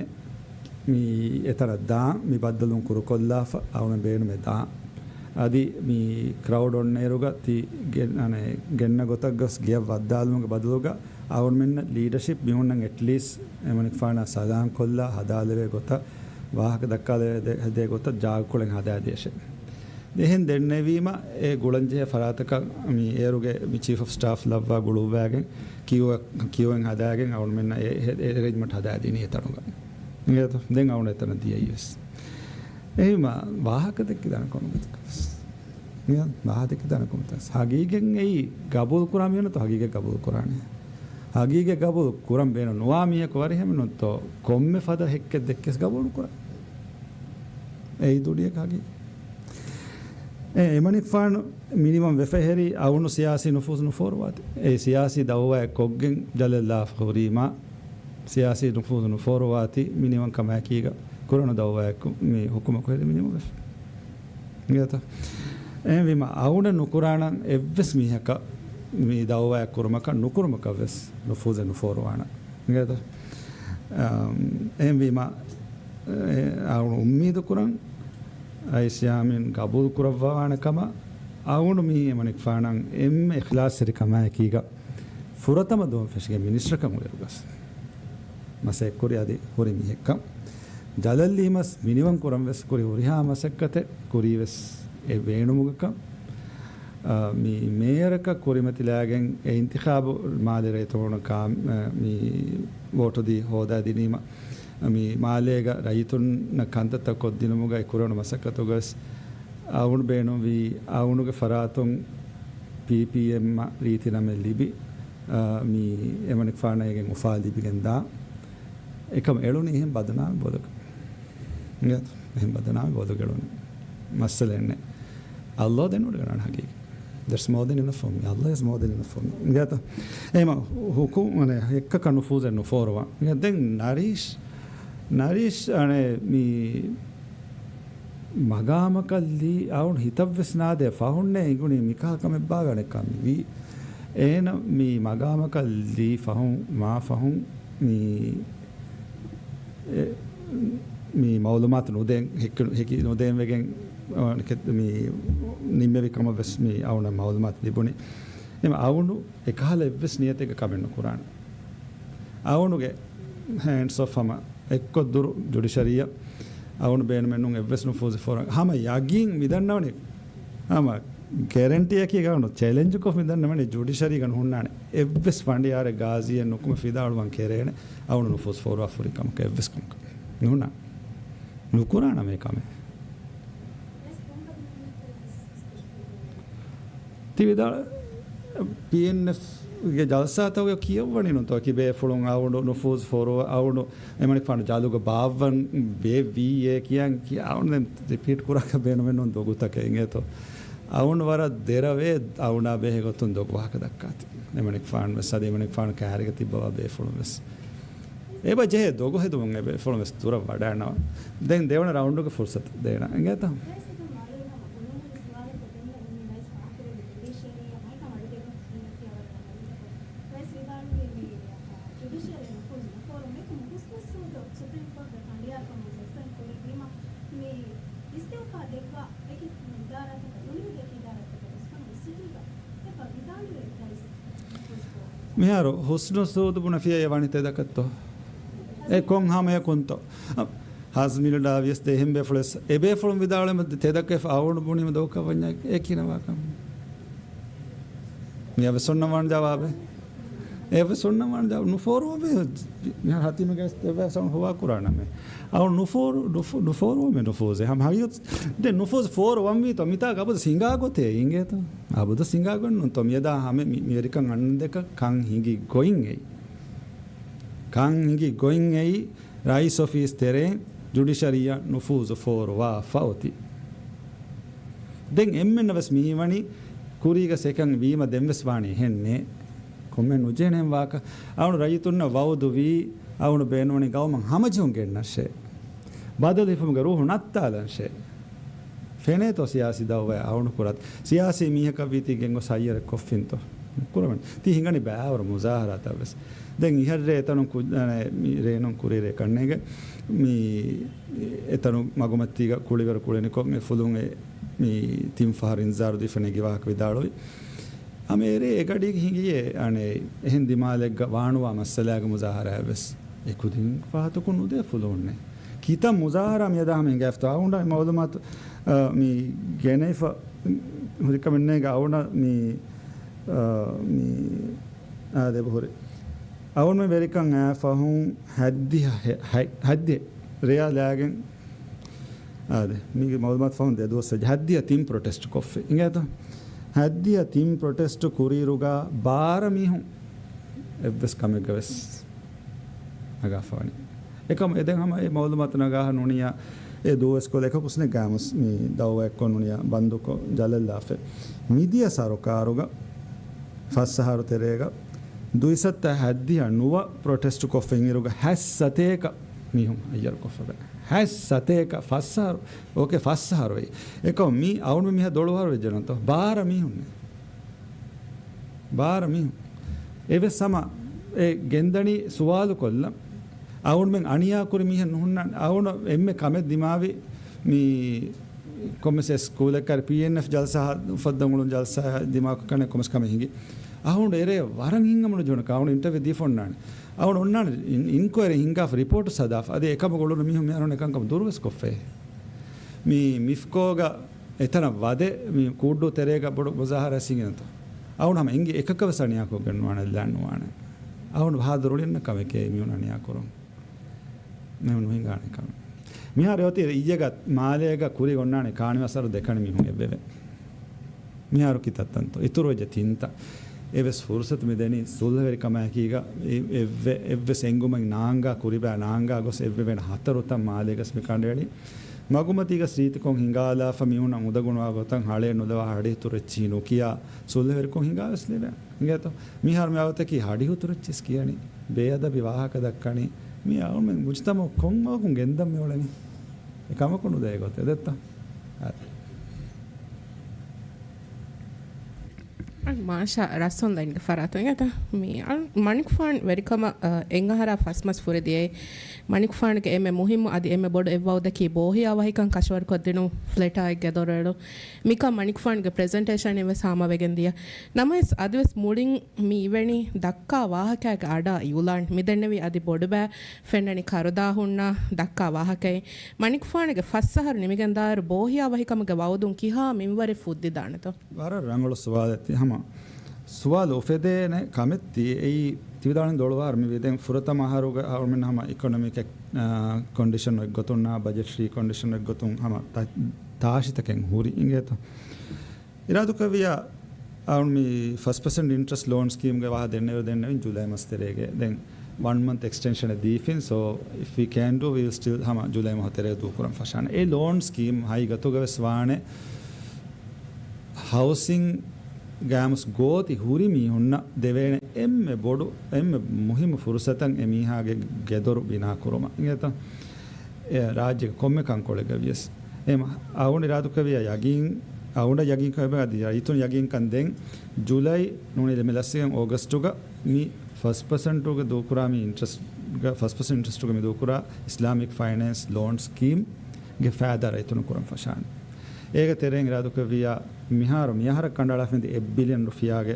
މި އެތަނަށް ދާން، މި ބައްދަލުވުން ކުރުކޮށްލާފަ، އަޅުގަނޑުމެން ބޭނުމޭ ދާން. އަދި މި ކްރައުޑް އޮންނައިރުގަ ތި ގެ-، އަނެއް ގެންނަ ގޮތަށް ގޮސް ގެއަށް ވައްދާލުމުގެ ބަދަލުގަ އަޅުގަނޑުމެންނަށް ލީޑަޝިޕް މީހުންނަށް އެޓްލީސްޓް އެމަނިކުފާނާ ސަލާމް ކޮށްލާ ހަދާލެވޭ ގޮތަށް ވާހަކަ ދައްކާލެވޭ ދޭ ގޮތަށް ޖާގަކޮޅެއް ހަދާދޭށޭ. އެހެން ދެންނެވީމަ އެ ގުޅަންޖެހޭ ފަރާތަކަށް މި އޭރުގެ މި ޗީފް އޮފް ސްޓާފް ލައްވާ ގުޅުއްވާގެން ކިއުއެއް، ކިއުއެއް ހަދާގެން އަޅުގަނޑުމެންނަށް އެ، އެ، އެ އެރޭންޖްމަންޓް ހަދާދިނީ އެތަނުގަ. އިނގޭތޯ؟ ދެން އަޅުގަނޑު އެތަނަށް ދިޔައީވެސް. އެހެންވީމަ ވާހަކަ ދެއްކި ދާނެ ކޮންމެ ގޮތަކަސް. މިއަށް ވާހަކަ ދެއްކި ދާނެ ކޮންމެ ގޮތަކަސް. ހަގީގަތް އެއީ ގަބޫލު ކުރާ މީހުންނަށް ހަގީގަތް ގަބޫލު ކުރާނެ. ހަގީގަތް ގަބޫލު ކުރަން ބޭނުން ނުވާ މީހަކު ވަރިހެމެން ނުތޯ ކޮންމެ ފަދަ ހެއްކެއް ދެއްކިޔަސް ގަބޫލު ނުކުރާ. އެއީ ދުނިޔެގެ ހަގީގަތް. އެ އެމަނިކުފާނު މިނިވަން ވެފަ ހެރީ އަޅުގަނޑު ސިޔާސީ ނުފޫޒު ނުފޯރުވާތީ. އެ ސިޔާސީ ދައުވާއެއް ކޮށްގެން ޖަލަށް ލާފަ ހުރީމާ، ސިޔާސީ ނުފޫޒު ނުފޯރުވާތީ މިނިވަން ކަމާއެކީގަ ކުރަނު ދައުވާއެއް ކު-، މި ހުކުމަކު ހެރީ މިނިވަން ވެފަ. އިނގޭތަ؟ އެހެންވީމަ އަޅުގަނޑަށް ނުކުރާނަން އެއްވެސް މީހަކަށް މި ދައުވާއެއް ކުރުމަކަށް ނުކުރުމަކަށް ވެސް ނުފޫޒެއް ނުފޯރުވާނަން. އިނގޭތަ؟ އަމް، އެހެންވީމަ، އެ، އަޅުގަނޑު އުއްމީދު ކުރަން ރައީސް ޔާމީން ގަބޫލު ކުރައްވާނެ ކަމަށް. އަޅުގަނޑު މީ އެމަނިކުފާނަށް އެންމެ އިޚްލާޞްތެރިކަމާއެކީގަ ފުރަތަމަ ދުވަހު ފެށިގެން މިނިސްޓަރކަން އުޅޭއިރުގަސް މަސައްކަތް ކުރި އަދި ހުރި މީހެއްކަން. ޖަލަށްލީމަސް މިނިވަން ކުރަން ވެސް ކުރި ހުރިހާ މަސައްކަތެއް ކުރީ ވެސް އެ ބޭނުމުގަކަން. އާ، މި މޭޔަރަކަށް ކުރިމަތިލާގެން އެ އިންތިޚާބު މާލެ ރައްޔިތުންނަށް ކާ-، އާ، މި ވޯޓު ދީ ހޯދާ ދިނީމަ، މި މާލޭގަ ރައްޔިތުންނަށް ކަންތައްތައް ކޮށްދިނުމުގައި ކުރެވުނު މަސައްކަތުގަވެސް، އައުނު ބޭނުންވީ، އައުނުގެ ފަރާތުން ޕީޕީއެމް ރީތި ނަމެއް ލިބި، އާ، މި އެމަނިކުފާނަށް އޭގެން އުފާ ލިބިގެން ދާ. އެކަމް އެޅުނީ އެހެން ބަދުނާމެ ބޮލުގަ. އިނގޭތޯ؟ އެހެން ބަދުނާމެ ބޮލުގަ އެޅުނީ. މައްސަލައެއް ނެތް. ﷲ ދެންނެވިގެން އަންނަ ހަގީގަތް. That's more than enough for me. Allah is more than enough for me. އިނގޭތޯ؟ އެހެމަ ހުކު-، މަނެ، އެއްކަކަށް ނުފޫޒެއް ނުފޯރުވާ. އިނގޭ، ދެން ނަރީޝް، ނަރީޝް، އަނެ، މި މަގާމަކަށް ލީ އައުން ހިތަށްވެސް ނާދޭ ފަހުންނޭ އިނގުނީ މިކަހަލަ ކަމެއް ބާގަނެ ކަމެއް ވީ. އޭނަ މި މަގާމަކަށް ލީ ފަހުން، މާ ފަހުން މި، އެ، މި މައުލޫމާތު ނުދޭން، ހެކި، ހެކި ނުދޭން ވެގެން، އަ، ކެ-، މި ނިންމެވި ކަމަށް ވެސް މި އައުނަށް މައުލޫމާތު ލިބުނީ. އެމަ އައުނު އެކަހަލަ އެއްވެސް ނިޔަތެއްގެ ކަމެއް ނުކުރާނެ. އައުނުގެ ހޭންޑްސް އޮފް ހަމަ އެއްކޮށްދުރު ޖުޑިޝަރީއަށް އައުނު ބޭނުމެއް ނޫން އެއްވެސް ނުފޫޒެއް ފޯރަން. ހަމަ ޔަގީން މިދަންނަވަނީ، ހަމަ ގެރެންޓީއަކީ ގާނު ޗެލެންޖުކޮށް މިދަންނަވަނީ ޖުޑިޝަރީގަ ނުހުންނާނެ އެއްވެސް ފަނޑިޔާރެއް ގާޒީއެއް ނުކުމެ ފިލާވަޅުވަން ކެރޭނެ އައުނު ނުފޫޒް ފޯރުވާފަ ހުރި ކަމަކަށް އެއްވެސް ކަމަކަށް ނުހުންނާނެ. ނުކުރާނަމޭ ކަމެއް. ތި ވިދާޅު-، ޕީއެންއެފްގެ ޖަލްސާތަކުގަ ކިޔައްވަނީ ނޫންތޯ؟ ކިބޭފުޅުން އައުނު ނުފޫޒް ފޯރުވާ، އައުނު އެމަނިކުފާނު ޖަލުގަ ބާއްވަން ބޭއްވީއޭ ކިޔަން ކިޔާ އައުނު ދެން ރިޕީޓް ކުރާކަށް ބޭނުމެއް ނޫން ދޮގުތަކެއް އިނގޭތޯ؟ އައުނު ވަރަށް ދެރަވޭ އައުނާ ބެހޭ ގޮތުން ދޮގު ވާހަކަ ދައްކާތި. އެމަނިކުފާނު ވެސް އަދި އެމަނިކުފާނު ކައިރިގަ ތިއްބަވާ ބޭފުޅުން ވެސް. އެބަ ޖެހޭ ދޮގު ހެދުމުން އެބޭފުޅުން ވެސް ދުރަށް ވަޑައިނަވާ. ދެން ދެވަނަ ރައުންޑުގެ ފުރުސަތު ދޭނަ. އިނގޭތަ؟ ޖުޑިޝަރީ ނުފޫޒު ނުފޯރުމެކު ހުސްނުސޫދު ސުޕްރީމް ކޯޓްގެ ފަނޑިޔާރުކަމުން ސަސްޕެންޑް ކުރެއްވީމަ، މި އިސްތިއުފާ ދެއްވާ އެކި އިދާރާތަކަށް ނުނިމިދެކި އިދާރާތަކަށް ވެސް ސިޓީގަ އެބަ ވިދާޅުވެ ދައިސް ނުފޫޒު ކުރުން. މިހާރު ހުސްނުސޫދު ބުނެފިޔަ އެ ވަނީ ތެދަކަށްތޯ؟ އެ ކޮން ހަމަޔަކުންތޯ؟ އަ، ހާޒްމީލް ޑާވިޔަސް ދޭހެން ބޭފުޅެސް އެބޭފުޅުން ވިދާޅުވެމަ ތެދަކަށް އަވަން ބުނީމަ ދޯކަށް ވަންޏާ އެ ކިނަވާކަން. މިއަށް ވެސް އޮންނަވާން ޖަވާބެއް. އެއްވެސް އޮންނަވާން ޖަވާބެއް. ނުފޯރުވަމޭ. މިހާރު ހަތީމެގެ ވެސް އެއްވެސް އަވަން ހޮވާ ކުރާނަމޭ. އަވަން ނުފޯރު-، ނުފޯ-، ނުފޯރުވަމޭ ނުފޫޒެއް. ހަމަ ހަގީގަތު ދެން ނުފޫޒު ފޯރުވަންވީތޯ މިތާ އަބަދު ސިނގާ ގޮތޭ އިނގޭތޯ. އަބަދު ސިނގާ ގޮތް ނޫންތޯ. މިއަދާ ހަމެ މި-، މިވެރިކަން އަންނަ ދެކަ ކަން ހިނގި ގޮތް އެއީ. ކަން ހިނގި ގޮތް އެއީ. ރައީސް އޮފީސް ތެރެއިން ޖުޑިޝަރީއަށް ނުފޫޒު ފޯރުވާފަ އޮތީ. ދެން އެންމެންނަށް ވެސް މިހިވަނީ ކުރީގަ ސެކަން ވީމަ ދެން ވެސް ވާނީ އެހެންނޭ. ކޮންމެ ނުޖެހެނެ ވާކަ. އަވަނު ރައްޔިތުންނަށް ވައުދުވީ، އަވަނު ބޭނުންވަނީ ގައުމަށް ހަމަޖެހުން ގެންނަށޭ. ބަދަލު ހިފުމުގެ ރޫހު ނައްތާލަންށޭ. ފެނޭތޯ ސިޔާސީ ދައުވާއެއް އަވަނު ކުރާތި؟ ސިޔާސީ މީހަކަށް ވީތީ ގެންގޮސް ހައްޔަރެއް ކޮށްފިންތޯ؟ ކުރަމަން. ތީ ހިނގަނީ ބައިވަރު މުޒާހަރާތައް ވެސް. ދެން އިހަށްރޭ އެތަނުން ކު-، އަނެ، މި ރޭނުން ކުރިއިރޭ ކަންނޭގެ މި އެތަނު މަގުމަތީގަ ކުޅިވަރު ކުޅެނިކޮށް އެ ފުލުން އެ މި ތިން ފަހަރު އިންޒާރު ދީފަ ނެގި ވާހަކަ ވިދާޅުވި. ހަމަ އެރޭ އެގަޑީގަ ހިނގިޔޭ އަނެއް އެހެން ދިމާލެއްގަ ވާނުވާ މައްސަލާގެ މުޒާހަރާއެއް ވެސް. އެ ކުދިން ފަހަތަކުން ނުދޭ ފުލުހުންނެއް. ކިތައް މުޒާހަރާ މިއަދާ ހަމަ ހިނގާފަތޯ އަވަން މައުލޫމާތު، އަ، މި ގެނައިފަ ހުރިކަމެއްނޭގެ އަވަނަ މި، އަ، މި އާދެ އެބަހުރި. އަވަން މި ވެރިކަން އާ ފަހުން ހައްދިހަ ހެ-، ހައް-، ހައްދިހަ ރެޔާ ލާގެން އާދެ، މީގެ މައުލޫމާތު ފަހުން ދެ ދުވަސް ހައްދިހަ ތިން ޕްރޮޓެސްޓް ކޮށްފި. އިނގޭތަ؟ ހައްދިހަ ތިން ޕްރޮޓެސްޓް ކުރިއިރުގަ ބާރަ މީހުން އެއްވެސް ކަމެއްގަ ވެސް ނަގާފަވަނީ. އެކަމު އެދެން ހަމަ އެ މައުލޫމާތު ނަގާހަ ނުނިޔާ އެ ދުވަސްކޮޅު އެކަކުސް ނެގާމުސް މި ދައުވާއެއްކޮށް ނުނިޔާ ބަންދުކޮށް ޖަލަށްލާފަ. މިދިޔަ ސަރުކާރުގަ ފަސް އަހަރު ތެރޭގަ ދުއިސައްތަ ހައްދިހަ ނުވަ ޕްރޮޓެސްޓް ކޮށްފަ އިންއިރުގަ ހަތް ސަތޭކަ މީހުން ހައްޔަރުކޮށްފަ ބެ. ހަތް ސަތޭކަ ފަސް އަހަރު. އޯކޭ، ފަސް އަހަރު ވެ. އެކަމު މި އަވަނު މިހާ ދޮޅު އަހަރު ވެއްޖެނަތޯ. ބާރަ މީހުން. ބާރަ މީހުން. އެވެސް ހަމަ އެ ގެންދަނީ ސުވާލު ކޮށްލަން. އަވަނުމެން އަނިޔާ ކުރި މީހެއް ނުހުންނާނެ. އަވަނު އެންމެ ކަމެއް ދިމާވި މި ކޮންމެސް ސްކޫލެއް ކަރި ޕީއެންއެފް ޖަލްސާ އުފައްދަން އުޅުނު ޖަލްސާ ދިމާކޮށް ކަނެ ކޮންމެސް ކަމެއް ހިނގި. އަހުން އެރޭ ވަރަށް ހިނގަމުނު ޖުނަކަ އަހުން އިންޓަވިއު ދީފަ އޮންނާނެ. އަހުން އޮންނާނެ އިން-، އިންކުއަރީ ހިނގާފަ ރިޕޯޓު ސަދާފަ. އަދި އެކަމަކު އުޅުނު މީހުން މިހާރު އެކަންކަމަށް ދުރުވެސް ކޮށްފައޭ. މި މިފްކޯގަ އެތަނަށް ވަދެ މި ކޫއްޑޫ ތެރޭގަ ބޮޑު މުޒާހަރާ ހިނގިނަތޯ. އަހުން ހަމަ އިނގި އެކަކަށް ވެސް އަނިޔާކޮށްގެން ނުވާނެ، ލާން ނުވާނެ. އަހުން ހާދަ ރުޅިންނަ ކަމެކޭ މީހުން އަނިޔާ ކުރުން. މީހުން ނުހިނގާނެ ކަމެއް. މިހާރު އޮތީ އިއްޔެގަ މާލޭގަ ކުރި އޮންނާނެ ކާނިވަސް އަހަރު ދެކަނި މީހުން އެއްވެވެ. މިހާރު ކިތައްތަންތޯ އިތުރުވެއްޖެ ތިންތަ. އެވެސް ފުރުސަތު މިދެނީ ސުލްހަވެރިކަމާއެކީގަ އެ-، އެއްވެ-، އެއްވެސް އެންގުމެއް ނާންގާ ކުރިބައި ނާންގާ ގޮސް އެއްވެވޭނެ ހަތަރު ތަން މާލޭގަސް މި ކަނޑައެޅި. މަގުމަތީގަސް ރީތިކޮށް ހިނގާލާފަ މީހުންނަށް އުނދަގުނުވާ ގޮތަށް ހަޅޭއް ނުލަވާ ހަޑިހުތުރު އެއްޗިހި ނުކިޔާ ސުލްހަވެރިކޮށް ހިނގާވެސް ލެވޭ. އިނގޭތޯ؟ މިހާރު މި ވަގުތަކީ ހަޑިހުތުރު އެއްޗިސް ކިޔަނީ. ބޭއަދަބި ވާހަކަ ދައްކަނީ. މި އަޅުމެން މުޖުތަމަޢު ކޮން ވަގުން ގެންދަން މި އުޅެނީ. އެ ކަމަކު ނުދޭ ގޮތެއް ދެއްތަ؟ އަދި. މާޝާ ރަސް އޮންލައިންގެ ފަރާތުން އެތަ؟ މި އަޅު-، މަނިކުފާނު ވެރިކަމަށް، އަ، އެއް އަހަރާ ފަސް މަސް ފުރެދިޔައީ. މަނިކުފާނުގެ އެންމެ މުހިއްމު އަދި އެންމެ ބޮޑު އެއްވައުދަކީ ބޯހިޔާ ވަހިކަން ކަށަވަރުކޮށްދިނުން ފްލެޓާއެއް ގެދޮރުއެޅުން. މިކަން މަނިކުފާނުގެ ޕްރެޒެންޓޭޝަން އެއްވެސް ހާމަވެގެން ދިޔަ. ނަމަވެސް އަދިވެސް މުޅިން މި އިވެނީ ދައްކާ ވާހަކައިގެ އަޑާ އިއުލާން. މިދެންނެވީ އަދި ބޮޑުބައި ފެންނަނީ ކަރުދާ ހުންނަ ދައްކާ ވާހަކައެއް. މަނިކުފާނުގެ ފަސް އަހަރު ނިމިގެންދާއިރު ބޯހިޔާ ވަހިކަމުގެ ވައުދުން ކިހާ މިންވަރެއް ފުއްދިދާނެތޯ؟ ވަރަށް ރަނގަޅު ސުވާލެއް ތި ހަމަ. ސުވާލު އުފެދޭނެ ކަމެއް ތި އެއީ ތި ވިދާޅުވި ދޮޅުވާރު މި ވިދެން ފުރަތަމަ އަހަރުގަ އަހަރުމެން ހަމަ އިކޮނޮމިކް އެކް-، އާ، ކޮންޑިޝަން އޮތްގޮތުން ނާ ބަޖެޓްރީ ކޮންޑިޝަން އޮތްގޮތުން ހަމަ ތާ-، ތާށިތަކެއް ހުރި އިނގޭތޯ. އިރާދުކުރެއްވިޔާ އަޅުން މި ފަސް ޕަސެންޓް އިންޓްރެސްޓް ލޯން ސްކީމްގެ ވާހަ ދެންނެވި ދެންނެވިން ޖުލައި މަސް ތެރޭގެ. ދެން ވަން މަންތް އެކްސްޓެންޝަނެއް ދީފިން. So if we can do, we will still ހަމަ ޖުލައި މަހު ތެރޭ ދޫކުރަން ފަށާނެ. އެ ލޯން ސްކީމް ހައިގަތުގަ ވެސް ވާނެ ހައުސިން ގާމުސް ގޯތި ހުރި މީހުންނަށް ދެވޭނެ އެންމެ ބޮޑު، އެންމެ މުހިއްމު ފުރުސަތަށް އެ މީހާގެ ގެދޮރު ބިނާ ކުރުމަށް. އިނގޭތަ؟ އެ ރާއްޖޭގެ ކޮންމެ ކަންކޮޅެއްގަ ވިޔަސް. އެ މަ-، އަޅުގަނޑު އިރާދުކުރެއްވިޔާ ޔަގީން، އަޅުގަނޑަށް ޔަގީން ކަމެއް އަދި ރައްޔިތުން ޔަގީންކަން ދެން ޖުލައި ނޫނީ މި ލަސްވިގެން އޯގަސްޓުގަ މި ފަސް ޕަސެންޓުގެ ދޫކުރާ މި އިންޓްރެސްޓްގަ، ފަސް ޕަސެންޓް އިންޓްރެސްޓުގެ މި ދޫކުރާ އިސްލާމިކް ފައިނޭންސް ލޯން ސްކީމްގެ ފައިދާ ރައްޔިތުން ކުރަން ފަށާނެ. އޭގެ ތެރެއިން އިރާދުކުރެއްވިޔާ މިހާރު މިއަހަރަށް ކަނޑައަޅާފަ އިންދި އެއް ބިލިއަން ރުފިޔާގެ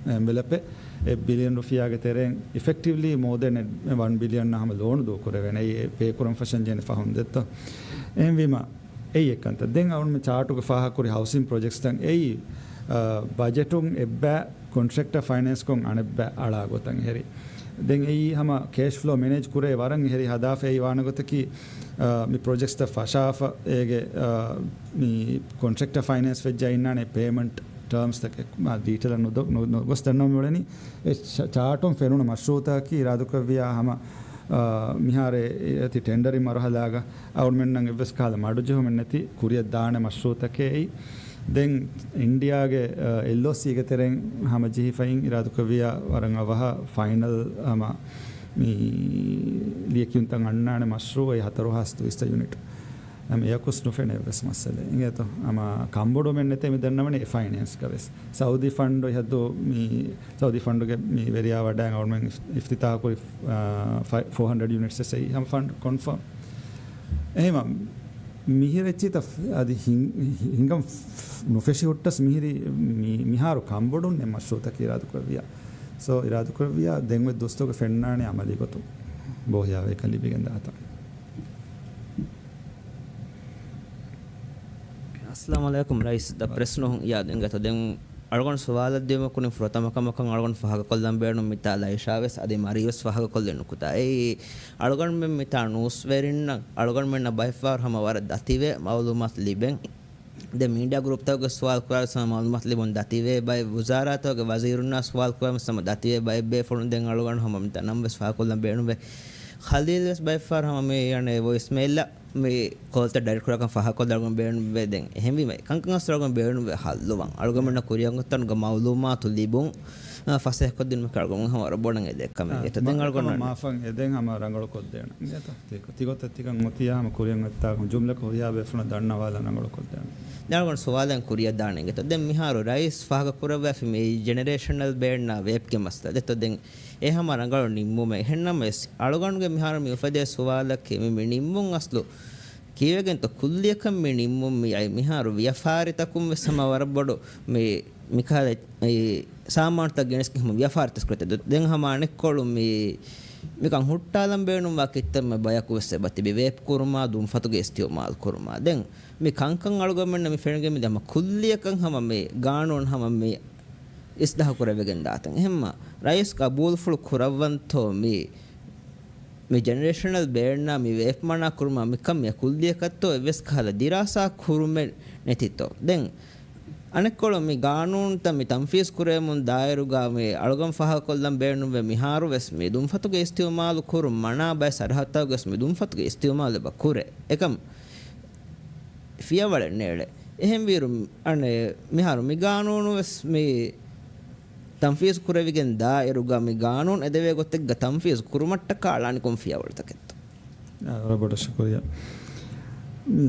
އެންވެލޮޕެއް، އެއް ބިލިއަން ރުފިޔާގެ ތެރެއިން އިފެކްޓިވްލީ މޯ ދެން ވަން ބިލިއަން ހަމަ ލޯނު ދޫކުރެވޭނެ. އެއީ ޕޭ ކުރަން ފަށަން ޖެހޭނެ ފަހުން ދެއްތޯ. އެހެންވީމަ، އެއީ އެއްކަންތައް. ދެން އަޅުން މި ޗާޓުގެ ފާހަގަކުރި ހައުސިން ޕްރޮޖެކްޓްސްތައް އެއީ، އާ، ބަޖެޓުން އެއްބައި ކޮންޓްރެކްޓަރ ފައިނޭންސްކޮށް އަނެއްބައި އަޅާ ގޮތަށް އެހެރި. ދެން އެއީ ހަމަ ކޭޝް ފްލޯ މެނޭޖް ކުރޭ ވަރަށް އެހެރި ހަދާފަ އެއީ ވާނެ ގޮތަކީ، އާ، މި ޕްރޮޖެކްޓްސްތައް ފަށާފަ އޭގެ، އާ، މި ކޮންޓްރެކްޓަރ ފައިނޭންސް ވެއްޖާ އިންނާނެ ޕޭމަންޓް ޓާމްސްތަކެއް މާ ޑީޓެލަށް ނުދޮ-، ނު-، ނުގޮސް ދަންނަވަން މިއުޅެނީ. އެ ޗާ-، ޗާޓުން ފެނުނު މަޝްރޫއުތަކަކީ އިރާދުކުރެއްވިޔާ ހަމަ، އާ، މިހާރު އެ-، އެ-، އެތި ޓެންޑަރިން މަރުހަލާގަ އަޅުމެންނަށް އެއްވެސް ކަހަލަ މަޑުޖެހުމެއް ނެތި ކުރިއަށް ދާނެ މަޝްރޫއުތަކެއް އެއީ. ދެން އިންޑިއާގެ، އާ، އެލްއޯސީގެ ތެރެއިން ހަމަ ޖެހިފައިން އިރާދުކުރެއްވިޔާ ވަރަށް އަވަހަށް ފައިނަލް ހަމަ މި ލިޔެކިޔުންތައް އަންނާނެ މަޝްރޫއު އެއީ ހަތަރު ހާސް ދުއިސައްތަ ޔުނިޓް. އަމ އެޔަކުސް ނުފެނޭ އެއްވެސް މައްސަލައެއް. އިނގޭތޯ؟ އަމ ކަންބޮޑުމެއް ނެތޭ މި ދަންނަވަނީ އެ ފައިނޭންސްގަ ވެސް. ސައުދީ ފަންޑު ހައްދު މި ސައުދީ ފަންޑުގެ މި ވެރިޔާ ވަޑައިގެން އަޅުމެން އިފް-، އިފްތިތާހު ކުރި، އާ، ފަ-، ފޯ ހަންޑްރެޑް ޔުނިޓްސް އެއީ ހަމަ ފަންޑް ކޮންފާމް. އެހެމަ މިހިރެއްޗިތަ އަދި ހިން-، ހިންގަން ނުފެށި ހުއްޓަސް މިހިރި މި-، މިހާރު ކަންބޮޑުން އެ މަޝްރޫއުތަކީ އިރާދުކުރެއްވިޔާ. ސޯ އިރާދުކުރެއްވިޔާ ދެން އޮތް ދުވަސްތަކުގަ ފެންނާނެ އަމަލީ ގޮތުން ބޯހިޔާވަހިކަން ލިބިގެން ދާތަން. އައްސަލާމު ޢަލައިކުމް ރައީސް. ދަ ޕްރެސް ނޫހުން އިޔާދު އިނގޭތޯ. ދެން އަޅުގަނޑު ސުވާލަށް ދިޔުމަކުނި ފުރަތަމަ ކަމަކަށް އަޅުގަނޑު ފާހަގަކޮށްލަން ބޭނުން މިތާ ލައިޝާ ވެސް އަދި މަރީ ވެސް ފާހަގަކޮށްލި ނުކުތާ. އެއީ އަޅުގަނޑުމެން މިތާ ނޫސްވެރިންނަށް އަޅުގަނޑުމެންނަށް ބައެއްފަހަރު ހަމަ ވަރަށް ދަތިވެ މައުލޫމާތު ލިބެން. ދެން މީޑިއާ ގްރޫޕްތަކުގެ ސުވާލު ކުރާ ވެސް ހަމަ މައުލޫމާތު ލިބުން ދަތިވޭ ބައެއް ވުޒާރާތަކުގެ ވަޒީރުންނާ ސުވާލު ކުރާ ވެސް ހަމަ ދަތިވޭ ބައެއް ބޭފުޅުން ދެން އަޅުގަނޑު ހަމަ މިތާ ނަން ވެސް ފާހަގަކޮށްލަން ބޭނުންވޭ. ޚަލީލް ވެސް ބައެއްފަހަރު ހަމަ މި އަނެއް ވޮއިސްމެއިލްއަށް މި ކޯލްތައް ޑައިރެކްޓް ކުރާކަން ފާހަގަކޮށްލަން އަޅުގަނޑު ބޭނުންވޭ. ދެން އެހެންވީމަ ކަންކަން އަސްލު އަޅުގަނޑު ބޭނުންވޭ ހައްލުވާން. އަޅުގަނޑުމެންނަށް ކުރިއަށް އޮތްތަނުގެ މައުލޫމާތު ލިބުން، އާ، ފަސޭހަކޮށްދިނުމަކީ އަޅުގަނޑު ހަމަ ވަރަށް ބޮޑަށް އެދޭ ކަމެއް. އާ، އެތަ ދެން މަ-، އަޅުގަނޑު މާފަށް އެދެން ހަމަ ރަނގަޅު ކޮށްދޭނަން. އެތަ ތި-، ތިގޮތަށް ތިކަން އޮތިޔާ ހަމަ ކުރިއަށް އޮތްތާކުން ޖުމްލަކޮށް ހުރިހާ ބޭފުޅުންނަށް ދަންނަވާލަން ރަނގަޅު ކޮށްދޭނަން. ދެން އަޅުގަނޑު ސުވާލެއް ކުރިއަށް ދާނެ އިނގޭތޯ. ދެން މިހާރު ރައީސް ފާހަގަ ކުރައްވާފި މި ޖެނެރޭޝަނަލް ބޭންނާ ވޭޕްގެ މައްސަލަ. ދެތޯ ދެން އެ ހަމަ ރަނގަޅު ނިންމުމެއް. އެހެންނަމަވެސް، އަޅުގަނޑުގެ މިހާރު މި އުފެދޭ ސުވާލަކީ، މި، މި ނިންމުން އަސްލު ކީއްވެގެންތޯ ކުއްލިއަކަށް މި ނިންމުން މި އައި މިހާރު ވިޔަފާރިތަކުން ވެސް ހަމަ ވަރަށް ބޮޑު މި، މިކަހަލަ އެ ސާމާނުތައް ގެނެސްގެން ހަމަ ވިޔަފާރިތައް ކުރެތެ. ދެން ހަމަ އަނެއްކޮޅު މި، މިކަން ހުއްޓާލަން ބޭނުންވާ ކިތަންމެ ބަޔަކު ވެސް އެބަ ތިބި ވޭޕް ކުރުމާ، ދުންފަތުގެ އިސްތިއުމާލު ކުރުމާ. ދެން މި ކަންކަން އަޅުގަނޑުމެންނަށް މި ފެނިގެން މި ހަމަ ކުއްލިއަކަށް ހަމަ މި ގާނޫނު ހަމަ މި އިސްލާހު ކުރެވިގެން ދާތަން. އެހެންމަ ރައީސް ގަބޫލުފުޅު ކުރައްވަންތޯ މި މި ޖެނެރޭޝަނަލް ބޭންއާ މި ވޭޕް މަނާ ކުރުމާ މިކަން މިއަށް ކުއްލިއަކަށްތޯ އެއްވެސް ކަހަލަ ދިރާސާ ކުރުމެއް ނެތިތޯ. ދެން އަނެއްކޮޅު މި ގާނޫނުތައް މި ތަންފީޒް ކުރެވެމުން ދާއިރުގަ މި އަޅުގަނޑު ފާހަގަކޮށްލަން ބޭނުންވޭ މިހާރު ވެސް މި ދުންފަތުގެ އިސްތިއުމާލު ކުރުން މަނާ ބައެއް ސަރަހައްދުތަކުގަ ވެސް މި ދުންފަތުގެ އިސްތިއުމާލު އެބަ ކުރޭ. އެކަމް ފިޔަވަޅެއް ނޭޅޭ. އެހެންވީރު އަނެއް މިހާރު މި ގާނޫނު ވެސް މި ތަންފީޒު ކުރެވިގެން ދާއިރުގަ މި ގާނޫނު އެދެވޭ ގޮތެއްގަ ތަންފީޒު ކުރުމަށްޓަކާ އަޅާނީ ކޮން ފިޔަވަޅުތަކެއްތޯ؟ އާ، ވަރަށް ބޮޑަށް ޝުކުރިއްޔާ. މި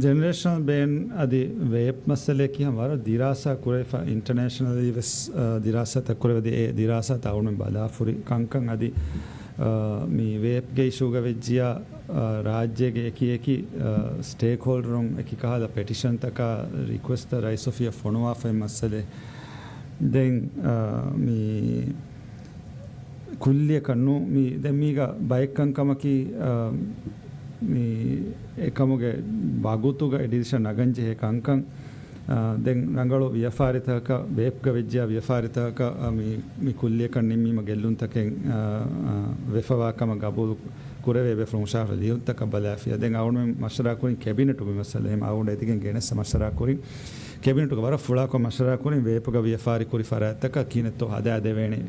ޖެނެރޭޝަނަލް ބޭން އަދި ވޭޕް މައްސަލައަކީ ހަމަ ވަރަށް ދިރާސާ ކުރެވިފަ، އިންޓަރނޭޝަނަލީ ވެސް، އާ، ދިރާސާތައް ކުރެވެދި، އެ ދިރާސާތައް އަޅުގަނޑުމެން ބަލާފުރި ކަންކަން އަދި، އާ، މި ވޭޕްގެ އިޝޫގަ ވެއްޖިޔާ، އާ، ރާއްޖޭގެ އެކި އެކި، އާ، ސްޓޭކް ހޯލްޑަރުން އެކި ކަހަލަ ޕެޓިޝަންތަކާ ރިކުއެސްޓްތައް ރައީސް އޮފީހަށް ފޮނުވާފައި މައްސަލައެއް. ދެން، އާ، މި ކުއްލިއަކަށް ނޫ، މި ދެން މީގަ ބައެއް ކަންކަމަކީ، އާ، މި އެކަމުގެ ވަގުތުގަ އެ ޑިސިޝަން ނަގަން ޖެހޭ ކަންކަން. އާ، ދެން ރަނގަޅު ވިޔަފާރިތަކަކަށް، ވޭޕްގަ ވެއްޖިޔާ ވިޔަފާރިތަކަކަށް، އާ، މި، މި ކުއްލިއަކަށް ނިންމީމަ ގެއްލުންތަކެއް، އާ، އާ، ވެފަވާ ކަމަށް ގަބޫލު ކުރެވޭ ބޭފުޅުން ހުށަހަޅާފަ ލިޔުންތަކަށް ބަލާފިޔާ. ދެން އަޅުގަނޑުމެން މަޝްވަރާ ކުރިން ކެބިނެޓުގެ މައްސަލަ އެހެން އަޅުގަނޑު އެދިގެން ގެނެއްސަ މަޝްވަރާ ކުރިން ކެބިނެޓުގަ ވަރަށް ފުޅާކޮށް މަޝްވަރާ ކުރިން ވޭޕްގަ ވިޔަފާރި ކުރި ފަރާތްތަކަށް ކިހިނެއްތޯ ހަދާދެވޭނެ.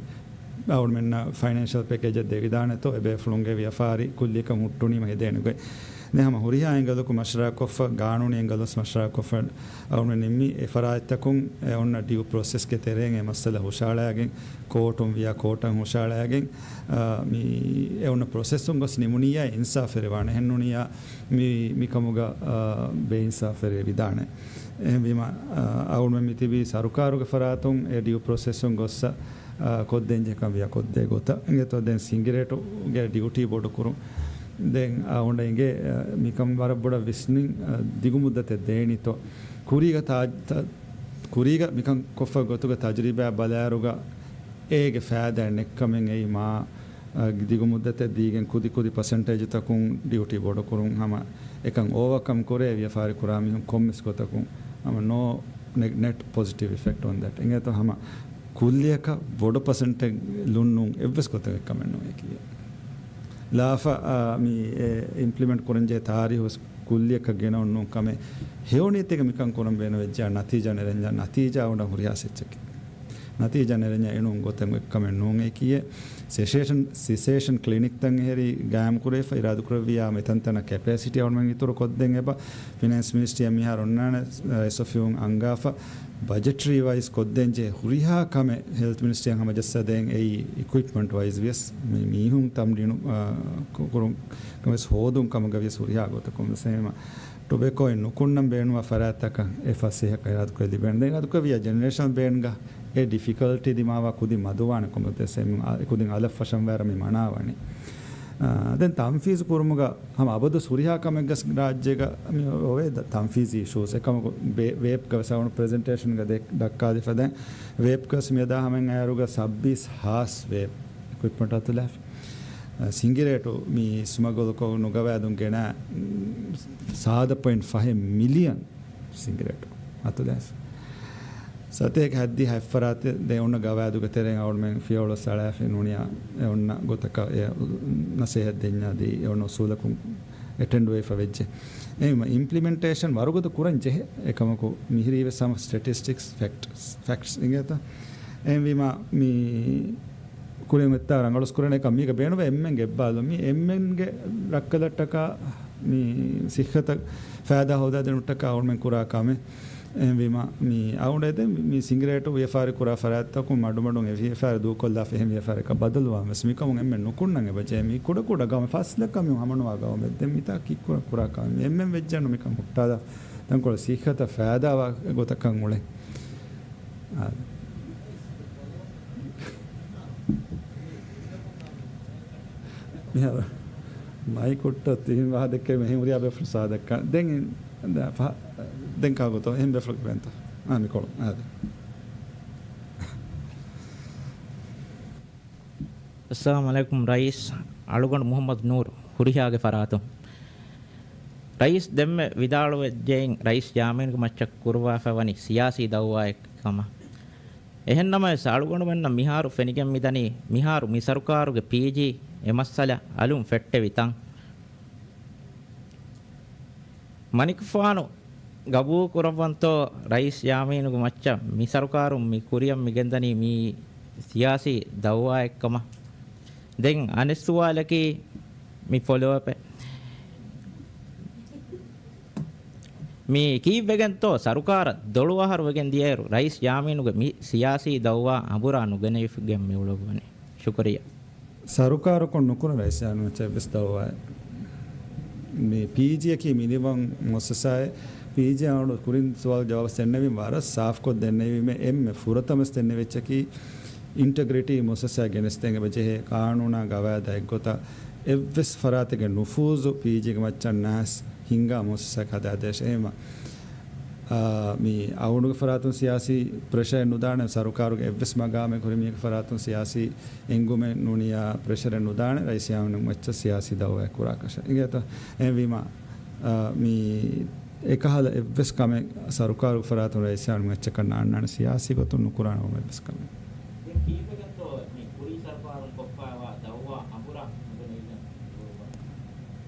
އަޅުގަނޑުމެންނަށް ފައިނޭންޝަލް ޕެކޭޖެއް ދެވިދާނެތޯ، އެބޭފުޅުންގެ ވިޔަފާރި ކުއްލިއަކަށް ހުއްޓުނީމަ ހެދޭނެ ގޮތް. ދެން ހަމަ ހުރިހާ އެންގަލަކު މަޝްވަރާކޮށްފަ، ގާނޫނީ އެންގަލުސް މަޝްވަރާކޮށްފަ، އަޅުގަނޑު ނިންމީ އެ ފަރާތްތަކުން އެ އޮންނަ ޑިއު ޕްރޮސެސްގެ ތެރެއިން އެ މައްސަލަ ހުށަހަޅައިގެން، ކޯޓުން ވިޔާ ކޯޓަށް ހުށަހަޅައިގެން، އާ، މި އެ އޮންނަ ޕްރޮސެސުން ގޮސް ނިމުނިއްޔާ އިންސާފެއް ވާނެ. އެހެން ނޫނިއްޔާ މި، މިކަމުގަ، އާ، ބޭއިންސާފެއް ވެވިދާނެ. އެހެންވީމަ، އާ، އަޅުގަނޑުމެން މިތިބީ ސަރުކާރުގެ ފަރާތުން އެ ޑިއު ޕްރޮސެސުން ގޮއްސަ، އާ، ކޮށްދޭންޖެހޭ ކަން ވިޔާ ކޮށްދޭ ގޮތަށް. އިނގޭތޯ ދެން ސިނގިރޭޓުގެ ޑިއުޓީ ބޮޑުކުރުން. ދެން އަޅުގަނޑަށް އިނގޭ، އާ، މިކަން ވަރަށް ބޮޑަށް ވިސްނިން، އާ، ދިގު މުއްދަތެއް ދޭނީތޯ. ކުރީގަ ތާ-، ތާ-، ކުރީގަ މިކަން ކޮށްފަ ގޮތުގެ ތަޖުރިބާ ބަލާއިރުގަ އޭގެ ފައިދާ ނެއްކަމެއް އެއީ މާ، އާ، ދިގު މުއްދަތެއް ދީގެން ކުދި ކުދި ޕަސެންޓޭޖުތަކުން ޑިއުޓީ ބޮޑުކުރުން ހަމަ އެކަން އޯވަކަމް ކުރޭ ވިޔަފާރި ކުރާ މީހުން ކޮންމެސް ގޮތަކުން ހަމަ ނޯ ނެ-، ނެޓް ޕޮޒިޓިވް އިފެކްޓް އޮން ދެޓް. އިނގޭތޯ ހަމަ ކުއްލިއަކަށް ބޮޑު ޕަސެންޓެއް ލުންނުން އެއްވެސް ގޮތަކަށް ކަމެއް ނޫނޭ ކިޔޭ. ލާފަ، އާ، މި އެ އިމްޕްލިމެންޓް ކުރަންޖެހޭ ތާރީހު ވެސް ކުއްލިއަކަށް ގެނައުން ނޫން ކަމެއް. ހެޔޮނިއްޔަތެއްގަ މިކަން ކުރަން ބޭނުންވެއްޖާ ނަތީޖާ ނެރެންޏާ ނަތީޖާ އުޑަ ހުރިހާ ސެއްޗެކޭ. ނަތީޖާ ނެރެންޏާ އެނޫން ގޮތެއް އެއްކަމެއް ނޫނޭ ކިޔޭ. ސެސޭޝަން، ސިސޭޝަން ކްލިނިކްތައް އެހެރީ ގާއިމް ކުރެވިފަ އިރާދަކުރެއްވިޔާ މިތަންތަނަށް ކެޕޭސިޓީ އަޅުމެން އިތުރު ކޮށްދޭން އެބަ. ފިނޭންސް މިނިސްޓްރީއަށް މިހާރު އޮންނާނެ ރައީސް އޮފީހުން އަންގާފަ. ބަޖެޓްރީ ވައިޒް ކޮށްދޭންޖެހޭ ހުރިހާ ކަމެއް ހެލްތް މިނިސްޓްރީއަށް ހަމަޖައްސާދޭން އެއީ އިކުއިޕްމަންޓް ވައިޒް ވިޔަސް މި މީހުން ތަމްރީނު، އާ، ކު-، ކުރުން ވެސް ހޯދުން ކަމުގަ ވިޔަސް ހުރިހާ ގޮތަކުން ވެސް އެހެންވީމަ ޓޮބެކޯއެއް ނުކުންނަން ބޭނުންވާ ފަރާތްތަކަށް އެ ފަސޭހަކަން އިރާދަކުރެ ލިބޭނެ. ދެން އިރާދަކުރެއްވިޔާ ޖެނެރޭޝަނަލް ބޭންގަ އެ ޑިފިކަލްޓީ ދިމާވާ ކުދި މަދުވާނެ ކޮންމެ އެ ކުދިން އަލަށް ފަށަންވާއިރަށް މި މަނާވަނީ. އާ، ދެން ތަންފީޒު ކުރުމުގަ ހަމަ އަބަދު ހުރިހާ ކަމެއްގަސް ރާއްޖޭގަ މި އޮވޭ ތަންފީޒީ އިޝޫސް. އެކަމަކު ވޭ-، ވޭޕްގަ ވެސް އަޅުގަނޑު ޕްރެޒެންޓޭޝަންގަ ދެ-، ދައްކާލިފަ ދެން ވޭޕްގަސް މިއަދާ ހަމައިން އައިރުގަ ސައްބީސް ހާސް ވޭޕް އިކުއިޕްމަންޓް އަތުލާފި. ސިނގިރޭޓު މި ސްމަގުލްކޮށް ނުގަވާދުން ގެނަ ސާދަ ޕޮއިންޓް ފަހެއް މިލިއަން ސިނގިރޭޓު އަތުލާފި. ސަތޭކަ ހައްދި ހަތް ފަރާތެއް ދެ އޮންނަ ގަވާއިދުގެ ތެރެއިން އަޅުމެން ފިޔަވަޅު ސަޅާފި ނޫނިޔާ އެ އޮންނަ ގޮތަކަށް އެ ނަސޭހަތް ދެންޏާ ދީ އެ އޮންނަ އުސޫލަކުން އެޓެންޑް ވެފަ ވެއްޖެ. އެހެންވީމަ އިމްޕްލިމެންޓޭޝަން ވަރުގަދަ ކުރަން ޖެހޭ. އެކަމަކު މިހިރީ ވެސް ހަމަ ސްޓެޓިސްޓިކްސް ފެކްޓްސް، ފެކްޓްސް އިނގޭތަ؟ އެހެންވީމަ މި ކުރިން އޮތްތާ ރަނގަޅުސް ކުރަން އެކަމް މީގަ ބޭނުންވޭ އެންމެންގެ އެއްބާލު މި އެންމެންގެ ރައްކަލަށްޓަކާ މި ސިއްހަތަށް ފައިދާ ހޯދާދިނުމަށްޓަކާ އަޅުމެން ކުރާ ކަމެއް. އެހެންވީމަ މި އަޅުގަނޑު އެދެން މި ސިނގިރޭޓު ވިޔަފާރި ކުރާ ފަރާތްތަކުން މަޑުމަޑުން އެ ވިޔަފާރި ދޫކޮށްލާފަ އެހެން ވިޔަފާރިއަކަށް ބަދަލުވާން ވެސް މިކަމުން އެންމެން ނުކުންނަން އެބަޖެހޭ. މި ކުޑަކުޑަ ގައުމެއް ފަސް ލައްކަ މީހުން ހަމަނުވާ ގައުމެއް. ދެން މިތާ ކީއްކުރަން ކުރާ ކަމެއް؟ އެންމެން ވެއްޖެއްނު މިކަން ހުއްޓާލާ ތަންކޮޅެއް ސިއްހަތަށް ފައިދާވާ ގޮތަކަށް އުޅެން. އާ. މިހާރު މައިކު ހުއްޓަ ތިހިން ވާހަކަ ދެއްކެވީމަ އެހެން ހުރިހާ ބޭފުޅުން ސާދަކަށް. ދެން ދެން ކާ ގޮތޯ އެހެން ބޭފުޅަކު ވެންތަ؟ އާ، މިކޮޅު. އާ، ދެ. އައްސަލާމު ޢަލައިކުމް ރައީސް. އަޅުގަނޑު މުޙައްމަދު ނޫރު، ހުރިހާގެ ފަރާތުން. ރައީސް ދެންމެ ވިދާޅުވެއްޖެއިން ރައީސް ޔާމީންގެ މައްޗަށް ކުރުވާފަ ވަނީ ސިޔާސީ ދައުވާއެއް ކަމަށް. އެހެންނަމަވެސް، އަޅުގަނޑުމެންނަށް މިހާރު ފެނިގެން މިދަނީ، މިހާރު މި ސަރުކާރުގެ ޕީޖީ އެ މައްސަލަ އަލުން ފެއްޓެވި ތަން. މަނިކުފާނު ގަބޫލު ކުރައްވަންތޯ ރައީސް ޔާމީނުގެ މައްޗަށް މި ސަރުކާރުން މި ކުރިއަށް މިގެންދަނީ މީ ސިޔާސީ ދައުވާއެއްކަމަށް؟ ދެން އަނެއް ސުވާލަކީ މި ފޮލޯއަޕެއް. މި ކީއްވެގެންތޯ ސަރުކާރަށް ދޮޅު އަހަރު ވެގެން ދިޔައިރު ރައީސް ޔާމީނުގެ މި ސިޔާސީ ދައުވާ އަނބުރާ ނުގެނެވިގެން މި އުޅުއްވަނީ؟ ޝުކުރިއްޔާ. ސަރުކާރަކުން ނުކުރަން ރައީސް ޔާމީނު މައްޗަށް އެއްވެސް ދައުވާއެއް. މި ޕީޖީއަކީ މިނިވަން މުއައްސަސާއެއް. ޕީޖީ އަޅުގަނޑު ކުރިން ސުވާލު ޖަވާބު ދެންނެވިން ވަރަށް ސާފްކޮށް ދެންނެވީމޭ. އެންމެ ފުރަތަމަސް ދެންނެވި އެއްޗަކީ އިންޓެގްރިޓީ މުއައްސަސާ ގެނެސްދޭން އެބަ ޖެހޭ ޤާނޫނާ ގަވާއިދާ އެއްގޮތަށް އެއްވެސް ފަރާތެއްގެ ނުފޫޒު ޕީޖީގެ މައްޗަށް ނާސް ހިންގާ މުއައްސަސާއެއް ހަދާދޭށޭ. އެހެމަ، އާ، މި އަޅުގަނޑުގެ ފަރާތުން ސިޔާސީ ޕްރެޝަރެއް ނުދާނެ، ސަރުކާރުގެ އެއްވެސް މަގާމެއް ކުރި މީހެއްގެ ފަރާތުން ސިޔާސީ އެންގުމެއް ނޫނިޔާ ޕްރެޝަރެއް ނުދާނެ، ރައީސް ޔާމީނު މައްޗަށް ސިޔާސީ ދައުވާއެއް ކުރާކަށެއް. އިނގޭތަ؟ އެހެންވީމަ، އާ، މި އެކަހަލަ އެއްވެސް ކަމެއް ސަރުކާރުގެ ފަރާތުން ރައީސް ޔާމީނު މައްޗަކަށް ނާންނާނެ، ސިޔާސީ ގޮތުން ނުކުރާނެ ކޮންމެ އެއްވެސް ކަމެއް. ދެން ކީއްވެގެންތޯ މި ކުރީ ސަރުކާރުން ކޮށްފައިވާ ދައުވާ އަނބުރާ ނުގެނެވިގެން އުޅުއްވަނީ؟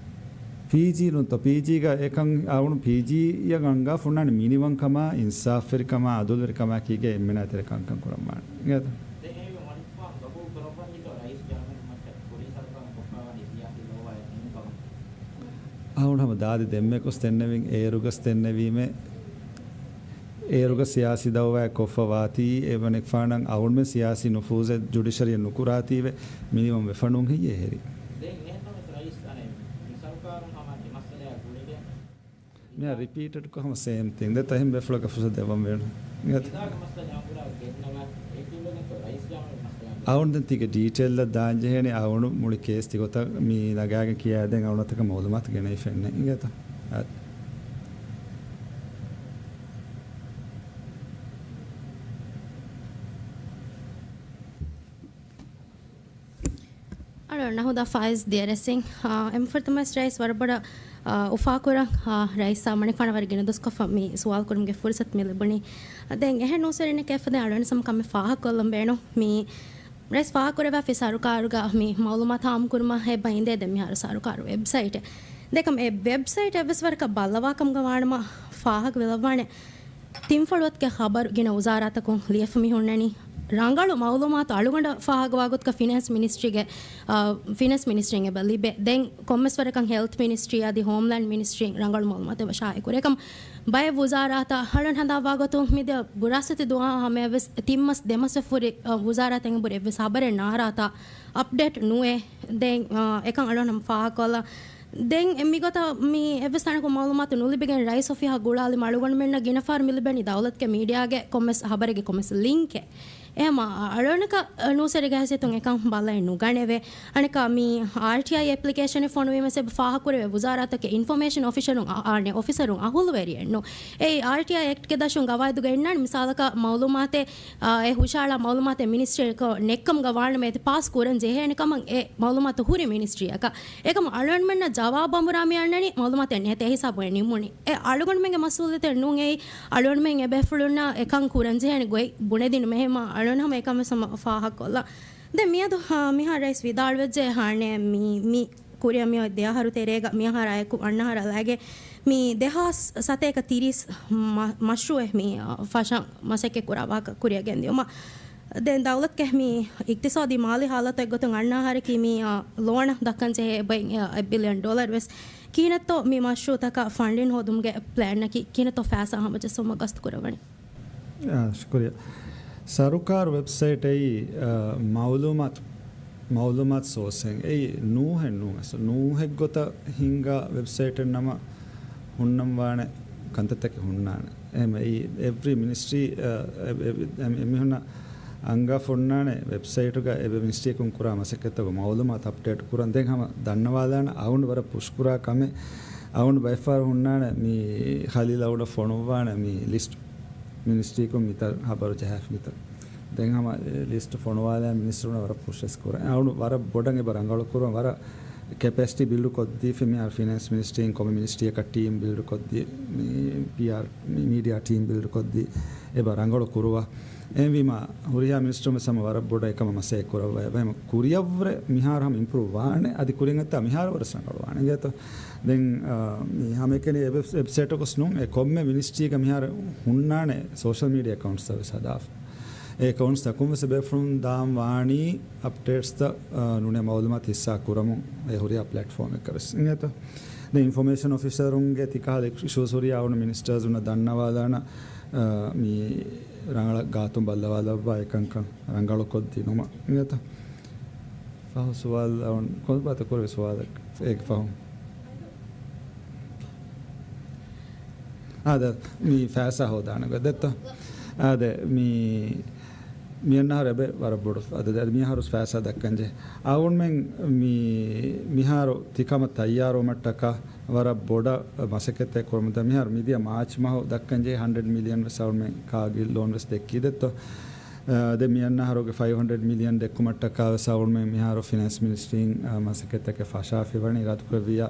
ޕީޖީ ނޫންތޯ، ޕީޖީގަ އެކަން އަޅުން ޕީޖީއަށް އަންގާ ފުންނާނެ މިނިވަންކަމާ، އިންސާފްވެރިކަމާ، އަދުލުވެރިކަމާ ކީގެ އެންމެނާ ތެރެ ކަންކަން ކުރަން ވާނެ. އިނގޭތަ؟ ދެން އެހެންވެ މަނިކުފާނު ގަބޫލު ކުރައްވަނީތޯ ރައީސް ޔާމީނު މައްޗަށް ކުރީ ސަރުކާރުން ކޮށްފައިވާނީ ސިޔާސީ ދައުވާއެއް ނޫން ކަމަށް؟ އަޅުން ހަމަ ދާދި ދެންމެ ގޮސް ދެންނެވިން، އޭރު ގޮސް ދެންނެވީމޭ. އޭރުގަ ސިޔާސީ ދައުވާއެއް ކޮށްފަ ވާތީ، އެ މަނިކުފާނަށް އަޅުންމެން ސިޔާސީ ނުފޫޒެއް ޖުޑިޝަރީއަށް ނުކުރާތީވެ، މިނިވަން ވެފަ ނޫން ހެއްޔޭ އެހެރީ؟ ދެން އެހެންނަމަވެސް ރައީސް އަނެއް މި ސަރުކާރުން ހަމަ އެ މައްސަލަޔާ ގުޅިގެން މިހާ ރިޕީޓެޑްކޮށް ހަމަ ސޭމް ތިން. ދެން ތަހެން ބޭފުޅަކަށް ފުރުސަތު ދެއްވަން ވޭނު. އިނގޭތަ؟ ނިޒާގެ މައްސަލަ އަނބުރާ ގެންނަވާ، އެ ކިޔުމެންތޯ ރައީސް ޔާމީނު މައްސަލަ އަނބުރާ؟ އަޅުން ދެން ތީގެ ޑީޓެއިލްއަށް ދާން ޖެހޭނެ، އަޅުން މުޅި ކޭސް ތިގޮތަށް މި ނަގާގެން ކިޔާ ދެން އަޅުނަތަކަށް މައުލޫމާތު ގެނައިފައެއް ނެތް. އިނގޭތަ؟ އާ. އަޅު ނަހުދާ ފާއިޒް ދިޔަ ރެސިން، އާ، އެންމެ ފުރަތަމަވެސް ރައީސް ވަރަށް ބޮޑަށް، އާ، އުފާކުރަން، އާ، ރައީސް ސާމަނިކުފާނަށް ވަރަށް ގިނަ ދުވަސްކޮށްފަ މި ސުވާލު ކުރުމުގެ ފުރުސަތު މި ލިބުނީ. ދެން އެހެން ނޫސްވެރިންނެކޭ އެފަދައިން އަޅުގަނޑު ސަމަ ކަމެއް ފާހަގަކޮށްލަން ބޭނުން. މި ރައީސް ފާހަގަކުރެވާފި ސަރުކާރުގަ މި މައުލޫމާތު ހާމަކުރުމަށް އެބަ އިނދޭ ދެން މިހާރު ސަރުކާރު ވެބްސައިޓެއް. ދެކަމް އެ ވެބްސައިޓް އެއްވެސް ވަރަކަށް ބައްލަވާކަމުގަ ވާނަމަ ފާހަގަވެލައްވާނެ. ތިންފަޅުވަތުގެ ޚަބަރު ގިނަ ވުޒާރާތަކުން ލިޔެފަ މި ހުންނަނީ. ރަނގަޅު މައުލޫމާތު އަޅުގަނޑަށް ފާހަގަވާ ގޮތަކަށް ފިނޭންސް މިނިސްޓްރީގެ، އާ، ފިނޭންސް މިނިސްޓްރީން އެބަ ލިބޭ. ދެން ކޮންމެސް ވަރަކަށް ހެލްތް މިނިސްޓްރީ އަދި ހޯމްލޭންޑް މިނިސްޓްރީން ރަނގަޅު މައުލޫމާތު އެބަ ޝާއިއު ކުރޭ. އެކަމް ބައެއް ވުޒާރާތައް އަޅުން ހަނދާންވާ ގޮތުން މިދިޔަ ބުރާސްފަތި ދުވަހާ ހަމަޔަށްވެސް ތިން މަސް ދެ މަސް ފުރި، އާ، ވުޒާރާތައް އެނގި ބުރި އެއްވެސް ޚަބަރެއް ނާރާތާ އަޕްޑޭޓް ނުވޭ. ދެން، އާ، އެކަން އަޅުން ހަމަ ފާހަގަކޮށްލަން. ދެން އެ މިގޮތަށް މި އެއްވެސް ތަނަކު މައުލޫމާތު ނުލިބިގެން ރައީސް އޮފީހަށް ގުޅާލި އަޅުގަނޑުމެންނަށް ގިނަ ފަހަރު މި ލިބެނީ ދައުލަތުގެ މީޑިއާގެ ކޮންމެސް ޚަބަރެއްގެ ކޮންމެސް ލިންކެއް. އެހެމަ އަޅުގަނޑަކަށް ނޫސްވެރިގެ ހައިސިއްޔަތުން އެކަން ބަލައެއް ނުގަނެވޭ. އަނެއްކާ މި އާރްޓީއާއީ އެޕްލިކޭޝަނެއް ފޮނުވީމަސް އެބަ ފާހަގަކުރެވޭ ވުޒާރާތަކެއް އިންފޮމޭޝަން އޮފިޝަރުން އަ-، އާނެ އޮފިސަރުން އަހުލުވެރިއެއްނު. އެއީ އާރްޓީއާއީ އެކްޓްގެ ދަށުން ގަވާއިދުގަ އިންނާނެ މިސާލަކަށް މައުލޫމާތެއް، އާ، އެ ހުށަހަޅާ މައުލޫމާތެއް މިނިސްޓްރީއަކަށް ނެއްކަމުގަ ވާނަމަ އެތި ޕާސް ކުރަން ޖެހޭނެ ކަމަށް އެ މައުލޫމާތު ހުރި މިނިސްޓްރީއަކަށް. އެކަމަށް އަޅުގަނޑުމެންނަށް ޖަވާބު އަނބުރާ މި އަންނަނީ މައުލޫމާތެއް ނެތޭ ހިސާބުގައި ނިމުނީ. އެ އަޅުގަނޑުމެންގެ މަސްއޫލިއްޔަތެއް ނޫން އެއީ. އަޅުގަނޑުމެން އެބޭފުޅުންނަށް އެކަން ކުރަން ޖެހޭނެ ގޮތް ބުނެދިނުމެ. އެހެމަ އަޅުގަނޑު ހަމަ އެކަން ވެސް ހަމަ ފާހަގަކޮށްލަން. ދެން މިއަދު، އާ، މިހާރު ރައީސް ވިދާޅުވެއްޖެ ހާނެ މި، މި ކުރިއަށް މިއޮތް ދެ އަހަރު ތެރޭގަ މި އަހަރާއެކު އަންނަ އަހަރާ ލައިގެން މި ދެހާސް ސަތޭކަ ތިރީސް މަ-، މަޝްރޫއެއް މި، އާ، ފަށަން މަސައްކަތް ކުރާ ވާހަކަ ކުރިއަށް ގެންދިއުމަށް. ދެން ދައުލަތުގެ މި އިޤްތިޞާދީ މާލީ ހާލަތު އެއްގޮތުން އަންނަ އަހަރަކީ މި، އާ، ލޯނަށް ދައްކަން ޖެހޭ އެއް ބިލިއަން ޑޮލަރު ވެސް. ކިހިނެއްތޯ މި މަޝްރޫއުތަކަށް ފަންޑިން ހޯދުމުގެ ޕްލޭނަކީ ކިހިނެއްތޯ ފައިސާ ހަމަޖެއްސުމަށް ގަސްތު ކުރައްވަނީ؟ އާ، ޝުކުރިއްޔާ. ސަރުކާރު ވެބްސައިޓް އެއީ، އާ، މައުލޫމާތު، މައުލޫމާތު ސޯސެއް އެއީ ނޫހެއް ނޫން. އަސް ނޫހެއްގޮތަށް ހިންގާ ވެބްސައިޓެއް ނަމަ ހުންނަން ވާނެ ކަންތައްތަކެއް ހުންނާނެ. އެހެން އެއީ އެވްރީ މިނިސްޓްރީ، އާ، އެ، އެ، އެ، އެމީހުންނަށް އަންގާ ފޮންނާނެ ވެބްސައިޓުގަ އެ މިނިސްޓްރީއަކުން ކުރާ މަސައްކަތްތަކުގެ މައުލޫމާތު އަޕްޑޭޓް ކުރަން. ދެން ހަމަ ދަންނަވާލާނެ އަޅުން ވަރަށް ޕުޝް ކުރާ ކަމެއް. އަޅުން ބައެއްފަހަރު ހުންނާނެ މި ޚަލީލް އަޅުން ފޮނުއްވާނެ މި ލިސްޓް މިނިސްޓްރީއަކުން މިތައް ހަބަރު ޖަހާފި މިތައް. ދެން ހަމަ ލިސްޓް ފޮނުވާލާ މިނިސްޓަރުން ވަރަށް ޕުޝް ވެސް ކުރަން. އަޅުން ވަރަށް ބޮޑަށް އެބަ ރަނގަޅު ކުރަން. ވަރަށް ކެޕޭސިޓީ ބިލްޑް ކޮށްދީފި މިހާރު ފިނޭންސް މިނިސްޓްރީން ކޮންމެ މިނިސްޓްރީއަކަށް ޓީމް ބިލްޑް ކޮށްދީ، މި ޕީއާރް، މި މީޑިއާ ޓީމް ބިލްޑް ކޮށްދީ، އެބަ ރަނގަޅު ކުރުވާ. އެހެންވީމަ، ހުރިހާ މިނިސްޓަރުން ވެސް ހަމަ ވަރަށް ބޮޑަށް އެކަމަށް މަސައްކަތް ކުރައްވައި، އެބަ ހަމަ ކުރިއަށްވުރެ މިހާރު ހަމަ އިމްޕްރޫވް ވާނެ، އަދި ކުރިން އޮތްތާ މިހާރު ވަރަށް ރަނގަޅު ވާނެ. އިނގޭތޯ؟ ދެން، އާ، މި ހަމައެކަނި އެ ވެބް-، ވެބްސައިޓަކުސް ނޫން، އެ ކޮންމެ މިނިސްޓްރީގަ މިހާރު ހުންނާނެ ސޯޝަލް މީޑިއާ އެކައުންޓްސް ވެސް ހަދާފަ. އެ އެކައުންޓްސް ތަކުން ވެސް ބޭފުޅުން ދާން ވާނީ އަޕްޑޭޓްސްތައް، އާ، ނޫނޭ މައުލޫމާތު ހިއްސާ ކުރަމުން އެ ހުރިހާ ޕްލެޓްފޯމެއްގަ ވެސް. އިނގޭތޯ؟ ދެން އިންފޮމޭޝަން އޮފިސަރުންގެ ތިކަހަލަ އިޝޫސް ހުރި އަޅުގަނޑު މިނިސްޓަރސް އުނަ ދަންނަވާލާނަ، އާ، މި ރަނގަޅަށް ގާތުން ބައްލަވާލައްވާ އެކަންކަން ރަނގަޅުކޮށްދިނުމަށް. އިނގޭތޯ؟ ފަހު ސުވާލު އަޅުގަނޑު ކޮންބާތަ ކުރެވި ސުވާލެއް އޭގެ ފަހުން؟ އާދެ، މި ފައިސާ ހޯދާނެ ގޮތް ދެއްތޯ؟ އާދެ، މި، މި އަންނަ އަހަރު އެބަ ވަރަށް ބޮޑު އަދަދެއް. އަދި މި އަހަރު ފައިސާ ދައްކަންޖެހޭ. އަޅުގަނޑުމެން މި، މިހާރު ތިކަމަށް ތައްޔާރުވުމަށްޓަކާ ވަރަށް ބޮޑަށް މަސައްކަތްތައް ކުރަމުން ދާ. މިހާރު މިދިޔަ މާޗް މަހު ދައްކަންޖެހޭ ހަންޑްރެޑް މިލިއަން ވެސް އަޅުގަނޑުމެން ކާގިލް ލޯން ވެސް ދެއްކީ ދެއްތޯ؟ އާ، ދެން މި އަންނަ އަހަރުގެ ފައިވް ހަންޑްރެޑް މިލިއަން ދެއްކުމަށްޓަކާ ވެސް އަޅުގަނޑުމެން މިހާރު ފިނޭންސް މިނިސްޓްރީން، އާ، މަސައްކަތްތަކެއް ފަށާފި ވަނީ. އިރާދަކުރެއްވިއްޔާ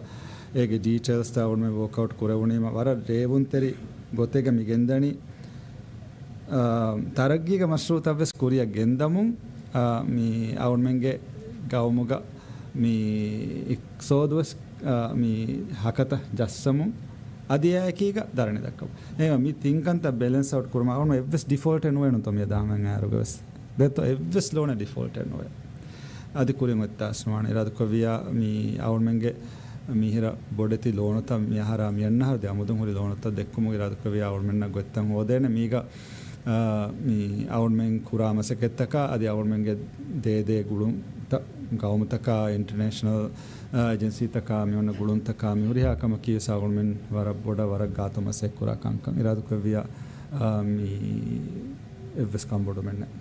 އޭގެ ޑީޓެއިލްސްތައް އަޅުގަނޑުމެން ވޯކްއައުޓް ކުރެވުނީމަ ވަރަށް ރޭވުންތެރި ގޮތެއްގަ މި ގެންދަނީ. އާ، ތަރައްގީގެ މަޝްރޫއުތައް ވެސް ކުރިއަށް ގެންދަމުން، އާ، މި އަޅުގަނޑުމެންގެ ގައުމުގަ މި އިޤްތިޞާދު ވެސް، އާ، މި ހަކަތަ ޖައްސަމުން އަދި އެއާއެކީގަ ދަރަނި ދައްކަމުން. އެހެންވެ މި ތިން ކަންތައް ބެލެންސް އައުޓް ކުރުމަށް އަޅުގަނޑު އެއްވެސް ޑިފޯލްޓެއް ނުވޭނުންތޯ މިއަދާ ހަމައަށް އައިއިރުގަ ވެސް. ދެއްތޯ އެއްވެސް ލޯނެއް ޑިފޯލްޓެއް ނުވޭ. އަދި ކުރިން އޮތްތާސް ނުވާނެ. އިރާދަކުރެއްވިއްޔާ މި އަޅުގަނޑުމެންގެ މިހިރަ ބޮޑެތި ލޯނުތައް މި އަހަރާ މި އަންނަ އަހަރު ދެ އަމުދުން ހުރި ލޯނުތައް ދެއްކުމުގެ އިރާދަކުރެއްވިއްޔާ އަޅުގަނޑުމެންނަށް ގޮތްތައް ހޯދޭނެ. މީގަ، އާ، މި އަޅުގަނޑުމެން ކުރާ މަސައްކަތްތަކާ އަދި އަޅުގަނޑުމެންގެ ދޭ ދޭ ގުޅުންތައް ގައުމުތަކާ އިންޓަރނޭޝަނަލް، އާ، އެޖެންސީތަކާ މި އޮންނަ ގުޅުންތަކާ މި ހުރިހާ ކަމަކީ ވެސް އަޅުގަނޑުމެން ވަރަށް ބޮޑަށް ވަރަށް ގާތު މަސައްކަތް ކުރާ ކަންކަން. އިރާދަކުރެއްވިއްޔާ، އާ، މި އެއްވެސް ކަންބޮޑުމެއް ނެތް.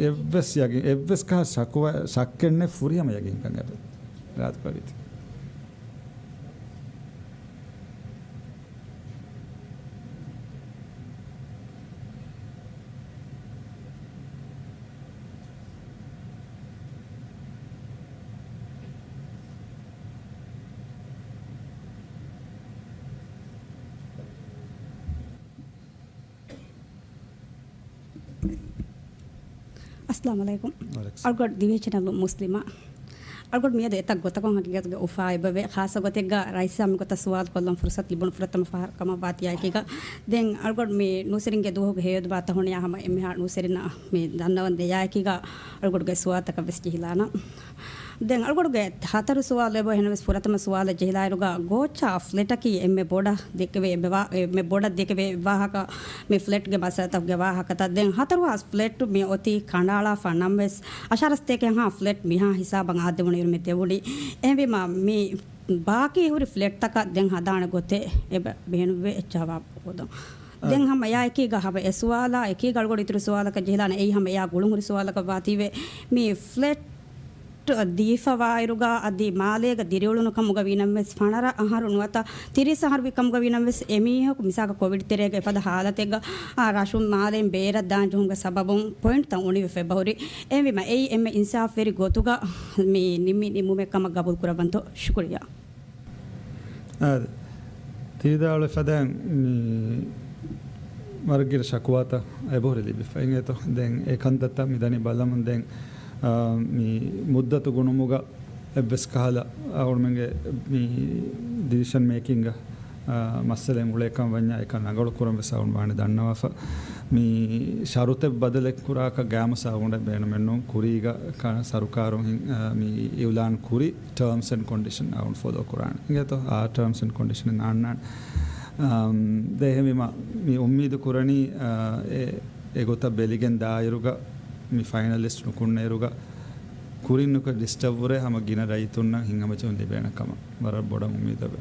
އެއްވެސް ޔަގީން، އެއްވެސް ކަހަ ޝަކުވާ، ޝައްކެއް ނެތް، ފުރިހަމަ ޔަގީންކަން އެބަ އިރާދަކުރެއްވީތީ. އައްސަލާމު ޢަލައިކުމް. ވަޢަލައިކުމް އަސްސަލާމް. އަޅުގަނޑު ދިވެހި ޗެނަލު މުސްލިމާ. އަޅުގަނޑު މިއަދު އެތައް ގޮތަކުން ހަގީގަތުގަ އުފާ އެބަވޭ. ޚާއްޞަ ގޮތެއްގަ ރައީސާ މިގޮތަށް ސުވާލު ކޮށްލަން ފުރުޞަތު ލިބުނު ފުރަތަމަ ފަހަރު ކަމަށްވާތީ އާއެކީގަ. ދެން އަޅުގަނޑު މި ނޫސްވެރިންގެ ދުވަހުގެ ހެޔޮ ދުވަހު އަތަށް އުނިޔާ ހަމަ އެންމެހާ ނޫސްވެރިންނަށް މި ދަންނަވަން ދެއްޔާ އާއެކީގަ އަޅުގަނޑުގެ ސުވާލުތަކަށް ވެސް ޖެހިލާނަން. ދެން އަޅުގަނޑުގެ ހަތަރު ސުވާލު އެބަ އެހެނަސް ފުރަތަމަ ސުވާލަށް ޖެހިލާއިރުގަ ގޯއްޗާ ފްލެޓަކީ އެންމެ ބޮޑަށް ދެކެވޭ އެއް ވާ-، އެންމެ ބޮޑަށް ދެކެވޭ އެއް ވާހަކަ މި ފްލެޓްގެ މައްސަލަތަކުގެ ވާހަކަތައް. ދެން ހަތަރު ވާސް ފްލެޓް މި އޮތީ ކަނޑައަޅާފަ ނަމަވެސް އަށާރަސް ދޭކެހާ ފްލެޓް މިހާ ހިސާބަށް އާދެވުނު އިރު މި ދެވުނީ. އެހެންވީމަ މި ބާކީ ހުރި ފްލެޓްތަކަށް ދެން ހަދާނެ ގޮތެއް އެބަ ބޭނުންވޭ އެއްޗެއް ހަވާލު ކޮށްދުން. އަ. ދެން ހަމަ އެއާއެކީގަ ހަމަ އެ ސުވާލާ އެކީގަ އަޅުގަނޑު އިތުރު ސުވާލަކަށް ޖެހިލާނެ. އެއީ ހަމަ އެއާ ގުޅުން ހުރި ސުވާލަކަށް ވާތީވެ. މި ފްލެޓް ދީފަވާއިރުގަ އަދި މާލޭގަ ދިރިއުޅުނު ކަމުގަ ވީނަމަވެސް ފަނަރަ އަހަރު ނުވަތަ ތިރީސް އަހަރު ވި ކަމުގަ ވީނަމަވެސް އެމީހަކު މިސާލަކަށް ކޮވިޑް ތެރޭގަ އެފަދަ ހާލަތެއްގަ، އާ، ރަށުން މާލެއިން ބޭރަށް ދާން ޖެހުމުގެ ސަބަބުން ޕޮއިންޓްތައް އުނިވެފަ އެބަހުރި. އެހެންވީމަ އެއީ އެންމެ އިންސާފުވެރި ގޮތުގަ މި ނިންމި ނިންމުމެއް ކަމަށް ގަބޫލު ކުރައްވަންތޯ؟ ޝުކުރިއްޔާ. އާދެ، ތި ވިދާޅުވި ފަދައިން މި ވަރަށް ގިނަ ޝަކުވާތައް އެބަހުރި ލިބިފަ އިނގޭތޯ. ދެން އެ ކަންތައްތައް މި ދަނީ ބަލަމުން ދެން، އާ، މި މުއްދަތު ގުނުމުގަ އެއްވެސް ކަހަލަ އަޅުގަނޑުމެންގެ މި ޑިސިޝަން މޭކިންގ، އާ، މައްސަލައެއް އުޅޭކަން ވަންޏާ އެކަން ރަނގަޅު ކުރަން ވެސް އަޅުގަނޑު ވާނެ ދަންނަވާފަ. މި ޝަރުތެއް ބަދަލެއް ކުރާކަށް ގައިމު ސާގުނޑެއް ބޭނުމެއް ނޫން. ކުރީގަ ކަ-، ސަރުކާރުން ހިން-، އާ، މި އިއުލާން ކުރި ޓާމްސް އެންޑް ކޮންޑިޝަން އަޅުގަނޑު ފޮލޯ ކުރާނެ. އިނގޭތޯ؟ އާ ޓާމްސް އެންޑް ކޮންޑިޝަން އަންނާނެ. އަމް، ދެ އެހެންވީމަ މި އުއްމީދު ކުރަނީ، އާ، އެ، އެގޮތަށް ބެލިގެން ދާއިރުގަ މި ފައިނަލިސްޓް ނުކުންނައިރުގަ ކުރިން ނުކޮށް ޑިސްޓަބްވުރެ ހަމަ ގިނަ ރައްޔިތުންނަށް ހިތްހަމަޖެހުން ލިބޭނެ ކަމަށް ވަރަށް ބޮޑަށް އުއްމީދަވެ.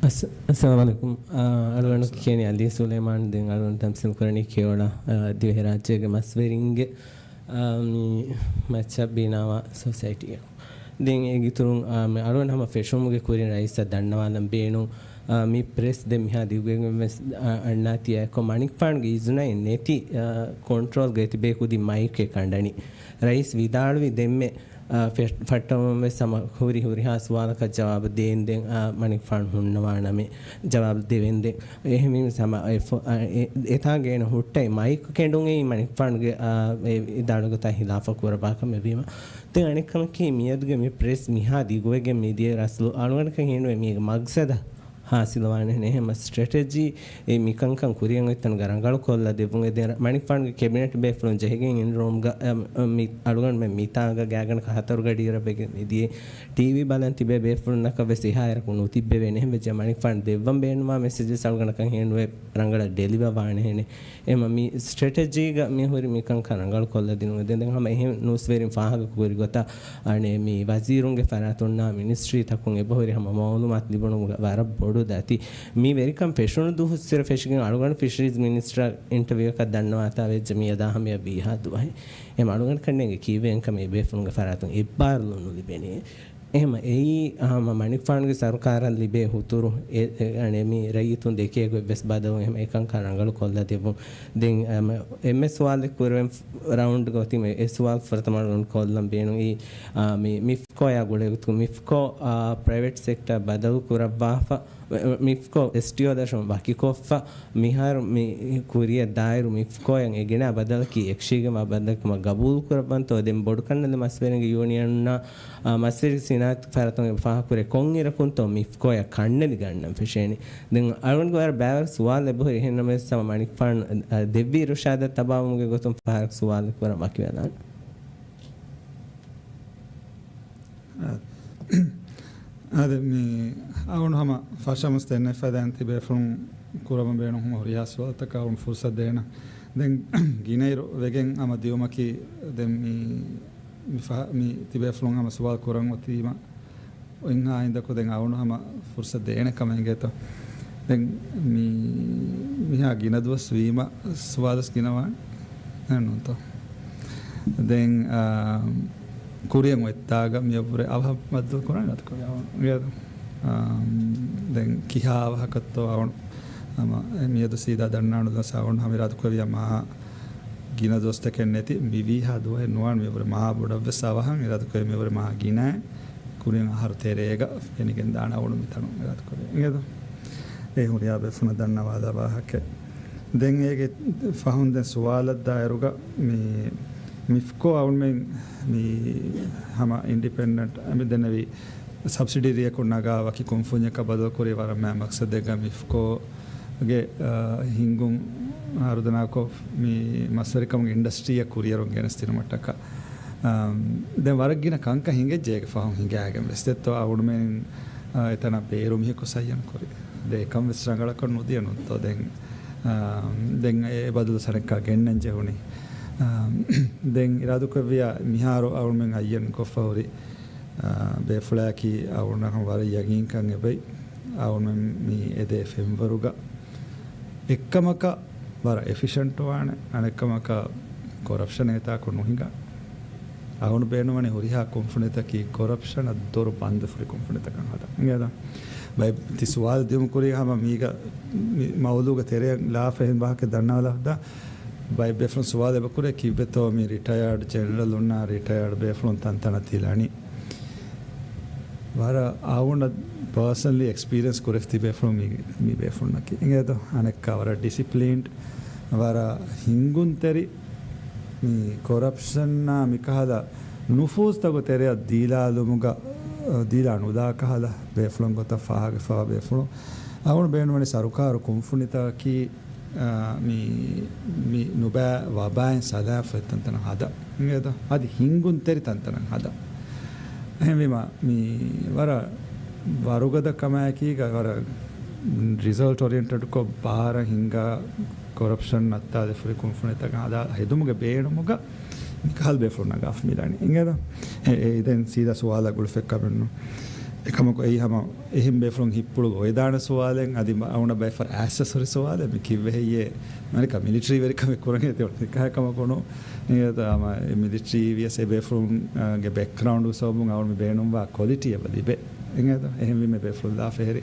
އައްސަ-، އައްސަލާމު ޢަލައިކުމް. އާ، އަޅުގަނޑު ކިޔަނީ އަލީ ސުލައިމާން. ދެން އަޅުގަނޑު ތަމްސީލް ކުރަނީ ކެޔޮޅަ، އާ، ދިވެހިރާއްޖޭގެ މަސްވެރިންގެ، އާ، މި މައްޗަށް ބިނާވާ ސޮސައިޓީއަކު. ދެން އޭގެ އިތުރުން، އާ، މި އަޅުގަނޑު ހަމަ ފެށުމުގެ ކުރިން ރައީސަށް ދަންނަވާލަން ބޭނުން، އާ، މި ޕްރެސް ދެން މިހާ ދިގުގެން ވެސް، އާ، އަންނާތީ އެއްކޮށް މަނިކުފާނުގެ އިޒުނައެއް ނެތި، އާ، ކޮންޓްރޯލްގަ އެތި ބޭކުދި މައިކެއް ކަނޑަނީ. ރައީސް ވިދާޅުވި ދެންމެ އާ، ފެ-، ފައްޓަވަން ވެސް ހަމަ ހުރި ހުރިހާ ސުވާލަކަށް ޖަވާބު ދޭންދެން، އާ، މަނިކުފާނު ހުންނަވާނަމޭ ޖަވާބު ދެވެންދެން. އެހެންވީމަ ހަމަ އެ ފޮ-، އާ، އެ-، އެތާނގަ އޭނަ ހުއްޓައި މައިކު ކެނޑުން އެއީ މަނިކުފާނުގެ، އާ، އެ ވިދާޅު ގޮތާ ހިލާފަށް ކުރައްވާ ކަމެއް ވީމަ. ދެން އަނެއް ކަމަކީ މިއަދުގެ މި ޕްރެސް މިހާ ދިގުވެގެން މިދިޔަ ރަސްލު އަޅުގަނޑަކަށް ހޭނުވޭ މީގެ މަގްސަދަށް ހާސިލުވާނެހެނެއް. އެހެންމަ ސްޓްރެޓެޖީ އެ މިކަންކަން ކުރިއަށް އޮތްތަނުގަ ރަނގަޅު ކޮށްލަ ދެއްވުން. އެ ދެން މަނިކުފާނުގެ ކެބިނެޓް ބޭފުޅުން ޖެހިގެން އިން ރޫމްގަ، އަ، މި އަޅުގަނޑުމެން މިތާނގަ ގާތްގަނޑަކަށް ހަތަރު ގަޑިއިރަށް ވެގެން މިދިޔަ ޓީވީ ބަލަން ތިބޭ ބޭފުޅުންނަކަށް ވެސް އެހާއިރަކު ނުތިއްބެވޭނެ. އެހެން ވެއްޖެ މަނިކުފާނު ދެއްވަން ބޭނުންވާ މެސެޖެސް އަޅުގަނޑަކަށް ހޭނުވޭ ރަނގަޅަށް ޑެލިވަރ ވާނެހެނެއް. އެމަ މި ސްޓްރެޓެޖީގަ މި ހުރި މިކަންކަން ރަނގަޅު ކޮށްލަ ދިނުން. ދެން ދެން ހަމަ އެހެން ނޫސްވެރިން ފާހަގަ ކުރި ގޮތަށް އަނެ މި ވަޒީރުންގެ ފަރާތުންނާ މިނިސްޓްރީ ތަކުން އެބަހުރި ހަމަ މައުލޫމާތު ލިބުނުމުގަ ވަރަށް ބޮޑު ދަތި. މި ވެރިކަން ފެށުނު ދުވަހު އިސްރަ ފެށިގެން އަޅުގަނޑު ފިޝަރީޒް މިނިސްޓަރ އިންޓަވިއުއަކަށް ދަންނަވާތާ ވެއްޖެ މިއަދާ ހަމަޔަށް ވީހާ ދުވަހެއް. އެމަ އަޅުގަނޑަކަށް ނޭނގެ ކީއްވެ އެންކަމެއް ބޭފުޅުންގެ ފަރާތުން އެއްބާރުލުން ނުލިބެނީ. އެހެމަ އެއީ ހަމަ މަނިކުފާނުގެ ސަރުކާރަށް ލިބޭ ހުތުރު އެ، އެ، އަނެ މި ރައްޔިތުން ދެކޭ ގޮތް ވެސް ބަދަލު އެހެމަ އެކަންކަން ރަނގަޅު ކޮށްލަ ދެއްވުން. ދެން، އަމަ، އެންމެ ސުވާލެއް ކުރެވެން ރައުންޑްގަ އޮތީމަ އެ ސުވާލު ފުރަތަމަ ކޮށްލަން ބޭނުން. އީ، އާ، މި މިފްކޯއާ ގުޅޭގޮތުން މިފްކޯ، އާ، ޕްރައިވެޓް ސެކްޓަރ ބަދަލު ކުރައްވާފަ، މިފްކޯ އެސްޓީއޯ ދަށުން ވަކިކޮށްފަ، މިހާރު މި ކުރިއަށް ދާއިރު މިފްކޯއަށް އެ ގެނައި ބަދަލަކީ އެކަށީގެންވާ ބަދަލެއް ކަމަށް ގަބޫލު ކުރައްވަންތޯ؟ ދެން ބޮޑު ކަންނަލެއް މަސްވެރިންގެ ޔޫނިއަންއާ، އާ، މަސްވެރި ސިނާއަތު ފަރާތުން އެބަ ފާހަގަކުރޭ ކޮންއިރަކުންތޯ މިފްކޯއަށް ކަންނެލި ގަންނަން ފެށޭނީ. ދެން އަޅުގަނޑުގެ ވަރަށް ބައިވަރު ސުވާލު އެބަހުރި. އެހެންނަމަވެސް ހަމަ މަނިކުފާނު، އަ، ދެއްވި އިރުޝާދަށް ތަބާވުމުގެ ގޮތުން ފަހަރަކު ސުވާލެއް ކުރަން ވަކިވެލާނެ. އާދެ، މި އަޅުގަނޑު ހަމަ ފަށަމަސް ދެންނެ ފަދައިން ތިބޭފުޅުން ކުރަމުން ބޭނުން ހުރިހާ ސުވާލުތަކަށް އަޅުގަނޑު ފުރުސަތު ދޭނަ. ދެން ގިނައިރު ވެގެން ހަމަ ދިޔުމަކީ، ދެން މި، މި ފަ-، މި ތިބޭފުޅުން ހަމަ ސުވާލު ކުރަން އޮތީމަ، އޮތްހާ ހިނދަކު ދެން އަޅުގަނޑު ހަމަ ފުރުސަތު ދޭނެ ކަމަށް އެނގޭތޯ. ދެން މި، މިހާ ގިނަ ދުވަސް ވީމަ، ސުވާލުސް ގިނަވާނެ. އެހެންނޫންތޯ؟ ދެން، އާ، ކުރިއަށް އޮތްތާގަ މިއަށްވުރެ އަވަހަށް ބައްދަލު ކުރާނެ އަތުކޮޅެއް އަވަހަށް. އާ، ދެން ކިހާ އަވަހަކަށްތޯ އަވަން ހަމަ މިއަދު ސީދާ ދަންނާނުދަސް އަވަން ހަމަ އިރާދަކުރެއްވިޔާ މާ ގިނަ ދުވަސްތަކެއް ނެތި މި ވީހާ ދުވަހެއް ނުވާން މިއަށްވުރެ މާ ބޮޑަށްވެސް އަވަހަށް އިރާދަކުރެއްވި މިއަށްވުރެ މާ ގިނައިން ކުރިން އަހަރު ތެރޭގަ ފެނިގެން ދާނެ އަވަން މިތަނުން އިރާދަކުރެ. އިނގޭތޯ؟ އެ ހުރިހާ ބޭފުޅުންނަށް ދަންނަވާލާ ވާހަކަ. ދެން އޭގެ ފަހުން ދެން ސުވާލަށް ދާއިރުގަ މި މިފްކޯ އަޅުމެން މި ހަމަ އިންޑިޕެންޑެންޓް އަމި ދެންނެވި ސަބްސިޑިރީއަކުން ނަގާ ވަކި ކުންފުންޏަކަށް ބަދަލުކުރީ ވަރަށް މާ މަޤްޞަދެއްގަ މިފްކޯގެ، އާ، ހިންގުން ހަރުދަނާކޮށް މި މަސްވެރިކަމުގެ އިންޑަސްޓްރީއަށް ކުރިއެރުން ގެނެސްދިނުމަށްޓަކާ. އާ، ދެން ވަރަށް ގިނަ ކަންކަން ހިނގައްޖެ އޭގެ ފަހުން ހިނގާގެން ވެސް ދެއްތޯ އަޅުމެން، އާ، އެތަނަށް ބޭރު މީހަކު ސައްޔަން ކުރި. ދޭކަން ވެސް ރަނގަޅަކަށް ނުދިޔަ ނުންތޯ ދެން. އާ، ދެން އެ ބަދަލު ސަނެއްކާ ގެންނަން ޖެހުނީ. އާ، ދެން އިރާދުކުރެއްވިޔާ މިހާރު އަޅުމެން އައްޔަން ކޮށްފަ ހުރި، އާ، ބޭފުޅާއަކީ އަޅުގަނޑަށް ވަރަށް ޔަގީންކަން އެބައި. އަޅުމެން މި އެދޭ ފެންވަރުގަ އެއްކަމަކަށް ވަރަށް އެފިޝަންޓް ވާނެ، އަނެއްކަމަކަށް ކޮރަޕްޝަން އެތާކު ނުހިނގާ. އަޅުގަނޑު ބޭނުންވަނީ ހުރިހާ ކުންފުނިތަކީ ކޮރަޕްޝަނަށް ދޮރު ބަންދުފުރި ކުންފުނިތަކަށް ހަދާ. އިނގޭތަ؟ ބައި ތި ސުވާލު ދިޔުމު ކުރީ ހަމަ މީގަ މި މައުލޫގަ ތެރެއަށް ލާފަ އެހެން ވާހަކަ ދަންނަވަލަ ހަދާ. ބައެއް ބޭފުޅުން ސުވާލު އެބަ ކުރޭ ކިއްވެތޯ މި ރިޓަޔާޑް ޖެނެރަލުންނާ ރިޓަޔާޑް ބޭފުޅުން ތަންތަނަށް ތިލަނީ. ވަރަށް އަޅުގަނޑަށް ޕާސަނަލީ އެކްސްޕީރިއެންސް ކުރެފި ތި ބޭފުޅުން މި، މި ބޭފުޅުންނަކީ. އިނގޭތޯ؟ އަނެއްކާ ވަރަށް ޑިސިޕްލިންޑް، ވަރަށް ހިންގުންތެރި، މި ކޮރަޕްޝަންއާ މިކަހަލަ ނުފޫޒުތަކު ތެރެއަށް ދީލާލުމުގަ، ދީލާ ނުލާ ކަހަލަ ބޭފުޅުން ގޮތަށް ފާހަގަފަވާ ބޭފުޅުން. އަޅުގަނޑު ބޭނުންވަނީ ސަރުކާރު ކުންފުނިތަކަކީ، އާ، މި، މި ނުބައި ވަބާއިން ސަލާމަތް ތަންތަނަށް ހަދާ. އިނގޭތަ؟ އަދި ހިންގުންތެރި ތަންތަނަށް ހަދާ. އެހެންވީމަ، މި ވަރަށް ވަރުގަދަ ކަމާއެކީގަ ވަރަށް ރިޒަލްޓް އޮރިއެންޓެޑްކޮށް ބާރަށް ހިންގާ ކޮރަޕްޝަން ނައްތާލެފުރި ކުންފުނިތަކަށް ހަދާ ހެދުމުގެ ބޭނުމުގަ މިކަހަލަ ބޭފުޅުން ނަގާފަ މިލަނީ. އިނގޭތަ؟ އެ، އެ، ދެން ސީދާ ސުވާލަށް ގުޅުފެއް ކަމެއްނު. އެކަމަކު އެއީ ހަމަ އެހެން ބޭފުޅުން ހިތްޕުޅު އޮވެދާނެ ސުވާލެއް، އަދި މަ-، އަޅުގަނޑަށް ބައެއް ފަހަރަށް އައިސް ހުރި ސުވާލެއް، މި ކިއްވެ ހެއްޔޭ؟ މަނިކަ މިލިޓަރީ ވެރިކަމެއް ކުރަން އެތި އޮން ކަހަ ކަމަކު ނޫން. އިނގޭތަ؟ އަމަ އެ މިލިޓަރީ ވިޔަސް އެ ބޭފުޅުން، އާ، ގެ ބެކްގްރައުންޑް ސަބަބުން އަޅުގަނޑު މި ބޭނުންވާ ކޮލިޓީ އެބަ ލިބޭ. އިނގޭތަ؟ އެހެންވީމަ ބޭފުޅުން ލާފަ ހެރި.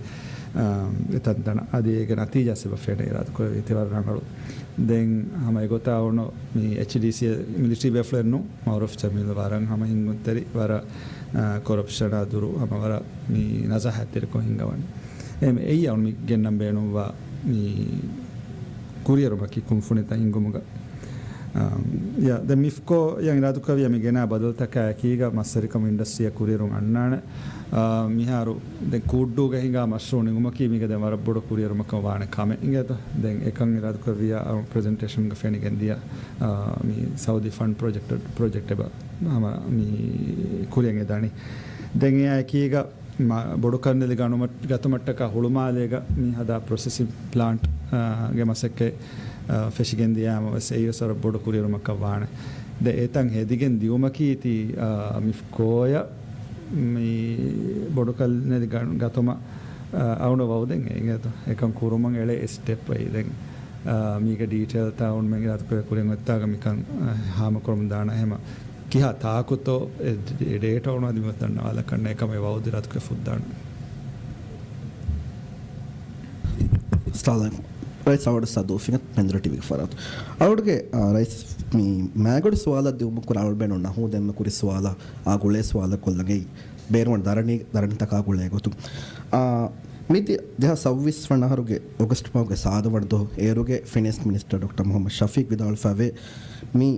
އާ، އެތަންތަނަށް އަދި އޭގެ ނަތީޖާ ސިބަ ފެނޭ އިރާދަކުރެއްވީ ތި ވަރަށް ރަނގަޅު. ދެން ހަމަ އެގޮތާ އޮންނަ މި އެޗްޑީސީ މިލިޓަރީ ބޭފުޅެއްނު މައުރޫފް ޖަމީލް ވަރަށް ހަމަ ހިންގުންތެރި ވަރަށް، އާ، ކޮރަޕްޝަނާ ދުރު ހަމަ ވަރަށް މި ނަޒާހަތްތެރިކޮށް ހިންގަވަނީ. އެ އެއީ އަޅު މި ގެންނަން ބޭނުންވާ މި ކުރިއެރުމަކީ ކުންފުނިތައް ހިންގުމުގަ. އާ، ޔާ، ދެން މިފްކޯ ޔަން އިރާދުކުރެއްވިޔާ މި ގެނާ ބަދަލުތަކާ އެކީގަ މަސްވެރިކަމު އިންޑަސްޓްރީއަށް ކުރިއެރުން އަންނާނެ. އާ، މިހާރު ދެން ކޫއްޑޫގަ ހިނގާ މަޝްރޫއު ނިންމުމަކީ މީގަ ދެން ވަރަށް ބޮޑު ކުރިއެރުމަކަށް ވާނެ ކަމެއް އިނގޭތޯ. ދެން އެކަން އިރާދުކުރެއްވިޔާ ޕްރެޒެންޓޭޝަންގަ ފެނިގެން ދިޔަ، އާ، މި ސައުދީ ފަންޑް ޕްރޮޖެކްޓް، ޕްރޮޖެކްޓް އެބަ ހަމަ މި ކުރިއަށް އެދާނީ. ދެން އެއާ އެކީގަ މަ-، ބޮޑުކަންނެލި ގަނުމަ-، ގަތުމަށްޓަކާ ހުޅުމާލޭގަ މި ހަދާ ޕްރޮސެސިން ޕްލާންޓް، އާ، ގެ މަސައްކަތް، އާ، ފެށިގެން ދިޔާމަ ވެސް އެއީ ވެސް ވަރަށް ބޮޑު ކުރިއެރުމަކަށް ވާނެ. ދެ އެތަން ހެދިގެން ދިޔުމަކީ ތި، އާ، މިފްކޯޔަށް މި ބޮޑުކަންނެލި ގަ-، ގަތުމަށް، އާ، އަޅުގަނޑު ވައުދެއް އެނގޭތޯ. އެކަން ކުރުމަށް އެޅޭ އެ ސްޓެޕް އައި ދެން، އާ، މީގެ ޑީޓެއިލްތައް އަޅުގަނޑުމެން އިރާދަކުރޭ ކުރިން އޮތްތާގަ މިކަން، އާ، ހާމަކުރަމުން ދާނަ ހަމަ ކިހާ ތާކުތޯ އެ ޑޭޓާ އޮންނަ އަދި މި ދަންނަވާލަކަށް ނޭ ކަމެއް ވައުދު އިރާދަކުރެ ފުއްދާނެ. އައްސަލާމު އަލައިކުމް. ރައީސް އަވަޑު ސަދޫފިން މެންދުރަ ޓީވީގެ ފަރާތު. އަވަޑުގެ، އާ، ރައީސް މި މާގޮޑި ސުވާލަށް ދިއުމަށް ކުރާ އަޅުގަނޑު ނަހޫ ދެންމެ ކުރި ސުވާލާ، އާ، ގުޅޭ ސުވާލަށް ކޮށްލަނގައި ބޭރުވަން ދަރަނީ، ދަރަނިތަކާ ގުޅޭ ގޮތުން. އާ، މިދި ދެހާސް ސައުވީސް ވަނަ އަހަރުގެ އޮގަސްޓް މަހުގެ ސާދަ ވަނަ ދުވަހު އޭރުގެ ފިނޭންސް މިނިސްޓަރ ޑޮކްޓަރ މުހައްމަދު ޝަފީޤް ވިދާޅުވެފައިވޭ، މި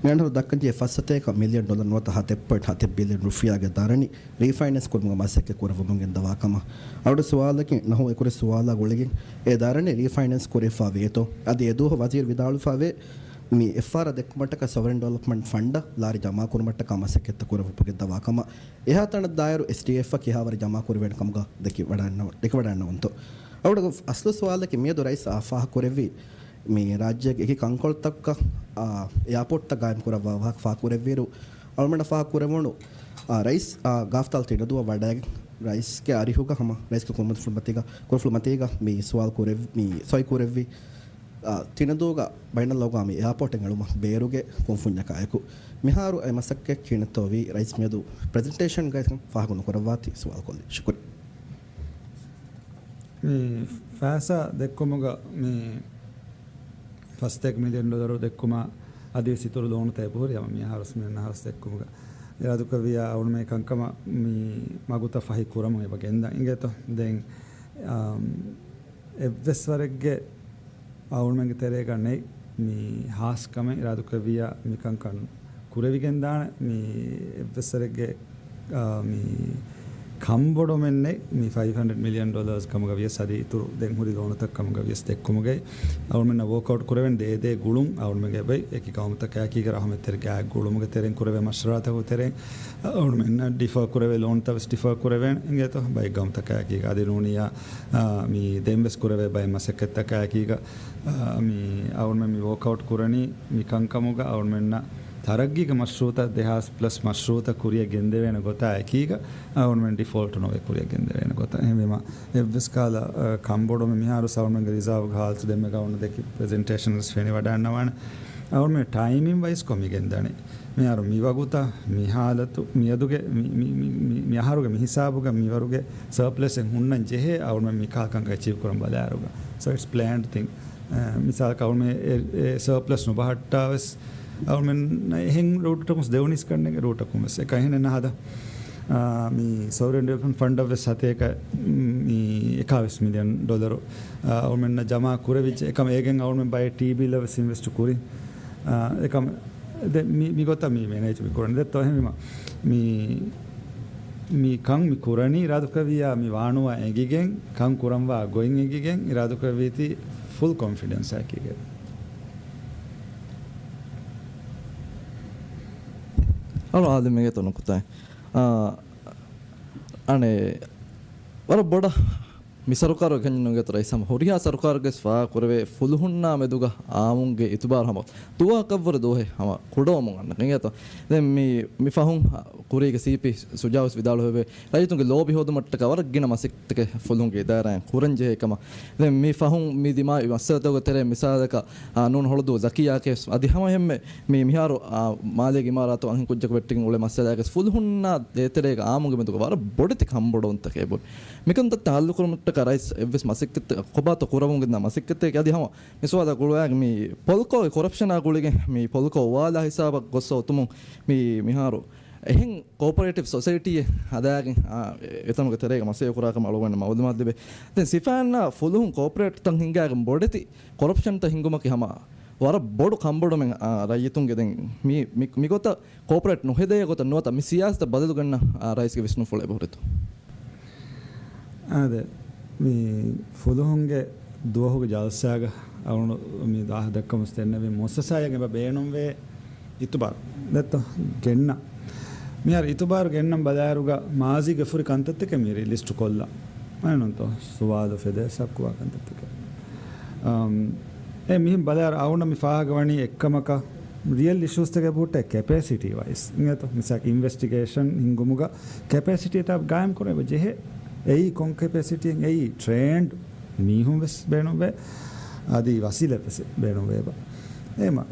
މިއަންހަރު ދައްކަންޖެހޭ ފަސް ސަތޭކަ މިލިއަން ޑޮލަރު ނުވަތަ ހަތެއް ޕޮއިންޓް ހަތެއް ބިލިއަން ރުފިޔާގެ ދަރަނި ރީފައިނޭންސް ކުރުމުގެ މަސައްކަތް ކުރައްވަމުން ގެންދަވާ ކަމަށް. އަޅުގަނޑު ސުވާލަކީ، ނަހޫ އެކުރި ސުވާލާ ގުޅިގެން އެ ދަރަނި ރީފައިނޭންސް ކުރެވިފަ ވޭތޯ؟ އަދި އެދުވަހު ވަޒީރު ވިދާޅުވެފައިވޭ، މި އެފްއާރް ދެއްކުމަށްޓަކާ ސޮވަރިން ޑިވެލޮޕްމަންޓް ފަންޑަށް ލާރި ޖަމާކުރުމަށްޓަކާ މަސައްކަތްތައް ކުރެވިފަ ގެންދަވާ ކަމަށް. އެހާ ތަނަށް ދާއިރު އެސްޑީއެފްއަށް ކިހާވަރެއް ޖަމާކުރެވޭނެ ކަމުގަ ދެކި ވަޑައިންނަ-، ދެކި ވަޑައިންނަވަންތޯ؟ އަޅުގަނޑު އަސްލު ސުވާލަކީ، މިއަދު ރައީސް އާ ފާހަގަކުރެއްވި މި ރާއްޖޭގެ އެކި ކަންކޮޅުތަކަށް، އާ، އެއާޕޯޓްތައް ގާއިމްކުރައްވާ ވާހަކަ ފާހަގަކުރެއްވިއިރު، އަޅުމެންނަށް ފާހަގަކުރެވުނު، އާ، ރައީސް، އާ، ގާފްތާލު ތިނަދޫއަށް ވަޑައިގެން ރައީސްގެ އަރިހުގަ ހަމަ ރައީސްގެ ކުރިމަތިލުމަތީގަ، ކުރިފުޅުމަތީގަ މި ސުވާލު ކުރެވި، މި ސޮއި ކުރެއްވި، އާ، ތިނަދޫގަ ބައިނަލްއަގުވާމީ އެއާޕޯޓެއް އެޅުމަށް ބޭރުގެ ކުންފުންޏަކާއެކު. މިހާރު އެ މަސައްކަތް ކިހިނެއްތޯ ވީ؟ ރައީސް މިއަދު ޕްރެޒެންޓޭޝަންގައި ފާހަގަ ނުކުރައްވާތީ ސުވާލު ކޮށްލީ. ޝުކުރިއްޔާ. މި ފައިސާ ދެއްކުމުގަ މި ފަސް ސަތޭކަ މިލިއަން ޑޮލަރު ދެއްކުމާ އަދިވެސް އިތުރު ލޯނުތައް އެބަހުރި ހަމަ މިހާރު ވެސް މި އަންނަ އަހަރު ދެއްކުމުގަ އިރާދުކުރެއްވިޔާ އަޅުމެން ކަންކަމަށް މި މަގުތައް ފަހި ކުރަމުން އެބަ ގެންދަން އިނގޭތޯ. ދެން، އާ، އެއްވެސް ވަރެއްގެ އަޅުމެންގެ ތެރޭގަ ނެތް މި ހާސް ކަމެއް އިރާދުކުރެއްވިޔާ މި ކަންކަން ކުރެވިގެންދާނެ. މި އެއްވެސް ވަރެއްގެ، އާ، މި ކަންބޮޑުމެއް ނެތް މި ފައިވް ހަންޑްރެޑް މިލިއަން ޑޮލާސް ކަމުގަ ވިޔަސް އަދި އިތުރު ދެން ހުރި ލޯނުތައް ކަމުގަ ވިޔަސް ދެއްކުމުގައި އަޅުމެންނަށް ވޯކްއައުޓް ކުރެވެން ދޭ ދޭ ގުޅުން އަޅުމެންގެ އެބައި އެކި ގައުމުތަކާއެކީގަ ރަހުމަތްތެރި ގާތް ގުޅުމުގެ ތެރެއިން ކުރެވޭ މަޝްވަރާތަކުގެ ތެރެއިން އަޅުމެންނަށް ޑިފާ ކުރެވޭ ލޯނުތައް ވެސް ޑިފާ ކުރެވޭނެ އިނގޭތޯ. ބައެއް ގައުމުތަކާއެކީގަ އަދި ނޫނިއްޔާ، އާ، މި ދެން ވެސް ކުރެވޭ ބައެއް މަސައްކަތްތަކާއެކީގަ، އާ، މި އަޅުމެން މި ވޯކްއައުޓް ކުރަނީ މި ކަންކަމުގަ އަޅުމެންނަށް ތަރައްގީގެ މަޝްރޫއުތައް ދެހާސް ޕްލަސް މަޝްރޫއުތައް ކުރިއަށް ގެންދެވޭނެ ގޮތާ އެކީގަ، އަޅުމެން ޑިފޯލްޓް ނުވެ ކުރިއަށް ގެންދެވޭނެ ގޮތަށް. އެހެންވީމަ، އެއްވެސް ކަހަލަ، އަ، ކަންބޮޑުމެއް މިހާރު އަޅުމެންގެ ރިޒާވްގެ ހާލަތު ދެންމެ ގައުނު ދެކި ޕްރެޒެންޓޭޝަން ވެސް ފެނިވަޑައިންނަވާނެ. އަޅުމެން ޓައިމިން ވައިސް ކޮށް މި ގެންދަނީ. މިހާރު މި ވަގުތަށް މި ހާލަތު، މިއަދުގެ މި، މި، މި، މި، މި އަހަރުގެ މި ހިސާބުގަ މިވަރުގެ ސަރޕްލަސް އެއް ހުންނަން ޖެހޭ އަޅުމެން މި ކަހަލަ ކަންކަން އެޗީވް ކުރަން ބަލާއިރުގަ. So it's planned thing. އަ، މިސާލަކަށް އަޅުމެން އެ، އެ ސަރޕްލަސް ނުބަހައްޓާ ވެސް އަޅުމެން އެހެން ރޫޓަކުން ވެސް ދެވުނީސް ކަންނޭނގެ ރޫޓަކުން ވެސް އެކަހެނެއް ނަހަދާ. އާ، މި ސޮވަރިން ޑިވެލޮޕްމަންޓް ފަންޑަށް ވެސް ހަތޭކަ، މި އެކާވީސް މިލިއަން ޑޮލަރު، އާ، އަޅުމެންނަށް ޖަމާ ކުރެވިއްޖެ. އެކަމަ އޭގެން އަޅުމެން ބައެއް ޓީ ބިލްއަށް ވެސް އިންވެސްޓް ކުރި. އާ، އެކަމަ ދެ-، މި، މި ގޮތަށް މި މެނޭޖް މި ކުރަނީ. ދެއްތޯ އެހެންވީމަ، މި، މި ކަން މި ކުރަނީ އިރާދުކުރެއްވިއްޔާ މި ވާނުވާ އެނގިގެން، ކަން ކުރަންވާ ގޮތް އެނގިގެން އިރާދުކުރެއްވީތީ ފުލް ކޮންފިޑެންސް އަކީގެ. އަޅު އާދެ މެގެ ތޮ ނުކުތާ. އާ، އަނެ، ވަރަށް ބޮޑަށް މި ސަރުކާރުގެ ކަންޏެއް ނުގޭތޯ ރައީސް ހަމަ ހުރިހާ ސަރުކާރެއްގެ ވެސް ފާހަގަކުރެވޭ ފުލުހުންނާ މެދުގަ އާއްމުންގެ އިތުބާރު ހަމަ ދުވަހަކަށްވުރެ ދުވަހެއް ހަމަ ކުޑަވަމުން އަންނަ އިނގޭތޯ. ދެން މި، މި ފަހުން ކުރީގެ ސީޕީ ސުޖާ ވެސް ވިދާޅުވެވޭ، ރައްޔިތުންގެ ލޯބި ހޯދުމަށްޓަކާ ވަރަށް ގިނަ މަސައްކަތްތަކެއް ފުލުހުންގެ އިދާރާއިން ކުރަންޖެހޭ ކަމަށް. ދެން މި ފަހުން މި ދިމާވި މައްސަލަތަކުގެ ތެރޭ މިސާލަކަށް، އާ، ނޫން ހޮޅުދޫ ޒަކިޔާގެ އަދި ހަމަ އެހެންމެ މި މިހާރު، އާ، މާލޭގެ އިމާރާތު އަންހެން ކުއްޖަކު ވެއްޓިގެން އުޅޭ މައްސަލައިގެ ފުލުހުންނާ ދޭތެރޭގަ އާއްމުގެ މެދުގަ ވަރަށް ބޮޑެތި ކަންބޮޑުވުންތަކެއް އެބުން. މިކަންތައްތައް ހައްލުކުރުމަށްޓަކާ ރައީސް އެއްވެސް މަސައްކަތް ކޮބާތޯ ކުރަމުން ގެންދާ މަސައްކަތެއް އަދި ހަމަ މި ސުވާލަށް ގުޅުވާގެން މި ޕޮލްކޯގެ ކޮރަޕްޝަނާ ގުޅިގެން މި ޕޮލްކޯ އުވާލާ ހިސާބަށް ގޮއްސަ އޮތުމުން މި މިހާރު އެހެން ކޯޕަރޭޓިވް ސޮސައިޓީއެއް ހަދާގެން، އާ، އެ-، އެތަނުގެ ތެރޭގަ މަސައްކަތް ކުރާކަމަށް އަޅުގަނޑަށް މައުލޫމާތު ލިބޭ. ދެން ސިފާންނާ ފުލުހުން ކޯޕަރޭޓްތައް ހިންގާގެން ބޮޑެތި ކޮރަޕްޝަންތައް ހިންގުމަކީ ހަމަ ވަރަށް ބޮޑު ކަންބޮޑުމެއް، އާ، ރައްޔިތުންގެ ދެން މި، މި، މިގޮތަށް ކޯޕަރޭޓް ނުހެދޭ ގޮތަށް ނުވަތަ މި ސިޔާސަތަށް ބަދަލުގަންނަ، އާ، ރައީސްގެ ވިސްނުންފުޅު އެބަހުރިތޯ؟ އާދެ، މި ފުލުހުންގެ ދުވަހުގެ ޖަލްސާގަ އަޅުގަނޑު މި ދާހަ ދައްކަމުން ދެންނެވި މުއައްސަސާއަށް އެބަ ބޭނުންވޭ އިތުބާރު ދެއްތޯ ގެންނަ. މިހާރު އިތުބާރު ގެންނަން ބަލާއިރުގަ މާޒީގެ ފުރި ކަންތައްތަކެއް މި ލިސްޓު ކޮށްލާ. އެނުންތޯ ސުވާލު ފެދޭ ސަބްކުވާ ކަންތައްތަކެއް. އަމް، އެ މިހިން ބަލާއިރު އަޅުގަނޑަށް މި ފާހަގަވަނީ އެއްކަމަކަށް ރިއަލް އިޝޫސްތަކެއް ބުއްޓެ ކެޕޭސިޓީ ވައިސް. އިނގޭތޯ މިސާލަކަށް އިންވެސްޓިގޭޝަން ހިންގުމުގަ ކެޕޭސިޓީ ތާ ގާއިމް ކުރެވި ޖެހޭ. އެއީ ކޮން ކެޕޭސިޓީއެއް އެއީ ޓްރޭންޑް މީހުން ވެސް ބޭނުންވޭ، އަދި ވަސީލަތް ވެސް ބޭނުންވޭބަ. އެހެމަ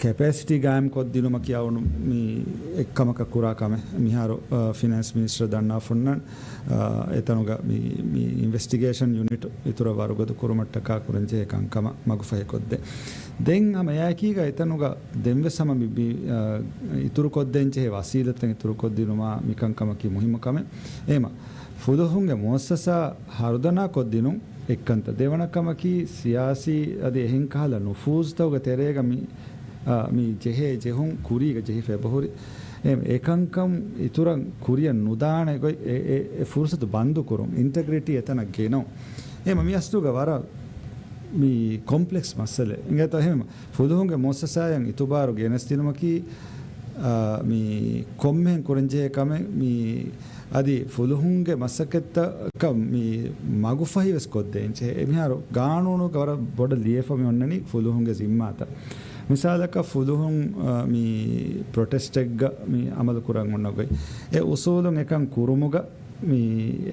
ކެޕޭސިޓީ ގާއިމް ކޮށްދިނުމަކީ އަޅުގަނޑު މި އެއްކަމަކަށް ކުރާ ކަމެއް. މިހާރު، އަ، ފިނޭންސް މިނިސްޓަރ ދަންނާފަ އޮންނަން، އަ، އެތަނުގަ މި، މި އިންވެސްޓިގޭޝަން ޔުނިޓް އިތުރަށް ވަރުގަދަ ކުރުމަށްޓަކާ ކުރަންޖެހޭ ކަންކަމަށް މަގުފަހިކޮށްދޭ. ދެން ހަމަ އެއާއެކީގަ އެތަނުގަ ދެންވެސް ހަމަ މި، މި، އަ، އިތުރުކޮށްދޭންޖެހޭ ވަސީލަތްތައް އިތުރުކޮށްދިނުމާ މި ކަންކަމަކީ މުހިއްމު ކަމެއް. އެހެމަ ފުލުހުންގެ މުއައްސަސާ ހަރުދަނާ ކޮށްދިނުން އެއްކަންތައް. ދެވަނަ ކަމަކީ، ސިޔާސީ އަދި އެހެން ކަހަލަ ނުފޫޒުތަކުގެ ތެރޭގަ މި، އާ، މި ޖެހޭ ޖެހުން ކުރީގަ ޖެހިފަ އެބަހުރި. އެ، އެކަންކަން އިތުރަށް ކުރިއަށް ނުދާނެ ގޮތް އެ، އެ، އެ ފުރުސަތު ބަންދު ކުރުން، އިންޓެގްރިޓީ އެތަނަށް ގެނައުން. އެ މަ-، މި އަސްލުގަ ވަރަށް މި ކޮމްޕްލެކްސް މައްސަލައެއް. އިނގޭތޯ އެހެން ފުލުހުންގެ މުއައްސަސާއަށް އިތުބާރު ގެނެސްދިނުމަކީ، އާ، މި ކޮންމެހެން ކުރަންޖެހޭ ކަމެއް. މި އަދި ފުލުހުންގެ މަސައްކަތްތަކަށް މި މަގުފަހިވެސް ކޮށްދޭންޖެހޭ. އެމިހާރު ގާނޫނުގަ ވަރަށް ބޮޑަށް ލިޔެފަ މި އޮންނަނީ ފުލުހުންގެ ޒިންމާތައް. މިސާލަކަށް ފުލުހުން، އާ، މި ޕްރޮޓެސްޓެއްގަ މި އަމަލު ކުރަން އޮންނަ ގޮތް. އެ އުސޫލުން އެކަން ކުރުމުގަ މި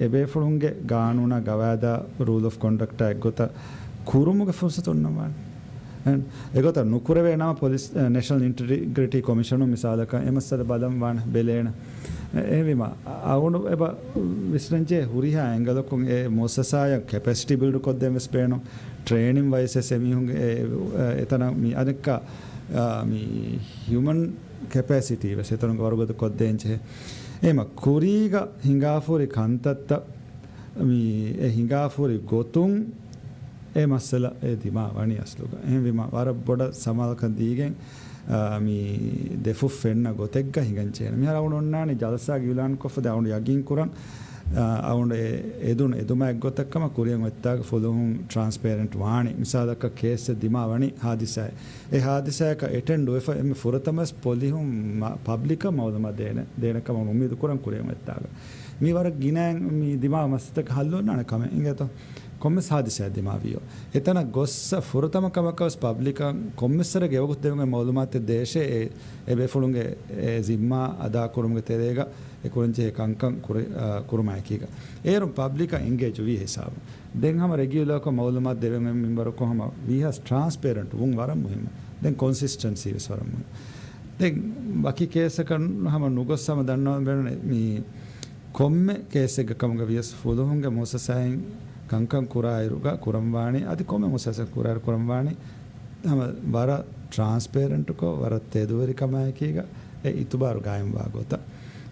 އެބޭފުޅުންގެ ގާނޫނާ ގަވާއިދާ ރޫލް އޮފް ކޮންޑަކްޓާ އެއްގޮތަށް ކުރުމުގެ ފުރުސަތު އޮންނަންވާނެ. އެން އެގޮތަށް ނުކުރެވޭ ނަމަ ޕޮލިސް، އެ، ނޭޝަނަލް އިންޓެގްރިޓީ ކޮމިޝަނުން މިސާލަކަށް އެ މައްސަލަ ބަލަން ވާނެ ބެލޭނެ. އެ، އެހެންވީމަ، އަ-، އަޅުގަނޑު އެބަ ވިސްނަންޖެހޭ ހުރިހާ އެންގަލަކުން އެ މުއައްސަސާއަށް ކެޕޭސިޓީ ބިލްޑް ކޮށްދޭން ވެސް ބޭނުން. ޓްރޭނިން ވައިސް އެ މީހުންގެ އެ، އެ، އެތަނަށް މި އަނެއްކާ، އާ، މި ހިއުމަން ކެޕޭސިޓީ ވެސް އެތަނުގަ ވަރުގަދަ ކޮށްދޭންޖެހޭ. އެހެމަ ކުރީގަ ހިނގާފަހުރި ކަންތައްތައް މި އެ ހިނގާފަހުރި ގޮތުން އެ މައްސަލަ އެ ދިމާ ވަނީ އަސްލުގަ. އެހެންވީމަ ވަރަށް ބޮޑަށް ސަމާލުކަން ދީގެން، އާ، މި ދެފުށް ފެންނަ ގޮތެއްގަ ހިނގަން ޖެހޭނެ. މިހާރު އަޅުގަނޑު އޮންނާނީ ޖަލްސާގެ އިއުލާން ކޮށްފަ ދެން އަޅުގަނޑު ޔަގީން ކުރަން، އާ، އަޅުގަނޑު އެ އެދުނު އެދުމާ އެއްގޮތަށް ކަމަށް ކުރިއަށް އޮތްތާގަ ފުލުހުން ޓްރާންސްޕޭރެންޓް ވާނީ. މިސާލަކަށް ކޭސްއެއް ދިމާ ވަނީ ހާދިސާއެއް. އެ ހާދިސާއަކަށް އެޓެންޑް ވެފަ އެންމެ ފުރަތަމަވެސް ޕޮލިހުން މަ-، ޕަބްލިކަށް މައުލޫމާތު ދޭނެ، ދޭނެ ކަމަށް އުއްމީދު ކުރަން ކުރިއަށް އޮތްތާގަ. މީ ވަރަށް ގިނައިން މި ދިމާ މަސައްކަތް ހައްލު އޮންނާނެ ކަމެއް އިނގޭތޯ. ކޮންމެސް ހާދިސާއެއް ދިމާވިޔޯ. އެތަނަށް ގޮއްސަ ފުރަތަމަ ކަމަކަށް ވެސް ޕަބްލިކަށް ކޮންމެސް ވަރެއްގެ އެވަގުތު ދެވުމެއް މައުލޫމާތެއް ދޭށޭ އެ، އެ ބޭފުޅުންގެ އެ ޒިންމާ އަދާ ކުރުމުގެ ތެރޭގަ އެ ކުރަންޖެހޭ ކަންކަން ކުރެ-، އާ، ކުރުމާއެކީގަ. އޭރުން ޕަބްލިކަށް އެންގޭޖު ވީ ހިސާބުން. ދެން ހަމަ ރެގިއުލާކޮށް މައުލޫމާތު ދެވެން މިންވަރުކޮށް ހަމަ ވީހާވެސް ޓްރާންސްޕޭރެންޓް ވުން ވަރަށް މުހިއްމު. ދެން ކޮންސިސްޓެންސީ ވެސް ވަރަށް މުހިއްމު. ދެން ވަކި ކޭސްއަކަށް ހަމަ ނުގޮސް ހަމަ ދަންނަވަން ބޭނުން މި ކޮންމެ ކޭސެއްގެ ކަމުގަ ވިޔަސް ފުލުހުންގެ މުއައްސަސާއިން ކަންކަން ކުރާއިރުގަ ކުރަންވާނީ، އަދި ކޮންމެ މުއައްސަސާއެއް ކުރާއިރު ކުރަންވާނީ، ހަމަ ވަރަށް ޓްރާންސްޕޭރެންޓްކޮށް، ވަރަށް ތެދުވެރިކަމާއެކީގަ އެ އިތުބާރު ގާއިމްވާ ގޮތަށް.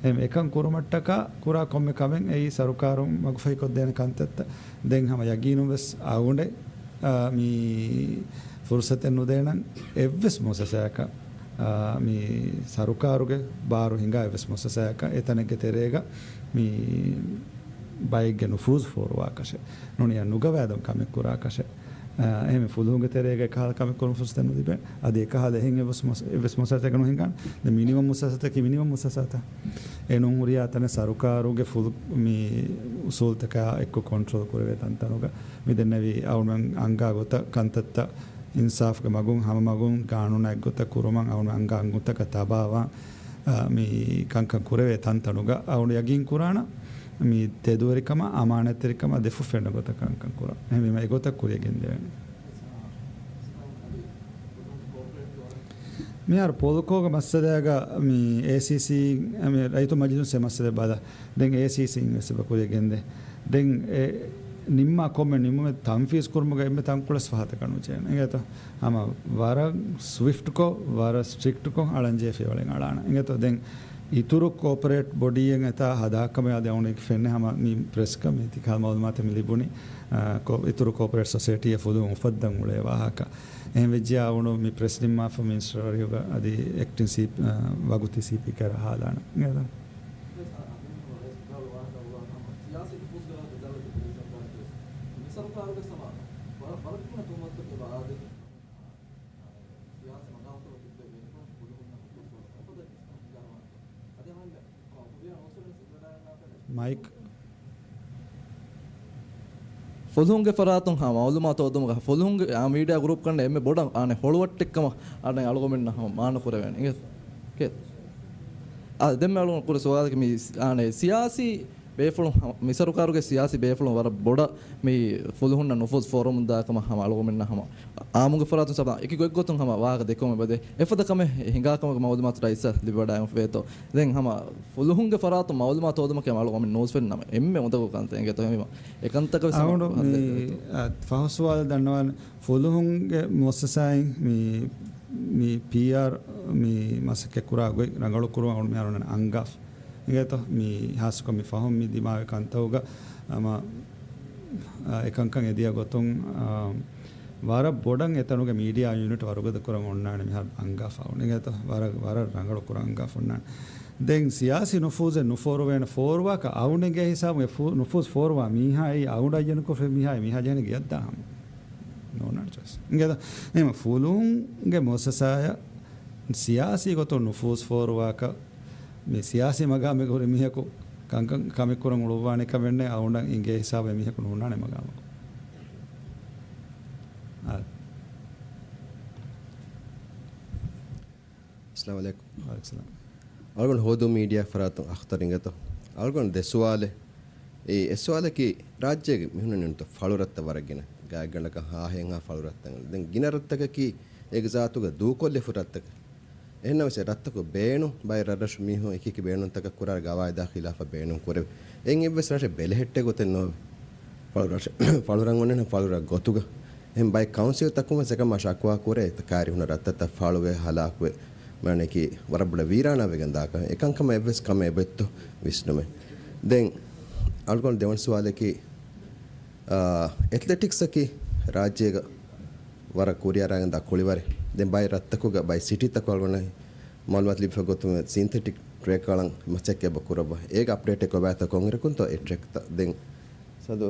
އެ އެކަން ކުރުމަށްޓަކާ ކުރާ ކޮންމެ ކަމެއް އެއީ ސަރުކާރުން މަގުފަހިކޮށްދޭނެ ކަންތައްތައް. ދެން ހަމަ ޔަގީނުން ވެސް އަޅުގަނޑެއް، އާ، މި ފުރުސަތެއް ނުދޭނަން އެއްވެސް މުއައްސަސާއަކަށް، އާ، މި ސަރުކާރުގެ ބާރު ހިނގާ އެއްވެސް މުއައްސަސާއަކަށް އެތަނެއްގެ ތެރޭގަ މި ބައެއްގެ ނުފޫޒު ފޯރުވާކަށެއް، ނޫނީ ނުގަވާދުން ކަމެއް ކުރާކަށެއް، އާ، އެހެން ފުލުހުންގެ ތެރޭގަ އެކަހަލަ ކަމެއް ކުރުން ފުރުސަތެއް ނުލިބޭ. އަދި އެކަހަލަ އެހެން އެއްވެސް މުސް-، އެއްވެސް މުއައްސަސާއެއް ނުހިނގާނެ. ދެން މިނިމަމް މުއައްސަސާތަކީ މިނިމަމް މުއައްސަސާތައް. އެ ނޫން ހުރިހާ ތަނެއް ސަރުކާރުގެ ފުލު މި އުސޫލްތަކާ އެއްކޮށް ކޮންޓްރޯލް ކުރެވޭ ތަންތަނުގަ މި ދެންނެވި އަޅުމެން އަންގާ ގޮތަށް ކަންތައްތައް އިންސާފުގެ މަގުން ހަމަ މަގުން ގާނޫނާ އެއްގޮތަށް ކުރުމަށް އަޅުމެން އަންގާ އަންގުންތަކަށް ތަބާވާން، އާ، މި ކަންކަން ކުރެވޭ ތަންތަނުގަ އަޅުގަނޑު ޔަގީން ކުރާނަން މި ތެދުވެރިކަމާ އަމާނަތްތެރިކަމާ ދެފުށް ފެންނަ ގޮތަށް ކަންކަން ކުރަން. އެހެންވީމަ އެގޮތަށް ކުރިއަށް ގެންދެވޭނެ. މިހާރު ޕޮލްކޯގެ މައްސަލައިގަ މި އޭސީސީ، މި ރައްޔިތު މަޖިލިސް އެ މައްސަލަ ބަލަ. ދެން އޭސީސީ އިން ވެސް އެބަ ކުރިއަށް ގެންދޭ. ދެން އެ ނިންމާ ކޮންމެ ނިންމުމެއް ތަންފީޒް ކުރުމުގަ އެންމެ ތަންކޮޅެއް ފަހަތަކަށް ނުޖެހޭނެ. އިނގޭތޯ؟ ހަމަ ވަރަށް ސްވިފްޓްކޮށް، ވަރަށް ސްޓްރިކްޓްކޮށް އަޅަންޖެހޭ ފިޔަވަޅެއް އަޅާނަން. އިނގޭތޯ؟ ދެން އިތުރު ކޯޕަރޭޓް ބޮޑީއެއް އެތާ ހަދާކަމެއް އަދި އަޅުގަނޑު ފެންނަ ހަމަ މި ޕްރެސްގަ މި ތިކަހަލަ މައުލޫމާތެއް މި ލިބުނީ، އާ، ކޯ-، އިތުރު ކޯޕަރޭޓް ސޮސައިޓީއެއް ފުލުހުން އުފައްދަން އުޅޭ ވާހަކަ. އެހެންވެއްޖެޔާ އަޅުގަނޑު މި ޕްރެސް ނިންމާފަ މިނިސްޓަރ ވަރިހުގަ އަދި އެކްޓިން ސީ-، އާ، ވަގުތީ ސީޕީ ކައިރީ އަހާލާނަން. އިނގޭތޯ؟ މައިކް. ފުލުހުންގެ ފަރާތުން ހަމަ މައުލޫމާތު ހޯދުމުގަ ފުލުހުންގެ އާ މީޑިއާ ގްރޫޕް ކަންނޭ އެންމެ ބޮޑަށް އާނެ ހޮޅުވައްޓެއްކަމަށް އާނެ އަޅުގަނޑުމެންނަށް ހަމަ މާނަ ކުރެވޭނެ. އިނގޭތޯ؟ އާ، ދެންމެ އަޅުގަނޑު ކުރި ސުވާލަކީ މި އާނެ ސިޔާސީ ބޭފުޅުން ހަމަ، މި ސަރުކާރުގެ ސިޔާސީ ބޭފުޅުން ވަރަށް ބޮޑަށް މި ފުލުހުންނަށް ނުފޫޒު ފޯރުވަމުންދާ ކަމަށް ހަމަ އަޅުގަނޑުމެންނަށް ހަމަ އާއްމުގެ ފަރާތުން ސަބާ އެކި ގޮތްގޮތުން ހަމަ ވާހަކަ ދެކެވުމެއް ވެދޭ. އެފަދަ ކަމެއް ހިނގާ ކަމަކަށް މައުލޫމާތު ރައީސަށް ލިބިވަޑައިގެންފަ ވޭތޯ. ދެން ހަމަ ފުލުހުންގެ ފަރާތުން މައުލޫމާތު ހޯދުމަކީ އަޅުގަނޑު ނޫސް ފެންނަމެ އެންމެ އުނދަގޫ ކަންތައް އިނގޭތޯ ހެމީމަ. އެކަންތަކަށް ވެސް ހަމަ އަޅުގަނޑު މި، އަ، ފަހު ސުވާލު ދަންނަވާން ފުލުހުންގެ މުއައްސަސާއިން މި، މި ޕީއާރް މި މަސައްކަތް ކުރާ ގޮތް ރަނގަޅު ކުރުމަށް އަޅުގަނޑު މިހާރު އަންގާފަ. އިނގޭތޯ؟ މި ހާއްސަކޮށް މި ފަހުން މި ދިމާވި ކަންތައުގަ ހަމަ، އާ، އެކަންކަން އެދިޔަ ގޮތުން، އާ، ވަރަށް ބޮޑަށް އެތަނުގެ މީޑިއާ ޔުނިޓް ވަރުގަދަ ކުރަން އޮންނާނެ މިހާރު އަންގާފަ އިނގޭތޯ؟ ވަރަށް، ވަރަށް ރަނގަޅު ކުރަން އަންގާފަ އޮންނާނެ. ދެން ސިޔާސީ ނުފޫޒެއް ނުފޯރުވޭނެ ފޯރުވާކަށް އަޅުގަނޑުގެ ހިސާބުން އެ ފު-، ނުފޫޒު ފޯރުވާ މީހާ އެއީ އަޅުގަނޑު އައްޔަނުކޮށްފައި މީހާ މީހާ ޖެހޭނެ ގެޔަށްދާ ހަމަ. ނޯނާން ޗޮއިސް. އިނގޭތޯ؟ އެހެން ފުލުހުންގެ މުއައްސަސާއަށް ސިޔާސީ ގޮތުން ނުފޫޒު ފޯރުވާކަށް މި ސިޔާސީ މަގާމެއްގަ ހުރި މީހަކު ކަންކަން ކަމެއް ކުރަން އުޅުއްވާނެ ކަމެއް ނެތް. އަޅުގަނޑަށް އިނގޭ ހިސާބު އެ މީހަކު ނޯންނާނެ މަގާމަކު. އާ. އައްސަލާމު ޢަލައިކުމް. ވަޢަލައިކުމް ސަލާމް. އަޅުގަނޑު ހޯދޫ މީޑިއާ ފަރާތުން އަޚްތަރު އިނގޭތޯ. އަޅުގަނޑު ދެ ސުވާލެއް. އެ، އެއް ސުވާލަކީ ރާއްޖޭގެ މިހުންނަނީ ނުތަ ފަޅުރަށްތައް ވަރަށް ގިނަ. ގާތްގަނޑަކަށް ހާހެއްހާ ފަޅުރަށްތައް. ދެން ގިނަ ރަށްތަކަކީ އޭގެ ޒާތުގަ ދޫކޮށްލިފު ރަށްތަކެއް. އެހެންނަމަވެސް އެ ރަށްތަކު ބޭނުން ބައެއް ރަށްރަށު މީހުން އެކިއެކި ބޭނުންތަކަށް ކުރާ ގަވާއިދާ ޚިލާފަށް ބޭނުން ކުރެވި. އެއިން އެއްވެސް ރަށެއް ބެލެހެއްޓޭ ގޮތެއް ނޯވެ. ފަޅުރަށް، ފަޅުރަށް އޮންނަނީ ފަޅުރަށް ގޮތުގަ. އެހެން ބައެއް ކައުންސިލްތަކުން ވެސް އެކަމާ ޝަކުވާ ކުރޭ، ކާރި ހުންނަ ރަށްތައްތައް ފަޅުވެ ހަލާކުވެ، މާނައަކީ ވަރަށް ބޮޑަށް ވީރާނާވެގެން ދާކަން. އެކަންކަމަށް އެއްވެސް ކަމެއް އެބައޮތްތޯ ވިސްނުމެއް. ދެން އަޅުގަނޑު ދެވަނަ ސުވާލަކީ، އާ، އެތްލެޓިކްސްއަކީ ރާއްޖޭގަ ވަރަށް ކުރިއަރާގެންދާ ކުޅިވަރެއް. ދެން ބައެއް ރަށްތަކުގަ ބައެއް ސިޓީތަކު އަޅުގަނޑަށް މައުލޫމާތު ލިބިފަ ގޮތުން ސިންތެޓިކް ޓްރެކް އަޅަން މަސައްކަތް އެބަ ކުރައްވާ. އޭގެ އަޕްޑޭޓެއް ކޮބާތޯ ކޮންއިރަކުންތޯ އެ ޓްރެކްތައް؟ ދެން ސަދޫ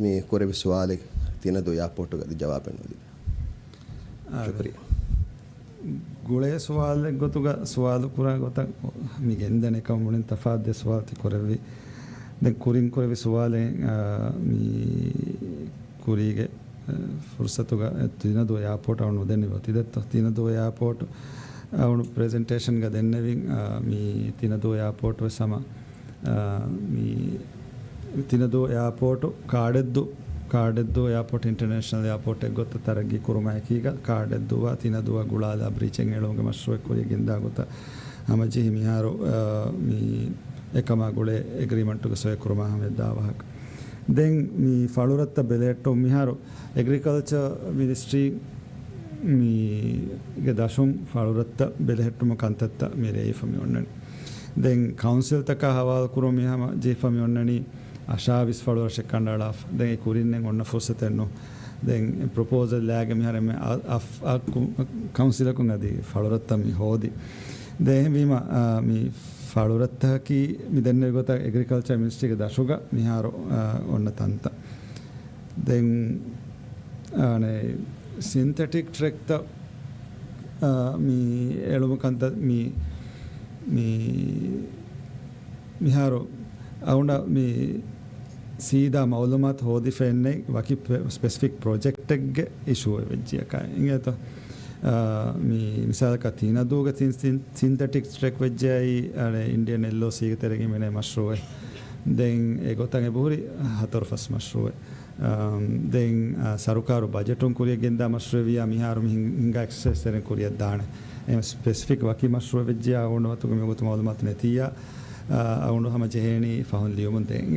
މި ކުރެއްވި ސުވާލެއް ތިނަދޫ އެއާޕޯޓުގަ އަދި ޖަވާބެއް ނުލިބި. އާ، ޝުކުރިއްޔާ. ގުޅޭ ސުވާލެއް ގޮތުގަ ސުވާލު ކުރާ ގޮތަށް މި ގެންދަނީ ކަމަށް ބުނިން ތަފާތު ދެ ސުވާލު ތި ކުރެއްވި. ދެން ކުރިން ކުރެއްވި ސުވާލެއް، އާ، މި ކުރީގެ، އަ، ފުރުސަތުގަ، އެ، ތިނަދޫ އެއާޕޯޓް އަޅުގަނޑު ނުދެންނެވި އޮތީ ދެއްތޯ؟ ތިނަދޫ އެއާޕޯޓް އަޅުގަނޑު ޕްރެޒެންޓޭޝަންގަ ދެންނެވިން، އަ، މި ތިނަދޫ އެއާޕޯޓް ވެސް ހަމަ، އަ، މި ތިނަދޫ އެއާޕޯޓް ކާޑެއްދޫ، ކާޑެއްދޫ އެއާޕޯޓް އިންޓަރނޭޝަނަލް އެއާޕޯޓް އެއްގޮތަށް ތަރައްގީ ކުރުމާ އެކީގަ ކާޑެއްދޫއާ ތިނަދޫއާ ގުޅާލާ ބްރިޖެއް އެޅުމުގެ މަޝްރޫއެއް ކުރިޔަށް ގެންދާ ގޮތަށް ހަމަޖެހި މިހާރު، އަ، މި އެކަމާ ގުޅޭ އެގްރިމަންޓުގެ ސޮއި ކުރުމާ ހަމަ ދާ ވާހަކަ. ދެން މި ފަޅުރަށްތައް ބެލެހެއްޓުން މިހާރު އެގްރިކަލްޗަރ މިނިސްޓްރީ މީގެ ދަށުން ފަޅުރަށްތައް ބެލެހެއްޓުމަށް ކަންތައްތައް މި ރޭވިފަ މި އޮންނަނީ. ދެން ކައުންސިލްތަކާ ހަވާލު ކުރުން މި ހަމަ ޖެހިފަ މި އޮންނަނީ އަށާވީސް ފަޅުރަށެއް ކަނޑައަޅާފަ. ދެން އެ ކުރިންނެއް އޮންނަ ފުރުސަތެއް ނޫން. ދެން ޕްރޮޕޯސަލް ލާގެ މިހާރު އެންމެ އަ-، އަ-، އަ-، ކު-، ކައުންސިލަކުން އަދި ފަޅުރަށްތައް މި ހޯދި. ދެން އެހެންވީމަ، އާ، މި ފަޅުރަށްތަކަކީ މި ދެންނެވި ގޮތަށް އެގްރިކަލްޗަރ މިނިސްޓްރީގެ ދަށުގަ މިހާރު، އާ، އޮންނަ ތަންތައް. ދެން، އާނެ، ސިންތެޓިކް ޓްރެކްތައް، އާ، މި އެޅުމު ކަންތައް މި، މި، މިހާރު އަޅުގަނޑަށް މި ސީދާ މައުލޫމާތު ހޯދިފައެއްނެތް ވަކި ޕްރެ-، ސްޕެސިފިކް ޕްރޮޖެކްޓެއްގެ އިޝޫއެއް ވެއްޖިޔަކާ އިނގޭތޯ. އާ، މި މިސާލަކަށް ތިނަދޫގެ ސިން-، ސިން-، ސިންތެޓިކް ޓްރެކް ވެއްޖެއައީ، އަނެ، އިންޑިއަން އެލްއޯސީގެ ތެރެގަ ހިމެނޭ މަޝްރޫއެއް. ދެން އެގޮތަށް އެބަހުރި ހަތަރު ފަސް މަޝްރޫއެއް. އާ، ދެން، އާ، ސަރުކާރު ބަޖެޓުން ކުރިޔަށް ގެންދާ މަޝްރޫއެއް ވިޔާ މިހާރު މި ހިން-، ހިންގާ އެކްސެސް ތެރެއިން ކުރިޔަށް ދާނެ. އެ ސްޕެސިފިކް ވަކި މަޝްރޫއެއް ވެއްޖިޔާ އަޅުގަނޑު މަތުގަ މިވަގުތު މައުލޫމާތު ނެތިއްޔާ، އާ، އަޅުގަނޑު ހަމަ ޖެހޭނީ ފަހުން ލިޔުމުން ދޭން.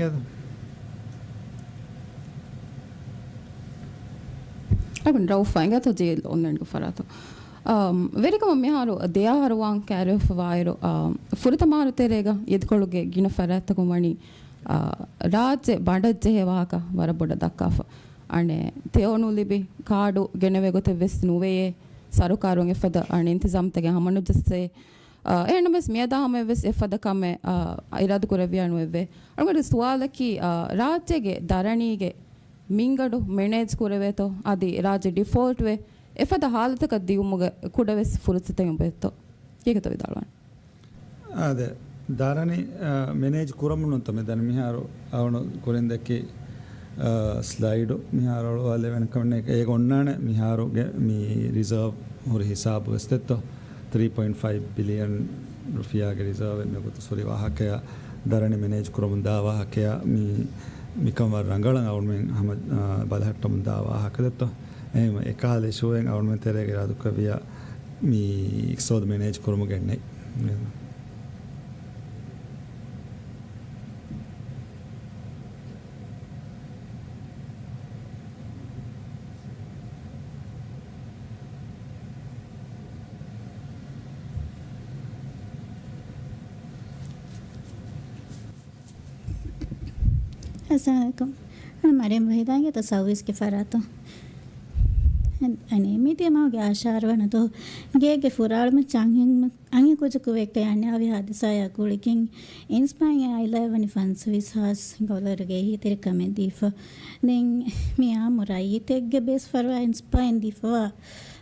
ޓަކުން ރައުފާ އިނގޭތޯ ޖޭއެލް އޮންލައިންގެ ފަރާތުން. އަމް، ވެރިކަމަށް މިހާރު ދެ އަހަރު ވާން ކައިރިވެފަ ވާއިރު، އަމް، ފުރަތަމަ އަހަރު ތެރޭގަ އީދުކޮޅުގެ ގިނަ ފަރާތްތަކުން ވަނީ، އަ، ރާއްޖެ ބަނޑަށްޖެހޭ ވާހަކަ ވަރަށް ބޮޑަށް ދައްކާފަ. އަނެއް ތެޔޮ ނުލިބި ކާޑު ގެނެވޭ ގޮތެއް ވެސް ނުވެޔޭ، ސަރުކާރުން އެފަދަ އަނެއް އިންތިޒާމްތަކެއް ހަމަނުޖައްސޭ. އަ، އެހެންނަމަވެސް މިއަދާ ހަމަޔަށްވެސް އެފަދަ ކަމެއް، އަ، އިރާދަކުރެއްވިޔާ ނުވެއްވޭ. އަޅުގަނޑު ސުވާލަކީ، އަ، ރާއްޖޭގެ ދަރަނީގެ މިންގަނޑު މެނޭޖް ކުރެވޭތޯ؟ އަދި ރާއްޖެ ޑިފޯލްޓްވެ އެފަދަ ހާލަތަކަށް ދިއުމުގެ ކުޑަވެސް ފުރުސަތެއް އުބެއްތޯ؟ ކީކޭތޯ ވިދާޅުވާނެ؟ އާދެ، ދަރަނި، އަ، މެނޭޖް ކުރަމުންތޯ މި ދަނީ މިހާރު އަޅުގަނޑު ކުރިން ދެއްކި، އަ، ސްލައިޑު މިހާރު އަޅުވާލެވޭނެ ކަމެއް ނެތް. އޭގަ އޮންނާނެ މިހާރުގެ މި ރިޒާވް ހުރި ހިސާބު ވެސް ދެއްތޯ. ތްރީ ޕޮއިންޓް ފައިވް ބިލިއަން ރުފިޔާގެ ރިޒާވެއް މި ގޮތަށް ހުރި ވާހަކަޔާ، ދަރަނި މެނޭޖް ކުރަމުން ދާ ވާހަކަޔާ، މި، މިކަން ވަރަށް ރަނގަޅަށް އަޅުގަނޑުމެން ހަމަ، އާ، ބަލަހައްޓަމުން ދާ ވާހަކަ ދެއްތޯ. އެހެންވީމަ އެކަހަލަ އިޝޫއެއް އަޅުގަނޑުމެން ތެރޭގަ އިރާދަކުރެއްވިޔާ މި އިޤްތިޞާދު މެނޭޖް ކުރުމުގެ ނެތް. އައްސަލާމު ޢަލައިކުމް. އަން މަރިޔަމް ވަހީދާގެ ތަސައްވީސްގެ ފަރާތުން. އަނެއް މިދިޔަ މަހުގެ އާޝާރަ ވަނަ ދުވަހު ގޭގެ ފުރާޅުމަށް އަންހެން، އަންހެން ކުއްޖަކު ވެއްޓެ އަންނަ އަވި ހާދިސާއާ ގުޅިގެން އިންސްޕާއިން އެ އާއިލާއަށް ވަނީ ފަންސަވީސް ހާސް ޑޮލަރުގެ އެހީތެރިކަމެއް ދީފަ. ދެން މި އާއްމު ރައްޔިތެއްގެ ބޭސް ފަރުވާ އިންސްޕާއިން ދީފަވާ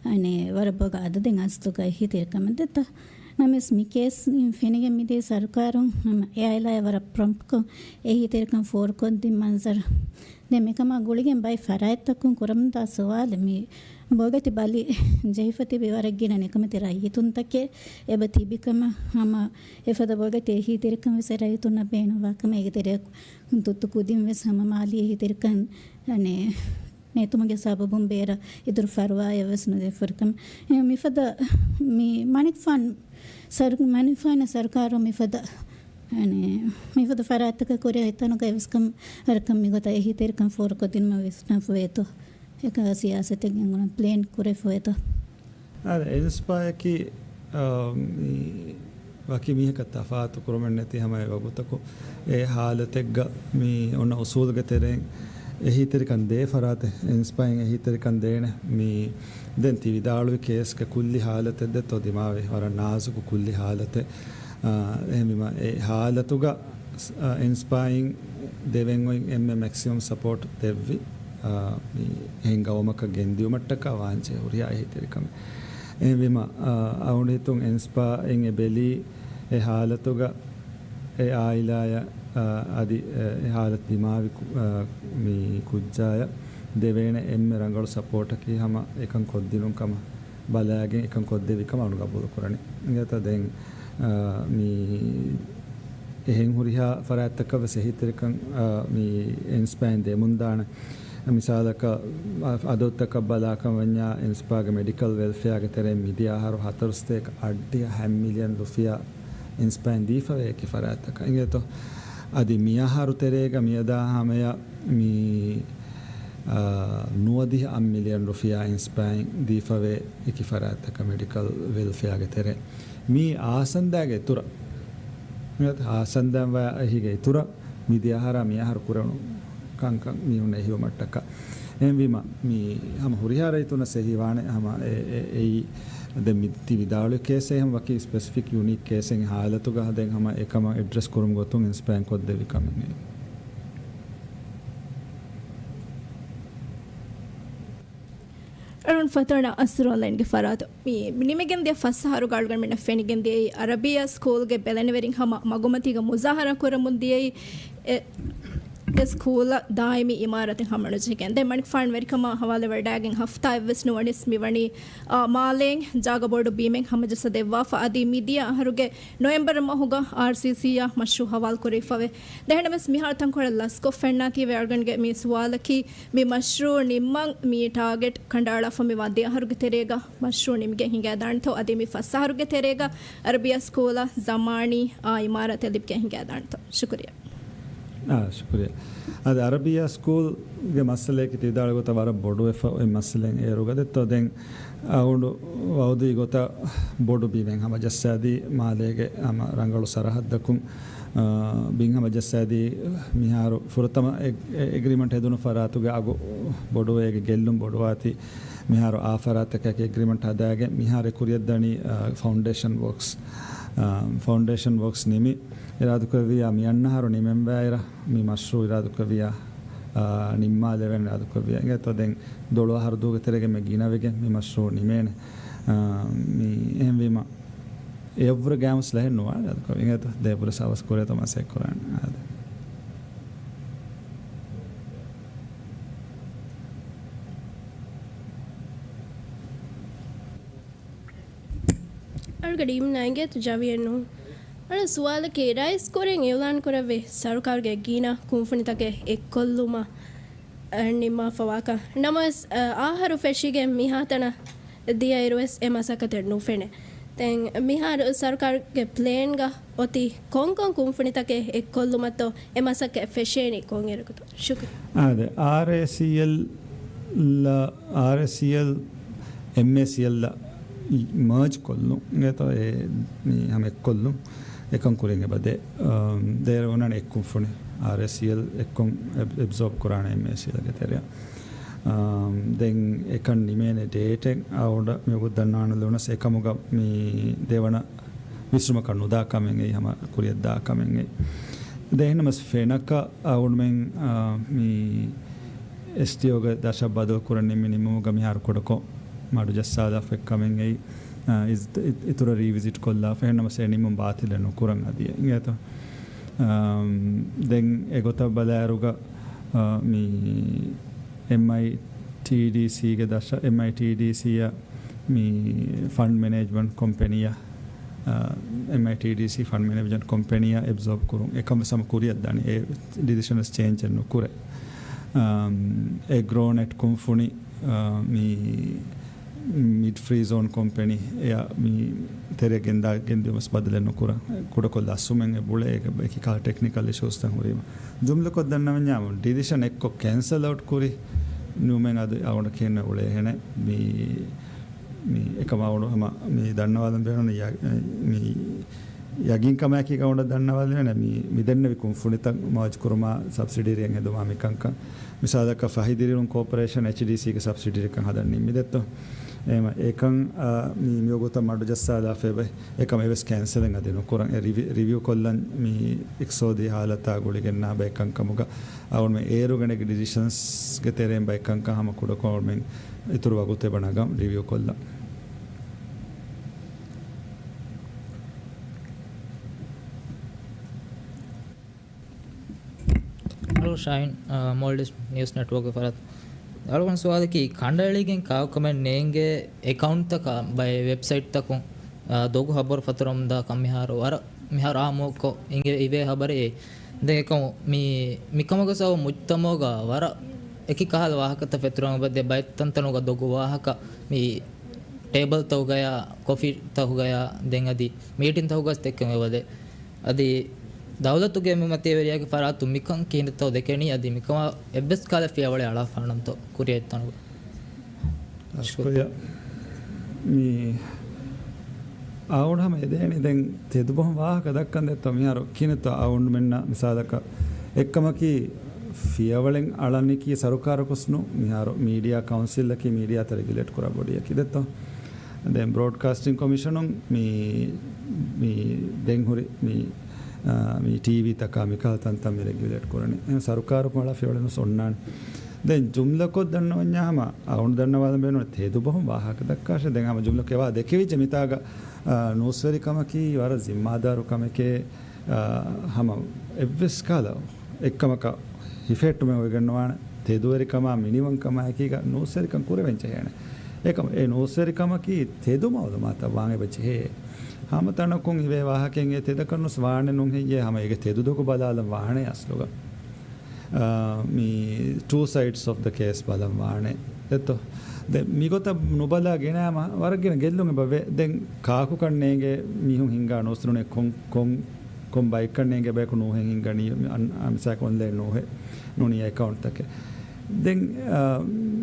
އަނެއް ވަރަށް ބޮޑު އަދަދެއް އަސްލުގަ އެހީތެރިކަމެއް ދެއްތަ؟ ނަމަވެސް މި ކޭސް ފެނިގެން މިދިޔަ ސަރުކާރުން ހަމަ އެ އާއިލާއަށް ވަރަށް ޕްރޮމްޕްކޮށް އެހީތެރިކަން ފޯރުކޮށްދިން މަންޒަރު. ދެން މިކަމާ ގުޅިގެން ބައެއް ފަރާތްތަކުން ކުރަމުންދާ ސުވާލެއް މި ބޮގެތި ބަލި ޖެހިފަ ތިބި ވަރަށް ގިނަ ނިކަމެތި ރައްޔިތުންތަކެއް އެބަ ތިބި ކަމަށް ހަމަ އެފަދަ ބޮގެތި އެހީތެރިކަން ވެސް އެ ރައްޔިތުންނަށް ބޭނުންވާ ކަމަށް އޭގެ ތެރެއަށް ތުއްތު ކުދިން ވެސް ހަމަ މާލީ އެހީތެރިކަން ނެ ނެތުމުގެ ސަބަބުން ބޭރަށް އިތުރު ފަރުވާއެއް ވެސް ނުދެވިފަ ހުރިކަމަށް. މިފަދަ މި މަނިކުފާނު ސަރު-، މަނިކުފާނު ސަރުކާރު މިފަދަ، އަނެ، މިފަދަ ފަރާތްތަކަށް ކުރިއަށް އެތަނުގައި ވެސް ކަމަށް ވަރަށް ކަމަށް މިގޮތަށް އެހީތެރިކަން ފޯރުކޮށްދިނުމަށް ވިސްނާފަ ވޭތޯ. އެކަ ސިޔާސަތެއް ގެންގުޅުން ޕްލޭން ކުރެފަ ވޭތޯ. އާދެ، އިންސްޕާއަކީ، އާ، މި ވަކި މީހަކަށް ތަފާތު ކުރުމެއް ނެތި ހަމަ އެ ވަގުތަކު އެ ހާލަތެއްގަ މި އޮންނަ އުސޫލުގެ ތެރެއިން އެހީތެރިކަން ދޭ ފަރާތެއް، އިންސްޕާއިން އެހީތެރިކަން ދޭނެ. މި ދެން ތި ވިދާޅުވި ކޭސްގެ ކުއްލި ހާލަތެއް ދެއްތޯ ދިމާވި، ވަރަށް ނާޒުކު ކުއްލި ހާލަތެއް. އާ، އެހެންވީމަ އެ ހާލަތުގަ އިންސްޕާއިން ދެވެން އޮތް އެންމެ މެކްސިމަމް ސަޕޯޓް ދެއްވި، އާ، މި އެހެން ގައުމަކަށް ގެންދިއުމަށްޓަކާ ވާންޖެހޭ ހުރިހާ އެހީތެރިކަމެއް. އެހެންވީމަ، އާ، އަޅުގަނޑު ހިތުން އިންސްޕާއިން އެ ބެލީ އެ ހާލަތުގަ އެ އާއިލާޔަށް، އާ، އަދި އެ، އެ ހާލަތު ދިމާވި ކު-، އާ، މި ކުއްޖާޔަށް ދެވޭނެ އެންމެ ރަނގަޅު ސަޕޯޓަކީ ހަމަ އެކަން ކޮށްދިނުން ކަމަށް ބަލާގެން އެކަން ކޮށްދެއްވި ކަމަށް އަޅުގަނޑު ގަބޫލު ކުރަނީ. އިނގޭތަ ދެން، އާ، މި އެހެން ހުރިހާ ފަރާތްތަކަށް ވެސް އެހީތެރިކަން، އާ، މި އިންސްޕާއިން ދެމުންދާނެ. މިސާލަކަށް، އާ، އަދަދުތަކަށް ބަލާކަން ވަންޏާ އިންސްޕާގެ މެޑިކަލް ވެލްފެއާގެ ތެރެއިން މިދިޔަ އަހަރު ހަތަރު ސަތޭކަ އަށްޑިހަ ހަތް މިލިއަން ރުފިޔާ އިންސްޕާއިން ދީފަވޭ އެކި ފަރާތްތަކަށް. އިނގޭތޯ؟ އަދި މިއަހަރު ތެރޭގަ މިއަދާ ހަމަޔަށް މި، އާ، ނުވަދިހަ އަށް މިލިއަން ރުފިޔާ އިންސްޕާއިން ދީފަވޭ އެކި ފަރާތްތަކަށް މެޑިކަލް ވެލްފެއާގެ ތެރެ. މީ އާސަންދާގެ އިތުރަށް، އާސަންދާ ވަ އެހީގެ އިތުރަށް މިދިޔަ އަހަރާ މި އަހަރު ކުރެވުނު ކަންކަން މީހުންނަށް އެހިވުމަށްޓަކާ. އެހެންވީމަ، މި ހަމަ ހުރިހާ ރައްޔިތުންނަށް އެހީވާނެ ހަމަ އެ، އެ، އެއީ ދެން މި ތި ވިދާޅުވި ކޭސް އެހެން ވަކި ސްޕެސިފިކް ޔުނީކް ކޭސެއް ހާލަތުގަ ދެން ހަމަ އެކަމަށް އެޑްރެސް ކުރުމުގެ ގޮތުން އިންސްޕާއިން ކޮށްދެއްވި ކަމެއް. އަޅުން ފަތުވަނަ އަސްރު އޮންލައިންގެ ފަރާތު މި، މި ނިމިގެން ދިޔަ ފަސް އަހަރުގަ އަޅުގަނޑުމެންނަށް ފެނިގެން ދިޔައީ އަރަބިއްޔާ ސްކޫލްގެ ބެލެނިވެރިން ހަމަ މަގުމަތީގަ މުޒާހަރާ ކުރަމުން ދިޔައީ އެ، އެ ސްކޫލަށް ދާއިމީ އިމާރާތެއް ހަމަނުޖެހިގެން. ދެން މަނިކުފާނު ވެރިކަމާ ހަވާލުވެވަޑައިގެން ހަފްތާއެއްވެސް ނުވަނީސް މިވަނީ، އާ، މާލޭން ޖާގަ ބޮޑު ބީމެއް ހަމަޖައްސަދެއްވާފަ. އަދި މިދިޔަ އަހަރުގެ ނޮވެމްބަރު މަހުގަ އާރްސީސީއާ މަޝްރޫއު ހަވާލުކުރެވިފަވޭ. ދެން އެހެންނަމަވެސް މިހާރު ތަންކޮޅެއް ލަސްކޮށް ފެންނާތީވެ އަޅުގަނޑުގެ މި ސުވާލަކީ މި މަޝްރޫއު ނިންމަން މި ޓާގެޓް ކަނޑައަޅާފަ މި ވަންދެ އަހަރުގެ ތެރޭގަ މަޝްރޫއު ނިމިގެން ހިނގައިދާނެތޯ؟ އަދި މި ފަސް އަހަރުގެ ތެރޭގަ އަރަބިއްޔާ ސްކޫލަށް ޒަމާނީ އާ އިމާރާތެއް ލިބިގެން ހިނގައިދާނެތޯ؟ ޝުކުރިއްޔާ. އާ، ޝުކުރިއްޔާ. އަދި އަރަބިއްޔާ ސްކޫލްގެ މައްސަލައަކީ ތި ވިދާޅުވި ގޮތަށް ވަރަށް ބޮޑުވެފަ އޮތް މައްސަލައެއް އޭރުގަ. ދެއްތޯ ދެން އައުނޑު ވައުދީ ގޮތަށް ބޮޑު ބިމެއް ހަމަޖައްސާދީ މާލޭގެ ހަމަ ރަނގަޅު ސަރަހައްދަކުން، އާ، ބިން ހަމަޖައްސާދީ މިހާރު ފުރަތަމަ އެ-، އެ-، އެގްރިމަންޓް ހެދުނު ފަރާތުގެ އަގު ބޮޑުވޭ، އޭގެ ގެއްލުން ބޮޑުވާތީ. މިހާރު އާ ފަރާތަކަކީ އެގްރިމަންޓް ހަދާގެން މިހާރު އެ ކުރިއަށް ދަނީ، އާ، ފައުންޑޭޝަން ވޯކްސް، އާ، ފައުންޑޭޝަން ވޯކްސް ނިމި އިރާދުކުރެއްވިއްޔާ މި އަންނަ އަހަރު ނިމެންވާއިރަށް މި މަޝްރޫޢު އިރާދުކުރެއްވިއްޔާ، އާ، ނިންމާލެވޭނެ އިރާދުކުރެއްވިއްޔާ. އިނގޭތޯ ދެން ދޮޅު އަހަރު ދުވަހުގެ ތެރޭގަ މި ގިނަވެގެން މި މަޝްރޫޢު ނިމޭނެ. އާ، މި އެހެންވީމަ އެއަށްވުރެ ގާމުސް ލަހެއް ނުވާނެ އިރާދުކުރެއްވިއްޔާ. އިނގޭތޯ ދެއަށްވުރެ ސާވަސް ކުރޭތޯ މަސައްކަތް ކުރާނެ. އާދެ. އަޅުގަޑި އިމްނާ އިނގޭތޯ ޖަވިއެއް ނޫން. އަޅު ސުވާލަކީ، ރައީސް ކުރިން އިއުލާން ކުރެއްވި ސަރުކާރުގެ ގިނަ ކުންފުނިތަކެއް އެއްކޮށްލުމަށް، އަ، ނިންމާފަވާކަން. ނަމަވެސް، އަ، އާހަރު ފެށިގެން މިހާތަނަށް ދިޔައިރުވެސް އެ މަސައްކަތެއް ނުފެނޭ. ދެން މިހާރު ސަރުކާރުގެ ޕްލޭންގަ އޮތީ ކޮންކޮން ކުންފުނިތަކެއް އެއްކޮށްލުމަށްތޯ އެ މަސައްކަތް ފެށޭނީ ކޮންއިރަކުތޯ؟ ޝުކުރިއްޔާ. އާދެ، އާރްއޭސީއެލް، އާރްއޭސީއެލް، އެމްއޭސީއެލް މަރޖް ކޮށްލުން. އިނގޭތޯ އެ މި ހަމަ އެއްކޮށްލުން. އެކަން ކުރިން އެބަދޭ. އަ، ދޭރަ އޮންނާނެ އެއްކުންފުނި. އާރްއޭސީއެލް އެއްކޮށް އެބް-، އެބްޒޯބް ކުރާނެ އެމްއޭސީއެލްގެ ތެރެއަށް. އާ، ދެން އެކަން ނިމޭނެ ޑޭޓެއް އައުޑަ މިއުގު ދަންނާނެ ލުނަސް އެކަމުގަ މި ދެވަނަ ވިސްނުމަކަށް ނުދާ ކަމެއް އެއީ ހަމަ ކުރިއަށް ދާ ކަމެއް އެއީ. ދެން އެހެންނަމަސް ފެނަކަ އައުޑުމެން، އާ، މި އެސްޓީއޯގެ ދަށަށް ބަދަލު ކުރަން ނިންމި ނިންމުމުގަ މިހާރު ކުޑަކޮށް މަޑުޖައްސާލާފަ އެއްކަމެއް އެއީ، އާ، އިސް-، އި-، އިތުރަށް ރީވިޒިޓް ކޮށްލާފަ. އެހެންނަމަސް އެ ނިންމުން ބާތިލެއް ނުކުރަން އަދި އިނގޭތޯ. އާ، ދެން އެގޮތަށް ބަލާއިރުގަ، އާ، މި އެމްއައިޓީޑީސީގެ ދަށަށް، އެމްއައިޓީޑީސީއަށް މި ފަންޑް މެނޭޖްމަންޓް ކޮމްޕެނީއަށް، އާ، އެމްއައިޓީޑީސީ ފަންޑް މެނޭޖްމަންޓް ކޮމްޕެނީއަށް އެބްޒޯބް ކުރުން އެކަން ވެސް ހަމަ ކުރިއަށް ދާނީ. އެ ޑިސިޝަން ވެސް ޗޭންޖެއް ނުކުރޭ. އާ، އެގްރޯނެޓް ކުންފުނި، އާ، މި މިޑް ފްރީ ޒޯން ކޮމްޕެނީ އެއަށް މި ތެރެ ގެންދާ، ގެންދިޔުމަސް ބަދަލެއް ނުކުރަން. ކުޑަކޮށް ލަސްވުމެއް އެބުޅޭ، އެކި ކަހަލަ ޓެކްނިކަލް އިޝޫސްތައް ހުރީމަ. ޖުމްލަކޮށް ދަންނަވަންޏާ ޑިސިޝަން އެއްކޮށް ކެންސަލް އައުޓް ކުރި ނޫމެން އަދި އަވަނަ ކިހިނެއް އުޅޭހެނެއް. މި، މި އެކަމަ އަވަނު ހަމަ މި ދަންނަވާލަން ބޭނުން ޔަ-، މި ޔަގީންކަމާއެކީ ގައުނޑަށް ދަންނަވާލެވޭނެ މި، މި ދެންނެވި ކުންފުނިތައް މާޖް ކުރުމާ ސަބްސިޑިރީއެއް ހެދުމާ މިކަންކަން. މިސާލަކަށް ފަހި ދިރިއުޅުން ކޯޕަރޭޝަން އެޗްޑީސީގެ ސަބްސިޑިރީކަން ހަދަން ނިންމިދެއްތޯ. އެހެމަ އެކަން، އާ، މި މިވަގުތަށް މަޑުޖައްސާލާފައިބަ އެކަމަށް އެވެސް ކެންސަލެއް އަދި ނުކުރަން. އެ ރިވި-، ރިވިއު ކޮށްލަން މި އިޤްތިޞާދީ ހާލަތާ ގުޅިގެންނާ ބައެއް ކަންކަމުގަ އަޅުމެން އޭރުގަނެގެ ޑިސިޝަންސްގެ ތެރެއިން ބައެއް ކަންކަން ހަމަ ކުޑަކޮށް އަޅުމެން އިތުރު ވަގުތެއް ބަނަގަން ރިވިއު ކޮށްލަން. ހަލޯ ޝާހިން، އާ، މޯލްޑިވްސް ނިއުސް ނެޓްވޯކްގެ ފަރާތު. އަޅުގަނޑު ސުވާލަކީ، ކަނޑައެޅިގެން ކާކުކަމެއް ނޭނގޭ އެކައުންޓްތަކާ ބައެއް ވެބްސައިޓްތަކުން، އާ، ދޮގު ހަބަރު ފަތުރަމުންދާ ކަން މިހާރު ވަރަށް، މިހާރު އާއްމުކޮށް އިނގޭ އިވޭ ހަބަރެއް. ދެން އެކަމު މި، މިކަމުގެ ސަބަބުން މުޖްތަމަޢުގަ ވަރަށް އެކި ކަހަލަ ވާހަކަތައް ފެތުރަމުން އެބަދޭ. ބައެއް ތަންތަނުގަ ދޮގު ވާހަކަ މި ޓޭބަލްތަކުގަޔާ، ކޮފީތަކުގަޔާ، ދެން އަދި މީޓިންތަކުގަސް ދެއްކެވެ. އަދި ދައުލަތުގެ އެންމެ މަތިވެރިޔާގެ ފަރާތުން މިކަން ކިހިނެއްތޯ ދެކެނީ؟ އަދި މިކަމާ އެއްވެސް ކަހަލަ ފިޔަވަޅެއް އަޅާފާނަންތޯ ކުރިއަށް އެއްތަނުގަ؟ ޝުކުރިއްޔާ. މި އަޅުގަނޑު ހަމަ އެދޭނީ ދެން ތެދުބަހުން ވާހަކަ ދައްކަން ދެއްތޯ މިހާރު ކިހިނެއްތޯ އަޅުގަނޑުމެންނަށް މިސާލަކަށް އެއްކަމަކީ ފިޔަވަޅެއް އަޅަނީކީ ސަރުކާރަކުސް ނޫން، މިހާރު މީޑިއާ ކައުންސިލްއަކީ މީޑިއާތައް ރެގިއުލޭޓް ކުރާ ބޮޑީއަކީ ދެއްތޯ. ދެން ބްރޯޑްކާސްޓިން ކޮމިޝަނުން މި، މި ދެން ހުރި މި، އާ، މި ޓީވީތަކާ މިކަހަލަ ތަންތަން މި ރެގިއުލޭޓް ކުރަނީ. އެހެން ސަރުކާރަކުން އަޅާ ފިޔަވަޅެއް ނުސް އޮންނާނެ. ދެން ޖުމްލަކޮށް ދަންނަވަންޏާ ހަމަ އަޅުގަނޑު ދަންނަވާލަން ބޭނުން ތެދުބަހުން ވާހަކަ ދައްކާށޭ. ދެން ހަމަ ޖުމްލަކޮށް އެވާ ދެކެވިއްޖެ މިތާގަ، އާ، ނޫސްވެރިކަމަކީ ވަރަށް ޒިންމާދާރު ކަމެކޭ، އާ، ހަމަ އެއްވެސް ކަހަލަ އެއްކަމަކަށް ހިފެހެއްޓުމެއް އޮވެގެންނުވާނެ. ތެދުވެރިކަމާ މިނިވަންކަމާ އެކީގަ ނޫސްވެރިކަން ކުރެވެން ޖެހޭނެ. އެކަމަ އެ ނޫސްވެރިކަމަކީ ތެދު މައުލޫމާތަށް ވާން އެބަ ޖެހޭ. ހަމަ ތަނަކުން އިވޭ ވާހަކައެއް އެ ތެދަކަށް ނުސް ވާނެ ނޫން ހެއްޔޭ؟ ހަމަ އޭގެ ތެދު ދޮގު ބަލާލަން ވާނެ އަސްލުގަ. އާ، މި ޓޫ ސައިޑްސް އޮފް ދަ ކޭސް ބަލަން ވާނެ ދެއްތޯ. ދެ މިގޮތަށް ނުބަލާ ގިނަ ވަރަށް ގިނަ ގެއްލުން އެބަ ވޭ. ދެން ކާކުކަން ނޭނގޭ މީހުން ހިންގާ ނޫސް ނޫނޭ ކޮން، ކޮން ކޮން ބައެއްކަން ނޭނގޭ ބަޔަކު ނޫހެއް ހިންގަނީ، އަން-، އަ، މިސާލަކަށް އޮންލައިން ނޫހެއް ނޫނީ އެކައުންޓްތަކެއް. ދެން، އަ،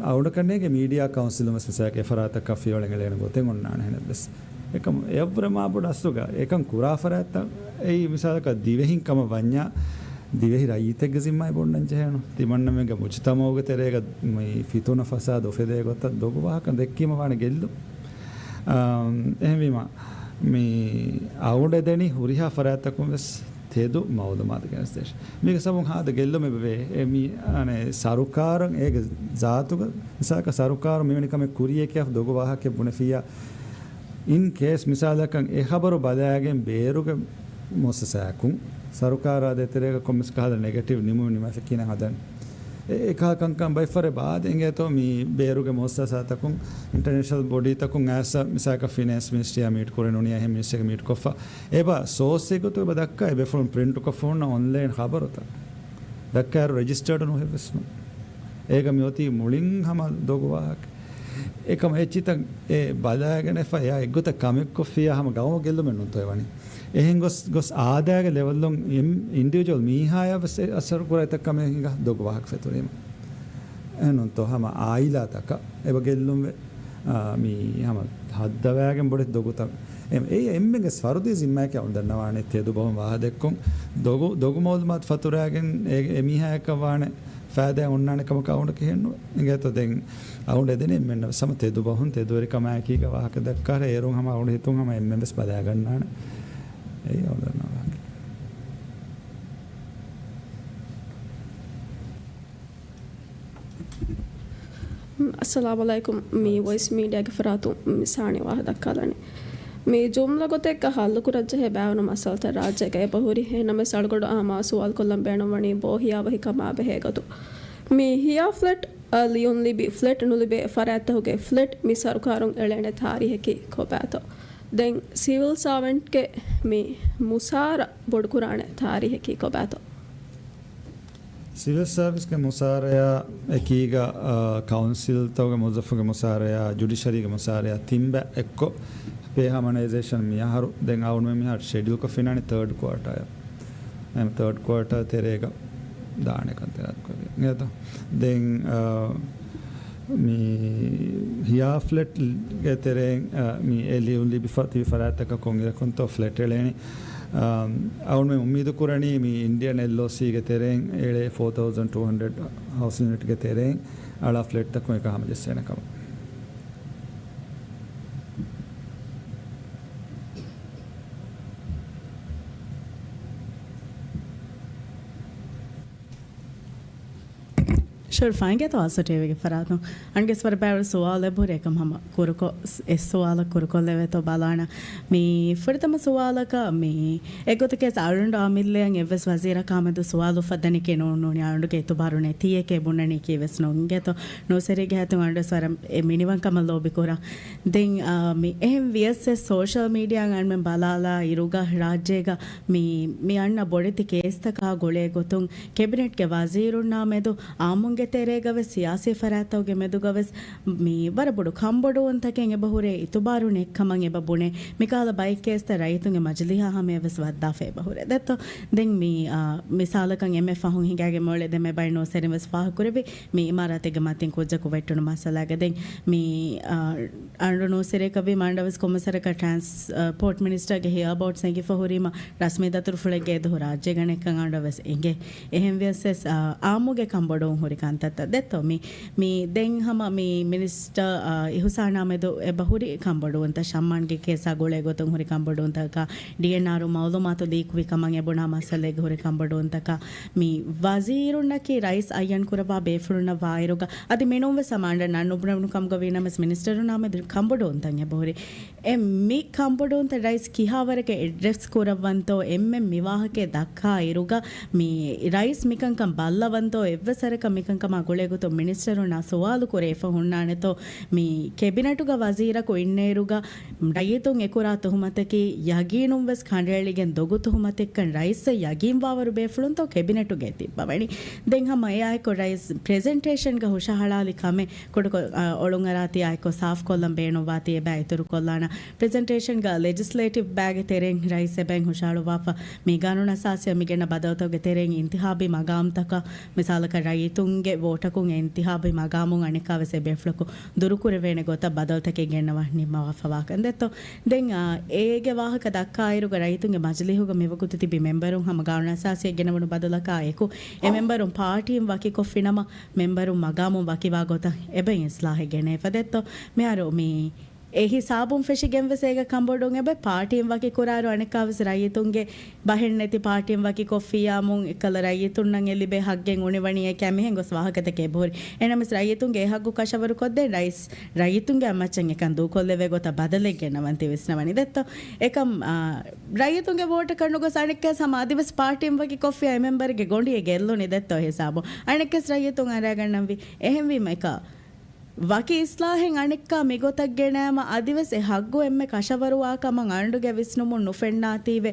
އަޅުގަނޑަކަށް ނޭނގޭ މީޑިއާ ކައުންސިލުން ވެސް މިސާލަކަށް އެ ފަރާތަކަށް ފިޔަވަޅެއް އެޅޭނެ ގޮތެއް އޮންނާނެ ހެނެއް ވެސް. އެކަމު އެއަށްވުރެ މާބޮޑު އަސްލުގަ އެކަން ކުރާ ފަރާތްތައް އެއީ މިސާލަކަށް ދިވެހިން ކަމަށް ވަންޏާ، ދިވެހި ރައްޔިތެއްގެ ޒިންމާއެއް ބޮންނަން ޖެހޭނު. ތިމަންނަމެންގެ މުޖުތަމައުގެ ތެރޭގަ މި ފިތުނަ ފަސާދަ އުފެދޭ ގޮތަށް ދޮގު ވާހަކަ ދެއްކީމަ ވާނެ ގެއްލުން. އާ، އެހެންވީމަ، މި އަޅުގަނޑު އެދެނީ ހުރިހާ ފަރާތްތަކުން ވެސް ތެދު މައުލޫމާތު ގެނެސްދޭށި. މީގެ ސަބަބުން ހާދަ ގެއްލުމެއް ވޭ. އެ މި، އަނެއް، ސަރުކާރުން އޭގެ ޒާތުގަ، މިސާލަކަށް ސަރުކާރު މިވެނި ކަމެއް ކުރިޔޭ ކިޔާ ދޮގު ވާހަކައެއް ބުނެފިއްޔާ، އިން ކޭސް މިސާލަކަށް އެ ޚަބަރު ބަލާގެން ބޭރުގެ މުއައްސަސާއަކުން ސަރުކާރާ ދޭތެރޭގަ ކޮންމެސް ކަހަލަ ނެގެޓިވް ނިމުމެއް ނިމާފަ ކިހިނެއް ހަދަން. އެ، އެކަހަލަ ކަންކަން ބައެއްފަހަރު ބާދެ އިނގޭތޯ މި ބޭރުގެ މުއައްސަސާތަކުން، އިންޓަރނޭޝަނަލް ބޮޑީތަކުން އައިސް މިސާލަކަށް ފިނޭންސް މިނިސްޓްރީއާ މީޓް ކުރެ ނޫނީ އެހެން މިނިސްޓްރީގެ މީޓް ކޮށްފަ. އެބަ ސޯސްއެއްގޮތުގަ އެބަ ދައްކާ އެބޭފުޅުން ޕްރިންޓްކޮށްފަ ހުންނަ އޮންލައިން ޚަބަރުތައް ދައްކާއިރު ރެޖިސްޓަރޑް ނުހެއްވެސް ނޫން. އޭގަ މިއޮތީ މުޅިން ހަމަ ދޮގު ވާހަކަ. އެކަމަ އެއްޗިތައް އެ ބަލާގެނެފަ އެއާ އެއްގޮތަށް ކަމެއްކޮށްފިއްޔާ ހަމަ ގައުމު ގެއްލުމެއް ނޫންތޯ އެވަނީ. އެހެން ގޮސް، ގޮސް އާދައިގެ ލެވެލްއުން އިންޑިވިޖުއަލް މީހާޔަށް ވެސް އެ އަސަރު ކުރާ އެތައް ކަމެއް ހިނގާ ދޮގު ވާހަކަ ފެތުރީމަ. އެހެންނޫންތޯ ހަމަ އާއިލާތަކަށް އެބަ ގެއްލުންވެ، އާ، މީ ހަމަ ހައްދަވާގެން ބޮޑެތި ދޮގުތައް. އެ، އެ އެންމެންގެ ފަރުދީ ޒިންމާއެކޭ އަޅުގަނޑު ދަންނަވާނެ ތެދު ބަހުން ވާހަކަ ދެއްކުން. ދޮގު، ދޮގު މައުލޫމާތު ފަތުރާގެން އެ، އެ މީހާއަކަށް ވާނެ ފައިދާ އޮންނާނެ ކަމަކަށް އަޅުގަނޑަކަށް ހެންނުވޭ. އިނގޭތޯ ދެން އަޅުގަނޑު އެދެނީ އެންމެންނަށް ވެސް ހަމަ ތެދު ބަހުން ތެދުވެރިކަމާ އެކީގަ ވާހަކަ ދައްކާ. އޭރުން ހަމަ އަޅުގަނޑު ހިތުން ހަމަ އެންމެން ވެސް ބަލާގަންނާނެ. އެއީ އަޅުގަނޑު ދަންނަވާ ވާހަކަ. އައްސަލާމު ޢަލައިކުމް. މި ވޮއިސް މީޑިއާގެ ފަރާތުން މި ސާނި ވާހަކަ ދައްކާލަނީ. މި ޖުމްލަ ގޮތެއްގަ ހައްލުކުރަންޖެހޭ ބާވަނު މައްސަލަތައް ރާއްޖޭގަ އެބަހުރި. އެހެންނަމަވެސް އަޅުގަނޑު އާއްމު ސުވާލުކޮށްލަން ބޭނުންވަނީ ބޯހިޔާވަހިކަމާ ބެހޭ ގޮތުން. މި ހިޔާ ފްލެޓް އަށް ލިޔުން ލިބި ފްލެޓް ނުލިބޭ ފަރާތްތަކުގެ ފްލެޓް މި ސަރުކާރުން އެޅޭނެ ތާރީހަކީ ކޮބާތޯ؟ ދެން ސިވިލް ސާވަންޓްގެ މި މުސާރަ ބޮޑުކުރާނެ ތާރީހަކީ ކޮބާތޯ؟ ސިވިލް ސާވިސްގެ މުސާރަޔާ އެކީގަ، އާ، ކައުންސިލްތަކުގެ މުވައްޒަފުންގެ މުސާރަޔާ، ޖުޑިޝަރީގެ މުސާރަޔާ ތިންބަ އެއްކޮށް، ޕޭ ހާމަނައިޒޭޝަން މިއަހަރު، ދެން އަޅުގަނޑުމެން މިހާރު ޝެޑިއުލްކޮށް ފިނަނީ ތާޑް ކުއާޓާއަށް. އެހެން ތާޑް ކުއާޓާ ތެރޭގަ ދާނެ ކަންތައް އިނގޭތޯ. ދެން، އާ، މި ހިޔާ ފްލެޓްގެ ތެރެއިން، އާ، މި އެ ލިޔުން ލިބިފަ ތިބި ފަރާތްތަކަށް ކޮންއިރަކުންތޯ ފްލެޓް އެޅޭނީ. އާ، އަޅުގަނޑުމެން އުއްމީދު ކުރަނީ މި އިންޑިއަން އެލްއޯސީގެ ތެރެއިން އެޅޭ ފޯ ތައުޒަންޑް ޓޫ ހަންޑްރެޑް ހައުސިން ޔުނިޓްގެ ތެރެއިން އަޅާ ފްލެޓްތަކުން އެކަން ހަމަޖެއްސޭނެ ކަމަށް. ޝުރް ފައިންގޭތޯ އަސް ޓީވީގެ ފަރާތުން އަންގެސް ވަރަށް ބާވަރު ސުވާލެއް ބުރޭ ކަމަށް ކުރުކޮށް، އެއް ސުވާލަށް ކުރުކޮށްލެވޭތޯ ބަލާނަ. މި ފުރަތަމަ ސުވާލަކަށް މި އެގޮތަކީ އަޅުގަނޑު އާ މިއްލަޔަށް އެއްވެސް ވަޒީރަކާމެދު ސުވާލު އުފައްދަނީކީ ނޫން، ނޫނީ އަޅުގަނޑުގެ އިތުބާރު ނެތީއެކޭ ބުނަނީކީ ވެސް ނޫން. އިނގޭތޯ ނޫސްވެރީގެ ހައްދުން އަޅުގަނޑުވެސް ވަރަށް އެ މިނިވަންކަމަށް ލޯބިކުރަން. ދެން، އާ، މި އެހެން ވިޔަސް ސޯޝަލް މީޑިއާ އަންމެން ބަލާލާ އިރުގަ ރާއްޖޭގަ މި، މި އަންނަ ބޮޑެތި ކޭސްތަކާ ގުޅޭ ގޮތުން ކެބިނެޓްގެ ވަޒީރުންނާ މެދު އާއްމުންގެ ތެރޭގަ ވެސް ސިޔާސީ ފަރާތްތަކުގެ މެދުގަ ވެސް މި ވަރަށް ބޮޑު ކަންބޮޑުވުންތަކެއް އެބަހުރޭ އިތުބާރު ނެތްކަމަށް އެބަ ބުނޭ. މިކަހަލަ ބައެއް ކޭސްތައް ރައްޔިތުންގެ މަޖިލީހާ ހަމަޔަށް ވެސް ވައްދާފަ އެބަހުރޭ. ދެއްތޯ؟ ދެން މި، އާ، މިސާލަކަށް އެންމެ ފަހުން ހިނގާގެން މިއުޅޭ ދެންމެ ބައެއް ނޫސްވެރިން ވެސް ފާހަގަކުރެއްވި މި އިމާރާތެއްގެ މަތިން ކުއްޖަކު ވެއްޓުނު މައްސަލާގަ. ދެން މި، އާ، އަންޑު ނޫސްވެރިޔަކަށްވީ މާންޑަވެސް ކޮންމެސް ވަރަކަށް ޓްރާންސްޕޯޓް މިނިސްޓަރގެ ހިޔާ ބޯޓްސް އެނގިފަ ހުރީމަ ރަސްމީ ދަތުރުފުޅެއްގެ އެދުހު ރާއްޖޭގަ ނެތްކަން އަންޑަވެސް އެނގޭ. އެހެންވިޔަސް ވެސް، އާ، އާއްމުގެ ކަންބޮޑުވުން ހުރި ކަންތައްތައް ދެއްތޯ؟ މި، މި ދެން ހަމަ މި މިނިސްޓަރ، އާ، އިހުސާނާ މެދު އެބަ ހުރި ކަންބޮޑުވުންތައް، ޝައްމާންގެ ކޭސާ ގުޅޭ ގޮތުން ހުރި ކަންބޮޑުވުންތަކަކާ، ޑީއެންއާރު މައުލޫމާތު ލީކުވި ކަމަށް އެބުނާ މައްސަލައިގެ ހުރި ކަންބޮޑުވުންތަކާ، މި ވަޒީރުންނަކީ ރައީސް އައްޔަން ކުރައްވާ ބޭފުޅުންނަށް ވާއިރުގަ، އަދި މިނޫން ވެސް އަމާންޑަ ނަން ނުބުނެވުނު ކަމުގަ ވީނަމަވެސް މިނިސްޓަރުންނާ މެދު ކަންބޮޑުވުންތައް އެބަހުރި. އެ މި ކަންބޮޑުވުންތައް ރައީސް ކިހާވަރެކަށް އެޑްރެސް ކުރައްވަންތޯ، އެންމެން މި ވާހަކައެއް ދައްކާ އިރުގަ މި ރައީސް މިކަންކަން ބައްލަވަންތޯ، އެއްވެސް ވަރަކަށް މިކަން ކަމާ ގުޅޭގޮތުން މިނިސްޓަރުންނާ ސުވާލު ކުރެވިފަ ހުންނާނެތޯ؟ މި ކެބިނެޓުގަ ވަޒީރަކު އިންނައިރުގަ ރައްޔިތުން އެކުރާ ތުހުމަތަކީ ޔަގީނުން ވެސް ކަނޑައެޅިގެން ދޮގު ތުހުމަތެއްކަން ރައީސްއަށް ޔަގީންވާވަރު ބޭފުޅުންތޯ ކެބިނެޓުގައި ތިއްބަވަނީ. ދެން ހަމަ އެއާއެކު ރައީސް ޕްރެޒެންޓޭޝަންގަ ހުށަހަޅާލި ކަމެއް ކުޑަކޮށް، އަ، އޮޅުންއަރާތީ އާއެކު ސާފްކޮށްލަން ބޭނުންވާތީ އެބަ އިތުރުކޮށްލާނަ. ޕްރެޒެންޓޭޝަންގަ ލެޖިސްލޭޓިވް ބައިގެ ތެރެއިން ރައީސް އެބައިން ހުށަހަޅުއްވާފަ، މި ގާނޫނު އަސާސީއަށް މި ގެންނަ ބަދަލުތަކުގެ ތެރެއިން އިންތިހާބީ މަގާމްތަކަށް، މިސާލަކަށް ރައްޔިތުންގެ ވޯޓަކުން އެ އިންތިހާބީ މަގާމުން އަނެއްކާވެސް އެބޭފުޅަކު ދުރުކުރެވޭނެ ގޮތަށް ބަދަލުތަކެއް ގެންނަވާ ނިންމަވާފަވާކަން ދެއްތޯ. ދެން، އާ، އޭގެ ވާހަކަ ދައްކާއިރުގަ ރައްޔިތުންގެ މަޖިލީހުގަ މިވަގުތު ތިބި މެމްބަރުން ހަމަ ގާނޫނު އަސާސީއަށް ގެނެވުނު ބަދަލަކާ އެކު އެ މެމްބަރުން ޕާޓީން ވަކިކޮށްފިނަމަ، މެމްބަރުން މަގާމުން ވަކިވާ ގޮތަށް އެބައިން އިސްލާހެއް ގެނެވިފަ ދެއްތޯ. މިހާރު މި އެ ހިސާބުން ފެށިގެން ވެސް އޭގަ ކަނބޮޑުން އެބަ ޕާޓީން ވަކި ކުރާއިރު އަނެއްކާވެސް ރައްޔިތުންގެ ބަހެއް ނެތި ޕާޓީން ވަކި ކޮށްފިއްޔާމުން އެއްކަލަ ރައްޔިތުންނަށް އެ ލިބޭ ހައްގެއް އުނިވަނީ އެކޭ މިހެން ގޮސް ވާހަކަތަކެއް އެބަހުރި. އެހެނަމަސް ރައްޔިތުންގެ އެ ހައްގު ކަށަވަރު ކޮށްދޭން ރައީސް ރައްޔިތުންގެ އަތްމައްޗަށް އެކަން ދޫކޮށްލެވޭ ގޮތަށް ބަދަލެއް ގެންނަވަން ތި ވިސްނަވަނީ ދެއްތޯ. އެކަމް، އާ، ރައްޔިތުންގެ ވޯޓަކަށް ނުގޮސް އަނެއްކާސް ހަމަ އަދިވެސް ޕާޓީން ވަކި ކޮށްފިއްޔާ އެ މެމްބަރެއްގެ ގޮނޑިއެއް ގެއްލުނީ ދެއްތޯ ހިސާބު. އަނެއްކާސް ރައްޔިތުން އަރައިގަންނަންވީ. އެހެންވީމަ އެކަ ވަކި އިސްލާހެއް އަނެއްކާ މިގޮތަށް ގެނައިމަ އަދިވެސް އެ ހައްގު އެންމެ ކަށަވަރުވާ ކަމަށް އަނޑުގެ ވިސްނުމުން ނުފެންނާތީވެ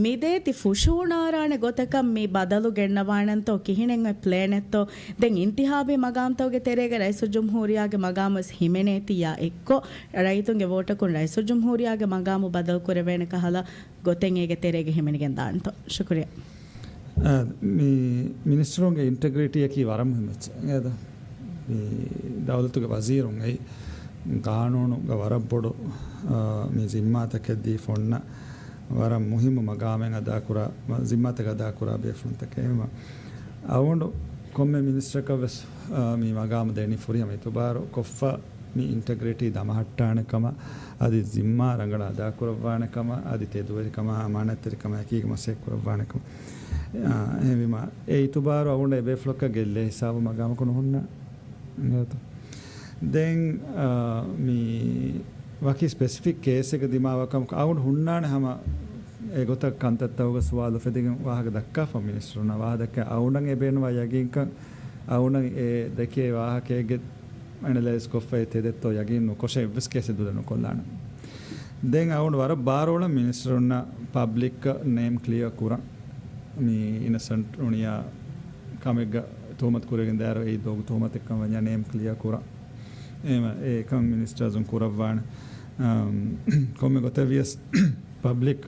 މިދޭތި ފުށުއުނާރާނެ ގޮތަކަށް މި ބަދަލު ގެންނަވާނަންތޯ ކިހިނެއް އޮތް ޕްލޭނެއްތޯ؟ ދެން އިންތިހާބީ މަގާމްތަކުގެ ތެރޭގަ ރައީސުލްޖުމްހޫރިއްޔާގެ މަގާމު ވެސް ހިމެނޭތީ އެއްކޮށް، ރައްޔިތުންގެ ވޯޓަކުން ރައީސުލްޖުމްހޫރިއްޔާގެ މަގާމު ބަދަލު ކުރެވޭނެ ކަހަލަ ގޮތެއް އޭގެ ތެރޭގަ ހިމެނިގެން ދާނެތޯ؟ ޝުކުރިއްޔާ. އަ، މި މިނިސްޓަރުންގެ އިންޓެގްރިޓީއަކީ ވަރަށް މުހިއްމު އެއްޗެއް. އެއް ދޯ، މި ދައުލަތުގެ ވަޒީރުން އެއީ ގާނޫނުގަ ވަރަށް ބޮޑު، އަ، މި ޒިންމާތަކެއް ދީފަ އޮންނަ ވަރަށް މުހިއްމު މަގާމެއް އަދާކުރާ، ޒިންމާތަކެއް އަދާކުރާ ބޭފުޅުންތަކެއް. އެހެންވީމަ އަޅުގަނޑު ކޮންމެ މިނިސްޓަރަކަށް ވެސް، އަ، މި މަގާމު ދެނީ ފުރިހަމަ އިތުބާރު ކޮށްފަ މި އިންޓެގްރިޓީ ދަމަހައްޓާނެ ކަމަށް، އަދި ޒިންމާ ރަނގަޅަށް އަދާކުރައްވާނެ ކަމަށް، އަދި ތެދުވެރިކަމާ، އަމާނާތްތެރިކަމާ އެކީގަ މަސައްކަތް ކުރައްވާނެ ކަމަށް. އާ، އެހެންވީމަ، އެ އިތުބާރު އަޅުގަނޑަށް އެބޭފުޅަކަށް ގެއްލޭ ހިސާބު މަގާމަކު ނުހުންނާނެ. ދެން، އާ، މި ވަކި ސްޕެސިފިކް ކޭސްއެއްގެ ދިމާވާ ކަމަކު އަޅުގަނޑު ހުންނާނެ ހަމަ އެގޮތަށް ކަންތައްތަކުގެ ސުވާލު އުފެދިގެން ވާހަކަ ދައްކާފަ މިނިސްޓަރުންނާ ވާހަކަ ދައްކާ އަޅުގަނޑަށް އެބޭނުންވާ ޔަގީންކަން އަޅުގަނޑަށް އެ ދެކޭ ވާހަކައެއްގެ އެނަލައިޒް ކޮށްފައި ތެދެއްތޯ ޔަގީން ނުކޮށެ އެއްވެސް ކޭސެއް ދުލެއް ނުކޮށްލާނަން. ދެން އަޅުގަނޑު ވަރަށް ބާރުއަޅަން މިނިސްޓަރުންނަށް ޕަބްލިކް ނޭމް ކްލިއާ ކުރަން. މި އިނަސަންޓް އުނިޔާ ކަމެއްގަ ތުހުމަތު ކުރެވިގެން ދާއިރު އެއީ ދޮގު ތުހުމަތެއްކަން ވަންޏާ ނޭމް ކްލިއާ ކުރަން. އެހެންވީމަ އެކަން މިނިސްޓަރުން ކުރައްވާނެ. އަމް، ކޮންމެ ގޮތެއް ވިޔަސް ޕަބްލިކް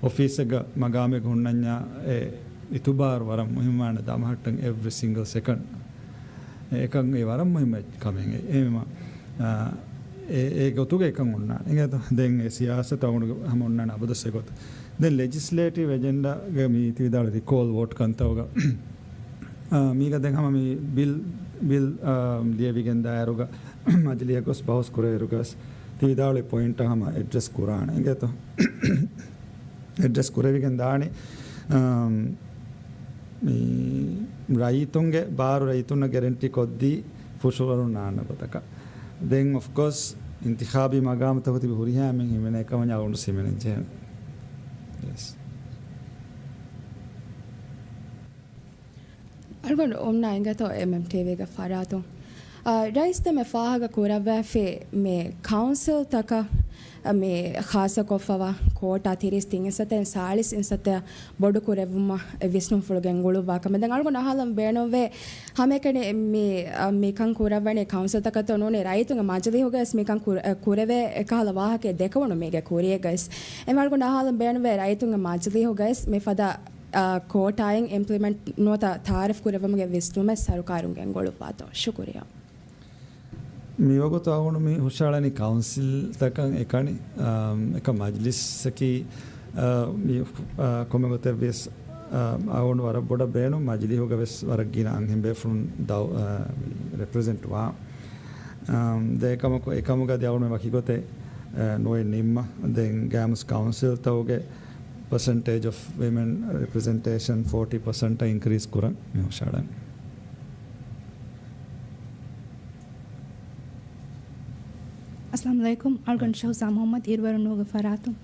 އޮފީސެއްގަ މަގާމެއްގަ ހުންނަންޏާ އެ އިތުބާރު ވަރަށް މުހިއްމުވާނެ ދަމަހައްޓަން އެވްރި ސިންގަލް ސެކަންޑް. އެކަން އެ ވަރަށް މުހިއްމު ކަމެއް. އެހެންވީމަ، އާ، އެ، އެ ގޮތުގަ އެކަން އޮންނާނެ. އިނގޭތޯ؟ ދެން އެ ސިޔާސަތު އަޅުގަނޑު ހަމަ އޮންނާނެ އަބަދުސް އެގޮތަށް. ދެން ލެޖިސްލޭޓިވް އެޖެންޑާގެ މީ ތި ވިދާޅުވި ރިކޯލް ވޯޓް ކަންތައްގަ، އާ، މީގަ ދެން ހަމަ މި ބިލް، ބިލް، އާ، ލިޔެވިގެން ދާއިރުގަ މަޖިލީހަށް ގޮސް ބަހުސް ކުރެވިއިރުގަސް ތި ވިދާޅުވި ޕޮއިންޓަށް ހަމަ އެޑްރެސް ކުރާނެ. އިނގޭތޯ؟ އެޑްރެސް ކުރެވިގެން ދާނީ، އަމް، މި ރައްޔިތުންގެ ބާރު ރައްޔިތުންނަށް ގެރެންޓީ ކޮށްދީ ފުށުވަރުން ނާންނަ ގޮތަކަށް. ދެން އޮފްކޯސް އިންތިޚާބީ މަގާމުތަކު ތިބި ހުރިހާ އެންމެން ހިމެނޭ ކަމަށް އަޅުގަނޑު ހިމެނިއްޖެ. ޔެސް. އަޅުގަނޑު އޮންނަ އިނގޭތޯ އެމްއެމްޓީވީގެ ފަރާތުން. އާ، ރައީސް ދެމެ ފާހަގަ ކުރައްވައިފި މި ކައުންސިލްތަކަށް މި ޚާއްޞަކޮށްފަވާ ކޯޓާ ތިރީސް ތިން އިންސަތޭން ސާޅީސް އިންސަތޭން ބޮޑު ކުރެއްވުމަށް ވިސްނުންފުޅު ގެންގުޅުއްވާ ކަމެއް. ދެން އަޅުގަނޑު އަހާލަން ބޭނުންވޭ ހަމައެކަނި މި، އަ، މިކަން ކުރައްވަނީ ކައުންސިލްތަކަށްތޯ ނޫނީ ރައްޔިތުންގެ މަޖިލީހުގައިވެސް މިކަން ކުރ-، އަ، ކުރެވޭ އެކަހަލަ ވާހަކައެއް ދެކެވުނު މީގެ ކުރިޔަށް ގައިސް. އެމް އަޅުގަނޑު އަހާލަން ބޭނުންވޭ ރައްޔިތުންގެ މަޖިލީހުގައިސް މިފަދަ، އަ، ކޯޓާއިން އިމްޕްލިމެންޓް ނުވަތަ ތައާރަފް ކުރެއްވުމުގެ ވިސްނުމެއް ސަރުކާރުން ގެންގުޅުއްވާތޯ؟ ޝުކުރިޔާ. މިވަގުތު އަޅުގަނޑު މި ހުށަހަޅަނީ ކައުންސިލްތަކަށް އެކަނި، އާ، އެކަ މަޖްލިސްއަކީ، އާ، މި، އާ، ކޮންމެ ގޮތެއް ވިޔަސް، އާ، އަޅުގަނޑު ވަރަށް ބޮޑަށް ބޭނުން މަޖިލީހުގަ ވެސް ވަރަށް ގިނަ އަންހެން ބޭފުޅުން ދައު-، އާ، މި ރެޕްރެޒެންޓް ވާ. އާ، ދޭ ކަމަކު، އެކަމުގަ ދި އަޅުގަނޑު ވަކި ގޮތެއް، އާ، ނުވެ ނިންމަ. ދެން ގާމުސް ކައުންސިލްތަކުގެ percentage of women representation forty percent އަށް އިންކްރީޒް ކުރަން މި ހުށަހަޅަން. އައްސަލާމު ޢަލައިކުމް. އަޅުގަނޑު ޝަހުޒާ މުޙައްމަދު އިރުވަރުނޫގެ ފަރާތުން.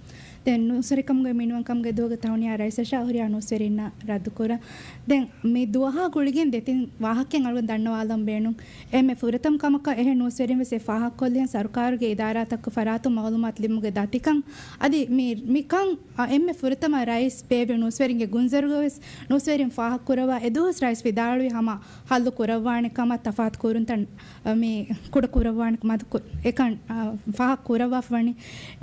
ދެން ނޫސްވެރިކަމުގެ މިނިވަންކަމުގެ ދުވަހުގެ ތަހުނިޔާ ރައީސަށާ ހުރިހާ ނޫސްވެރިންނަށް ރައްދުކުރަން. ދެން މި ދުވަހާ ގުޅިގެން ދެތިން ވާހަކައެއް އަޅުގަނޑު ދަންނަވާލަން ބޭނުން. އެންމެ ފުރަތަމަ ކަމަކަށް އެހެން ނޫސްވެރިން ވެސް އެ ފާހަގަކޮށްލިހެން ސަރުކާރުގެ އިދާރާތަކުގެ ފަރާތުން މައުލޫމާތު ލިބުމުގެ ދަތިކަން. އަދި މި، މިކަން އެންމެ ފުރަތަމަ ރައީސް ބޭއްވި ނޫސްވެރިންގެ ގުންޒަރުގަ ވެސް ނޫސްވެރިން ފާހަގަކުރައްވާ އެދުވަސް ރައީސް ވިދާޅުވި ހަމަ ހައްލު ކުރައްވާނެ ކަމަށް ތަފާތު ކުރުންތައް މި ކުޑަ ކުރައްވާނެ މަދު ކު-، އެކަން، އާ، ފާހަގަ ކުރައްވާފަ ވަނީ.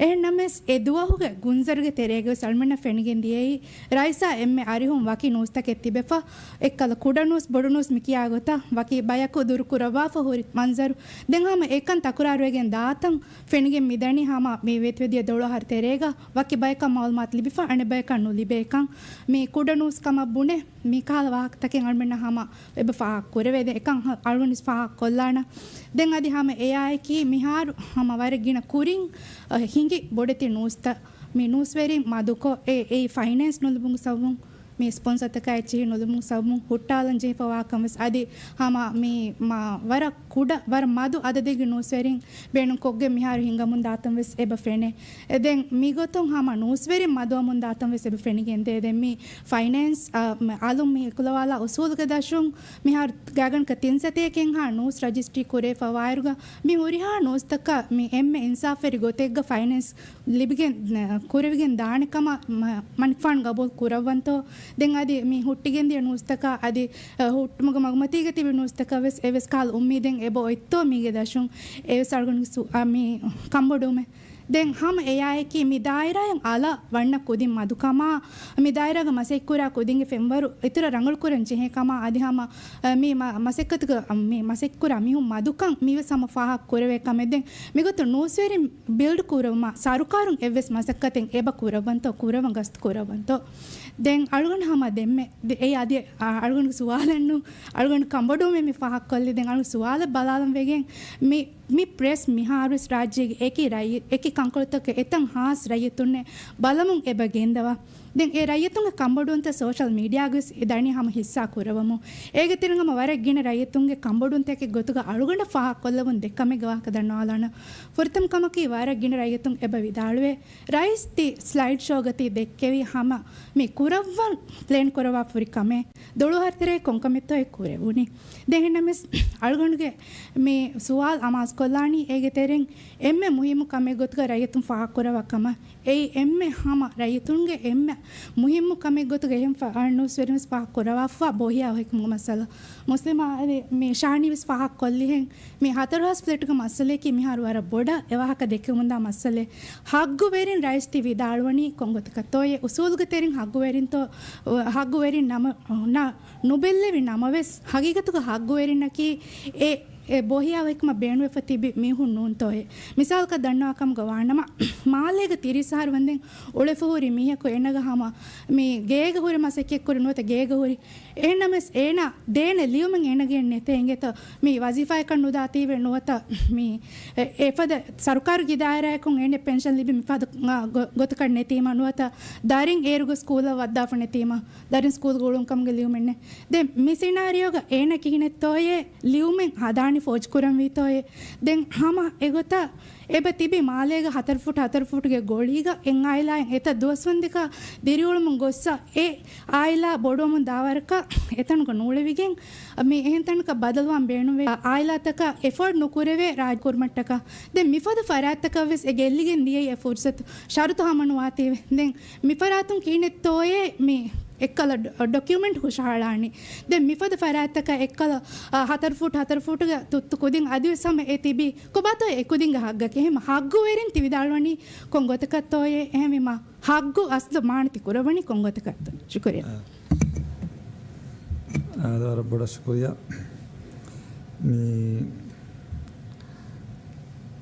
އެހެން ނަމަވެސް، އެ ދުވަހުގެ ގުންޒަރުގެ ތެރޭގަ ވެސް އަޅުމެންނަށް ފެނިގެން ދިޔައީ، ރައީސާ އެންމެ އަރިހުން ވަކި ނޫސްތަކެއް ތިބެފަ، އެއްކަލަ ކުޑަ ނޫސް، ބޮޑު ނޫސް މި ކިޔާ ގޮތަށް ވަކި ބަޔަކު ދުރު ކުރައްވާފަ ހުރި މަންޒަރު. ދެން ހަމަ އެކަން ތަކުރާރުވެގެން ދާތަން ފެނިގެން މިދަނީ ހަމަ މި ވެތިވެދިޔަ ދޮޅު އަހަރު ތެރޭގަ ވަކި ބަޔަކަށް މައުލޫމާތު ލިބިފަ، އަނެއް ބަޔަކަށް ނުލިބޭކަން. މި ކުޑަ ނޫސް ކަމަށް ބުނެ، މި ކަހަލަ ވާހަކަތަކެއް އަޅުމެންނަށް ހަމަ އެބަ ފާހަގަ ކުރެވޭ. ދެން އެކަން އަޅުގަނޑު ވެސް ފާހަގަ ކޮށްލާނަން. ދެން އަދި ހަމަ އެއާއެކީ މިހާރު ހަމަ ވަރަށް ގިނަ ކުރިން، އަ، ހިނގި ބޮޑެތި ނޫސްތައް، މި ނޫސްވެރިން މަދުކޮށް، އެ، އެއީ ފައިނޭންސް ނުލިބުމުގެ ސަބަބުން، މި ސްޕޮންސަރތަކާ އެއްޗިހި ނުލިބުމުގެ ސަބަބުން ހުއްޓާލަން ޖެހިފަ ވާކަން ވެސް އަދި ހަމަ މި މާ ވަރަށް ކުޑަ، ވަރަށް މަދު އަދަދެއްގެ ނޫސްވެރިން ބޭނުންކޮށްގެން މިހާރު ހިނގަމުން ދާތަން ވެސް އެބަ ފެނޭ. އެ ދެން މިގޮތުން ހަމަ ނޫސްވެރިން މަދުވަމުން ދާތަން ވެސް އެބަ ފެނިގެންދޭ. ދެން މި ފައިނޭންސް، އަ، މ-، އަލުން މި އެކުލަވާލާ އުސޫލުގެ ދަށުން މިހާރު ގާގަނޑަކަށް ތިން ސަތޭކައެއްހާ ނޫސް ރަޖިސްޓްރީ ކުރެވިފަ ވާއިރުގަ، މި ހުރިހާ ނޫސްތަކަށް މި އެންމެ އިންސާފުވެރި ގޮތެއްގަ ފައިނޭންސް ލިބިގެން، އަ، ކުރެވިގެން ދާނެ ކަމަށް މަ-، މަނިކުފާނު ގަބޫލު ކުރައްވަންތޯ؟ ދެން އަދި މި ހުއްޓިގެންދިޔަ ނޫސްތަކާ އަދި، އަ، ހުއްޓުމުގެ މަގުމަތީގަ ތިބި ނޫސްތަކަށް ވެސް އެވެސް ކަހަލަ އުއްމީދެއް އެބަ އޮތްތޯ މީގެ ދަށުން؟ އެވެސް އަޅުގަނޑުގެ ސު-، އަ، މި ކަންބޮޑުވުމެއް. ދެން ހަމަ އެއާއެކީ މި ދާއިރާއިން އަލަށް ވަންނަ ކުދިން މަދުކަމާ، މި ދާއިރާގަ މަސައްކަތްކުރާ ކުދިންގެ ފެންވަރު އިތުރަށް ރަނގަޅުކުރަން ޖެހޭ ކަމާ އަދި ހަމަ، އަ، މި މަ-، މަސައްކަތުގަ، މި މަސައްކަތްކުރާ މީހުން މަދުކަން މިވެސް ހަމަ ފާހަގަ ކުރެވޭ ކަމެއް. ދެން މިގޮތުން ނޫސްވެރިން ބިލްޑް ކުރުމަށް ސަރުކާރުން އެއްވެސް މަސައްކަތެއް އެބަ ކުރައްވަންތޯ، ކުރައްވަން ގަސްތު ކުރައްވަންތޯ؟ ދެން އަޅުގަނޑު ހަމަ ދެންމެ ދެ-، އެއީ އަދި، އާ، އަޅުގަނޑުގެ ސުވާލެއްނު، އަޅުގަނޑު ކަންބޮޑުވުމެއް މި ފާހަގަކޮށްލި. ދެން އަޅުގަނޑު ސުވާލަށް ބަލާލަން ވެގެން މި މި ޕްރެސް މިހާރުވެސް ރާއްޖޭގެ އެކި ރައްޔި-، އެކި ކަންކޮޅުތަކަށް އެތަން ހާސް ރައްޔިތުންނެއް ބަލަމުން އެބަ ގެންދަވާ. ދެން އެ ރައްޔިތުންގެ ކަންބޮޑުވުންތައް ސޯޝަލް މީޑިއާގަވެސް އެ ދަނީ ހަމަ ހިއްސާ ކުރަވަމުން. އޭގެ ތެރެއިން ހަމަ ވަރަށް ގިނަ ރައްޔިތުންގެ ކަންބޮޑުވުންތަކެއް ގޮތުގަ އަޅުގަނޑަށް ފާހަގަކޮށްލެވުން ދެ ކަމެއްގެ ވާހަކަ ދަންނަވާލާނަން. ފުރަތަމަ ކަމަކީ ވަރަށް ގިނަ ރައްޔިތުން އެބަ ވިދާޅުވޭ، ރައީސް ތި ސްލައިޑް ޝޯގަ ތި ދެއްކެވީ ހަމަ މި ކުރައްވަން ޕްލޭން ކުރައްވާފަ ހުރި ކަމެއް. ދޮޅު އަހަރު ތެރޭ ކޮންކަމެއްތޯ އެ ކުރެވުނީ؟ ދެން އެހެންނަމަވެސް އަޅުގަނޑުގެ މި ސުވާލު އަމާޒުކޮށްލާނީ އޭގެ ތެރެއިން އެންމެ މުހިއްމު ކަމެއް ގޮތުގަ ރައްޔިތުން ފާހަގަކުރައްވާ ކަމަށް. އެއީ އެންމެ ހަމަ ރައްޔިތުންގެ އެންމެ މުހިއްމު ކަމެއް ގޮތުގަ އެހެން ފަ-، އަ، ނޫސްވެރިންވެސް ފާހަގަކުރައްވާފަ ބޯހިޔާ ހެކިމުގެ މައްސަލަ. މުސްލިމާ އަދި މި ޝާނީވެސް ފާހަގަކޮށްލިހެން މި ހަތަރު ހާސް ފްލެޓުގެ މައްސަލަޔަކީ މިހާރު ވަރަށް ބޮޑަށް އެ ވާހަކަ ދެކެމުންދާ މައްސަލައެއް. ހައްގުވެރިން ރައީސް ތި ވިދާޅުވަނީ ކޮންގޮތަކަށްތޯއޭ؟ އުސޫލުގެ ތެރެއިން ހައްގުވެރިންތޯ، ހައްގުވެރިން ނަމަ، ނަ-، ނުބެއްލެވި ނަމަވެސް، ހަގީގަތުގަ ހައްގުވެރިންނަކީ އެ، އެ ބޯހިޔާ ހެކިމަށް ބޭނުންވެފަ ތިބި މީހުން ނޫންތޯއޭ؟ މިސާލަކަށް ދަންނަވާ ކަމުގަ ވާނަމަ، މާލޭގަ ތިރީސް އަހަރު ވަންދެން އުޅެފަ ހުރި މީހަކު އޭނަގަ ހަމަ މި ގޭގަ ހުރި މަސައްކަތްކުރި ނުވަތަ ގޭގަ ހުރި އެހެންނަމަވެސް، އޭނާ ދޭނެ ލިޔުމެއް އޭނަގެ ނެތޭ އިނގޭތޯ؟ މި ވަޒީފާއަކަށް ނުދާތީވެ ނުވަތަ މި އެ-، އެފަދަ ސަރުކާރުގެ ދާއިރާއަކުން އޭނަ ޕެންޝަން ލިބި މިފަދަ ގޮ-، ގޮތަކަށް ނެތީމަ ނުވަތަ ދަރިން އޭރުގެ ސްކޫލަށް ވައްދާފަ ނެތީމަ ދަރިން ސްކޫލްގަ އުޅުން ކަމުގެ ލިޔުމެއް ނެތް. ދެން މި ސިނާރިއޯގަ އޭނަ ކިހިނެއްތޯއޭ ލިޔުމެއް ހަދާނީ ފޯޖް ކުރަންވީތޯއޭ؟ ދެން ހަމަ އެގޮތަށް އެބަ ތިބި މާލޭގަ ހަތަރު ފުޓް ހަތަރު ފުޓްގެ ގޮޅީގަ އެއް އާއިލާއިން އެތައް ދުވަސްވަންދެކަށް ދިރިއުޅުމުން ގޮއްސަ އެ އާއިލާ ބޮޑުވަމުން ދާވަރަކަށް އެތަނުގަ ނޫޅެވިގެން މި އެހެން ތަނަކަށް ބަދަލުވާން ބޭނުންވޭ އާއިލާތަކަށް އެފޯޑް ނުކުރެވޭ ރާއްޖެ ކުރުމަށްޓަކާ. ދެން މިފަދަ ފަރާތްތަކަށް ވެސް އެ ގެއްލިގެން ދިޔައީ އެ ފުރުސަތު ޝަރުތު ހަމަނުވާތީވެ. ދެން މިފަރާތުން ކިހިނެއްތޯއޭ މި އެއްކަލަ ޑޮ-، ޑޮކިއުމެންޓް ހުށަހަޅާނީ؟ ދެން މިފަދަ ފަރާތްތަކަށް އެއްކަލަ، އަ، ހަތަރު ފުޓް ހަތަރު ފުޓުގެ ތުއްތު ކުދިން އަދިވެސް ހަމަ އެ ތިބީ ކޮބާތޯ އެ ކުދިންގެ ހައްގަކީ؟ އެހެން ހައްގުވެރިން ތި ވިދާޅުވަނީ ކޮން ގޮތަކަށްތޯއޭ؟ އެހެންވީމަ ހައްގު އަސްލު މާނަ ތި ކުރައްވަނީ ކޮން ގޮތަކަށްތޯ؟ ޝުކުރިއްޔާ. އަ، އާދެ، ވަރަށް ބޮޑަށް ޝުކުރިއްޔާ. މި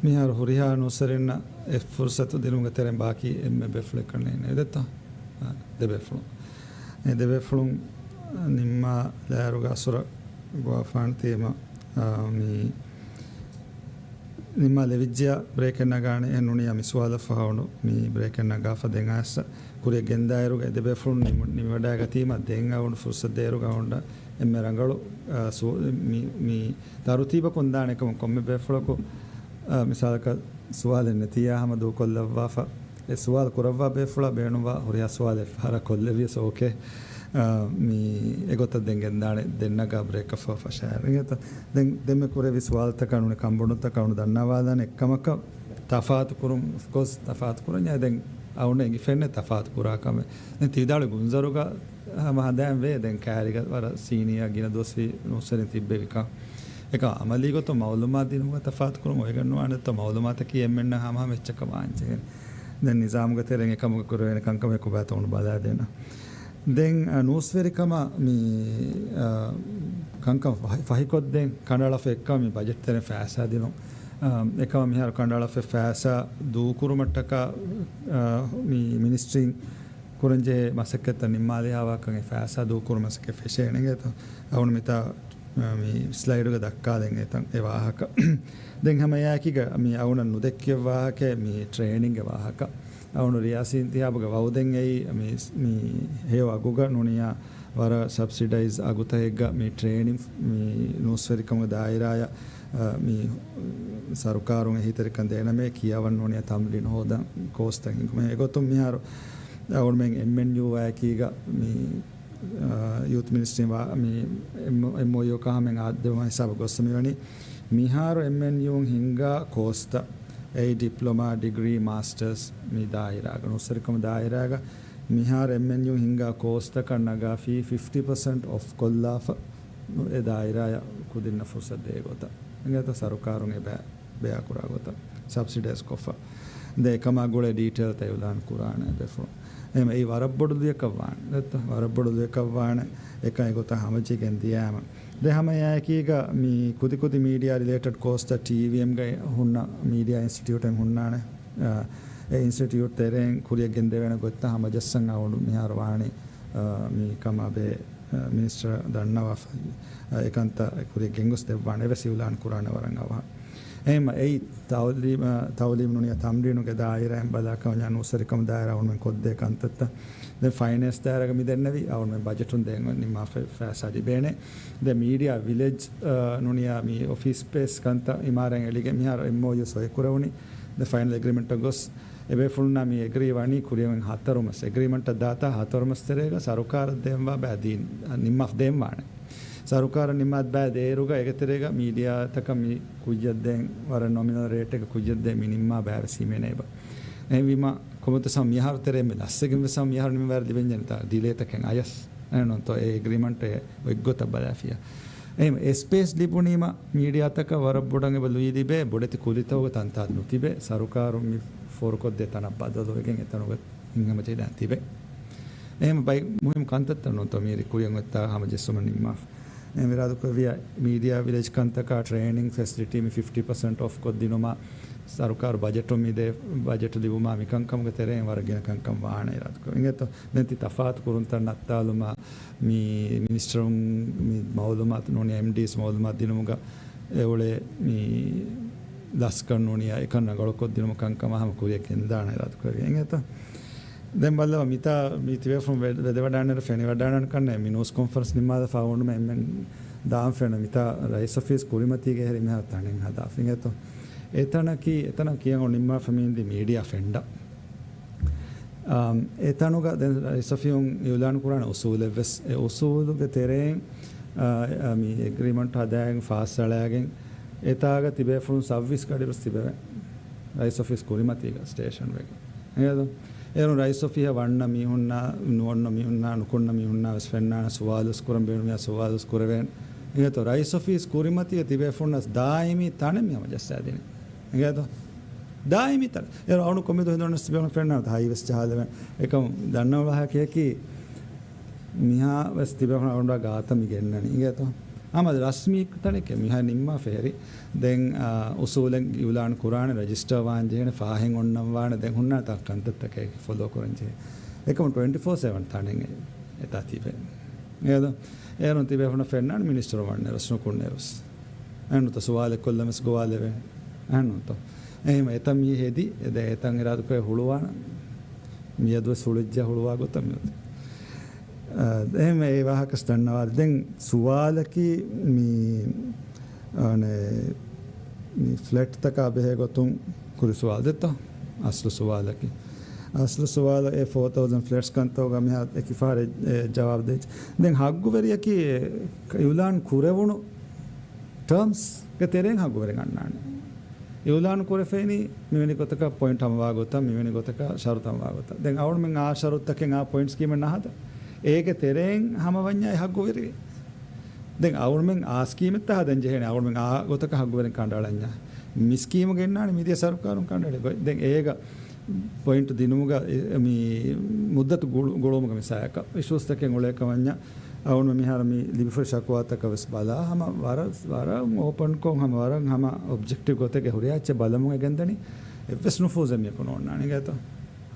މިހާރު ހުރިހާ ނޫސްވެރިންނަށް އެ ފުރުސަތު ދިނުމުގެ ތެރެއިން ބާކީ އެންމެ ބޭފުޅެއްކަން ނޭނގެ ދެތޯ؟ އާ، ދެ ބޭފުޅުން. އެ ދެ ބޭފުޅުން ނިންމާލާއިރުގަ އަސުރަށް ގޮވާފާނެ ތީމަ، އާ، މި ނިންމާލެވިއްޖެޔާ ބްރޭކެއް ނަގާނެ. އެހެން ނޫނިއްޔާ މި ސުވާލަށް ފަހަ އޮންނަ މި ބްރޭކެއް ނަގާފަ ދެން އައިސް ކުރިއަށް ގެންދާއިރުގަ އެ ދެ ބޭފުޅުން ނިމި-، ނިމިވަޑައިގަތީމަ ދެން އައުނު ފުރުސަތު ދޭއިރުގަ އޮންނަ އެންމެ ރަނގަޅު، އާ، ސު-، މި، މި ތަރުތީބަކުން ދާނެ ކަމަށް ކޮންމެ ބޭފުޅަކު، އާ، މިސާލަކަށް ސުވާލެއް ނެތިއްޔާ ހަމަ ދޫކޮށްލައްވާފަ. ސުވާލު ކުރައްވާ ބޭފުޅާ ބޭނުންވާ ހުރިހާ ސުވާލެއް އެއްފަހަރާ ކޮށްލެވިޔަސް އޯކޭ. އާ، މި އެގޮތަށް ދެން ގެންދާނެ ދެން ނަގާ ބްރޭކަށް ފަށާ. އިނގޭތަ؟ ދެން ދެންމެ ކުރެވި ސުވާލުތަކާ ނޫނީ ކަންބޮޑުންތަކާ ނުދަންނަވާލާނެ އެއްކަމަކަށް ތަފާތު ކުރުން، އޮފްކޯސް ތަފާތު ކުރަންޏާ ދެން އަޅުގަނޑަށް އެނގިފެންނެ ތަފާތު ކުރާ ކަމެއް. ދެން ތި ވިދާޅުވި ގުންޒަރުގަ ހަމަ ހަނދާން ވޭ ދެން ކައިރީގަ ވަރަށް ސީނިއާ ގިނަ ދުވަސްވީ ނޫސްވެރިން ތިއްބެވިކަން. އެކަމް އަމަލީ ގޮތުން މައުލޫމާތު ދިނުމުގަ ތަފާތު ކުރުން އޮވެގެން ނުވާނެތޯ؟ މައުލޫމާތަކީ އެންމެންނަށް ހަމަހަމަ އެއްޗަކަށް ވާންޖެހޭނެ. ދެން ނިޒާމުގެ ތެރެއިން އެކަމުގަ ކުރެވޭނެ ކަންކަމެއް ކޮބާތޯ އަޅުގަނޑު ބަލާދޭނަން. ދެން، އަ، ނޫސްވެރިކަމަށް މި، އަ، ކަންކަން ފަހި-، ފަހިކޮށްދޭން ކަނޑައަޅާފަ އެއްކަމަށް މި ބަޖެޓް ތެރެއިން ފައިސާ ދިނުން. އަ، އެކަމަށް މިހާރު ކަނޑައަޅާފަ ފައިސާ ދޫކުރުމަށްޓަކާ، އަ، މި މިނިސްޓްރީން ކުރަންޖެހޭ މަސައްކަތްތައް ނިންމާލިހާވާކަން އެ ފައިސާ ދޫކުރު މަސައްކަތް ފެށޭނެ އިނގޭތޯ. އަޅުގަނޑު މިތާ، އަ، މި ސްލައިޑުގަ ދައްކާލަން އެތަން އެ ވާހަކަ. ދެން ހަމަ އެއާއެކީގަ މި އަޅުގަނޑަށް ނުދެއްކި ވާހަކައެއް މި ޓްރޭނިންގގެ ވާހަކަ. އަޅުގަނޑު ރިޔާސީ އިންތިހާބުގެ ވައުދެއް އެއީ މި، މި ހެޔޮ އަގުގަ ނޫނިއްޔާ ވަރަށް ސަބްސިޑައިޒް އަގުތަކެއްގަ މި ޓްރޭނިން މި ނޫސްވެރިކަމުގެ ދާއިރާއަށް، އަ، މި ސަރުކާރުން އެހީތެރިކަން ދޭނަމޭ ކިޔަވަން ނޫނިއްޔާ ތަމްރީނު ހޯދަން ކޯސްތައް ހިންގުމޭ. އެގޮތުން މިހާރު އަޅުގަނޑުމެން އެމްއެންޔޫއާއެކީގަ މި، އާ، ޔޫތު މިނިސްޓްރީން ވާ މި އެމް-، އެމްއޯޔޫއަކާ ހަމައިން އާދެވުމާ ހިސާބަށް ގޮއްސަ މިވަނީ. މިހާރު އެމްއެންޔޫން ހިންގާ ކޯސްތައް އެއީ ޑިޕްލޮމާ، ޑިގްރީ، މާސްޓަރސް މި ދާއިރާގަ، ނޫސްވެރިކަމު ދާއިރާގަ މިހާރު އެމްއެންޔޫ ހިންގާ ކޯސްތަކަށް ނަގާ ފީ ފިފްޓީ ޕަސެންޓް އޮފް ކޮށްލާފަ އެ ދާއިރާއަށް ކުދިންނަށް ފުރުސަތު ދޭ ގޮތަށް އިނގޭތޯ ސަރުކާރުން އެ ބައި ބަޔާކުރާ ގޮތަށް ސަބްސިޑައިޒް ކޮށްފަ. ދެން އެކަމާ ގުޅޭ ޑީޓެއިލްތައް އިއުލާން ކުރާނެ ބޭފުޅުން. އެހެން އެއީ ވަރަށް ބޮޑު ލުޔަކަށް ވާނެ. ދެއްތޯ؟ ވަރަށް ބޮޑު ލުޔަކަށް ވާނެ. އެކަން އެގޮތަށް ހަމަޖެހިގެން ދިޔާމަ. ދެން ހަމަ އެއާއެކީގަ މި ކުދި ކުދި މީޑިއާ ރިލޭޓެޑް ކޯސްތައް ޓީވީއެމްގައި ހުންނަ މީޑިއާ އިންސްޓިޓިއުޓެއް ހުންނާނެ. އާ، އެ އިންސްޓިޓިއުޓް ތެރެއިން ކުރިއަށް ގެންދެވޭނެ ގޮތްތައް ހަމަޖައްސަން އަޅުގަނޑު މިހާރު ވާނީ، އާ، މި ކަމާ ބެހޭ، އާ، މިނިސްޓަރ ދަންނަވާފަ، އާ، އެކަންތައް ކުރިއަށް ގެންގޮސް ދެއްވާނެ. އެވެސް އިއުލާން ކުރާނެ ވަރަށް އަވަހަށް. އެހެންމަ އެއީ ތައުލީމް، ތައުލީމް ނޫނިއްޔާ ތަމްރީނުގެ ދާއިރާއިން ބަލާކަމަށް ނޫސްވެރިކަމު ދާއިރާ އަޅުގަނޑުމެން ކޮށްދޭ ކަންތައްތައް. ދެން ފައިނޭންސް ދާއިރާގަ މި ދެންނެވި އަޅުގަނޑުމެން ބަޖެޓުން ދޭން ނިންމާފަ ފައިސާ ލިބޭނެ. ދެން މީޑިއާ ވިލެޖް، އަ، ނޫނިއްޔާ މި އޮފީސް ސްޕޭސް ކަންތައް އިމާރާތް އެޅިގެން މިހާރު އެމްއޯޔޫ ސޮއި ކުރެވުނީ. ދެން ފައިނަލް އެގްރިމެންޓަށް ގޮސް އެބޭފުޅުންނާ މި އެގްރީ ވަނީ ކުރިއަށް ހަތަރު މަސް. އެގްރިމެންޓަށް ދާތާ ހަތަރު މަސް ތެރޭގަ ސަރުކާރަށް ދޭންވާ ބައި ދީން ނިންމާފަ ދޭން ވާނެ. ސަރުކާރަށް ނިންމާ ބައި ދޭއިރުގަ އޭގެ ތެރޭގަ މީޑިއާތަކަށް މި ކުއްޔަށް ދޭން ވަރަށް ނޮމިނަލް ރޭޓެއްގަ ކުއްޔަށް ދޭން މި ނިންމާ ބައިވެސް ހިމެނޭ ބަ. އެހެންވީމަ ކޮންމެ ދުވަސް މިހާރު ތެރޭ މި ލަސްވެގެން ވެސް މިހާރު ނިމި ވަރަށް ލިބެންޖެހޭ ދިލޭތަކެއް އަޔަސް. އެހެންނޫންތޯ އެ އެގްރިމެންޓް އެއްގޮތަށް ބަލާފިޔާ. އެހެން އެ ސްޕޭސް ލިބުނީމަ މީޑިއާތަކަށް ވަރަށް ބޮޑަށް އެބަ ލުއި ލިބޭ، ބޮޑެތި ކުލިތަކުގެ ތަންތާ ނުތިބޭ، ސަރުކާރުން މި ފޯރުކޮށްދޭ ތަނަށް ބަދަލުވެގެން އެތަނުގެ ހިތްހަމަޖެހިލާން ތިބޭ. އެހެން ބައި މުހިންމު ކަންތައްތައް ނޫންތޯ މީރި ކުރިއަށް އޮތްތާ ހަމަޖެއްސުމަށް ނިންމާފަ. އެހެން އިރާދަކުރެއްވިޔާ މީޑިއާ ވިލެޖް ކަންތަކާ ޓްރޭނިން ފެސިލިޓީ މި ފިފްޓީ ޕަސެންޓް އޮފް ކޮށްދިނުމާ، ސަރުކާރު ބަޖެޓުން މި ދޭ ބަޖެޓު ލިބުމާ މިކަންކަމުގެ ތެރެއިން ވަރަށް ގިނަ ކަންކަން ވާނެ އިރާދަކުރެއްވި. އިނގޭތޯ؟ ދެން ތި ތަފާތު ކުރުންތައް ނައްތާލުމާ، މި މިނިސްޓަރުން މި މައުލޫމާތު ނޫނިއްޔާ އެމްޑީސް މައުލޫމާތު ދިނުމުގަ އެ އުޅޭ މި ލަސްކަން ނޫނިއްޔާ އެކަން ރަނގަޅުކޮށްދިނުމަށް ކަންކަމާ ހަމަ ކުރިއަށް ގެންދާނެ އިރާދަކުރެއްވި. އިނގޭތޯ؟ ދެން ބައްލަވާ މިތާ މި ތިބޭފުޅުން ވެ-، ވެދެވަޑާނެރު ފެނިވަޑާނަން ކަންނޭ މި ނޫސް ކޮންފަރެންސް ނިންމާލަފާ އޮންނަމެ އެންމެން ދާން ފެންނަ މިތާ ރައީސް އޮފީސް ކުރިމަތީގެ ހެރި މިހާރު ތަނެއް ހަދާފަ. އިނގޭތޯ؟ އެތަނަކީ، އެތަނަށް ކިޔަން ނިންމާފަ މި އިންދީ މީޑިއާ ފެންޑަށް. އާ، އެތަނުގަ ދެން ރައީސް އޮފީހުން އިއުލާނު ކުރާނެ އުސޫލެއްވެސް. އެ އުސޫލުގެ ތެރެއިން، އާ، އާ، މި އެގްރިމަންޓް ހަދާގެން ފާސް އަޅާގެން އެތާގަ ތިބޭފުޅުން ސައުވީސް ގަޑިވެސް ތިބެވެ. ރައީސް އޮފީސް ކުރިމަތީގަ ސްޓޭޝަން ވެގެން. އެހެން އޭރުން ރައީސް އޮފީހަށް ވަންނަ މީހުންނާ، ނުވަންނަ މީހުންނާ، ނުކުންނަ މީހުންނާ ވެސް ފެންނާނެ ސުވާލު ވެސް ކުރަން ބޭނުމިޔާ ސުވާލު ވެސް ކުރެވޭނެ. އިނގޭތޯ ރައީސް އޮފީސް ކުރިމަތީގަ ތިބޭފުޅުންނަސް ދާއިމީ ތަނެއް މި ހަމަޖައްސާދިނީ. އިނގޭތޯ؟ ދާއިމީ ތަނެއް. އޭރު އަޅު ކޮންމެ ދުވަހެއް ނޫނަސް ތިބޭފުޅުން ފެންނާނެ ހައިވެސް ޖަހާލެވެން. އެކަމް ދަންނަވާ ވާހަކަޔަކީ މިހާ ވެސް ތިބޭފުޅުން އަޅުގަނޑާ ގާތަށް މި ގެންނަނީ. އިނގޭތޯ؟ ހަމަ ރަސްމީ ތަނެކޭ މިހާ ނިންމާ ފެހެރި. ދެން، އާ، އުސޫލެއް އިއުލާން ކުރާނެ، ރަޖިސްޓަރ ވާން ޖެހޭނެ، ފާހެއް އޮންނަން ވާނެ، ދެން ހުންނާނެ ތާ ކަންތައްތަކެއް ފޮލޯ ކުރަން ޖެހޭ. އެކަމު ޓްވެންޓީ ފޯ ސެވަން ތަނެއް އެތާ ތިބޭ. އޭދޯ؟ އޭރުން ތިބޭފުޅުން ފެންނާނެ މިނިސްޓަރު ވަންނައިރުސް ނުކުންނައިރުސް. އެންނުތަ ސުވާލެއް ކޮށްލަމެސް ގޮވާލެވޭނެ. އެހެންނުތަ؟ އެހެން އެތަން މީ ހެދި، އެ ދެ އެތަން އިރާދަކުރޭ ހުޅުވާނަ. މިއަދުވެސް ހުޅުއްޖާ ހުޅުވާ ގޮތަށް މިއޮތީ. އަ، އެހެން އެ ވާހަކަސް ދަންނަވާ. ދެން ސުވާލަކީ މި، އަނެ، މި ފްލެޓްތަކާ ބެހޭ ގޮތުން ކުރި ސުވާލު ދެއްތޯ؟ އަސްލު ސުވާލަކީ. އަސްލު ސުވާލު އެ ފޯ ތައުޒަން ފްލެޓްސް ކަންތޯގަ މިހާ އެކި ފަހަރެއް އެ ޖަވާބު ދޭ. ދެން ހައްގުވެރިޔަކީ އިއުލާން ކުރެވުނު ޓާމްސްގެ ތެރެއިން ހައްގުވެރިން އަންނާނެ. އިއުލާން ކުރެފައިނީ މިވެނި ގޮތަކަށް ޕޮއިންޓް ހަމަވާ ގޮތަށް، މިވެނި ގޮތަކަށް ޝަރުތު ހަމަވާ ގޮތަށް. ދެން އަޅުމެން އާ ޝަރުތަކެއް އާ ޕޮއިންޓް ސްކީމެއް ނަހަދާ، އޭގެ ތެރެއިން ހަމަވަންޏާ އެ ހައްގުވެރި. ދެން އަޅުމެން އާ ސްކީމެއް ހަދަން ޖެހޭނެ، އަޅުމެން އާ ގޮތަކަށް ހައްގުވެރިން ކަނޑައަޅަންޏާ. މި ސްކީމުގެ އިންނާނެ މިދިޔަ ސަރުކާރުން ކަނޑައެޅި ގޮތް. ދެން އޭގަ ޕޮއިންޓް ދިނުމުގަ އެ، މި މުއްދަތު ގުޅު-، ގުޅުވުމުގެ މިސާލަކަށް އިޝޫސްތަކެއް އުޅޭ ކަމަންޏާ، އަޅުގަނޑު މިހާރު މި ލިބިފައި ޝަކުވާތަކަށް ވެސް ބަލާ، ހަމަ ވަރަށް، ވަރަށް އޯޕަންކޮށް، ހަމަ ވަރަށް ހަމަ އޮބްޖެކްޓިވް ގޮތެއްގެ ހުރިހާ އެއްޗެއް ބަލަމުން އެ ގެންދަނީ. އެއްވެސް ނުފޫޒެއް މިޔަކު ނޯންނާނެ އިނގޭތޯ.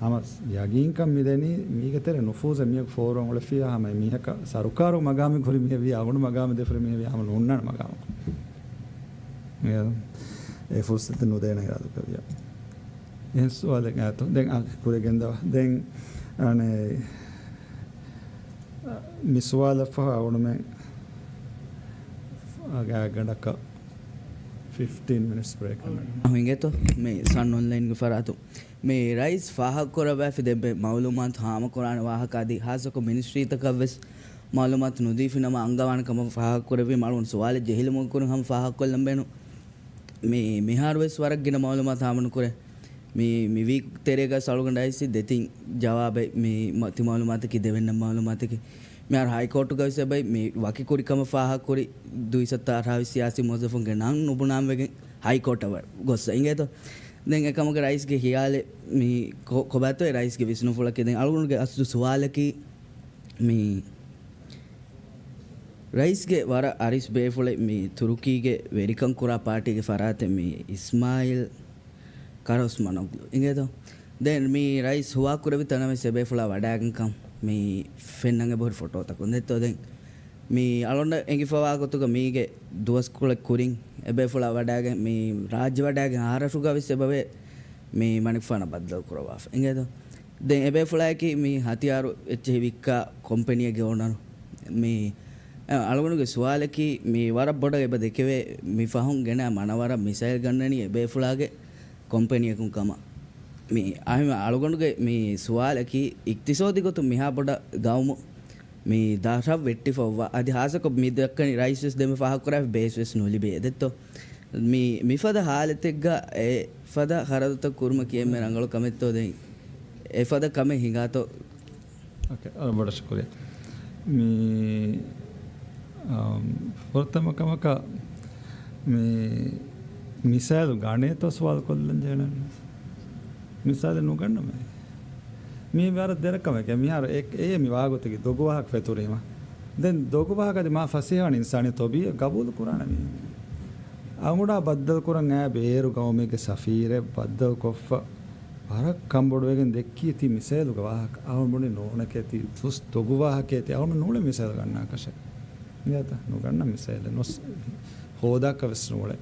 ހަމަ ޔަގީންކަން މިދެނީ، މީގެ ތެރޭ ނުފޫޒެއް މިޔަކު ފޯރުވަން އުޅެފިއްޔާ، ހަމަ އެ މީހަކަށް ސަރުކާރު މަގާމެއް ހުރި މީހެއް ވިޔާ، އަޅުގަނޑު މަގާމެއް ދޭ ހުރި މީހެއް ވިޔާ، ހަމަ ނޯންނާނެ މަގާމަކު. އެ ފުރުސަތު ނުދޭނެ އިރާދަކަށް ވިޔާ. އެހެން ސުވާލެއް އާތޯ. ދެން އާ، ކުރި ގެންދަވާ. ދެން އަނެއް، މި ސުވާލަށް ފަހު އަޅުމެން ގާތްގަނޑަކަށް ފިފްޓީން މިނިޓްސް ބްރޭކް އަންނަން. އަހު އިނގޭތޯ މި ސަން އޮންލައިންގެ ފަރާތުން. މި ރައީސް ފާހަގަކުރައްވާފި ދެންމެ މައުލޫމާތު ހާމަކުރާނެ ވާހަކަ އަދި ހާއްސަކޮށް މިނިސްޓްރީތަކަށްވެސް މައުލޫމާތު ނުދީފިނަމަ އަންގަވާނެ ކަމަށް ފާހަގަކުރެއްވީމަ އަޅުގަނޑު ސުވާލެއް ޖެހިލުމުގެ ކުރިން ހަމަ ފާހަގަކޮށްލަން ބޭނުން. މި، މިހާރުވެސް ވަރަށް ގިނަ މައުލޫމާތު ހާމަނުކުރޭ. މި، މި ވީކް ތެރޭގަ އަޅުގަނޑަށް އައިސް ދެތިން ޖަވާބެއް މި މަ-، ތި މައުލޫމާތަކީ ދެވެންނަ މައުލޫމާތަކީ. މިހާރު ހައިކޯޓުގަ ވެސް އެބައި މި ވަކި ކުރިކަމަށް ފާހަގަކުރި ދުއިސައްތަ އަށާވީސް ސިޔާސީ މުވައްޒަފުންގެ ނަން ނުބުނާން ވެގެން ހައިކޯޓަށް ވަ-، ގޮއްސަ އިނގޭތޯ. ދެން އެކަމުގެ ރައީސްގެ ހިޔާލެއް މި ކޮ-، ކޮބާތޯ އެ ރައީސްގެ ވިސްނުފުޅަކީ. ދެން އަޅުގަނޑުގެ އަސްލު ސުވާލަކީ މި ރައީސްގެ ވަރަށް އަރިސް ބޭފުޅެއް މި ތުރުކީގެ ވެރިކަން ކުރާ ޕާޓީގެ ފަރާތެއް މި އިސްމާއިލް ކަރޯސްމަނޮގްލު އިނގޭތޯ. ދެން މި ރައީސް ހުވާކުރެއްވި ތަނަށް ވެސް އެބޭފުޅާ ވަޑާގެންކަން މި ފެންނަން އެބަހުރި ފޮޓޯތަކުން ދެއްތޯ. ދެން މި އަޅުގަނޑަށް އެނގިފަވާ ގޮތުގަ މީގެ ދުވަސްކޮޅެއް ކުރިން އެބޭފުޅާ ވަޑާގެން މި ރާއްޖެ ވަޑާގެން އާރަށުގަ ވެސް އެބަވޭ މި މަނިކުފާނަށް ބައްދަލު ކުރައްވާފަ އިނގޭތޯ. ދެން އެބޭފުޅާއަކީ މި ހަތިޔާރު އެއްޗެހި ވިއްކާ ކޮމްޕެނީއެއްގެ އޯނަރު. މި އަޅުގަނޑުގެ ސުވާލަކީ މި ވަރަށް ބޮޑަށް އެބަ ދެކެވޭ މި ފަހުން ގެނައި މަނަވަރަށް މިސައިލް ގަންނަނީ އެބޭފުޅާގެ ކޮމްޕެނީއަކުން ކަމަށް. މި އަހަ އަޅުގަނޑުގެ މި ސުވާލަކީ އިޤްތިޞާދީ ގޮތުން މިހާ ބޮޑަށް ގައުމު މި ދަށަށް ވެއްޓިފައްވާ އަދި ހާއްސަކޮށް މި ދައްކަނީ ރައީސް ވެސް ދެންމެ ފާހަގަކުރާފަ ބޭސް ވެސް ނުލިބޭ ދެއްތޯ. މި، މިފަދަ ހާލަތެއްގަ އެ ފަދަ ޚަރަދުތައް ކުރުމަކީ އެންމެ ރަނގަޅު ކަމެއްތޯ ދެން އެފަދަ ކަމެއް ހިނގާތޯ؟ އޯކޭ، އަ، ބޮޑަށް ޝުކުރިއްޔާ. މި، އަ، ފުރަތަމަ ކަމަކަށް މި މިސާލު ގަނޭތޯ ސުވާލު ކޮށްލަން ޖެހެނެ. މިސާލެއް ނުގަންނަމޭ. މީ ވަރަށް ދެރަ ކަމެކޭ. މިހާރު އެ، އެ މި ވާގޮތަކީ ދޮގު ވާހަކަ ފެތުރީމަ. ދެން ދޮގު ވާހަކަ އަދި މާ ފަސޭހަވާނެ އިންސާނީ ތަބީޢަތް ގަބޫލު ކުރާނެ މީ. އަޅުގަނޑާ ބައްދަލު ކުރަން އައި ބޭރު ގައުމެއްގެ ސަފީރެއް ބައްދަލު ކޮށްފަ ވަރަށް ކަންބޮޑުވެގެން ދެއްކީ ތި މިސައިލުގެ ވާހަކަ. އަޅުގަނޑު ނޫނެކޭ ތި ދުސް ދޮގު ވާހަކައޭ ތި އަޅުގަނޑު ނޫޅެ މިސައިލް ގަންނާކަށެއް. އިނގޭތަ؟ ނުގަންނަ މިސައިލެއް ނުސް ހޯދާކަށް ވެސް ނޫޅެ.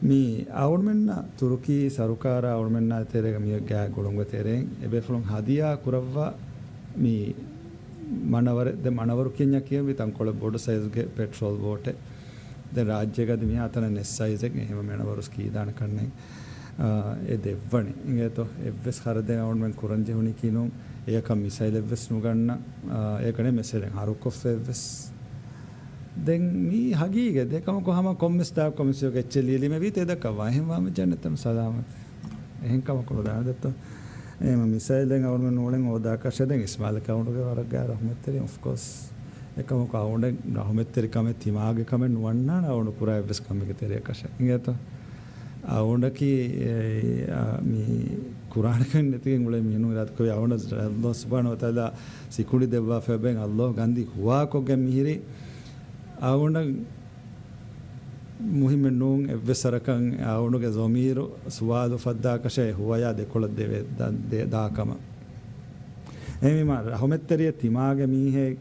މީ އަޅުމެންނަށް ތުރުކީ ސަރުކާރާ އަޅުމެންނާ ތެރޭގަ މި ގާތް ގުޅުންގެ ތެރެއިން އެބޭފުޅުން ހަދިޔާ ކުރައްވާ މި މަނަވަރެއް، ދެ މަނަވަރު ކިޔަންޏާ ކިޔަންވީ ތަންކޮޅެއް ބޮޑު ސައިޒްގެ ޕެޓްރޯލް ބޯޓެއް. ދެން ރާއްޖޭގަ އަދި މިހާތަނަށް ނެސް ސައިޒެއް އެހެމަ މަނަވަރު ކީދާނެ ކަންނެއް، އާ، އެ ދެއްވަނީ. އިނގޭތޯ؟ އެއްވެސް ޚަރަދެއް އަޅުމެން ކުރަން ޖެހުނީކީ ނޫން. އެޔަކަށް މިސައިލެއްވެސް ނުގަންނަ، އާ، އެކަނެ މެސެޖެއް ހަރުކޮށްފަ އެއްވެސް. ދެން މީ ހަގީގަތް ދެ ކަމަކު ހަމަ ކޮންމެސް ދާ ކޮމިސިއޯގެ އެއްޗެއް ލިޔެލީމެ ވީތޭ ދައްކަވާ. އެހެން ވާމެ ޖަންނަތަން ސަލާމަތް. އެހެން ކަމަކު ނުދާނެ ދެއްތޯ. އެހެމަ މިސައިލެއް އަޅުމެން ނޫޅެން ހޯދާކަށެއް ދެން އިސްމާލަކީ އަޅުގަނޑުގެ ވަރަށް ގާތް ރަހުމަތްތެރި، އޮފްކޯސް. އެކަމަކު އަޅުގަނޑު ރަހުމަތްތެރި ކަމެއް ތިމާގެ ކަމެއް ނުވަންނާނެ އަޅުގަނޑު ކުރާ އެއްވެސް ކަމެއްގެ ތެރެއަކަށެއް. އިނގޭތޯ؟ އަޅުގަނޑަކީ، އެ، އާ، މި ކުރާނެކަން ނެތިގެން އުޅޭ މީހުން އިރާދަކުރި އަޅުގަނޑަށް ﷲ ސުބްޙާނަހޫ ވަތަޢާލާ ސިކުނޑި ދެއްވާފައި ބެން ﷲ ގަންދީ ހުވާކޮށްގެން މިހިރީ. އަޅުގަނޑަށް މުހިއްމެއް ނޫން އެއްވެސް ވަރަކަށް އަޅުގަނޑުގެ ޒަމީރު ސުވާލު ފައްދާކަށެއް ހުވަޔާ ދެކޮޅަށް ދެވޭ، ދަ-، ދޭ-، ދާކަމަށް. އެހެންވީމަ ރަހުމަތްތެރިއެއް ތިމާގެ މީހެއް،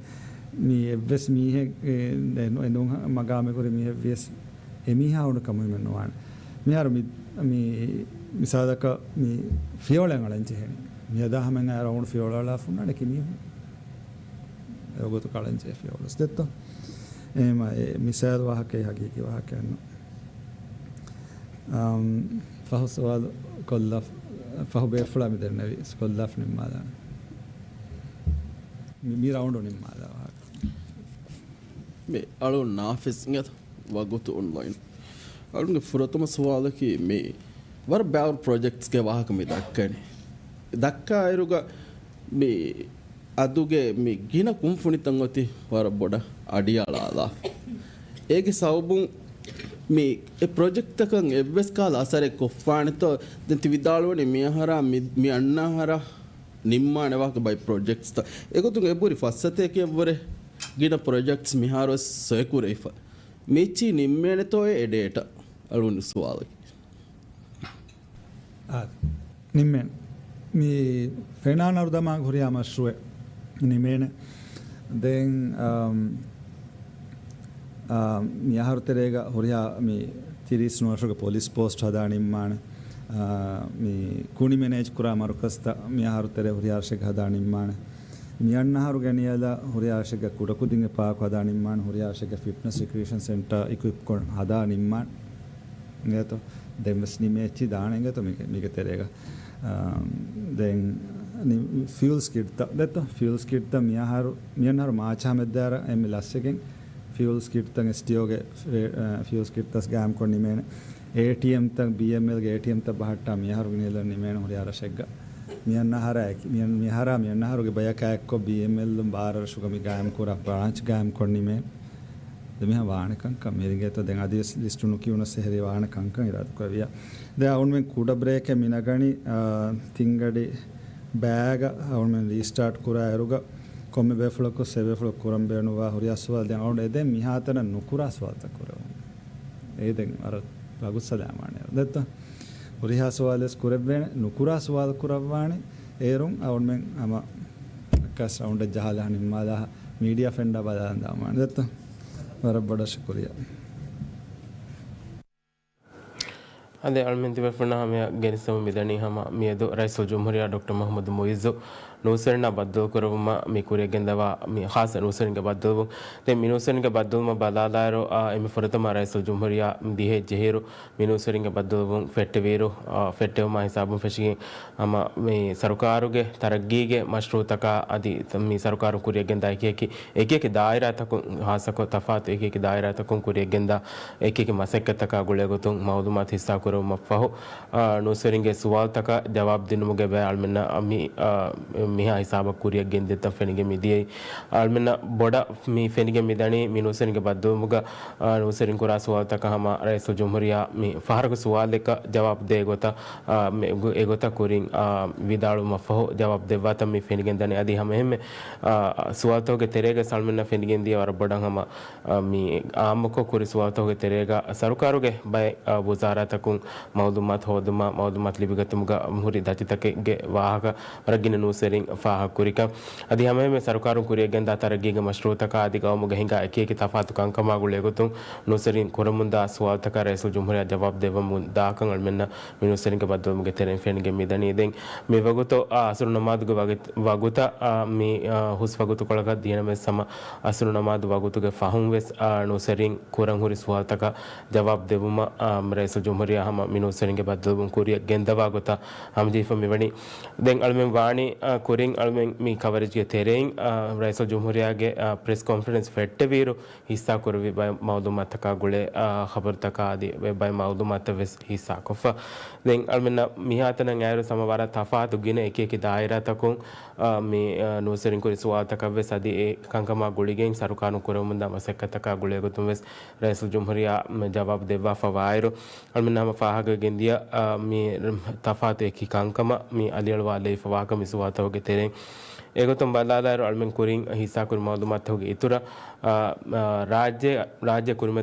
މި އެއްވެސް މީހެއް، އެ، އެ ނޫ-، އެ ނޫން މަގާމެއް ހުރި މީހެއް ވިޔަސް އެމީހާ އުނޑުކަމު ހިމެން ނުވާނެ. މިހާރު މި، މި މިސާލަކަށް މި ފިޔަވަޅެއް އަޅަން ޖެހެނީ. މިއަދާ ހަމައިން އައިރު އަޅުގަނޑު ފިޔަވަޅު އަޅާ ފުންނާނެ ކި މީހުން. އެގޮތު ކަޅަން ޖެހޭ ފިޔަވަޅު ދެއްތޯ. އެހެމަ އެ މިސާލު ވާހަކައެއް ހަގީގީ ވާހަކައެއް ނޫން. އަމް، ފަހު ސުވާލު ކޮށްލާ، ފަހު ބޭފުޅާ މި ދެންނެވި ސްކޮލްލާފް ނިންމާލާނެ. މި، މި ރައުންޑު ނިންމާލާ ވާހަކަ. މި އަޅު ނާފިޒް އިނގޭތަ ވަގުތު އޮންލައިން. އަޅުގެ ފުރަތަމަ ސުވާލަކީ މި ވަރަށް ބާރު ޕްރޮޖެކްޓްސްގެ ވާހަކަ މި ދައްކަނީ. ދައްކާއިރުގަ މި އަދުގެ މި ގިނަ ކުންފުނިތައް އޮތީ ވަރަށް ބޮޑަށް އަޑިއަޅާލާފަ. އޭގެ ސަބަބުން މި އެ ޕްރޮޖެކްޓްތަކަށް އެއްވެސް ކަހަލަ އަސަރެއް ކޮށްފާނެތޯ؟ ދެން ތި ވިދާޅުވަނީ މި އަހަރާ މި، މި އަންނަ އަހަރާ ނިންމާނެ ވާހަކަ ބައި ޕްރޮޖެކްޓްސްތައް. އެގޮތުން އެބުރި ފައްސަތޭކައަށްވުރެ ގިނަ ޕްރޮޖެކްޓްސް މިހާރުވެސް ސޮއެކުރެވިފަ. މިއެއްޗިހި ނިންމޭނެތޯއޭ އެ ޑޭޓަ؟ އަޅުގަނޑު ސުވާލަކީ. އާ، ނިންމޭނެ. މި ފެނާނަރު ދަމާ ހުރިހާ މަޝްރޫއެއް ނިމޭނެ. ދެން، އަމް، އާ، މި އަހަރު ތެރޭގަ ހުރިހާ މި ތިރީސް ނުވަށުގެ ޕޮލިސް ޕޯސްޓް ހަދާ ނިންމާނެ. އާ، މި ކުނި މެނޭޖް ކުރާ މަރުކަޒްތައް މި އަހަރު ތެރޭ ހުރިހާ ރަށެއްގަ ހަދާ ނިންމާނެ. މި އަންނަ އަހަރުގެ ނިޔަލަށް ހުރިހާ ރަށެއްގަ ކުޑަކުދިންގެ ޕާކު ހަދާ ނިންމާނެ. ހުރިހާ ރަށެއްގަ ފިޓްނަސް ރިކްރިއޭޝަން ސެންޓަރ އިކުއިޕް ކޮށް ހަދާ ނިންމާނެ. އިނގޭތޯ؟ ދެން ވެސް ނިމޭ އެއްޗި ދާނެ އިނގޭތޯ މީގެ، މީގެ ތެރޭގަ. އާ، ދެން ނި-، ފިއުލްސް ކިޓްތައް ދެއްތޯ؟ ފިއުލްސް ކިޓްތައް މިއަހަރު، މިއަންނަ އަހަރު މާޗާ މެއްދާރަ އެންމެ ލަސްވެގެން ފިއުލްސް ކިޓްތައް އެސްޓީއޯގެ ފި-، އާ، ފިއުލްސް ކިޓްތައް ގާއިމްކޮށް ނިމޭނެ. އޭޓީއެމްތައް، ބީއެމްއެލްގެ އޭޓީއެމްތައް ބަހައްޓާ މިއަހަރު ނިލަން ނިމޭނެ ހުރިހާ ރަށެއްގަ. މިއަންނަ އަހަރާ އެކި-، މިއަން-، މިއަހަރާ މިއަންނަ އަހަރުގެ ބަޔަކާ އެއްކޮށް ބީއެމްއެލް ބާރަށުގަ މި ގާއިމްކުރާ ބްރާންޗް ގާއިމްކޮށް ނިމޭނެ. ދެ މިހާ ވާނެ ކަންކަން މިރިނގޭތޯ؟ ދެން އަދިވެސް ލިސްޓު ނުކިޔުނަސް އެހެރީ ވާނެ ކަންކަން އިރާދަކުރެއްވިޔާ. ދެ އަޅުމެން ކުޑަ ބްރޭކެއް މިނަގަނީ، އާ، ތިންގަޑި ބައިގަ އަޅުމެން ރީސްޓާޓް ކުރާ އިރުގަ ކޮންމެ ބޭފުޅަކު ސެ ބޭފުޅަކު ކުރަން ބޭނުންވާ ހުރިހާ ސުވާލު ދެން އަޅުގަނޑު އެދެން މިހާތަނަށް ނުކުރާ ސުވާލުތައް ކުރެވުން. އެ ދެން ވަރަށް ވަގުތު ސަލާމާނެ ދެއްތޯ؟ ހުރިހާ ސުވާލެސް ކުރެއްވޭނެ، ނުކުރާ ސުވާލު ކުރައްވާނެ. އޭރުން އަޅުމެން ހަމަ އެއްކަސް ރައުންޑެއް ޖަހާލާ ނިންމާލާ މީޑިއާ ފެންޑާ ބަލާލަން ދާމާނެ ދެއްތޯ؟ ވަރަށް ބޮޑަށް ޝުކުރިޔާ. އަދި އަޅުމެން ތިބޭފުޅުންނާ ހަމަޔަށް ގެނެސްދެމުން މިދަނީ ހަމަ މިއަދު ރައީސުލްޖުމްހޫރިއްޔާ ޑޮކްޓަރ މުޙައްމަދު މުޢިއްޒު ނޫސްވެރިންނާ ބައްދަލުކުރެއްވުމަށް މި ކުރިއަށްގެންދަވާ މި ޚާއްޞަ ނޫސްވެރިންގެ ބައްދަލުވުން. ދެން މި ނޫސްވެރިންގެ ބައްދަލުވުމަށް ބަލާލާއިރު، އާ، އެންމެ ފުރަތަމަ ރައީސުލްޖުމްހޫރިއްޔާ ދިހައެއް ޖެހިއިރު މި ނޫސްވެރިންގެ ބައްދަލުވުން ފެއްޓެވިއިރު، އާ، ފެއްޓެވުމާ ހިސާބުން ފެށިގެން ހަމަ މި ސަރުކާރުގެ ތަރައްގީގެ މަޝްރޫޢުތަކާ އަދި މި ސަރުކާރުން ކުރިއަށްގެންދާ އެކިއެކި، އެކިއެކި ދާއިރާތަކުން، ޚާއްޞަކޮށް ތަފާތު އެކިއެކި ދާއިރާތަކުން ކުރިއަށްގެންދާ އެކިއެކި މަސައްކަތްތަކާ ގުޅޭގޮތުން މަޢުލޫމާތު ހިއްސާކުރެވުމަށްފަހު، އާ، ނޫސްވެރިންގެ ސުވާލުތަކަށް ޖަވާބު ދިނުމުގެ ބައި އަޅުމެންނަށް މި، އާ، މިހާ ހިސާބަށް ކުރިއަށް ގެންދިއްތަން ފެނިގެން މިދިޔައީ. އަޅުމެންނަށް ބޮޑަށް މި ފެނިގެން މިދަނީ މި ނޫސްވެރިންގެ ބައްދަލުވުމުގަ، އާ، ނޫސްވެރިން ކުރާ ސުވާލުތަކަށް ހަމަ ރައީސުލްޖުމްހޫރިއްޔާ މި ފަހަރަކު ސުވާލެއްގަ ޖަވާބު ދޭ ގޮތަށް، އާ، މި ގު-، އެގޮތަށް ކުރިން، އާ، ވިދާޅުވުމަށްފަހު ޖަވާބު ދެއްވާތަން މި ފެނިގެން ދަނީ. އަދި ހަމައެހެންމެ، އާ، ސުވާލުތަކުގެ ތެރޭގަ އަޅުމެންނަށް ފެނިގެން ދިޔަ ވަރަށް ބޮޑަށް ހަމަ އާ، މި އާއްމުކޮށް ކުރި ސުވާލުތަކުގެ ތެރޭގަ ސަރުކާރުގެ ބައެއް، އާ، ވުޒާރާތަކުން މައުލޫމާތު ހޯދުމަށް، މައުލޫމާތު ލިބިގަތުމުގަ ހުރި ދަތިތަކެއްގެ ވާހަކަ ވަރަށް ގިނަ ނޫސްވެރިން ފާހަގަކުރިކަން. އަދި ހަމައެހެންމެ ސަރުކާރުން ކުރިއަށްގެންދާ ތަރައްގީގެ މަޝްރޫޢުތަކާ އަދި ގައުމުގެ ހިނގާ އެކިއެކި ތަފާތު ކަންކަމާ ގުޅޭގޮތުން ނޫސްވެރިން ކުރަމުންދާ ސުވާލުތަކަށް ރައީސުލްޖުމްހޫރިއްޔާ ޖަވާބު ދެއްވަމުން ދާކަން އަޅުމެންނަށް މި ނޫސްވެރިންގެ ބައްދަލުވުމުގެ ތެރެއިން ފެނިގެން މިދަނީ. ދެން މި ވަގުތު، އާ، އަސުރު ނަމާދުގެ ވަގުތު، ވަގުތަށް، އާ، މި، އާ، ހުސް ވަގުތުކޮޅަކަށް ދިޔަނަމަވެސް ހަމަ އަސުރު ނަމާދު ވަގުތުގެ ފަހުން ވެސް، އާ، ނޫސްވެރިން ކުރަން ހުރި ސުވާލުތަކަށް ޖަވާބު ދެއްވުމަށް، އާ، ރައީސުލްޖުމްހޫރިއްޔާ ހަމަ މި ނޫސްވެރިންގެ ބައްދަލުވުން ކުރިއަށް ގެންދަވާ ގޮތަށް ހަމަޖެހިފަ މިވަނީ. ދެން އަޅުމެން ވާނީ، އާ، ކުރިން އަޅުމެން މި ކަވަރޭޖްގެ ތެރެއިން، އާ، ރައީސުލްޖުމްހޫރިއްޔާގެ، އާ، ޕްރެސް ކޮންފަރެންސް ފެއްޓެވިއިރު، ހިއްސާކުރެއްވި ބައެއް މައުލޫމާތަކާ ގުޅޭ، އާ، ޚަބަރުތަކާ އަދި ބައެއް މައުލޫމާތަށް ވެސް ހިއްސާކޮށްފަ. ދެން އަޅުމެންނަށް މިހާތަނަށް އައިރު ހަމަ ވަރަށް ތަފާތު ގިނަ އެކި އެކި ދާއިރާތަކުން، އާ، މި، އާ، ނޫސްވެރިން ކުރި ސުވާލުތަކަށް ވެސް އަދި އެ ކަންކަމާ ގުޅިގެން ސަރުކާރުން ކުރެވެމުންދާ މަސައްކަތްތަކާ ގުޅޭގޮތުން ވެސް ރައީސުލްޖުމްހޫރިއްޔާ ޖަވާބު ދެއްވާފަ ވާއިރު، އަޅުމެން ހަމަ ފާހަގަވެގެން ދިޔަ، އާ، މި ތަފާތު އެކި ކަންކަމަށް މި އަލިއަޅުވާލެވިފަ ވާކަން މި ސުވާލުތަކުގެ ތެރެއިން. އެގޮތުން ބަލާލާއިރު، އަޅުމެން ކުރިން ހިއްސާކުރި މައުލޫމާތުތަކުގެ އިތުރަށް، އާ، އާ، ރާއްޖެ، ރާއްޖެ ކުރިމަ